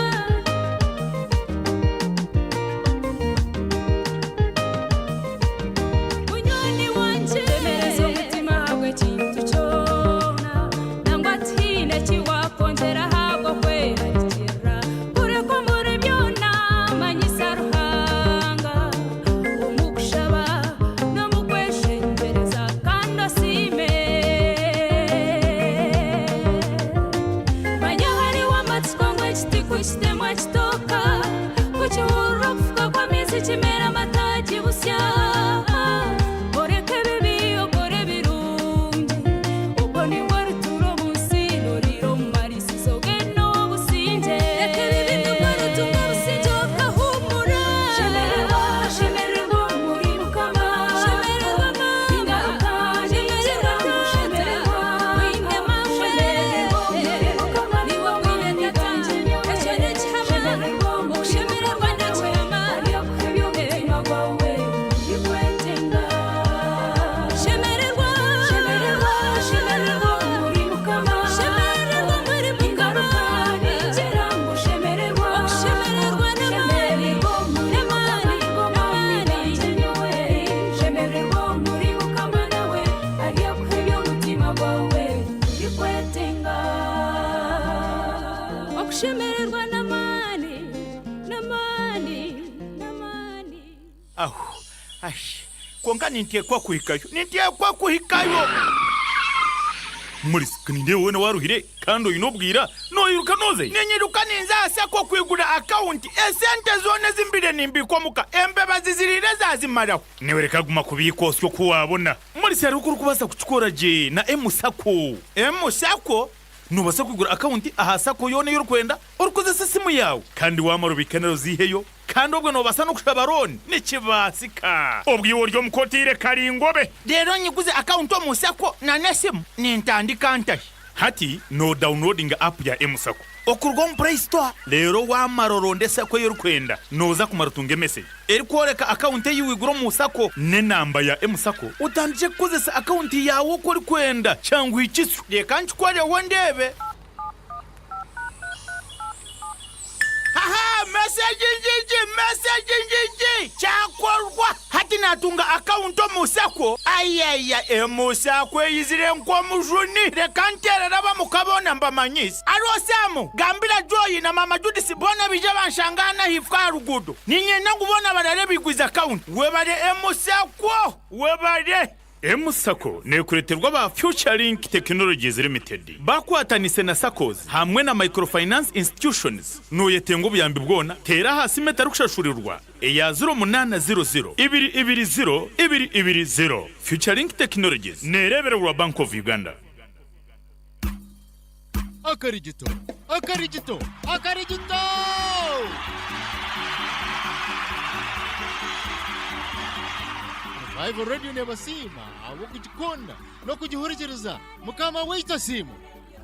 munywani wangye otemereza omutima ahabw'ekintu kyona nangwa tihaine eki waakwongyera ahabw'okwerarikirira kureka omuri byona manyisa Ruhanga omu kushaba n'omu kweshengyereza kandi osiime. Manya hariho amatsiko ngu ekiti ku kitemwa kitooka, ku kihurira okufuka kw'amaizi kimera amataagi busya. Oreke ebibi okore ebirungi, obwo nibwo orituura omu nsi nooriira omu mariisizo ge n'obusingye. Reka ebibi nibwo oritunga obusingye okahuumura. Shemererwa, shemererwa omuri Mukama. Shemererwa maama. Ingaruka ningira ngu shemererwa. Wine maama. Shemererwa omuri Mukama. Niwe mwine tata. Ekyo n'ekihama. Okushemererwa n'ekihama. Aryakuha eby'omutima gwawe urikwetenga. Shemererwa, shemererwa, shemererwa omuri Mukama. Shemererwa omuri Mukama. Ingaruka ningira ngu shemererwa. Okushemererwa n'amaani. N'amaani, n'amaani. Shemererwa omuri Mukama nawe aryakuha eby'omutima gwawe urikwetenga. Okushemererwa n'amaani, n'amaani, n'amaani.
Ahu, ashi, kwonka ninteekwa kuhikayo, ninteekwa kuhikayo!
Murisa, ka nindeeba weena waaruhire kandi oine obwira, nooyiruka noozayo?
Ninyiruka ninza aha sacco kwigura akawunti, esente zoona ezi mbaire nimbiika omuka embeba ziziriire zaazimaraho.
Naiwe reka guma kubiika osyo oku waabona. Murisa, hariho oku orikubaasa kukikora gye na M-Sacco.
M-Sacco?
Noobaasa kwigura akawunti aha sacco yoona ei orikwenda orikukozesa esimu yaawe. Kandi waamara obiike nari oziiheyo. Kandi obwo noobaasa n'okushaba looni. Nikibaasika.
Obwo iwe ori omuka otaire karingobe. Reero nyiguze akawunti omu sacco na n'esimu. Nintandika ntahi?
Hati noodawuniroodinga app ya M-Sacco okuruga omu Play Store. Reero waamara oronde sacco ei orikwenda. Nooza kumara otunge mesegi erikworeka akawunti ei waigura omu sacco n'enamba ya M-Sacco otandikye kukozesa akawunti yaawe oku orikwenda. Kyanguhi kisyo.
Reka nkikoreho ndeebe. Haha! Meseji ngigi! Meseji ngigi! Kyakorwa! Hati naatunga akawunti omu sacco. Ayaya! Emu sacco eyizire nk'omujuni. Reka nteerere ab'omuka boona mbamanyise. Alo Sam! Gambira Joy na maama Judith boona baije banshange hanu ahaifo aha ruguudo. Niinyenda ngu boona barare baigwize akawunti. Webare Emu sacco! Webare!
M-Sacco neekureeterwa aba Future Link Technologies Limited bakwatanise na SACCOs hamwe na Microfinance Institutions. Nooyetenga obuyambi bwona, teera aha simu etarikushashurirwa eya ziro munaana ziro ziro, ibiri ibiri ziro, ibiri ibiri ziro. Future Link Technologies neereebererwa Bank of Uganda.
Akarigito! Akarigito! Akarigito! Revival Radio neebasiima ahabw'okugikunda n'okugihurikiriza. Mukama waitu asiimwe!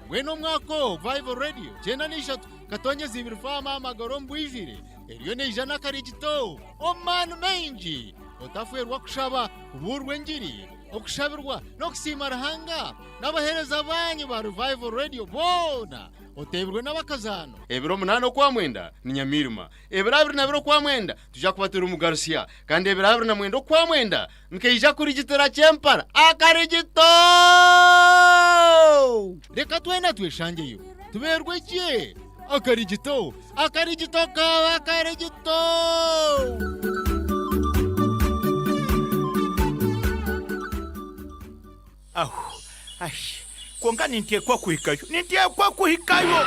Mbwenu omwaka ogu Revival Radio 93 katonyeza ibiri faamu aha magara omu bwijwire eriyo neija n'akarigito omu maani maingi. Otafeerwa kushaba, kubuurwa engiri, okushabirwa n'okusiima Ruhanga n'abaheereza baanyu ba Revival Radio boona oteebirwe n'abakazaano.
Ebiro munaana Okwamwenda ni Nyamiirima, ebiro 22 Okwamwenda twija kuba turi Mugarusya kandi ebiro 29 Okwamwenda nkaija kurigitira Kyempara akarigito!
Reka twena tweshangyeyo tubeerwe gye! Akarigito! Akarigito kaaba akarigito!
Ahu, ahi, kwonka ninteekwa kuhikayo, ninteekwa kuhikayo!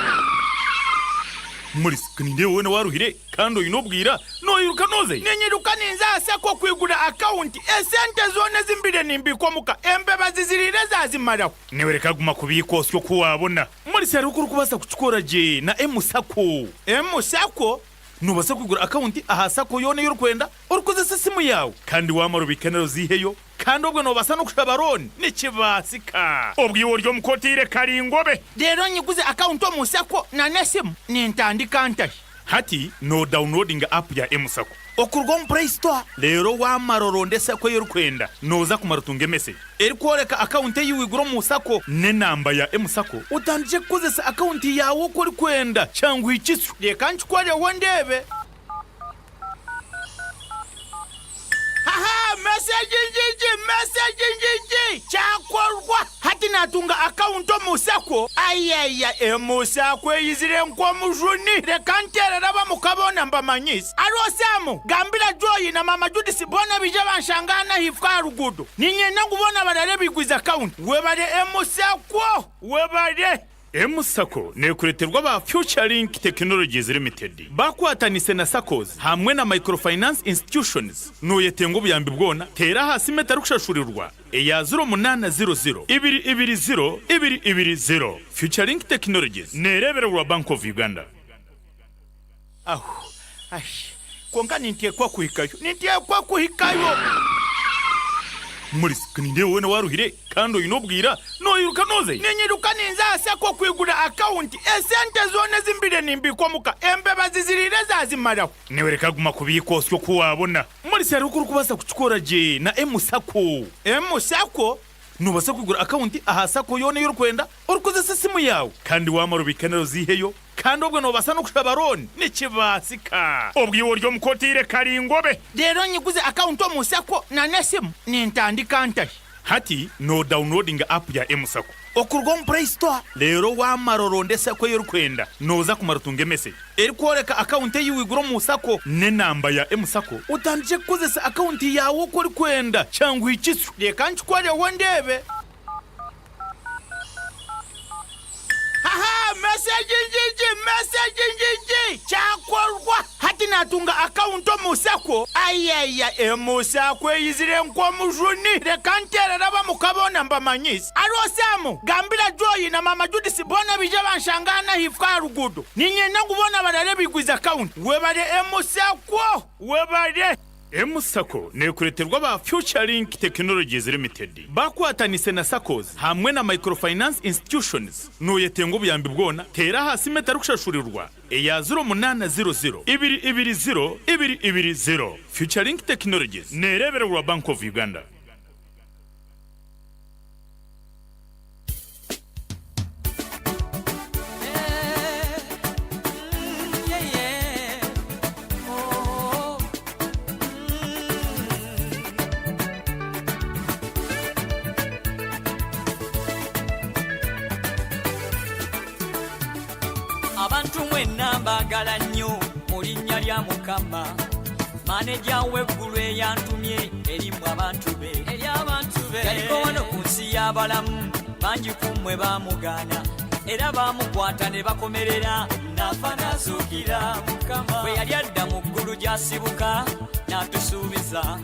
Murisa, ka nindeeba weena waaruhire kandi oine obwira, nooyiruka noozayo?
Ninyiruka ninza aha sacco kwigura akawunti, esente zoona ezi mbaire nimbiika omuka embeba ziziriire zaazimaraho.
Naiwe reka guma kubiika osyo oku waabona. Murisa hariho oku orikubaasa kukikora gye na M-Sacco.
M-Sacco?
Noobaasa kwigura akawunti aha sacco yoona ei orikwenda orikukozesa esimu yaawe. Kandi waamara obiike nari oziiheyo. Kandi obwe noobaasa n'okushaba rooni. Nikibaasika. Obwo iwe ori omuka otaire karingobe.
Reero nyiguze akawunti omu sacco na n'esimu. Nintandika ntahi?
Hati noodawunirodinga app ya M-Sacco okuruga omu Play Store reero waamara oronde sacco ei orikwenda. Nooza kumara otunge mesegi erikworeka akawunti ei waigura omu sacco n'enamba ya M-Sacco otandikye kukozesa akawunti yaawe oku orikwenda. Kyanguhi kisyo.
Reka nkikoreho ndeebe. Haha! Mesegi ngigi! Mesegi ngigi! Kyakorwa! Hati naatunga akawunti omu sacco. Ayaya! Emu sacco eyizire nk'omujuni. Reka nteerere ab'omuka boona mbamanyise. Alo Sam, gambira Joy na maama Judith boona baije banshanga hanu ahaifo aha ruguudo. Niinyenda ngu boona barare baigwize akawunti. Webare Emu sacco! Webare!
M-Sacco neekureterwa aba Future Link Technologies Limited bakwatanise na SACCOs hamwe na Microfinance Institutions. Nooyetenga obuyambi bwona, teera aha simu etarikushashurirwa eya 0800 220 220. Future Link Technologies neereebererwa Bank of Uganda.
Ahu, ahi, kwonka ninteekwa kuhikayo, ninteekwa kuhikayo!
Murisa, Ka nindeeba weena waaruhire kandi oine obwira, nooyiruka noozayo?
Ninyiruka ninza aha sacco kwigura akawunti, esente zoona ezi mbaire nimbiika omuka embeba ziziriire zaazimaraho.
Naiwe reka guma kubiika osyo oku waabona. Murisa, Hariho oku orikubaasa kukikora gye na M-Sacco.
M-Sacco?
Noobaasa kwigura akawunti aha sacco yoona ei orikwenda orikozesa esimu yaawe kandi waamara obiike nari oziiheyo. Kandi obwo noobaasa n'okushaba rooni. Nikibaasika. Obwo iwe ori omuka otaire karingobe.
Reero nyiguze akawunti omu sacco na n'esimu. Nintandika ntahi?
Hati noodawunirodinga app ya M-Sacco okuruga omu Play Store. Reero waamara oronde sacco ei orikwenda. Nooza kumara otunge mesegi erikworeka akawunti ei waigura omu sacco n'enamba ya M-Sacco otandikye kukozesa akawunti yaawe oku orikwenda. Kyanguhi kisyo.
Reka nkikoreho ndeebe. Haha! Mesegi ngigi! Mesegi ngigi! Kyakorwa! Hati naatunga akawunti omu sacco. Ayaya! Emu sacco eyizire nk'omujuni. Reka nteerere ab'omuka boona mbamanyise. Alo Sam, gambira Joy na maama Judith boona baije banshanga hanu ahaifo aha ruguudo. Niinyenda ngu boona barare baigwize akawunti. Webare Emu sacco! Webare!
M-Sacco neekureterwa aba Future Link Technologies Limited bakwatanise na SACCOs hamwe na Microfinance Institutions. Nooyetenga obuyambi bwona, teera aha simu etarikushashurirwa eya 0800 220 220. Future Link Technologies neereebererwa Bank of Uganda.
Abantu mwenna mbaagala nnyo mu linnya lya Mukama. Maneja w'eggulu eyantumye eri mmwe abantu be. Yaliko wano ku nsi y'abalamu, bangi ku mmwe baamugaana era baamukwata ne bakomerera n'afa n'azuukira. Mukama bwe yali adda mu ggulu gy'asibuka n'atusuubiza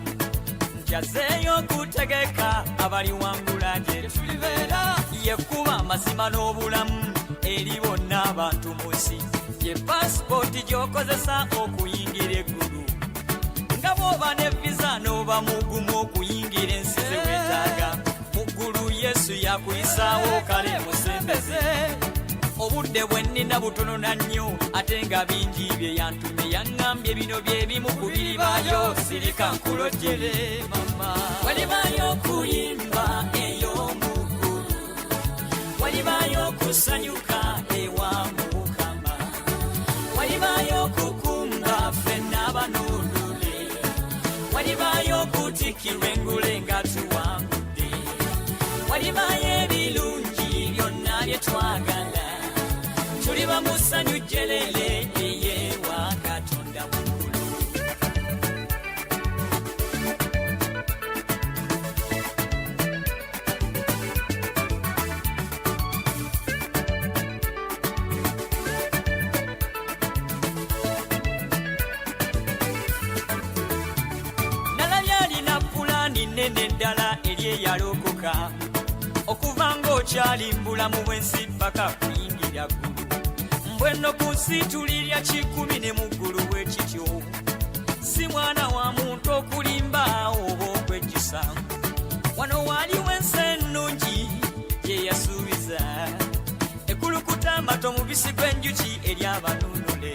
nti azzeeyo okutegeka abaliwangula gye tulibeera. Ye kkubo, amazima n'obulamu eri bonna abantu mu nsi. Ye paasipooti gy'okozesa okuyingira eggulu. Nga bw'oba ne visa n'oba mugumu okuyingira ensi ze weetaaga. Mu ggulu Yesu yakuyisaawo kale musembeze. Obudde bwe nnina butono na nnyo ate nga bingi bye yantumye yaŋŋambye bino bye bimu ku biribaayo sirika nkulojjere mama. Walibaayo okuyimba ey'omu ggulu, walibaayo okusanyuka ewa Mukama, walibaayo okukumba ffenna abanunule, walibaayo okutikkirwa engule nga tuwangudde, walibaayo ebirungi byonna bye twagala, tuliba mu ssanyu jjerere eyewa Katonda mu ggulu. Nalabye alina pulaani nnene ddala eri eyalokoka okuva ng'okyali mu bulamu bw'ensi paka kuyingira ggulu. Mbweno ku nsi tulirya kikumi ne mu ggulu bwe kityo. Si mwana wa muntu okulimba oba okwejjusa. Ate omubisi gw'enjuki eri abanunule.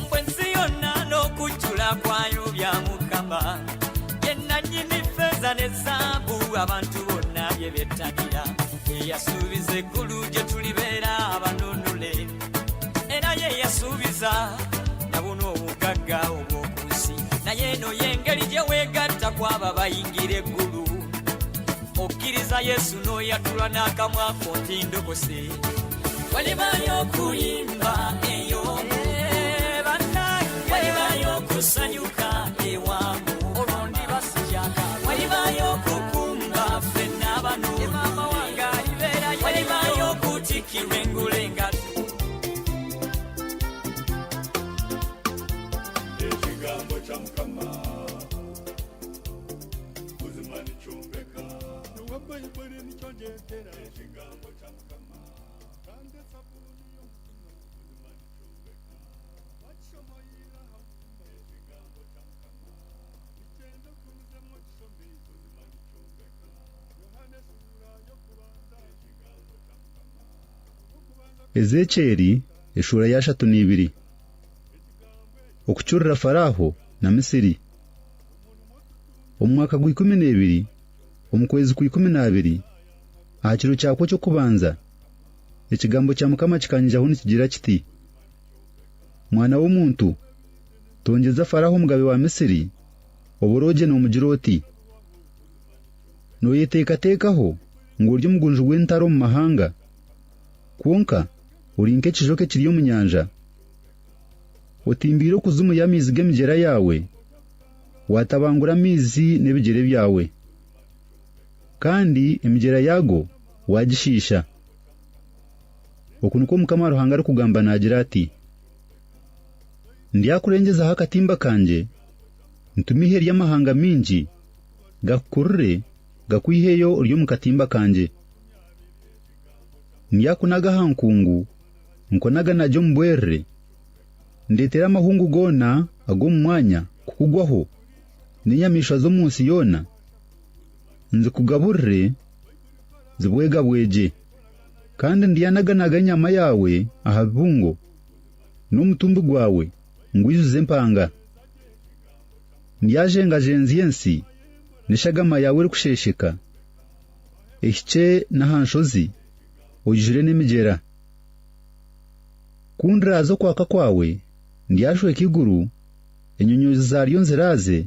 Mbwe ensi yonna n'okujjula kwayo bya Mukama. Ye nannyini ffeeza ne zaabu abantu bonna bye bettanira. Ye yasuubiza eggulu gye tulibeera abanunule. Era ye yasuubiza na buno obugagga obw'oku nsi. Naye eno y'engeri gye weegatta kw'abo abayingira eggulu. Okkiriza Yesu n'oyatula n'akamwa ko nti ndokose. Walibayo okuyimba eyo, walibayo okusanyuka ewamu, olwo ndiba sikyaka. Walibayo okukumba ffenna bano, walibayo okutikkirwa engule nga
Ekigambo kya Mukama buzima nikyombeka nuwe Bayibuli nikyongyetera ekigambo kya Mukama kandi esabuni y'omutima buzima nikyombeka wakishomoyira aha mutima ekigambo kya Mukama nikyenda ogumizemu okishome buzima nikyombeka Yohana eshuura y'okubanza ekigambo kya Mukama.
Ezekieli eshuura ya 32. Okucurira Faraho na Misiri. Omu mwaka gwa 12, omu kwezi kwa 12, aha kiro kyakwo ky'okubanza, ekigambo kya Mukama kikanyijaho nikigira kiti: Mwana w'omuntu, tongeza Faraho omugabe wa Misiri, oboroge n'omugira oti: Noyeteekateekaho ngu ori omugunju gw'entaro omu mahanga, kwonka uri nk'ekijoka ekiri omu nyanja, otimbiire okuzimu y'amaizi g'emigyera yawe, watabangura amaizi n'ebigere byawe, kandi emigyera yago wagishiisha. Oku nikwo Mukama Ruhanga arikugamba naagira ati: Ndyakurengezaho akatimba kanje, ntume ihe ry'amahanga mingi gakukurure gakwiheyo ori omu katimba kanje. Ndyakunaga aha nkungu, nkonaga omu bwerere, ndetera amahungu goona ag'omu mwanya kukugwaho, n'enyamaishwa z'omu nsi yoona nzikugaburire zibwegabweje, kandi ndyanaganaga enyama yawe aha bibungo, n'omutumbi gwawe ngwijuze empanga. Ndyajengajenzi ensi n'eshagama yawe erikushesheka, ehikye n'aha nshozi, oijure n'emigyera. Kundiraza okwaka kwawe, ndyashweka iguru, enyonyozi zaryo nziraze,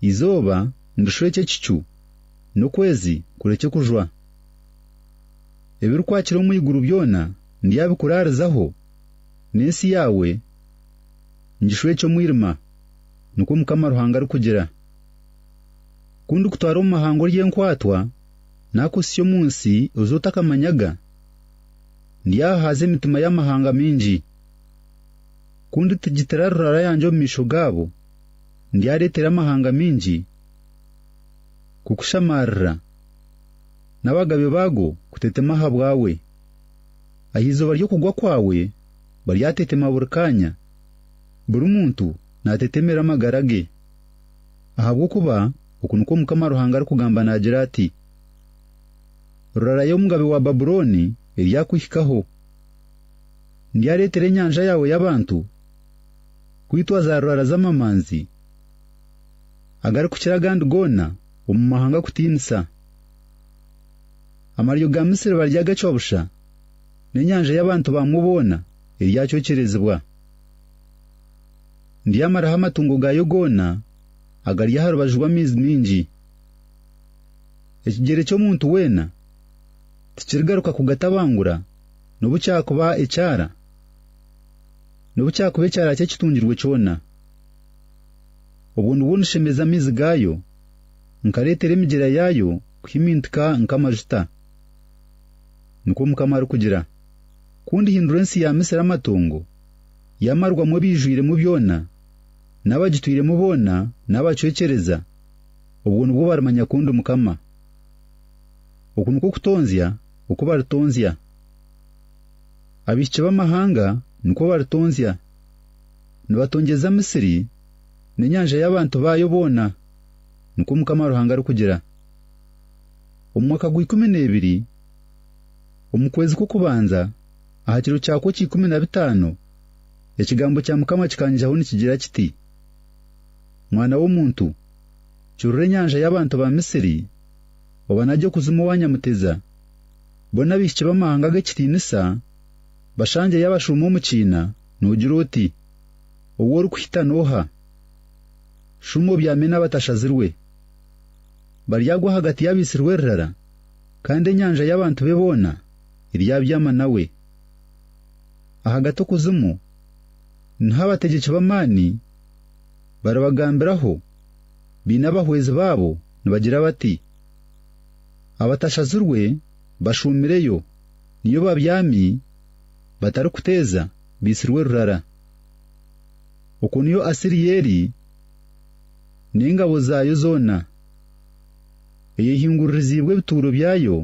izooba ndishweke ekicu, n'okwezi kureke kujwa. Ebirikwakira omu iguru byona ndyabikurarizaho, n'ensi yawe ngishweke omwirima, nikwo Mukama Ruhanga arikugira. Kundi kutwara omu mahango ry'enkwatwa, nakusya omu nsi ozotakamanyaga, ndyahaza emitima y'amahanga mingi. Kundi tigitira rurara yanje omu misho gabo, ndyaretera amahanga mingi kukushamarira, n'abagabe bago kutetema aha bwawe. Ahizoba ry'okugwa kwawe baryatetema buri kanya, buri muntu natetemera amagara ge. Ahabwokuba oku nikwo Mukama Ruhanga arikugamba naagira ati: Rurara y'omugabe wa Babuloni eryakuhikaho, ndyaretera enyanja yawe y'abantu kwitwa za rurara z'amamanzi agarikukira agandi goona omu mahanga kutinisa. Amaryo ga Misiri baryagacwa busha, n'enyanja y'abantu bamwe boona eryacwekerezibwa. Ndyamaraho amatungo gayo goona agari aha rubaju rw'amaizi mingi. Ekigere ky'omuntu weena tikirigaruka kugatabangura, n'obu kyakuba ekyara, n'obu kyakuba ekyara ky'ekitungirwe kyona. Obwo nibwo nishemeza amaizi gayo, nkaretera emigyera yayo kuhimintika nk'amajuta. Nikwo Mukama arikugira. Kundi hindura ensi ya Misiri amatongo, yamarwamwe ebijwiremu byona, n'abagitwiremu boona n'abacwekereza, obwo nibwo barimanya kundi Mukama. Oku nikwo kutonzya oku baritonzya. Abishiki b'amahanga nikwo baritonzya, nibatongeza Misiri n'enyanja y'abantu bayo boona, nikwo Mukama Ruhanga arikugira. Omu mwaka gwa 12, omu kwezi kw'okubanza, Aha kiro kyakwo kya 15 ekigambo kya Mukama kikanyijaho nikigira kiti, Mwana w'omuntu, curura enyanja y'abantu ba Misiri, obanage okuzimu owa Nyamuteza, bona abaishiki b'amahanga g'ekitiinisa bashangye y'abashuuma omu kiina, noogira oti, Ou orikuhita n'oha? Shuuma obyame n'abatashazirwe. Baryagwa ahagati y'abaitsirwe rurara, kandi enyanja y'abantu be boona eryabyama nawe. Ahagati okuzimu niho abategyeki b'amaani baribagambiraho baine abahwezi baabo nibagira bati, Abatashazirwe bashuumireyo, niyo babyami batarikuteeza baitsirwe rurara. Okwo niyo Asiriya eri n'engabo zaayo zoona, eyehinguririziibwe ebituuro byayo,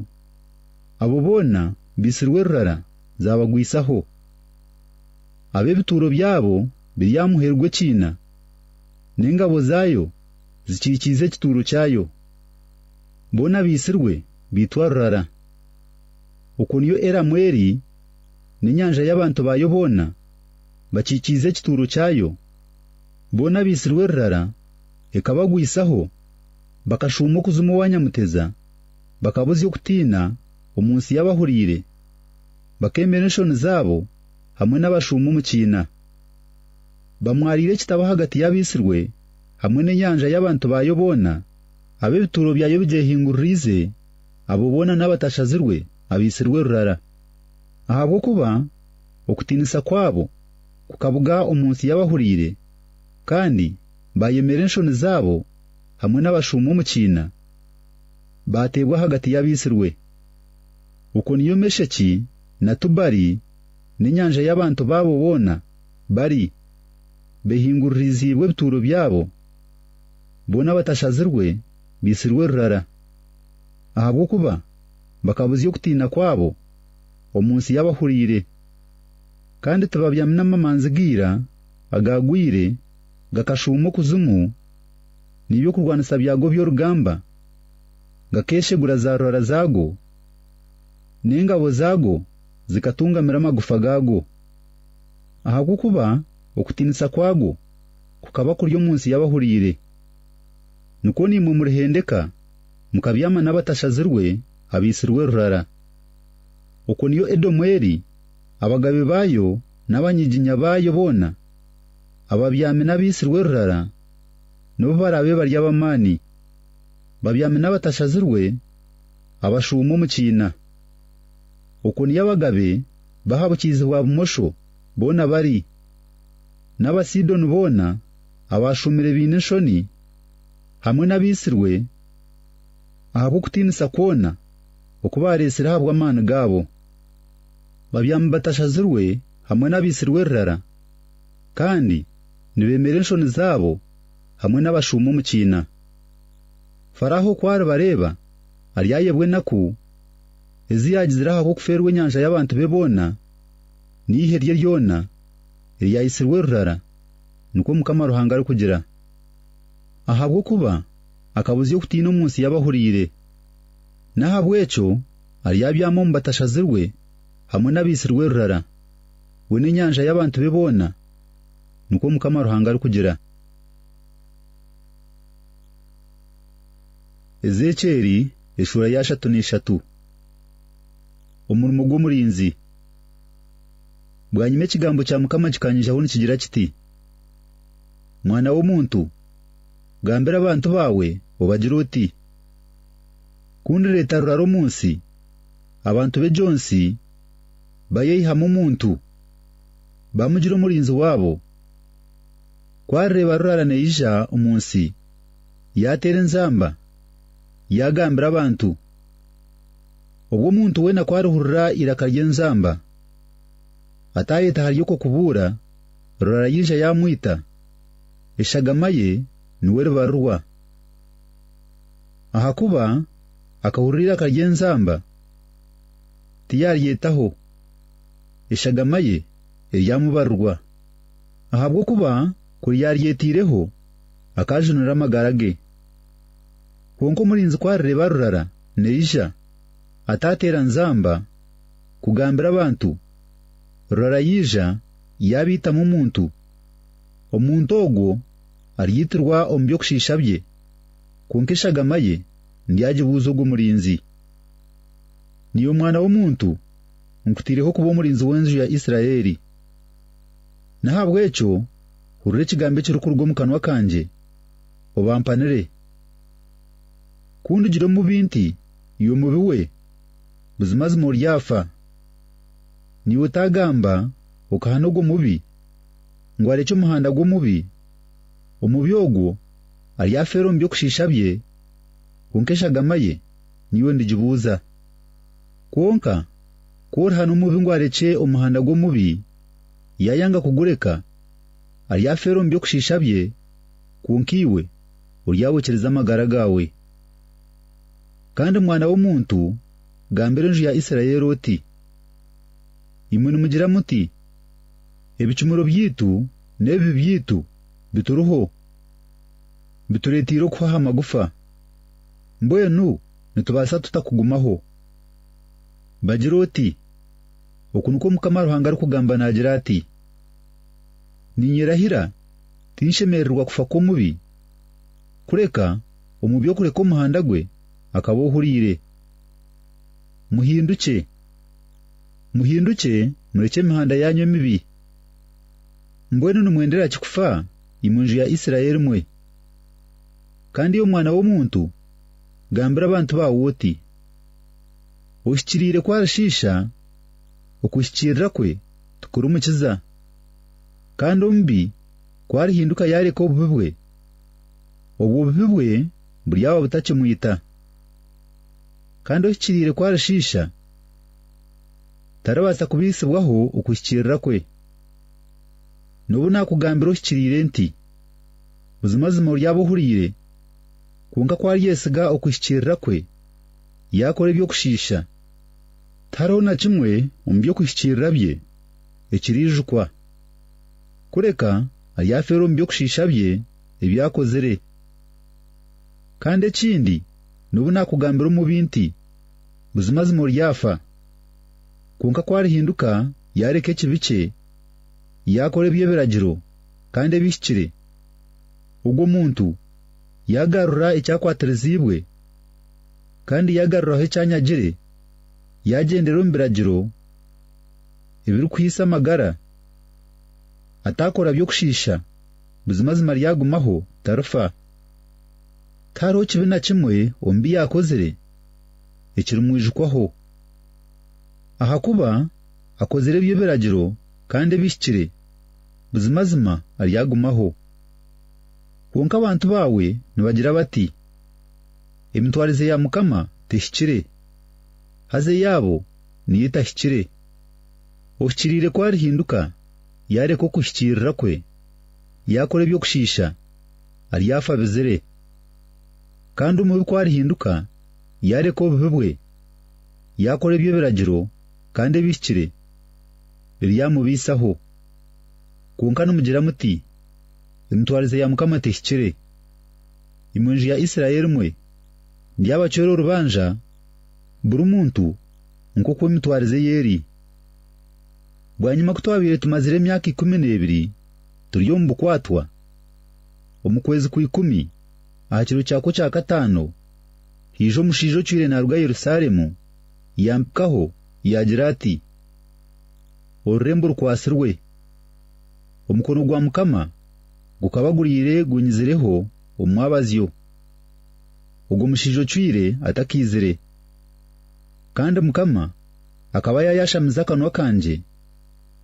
abo boona baitsirwe rurara zaabagwisaho. Ab'ebituuro byabo biri aha muheru gw'ekiina, n'engabo zaayo zikiikiize ekituuro kyayo. Boona baitsirwe baitwa rurara. Okwo niyo Elamu eri n'enyanja y'abantu baayo boona bakiikiize ekituuro kyayo. Boona abaitsirwe rurara ekabagwisaho, bakashuuma okuzimu owa Nyamuteza, bakabuzya okutiina omu nsi y'abahuriire, bakeemera enshoni zaabo hamwe n'abashuuma omu kiina. Bamwariire ekitabo ahagati y'abaitsirwe hamwe n'enyanja y'abantu baayo boona, ab'ebituuro byayo bigyehinguririize, abo boona n'abatashazirwe abaitsirwe rurara. Ahabw'okuba okutiinisa kwabo kukabuga omu nsi y'abahuriire, kandi baayemera enshoni zaabo hamwe n'abashuuma omu kiina, baateebwa ahagati y'abaitsirwe. Okwo niyo Mesheki na Tubali n'enyanja y'abantu baabo boona bari, beehinguririziibwe ebituuro byabo, boona abatashazirwe baitsirwe rurara, ahabw'okuba bakabuzya okutiina kwabo omu nsi y'abahuriire. Kandi tibabyami n'amamanzi ga ira agaagwire gakashuuma okuzimu, n'eby'okurwanisa byago by'orugamba, gakeeshegura zaarurara zaago, n'engabo zaago zikatungamira amagufa gaago. Ahabw'okuba okutiinisa kwago kukaba kuri omu nsi y'abahuriire. Nikwo naimwe murihendeka, mukabyama n'abatashazirwe abaitsirwe rurara. Okwo niyo Edomu eri, abagabe baayo n'abanyiginya baayo boona, ababyami n'abaitsirwe rurara, nobu baraabe bari ab'amaani, babyami n'abatashazirwe, abashuuma omu kiina. Okwo niyo abagabe b'aha bukiizi-bwa-bumosho boona bari, n'Abasidoni boona abaashuumire baine enshoni, hamwe n'abaitsirwe ahabw'okutiinisa kwona oku baareetsire ahabw'amaani gaabo. Babyami batashazirwe hamwe n'abaitsirwe rurara, kandi nibeemera enshoni zaabo hamwe n'abashuuma omu kiina. Faraho ku aribareeba, aryayebwa enaku ezi yaagizire ahabw'okufeerwa enyanja y'abantu be boona n'eihe rye ryona eryaitsirwe rurara, nikwo Mukama Ruhanga arikugira. Ahabw'okuba akabuzya okutiina omu nsi y'abahuriire. N'ahabw'ekyo aryabyama omu batashazirwe hamwe n'abaitsirwe rurara, we n'enyanja y'abantu be boona, nikwo Mukama Ruhanga arikugira. Ezekieli eshuura ya ashatu n'eshatu. Omurimo gw'omurinzi. Bwanyima ekigambo kya Mukama kikanyijaho nikigira kiti, Mwana w'omuntu, gambira abantu baawe obagire oti, Ku ndireeta rurara omu nsi, abantu b'egyo nsi bayeihamu omuntu, bamugira omurinzi waabo, ku arireeba rurara neija omu nsi, yaateera enzamba, yaagambira abantu. Obwo omuntu weena ku arihurira eiraka ry'enzamba, ataayeta ahari okwo kubuura, rurara yaija yaamwita, eshagama ye niwe eribarirwa. Ahakuba akahurira eiraka ry'enzamba, tiyaaryetaho, eshagama ye eryamubarirwa. Ahabw'okuba kuri yaaryetaireho, akaajunira amagara ge. Kwonka omurinzi ku arireeba rurara neija, ataateera nzamba kugambira abantu, Rurara yaija yaabaitamu omuntu, omuntu ogwo aryitirwa omu by'okushiisha bye, kwonka eshagama ye ndyagibuuza ogwo murinzi. Niiwe mwana w'omuntu, nkutaireho kuba omurinzi w'enju ya Isiraeli. N'ahabw'ekyo hurira ekigambo ekirikuruga omu kanwa kangye, obampanire. Ku ndigira omubi nti, Iwe mubi we, buzimazima oryafa, naiwe otaagamba okahana ogwo mubi, ngu arekye omuhanda gwe omubi, omubi ogwo aryafeera omu by'okushiisha bye, kwonka eshagama ye niiwe ndigibuuza. Kwonka ku orihana omubi ngu arekye omuhanda gwe omubi, yaayanga kugureka, aryafeera omu by'okushiisha bye, kwonka iwe oryahwekyereza amagara gaawe. Kandi mwana w'omuntu, gambira enju ya Isiraeli oti, Imwe nimugira muti, Ebicumuro byaitu n'ebibi byaitu bituriho, bitureeteire okuhwaho amagufa. Mbwenu nitubaasa tuta kugumaho? Bagire oti, Oku nikwo Mukama Ruhanga arikugamba naagira ati, Niinyerahira, tinshemerererwa kufa kw'omubi, kureka omubi okureka omuhanda gwe akaba ohuriire. Muhindukye! Muhindukye murekye emihanda yaanyu emibi. Mbwenu nimwendera ki kufa, imwe nju ya Isiraeli mwe? Kandi iwe mwana w'omuntu, gambira abantu baawe oti, Ohikiriire ku arishiisha, okuhikiirira kwe tikurimukiza, kandi omubi ku arihinduka yaareka obubi bwe, obwo bubi bwe buryaba butakimwita. Kandi ohikiriire ku arishiisha, taribaasa kubaisibwaho okuhikiirira kwe. N'obu naakugambira ohikiriire nti, Buzimazima oryaba ohuriire, kwonka ku aryesiga okuhikiirira kwe, yaakora eby'okushiisha, tihariho na kimwe omu by'okuhikiirira bye ekiriijukwa. Kureka aryafeera omu by'okushiisha bye ebi akozire. Kandi ekindi, n'obu naakugambira omubi nti, Buzimazima oryafa, kwonka ku arihinduka yaareka ekibi kye, yaakora eby'ebiragiro kandi ebihikire, ogwo muntu yaagarura ekyakwatiriziibwe, kandi yaagaruraho eki anyagire, yaagyendera omu biragiro ebirikuhaisa amagara, ataakora by'okushiisha, buzimazima aryagumaho, tarifa. Tihariho kibi na kimwe omu bi yaakozire ekirimwijukwaho, ahakuba akozire eby'ebiragiro kandi ebihikire, buzimazima aryagumaho. Kwonka abantu baawe nibagira bati, Emitwarize ya Mukama tehikire, haza eyaabo niyo etahikire. Ohikiriire ku arihinduka, yaareka okuhikiirira kwe, yaakora eby'okushiisha, aryafa abizire. Kandi omubi ku arihinduka, yaareka obubi bwe, yaakora eby'ebiragiro kandi ebihikire, biryamubaisaho. Kwonka nimugira muti, Emitwarize ya Mukama tehikire. Imwe nju ya Isiraeli mwe, ndyabacwera orubanja, buri muntu nk'oku emitwarize ye eri. Bwanyima ku twabaire tumazire emyaka 12 turi omu bukwatwa, omu kwezi kwa ikumi, aha kiro kyakwo kya kataano, haija omushaija ocwire naaruga Yerusaalemu, yampikaho, yaagira ati, Orurembo rukwatsirwe! Omukono gwa Mukama gukaba guriire gunyizireho omu mwabazyo, ogwo mushaija ocwire atakaizire. Kandi Mukama akaba yaayashamiza akanwa kangye,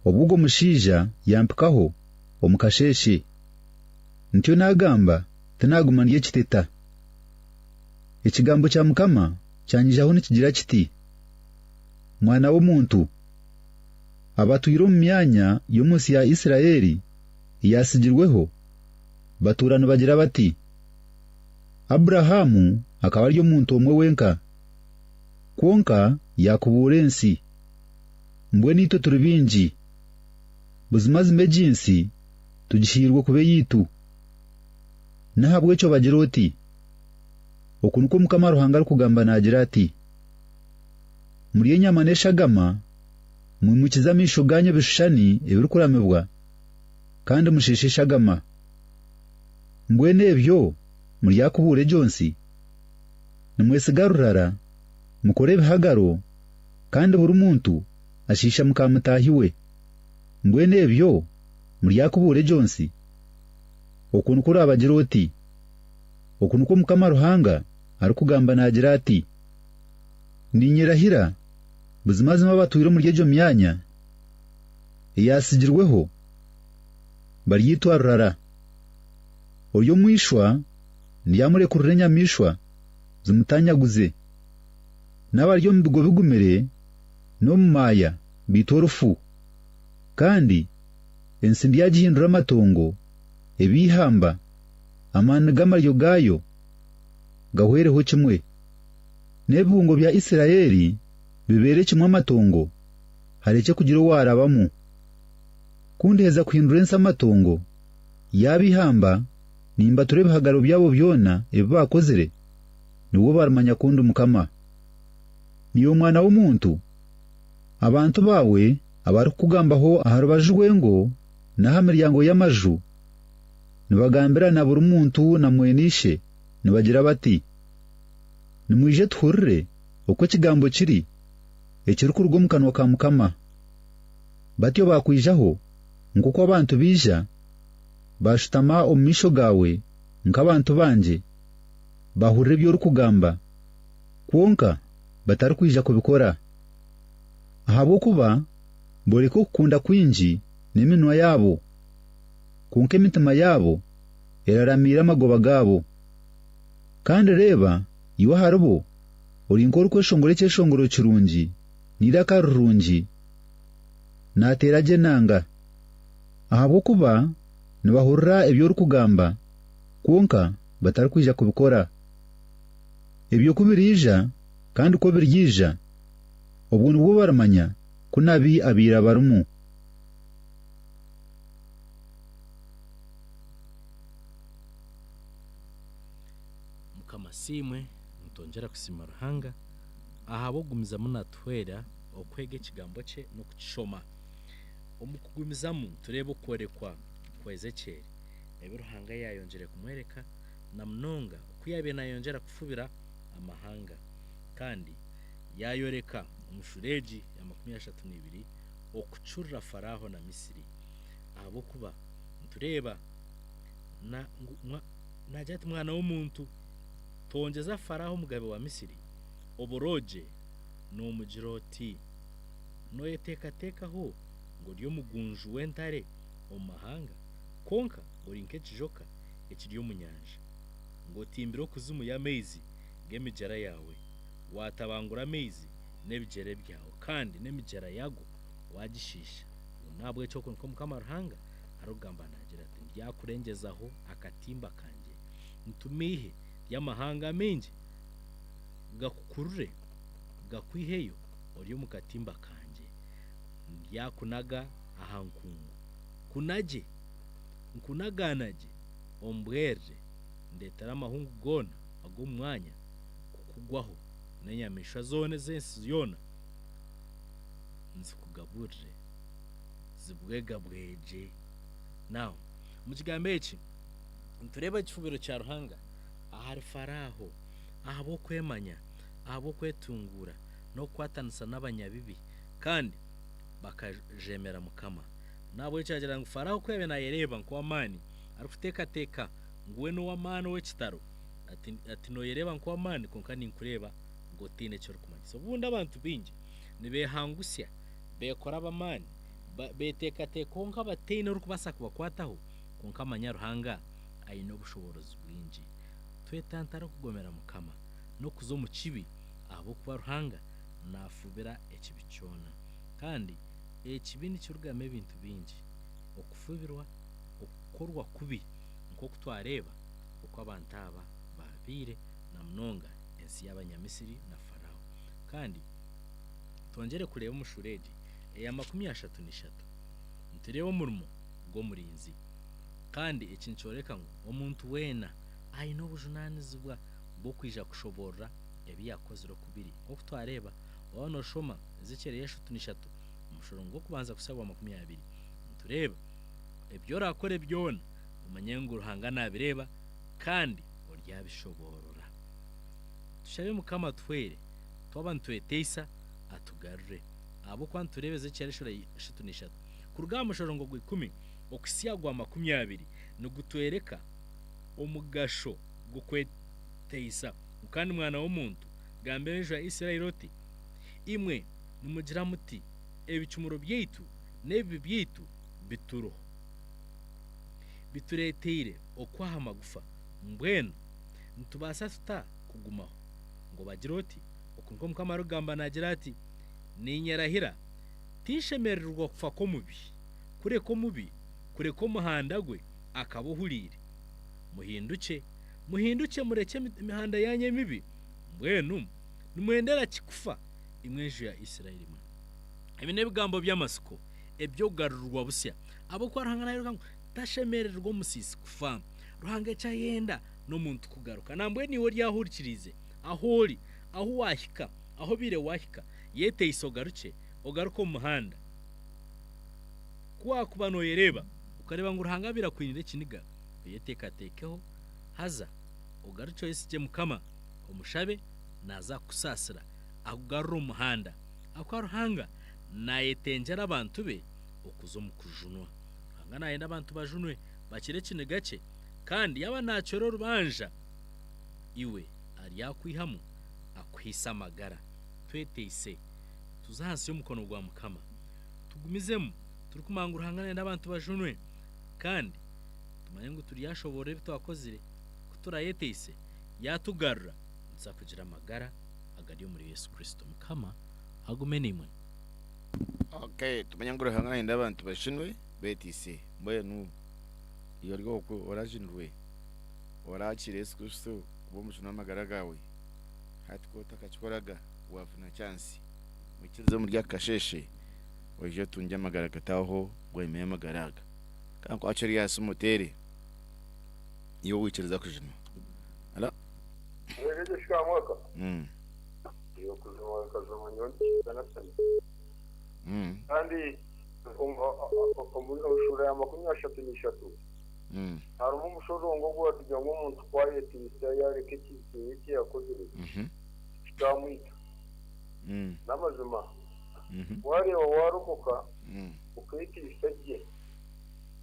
obu ogwo mushaija yampikaho omu kasheeshe. Ntyo naagamba, tinaaguma ndi ekiteta. Ekigambo kya Mukama kyanyijaho nikigira kiti, Mwana w'omuntu, abatwire omu myanya y'omu nsi ya Isiraeli eyaatsigirweho batuura nibagira bati, Abrahamu akaba ari omuntu omwe wenka, kwonka yaakubuura ensi. Mbwenu itwe turi baingi. Buzimazima egi nsi tugihairwe kuba eyaitu. N'ahabw'ekyo bagire oti, Oku nikwo Mukama Ruhanga arikugamba naagira ati, Murye enyama n'eshagama, Mwimukize amaisho gaanyu ebishushani ebirikuramibwa, kandi musheeshe eshagama. Mbwenu ebyo muryakubuura egyo nsi? Nimwesiga rurara, mukore ebihagaro, kandi buri muntu ashiisha muka mutaahi we. Mbwenu ebyo muryakubuura egyo nsi? Oku nikwo oraabagira oti, Oku nikwo Mukama Ruhanga arikugamba naagira ati, Niinyerahira, buzimazima abatwire omuri egyo myanya eyaatsigirweho baryaitwa rurara. Ori omu ishwa ndyamurekurira enyamaishwa zimutanyaguze, n'abari omu bigo bigumire n'omu maaya baitwe orufu. Kandi ensi ndyagihindura amatongo, ebe eihamba, amaani g'amaryo gaayo gahwereho kimwe. N'ebibungo bya Isiraeli bibeere kimwe amatongo, harekye kugira owaarabamu. Ku ndiheza kuhindura ensi amatongo, yaaba eihamba, nimbatura ebihagaro byabo byona ebi baakozire, nibwo barimanya ku ndi Mukama. Naiwe mwana w'omuntu, abantu baawe abarikukugambaho aha rubaju rw'engo n'aha miryango y'amaju, nibagambirana buri muntu na mwene ishe, nibagira bati, Nimwije tuhurire oku ekigambo kiri ekirikuruga omu kanwa ka Mukama. Batyo baakwijaho nk'oku abantu baija, baashutama omu maisho gaawe nk'abantu bangye, baahurira ebi orikugamba, kwonka batarikwija kubikora. Ahabw'okuba booreka okukunda kwingi n'eminwa yaabo, kwonka emitima yaabo eraramiire amagoba gaabo. Kandi reeba, iwe aharibo ori nk'orikweshongora ekyeshongoro kirungi n'eiraka rirungi, naateera gye enanga, ahabw'okuba nibahurira ebi orikugamba, kwonka batarikwija kubikora. Ebyo ku biriija, kandi ku biryaija, obwo nibwo barimanya ku nabi abaire abarimu.
Mukama asiimwe, nitwongyera kusiima Ruhanga ahabw'okugumizamu natuhwera okwega ekigambo kye n'okukishoma. Omu kugumizamu nitureeba okworekwa kwa Ezekieli, ebi Ruhanga yaayongyire kumworeka na munonga oku yaabaire naayongyera kufubira amahanga. Kandi yaayoreka omu shuura egi ya 32 okucurira Faraaho na Misri ahabw'okuba nitureeba na ngu naagira ati, Mwana w'omuntu, tongyeza Faraaho omugabe wa Misri oboroogye noomugira oti, Nooyeteekateekaho ngu ori omugunju w'entare omu mahanga, kwonka ori nk'ekijoka ekiri omu nyanja, ngu otimbire okuzimu y'amaizi g'emigyera yaawe, waatabangura amaizi n'ebigyere byawe, kandi n'emigyera yaago waagishiisha. N'ahabw'ekyo okwo nikwo Mukama Ruhanga arikugamba naagira ati, Ndyakurengyezaho akatimba kangye, ntume eihe ry'amahanga maingi gakukurure, gakwiheyo ori omu katimba kangye. Ndyakunaga aha nkungu, nkunagye, nkunaganagye omu bwerere, ndeetere amahungu goona ag'omu mwanya kukugwaho, n'enyamaishwa zoona ez'ensi yoona nzikugaburire. Zibwegabwegye. Now, omu kigambo eki, nitureeba ekifubiro kya Ruhanga ahari Faraaho ahabw'okwemanya, ahabw'okwetunguura, n'okukwatanisa n'abanyabibi, kandi bakajeemera Mukama. N'ahabw'ekyo agira ngu Faraaho ku yaabaire naayereeba nk'ow'amaani, arikuteekateeka ngu we n'ow'amaani ow'ekitaro, ati, ati nooyereeba nk'ow'amaani kwonka ninkureeba ngu otaine eki orikumanyisa. Obundi abantu baingi nibeehangusya beekora ab'amaani, beeteekateekaho nk'abataine orikubaasa kubakwataho, kwonka manya Ruhanga aine obushoboorozi bwingi. Twetantare okugomera Mukama n'okuza omu kibi ahabw'okuba Ruhanga naafubira ekibi kyona. Kandi ekibi nikirugamu ebintu bingi, okufubirwa, okukorwa kubi nk'oku twareeba oku abantu aba baabaire na munonga ensi y'Abanyamisri na Faraaho. Kandi Twongyere kureeba omu shuura egi eya 33, nitureeba omurimo gw'omurinzi. Kandi eki nikyoreka ngu omuntu weena aine obujunaanizibwa bw'okwija kushoboorora ebi yaakozire oku biri. Nk'oku twareeba, waaba nooshoma Ezekieli eya 33, Omushorongo gw'okubanza kuhitsya gwa 20. Nitureeba ebi oraakore byona omanye ngu Ruhanga naabireeba kandi oryabishoboorora. Tushabe Mukama atuhwere twaba nitweteisa atugarure ahabw'okuba nitureeba Ezekiel eshuura 33 kuruga aha mushorongo gwa ikumi okuhitsya aha gwa 20 nigutworeka omugasho gw'okweteisa ngu kandi mwana w'omuntu gambira enju ya Israeli oti, Imwe nimugira muti, Ebicumuro byaitu n'ebibi byaitu bituriho, bitureeteire okwaha amagufa, mbwenu nitubaasa tuta kugumaho? Ngu obagire oti, Oku nikwo Mukama arikugamba naagira ati, Niinyerahira, tinshemerererwa kufa kw'omubi, kureka omubi kureka omuhanda gwe akaba ohuriire. Muhindukye, muhindukye murekye emihanda yaanyu emibi, mbwenu nimwendera ki kufa, imwe nju ya Isiraeli mwe? Ebi n'ebigambo by'amatsiko eby'okugarurwa busya, ahabw'okuba Ruhanga naayoreka ngu tashemerererwa omusiisi kufa. Ruhanga eki ayenda n'omuntu kugaruka. Nambwenu iwe ori ahurikiriize, ahu ori, ahu waahika, ahu obaire waahika, yeteise ogarukye, ogaruke omu muhanda. Ku waakuba nooyereeba, okareeba ngu Ruhanga abaire akwiniire ekiniga, oyeteekateekeho, haza ogarukye oyesigye Mukama, omushabe, naaza kukusaasira, akugarure omu muhanda. Ahabw'okuba Ruhanga naayetengyera abantu be okuza omu kujunwa. Ruhanga naayenda abantu bajunwe, bakire ekiniga kye, kandi yaaba naacwera orubanja, iwe aryakwihamu akuhaise amagara. Tweteise, tuze ahansi y'omukono gwa Mukama, tugumizemu turikumanya ngu Ruhanga naayenda abantu bajunwe, kandi tumanye ngu turyashoboorora ebi twakozire. Ku turaayeteise, yaatugarura, nituza kugira amagara agari omuri Yesu Kristo. Mukama agume naimwe.
Okay, tumanye ngu Ruhanga nayenda abantu bajunwe beteise. Mbwenu iwe ori okwe orajunirwe, orakiira Yesu Kristo kuba omujuni w'amagara gaawe, hati ku otakakikoraga wafuna chance, mwikirize omuri aka kasheeshe oije otungye amagara agatahwaho bwanyima y'amagara aga. Kandi ku waakira ori aha simu oteere, iwe waikiriza kujunwa. Halo?
Kandi omu shuura ya 33 harimu omushorongo ogu barikugira ngu omuntu ku ayeteisa yaareka ekibi kye eki yakozire tikikamwita. N'amazima waareeba waarokoka okeeteisa gye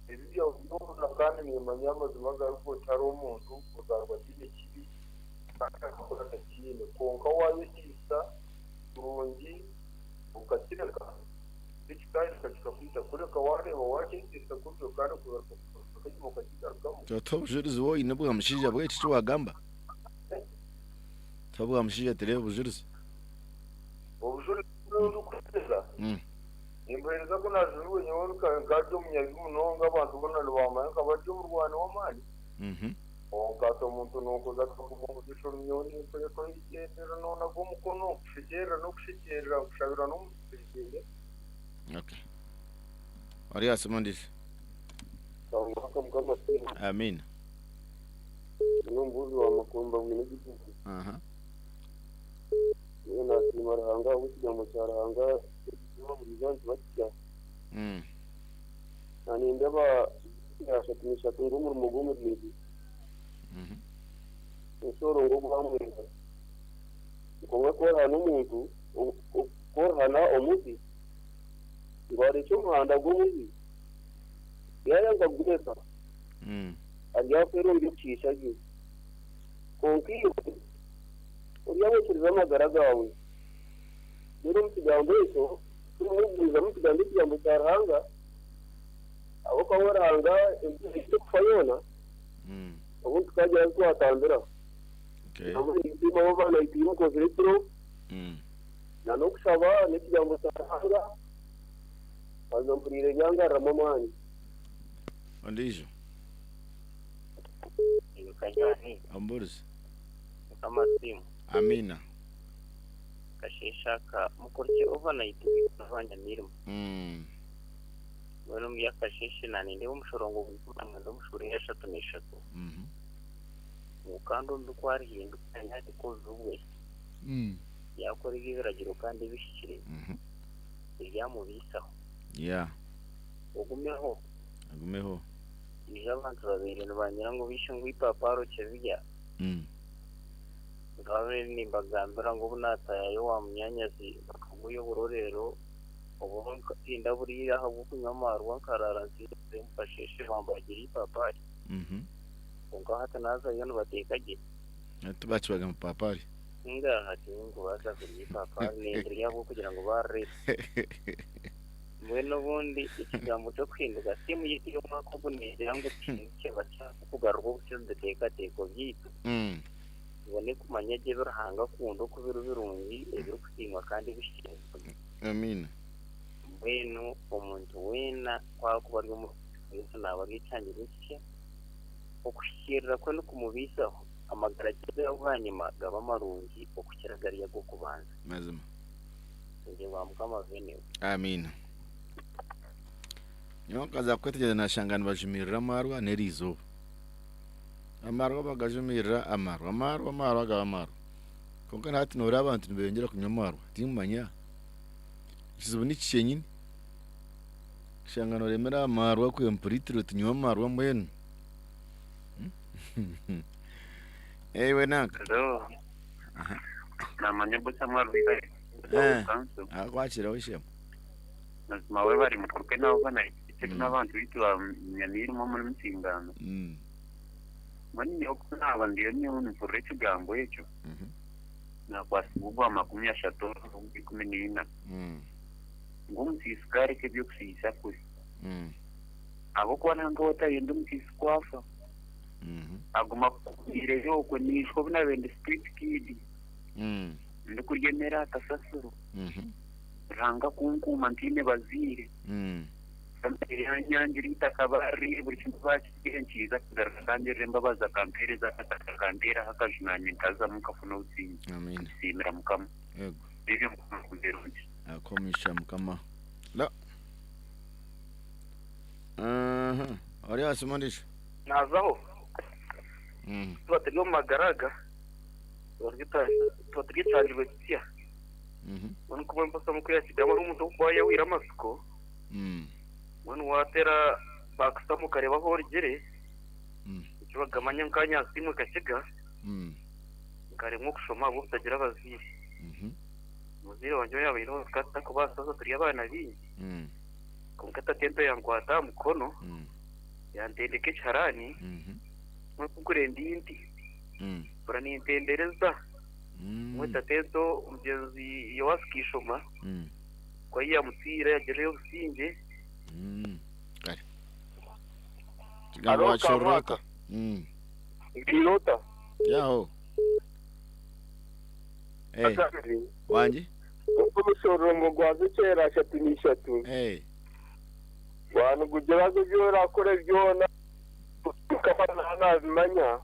ebibi byawe byona kandi niimanya amazima agarikugira oti hariho omuntu ozaarwa ataine kibi kandi akakura atakiine kwonka waayeteisa kurungi okakireka tikikahika kikakwita kureka waareeba waakyeteisa kubi kandi okugaruka enyima okakigarukamu.
Tuha obujurizi waaba oine obwa mushaija bw'eki eki waagamba. Tuha obwa mushaija tureebe obujurizi.
Obujurizi obu ndikuheereza, nimbuheereza ku naajunirwe nyowe nkaba ndi omunyabibi munonga abantu boona nibammanya nkaba ndi omurwani w'amaani. Kwonka hati omuntu nonkoza akakuba omugisha omu nyowe ninkureka oyegyendera nonaga omukono nkushekyerera n'okushekyerera nkushabira n'omugisha ogyende.
Okay. Ori aha simu ondiijo.
Mwaka mukama asiimwe.
Amiina.
Ndi omubuuzi wa Makomba Bwine Judith.
Aha.
Nyowe nasiima Ruhanga ahabw'ekigambo kya Ruhanga ekizooba buri izooba nikiba kisya. Na nindeba 34 ngu omurimo gw'omurinzi enshoro ngu ogwa mwenda kwonka ku orihana omuntu ku orihana omubi ngu arekye omuhanda gw'omubi yaayanga kugureka aryafeera omu by'okushiisha bye. Kwonka iwe oryahwekyereza amagara gaawe. Reero omu kigambo ekyo turimu kugumizamu nitugamba ekigambo kya Ruhanga, ahabw'okuba we Ruhanga emperu y'okufa yoona, obundi tukaagira ahu twatambira. Nambwenu ninsiima abo abaana baitu abu mukozire ekiro, n'okushaba n'ekigambo kya Ruhanga, haza mpuriire byangaruramu amaani.
Ondiijo?
Kanywani.
Omubuurizi.
Mukama asiimwe.
Amiina.
Kasheeshe aka mukurukye overnight beitu n'abanyamirimo. Mbwenu omuri akasheeshe nanindeeba omushorongo gw'eikumi na mwenda omu shuura eya ashatu n'eshatu ngu kandi omubi ku arihinduka yaareka obubi bwe yaakora eby'ebiragiro kandi ebihikire. Eryamubaisaho.
Yeah.
Ogumeho.
Agumeho.
Ijo abantu babaire nibangira ngu beishe ngu eipaapa okirya. Nkaba nimbagambira ngu obu naataayayo owa munyaanyazi bakaguya oburorero obu tindaburiire ahabw'okunywa amaarwa nkaraara nsinzire omu kasheeshe bambagira eipapaari. Kwonka hati naazayo nibateeka gye.
Hati bakibaga amapaapaari.
Ngaaha tinkubaasa kurya eipapaari nindirya ahabw'okugira ngu baarireeta. Mbwenu obundi ekigambo ky'okuhinduka tiimu yaitu y'omwaka ogu neegira ngu tuhindukye basya kugarurwa obusya omu biteekateeko byaitu. Tubone kumanya gye ebi Ruhanga akunda oku biri birungi, ebirikusiimwa kandi ebihikire.
Amiina.
Mbwenu omuntu weena ku arikuba ari omuri Kristo Yesu naaba ari ekihangirwe ekisya, okuhikiirira kwe nikumubaisaho, amagara ge aga bwanyima gaba marungi okukira gariya ag'okubanza.
Mazima.
Obusingye bwa Mukama bube naiwe.
Amiina. Nyowe nkaza kwetegyereza nashanga nibajumirira amarwa n'eriizooba. Amarwa bagajumirira amarwa, amarwa, amarwa gaba amarwa. Kwonka na hati noreeba abantu nibeyongyera kunywa amarwa, tinkimanya ekizibu niki kyenyini. Oshanga noremera aha marwa completely oti nyowe amarwa mbwenu. Iwe nanka.
Hello. Namanya boss amarwa
Akwakira wishemu.
Mazima webare mukuru nawe bana n'abantu baitu ba Nyamirimo muri Mutingano. Mbwenu nyowe ku naaba ndiyo nyowe nimpurira ekigambo ekyo, naakwatsibwa ogwa 30 ogwa 14, ngu omusiisi ku areka eby'okusiisa kwe, ahabw'okuba nanka otayenda omusiisi ku afa, aguma akukumiireyo okwo. Naijuka obu naabaire ndi street kid, ndikurya emere aha kasasiro, Ruhanga kunkuuma ntaine bazaire. Famire yanyangira eitaka baaririire buri kimwe baakiriire nkiiza akagaruka akangirira embabazi akampeereza akataka akanteeraho akaju naanye nkazamu nkafuna obusingye.
Amiina.
Nkisiimira Mukama.
Yego.
N'ebyo Mukama akuhe omugisha.
Akuhe omugisha Mukama. La. Aha. Ori aha simu ondiijo?
Naazaho. Tuba turi omu magara aga, tuba turi ekihangirwe kisya. Mbwenu ku mbwenu omu kuyakigamba n'omuntu orikuba yahwire amatsiko, mbwenu wateera baakutamu okareeba ahu orugire, eki bakamanya nka nyaasiimwe kakiga, nkaremwa okushoma ahabw'obutagira abazaire. Omuzaire wangye ou yaabaire tukaba tutakubaasa haza turi abaana baingi, kwonka tatento yankwata aha mukono, yantendeka ekiharaani, mbwenu ku nkurenda ndi nti, mpurira nintendereza. Mbwenu tatento omugyenzi Yoasi Kaishoma ku yamutwire yagirirayo obusingye.
Kare. Ekigambo
Haro
wakihurira ota?
Kamwaka. Ngiire ota?
Yaho. Eh,
Akabiri.
wangi?
Omushororongo gwa Zekyera 33. Gwaba nigugira ngu ebi orakore byona Mukama naaba nabimanya.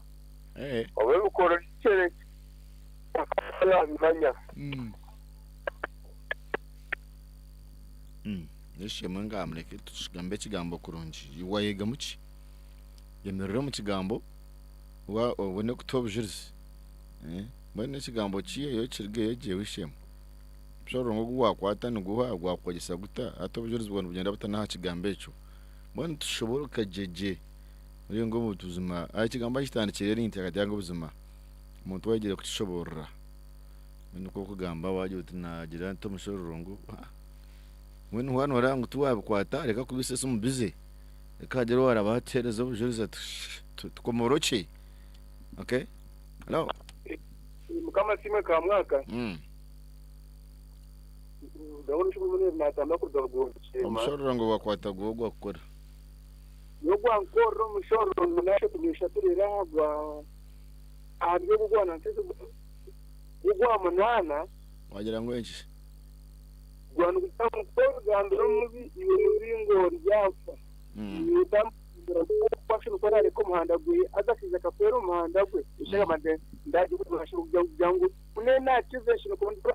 Obu ebikoro bikyere Mukama nabimanya.
Yeshemwe nga mureke tukigambe ekigambo kurungi. Wayegamu ki? Yemerera omu kigambo obone kutuha obujurizi. Mbwenu ekigambo kiiheyo kirugeyo gye wishemwe. Omushororongo ogu wakwata niguha gwakwegyesa guta? Hati obujurizi bwawe nibugyenda buta n'aha kigambo ekyo? Mbwenu tushoboroka gye gye muri ngu buzima ekigambo ahikitandikire ninteekateeka ngu buzima omuntu waayegyire kukishoboorora mbwenu nikwo okugamba waagira oti naagira nti omushororongo mbwenu waaba nooreeba ngu tiwaabikwata reka kubiisa esimu bize reka hagire owaarabaho atuheereze obujurizi ati tukomorokye okay hello.
Mukama asiimwe Kamwaka. Ndabona omushaija natambura kuruga Bugonzi.
Omushororongo gwakwata guha ogwakukora?
Nyowe gwankorera omushororongo 33 reero aha gwa ahari ogwo ogwa munaana.
Wagira ngu enki?
Gwa nigugira ngu ku origambira omubi iwe mubi ngu oryafa, iwe otamugambira ngu ashobora kuba naareka omuhanda gwe haza akaija akafeera omu muhanda gwe, eshagama kugira ngu ku naakiza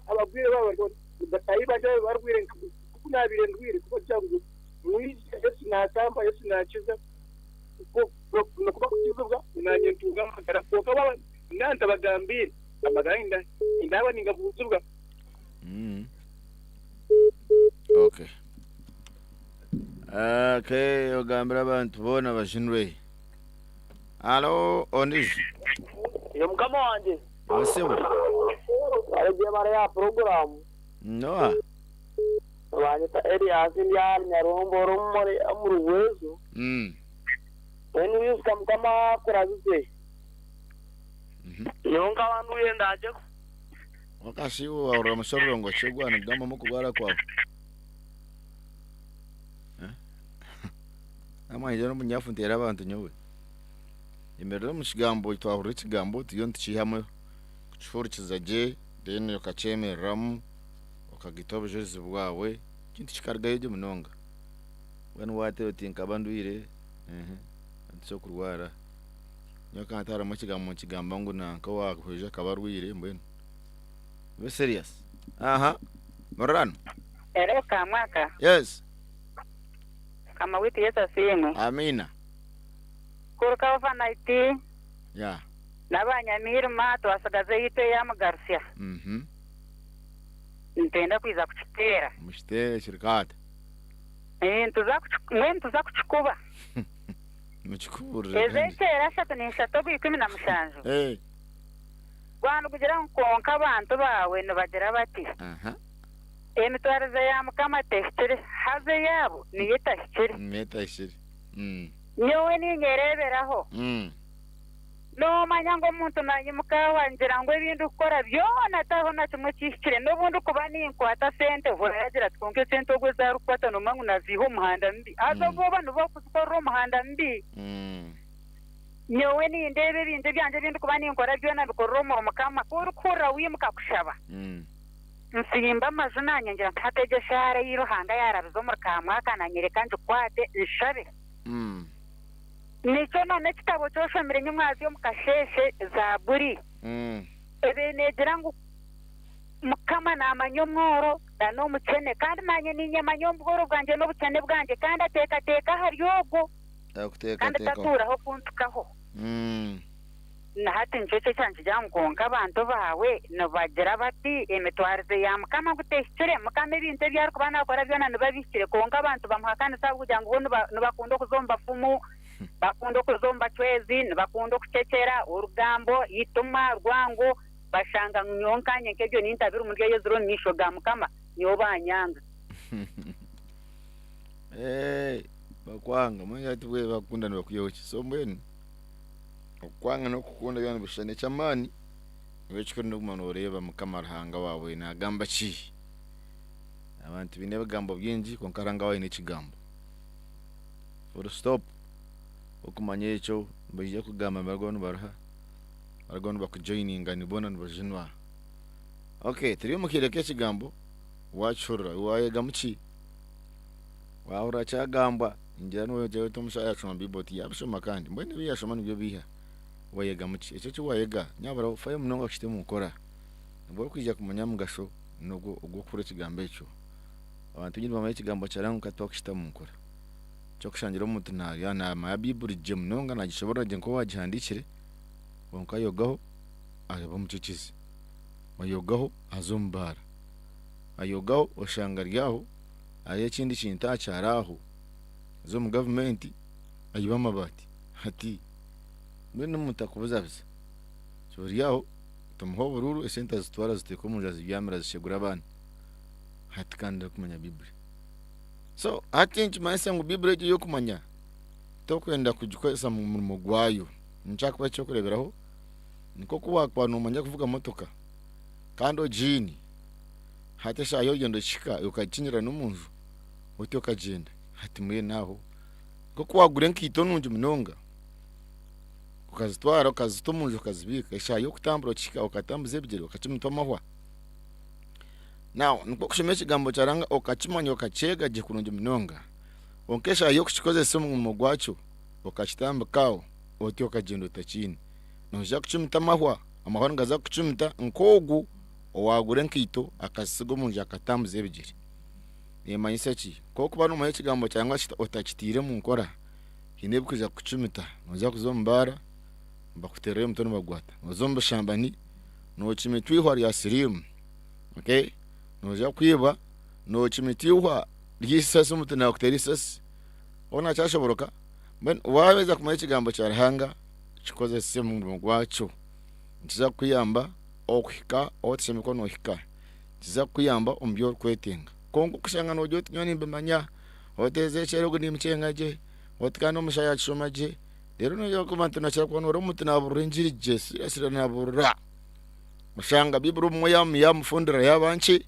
abagwire baaba bataahi bangye baaba barwaire nk'oku naabaire ndwaire kubagira ngu mwije Yesu naatamba, Yesu naakiza, nokuba kukizibwa naanye ntunge amagara. Kwonka baaba naaba ntabagambiire, amagara naaba ningabuuzibwa.
Okay. Okay, ogambire abantu boona bajunwe. Halo, ondijo.
Iyo mukama wanje.
Osebo.
Baregiye bare ya porogaramu.
Noa.
Banyita Elias ndi Nyarumboro muri mu Rwezo. Wenu yusuka mukama kurazize. Nyowe nkaba nduye ndaje
Wakasi wahurira omushororongo ki ogwa nikugambamu okurwara kwawe? Namanya n'omunyafu nteera abantu nyowe. Yemerera omu kigambo twahurira ekigambo turiyo nitukiihamu kukihurikiza gye then okakyemereramu okagita obujurizi bwawe ekintu kikarugayo gye munonga. Mbwenu waateera oti nkaba ndwire tikyokurwara. Nyowe nkaba ntarimu ekigambo nikigamba ngu nanka owaahweza akaba arwire mbwenu be serious. Aha murorano.
Hello, Kamwaka.
Yes.
Mukama waitu Yesu asiimwe.
Amiina.
Kuruka overnight
Yeah.
n'abanyamirima twasigaza eyaitu eya Mugarusya. Nitwenda kwija kukiteera.
Mukiteere kiri kaata.
Eh, nituza kuki- mbwenu nituza kukikuba.
Mukikuburire kandi.
Ezekieli 33 ogwa 17.
Eh.
Gwanu kugira ngu kwonka abantu baawe nibagira bati,
Aha.
Emitwarize ya Mukama tehikire, haza eyaabo niyo etahikire.
Niyo etahikire.
Nyowe niinyereeberaho. Noomanya ngu omuntu naimuka aho angira ngu ebi ndikukora byona tihariho na kimwe ekihikire. N'obu ndikuba ninkwata sente, hurira yaagira ati kwonka esente ogwo ezi arikukwata noomanya ngu naaziiha omu muhanda mubi. Haza obwo oba nibo barikuzikorera omu muhanda mubi. Nyowe nindeeba ebintu ebyangye ebi ndikuba ninkora byona mbikorera omuri Mukama. Ku orikuhurira waimuka kushaba, nsimba amaju naanye ngira nti hati egi eshaara ei Ruhanga yaarabize omuri Kaamwaka naanye reka ngikwate nshabe. Nikyo na n'ekitabo eki oshomire nyimwazyo omu kasheeshe, Zaaburi, ebaire neegira ngu Mukama naamanya omworo na n'omukyene, kandi naanye niinyemanya omu bworo bwangye n'obukyene bwangye, kandi ateekateeka ahari ogwo, kandi
Akuteekateekaho.
tatuuraho kuntukaho. Na hati nikyo ekyo ekyankigira ngu kwonka abantu baawe nibagira bati, Emitwarize ya Mukama ngu tehikire. Mukama ebintu ebi arikuba naakora byona nibiba bihikire, kwonka abantu bamuhakanisa ahabw'okugira ngu bo nibakunda okuza omu bafumu, bakunda okuza omu bacwezi, nibakunda okucecera, orugambo, eitima, rwango, bashanga ngu nyowe nkanye nk'ebyo nintabirimu ndi eyezire omu maisho ga Mukama, nyowe banyanga.
Eh, bakwanga mbwenu hati bwe bakukunda nibakwihaho ki? So mbwenu okukwanga n'okukunda byona nibishushana eky'amaani iwe ekikuru n'okuguma nooreeba Mukama Ruhanga waawe naagamba ki. Abantu baine ebigambo bingi kwonka Ruhanga we aine ekigambo. Full stop. Okumanya ekyo nibaija kugamba nibarugaho nibaruha, barugaho nibakujoininga boona nibajunwa. Okay, turi omu kaire k'ekigambo, waakihurira waayegamu ki? Waahurira kyagambwa, ningira noogira oti omushaija yaashoma Bible oti yaabishoma kandi, mbwenu ebi yaashoma nibyo biiha? Wayegamu ki? Ekyo eki waayega nyabura ofayo munonga okite omu nkora, nibwo orikwija kumanya omugasho n'ogwo ogw'okuhurira ekigambo ekyo. Abantu baingi nibamanya ekigambo kya Ruhanga kwonka tibakukita mu nkora. Eky'okushangira omuntu naarya naamanya Baiburi gye munonga naagishoboorora gye nk'owaagihandiikire, kwonka ayogaho aba omucuukizi, ayogaho aza omu baara, ayogaho oshanga ari aho hariho ekindi kintu aha kyaro aho, aza omu gavumenti aiba amabaati. Hati mbwenu omuntu akubuzabuza, ori aho tomuha oburuuru esente azitwara aziteeka omu nju azibyamira azishegura abaana, hati kandi arikumanya Baiburi. So hati nikimanyisa ngu Baiburi egyo ey'okumanya tokwenda kugikozesa omu murimo gwayo. Nikyo kuba eky'okureeberaho nikwo waakuba noomanya kuvuga motoka kandi ogiine, hati eshaaha y'orugyendo ekihika okagikinyira n'omu nju oti okagyenda hati mbwenu aho nk'oku waagura enkaito nungi munonga okazitwara okazita omu nju okazibiika, eshaaha y'okutambura ekihika okatambuza ebigyere okakimita amahwa. Now nikwo kushoma ekigambo kya Ruhanga okakimanya okakyega gye kurungi munonga kwonka eshaaha y'okukikozesa omu murimo gwakyo okakitambika aho oti okagyenda otakiine noija kukimita amahwa, amahwa nigaza kukukimita nk'ogu owaagura enkaito akazisiga omu nju akatambuza ebigyere. Neemanyisa ki? Ku orikuba noomanya ekigambo kya Ruhanga otakitaire omu nkora haine ebirikwija kukukimita, noija kuza omu baara nibakuteerera omutwe nibaguhata, nooza omu bushambani nookimita eihwa rya siriimu, okay, noija kwiba nookimita eihwa. Ry'eisasi omuntu naakuteera eisasi, hoona kyashoboroka. Mbwenu waaheza kumanya ekigambo kya Ruhanga, kikozese omu murimo gwakyo. Nikiza kukuyamba okuhika ahu otashemereire kuba noohika. Nikiza kukuyamba omu bi orikwetenga. Kwonka okushanga noogira oti nyowe nimbimanya, oti Ezekiel ogu nimukyenga gye, oti kandi omushaija yaakishoma gye, reero noija kuba nti nookira kuba noreeba omuntu naabuurira engiri gye, seriously naabuurira. Oshanga Baiburi obumwe yaamufundira yaaba nkye,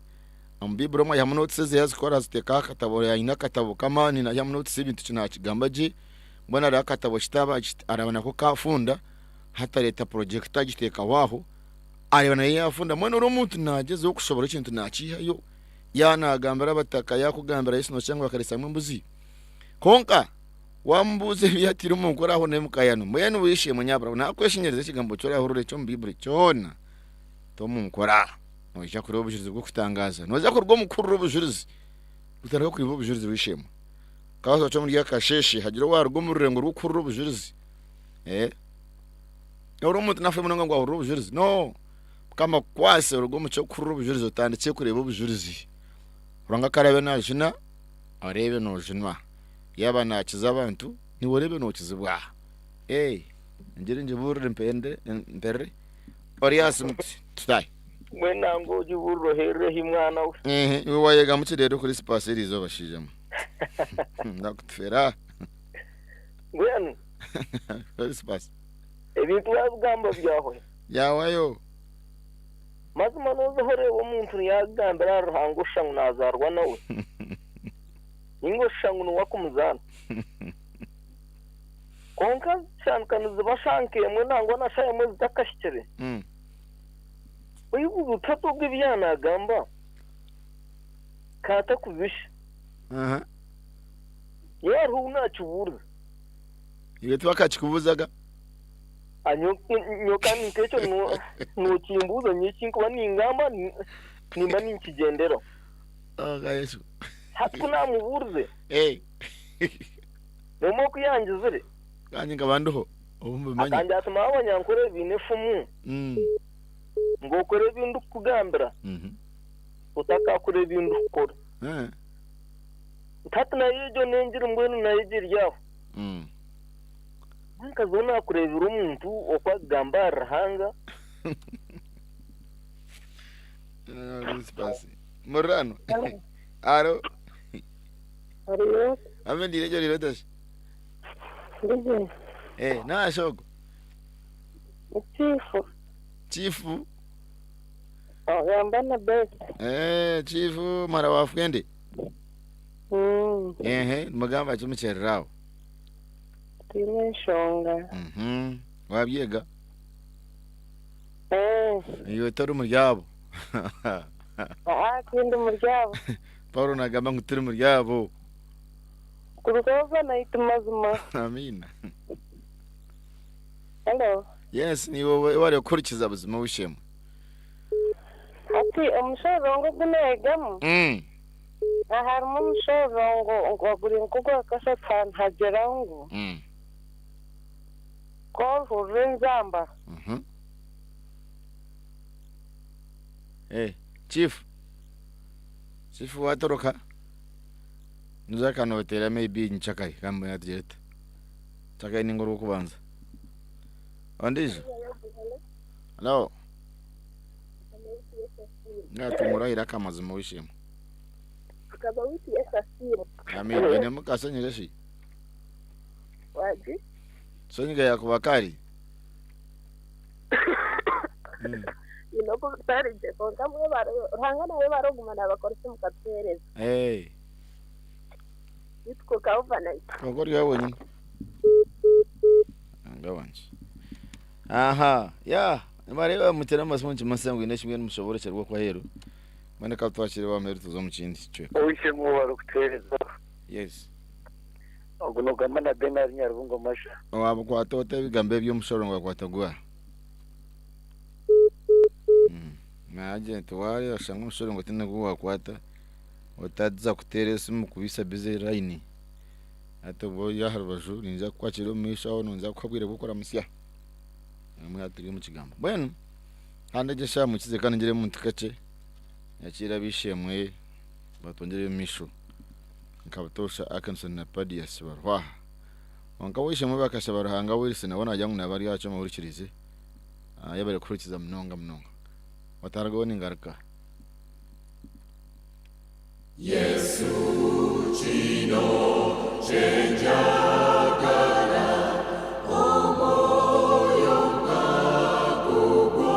omu Baiburi omwe aihamu notes ezi yazikora aziteeka aha katabo, aine akatabo k'amaani naihamu notes ebintu eki naakigamba gye, mbwenu hariho akatabo kitaaba araaba nako kaafunda, hati areeta projector agiteekaho aho, areeba nayo yaafunda, mbwenu ori omuntu naagyezaho kushoboora ekintu naakiihayo, yaaba naagambira abataka, yaakugambira Yesu nooshusha ngu akareetsamu embuzi. Kwonka waamubuuza ebi yataire omu nkora aho n'emukayano, mbwenu w'eishe-emwe nyabura naakweshengyereza ekigambo eki orahurira eky'omu Baiburi kyona, ta omu nkora. Noija kureeba obujurizi bw'okutangaaza. Noija kuruga omu kuhurira obujurizi otandike kureeba obujurizi w'eishe-emwe. Kabaasa omuri akasheeshe hagire owaaruga omu rurengo rw'okuhurira obujurizi. Eh? Ori omuntu nafe munonga ngu ahurire obujurizi. No! Mukama akukwase oruge omu ky'okuhurira obujurizi otandikye kureeba obujurizi. Ruhanga ku araabe naajuna, oreebe noojunwa. Yaaba naakiza abantu, niiwe oreebe nookizibwa. Eh, engiri ngibuurire mpende mperere. Ori aasi muti tutahe.
Mbwenu nangwa ogibuurire oherereho mwana we.
Ehe, iwe wayegamu ki reero kuri sipaasi eri izooba shiija mwe? Ndakutufera.
Mbwenu
Kuri sipaasi.
ebintu wabigamba byahwayo.
Byahwayo.
Mazima noza oreeba omuntu yagambira ahari Ruhanga oshusha ngu nazaarwa nawe ninga oshusha ngu niwe akumuzaana. Kwonka zitandika niziba shaaha nk'emwe nangwa na shaaha emwe zitakahikire. Oibuuza oti hati ogu ebi yaanagamba ka atakubisha? Nyowe hariho ou naakibuurize.
Iwe tibakakikubuuzaga?
Nyowe kandi nk'ekyo nookimbuuza nyowe eki nkuba ningamba nimba ninkigyenderaho. Hati ku naamubuurize. Noomanya oku yangizire?
Kandi nkaba ndiho obu mbimanya.
Akangira ati, Manya Abanyankore baine efumu ngu okore ebi ndikukugambira otakaakora ebi ndikukora. Nti hati nayo egyo n'engiri mbwenu nayo egyo eri aho. Mbwenu nkazaho naakureebera omuntu oku akugamba ahari Ruhanga.
Murano. Alo. Ame ndire egyo riro tashi.
Ndije.
Eh, nashogo.
Chifu.
Chifu.
Ogamba na best.
Eh, chifu mara wafwende. Ehe, mugamba ki mukyerera aho?
Twine enshonga.
Wabyega?
Eh.
Iwe tori muri abo.
Aa, tindi muri abo.
Paulo nagamba ngu turi muri abo.
Kuruga overnight mazima.
Amiina.
Hello.
Yes, niiwe wari kuhurikiza buzima ow'eishe-emwe.
Hati omushororongo ogu neegamu, harimu omushororongo ngu guri nk'ogwa kashatu nihagira ngu, ku orihurira enzamba.
Eh, chief. Chief watoroka. Niza kanotera maybe nchakare kambona tugire tuta. Nchakare ninga orwokubanza. Ondijo. Hello. Natungura iraka mazima wishimwe.
Mukama waitu Yesu asiimwe.
Amiina. Oine muka senyiga shi?
Wagi?
Senyiga yakuba kari?
Nyine oku bitari gye kwonka mwebare Ruhanga nayebare oguma nabakoresa mukatuhereza.
Eh.
Beitu kwonka overnight.
Kwonka ori aho wenyine. Ruhanga wangye. Aha, ya, nibareeba mutere amasimu nikimanyisa ngu haine eki mbwenu mushoboorokyerwa okwo aheeru. Mbwenu reka twakire wa muheru tuze omu kindi kicweka.
Ow'eishe-emwe ou barikuteereza.
Yes.
Ogu nogamba na Benard Nyarubungo Masha.
Wabukwata ota ebigambo ebi omushorongo gwakwata gwa? Naagira nti waareeba oshanga omushorongo ti nigwo gwakwata, otaza kuteera esimu kubaisa bize layini. Hati obu ori aha rubaju ninza kukwakira omu maisho aho ninza kukuha obwire bw'okuramutsya. Namwe hati turi omu kigambo. Mbwenu kandi egi eshaaha mukize kandi ngyere omuntu kakye nyakiire ab'eishe-emwe batwongyere omu maisho. Nka butoosha Akinson na Padius bariho aha. Kwonka ow'eishe-emwe bakashaba Ruhanga Wilson nawe naagira ngu naaba ari aha kyoma ahurikiriize. Ayebare kuhurikiza munonga munonga. Otarigaho ningaruka.
Yesu kino kyenjagara omwoyo ngagugwo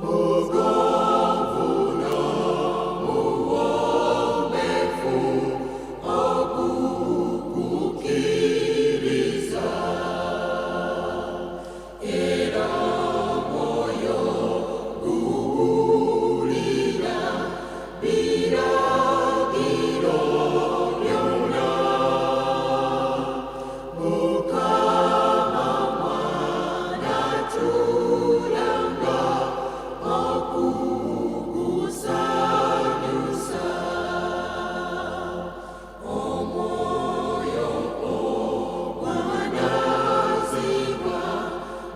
mugonvu n'omuwombefu ogukukiriza era omwoyo guhurira biragiro byona Mukama mwana turanga okugusanyusa omwoyo ogwanazibwa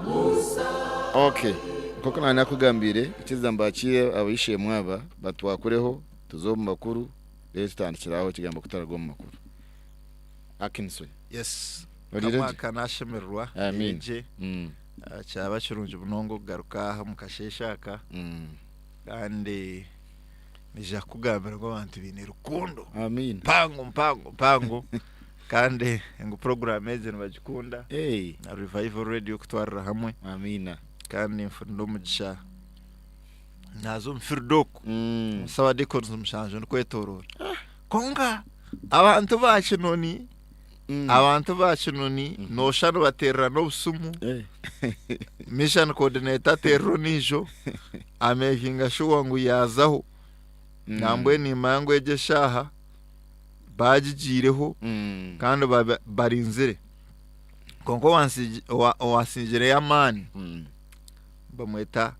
Musa.
Okay. Nk'oku nari nakugambiire, ikiriza mbakiire ab'eishe-emwe aba batwakureho tuze omu makuru reero tutandikire aho ekigambo kutaraga omu makuru. Akinson.
Yes.
Oriire gye?
Kamwaka nashemererwa
Amiina.
gye. Kyaba kirungi munonga okugaruka aha omu kasheeshe aka. Kandi nija kukugambira ngu abantu baine rukundo.
Amiina.
Mpango mpango mpango. Kandi ngu puroguramu egi nibagikunda. Na Revival Radio kutwarira hamwe.
Amiina.
Kandi nfunire omugisha naaza omu field oku. Omu mushanju ndikwetoroora. Kwonka abantu ba Kinoni abantu ba Kinoni nooshusha nibateererana obusimu. Mission coordinator ateerera ondiijo ameekinga shuwa ngu yaazaho. Nambwenu nimanya ngu egi eshaaha baagigiireho kandi barinzire. Kwonka owansingireyo amaani bamweta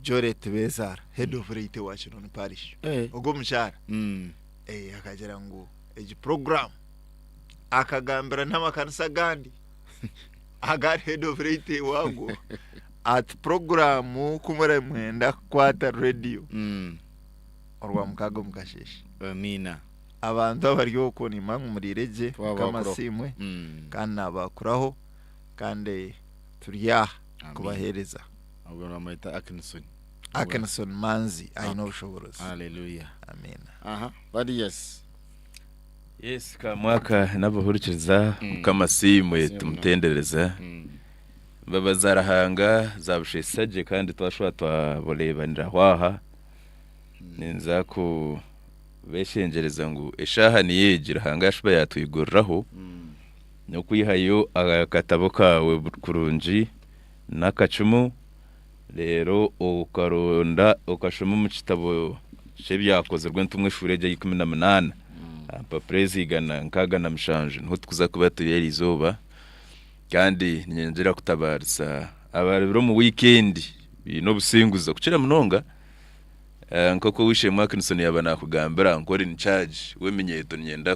Joret Bezaara head of Reite wa Kinoni Parish. Ogwo omukyara akagira ngu egi puroguraamu akagambira n'amakanisa agandi agari head of Reite waago ati puroguraamu ku muramwenda kukwata rediyo Orwamukaaga omu kasheeshe.
Amiina.
Abantu abari okwo nimba ngu muriire gye
Twabakuraho.
Mukama asiimwe kandi naabakuraho kandi turi aha kubaheereza.
Ogwo bamweta Akinson.
Akinson Manzi aine obushoboorozi.
Hallelujah.
Amiina.
Aha, bari yes.
Yes, kamwaka n'abahurikiriza Mukama asiimwe tumutendereza. Embabazi za Ruhanga zabushesa gye kandi twashuba twabureebanira aha. Ninza kubeshengyereza ngu eshaaha niyo egi Ruhanga yashuba yatwiguriraho n'okwihayo akatabo kaawe kurungi n'akacumu reero okaronda okashoma omu kitabo ky'ebyakozirwe entumwa eshuura egyo eya 18 aha mpapura ezi 167 niho turikuza kuba turi eriizooba. Kandi niinyongyera kutabaarisa abaarabire omu wiikendi baine obusinguzi okukira munonga nk'oku ow'eishe-emwe Atkinson yaaba naakugambira nk'ori in charge w'eminyeeto niinyenda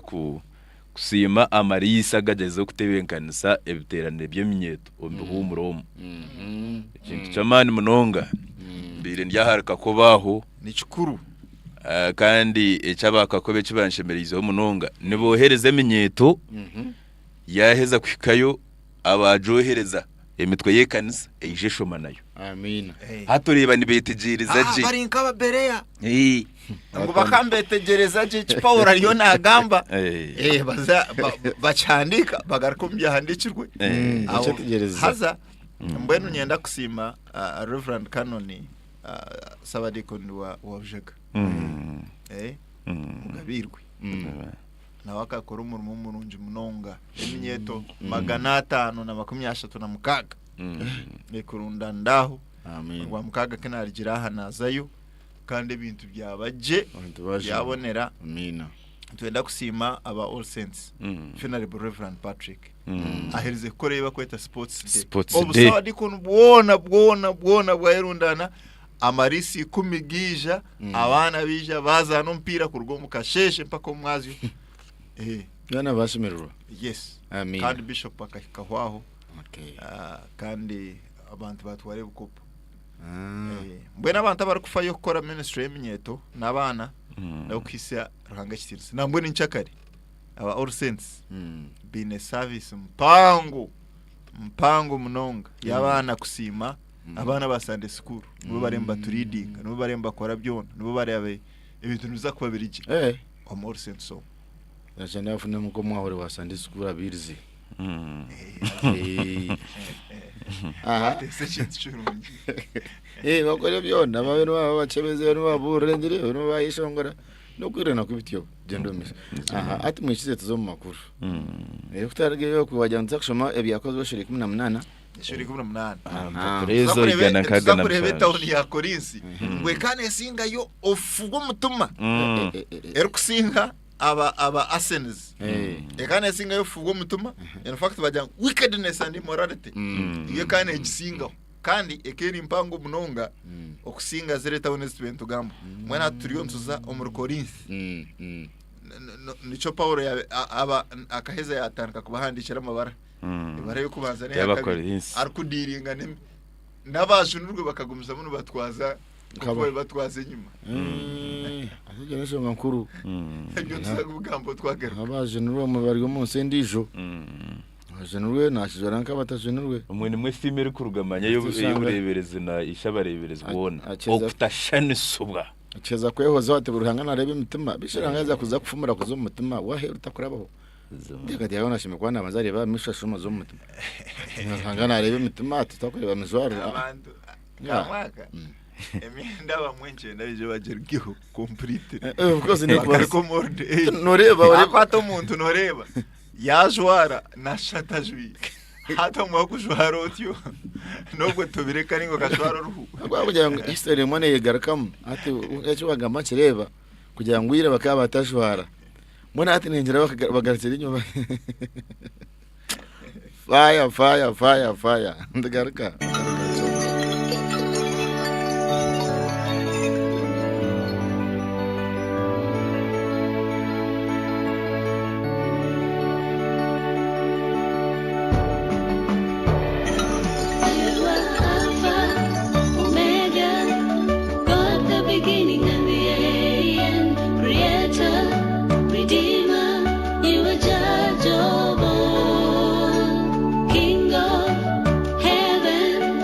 kusiima amariisa agagyerizeho kutebeekanisa ebiteerane by'eminyeeto omu bihuumuro omu. Ekintu ky'amaani munonga. Mbaire ndi ahari Kakobe aho.
Ni kikuru.
Kandi eky'aba Kakobe eki banshemereizeho munonga niboohereza eminyeeto. Yaaheza kuhikayo abaagyohereza emitwe y'ekanisa eija eshoma nayo.
Amiina.
Hati oreeba nibeetegyereza
Ah,
gye.
bari nk'ababereya
Eh.
ngu bakambeetegyereza gye eki Paulo ariyo naagamba.
Eh.
Eh, baza bakihandiika bagaruka omu byahandiikirwe.
Eh.
Aho,
Bakyetegyereza.
Haza mbwenu niinyenda kusiima Reverend Canon Sabadiikoni wa Bujega. Eh, Mugabiirwe. Nawe akakora omurimo murungi munonga. Eminyeeto 536 ekurundanira aho. Orwamukaaga ku naarugire aha naazayo kandi ebintu byaba gye byabonera. Nitwenda kusiima aba All Saints Venerable Reverend Patrick. Aherize kukora ebi barikweta Sports Day.
Sports Day.
Obusaabadiikoni bwona bwona bwona bwayerundaana Amariisi ikumi gaija, abaana baija baazaana omupiira kuruga omu kasheeshe mpaka omu mwazyo. Eh.
Boona baashemererwa.
Yes.
Amiina.
Kandi Bishop akahikaho aho.
Okay.
Ah, kandi abantu baatwara ebikopo. Eh, mbwenu abantu abarikufayo kukora ministry y'eminyeeto n'abaana. N'okuhisya Ruhanga ekitiinisa. Nambwenu nkyakare aba All Saints baine service mpango mpango munonga y'abaana kusiima abaana ba Sunday school nibo bariyo nibaturidinga nibo bariyo nibakora byona nibo bariyo ebintu nibiza kuba biri gye omu All Saints omwo.
Naija nafunamu nk'omwahuri wa Sunday school abiirize. Aha.
Ese ekintu kirungi.
Eh, bakore byona babe nibabakyebeza nibaburira engiri nibayeshongora n'okwirana kubityo gyenda omu maisho. Aha, ati mwikize tuze omu makuru. Eh, kutarigeyo wagira ngu tuza kushoma ebyakozirwe eshuura 18.
Eshuura 18.
Aha.
Tuza tuza kureeba etawuni ya Korinsi ngu ekaba neesingayo obufu bw'omutima erikusinga aba aba Athens. Ekaba neesingayo obufu bw'omutima in fact bagira ngu wickedness and immorality yo ekaba neegisingaho kandi ekaba eri mpango munonga okusinga ziri etawuni ezi tubaire nitugamba. Mbwenu hati turiyo nituza omuri Korinsi. Nikyo Paulo aba akaheza yaatandika kubahandiikira amabara. Ebara y'okubanza n'eya kabiri
Y'Abakorinsi.
arikudiiringa n'abajunirwe bakagumizamu nibatwaza nk'oku
Nkaba.
bari batwaza enyima.
Ate egyo n'enshonga nkuru.
Ebyo tuza kubigamba twagaruka.
Abajunirwe omu bari omu nsi endiijo. Abajunirwe nakijwara nk'abatajunirwe.
Omwe nimwe esimu erikuruga manya
Tusanga-
ey'obureeberezi na ishe abareeberezi boona
akeza-
okutashanisibwa.
Akiheza kwehozaho ati buri Ruhanga nareeba emitima beitu Ruhanga yaaza kuza kufumura kuza omu mutima waheeru takurabaho. Nteekateeka ngu nashemereire kuba nabanza areeba amaisho ashoma aza omu mutima. Ruhanga nareeba emitima tutakureeba mijwaro.
Abantu
Yeah.
kamwaka emyenda abamwe nkyenda baije bagirugeho completely.
Of course, ni
Bagaruke omu old age.
Noreeba, oreeba.
Akwata omuntu noreeba yajwara nashusha atajwire. Hati omuha kujwara otyo nobwo tobireka ninga okajwara oruhu.
Ahabw'okuba kugira ngu history emwe neyegarukamu hati eki wagamba nkireeba kugira ngu ira bakaba batajwara mbwenu hati ningira bagarukire enyima fire fire fire fire nitugaruka.
You are Alpha, Omega, God the beginning and the end, Creator, Redeemer, you are Judge of all, King of heaven.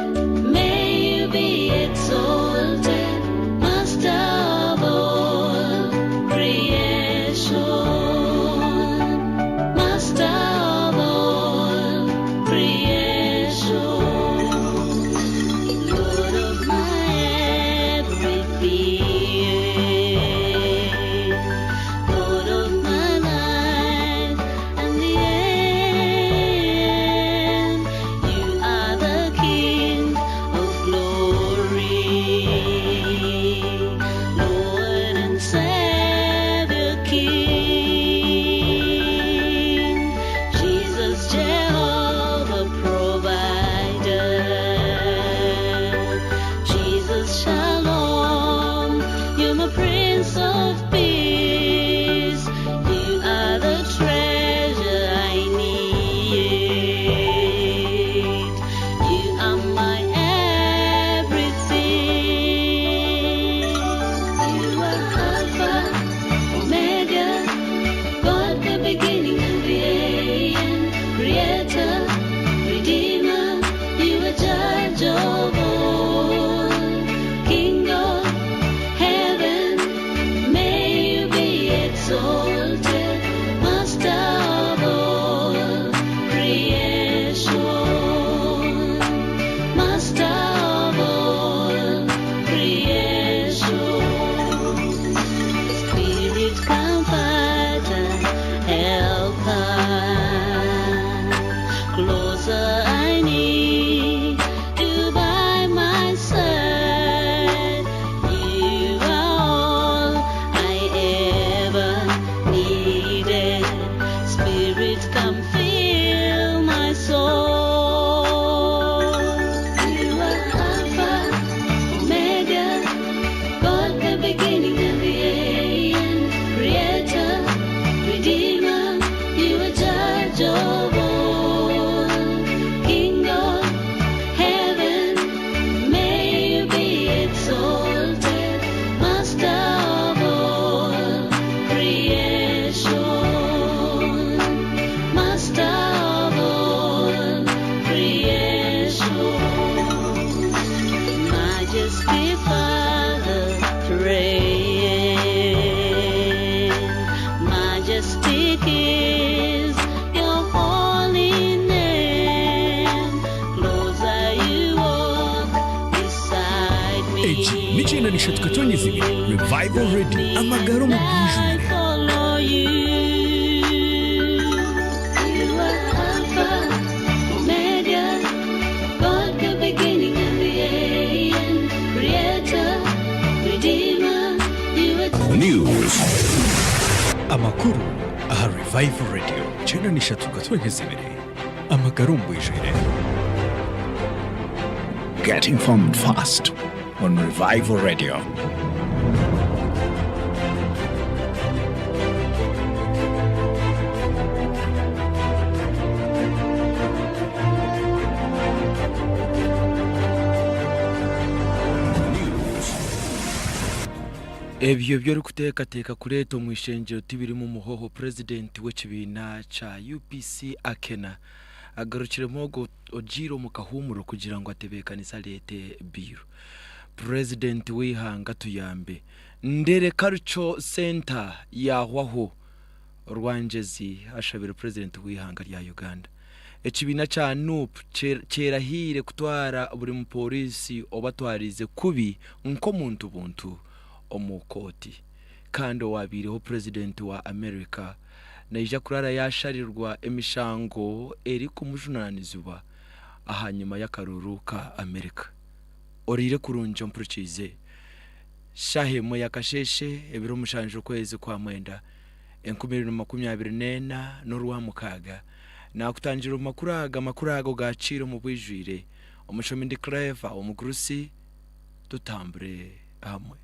Ni 93.2 Revival Radio amagara omu
bwijwire. Follow you. You are Alpha, Omega, God the beginning and the end, Creator, Redeemer, you are
News. Amakuru aha Revival Radio 93.2 amagara omu bwijwire.
Get informed fast on Revival Radio.
Ebyo ebi orikuteekateeka kureeta omu ishengyero tibirimu muhoho, Purezidenti w'ekibiina kya UPC Akena agarukiremu ogwo ogiire omu kahuumuro kugira ngu atebeekanise areete biiru. Purezidenti w'eihanga tuyambe. Ndere Cultural Centre yaahwaho, Rwangyezi ashabire Purezidenti w'eihanga rya Uganda. Ekibiina kya NUP kyerahiire kutwara buri mupooriisi obatwariize kubi nk'omuntu buntu omu kooti. Kandi owabaireho Purezidenti wa America naija kuraara yaasharirwa emishango erikumujunanizibwa ahanyima y'akaruuru ka America. Oriire kurungi ompurikiize. Shaaha emwe y'akasheeshe, ebiro mushanju okwezi kwa mwenda, 2024 n'Orwamukaaga, naakutangira omu makuru aga amakuru aga ogaakiire omu bwijwire. Omushomi ndi Clever Omugurusi, tutambure hamwe.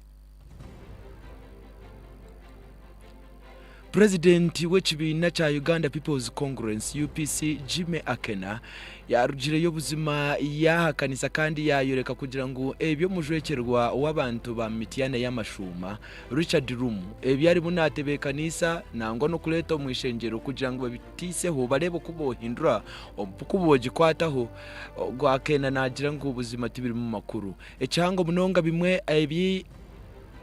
Purezidenti w'ekibiina kya Uganda People's Congress, UPC, Jimmy Akena yarugireyo buzima yaahakanisa kandi yaayoreka kugira ngu ebi omujwekyerwa w'abantu ba Mityana ey'amashuuma, Richard Lumu ebi arimu naatebeekanisa nangwa n'okureeta omu ishengyero kugira ngu babitiiseho bareebe oku boohindura oku boogikwataho, ogwo Akena naagira ngu buzima tibirimu makuru. Ekihango munonga bimwe ebi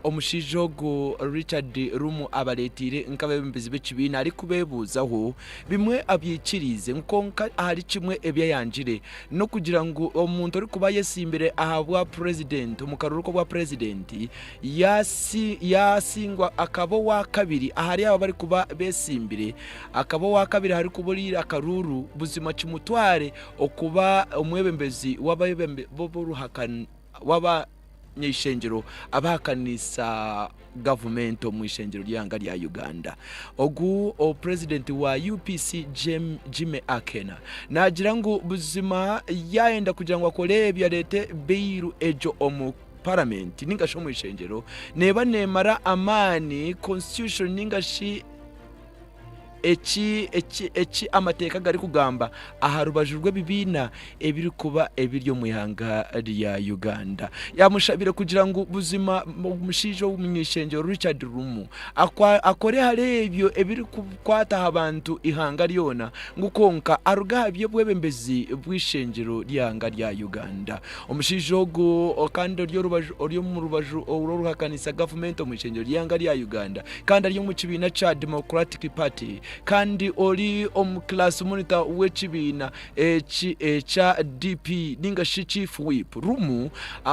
omushaija ogu Richard Lumu abareeteire nk'abeebembezi b'ekibiina arikubeebuuzaho bimwe abyikiriize kwonka ahari kimwe ebi ayangire n'okugira ngu omuntu orikuba ayetsimbire ahabwa purezidenti omu karuuru k'obwa purezidenti yaasingwa akaba owaakabiri ahari abo abarikuba beetsimbire akaba owaakabiri aharikuba oriire akaruuru buzima kimutware okuba omwebembezi w'abanyeishengyero abahakanisa gavumenti omu ishengyero ry'eihanga rya Uganda. Ogu purezidenti wa UPC Jimmy Akena naagira ngu buzima yaayenda kugira ngu akore ebyo areete beiru egyo omu paramenti ninga shi omu ishengyero neeba neemara amaani constitution ninga shi eki eki eki amateeka garikugamba aha rubaju rw'ebibiina ebirikuba ebiri omu ihanga rya Uganda. Yamushabire kugira ngu buzima omushaija omuny'eishengyero Richard Lumu akore hare ebyo ebirikukwata aha bantu ihanga ryona ngu kwonka aruge aha by'obwebembezi bw'eishengyero ry'eihanga rya Uganda. Omushaija ogu kandi ori orubaju ori omu rubaju orw'oruhakanisa gavumenti omu ishengyero ry'eihanga rya Uganda kandi ari omu kibiina kya Democratic Party kandi ori omu class monitor w'ekibiina eki ekya DP ninga shi Chief Whip Rumu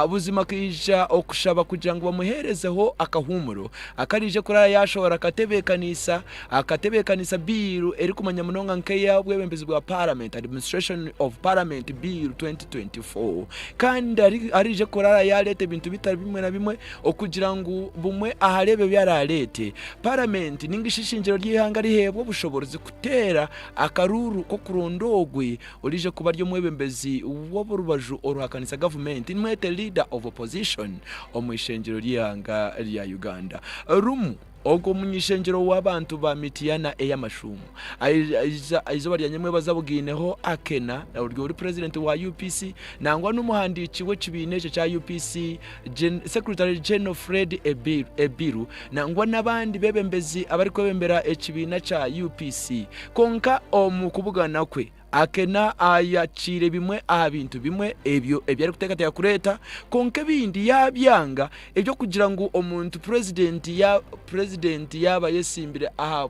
buzima akaija okushaba kugira ngu bamuheerezeho akahuumuro akaraije kuraara yaashohora akatebeekanisa akatebeekanisa biiru erikumanya munonga nk'ey'obwebembezi bwa Paramenti, Administration of Parliament Bill 2024 kandi araije kuraara yaareeta ebintu bitari bimwe na bimwe okugira ngu bumwe ahari ebyo ebi araareete, Paramenti ninga shi eishengyero ry'eihanga riheebwe obushoboorozi kuteera akaruuru k'okuronda ogwe oraije kuba ari omwebembezi w'orubaju oruhakanisa gavumenti nimwete Leader of Opposition omu ishengyero ry'eihanga rya Uganda. Rumu. Ogwo muny'ishengyero w'abantu ba Mityana ey'amashuumo, eizooba rya nyamwebaza abugaineho Akena, ori ori purezidenti wa UPC nangwa n'omuhandiiki w'ekibiina ekyo ekya UPC, Secretary General Fred Ebiru nangwa n'abandi beebembezi abarikwebembera ekibiina kya UPC. Kwonka omu kubugana kwe, Akena ayakiire bimwe aha bintu bimwe ebyo ebi arikuteekateeka kureeta, kwonka ebindi yaabyanga, eby'okugira ngu omuntu purezidenti ya purezidenti yaaba ayesimbire aha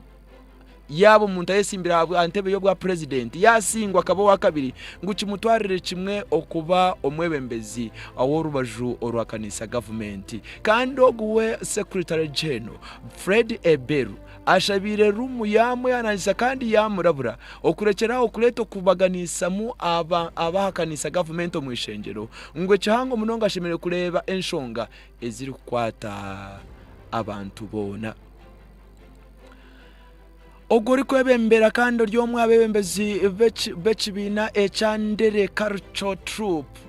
Yaaba omuntu ayesimbire aha ntebe y'obwa purezidenti yaasingwa akaba owaakabiri ngu kimutwarire kimwe okuba omwebembezi ow'orubaju oruhakanisa gavumenti. Kandi ogu we Secretary General Fred Eberu ashabiire Lumu yaamwehanangiriza kandi yaamurabura okurekyera aho kureeta okubaganisamu abahakanisa gavumenti omu ishengyero ngu ekihango munonga ashemereire kureeba enshonga ezirikukwata abantu boona. Ogwo orikwebembera kandi ori omwe aha beebembezi b'ekibiina ekya Ndere Cultural Troupe,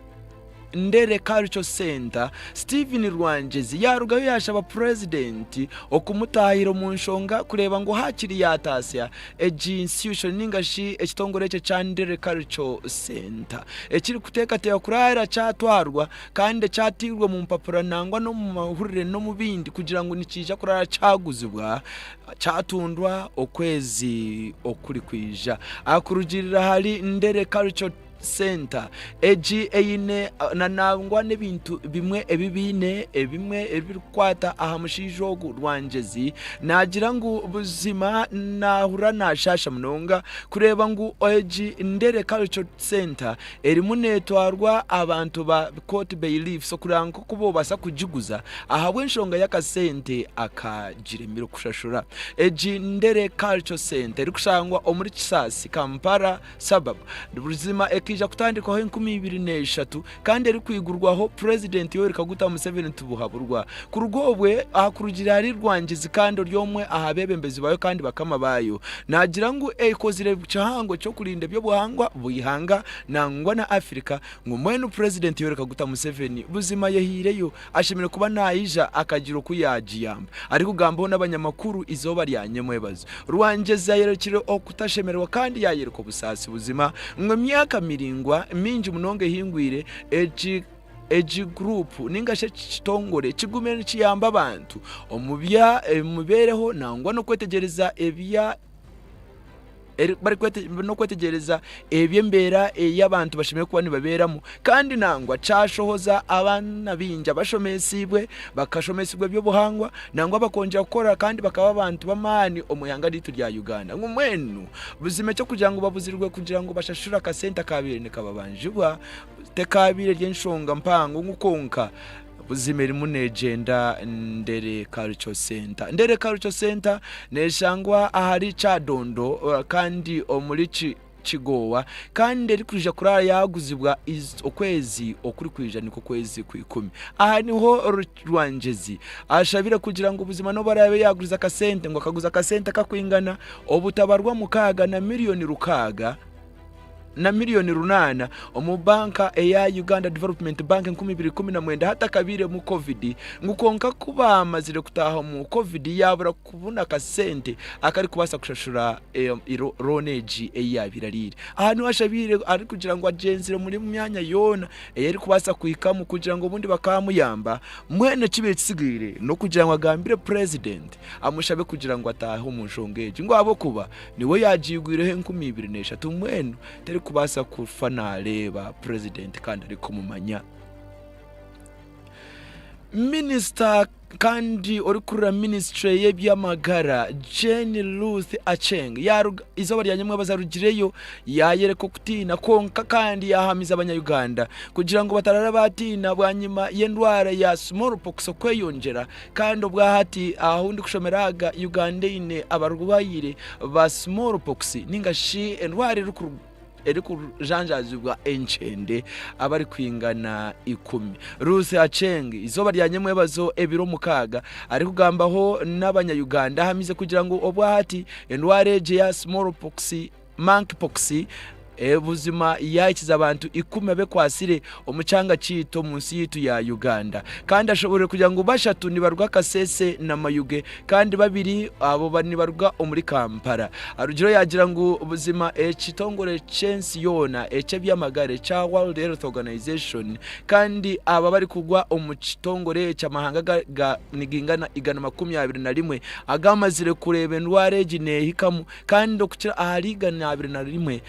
Ndere Cultural Centre, Stephen Rwangyezi yaarugayo yaashaba Purezidenti okumutaahira omu nshonga kureeba ngu haakiri yaataasya egi institution ninga shi ekitongore eki ekya Ndere Cultural Centre ekirikuteekateekwa kuraara kyatwarwa kandi ekyatairwe omu mpapura nangwa n'omu mahurire n'omu bindi kugira ngu nikiija kuraara kyaguzibwa kyatundwa okwezi okurikwija. Kurugiirira ahari Ndere Cultural Centre, egi eine na nangwa n'ebintu bimwe ebi baine ebimwe ebirikukwata aha mushaija ogu Rwangyezi, naagira ngu buzima naahurira naashaasha munonga kureeba ngu egi Ndere Cultural Centre erimu neetwarwa abantu ba Court Bailiffs kureba nk'oku boobaasa kugiguza ahabw'enshonga y'akasente akagiremire kushashura. Egi Ndere Cultural Centre erikushangwa omuri Kisaasi, Kampala suburb, buzima ekaija kutandikwaho 2003 kandi erikwigurwaho Purezidenti Yoweri Kaguta Museveni Tibuhaburwa. Kuruga obwe, ahakurugiirira ahari Rwangyezi kandi ori omwe aha beebembezi baayo kandi bakama baayo, naagira ngu ekozire kihango ky'okurinda eby'obuhangwa bw'eihanga nangwa na Africa ngu mbwenu Purezidenti Yoweri Kaguta Museveni buzima ayehaireyo ashemereire kuba naija akagira oku yaagiyamba. Arikugambaho n'abanyamakuru eizooba rya nyemwebazo, Rwangyezi ayerekire okutashemererwa kandi yaayoreka obusaasi buzima ngu emyaka miraingwa mingi munonga ehingwire egi Egi guruupu ninga shi eki kitongore kigumire nikiyamba abantu omu by'emibeereho nangwa n'okwetegyereza ebya n'okwetegyereza eby'embeera ei abantu bashemereire kuba nibabeeramu kandi nangwa kyashohoza abaana baingi abashomesiibwe bakashomesibwa eby'obuhangwa nangwa bakongyera kukora kandi bakaba abantu b'amaani omu ihanga ryaitu rya Uganda ngu mbwenu buzima eky'okugira ngu babuzirwe kugira ngu bashashure akasente akaabaire nikababanjibwa Tekaabaire eri enshonga mpango ngu kwonka buzima erimu neegyenda Ndere Cultural Centre. Ndere Cultural Centre neeshangwa ahari Kyadondo kandi omuri Kigoowa kandi erikwija kuraara yaaguzibwa okwezi okurikwija nikwo kwezi kwikumi. Aha niho Rwangyezi ashabire kugira ngu buzima n'obu araabe yaagurize akasente ngu akaguza akasente akakwingana obutabarwa mukaaga na miriyoni rukaaga, na miriyoni runaana omu banka eya Uganda Development Bank 2019 hatakabairemu Covid ngu kwonka ku baamazire kutaaha omu Covid yaabura kubona akasente akarikubaasa kushashura looni egi ei yaabaire ariire. Aha niho ashabiire arikugira ngu agyenzire omuri myanya yoona ei arikubaasa kuhikamu kugira ngu obundi bakaamuyamba mbwenu ekibaire kitsigaire n'okugira ngu agambire Purezidenti amushabe kugira ngu ataahe omu nshonga egi ngu ahabw'okuba Niwe yaagiigwireho 2003 mbwenu terikubaasa kufa naareeba Purezidenti kandi arikumumanya. Minisita kandi orikurira minisiture y'eby'amagara Jane Ruth Aceng yaaruga eizooba rya nyamwebazo arugireyo yaayereka okutiina kwonka kandi yaahamiza abanya-Uganda kugira ngu batarara baatiina bwanyima y'endwara ya Smallpox okweyongyera Kandi obwahati ahu ndikushomera aga Uganda eine abarwaire ba small pox ninga shi endwara erikujanjazibwa enkyende abarikwingana ikumi. Ruth Aceng eizooba rya nyamwebazo ebiro mukaaga arikugambaho n'abanya Uganda ahamize kugira ngu obwahati endwara egi eya small pox Monkeypox buzima yaahikize abantu ikumi abekwatsire omu kyanga kyaitu omu nsi yaitu ya Uganda. Kandi ashoboreire kugira ngu bashatu nibaruga Kasese na Mayuge kandi babiri abo nibaruga omuri Kampala. Arugireho yaagira ngu buzima ekitongore ky'ensi yoona eky'eby'amagara ekya World Health Organization kandi abo abarikugwa omu kitongore eki amahanga nigaingana 121 agamazire kureeba endwara egi neehikamu kandi okukira ahari 201,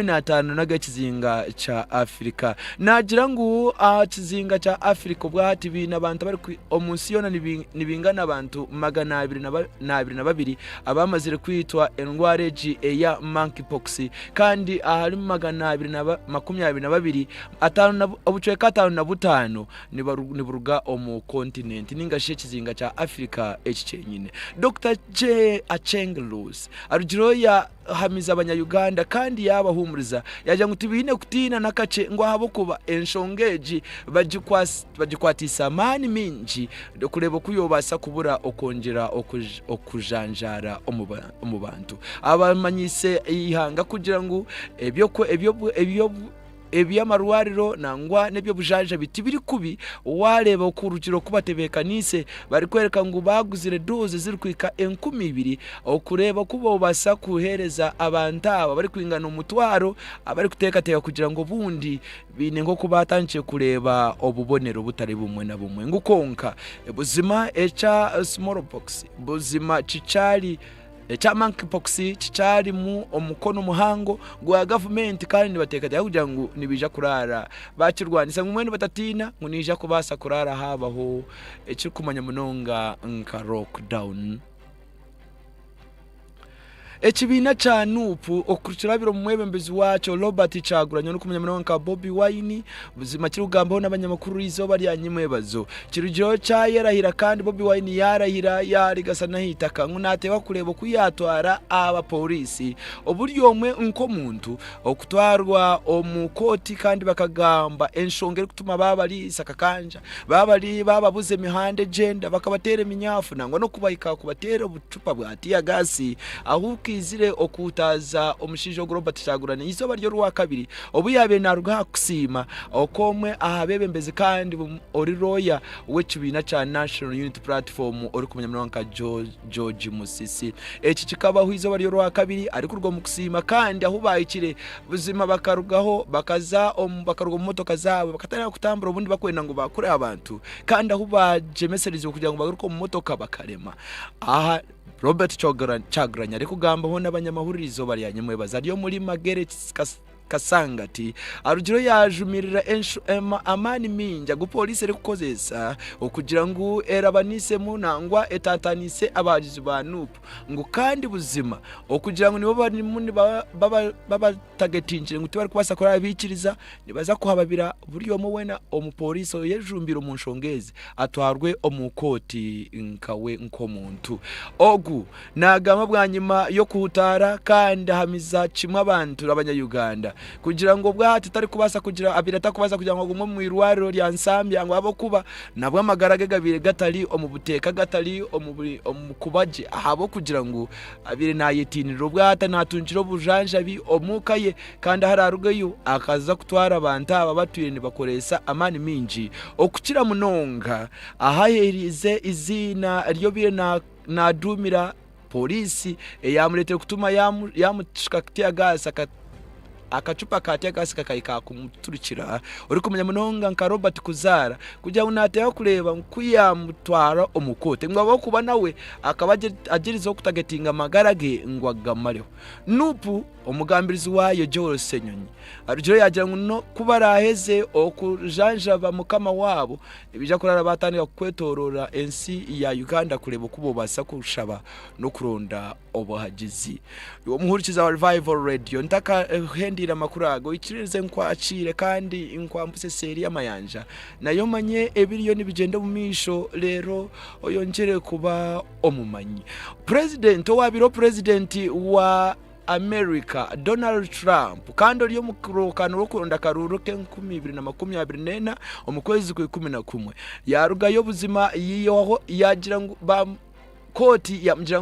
15 n'ag'ekizinga kya Afirika. Naagira ngu aha kizinga kya Afirika obwahati baine abantu abari omu nsi yoona nibingana abantu 222 abamazire kwitwa endwara egi eya Monkeypox kandi ahari 222 obucweka 55 niburuga omu kontinenti ninga shi ekizinga kya Afirika eki kyenyine. Dokita Aceng Lucy arugireho yahamiza abanya-Uganda kandi yaabahumuriza yaagira ngu tibaine kutiina n'akakye ngu ahabw'okuba enshonga egi bagikwatiise amaani maingi kureeba oku yoobaasa kubura okwongyera okujanjaara omu bantu. Abamanyiise eihanga kugira ngu eby'amarwariro nangwa n'eby'obujanjabi tibiri kubi waareeba okurugirira oku batebeekaniise barikworeka ngu baaguzire doozi ezirikuhika 2000 okureeba oku boobaasa kuheereza abantu aba abarikwingana omutwaro abarikuteekateeka kugira ngu obundi baine nk'oku baatandikire kureeba obubonero butari bumwe na bumwe ngu kwonka buzima ekya smallpox buzima kikyari Ekya Monkeypox kikyarimu omukono muhango gwa gavumenti kandi nibateekateeka kugira ngu nibaija kuraara baakirwanisa ngu mbwenu batatiina ngu niija kubaasa kuraara haabaho ekirikumanywa munonga nka lockdown. Ekibiina kya NUP okukirabira omu mwebembezi waakyo Robert Kyagulanyi orikumanywa munonga nka Bobi Wine buzima kirikugambaho n'abanyamakuru eizooba rya nyimwebazo Kirugireho kyayerahira kandi Bobi Wine yaarahira yaarigasa n'aheitaka ngu naateekwa kureeba oku yaatwara aba pooriisi oburi omwe nk'omuntu okutwarwa omu kooti kandi bakagamba enshonga erikutuma baabariisa kakanja, baababuza emihanda egyenda, bakabateera eminyaafu nangwa n'okubahika kubateera obucupa bwa tiya gaasi ahu kaizire okuhutaaza omushaija ogu Robert Kyagulanyi eizooba ry'orwakabiri obu yaabaire naaruga aha kusiima okw'omwe aha beebembezi kandi ori looya w'ekibiina kya National Unity Platform orikumanywa munonga nka George Musisi. Eki kikabaho eizooba ry'orwakabiri arikuruga omu kusiima kandi ahu baahikire buzima bakarugaho bakaza omu bakaruga omu motoka zaabo bakatandika kutambura obundi bakwenda ngu baakure abantu kandi ahu bagyemesereziibwe kugira ngu bagaruke omu motoka bakarema. Aha Robert Kyagulanyi arikugambaho n'abanyamahurire eizooba rya nyimwebaza ari omuri Magere Kasangati arugireho yaajumirira amaani maingi agu pooriisi erikukozesa okugira ngu erabanisemu nangwa etaataanise abahagizi ba NUP ngu kandi buzima okugira ngu nibo barimu babatagetingire ngu tibarikubaasa kurara baikiriza nibaza kuhababira buri omwe weena omupooriisi oyejumbiire omu nshonga ezi atwarwe omu kooti nkawe nk'omuntu. Ogu Naagamba bwanyima y'okuhutaara kandi ahamiza kimwe abantu abanya-Uganda kugira ngu obwahati tarikubaasa kugira abaire atakubaasa kugira ngu agume omu irwariro rya Nsambya ngu ahabw'okuba nabwo amagara ge gabaire gatari omu buteeka gatari omu kuba gye ahabw'okugira ngu abaire naayetiinirira obwahati naatungire obujanjabi omuka ye kandi ahu araarugeyo akaza kutwara abantu aba abatwire nibakoreesa amaani maingi okukira munonga ahu aheeriize eiziina ry'obaire na Naduumira pooriisi eyamureetire kutuma yamushika tear gas akacupa ka tear gas kakahika kumuturukira orikumanya munonga nka Robert Kuzaara kugira ngu nateeraho kureeba ku yamutwara omu kooti ngu ahabw'okuba nawe akaba agyerizeho kutagetinga amagara ge ngu agamareho. Nup Omugambirizi waayo Joel Ssenyonyi arugireyo yaagira ngu n'oku baraaheze okujanjaba mukama waabo, nibaija kurara baatandika kwetooroora ensi ya Uganda kureeba oku boobaasa kushaba n'okuronda obuhagizi. Iwe omuhurikiza wa Revival Radio, ntakahendeire amakuru aga, oikiririze nkwakiire kandi nkwambuse seeri y'amayanja, nayo omanye ebiriyo nibigyenda omu maisho reero oyongyere kuba omumanyi. Purezidenti owaabaire purezidenti wa America, Donald Trump kandi ori omu rurookano rw'okuronda akaruuru k'enkumi ibiri na 24 omu kwezi kwa 11 yaarugayo buzima yaihaho yaagira ngu ba kooti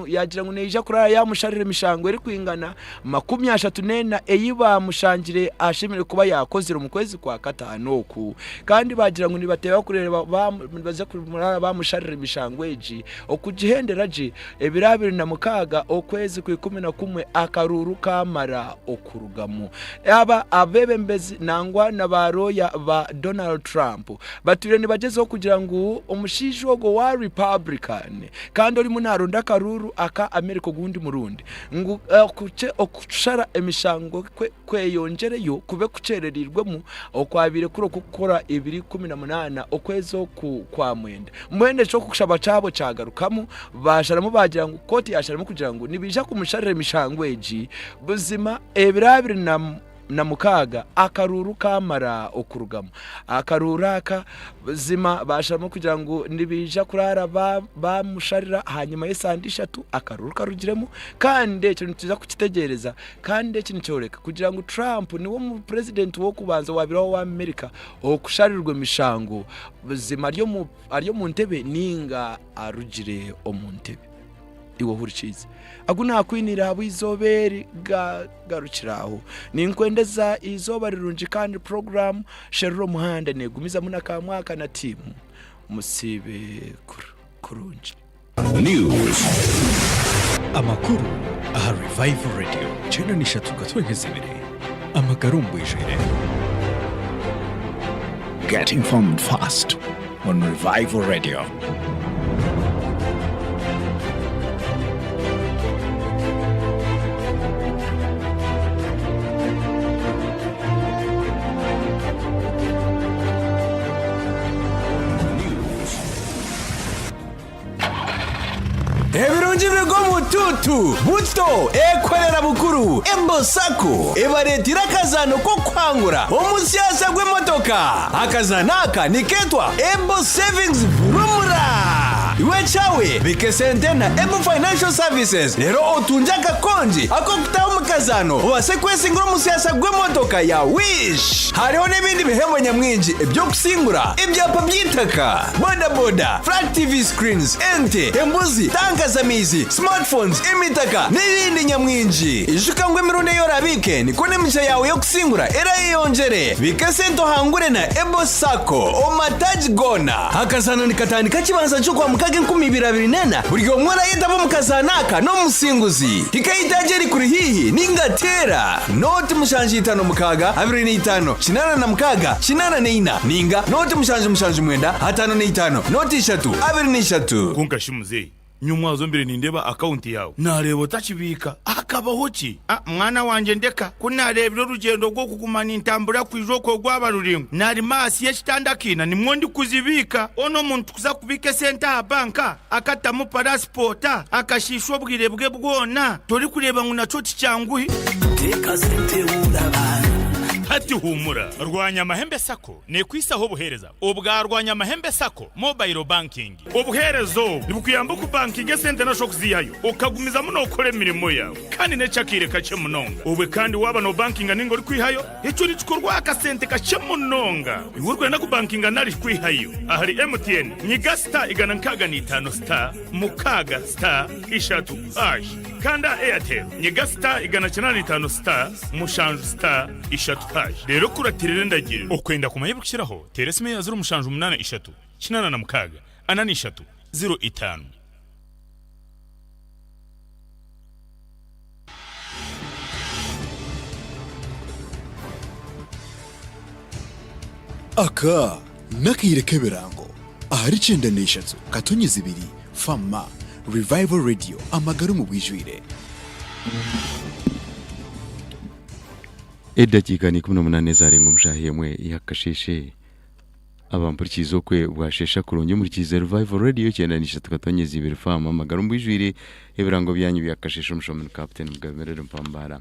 yaagira ngu neija kuraara yaamusharira emishango erikwingana 34 ei baamushangire ashemereire kuba yaakozire omu kwezi kwa kataano oku kandi baagira ngu nibateeba kureeba nibaza kuraara baamusharira emishango egi okugihendera gye Ebiro 26 okwezi kwa 11 akaruuru kaamara okurugamu. Aba abeebembezi nangwa na ba looya ba Donald Trump batwire nibagyezaho kugira ngu omushaija ogwo owa Republican kandi orimu naronda akaruuru aka Amerika ogundi murundi ngu okushara emishango kwe kweyongyereyo kube kukyerereirwemu okwabaire kuri okw'okukora 2018 okwezi oku kwa mwenda. Mbwenu ekyo okushaba kyabo kyagarukamu baasharamu baagira ngu kooti yaasharamu kugira ngu nibaija kumusharira emishango egi buzima ebiro 26 akaruuru kaamara okurugamu. Akaruuru aka buzima baasharamu kugira ngu nibaija kuraara baamusharira ahanyima y'esande ishatu akaruuru karugiremu kandi ekyo nituza kukitegyereza Kandi eki nikyoreka kugira ngu Trump niwe purezidenti w'okubanza owaabireho owa Amerika okusharirwa emishango buzima ari omu ntebe ninga arugire omu ntebe. Iwe ohurikiize agu naakwiniire ahabw'eizooba eri gagarukire aho. Ninkwendeza eizooba rirungi kandi puroguraamu Sherura Omuhanda neegumizamu na Kamwaka na tiimu. Musiibe kurungi.
News. Amakuru aha Revival Radio 93.2 amagara omu bwijwire. Get informed fast on Revival Radio.
Ebirungi biruga omu tuutu buto ekorera bukuru Ebo Sacco ebareeteire akazaano k'okuhangura omusyasya gw'emotoka. Akazaano aka nikeetwa Ebo Savings Vurumura. Iwe ekyawe bika esente na Ebo Financial Services reero otungye akakongi ak'okutaha omu kazaano obaase kwesingura omusyasya gw'emotoka ya Wish. Hariho n'ebindi bihembo nyamwingi eby'okusingura, ebyapa by'eitaka, bodaboda, flat TV screens, ente, embuzi, tanka z'amaizi, smartphones, emitaka n'ebindi nyamwingi. Ijuka ngu emirundi ei oraabiike nikwo n'emigisha yaawe y'okusingura erayeyongyere. Biika esente ohangure na Ebo Sacco omu mataagi goona. Akazaano nikatandika kibanza ky'Okwamukaga 2024. Buri omwe orayetaba omu kazaano aka n'omusinguzi. Hika aha itaagi erikuri haihi ninga teera nooti 756 25 86 84 ninga nooti 7 7 9 55 nooti 3 23.
Kwonka shi muzeeyi, nyowe omwazo mbaire nindeeba akawunti yaawe, naareeba otakibiika. Hakabaho ki? A, Mwana wangye ndeka. Ku naareebire orugyendo rw'okuguma nintambura kwija okwo rwaba ruraingwa, naarima ahansi y'ekitanda akiina nimwo ndikuzibiika. Onu omuntu kuza kubiika esente aha banka, akatamu parasipoota, akashiisha obwire bwe bwona, torikureeba ngu nakyo tikyanguhi?
Hati huumura. Rwanyamahembe Sacco neekwisaho obuheereza obwa Rwanyamahembe Sacco Mobile Banking. Obuheereza obu nibukuyamba okubankinga esente nari shi okuziihayo okagumizamu nookora emirimo yaawe kandi n'eky'akaire kakye munonga. Obwe kandi waaba noobankinga nainga orikwihayo, ekyo nikikorwa aha kasente kakye munonga. Iwe orikwenda kubankinga nari kwihayo ahari MTN, nyiga star 165 star 6 star 3 hash. Kandi aha Airtel, nyiga star 185 star 7 star 3 hash reero okuratirire endagiriro. Okwenda kumanya ebirikukiraho, teera esimu eya 0783 86 43 05.
Aka n'akaire k'ebirango ahari 93 katonyizi ibiri Fama Revival Radio amagara omu bwijwire.
Edakiika ni 18 ezarenga omu shaaha emwe y'akasheeshe. Abampurikiize okwe bwasheesha kurungi omurikiize Revival Radio 93.2 FM amagara omu bwijwire ebirango byanyu bya kasheeshe omushomi ni Captain Mugabe Merere Mpambara.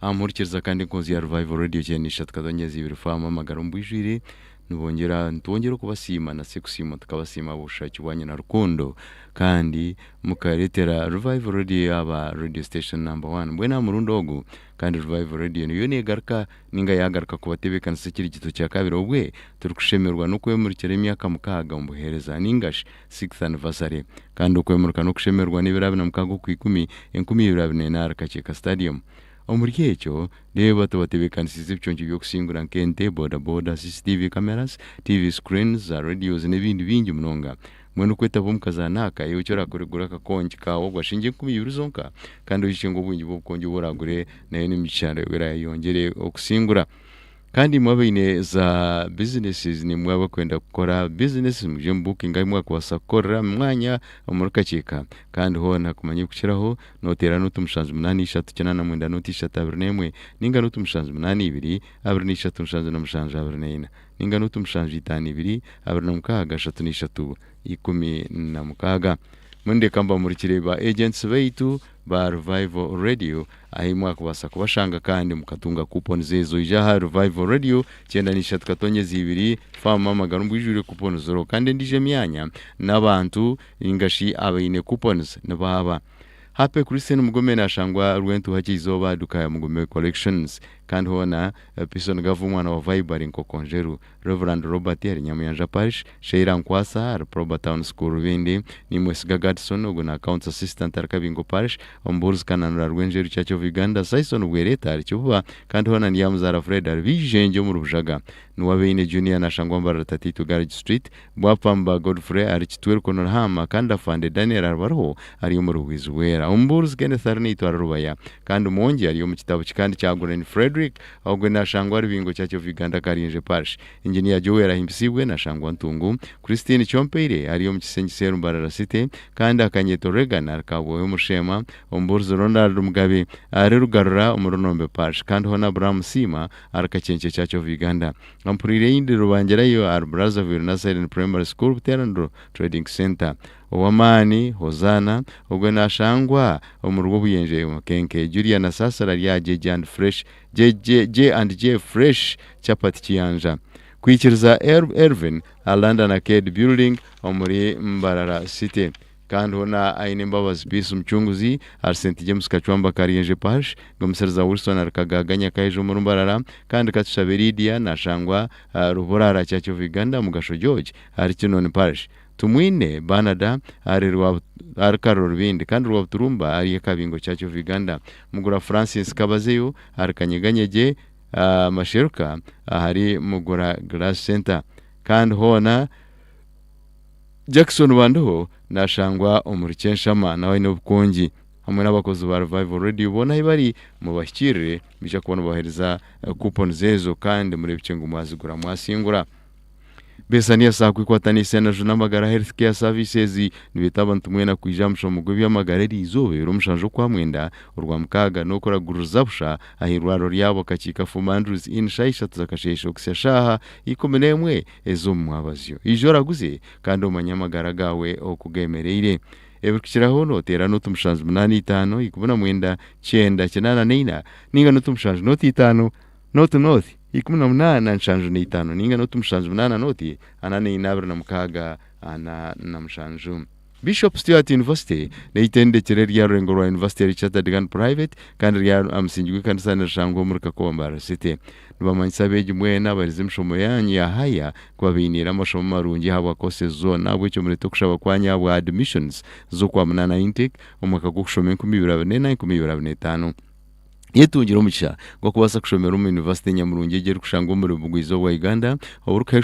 Amuhurikiriza kandi enkunzi ya Revival Radio 93.2 FM amagara omu bwijwire nibongyera nitwongyera okubasiima na sekusiima tukabasiima ahabw'obushaki bwanyu na rukundo kandi mukareetera Revival Radio yaaba radio station number one mbwenu aha murundi ogu kandi Revival Radio niyo negaruka Ninga yaagaruka kubatebeekanisa ekirigito kya kabiri obwe turikushemererwa n'okwemurikira emyaka mukaaga omu buheereza ninga shi sixth anniversary. Kandi okwemurika n'okushemererwa n'ebiro abiri na mukaaga Okwikumi, 2024 ahari Kakyeka Stadium. Omuri ekyo, reeba tubatebeekanisiize ebiconco by'okusingura nk'ente, boda boda, CCTV cameras, TV screens, za radios n'ebindi bingi munonga. Mbwenu okwetaba omu kazaano aka, iwe eki orakore gura akakongi kaawe obwa shiringi 2000 zonka kandi oihikye ngu obwingi bw'obukongi obu oraagure nayo n'emigisha erayeyongyere okusingura. Kandi imwe abaine za businesses nimwe abakwenda kukora business mwije mu bookinge ahu mwakubaasa kukorera omu mwanya omuri Kakyeka. Kandi hoona kumanya ebikukiraho noteera nooti mushanju munaana ishatu kinaana mwenda nooti ishatu abiri n'emwe ninga nooti mushanju munaana ibiri abiri n'ishatu mushanju na mushanju abiri n'eina ninga nooti mushanju itaano ibiri abiri na mukaaga ashatu n'ishatu 16. Mbwenu reka mbamurikire ba agents baitu ba Revival Radio ahi mwakubaasa kubashanga kandi mukatunga coupons ezo. Ija aha Revival Radio 93 katonyeza ibiri faamu amagara omu bwijwire coupons ziriho kandi endiijo emyanya n'abantu ninga shi abaine coupons nibo aba. Happy Christian Mugume nashangwa Rwentuha Kyizooba aha duka ya Mugume Collections kandi hoona Pison Gavu omwana wa Vibe ari Nkokonjeru. Rev. Robert ari Nyamuyanja Parish, Sheila Nkwasa ari Proba Town School Rubindi, Nimwesiga Gadson ogu na Accounts Assistant ari Kabingo Parish, Omubuurizi Kananura Rwenjeru Church of Uganda, Saison Bwereta ari Kibuba kandi hoona Ndyamuzaara Fred ari Bijengye omuri Bujaga. Nuwabeine Junior nashangwa Mbarara Tataitwe Garage Street, Bwapamba Godfrey ari Kitwe Rukono Ruhama kandi Afande Daniel Aribariho ari omuri Bwizibwera. Omubuurizi Kenneth Arinaitwe ari Rubaya kandi Mwongye ari omu kitabo kikandi Kyagulanyi Fredrick Ogwe nashangwa Rubingo Church of Uganda Karinje Parish. Engineer Joel Ahimbisibwe nashangwa Ntungu. Christine Kyompeire ari omu Kisenyi Seru Mbarara City kandi Akanyeto Reagan ari Kabwohe omuri Sheema. Omubuurizi Ronald Mugabe ari Rugarura omuri Runombe Parish kandi hoona Abraham Siima ari Kakyenkye Church of Uganda. Ampuriire eyindi Rubangirayo ari Brazzaville Nazarene Primary School Buteraniro Trading Centre. Ow'amaani Hozaana, ogwe naashangwa omu Rwobuyenje Makenke. Julia Nasasira ari aha JJ and Fresh, JJ and J Fresh Chapati Kiyanja. Kwikiriza Elvin aha London Arcade Building omuri Mbarara City. Kandi hoona aine Embabazi Peace Mucunguzi ahari St James Kacwamba Karyenje Parish, Gumisiriza Wilson ahari Kagaaga Nyakaija omuri Mbarara, kandi Katushabe Lydia naashangwa aha Ruburara Church of Uganda Mugasho George ahari Kinoni Parish. Tumwine Banada ahari ahari Karro Rubindi kandi Rwabuturumba ahari Kabingo Church of Uganda. Mugura Francis Kabazeyo ahari Kanyeganyegye Masheruka ahari Mugura Glass Center. Kandi hoona Jackson Banduho nashangwa omuri Kyenshama nawe aine obukungi hamwe n'abakozi ba Revival Radio boona ahi bari mubahikiirire nibaija kuba nibabaheereza coupons ezo kandi mureebekye ngu mwazigura mwasingura. Besania Sacco ekwataniise na Juna Amagara Health Care Services nibeeta abantu mwena kwija aha mushomo gw'eby'amagara eriizooba ebiro mushanju Okwamwenda, Orwamukaaga n'okuraguririza busha aha irwariro ryabo Kakiika Fuma Andrews Inn shaaha ishatu z'akasheeshe okuhitsya shaaha 11 ez'omu mwabazyo. Ija oraguze kandi omanye amagara gaawe oku geemereire. Ebirikukiraho nooteera nooti mushanju munaana itaano 19 94 nainga nooti mushanju nooti itaano Nooti nooti, 18 75 nainga nooti mushanju munaana nooti ana naina 26 47. Bishop Stuart University n'eitendekero erya rurengo rwa yunivasite eri chartered kandi private kandi riri aha musingi gw'ekanisa nirishangwa omuri Kakoba Mbarara City. Nibamanyisa abeegi mwena abaherize emishomo yaanyu ya haya ku babainiire amashomo marungi ahabwa courses zoona ahabw'ekyo mureete okushaba kwanyu ahabwa admissions z'okwamunaana intake omwaka gw'okushoma 2024 2025. Yetungire omugisha gw'okubaasa kushomera omu yunivasite nyamurungi egi erikushangwa omuri Bugwa-izooba bwa Uganda oburikuha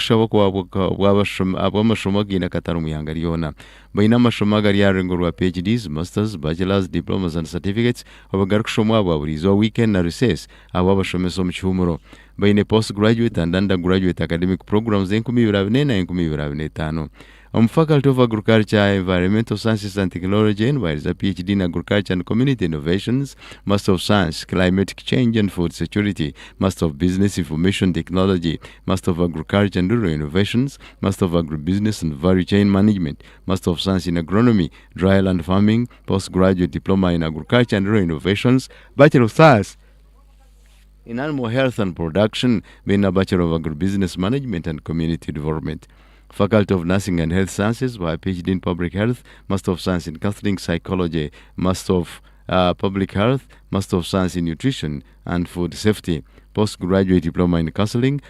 ahabw'amashomo againe akatare omu ihanga ryona. Baine amashomo agari aha rurengo rwa PhDs, Masters, Bachelors, Diplomas and Certificates obwe garikushomwa ahabwa buri izooba, weekend na recess, ahabw'abashomesa omu kihuumuro. Baine Postgraduate and Undergraduate Academic Programs 2024 2025. Omu Faculty of Agriculture, Environmental Sciences and Technology nibaheereza PhD in Agriculture and Community Innovations, Master of Science, Climatic Change and Food Security, Master of Business Information Technology, Master of Agriculture and Rural Innovations, Master of Agribusiness and Value Chain Management, Master of Science in Agronomy, Dryland Farming, Postgraduate Diploma in Agriculture and Rural Innovations, Bachelor of Science in Animal Health and Production, being a Bachelor of Agribusiness Management and Community Development. Faculty of Nursing and Health Sciences by PhD in Public Health, Master of Science in Counseling Psychology, Master of Public Health, Master of Science in Nutrition and Food Safety, Postgraduate Diploma in Counseling,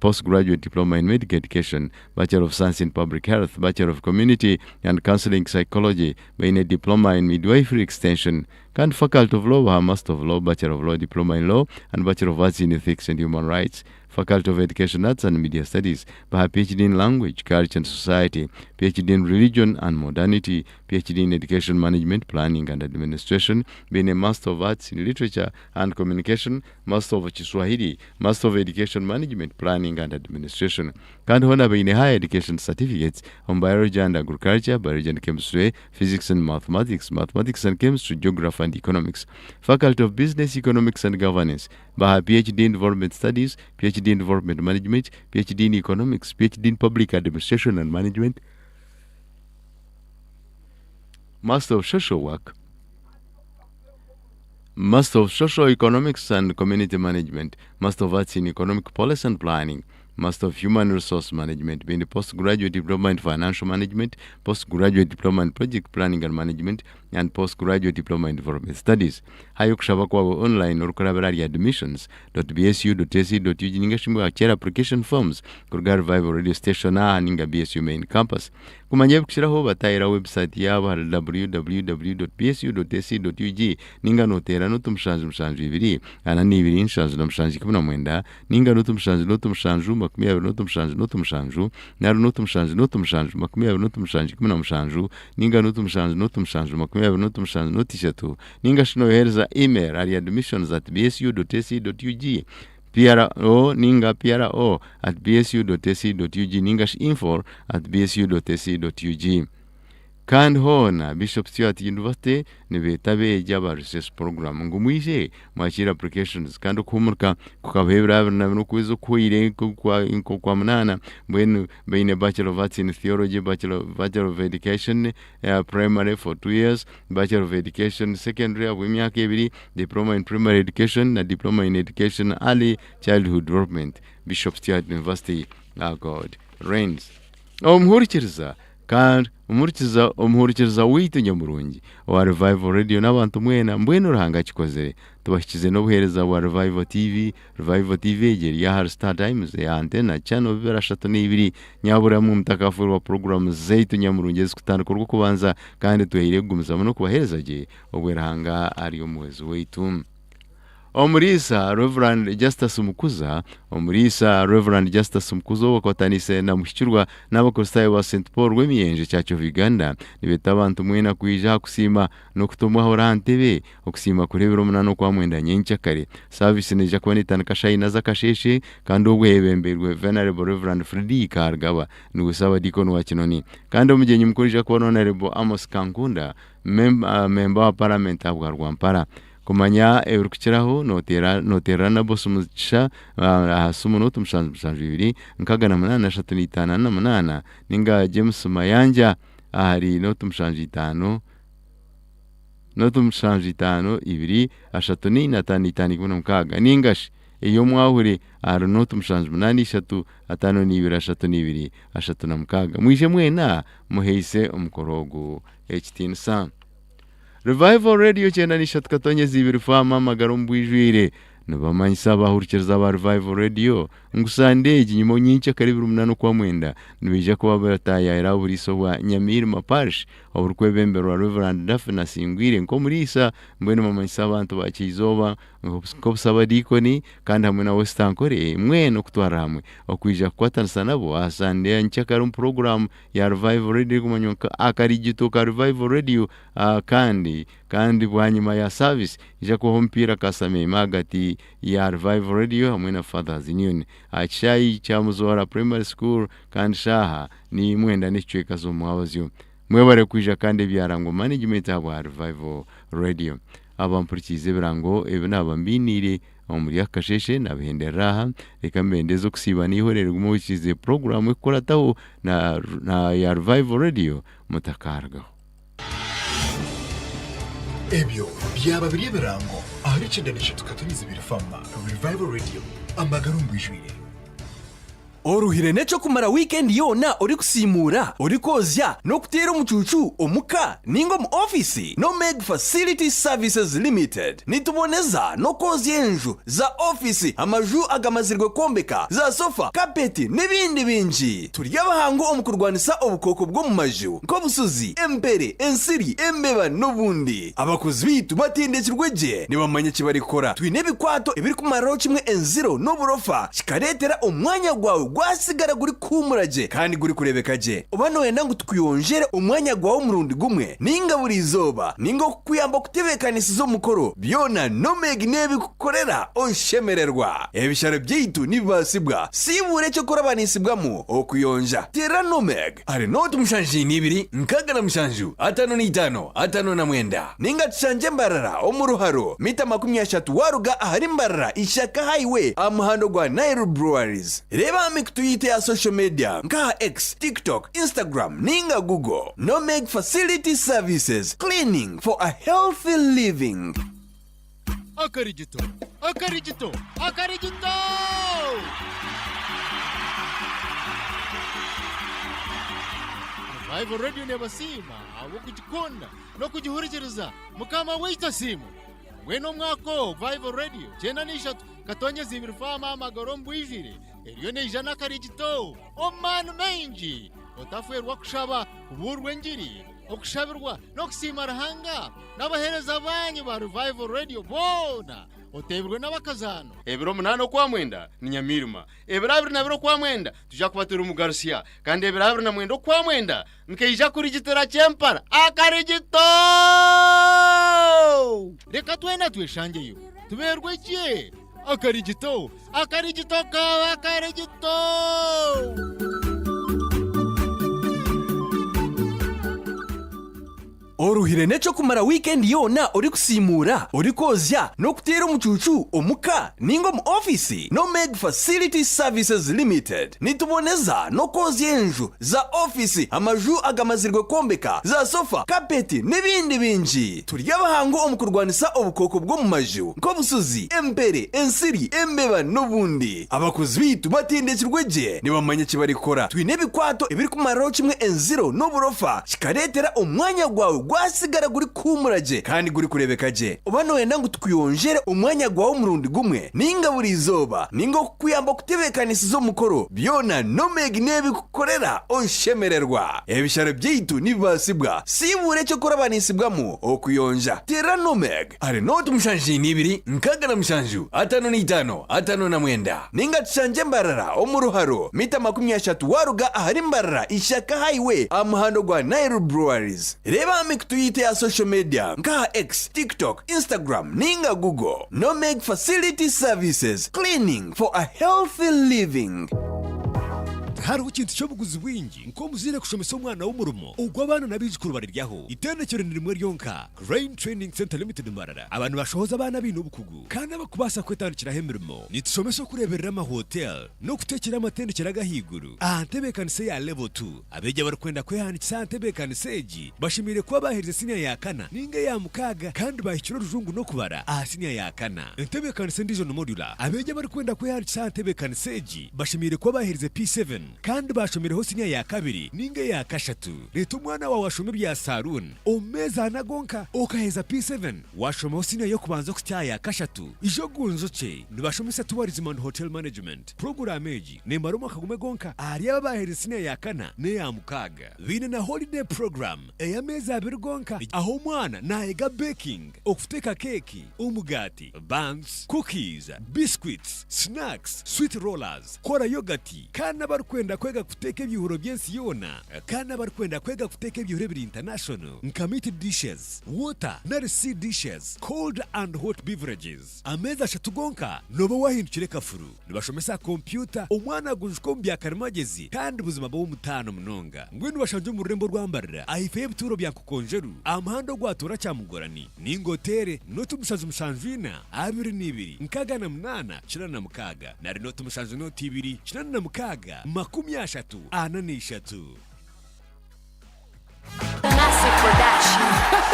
Postgraduate Diploma in Medical Education, Bachelor of Science in Public Health, Bachelor of Community and Counseling Psychology, baine Diploma in Midwifery Extension, kandi Faculty of Law baha Master of Law, Bachelor of Law, Diploma in Law and Bachelor of Arts in Ethics and Human Rights. Faculty of Education Arts and Media Studies baha PhD in Language, Culture and Society, PhD in Religion and Modernity, PhD in Education Management, Planning and Administration, being a Master of Arts in Literature and Communication, Master of Kiswahili, Master of Education Management, Planning and Administration. Kandi hoona baine Higher Education Certificates omu Biology and Agriculture, Biology and Chemistry, Physics and Mathematics, Mathematics and Chemistry, Geography and Economics. Faculty of Business, Economics and Governance baha PhD in Development Studies, PhD in Development Management, PhD in Economics, PhD in Public Administration and Management, Master of Social Work, Master of Social Economics and Community Management, Master of Arts in Economic Policy and Planning, Master of Human Resource Management, being a postgraduate diploma in Financial Management, postgraduate diploma in Project Planning and Management, and postgraduate diploma in Development Studies. Hayo kushaba kwawe online orikurabira ahari admissions.bsu.ac.ug ninga shi wakyera application forms kuruga aha Revival Radio Station aha ninga BSU main campus. Kumanya ebirikukiraho batahira website yaabo ahari www.bsu.ac.ug ninga noteera noti 7 7 2 4 27 19 ninga noti 7 noti 7 27 07 nari noti 7 noti 7 27 17 ninga noti 7 noti 7 27 noti 3 ninga shi noyohereza email ahari admissions@bsu.ac.ug pro ninga pro at bsu.ac.ug ninga shi info at bsu.ac.ug. Kandi hoona Bishop Stuart University nibeeta abeegi aba Recess Program ngu mwije mwakiire applications kandi okuhumurika kukabaho ebiro abiri na bina okwezi okuhweire nk'okwa munaana mbwenu baine Bachelor of Arts in Theology, Bachelor, Bachelor of Education Primary for 2 years, Bachelor of Education Secondary ahabw'emyaka ebiri, Diploma in Primary Education na Diploma in Education Early Childhood Development. Bishop Stuart University, our God reigns. Omuhurikiriza Kandi omuhurikiza omuhurikiriza waitu nyamurungi owa Revival Radio n'abantu mwena mbwenu Ruhanga akikozire tubahikize n'obuheereza bwa Revival TV. Revival TV egi eri ahari Star Times eya Antenna Channel 232. Nyabura mwe mutakafuurwa puroguraamu zaitu nyamurungi ezikutandika Orwokubanza kandi twehaire kugumizamu n'okubaheereza gye obwe Ruhanga ari omuhwezi waitu. Omuriisa Rev. Justus Mukuza Omuriisa Rev. Justus Mukuza ou bakwataniise na Muhikirwa n'Abakristaayo ba St Paul Rwemiyenje Church of Uganda nibeeta abantu mwena kwija aha kusiima n'okuta omwahuri aha ntebe okusiima kuri ebiro munaana Okwamwenda nyenkyakare. Saavisi neija kuba netandika shaaha ina z'akasheeshe kandi obwo eyebembeirwe Venerable Rev. Freddy Kaharugaba niwe Saabadiikoni wa Kinoni kandi omugyenyi mukuru aija kuba ni Honourable Amos Kankunda Memba wa Paramenti ahabwa Rwampara. Kumanya ebirikukiraho, nooteera nooteerera Nabosi Mugisha aha simu nooti 7 7 2 68 3 48 ninga James Mayanja ahari nooti 7 5 nooti 7 5 2 3 4 5 5 16 ninga shi ey'omwahure ahari nooti 7 8 3 5 2 3 2 36. Mwije mwena muhaise omukoro ogu ekitiinisa. Revival Radio 93.2 FM amagara omu bwijwire nibamanyisa abahurikiriza ba Revival Radio ngu Sande egi nyima nyenkyakare ebiro munaana Okwamwenda nibaija kuba bataayaayira aha buriisa obwa Nyamiirima Parish oburikwebemberwa Rev. Daphne Asingwire nk'omuriisa mbwenu bamanyisa abantu ba Kyizooba nk'obusabadiikoni kandi hamwe na West Ankole mwena okutwarira hamwe okwija kukwatanisa nabo aha Sande ya nyenkyakare omu puroguraamu ya Revival Radio erikumanywa nka Akarigito ka Revival Radio kandi kandi bwanyima ya service ija kubaho omupiira kasameeme ahagati ya Revival Radio hamwe na Fathers Union aha kishaayi kya Muzoora Primary School kandi shaaha ni mwenda n'ekicweka z'omwabazyo. Mwebare kwija kandi ebyarangwa management ahabwa Revival Radio. Abampurikiize ebirango ebi naaba mbainiire omuri aka kasheeshe nabihenderera aha, reka mbendeze okusiiba n'eihore rigume ohikiize puroguraamu ekukurataho na na ya Revival Radio mutakarugaho.
Ebyo byaba biri ebirango ahari 93.2 Fama Revival Radio, amagara omu bwijwire.
Oruhire n'eky'okumara wiikendi yoona orikusiimuura, orikwozya, n'okuteera omucuucu omuka ninga omu ofiisi? Nomeg Facility Services Limited nituboneza n'okwozya enju, za ofiisi, amaju agamazirwe kwombeka, za sofa, kapeti n'ebindi bingi. Turi abahangu omu kurwanisa obukooko bw'omu maju nk'obusuzi, empere, ensiri, embeba n'obundi. Abakozi baitu batendekirwe gye, nibamanya eki barikukora. Twine ebikwato ebirikumariraho kimwe enziro n'oburofa, kikareetera omwanya gwawe gwatsigara gurikuhuumura gye kandi gurikureebeka gye. Oba nooyenda ngu tukuyongyere omwanya gwawe omurundi gumwe nainga buri izooba, nainga okukuyamba kutebeekanisiza omukoro, byona Nomeg neebikukorera oshemererwa. Ebishare byaitu nibibaasibwa, siibura eky'okurabanisibwamu okuyonja. Teera Nomeg. Ahari nooti 72 67 55 59 ninga tushangye Mbarara omu Ruharo, mita 30 waaruga ahari Mbarara Ishaka Highway aha muhanda gwa Nile Breweries. Reeba aha mikutu yaitu eya social media nka aha X, TikTok, Instagram ninga Google. Nomeg Facility Services, cleaning for a healthy living.
Akarigito! Akarigito! Akarigito! Revival Radio neebasiima ahabw'okugikunda n'okugihurikiriza. Mukama waitu asiimwe! Mbwenu omwaka ogu Revival Radio 93 katonyeza ibiri faamu amagara omu bwijwire eriyo neija n'akarigito omu maani maingi. Otafeerwa kushaba, kubuurwa engiri, okushabirwa n'okusiima Ruhanga n'abaheereza baanyu ba Revival Radio boona, oteebirwe n'abakazaano.
Ebiro munaana Okwamwenda ni Nyamiirima, ebiro 22 Okwamwenda twija kuba turi Mugarutsya, kandi ebiro 29 Okwamwenda nkaija kurigitira Kyempara akarigito!
Reka twena tweshangyeyo tubeerwe gye! Akarigito! Akarigito kaaba akarigito!
Oruhire n'eky'okumara wiikendi yoona orikusiimuura, orikwozya, n'okuteera omucuucu omuka ninga omu ofiisi? Nomeg Facility Services Limited nituboneza n'okwozya enju, za ofiisi, amaju agamazirwe kwombeka, za sofa, kapeti n'ebindi bingi. Turi abahangu omu kurwanisa obukooko bw'omu maju nk'obusuzi, empere, ensiri, embeba n'obundi. Abakozi baitu batendekirwe gye, nibamanya eki barikukora. Twine ebikwato ebirikumariraho kimwe enziro n'oburofa, kikareetera omwanya gwawe gwatsigara gurikuhuumura gye kandi gurikureebeka gye. Oba nooyenda ngu tukuyongyere omwanya gwawe omurundi gumwe nainga buri izooba, nainga okukuyamba kutebeekanisiza omukoro, byona Nomeg neebikukorera oshemererwa. Ebishare byaitu nibibaasibwa, siibura eky'okurabanisibwamu okuyonja. Teera Nomeg ahari nooti 72 67 55 59 nainga tushangye Mbarara omu Ruharo, mita 30 waaruga ahari Mbarara Ishaka Highway aha muhanda ogwa Nile Breweries. Reeba aha mikutu yaitu eya social media nka aha X, TikTok, Instagram nainga Google. Nomeg Facility Services, cleaning for a healthy living.
Tihariho kintu ky'obuguzi bwingi nk'omuzaire kushomesa omwana we omurimo ogu abaana n'abaijukuru bariryaho. Itendekero ni rimwe ryonka, Crane Training Centre Limited Mbarara. Aba nibashohoza abaana abaine obukugu kandi abarikubaasa kwetandikiraho emirimo. Nitushomesa okureeberera amahotel n'okuteekyera amatendekero ag'ahaiguru aha ntebeekanisa eya Level Two. Abeegi abarikwenda kwehandiikisa aha ntebeekanisa egi bashemereire kuba baaherize siniya ya kana nainga eya mukaaga kandi baahikire orujungu n'okubara aha siniya ya kana. Entebeekanisa endiijo ni Modular. Abeegi abarikwenda kwehandiikisa aha ntebeekanisa egi bashemereire kuba baaherize P7 kandi baashomireho siniya ya kabiri nainga eya kashatu. Reeta omwana waawe ashome ebya saaluuni omu meezi ana gonka okaheza P7 waashomaho siniya y'okubanza okuhitsya aha ya kashatu. Ija ogunjukye. Nibashomesa Tourism and Hotel Management. Puroguraamu egi neemara omwaka gumwe gwonka ahari abo abaaherize siniya ya kana n'eya mukaaga. Baine na holiday program ey'ameezi abiri gonka ahu omwana naayega baking, okuteeka keeki, omugaati, buns, cookies, biscuits, snacks, sweet rollers, kukora yogati kandi n'abarikwenda kwega kuteeka ebyihuro by'ensi yoona kandi n'abarikwenda kwega kuteeka ebyihuro ebiri international nka meat dishes, water nari sea dishes, cold and hot beverages. Ameezi ashatu gonka nooba waahindukire kafuru. Nibashomesa aha kompyuta, omwana agunjuka omu bya karimagezi kandi buzima aba ow'omutaano munonga. Mbwenu bashangye omu rurembo rwa Mbarara ahaifo y'ebituuro bya Nkokonjeru aha muhanda ogwatoora Kyamugorani nainga oteere nooti 7 74 68 86 nari nooti 7 nooti 2 86 34 43.
Massive production.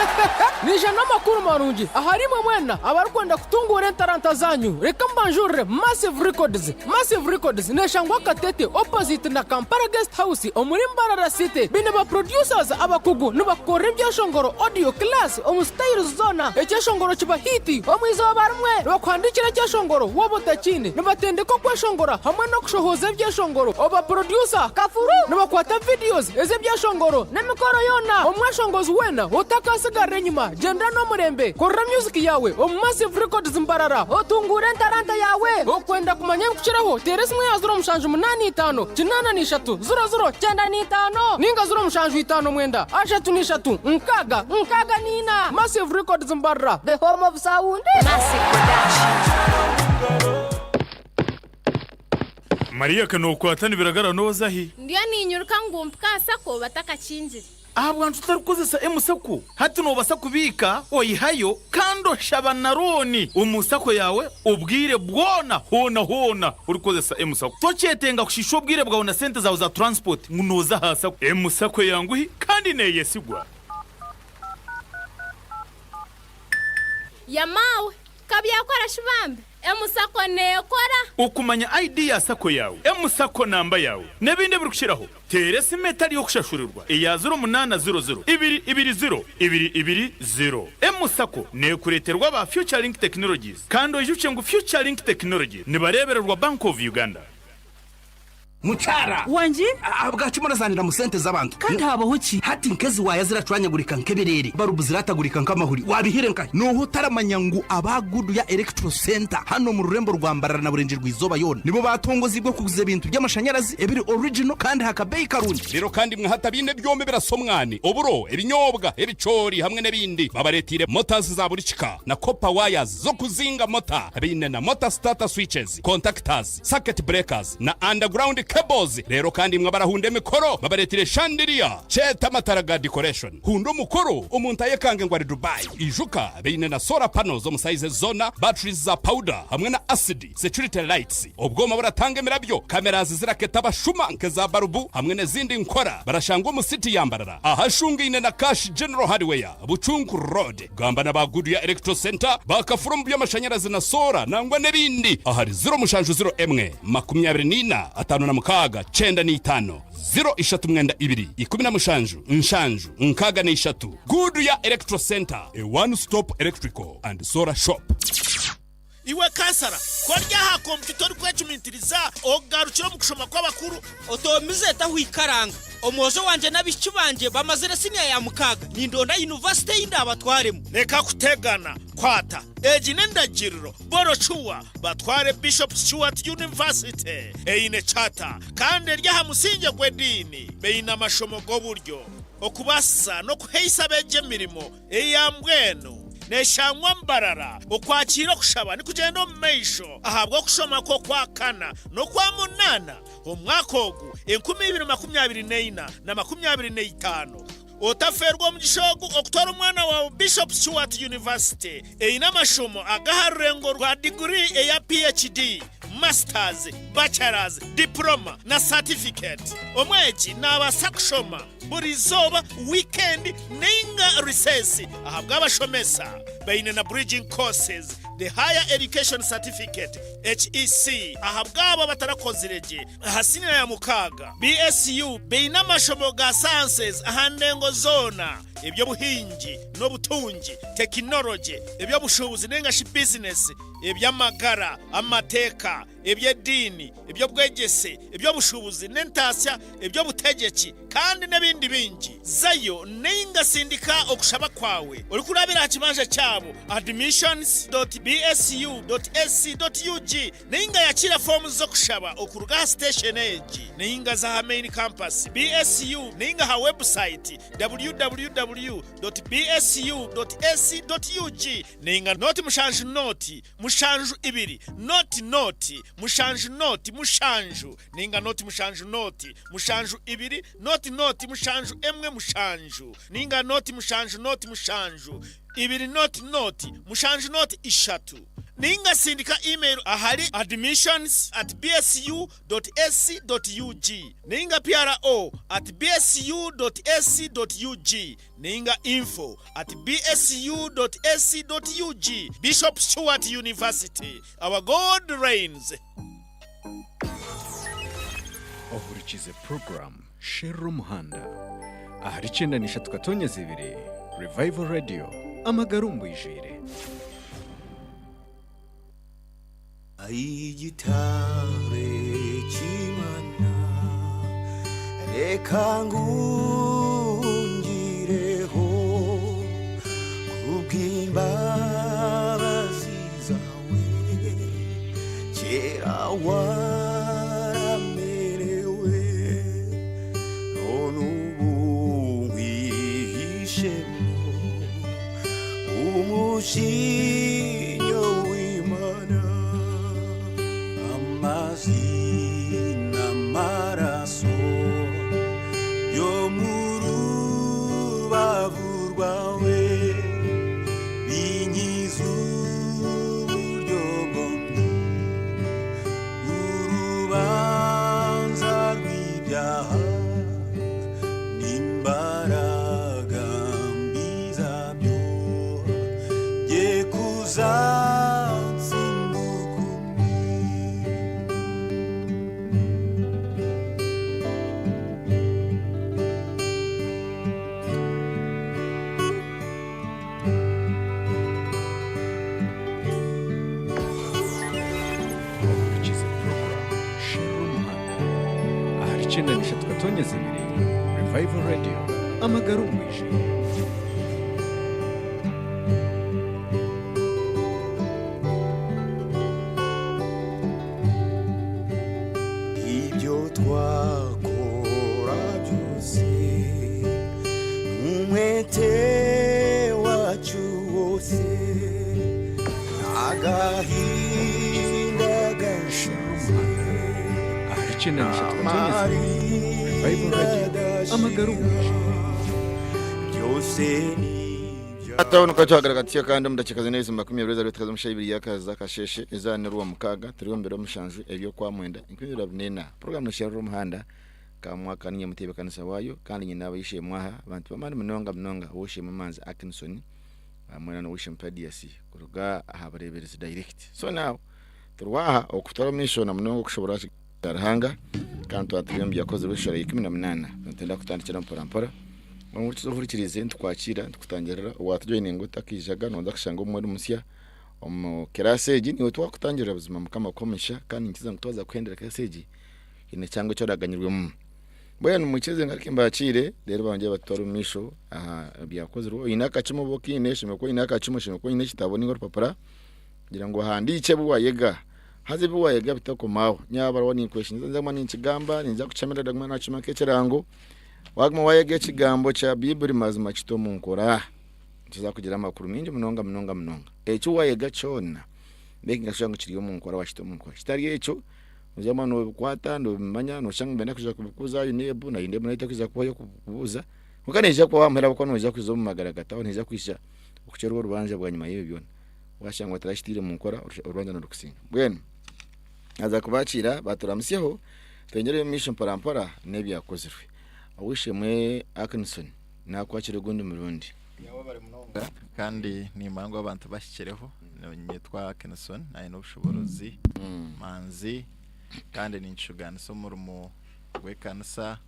Naija n'amakuru marungi ahari imwe mwena abarikwenda kutunguura entaranta zanyu. Reka mbanjurire Massive Records. Massive Records neeshangwa Katete opposite na Kampala Guest House omuri Mbarara City. Baine ba producers abakugu nibakukorera ebyeshongoro audio class omu styles zoona. Ekyeshongoro kiba hit omu izooba rimwe. Nibakuhandiikira ekyeshongoro waaba otakiine. Nibatendeka okweshongora hamwe n'okushohoza ebyeshongoro. Oba producer kafuru nibakwata videos ez'ebyeshongoro n'emikoro yoona. Omweshongozi weena otakaasigarira enyima gyenda n'omurembe. Korera music yaawe omu Massive Records Mbarara otunguure entaranta yaawe. Okwenda kumanya ebirikukiraho teera esimu ya 0785 83 00 95 ninga 0759 33 6 64. Massive Records Mbarara, the home of sound.
Massive Production.
Mariya ka nookwata nibiragara nooza hi?
Ndiyo niinyiruka ngu mpike aha sacco batakakingire.
Ahabwanki tutarikukozesa M-Sacco? Hati noobasa kubiika, oihayo kandi oshaba na looni omu sacco yaawe obwire bwona hoona hoona orikukozesa M-Sacco. Tokyetenga kushiisha obwire bwawe na sente zaawe za turansipoti ngu nooza aha sacco.
M-Sacco eyanguhi kandi neeyesigwa.
Yamaawe, ka byakora shi bambi! M-Sacco neekora!
Okumanya ID ya sacco yaawe, M-Sacco namba yaawe n'ebindi ebirikukiraho, teera esimu etari y'okushashurirwa eya ziro munaana ziro ziro ibiri ibiri ziro ibiri ibiri ziro. M-Sacco neekureeterwa aba Future Link Technologies kandi oijukye ngu Future Link Technologies nibareebererwa Bank of Uganda.
Mukyara!
Wangi?
Ahabwaki murazaanira mu sente z'abantu?
Kandi habaho ki?
Hati nk'ezi waaya ziracwanyagurika nk'ebireere, barubu ziratagurika nk'amahuri, waabihire nkahi? Nooha otaramanya ngu aba Guduya Electro Centre hanu omu rurembo rwa Mbarara na Burengyerwa-izooba yoona nibo baatongoziibwe kuguza ebintu by'amashanyarazi ebiri original kandi aha kabeeyi karungi?
Reero kandi imwe hati abaine ebyoma ebirasa omwani, oburo, ebinyobwa, ebicoori hamwe n'ebindi, babareeteire motors za buri kika na copper wires z'okuzinga mota. Baine na motor starter switches, contactors, circuit breakers na underground cables. Reero kandi imwe abarahunda emikoro, babareeteire chandelier, kyeta amatara ga decoration. Hunda omukoro, omuntu ayekange ngu ari Dubai. Ijuka, baine na solar panels omu sizes zoona, batteries za powder hamwe na acid, security lights, obwoma buratanga emirabyo, cameras ziraketa abashuma nk'eza barubu hamwe n'ezindi nkora. Barashangwa omu city ya Mbarara ahashungaine na Cash General Hardware, Bucunku Road. Gamba na ba Guduya Electro Centre bakafura omu by'amashanyarazi na soora nangwa n'ebindi ahari 0 7 0 1 24 56 95 0 3 9 2 17 7 63 Guduya Electro Centre, a one stop electrical and solar shop.
Iwe kansara, ku ori aha kompyuta orikwecumitiriza, ogarukire omu kushoma kw'abakuru.
Otomize tahwikaranga. Omwojo wangye n'abaishiki bangye bamazire siniya ya mukaaga, nindonda yunivasite ei ndaabatwaremu.
Reka kutegana, kwata egi n'endagiriro, borocuwa batware Bishop Stuart University eine charter kandi eri aha musingye gw'ediini. Baine amashomo g'oburyo, okubaasisa n'okuhaisa abeegi emirimo eya mbwenu. Neeshangwa Mbarara. Okwakiira okushaba nikugyenda omu maisho ahabw'okushoma kw'Okwakana n'Okwamunaana omwaka ogu 2024 na 25. Otafeerwa omugisha ogu okutwara omwana waawe Bishop Stuart University eine amashomo ag'aha rurengo rwa diguri eya PhD, Masters, Bachelors, Diploma na Certificate. Omwegi naabaasa kushoma buri izooba, wiikendi nainga riseesi ahabw'abashomesa. Baine na Bridging Courses, the Higher Education Certificate, HEC, ahabw'abo abatarakozire gye aha siniya ya mukaaga. BSU baine amashomo ga Sciences aha ndengo zoona, eby'obuhingi n'obutungi, tekinorogi, eby'obushuubuzi nainga shi bizinesi, eby'amagara, amateeka, eby'ediini, eby'obwegyese, eby'obushuubuzi n'entaasya, eby'obutegyeki kandi n'ebindi bingi. Zayo nainga sindika okushaba kwawe orikurabira aha kibanja kyabo admissions dot bsu dot ac dot ug nainga yakiira foomu z'okushaba okuruga aha siteesheni egi nainga za aha main campus BSU nainga aha webusayiti www dot bsu dot ac dot ug nainga nooti mushanju nooti mushanju ibiri nooti nooti mushanju nooti mushanju nainga nooti mushanju nooti mushanju ibiri nooti nooti mushanju emwe mushanju nainga nooti mushanju nooti mushanju ibiri nooti nooti mushanju nooti ishatu. Ninga sindika email ahari admissions at bsu dot ac dot ug ninga pro at bsu dot ac dot ug ninga info at bsu dot ac dot ug Bishop Stuart University, our God reigns.
Ohurikize puroguramu Sherura Omuhanda ahari 93.2 Revival Radio amagara omu bwijwire.
Ai gitare cy'Imana reka ngungireho kubw'imbabazi zawe kera waramerewe none ubu nkwihishemo umushinyo w'Imana amazi n'amaraso yo mu rubavu rwawe binkiza uburyo bwombi urubanza rw'ibyaha n'imbaraga mbi zabyo ye kuzatsinduka
Ohurikize puroguramu Sherura Omuhanda ahari 93.2 Revival Radio amagara omu bwijwire.
ibyo twakora byose n'umwete wacu wose agahinda gashize
Ahari 93.2 Revival Radio amagara omu bwijwire.
byose ni
Atabona ko tuhagaragatiye kandi mudakika zine zimba 20 zari tukaza ibiri yakaza kasheshe ezanirwa mukaga turiho mbere omushanju ebyo kwa mwenda inkwira bunena program nashara omuhanda kamwaka ninye mutebe kanisa wayo kandi nyina abayishe mwaha abantu bamani munonga munonga woshe mumanzi Atkinson amwena no woshe Padias kuruga aha bareberezi direct so now turwaha okutwara misho na munonga kushobora ruhanga kandi twatiriyo byakoze bishora 18 ntenda kutandikira mpora mpora Omukizo ohurikirize ntukwakira ntukutangirira watujoininga utakijaga nonza kushanga omwe musya omu kirasi egi niwe twakutangirira buzima mukama komisha kandi nkiza ngu twaza kuhendera kirasi egi ine cyangwa icyo oraganyirwemu mbwenu mukize ngarike mbakire rero bangye batwara omu maisho aha byakozirwe oine akacumu bo kiine shemera kuba oine akacumu shemera kuba oine ekitabo ninga orupapura kugira ngu ohandiike ebi wayega haza ebi wayega bitakomaho nyabarwa ninkweshinza nza kuguma ninkigamba ninza kukyamira ndaguma nakima nk'ekirango waguma wayega ekigambo kya Bibuli mazima kite omu nkora nikiza kugira amakuru mingi munonga munonga munonga eki wayega kyona making sure ngu kiri omu nkora wakita omu nkora kitari ekyo ozama nobikwata nobimanya noshanga nibenda kuza kubikubuza UNEB na UNEB nayo etakuza kubayo kukubuza kwonka neija kuba wamuhera ahabw'okuba noija kuza omu magara gataho neija kwija okucwerwa orubanja bwanyima y'ebyo byona washanga otarashitiire omu nkora orubanja nirukusinga mbwenu naaza kubakiira baturamusyeho tweyongyere omu maisho mpora mpora n'ebyakozirwe ow'eishe-emwe Atkinson nakwakira ogundi murundi.
Kandi nimanya ngu abantu bahikireho ninyetwa Atkinson aine obushoborozi manzi kandi ninkishuganisa omurimo gw'ekanisa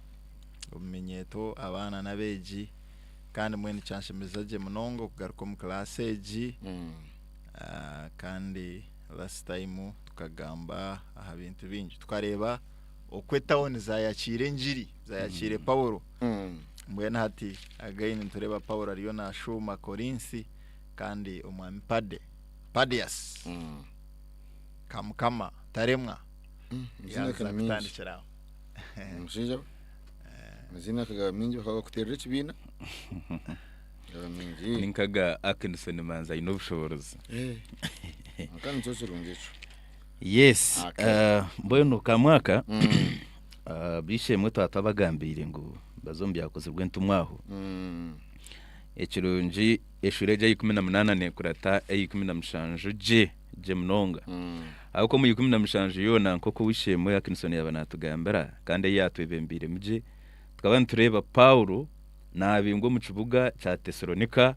obuminyeeto abaana n'abeegi kandi mbwenu kyanshemeza gye munonga okugaruka omu class egi kandi last time tukagamba aha bintu bingi tukareeba oku etawuni zayakiire engiri zayakiire Paulo mbwenu hati again nitureeba Paulo ariyo nashuuma Korinsi kandi omwami Pade Padias Kamukama Taremwa
Amazina
yaza
akaba mingi.
kutandikira aho.
Omushaija amazina akaba mingi bakaba bakuteerera ekibiina Gaba mingi.
Ni nkaga Atkinson Manzi aine obushoborozi.
Eh. Kwonka nikyo kirungi ekyo.
Yes,
Okay.
mbwenu kamwaka bishemwe twaba twabagambiire ngu baze omu byakozirwe entumwa aho. Ekirungi eshuura egyo eya 18 neekurata eya 17 gye. gye munonga. Ahabw'okuba omu 17 yoona nk'oku ow'eishe-emwe Atkinson yaaba naatugambira kandi ei yaatwebembeiremu gye, tukaba nitureeba Paulo naabingwa omu kibuga kya Tesalonika,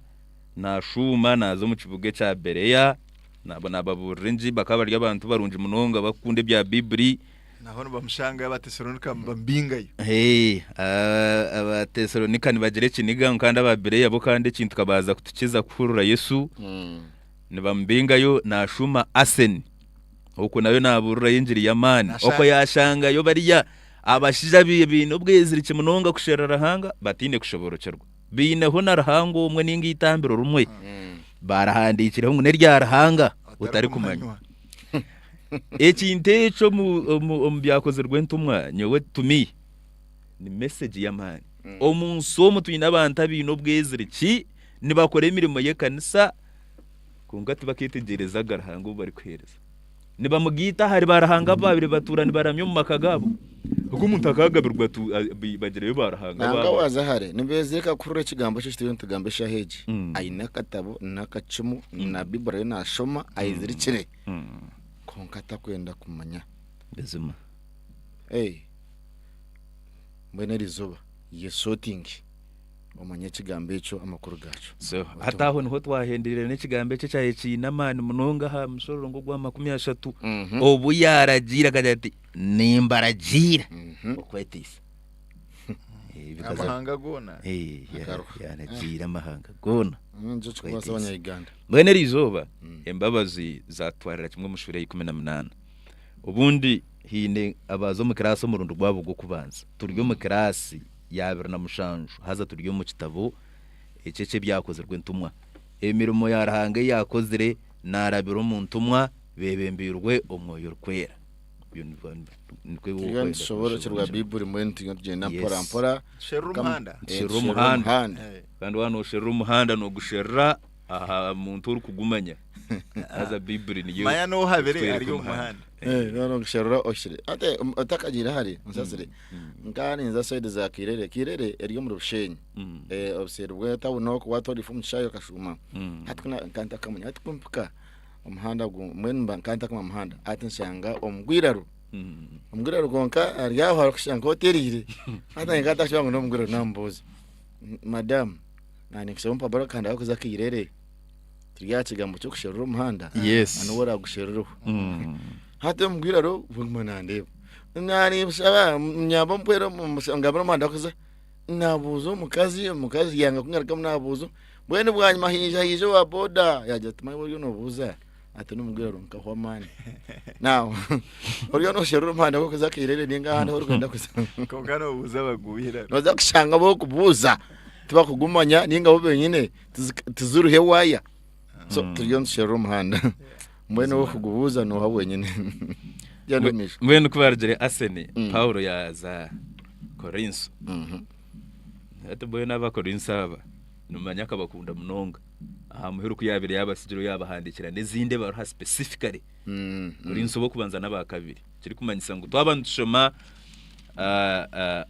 naashuuma naaza omu kibuga ekya Berea, naaba naababuurira engiri, bakaba bari abantu barungi munonga barikukunda ebya Baiburi.
Naho nibamushangayo Abatesalonika nibamubingayo.
Hey, Abatesalonika nibagira ekiniga ngu kandi aba Berea bo kandi ekintu kabaza kutukiza kuhurira Yesu. Nibamubingayo naashuuma Aseni. Okwo nayo naabuurirayo engiri y'amaani. Okwo yaashangayo bariya abashaija abaine obweziriki munonga kusherura Ruhanga bataine kushoborokyerwa. Baineho na Ruhanga omwe nainga eitambiro rimwe. Baarihandiikireho ngu n'erya Ruhanga otarikumanywa. Ekintu ekyo omu byakozirwe entumwa nyowe to me ni message y'amaani. Omu nsi omu twine abantu abaine obweziriki nibakora emirimo y'ekanisa kwonka tibakeetegyereza Ruhanga ou barikuheereza. Nibamugaita ahari baaruhanga abu baabaire batuura nibaramya omu maka gaabo. Ogu omuntu akaagabirwa tu bagireyo baaruhanga
Nanga
baabo.
waaza hare nibeezirika kuhurira ekigambo eki ekituriyo nitugamba eshaaha egi. Aine akatabo n'akacumu na Baiburi ariyo naashoma ayezirikire kwonka atakwenda kumanya.
Buzima.
Hey, mbwenu eri izooba yesootinge. Omanye ekigambo ekyo amakuru gaakyo.
So, hati aho niho twahendereire n'ekigambo ekyo ekyabaire kiine amaani munonga aha mushororongo ogwa 30, obu yaaragiire akagira ati, Nimbaragiira okweteisa. Bikaza-
Amahanga goona.
Yaaragiira amahanga goona
Nikyo kirikubaasa
okweteisa.
Abanya-Uganda.
Mbwenu eri izooba embabazi zaatutwarira kimwe omu shuura ya 18. Obundi haine abaaza omu kiraasi omurundi gwabo gw'okubanza. Turi omu kiraasi ya 27 haza turi omu kitabo eki eky'Ebyakozirwe Entumwa. Emirimo ya Ruhanga ei yaakozire naarabira omu ntumwa beebembeirwe Omwoyo Orikwera. Ebyo nikwo
Turiyo
okwenda
nitushoboorokyerwa
kushoboorokyerwa.
Baiburi mbwenu turiyo nitugyenda
Yes.
mpora mpora.
Tusherure
Kam-
omuhanda.
Tusherure
tusherure
omuhanda.
omuhanda.
Kandi waaba noosherura omuhanda noogusherura aha muntu orikugumanya. Haza Baiburi niyo
Manya n'ohabire
etwereka
ari omu muhanda.
Noneho kusherura ohikire. Ate otakagiire hare onsasire. Nka ninza side za Kirere. Kirere eri omuri Bushenyi. Obuseeri bwa tawuni okwo watora ife omu kishaayi okashuuma. Hati ku nka ntakamanya hati ku mpika omuhanda gu mbwenu mba nka ntakamanya muhanda hati nshanga omugwiraro. Omugwiraro kwonka ari aho arikushusha nk'otereire. Hati naanye nka ntakishuba ngu n'omugwiraro namubuuza, madamu naanye ninkushaba ompe akabara kandi akuza Kirere. Turi aha kigambo ky'okusherura omuhanda.
Yes.
Niwe oragusherureho. Hati omugwiraro buguma nandeeba. Naareebusaba nyamba ompwere ngambire omuhanda kuza. Naabuuza omukazi, omukazi yanga kungarukamu naabuuza. Mbwenu bwanyima haija haija owa boda yaagira ati manya oriyo noobuuza ati n'omugwiraro nkahwa amaani. Now oriyo noosherura omuhanda gw'okuza Kairere ninga ahandi ahu orikwenda kuza.
Kwonka noobuuza abagwiraro.
Nooza kushanga abu orikubuuza tibakugumanya ninga bo benyine tiziruho ewaya. So turiyo nitusherura omuhanda. Mbwenu ow'okugubuuza nooha wenyine. Gyenda omu maisho.
Mbwenu ku baarugire Asene, Paulo yaaza Korinso. Hati mbwenu Abakorinso aba nimumanya akabakunda munonga. Aha muheru ku yaabaire yaabatsigireho yaabahandiikira n'ezindi ebaruha specifically. Korinso b'okubanza n'aba kabiri. Ekirikumanyisa ngu twaba nitushoma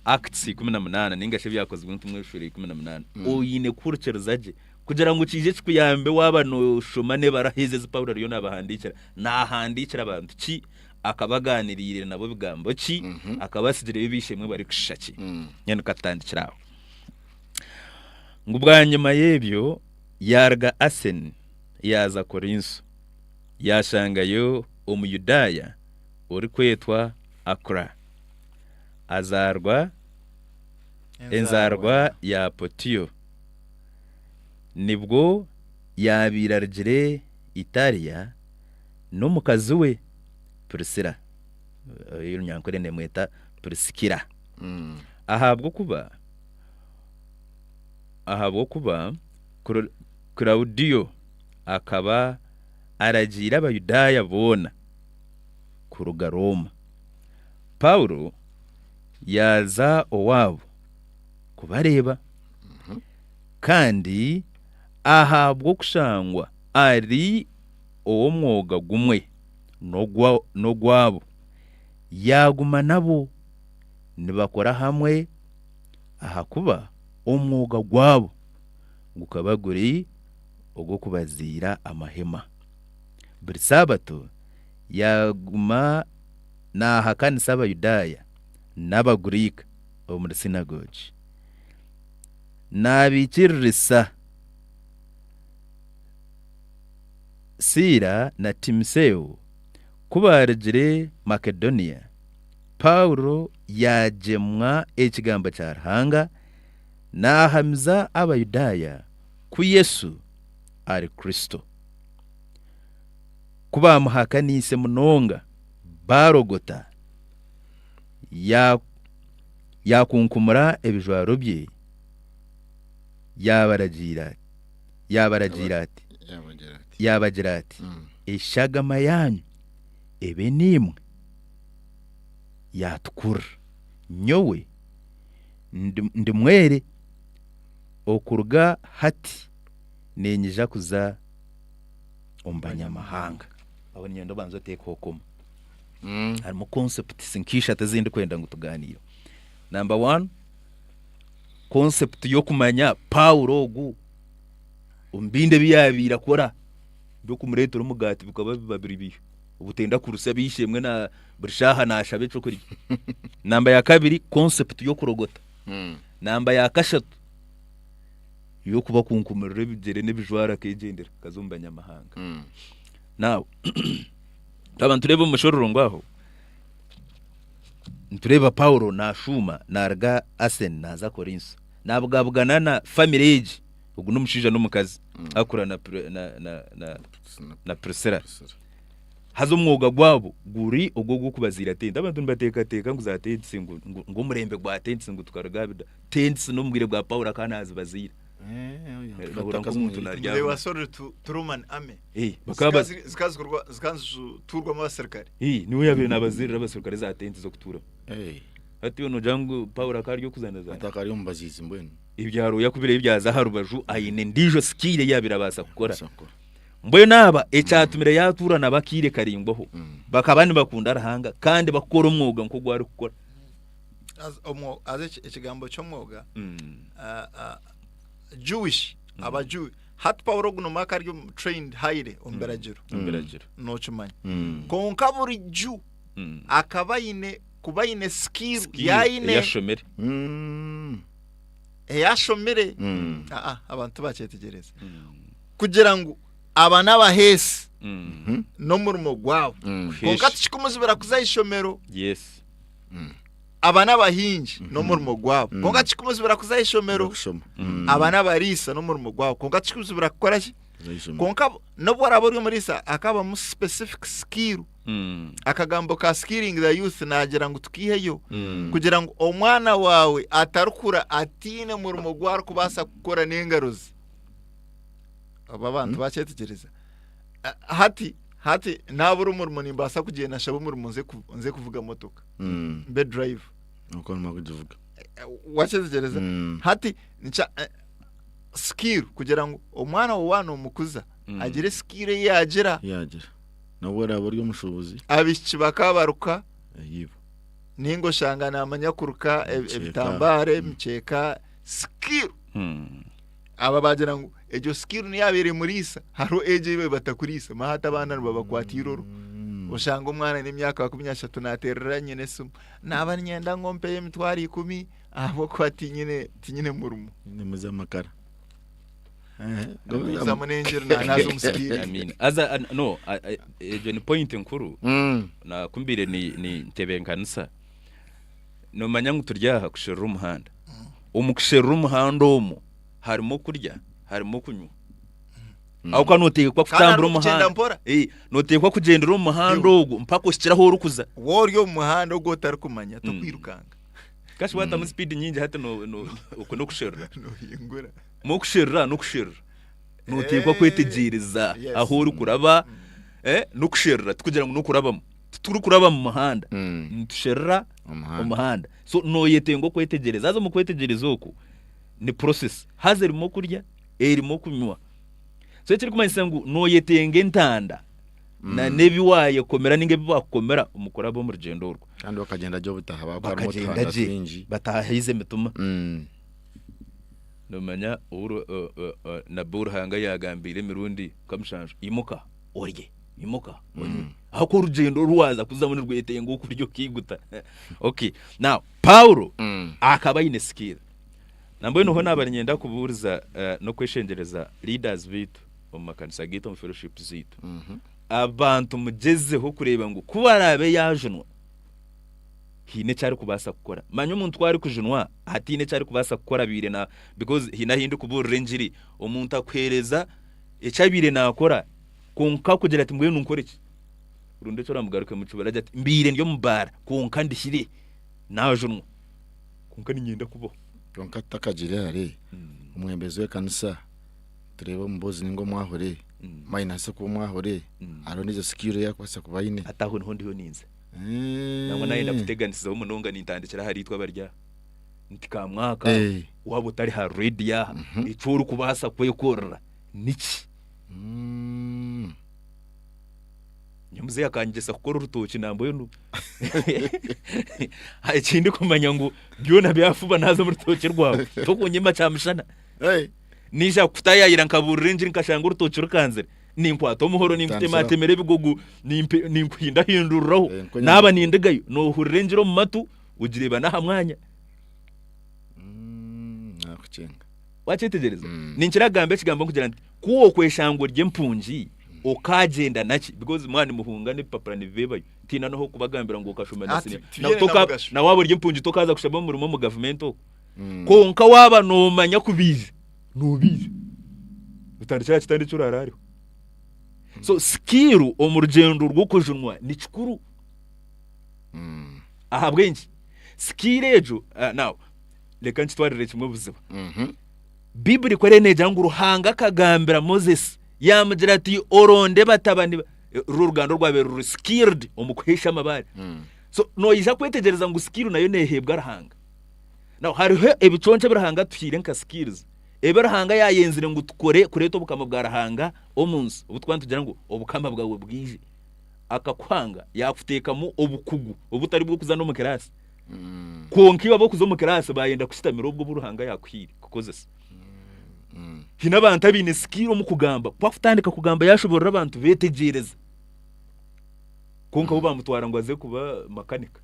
Acts 18 nainga shi Ebyakozirwe Entumwa eshuura 18, oine kuhurikiriza gye kugira ngu kiije kikuyambe waaba nooshoma n'ebaruha ezi ezi Paulo ariyo naabahandiikira. Naahandiikira bantu ki? Akaba agaaniriire nabo bigambo ki? Akaba atsigireyo b'eishe-emwe barikushusha ki? Mbwenu ka tutandikire aho. Ngu bwanyima y'ebyo yaaruga Aseni yaaza Korinso, yaashangayo Omuyudaaya orikwetwa Akula, azaarwa enzaarwa ya Potio. Nibwo yaabaire arugire Italia n'omukazi we Purisila, ei Orunyankore neemweta Purisikila, ahabw'okuba ahabw'okuba Kulaudio akaba aragiire Abayudaaya boona kuruga Rooma. Paulo yaaza owaabo kubareeba, kandi ahabw'okushangwa ari ow'omwoga gumwe n'ogwabo, yaaguma nabo nibakora hamwe, ahakuba omwoga gwabo gukaba guri ogw'okubaziira amahema. Buri Sabato yaaguma naahakanisa Abayudaaya n'Abagriika omuri sinagogi, naabiikiririsa Siila na Timoseo ku baarugire Makedonia, Paulo yaagyemwa ekigambo kya Ruhanga, naahamiza Abayudaaya ku Yesu ari Kristo. Ku baamuhakaniise munonga, baarogota, yaakunkumura ebijwaro bye, yaabaragiira ati, yaabagira ati, Eshagama yaanyu ebe niimwe yaatukurira. Nyowe ndi mwere, okuruga hati niinyija kuza omu banyamahanga. Aho niinyenda obanze oteekeho koma. Harimu concepts nk'ishatu ezi ndikwenda ngu tugaaniireho. Number one, concept y'okumanya Paulo ogu omu bindi ebi yaabaire akora by'okumureetera omugaati bikaba biba biri biiha obutenda kurusya ab'eishe-emwe na buri shaaha naashaba eky'okurya. Namba ya kabiri, concept y'okurogota. Namba ya kashatu, y'okuba kunkumirira ebigyere n'ebijwaro akeegyendera akaza omu banyamahanga. Now, twaba nitureeba omu mushororongo aho, nitureeba Paulo naashuuma naaruga Aseni naaza Korinso. Naabugabugana na famire egi, ogu n'omushaija n'omukazi, Akula na, na, na, na, na Priscilla. Haza omwoga gwabo guri ogwo ogw'okubaziira tenti. Abantu nibateekateeka ngu za tents ngu, ngu, ngu omurembe gwa tents ngu tukaruga aha bida. Tents n'omu bwire bwa Paulo akaba naazibaziira. Nohurira nk'omuntu narya
They were sold to, to Roman army.
Eh, bakaba
Zika- zika zikorwa- zika ziturwamu abasirikare.
Eh, niwe yabaire nabazirira abasirikare za tenti z'okutuuramu. Hati iwe noogira ngu Paulo akaba ari okuzanazana?
Ataka ari omu baziizi mbwenu.
Ebyaro yakubireyo byaza aha rubaju aine endiijo skill ei yabaire abaasa kukora. Mbwenu aba ekyatumire yatuura nabo akaire karaingwaho, bakaba nibakunda Ruhanga kandi bakukora omwoga nk'ogu arikukora.
As- omwo- as eki- ekigambo ky'omwoga ah, ah, Jewish aba Jew hati Paulo ogu nomaka ari omu- trained highly omu biragiro
Omu biragiro.
nokimanya konka buri Jew akaba aine kuba aine skill
Skill
yaine
eyashomire.
eyashomire Ah, ah, abantu tibakyetegyereza kugira ngu aba n'abaheesi n'omurimo gwabo konka tikikumuzibira kuza aha ishomero
Yes.
aba n'abahingi n'omurimo gwabo konka tikikumuzibira kuza aha ishomero aba n'abariisa n'omurimo gwabo konka tikikumuzibira kukora ki konka n'obu oraabe ori omuriisa hakabamu specific skill akagambo ka skilling the youth naagira ngu tukiiheyo kugira ngu omwana waawe atarikura ataine murimo ogu arikubaasa kukora n'engaro ze oba abantu bakyetegyereza Ah, hati hati naabura omurimo nimbaasa kugyenda nshabe omurimo nze ku- nze kuvuga motoka mbe drive
Uko nima kugivuga.
wakyetegyereza hati nkya eh, skill kugira ngu omwana wawe waaba nomukuza agire skill ei yaagira
Yagira. N'obu oraaba ori omushuubuzi.
abaishiki bakabaruka
Eyibo.
ninga oshanga namanya kuruka
Emikyeka.
ebitambara emikyeka skill aba bagira ngu egyo skill niyo yabaire emuriisa hariho egi ei batakuriisa manya hati abaana nibabakwata eiroro oshanga omwana n'emyaka 30 naterera nyina esimu naaba niinyenda ngu ompeyo emitwaro 10 ahabw'okuba tinyine tinyine murimo
Nimuza amakara.
Gumizamu n'engiri nanaza omu skill.
Amina. Aza an- no a- a- egyo ni point nkuru nakumbire ni ni ntebenkanisa nomanya ngu turi aha kusherura omuhanda omu kusherura omuhanda omwo harimu okurya harimu okunywa aho ka noteekwa
Kandi
kutambura
harimu kugyenda
omuhanda
mpora.
Eh, noteekwa kugyendera omu muhanda ogwo mpaka ohikire ahu orikuza
Woori omu muhanda ogu otarikumanya tokwirukanga.
Kashi watamu speed nyingi hati no no okwo n'okusherura.
Nohingura.
N'okusherura n'okusherura. Noteekwa kwetegyereza
Yes.
ahu orikuraba eh, n'okusherura tikugira ngu n'okurabamu. Titurikuraba mu muhanda. Nitusherura omuhanda. So noyetenga okwetegyereza. Haza omu kwetegyereza okwo ni process. Haza erimu okurya, erimu okunywa. So ekirikumanyisa ngu noyetenga entanda na n'ebi waayekomera ninga ebi baakukomera omu kuraba omu rugyendo orwo.
Kandi bakagyenda gye obutaha bakuba harimu
Bakagyenda
otuhanda
gye
twingi.
batahaize emitima. Noomanya ou Ru- Nabbi ou Ruhanga yaagambiire emirundi nka mushanju, imuka orye. Imuka onywe. Ahakuba orugyendo oru waaza kuzamu nirwetenga okurya okaiguta. Okay, now Paulo akaba aine skill. Nambwenu ho naaba niinyenda kubuuriza n'okweshengyereza leaders baitu omu makanisa gaitu, omu fellowship zaitu. Abantu mugyezeho kureeba ngu ku araabe yaajunwa, haine eki arikubaasa kukora. Manya omuntu ku arikujunwa hataine eki arikubaasa kukora abaire na because haine ahu ndikubuurira engiri, omuntu akuheereza eki abaire naakora kwonka akugira ati mbwenu nkore ki? Rundi eki oramugarukemu kibura agira ati mbaire ndi omu baara kwonka ndihire naajunwa kwonka niinyenda kubaho.
Kwonka tutakagiire hare, omwebembezi w'ekanisa tureebe omubuuzi ninga omwahure, manya nabaasa kuba omwahure, hariho n'ezo skill ei arikubaasa kuba aine.
Hati aho niho ndiyo ninza. Nangwa nayenda kuteganisizaho munonga nintandikira ahari itwe abari aha. Nti ka mwaka waaba otari ha rediyo aha, eki orikubaasa kwekorera niki? Nyowe muzeeyi akanyegyesa kukora orutookye nambwenu ekindikumanya ngu byona byafuba naaza omu rutookye rwawe tokunyima kyamushana. Naija kukutayaayira nkabuurira engiri nkashanga orutookye rukanzire, ninkwata omuhoro ninkutematemera ebigogo ninkuhindahinduriraho. Naaba nindigayo noohurira engiri omu matu ogireeba n'aha mwanya. Wakyetegyereza? Ninkira kugamba ekigambo nkugira nti ku okweshanga ori empungi okaagyenda naki because mwaba nimuhunga n'ebipapura nibibeebayo tihaine n'ah'okubagambira ngu okashoma na siniya. Na waaba ori empungi tokaaza kushaba omurimo omu gavumenti okwo. Kwonka waaba noomanya kubaija, noobaija. Otandikire aha kitanda eki oraaraareho. So skill omu rugyendo rw'okujunwa ni kikuru. Ahabw'enki? Skill egyo, now reka nkitwarire kimwe obuziba. Baiburi ku eriyo neegira ngu Ruhanga akagambira Moses yaamugira ati oronde batabani ba-" ruri oruganda orwabaire ruri skilled omu kuheesha amabaare. So noija kwetegyereza ngu skill nayo neeheebwa Ruhanga. Now hariho ebiconco ebi Ruhanga atuhaire nka skills ebi Ruhanga yaayenzire ngu tukore kureeta obukama bwa Ruhanga omu nsi obu turikuba nitugira ngu obukama bwawe bwije. Akakuhanga yaakuteekamu obukugu obutari bw'okuza n'omu kiraasi. Kwonka iwe ab'okuza omu kiraasi baayenda kushitamira obwo obu Ruhanga yaakuhaire kukozesa. Haine abantu abaine skill omu kugamba, ku akutandika kugamba yaashoboorora abantu beetegyereza. Kwonka bo baamutwara ngu aze kuba makanika.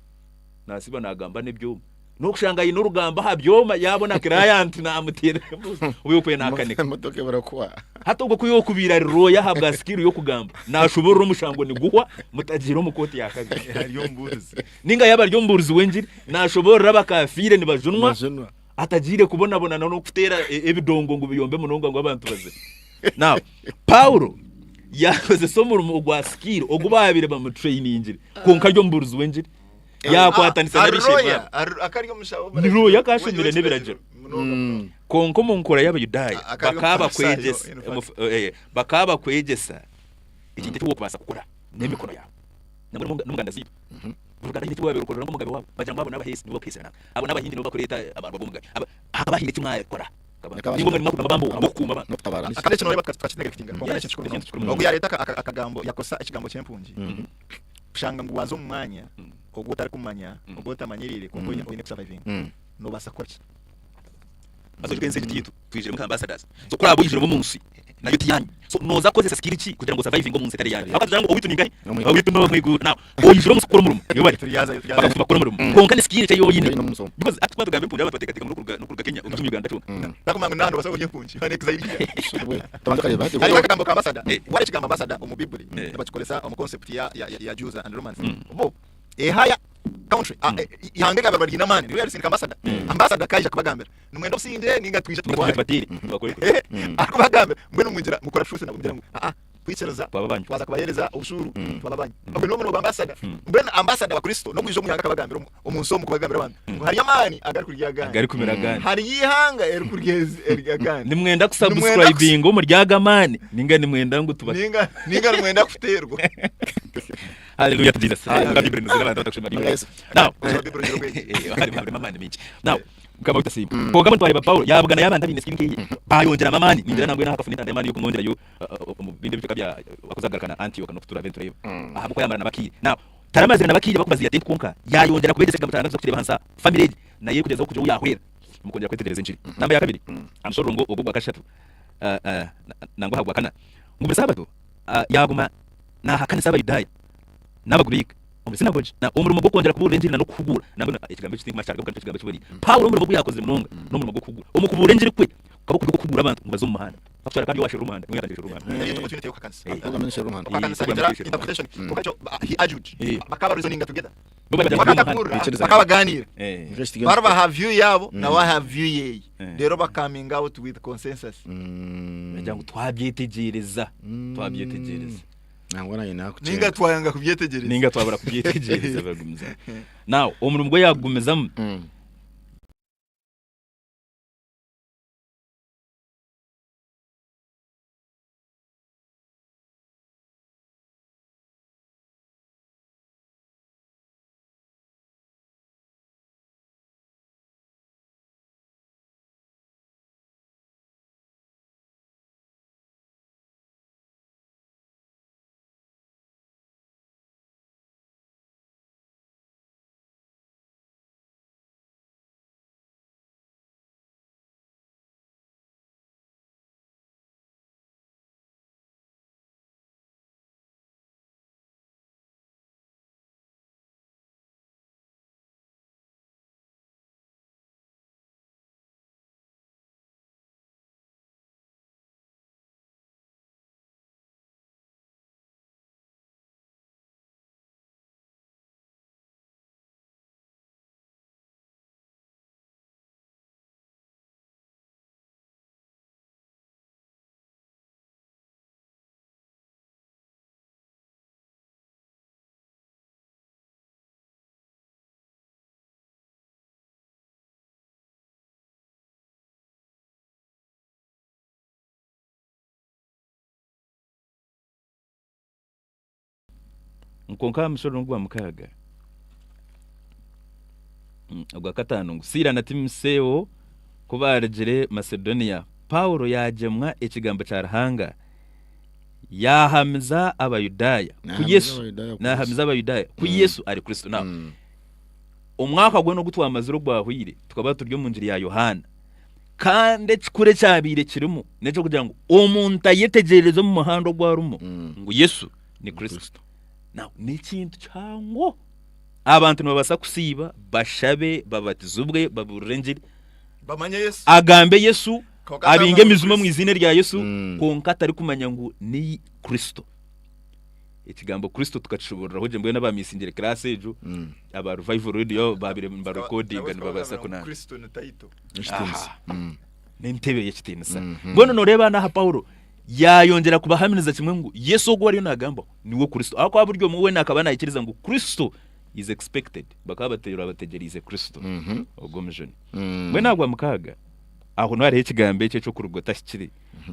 Naasiiba naagamba n'ebyoma. N'okushanga aine orugamba aha byoma yaabona kirayanti naamuteera obu yokubaire naakanika.
Emotoka ebura kuhwa.
Hati ogwo ku yookubaire ari rooya ahabwa skill y'okugamba, naashoboorora omushango niguhwa mutagiire omu kooti ya kabiri.
Ari omubuurizi.
Ninga yaaba ari omubuurizi w'engiri, naashoboorora abakaafiire nibajunwa,
Nibajunwa.
atagiire kubonabona n'okuteera ebidongo ngu biyombe munonga ngu abantu baze. Now, Paulo yaakozesa omurimo ogwa skill ogu baabaire bamutrainingire kwonka ari omubuurizi w'engiri. Yaakwatanisa n'ab'eishe-emwe abo. Ni rooya akashomire n'ebiragiro. Kwonka omu nkora y'Abayudaaya bakaba bakwegyesa bakaba bakwegyesa ekintu eki orikubaasa kukora n'emikono yaawe. Nambwenu n'omu nganda zaitu, buri ruganda haine eki rwabaire rukorera nk'omugabe waabo. Bagira ngu abo n'abaheesi nibo bakuheesera nanka, abo n'abahindi nibo bakureeta amarwa g'omugabe. Hakaba haine eki mwakora. Ninga omurimo gw'amabambo ogw'okukuuma abantu.
Kandi eki nooreeba tukakinegekitinga kwonka n'ekintu kikuru munonga. Ogu yaareeta akagambo yakozesa ekigambo ky'empungi kushanga ngu waaza omu mwanya ogu otarikumanya, ogu otamanyiriire kwonka oine kusavaivinga, noobaasa kukora ki?
Haza oijuke ensi egi tiyaitu, twijiremu nka ambassadors. So ku oraabe oijiremu omu nsi, nayo ti yaanyu. So nooza kukozesa skill ki kugira ngu osavaivinge omu nsi etari yaanyu? Ahabw'okuba nitugira ngu owaitu ni nkahi? Owaitu n'omu iguru. Now, oijire omu nsi kukora omurimo, nibo bari bakakutuma kukora omurimo. Kwonka ni skill ki ei oine? Because hati ku tugamba empungi abantu bateekateeka ngu n'okuruga Kenya oije omu Uganda kyonka.
Barikumanya ngu n'aha noobaasa kuba ori empungi, waaba exile. Hariho akagambo ka ambassador, wareeba ekigambo ambassador omu Baiburi, nibakikoresa omu concept ya Jews and Romans. Bo ehaya country, ihanga eryabaire riine amaani niryo ryaritsindika ambassador. Ambassador akaija kubagambira nimwenda obusingye ninga twije tubarwane. Arikubagambira mbwenu mugira mukora truth nabo mugira ngu aa kwikiriza twaza kubahereza obushuru twaba abanyu. Ogwo niwo murimo gwa ambassador. Mbwenu ambassador wa Kristo n'okwija omu ihanga akabagambira omu nsi omu kubagambira abantu ngu hariyo amaani agarikurya agandi.
Agarikumira agandi.
Hariyo ihanga eririkurya agandi.
Nimwenda kusubscribinga omuri aga amaani ninga nimwenda ngu tuba
Ninga ninga nimwenda kuteerwa.
Hallelujah to Jesus. Hallelujah. Bible nizira abantu batakushoma Bible. Now, harimu amaani mingi. Now, Mukama waitu asiimwe. Kwonka mbwenu twareba Paulo yaabugana y'abantu abaine skill nk'eye, baayongyeramu amaani. Ningira nambwenu aha akafuna entanda y'amaani y'okumwongyerayo omu bindi ebicweka bya akuza kugaruka na Antioch n'oku turaabe nitureeba. Ahabw'okuba yaamara nabo akaire. Now, taramazire nabo akaire bakubaziira tenti kwonka, yaayongyera kubeegyesa ekigambo kya Ruhanga tuza kukireeba ahansi aha. Family egi nayo erikugyezaho kugira ou yaahwera omu kwongyera kwetegyereza engiri. Namba ya kabiri, aha mushororongo ogwo ogwa kashatu nangwa aha gwa kana, ngu buri Sabato yaaguma. Naahakanisa Abayudaaya n'Abagriika omuri sinagogi, na omurimo gw'okwongyera kubuurira engiri na n'okuhuguura. Nambwenu ekigambo eki tinkumanya kyaruga kuba nikyo kigambo ekiboniire. Paulo omurimo ogu yaakozire munonga n'omurimo gw'okuhuguura. Omu kubuurira engiri kwe kukaba kuri ogw'okuhuguura abantu ngu baze omu muhanda. Bakutwara kandi owasherura omuhanda niwe yaatandika kusherura omuhanda.
Eriyo opportunity y'okuhakanisa. Okuhakanisa nigira interpretation. Kwonka ekyo he argued. Bakaba reasoninga together.
Bo bari bari omu muhanda.
Bakaba bakaba baganiira. Bari baha view yaabo nawe aha view yeeye. Reero bakaminga out with consensus.
Nagira ngu twabyetegyereza. Twabyetegyereza.
Nangwa naanye nakucenga.
Ninga twayanga kubyetegyereza.
Ninga twabura kubyetegyereza bagumizamu. Now omurimo gwe yagumizamu. Kwonka aha mushororongo gwa mukaaga, ogwa kataano ngu Siila na Timoseo ku baarugire Masedonia, Paulo yaagyemwa ekigambo kya Ruhanga, yaahamiza Abayudaaya ku Yesu, naahamiza Abayudaaya ku Yesu ari Kristo. Now, omwaka gwona ogu twamazire ogwahweire, tukaba turi omu ngiri ya Yohaana. Kandi ekikuru ekyabaire kirimu n'eky'okugira ngu omuntu ayetegyereze omu muhanda ogu arimu ngu Yesu ni Kristo. Now, n'ekintu kihango. Abantu nibabaasa kusiiba, bashabe, babatizibwe, babuurire engiri,
Bamanye Yesu.
agambe Yesu,
Kwonka
abinge
atamanya
emizimu omu
Kristo.
iziina rya Yesu, kwonka atarikumanya ngu ni Kristo. Ekigambo Kristo tukakishoboorora gye mbwenu abamisingire class egyo, aba Revival Radio babaire nibarekodinga nibabaasa kunanga.
Kristo ni title.
Ekitiinisa.
N'entebe y'ekitiinisa. Mbwenu nooreeba n'aha Paulo yaayongyera kubahamiriza kimwe ngu Yesu ogu ariyo naagambaho niwe Kristo. Ahabw'okuba buri omwe weena akaba naikiriza ngu Kristo is expected. Bakaba bategyereize Kristo ogwo omujuni. Mbwenu aha Rwamukaaga aho niho hariho ekigambo eki eky'okuruga otahikire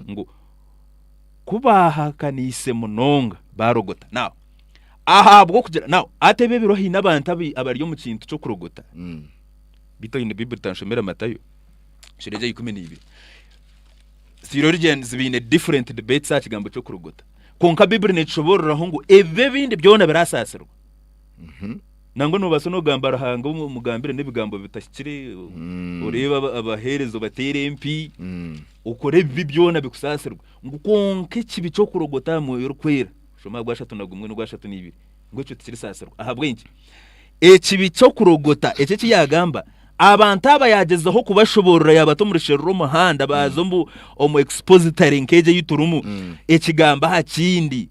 ngu ku baahakaniise munonga baarogota. Now ahabw'okugira now hati ebi ebiro haine abantu abari omu kintu ky'okurogota. Beitu oine Baiburi tanshomera Matayo eshuura egyo ya 12. Theologians baine different debates aha kigambo ky'okurogota. Kwonka Baiburi neekishoboororaho ngu ebibi ebindi byona birasaasirwa. Nangwa noobaasa n'okugamba Ruhanga omugambire n'ebigambo bitahikire, oreebe abaheereza obateere empi, okore ebibi byona bikusaasirwe. Ngu kwonka ekibi ky'okurogota aha Mwoyo Orikwera, shoma aha gw'ashatu na gumwe n'ogw'ashatu n'eibiri, ngu ekyo tikirisaasirwa. Ahabw'enki? Ekibi ky'okurogota eki eki yaagamba, abantu aba yaagyezaho kubashoboorora yaabata omu rusherura omuhanda baaza omu omu expository nk'egi ei turimu, ekigambo aha kindi,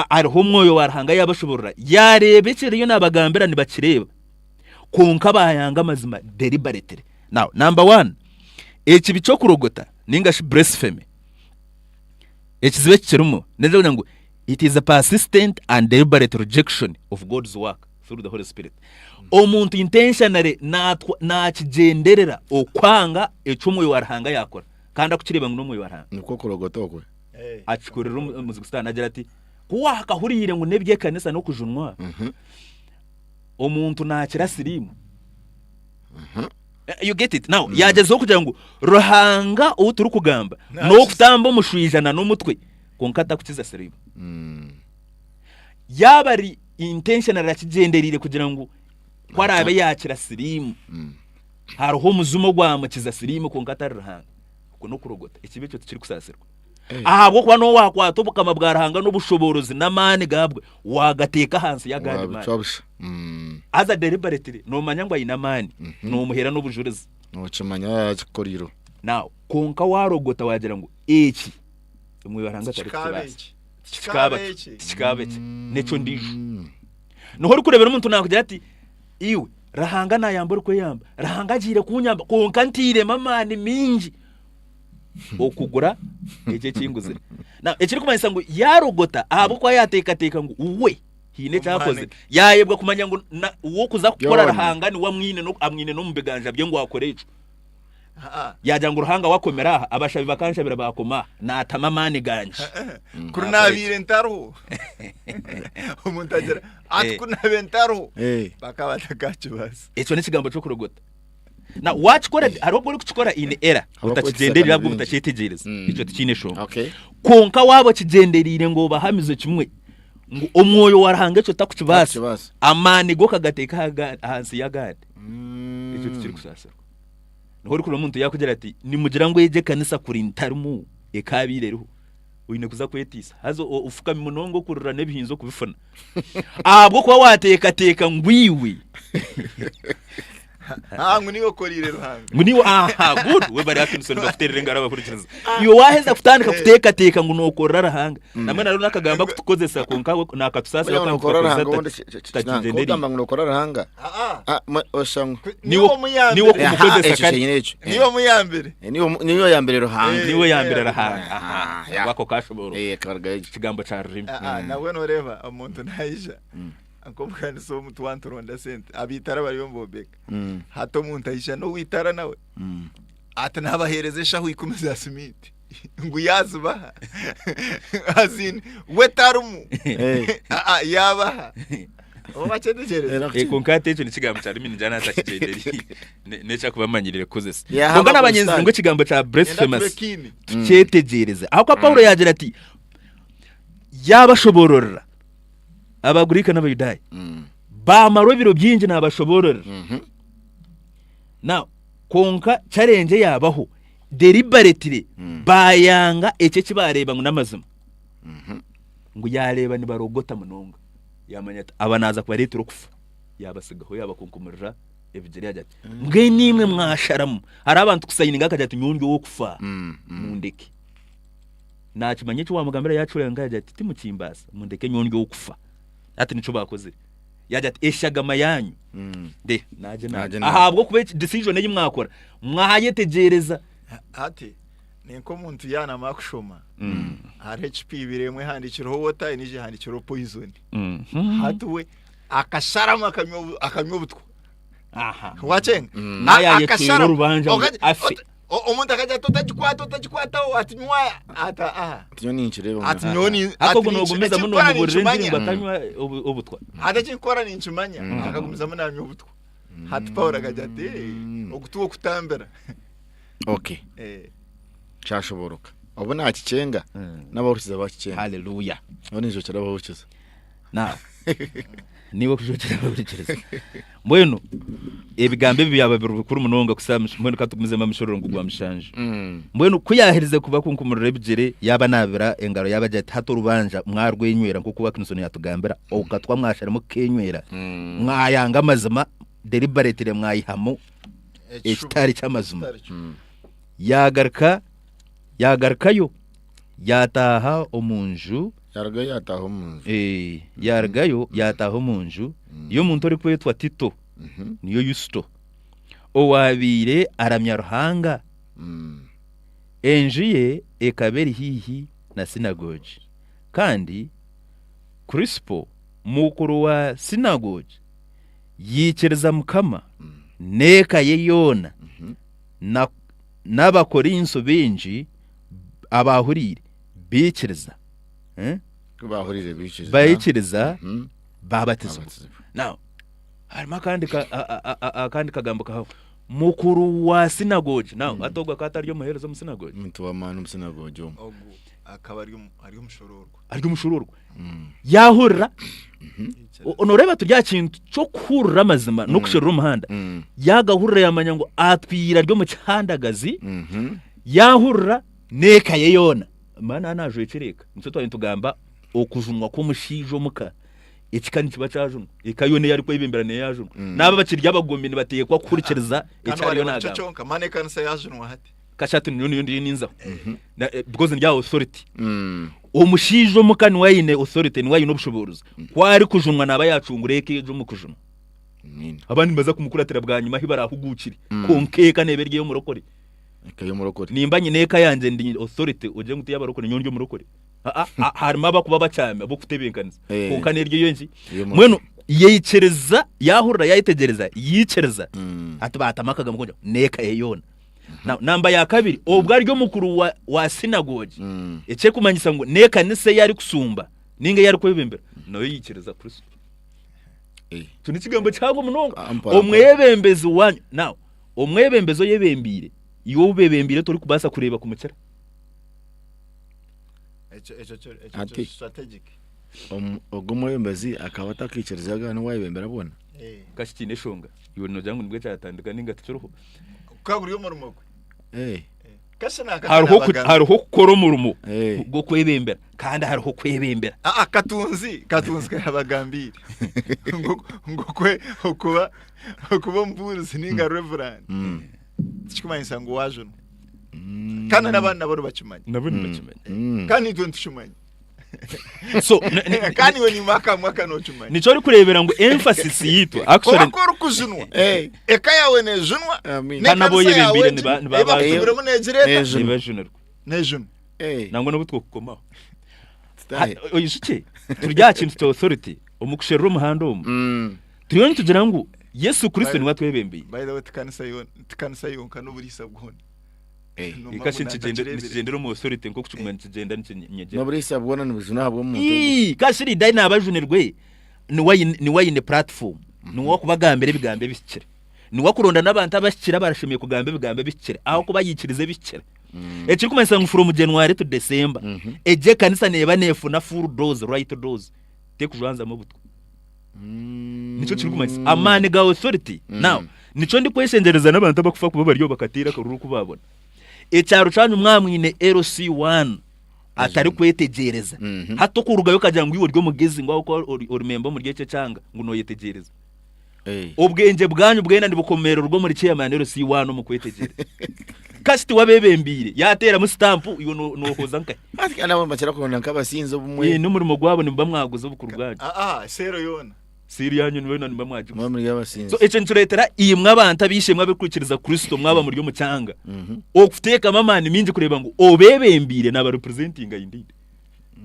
hariho omwoyo wa Ruhanga yaabashoboorora, yaareeba eki ariyo naabagambira nibakireeba, kwonka baayanga amazima deliberately. Now, number one, ekibi ky'okurogota ninga shi blasphemy, ekizibu ekikirimu n'ekyokugira ngu it is a persistent and deliberate rejection of God's work through the Holy Spirit. Omuntu intentionally naakigyenderera okwanga eki omwoyo wa Ruhanga yaakora kandi akukireeba ngu n'omwoyo wa Ruhanga.
Nikwo kurogota okwe.
Akikorera omuzigu Sitaane agira ati, ku waakahuriire ngu n'eby'ekanisa n'okujunwa, omuntu naakira siriimu. You get it? Now, yaagyezaho kugira ngu Ruhanga ou turikugamba n'okutamba omushwija na n'omutwe kwonka atakukiza siriimu. Yaaba ari intentional akigyendereire kugira ngu ku araabe yaakira siriimu, hariho omuzimu ogwamukiza siriimu kwonka atari Ruhanga. Okwo n'okurogota. Ekibi ekyo tikirikusaasirwa. Ahabw'okuba n'obu waakwata obukama bwa Ruhanga n'obushoboorozi n'amaani gaabwo, waagateeka ahansi y'agandi maani.
Wabicwa busha.
Haza deliberately noomanya ngu aine amaani, noomuheera n'obujurizi.
Nookimanya yaakikora iro.
Now, kwonka waarogota waagira ngu eki Omwoyo wa Ruhanga
Tikikaaba
tarikukibaasa.
eki.
Tikikaaba
Tikikaaba
ki?
eki.
Tikikaaba eki. N'ekyo ndiijo. Niho orikureebera omuntu naakugira ati, iwe Ruhanga naayamba orikweyamba, Ruhanga agiire kunyamba kwonka ntairemu amaani maingi okugura eki eki nguzire. Now, ekirikumanyisa ngu yaarogota ahabw'okuba yaateekateeka ngu we haine eki akozire. Yaayebwa kumanya ngu na- ow'okuza kukora
Byona.
Ruhanga niwe amwine no- amwine n'omu biganja bye ngu akore ekyo. Yaagira ngu Ruhanga wakomera aha, abashabi bakanshabira baakoma aha, naatamu amaani gangye.
Kuri naabaire ntariho omuntu agira ati kuri naabaire ntariho bakaba batakakibaasa.
Ekyo n'ekigambo ky'okurogota. Na waakikora hariho obu orikukikora in error otakigyenderire ahabw'obu otakyetegyereza ekyo tikiine nshonga. Kwonka waaba okigyendereire ngu obahamize kimwe ngu omwoyo wa Ruhanga ekyo takukibaasa, amaani ge okagateeka ahansi y'agandi, ekyo tikirikusaasirwa. Niho orikureeba omuntu yaakugira ati, Nimugira ngu egi ekanisa kuri ntarimu ekaabaire eriho? Oine kuza kwetiisa. Haza ofukami munonga okurira n'ebihinzi okubifuna. Ahabw'okuba waateekateeka ngu iwe.
Ah, ngu niiwe okoreire Ruhanga.
Ngu niiwe, aha, good. Webare Atkinson bakuteerera engaro abahurikiriza. Iwe waaheza kutandika kuteekateeka ngu nookorera Ruhanga. Namwe nariho n'akagambo aku tukozesa kwonka we naakatusaasira
Oya
kandi
nokora
tukakozesa
Ruhanga ubundi
tutakigyendereire.
kugamba ngu nokora Ruhanga. Ah, osha ngu
Niwe okumukozesa
Aha, ekyo
kare.
kyenyine ekyo.
Niwe omuyambire.
Niwe oyambire Ruhanga.
Niwe oyambire Ruhanga. Aha,
ya.
ako kashobooro.
Eh, karugayo gye.
Ekigambo kya rurimi.
Ah, ah, nabwo noreeba omuntu naija nk'omukanisa omu twanturonda sente abaitara bariyo nibombeka hati omuntu aija n'owitara nawe ati nabaheereza eshaho ikumi za siminti ngu yazibaha azin we tarimu Ah, ah, yabaha oba bakyetegyereza
Eh, kwonka hati ekyo nekigambo kya rurimi ningira natakigyendereire nekyakubamanyirire kukozesa
Yahamba
kwonka nabanyenzi
Sitaani.
ngu ekigambo kya
Yenda
blasphemous
tube keen.
tukyetegyereze ahabw'okuba Paulo yagira ati yabashobororera Abagriika n'Abayudaaya baamara ebiro bingi naabashoboororera. Now, kwonka challenge eyaabaho deliberately baayanga ekyo eki baareeba ngu n'amazima. Ngu yaareeba nibarogota munonga, yaamanya ati aba naaza kubareetera okufa, yaabatsigaho yaabakunkumurira ebigyere yaagira ati mbwenu imwe mwasharamu. Hariho abantu kusayininga akagira ati nyowe ndi ow'okufa mundeke. Naakimanya eki waamugambira yaakihurira nka yaagira ati, Timukimbaasa, mundeke nyowe ndi ow'okufa. Hati nikyo baakozire. Yaagira ati, Eshagama yaanyu de naagye
Naagye
naagye.
naagye.
Ahabw'okuba eki decision ei mwakora mwayetegyereza.
Hati ni nk'omuntu yaanamara kushoma hariho ekipiibiro emwe ehandiikireho water endiijo ehandiikireho poison. Hati we akasharamu akanywa obu- akanywa obutwa.
Aha.
Wakyenga?
Nawe yaayecwera orubanja ngu afe.
Omuntu akagira ati otagikwata otagikwataho ati nywa ati aha.
Ati nyowe ninkireba.
Ati nyowe ni
Ariko ogwo noogumizamu
ekirikukora
noomubuurira engiri ngu
ninkimanya.
atanywa obutwa.
Ati ekirikukora ninkimanya akagumizamu nanywa obutwa. Hati Paulo akagira ati "Eh, ogu tiwo kutambira.
Okay.
Eh.
Kyashoboroka. Obu naakikyenga n'abahurikiza baakikyenga.
Hallelujah.
Obu ninjwekyera abahurikiza.
Now, niiwe okujwekyera abahurikiriza. Mbwenu ebigambo ebi byaba biri bikuru munonga kusa mbwenu ka tugumizemu omushororongo gwa mushanju. Mbwenu ku yaaherize kubakunkumurira ebigyere yaabanaabira engaro yaabagira ati hati orubanja mwarwenywera nk'oku Atkinson yaatugambira okatwa mwasharamu kukenywera mwayanga amazima deliberately mwayihamu ekitari ky'amazima. Yaagaruka yaagarukayo yaataaha omu nju.
Yarugayo yaataaha omu nju.
Eh, yaarugayo yaataaha omu nju y'omuntu orikwetwa Tito, niyo Yusto, owaabaire aramya Ruhanga. Enju ye ekaba eri haihi na sinagogi. Kandi Krisipo, mukuru wa sinagogi, yaikiriza Mukama n'eka ye yoona, na n'Abakorinso baingi abaahuriire baikiriza. Eh?
Ku baahuriire baikiriza.
Baikiriza baabatizibwa.
Baabatizibwa.
Now, harimu akandi ka, a, a, a, a, akandi kagambo kaho. Mukuru wa sinagogi. Now, hati ogwo akaba atari omuheereza omu sinagogi.
Omuntu w'amaani omu sinagogi omwo.
Ogu akaba ari omu- ari omushoroorwa.
Ari omushoroorwa. Yaahurira, Nooreeba turi aha kintu ky'okuhurira amazima n'okusherura omuhanda. Yaagahurira yaamanya ngu atwire ari omu kihandagazi, yaahurira n'eka ye yoona. Maana naajwekyera eka. Nikyo twaba nitugamba okujunwa kw'omushaija omuka, ekika nikiba kyajunwa. Eka yoona ei arikwebembera neyo yaajunwa. N'abo abakiri abagomi nibateekwa kuhurikiriza
Kandi
eki ariyo
wareeba nikyo
naagamba.
kyonka maana ekanisa yajunwa hati.
Kashatu niyo niyo ndiyo ninzaho. Na- eh, Because ndi aha authority. Omushaija omuka niwe aine authority, niwe aine obushoboorozi. Ku arikujunwa naaba yaacungura eka egyo omu kujunwa. Abandi nibaza kumukuratira bwanyima ahu baraahuguukire. Kwonka eka neeba eri ey'omurokore.
Eka y'omurokore.
Nimba nyine eka yangye ndi authority ogire ngu tiy'abarokore nyowe ndi omurokore. Aa, a- harimu abakuba bakyami ab'okutebeekanisa.
Eh.
Kwonka n'eryo ey'enki?
Ey'omurokore.
Mbwenu yaikiriza, yaahurira yaayetegyereza, yaikiriza. Hati baatamu akagambo k'okugira ngu n'eka ye yoona. Now, namba ya kabiri, obwo ari omukuru wa, wa sinagogi, ekirikumanyisa ngu n'ekanisa ei arikushumba ninga ei arikwebembera, nayo yaikiriza Kristo. Ekyo n'ekigambo kihango munonga.
mpora, mpora.
Omwebembezi wanyu, now, omwebembezi oyebembiire, iwe ou bebembiire torikubaasa kureeba kumukira.
Ekyo ekyo kyo ekyo
Ati.
kyo strategic.
Ogwo omwebembezi akaba atakiikirizaga n'owayebembera bwona.
Kashi kiine eshonga. Iwe noogira ngu nibwo kyatandika ninga tikiriho?
Ka guri omurimo gwe.
Eh.
Kashi naka
Hariho oku- hariho okukora omurimo gw'okwebembera kandi hariho okwebembera.
Ah, katunzi katunzi kayabagambiire ngu ngu kwe okuba okuba omubuurizi ninga reverend tikikumanyisa ngu wajunwa kandi n'abandi nabo nibakimanya
nabo nibakimanya
kandi itwe nitukimanya
So,
kandi iwe nyuma akamwe aka nokimanya
Nikyo orikureebera ngu emphasis yitu actually
oba ku orikujunwa eka yawe nejunwa
Kandi nabo
n'ekanisa yawe
oyebembeire niba
ebakutumiremu negira eta
nibajunirwa
nejunwa
nangwa n'obu twokukomaho Oijukye turi aha kintu kya authority omu kusherura omuhanda omu turiyo nitugira ngu Yesu Kristo niwe atwebembeire.
By the way tikanisa yoona tikanisa yonka n'oburiisa bwona. Noomanya
Kashi
ngu
nikigyenda
nantakireebire.
nikigyendera omu authority nk'oku kiguma nikigyenda nikinyegyera.
N'oburiisa bwona nibujuna ahabw'omuntu ogwo.
Ii, kashi Lidai naaba ajunirwe niwe aine niwe aine platform niwe wakubagambira ebigambo ebihikire niwe akuronda n'abantu abahikire abarashemereire kugamba ebigambo ebihikire ahakuba yaikiriza ebihikire ekirikumanyisa ngu from January to December egyo ekanisa neeba neefuna full dose right dose tekujwanzamu obutwa nikyo kirikumanyisa amaani ga authority now nikyo ndikweshengyereza n'abantu abakufa kuba bariyo bakateera akaruru ku baabona ekyaro kyanyu mwaba mwine LC1 atarikwetegyereza hati okurugayo okagira ngu iwe ori omugezi ngu ahabw'okuba ori, ori memba omuri ekyo ekyanga ngu nooyetegyereza obwengye bwanyu bwena nibukomererwa omuri chairman LC1 omu kwetegyereza kasi tiwe abeebembeire yaateeramu sitampu iwe no- noohoza nkahi
Hati kandi abo nibakira kuronda nk'abasinzi obumwe.
Eh, n'omurimo gwabo nimuba mwaguza obukuru bwanyu
Ah, ah, seero yoona.
Seero yanyu nibo yoona nimuba mwagiguza.
Muba muri abasinzi.
So ekyo nikireetera imwe abantu ab'eishe-emwe abarikwikiriza Kristo mwaba muri omu kyanga okuteekamu amaani maingi kureeba ngu obeebembeire naabarepresentinga indeed.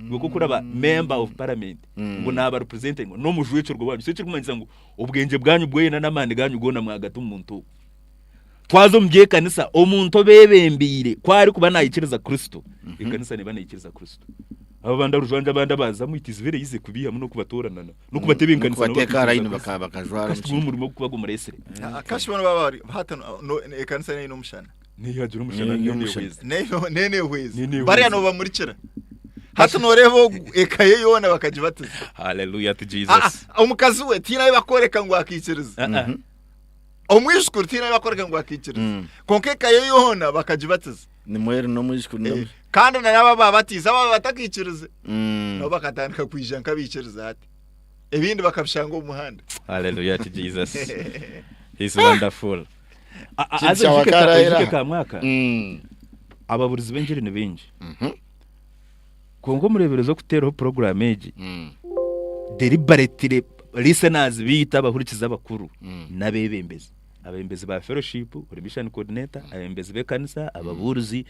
Iwe nk'oku oraba member of parliament ngu naabarepresentinga n'omujwekyerwa wanyu. So ekirikumanyisa ngu obwengye bwanyu bwena n'amaani ganyu goona mwagata omu muntu ogwo. Twaza omu by'ekanisa, omuntu obeebembeire ku arikuba naikiriza Kristo, ekanisa neeba neikiriza Kristo. Abo abandi arujwangye abandi abaazamu, it is very easy kubaihamu n'okubatoorana n'okubatebeekanisa nabo
N'okubateeka aha
bakaikiriza
layini
Kristo.
bakajwara
Kasi
omu
tigwo omurimo ogurikuba gumureetsire.
Kashi boona baba bari hati no- ekanisa neine omushana.
Neyagira omushana
Neyo
neyo
omushana.
nehweza.
Neyo neyo nehweza.
Neyo
Bariya
nehweza.
nobamurikira. Hati noreeba ogu eka ye yoona bakagibatiza.
Hallelujah to
Ah,
Jesus.
ah, omukazi we tihaine ahu bakworeka ngu akaikiriza.
Ah, ah.
Omwijukuru tihaine ahu bakworeka ngu akaikiriza. Kwonka eka ye yoona bakagibatiza.
Ni mweru n'omwijukuru
Eh,
n'omu-
kandi na n'abo ababatiize abo abatakiikirize
Mm.
nabo bakatandika kwija nk'abaikiriza hati. Ebindi bakabishanga omu muhanda.
Hallelujah to Jesus. He's wonderful.
Kintu
Aza
kyawe
oijukye ka-
akarahira.
oijukye ka mwaka ababurizi b'engiri ni baingi kwonka omureeberezi okuteeraho puroguraamu egi deliberately listeners baitu abahurikiza abakuru n'abeebembezi abeebembezi ba fellowship ori mission coordinator abeebembezi b'ekanisa ababuurizi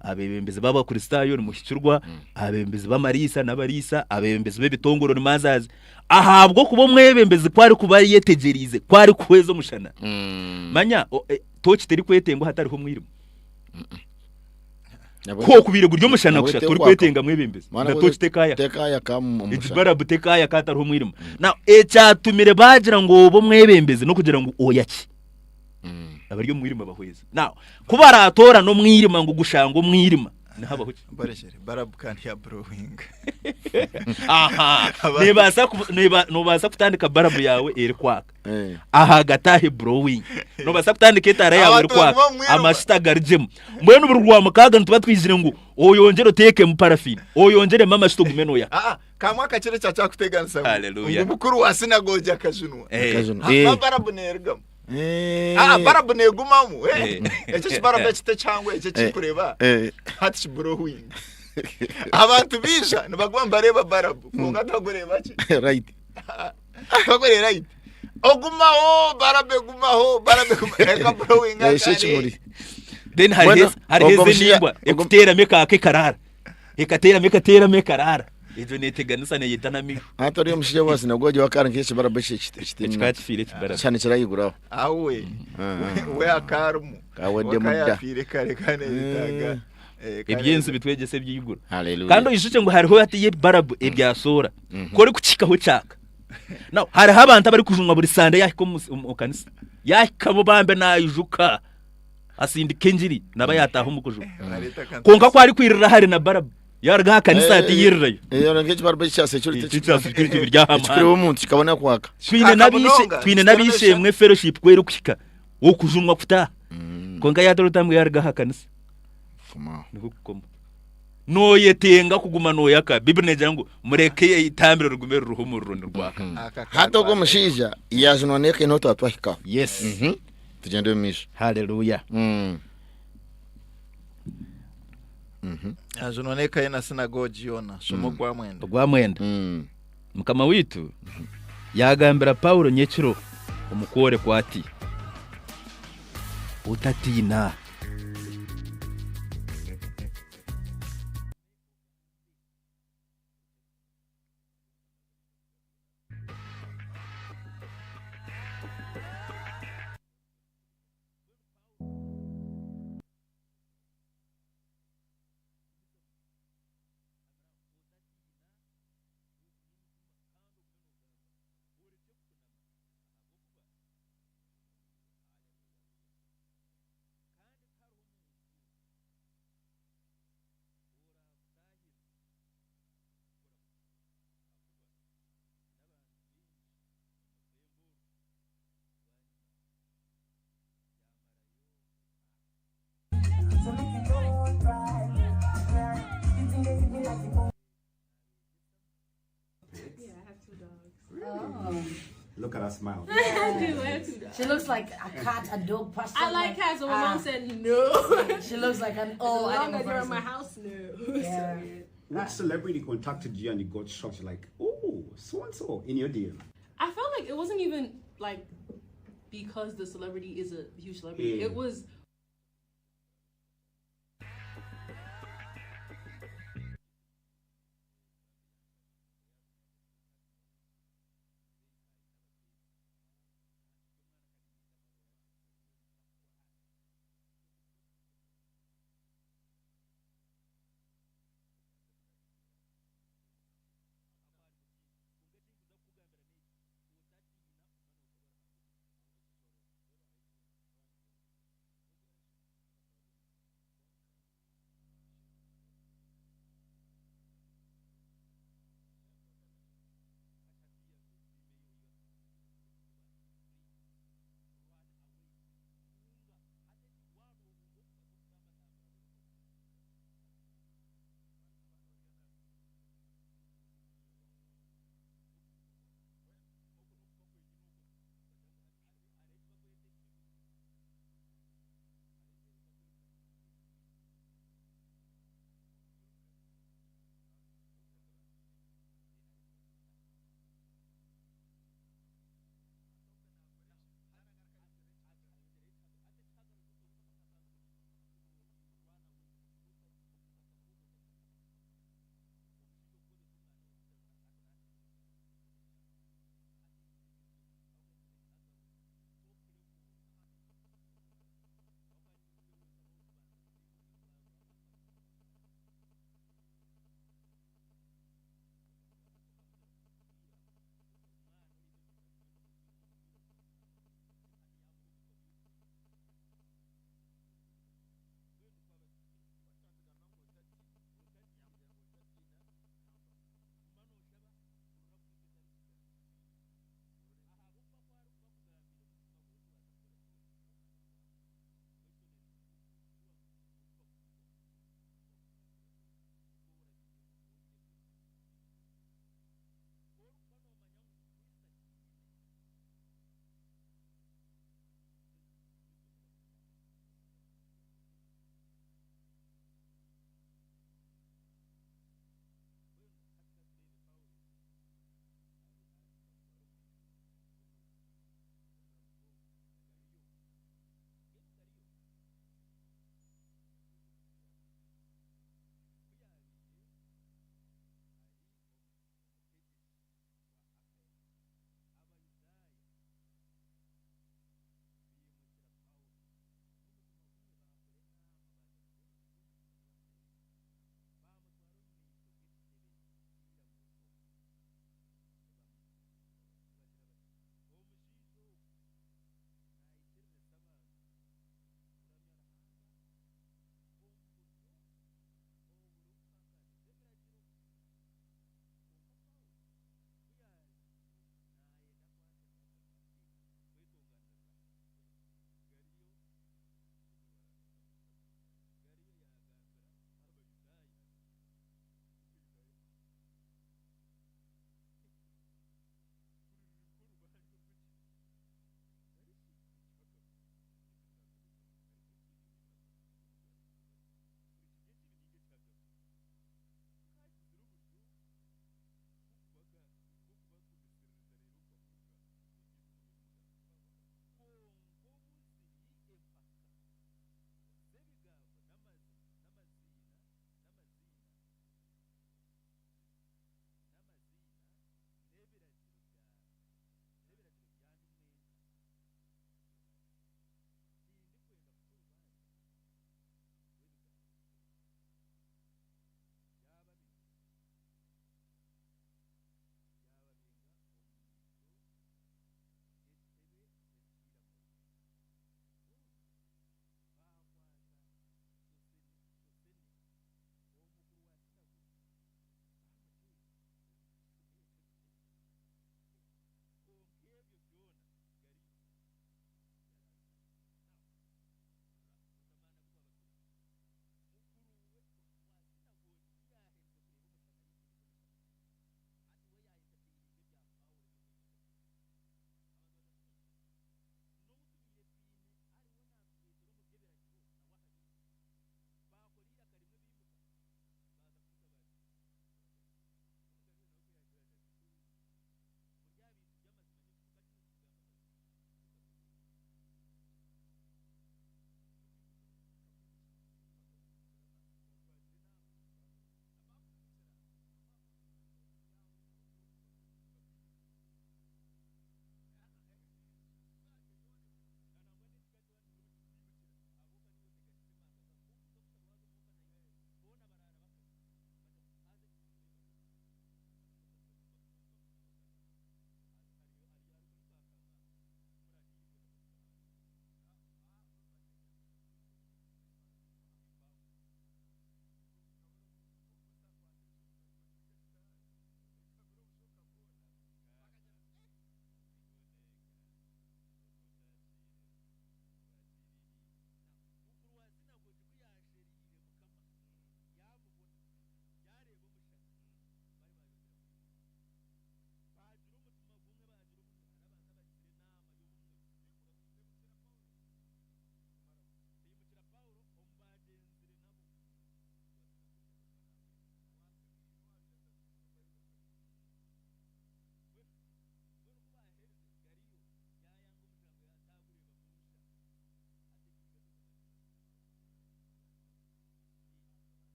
abeebembezi b'abakristaayo nimuhikirwa abeebembezi b'amariisa n'abariisa abeebembezi b'ebitongore ni mothers ahabw'okuba omwebembezi ku arikuba ayetegyereize ku arikuhweza omushana manya o- e, tooki terikwetengwa hatariho omwirima ku okubaire guri omushana
Nabwe
kusha
tekwaka.
torikwetenga mwebembezi
Mwana
na
bwe-
tooki tekaayaka
tekaayaka omu
egi
mushana.
barabu tekaayaka hatariho omwirima na ekyatumire baagira ngu obe omwebembezi n'okugira ngu oyaki abari omu mwirima bahweze now ku baratoorana omwirima ngu gushangwe omwirima. Nihabaho ki?
Barekere barabu kandi ya brewing.
Aha nebaasa nobaasa kutandika barabu yawe erikwaka aha gatahe brewing nobaasa kutandika etaara yawe
Abantu
erikwaka
baguma mu mwirima.
amashita garigyemu mbwenu buri rwamukaaga nituba twizire ngu oyongyere oteekemu parafini oyongyeremu amashita ogume noyaka
Ah, kamwe akakiro kyakyakuteganisa ngu
Hallelujah.
ngu mukuru wa sinagogi akajunwa.
Eh.
Akajunwa.
Ha,
Eh.
barabu neerugamu. Ah, barabu neegumamu. Eh.
Eh.
Ekyo kibarabu ekite kyangwe ekyo
Eh.
kikureba.
Eh.
Hati kibrewing. Abantu bija nibaguma nibareeba barabu. Kwonka tibagureba ki?
Right.
Bagure right. Ogumaho barabu egumaho barabu egumaho. Eka brewing
Eh, shi ekimuri.
Then
Mbwenu,
hariho
ogwo
ezi
mushaija-
endimbwa ekuteeramu ekaaka ekarara ekateeramu ekateeramu ekarara egyo neeteganisa neeyeta n'amaisho
Hati ori omushaija wa sinagogi wakara nk'ekibarabu
Ekikaba kifiire ekibarabu.
Kyane kirayiguraho.
Awe. We akarumu.
Kaweddemu dda.
Wakayafiire kare kane yetaaga.
Ebyensi bitwegyesa eby'eiguru.
Hallelujah.
Kandi oijukye ngu hariho hati ebibarabu ebyasoora ku orikukihikaho kyaka. Now hariho abantu abarikujunwa buri sande yahika omu kanisa yahikamo bambe naijuka asindika engiri naba yataaha omu kujunwa. Kwonka ku arikwirira hare na barabu yaruga aha kanisa hati yirirayo.
Nk'ekibarabu ekya security
Ekya security biri aha muhanda.
Ekikureeba omuntu kikabona kwaka.
Twine twine n'ab'eishe-emwe fellowship ku erikuhika okujunwa kutaaha. Kwonka yaatora otambwe yaaruga aha kanisa. Nikwo kukoma. Nooyetenga kuguma nooyaka. Baiburi neegira ngu mureke eitambiro rigume ririho omuriro nirwaka.
Hati ogwo omushaija yaajunwa n'eka enoho twaba twahikaho.
Yes.
Tugyende omu maisho.
Hallelujah.
Ajunwa n'eka ye na sinagogi yoona. Shoma ogwa mwenda.
Ogwa mwenda. Mukama waitu yaagambira Paulo nyekiro omu kworekwa ati, Otatiina.
Look at her smile.
I do. I have two dogs.
She looks like a cat, a dog person.
I like cats, but my mom
Ah.
said no.
She looks like an old
As long
animal
as you're in
person.
my house, no.
Yeah.
Which celebrity contacted you and you got shocked? You're like, oh, so and so in your DM.
I felt like it wasn't even like because the celebrity is a huge celebrity.
Yeah.
It was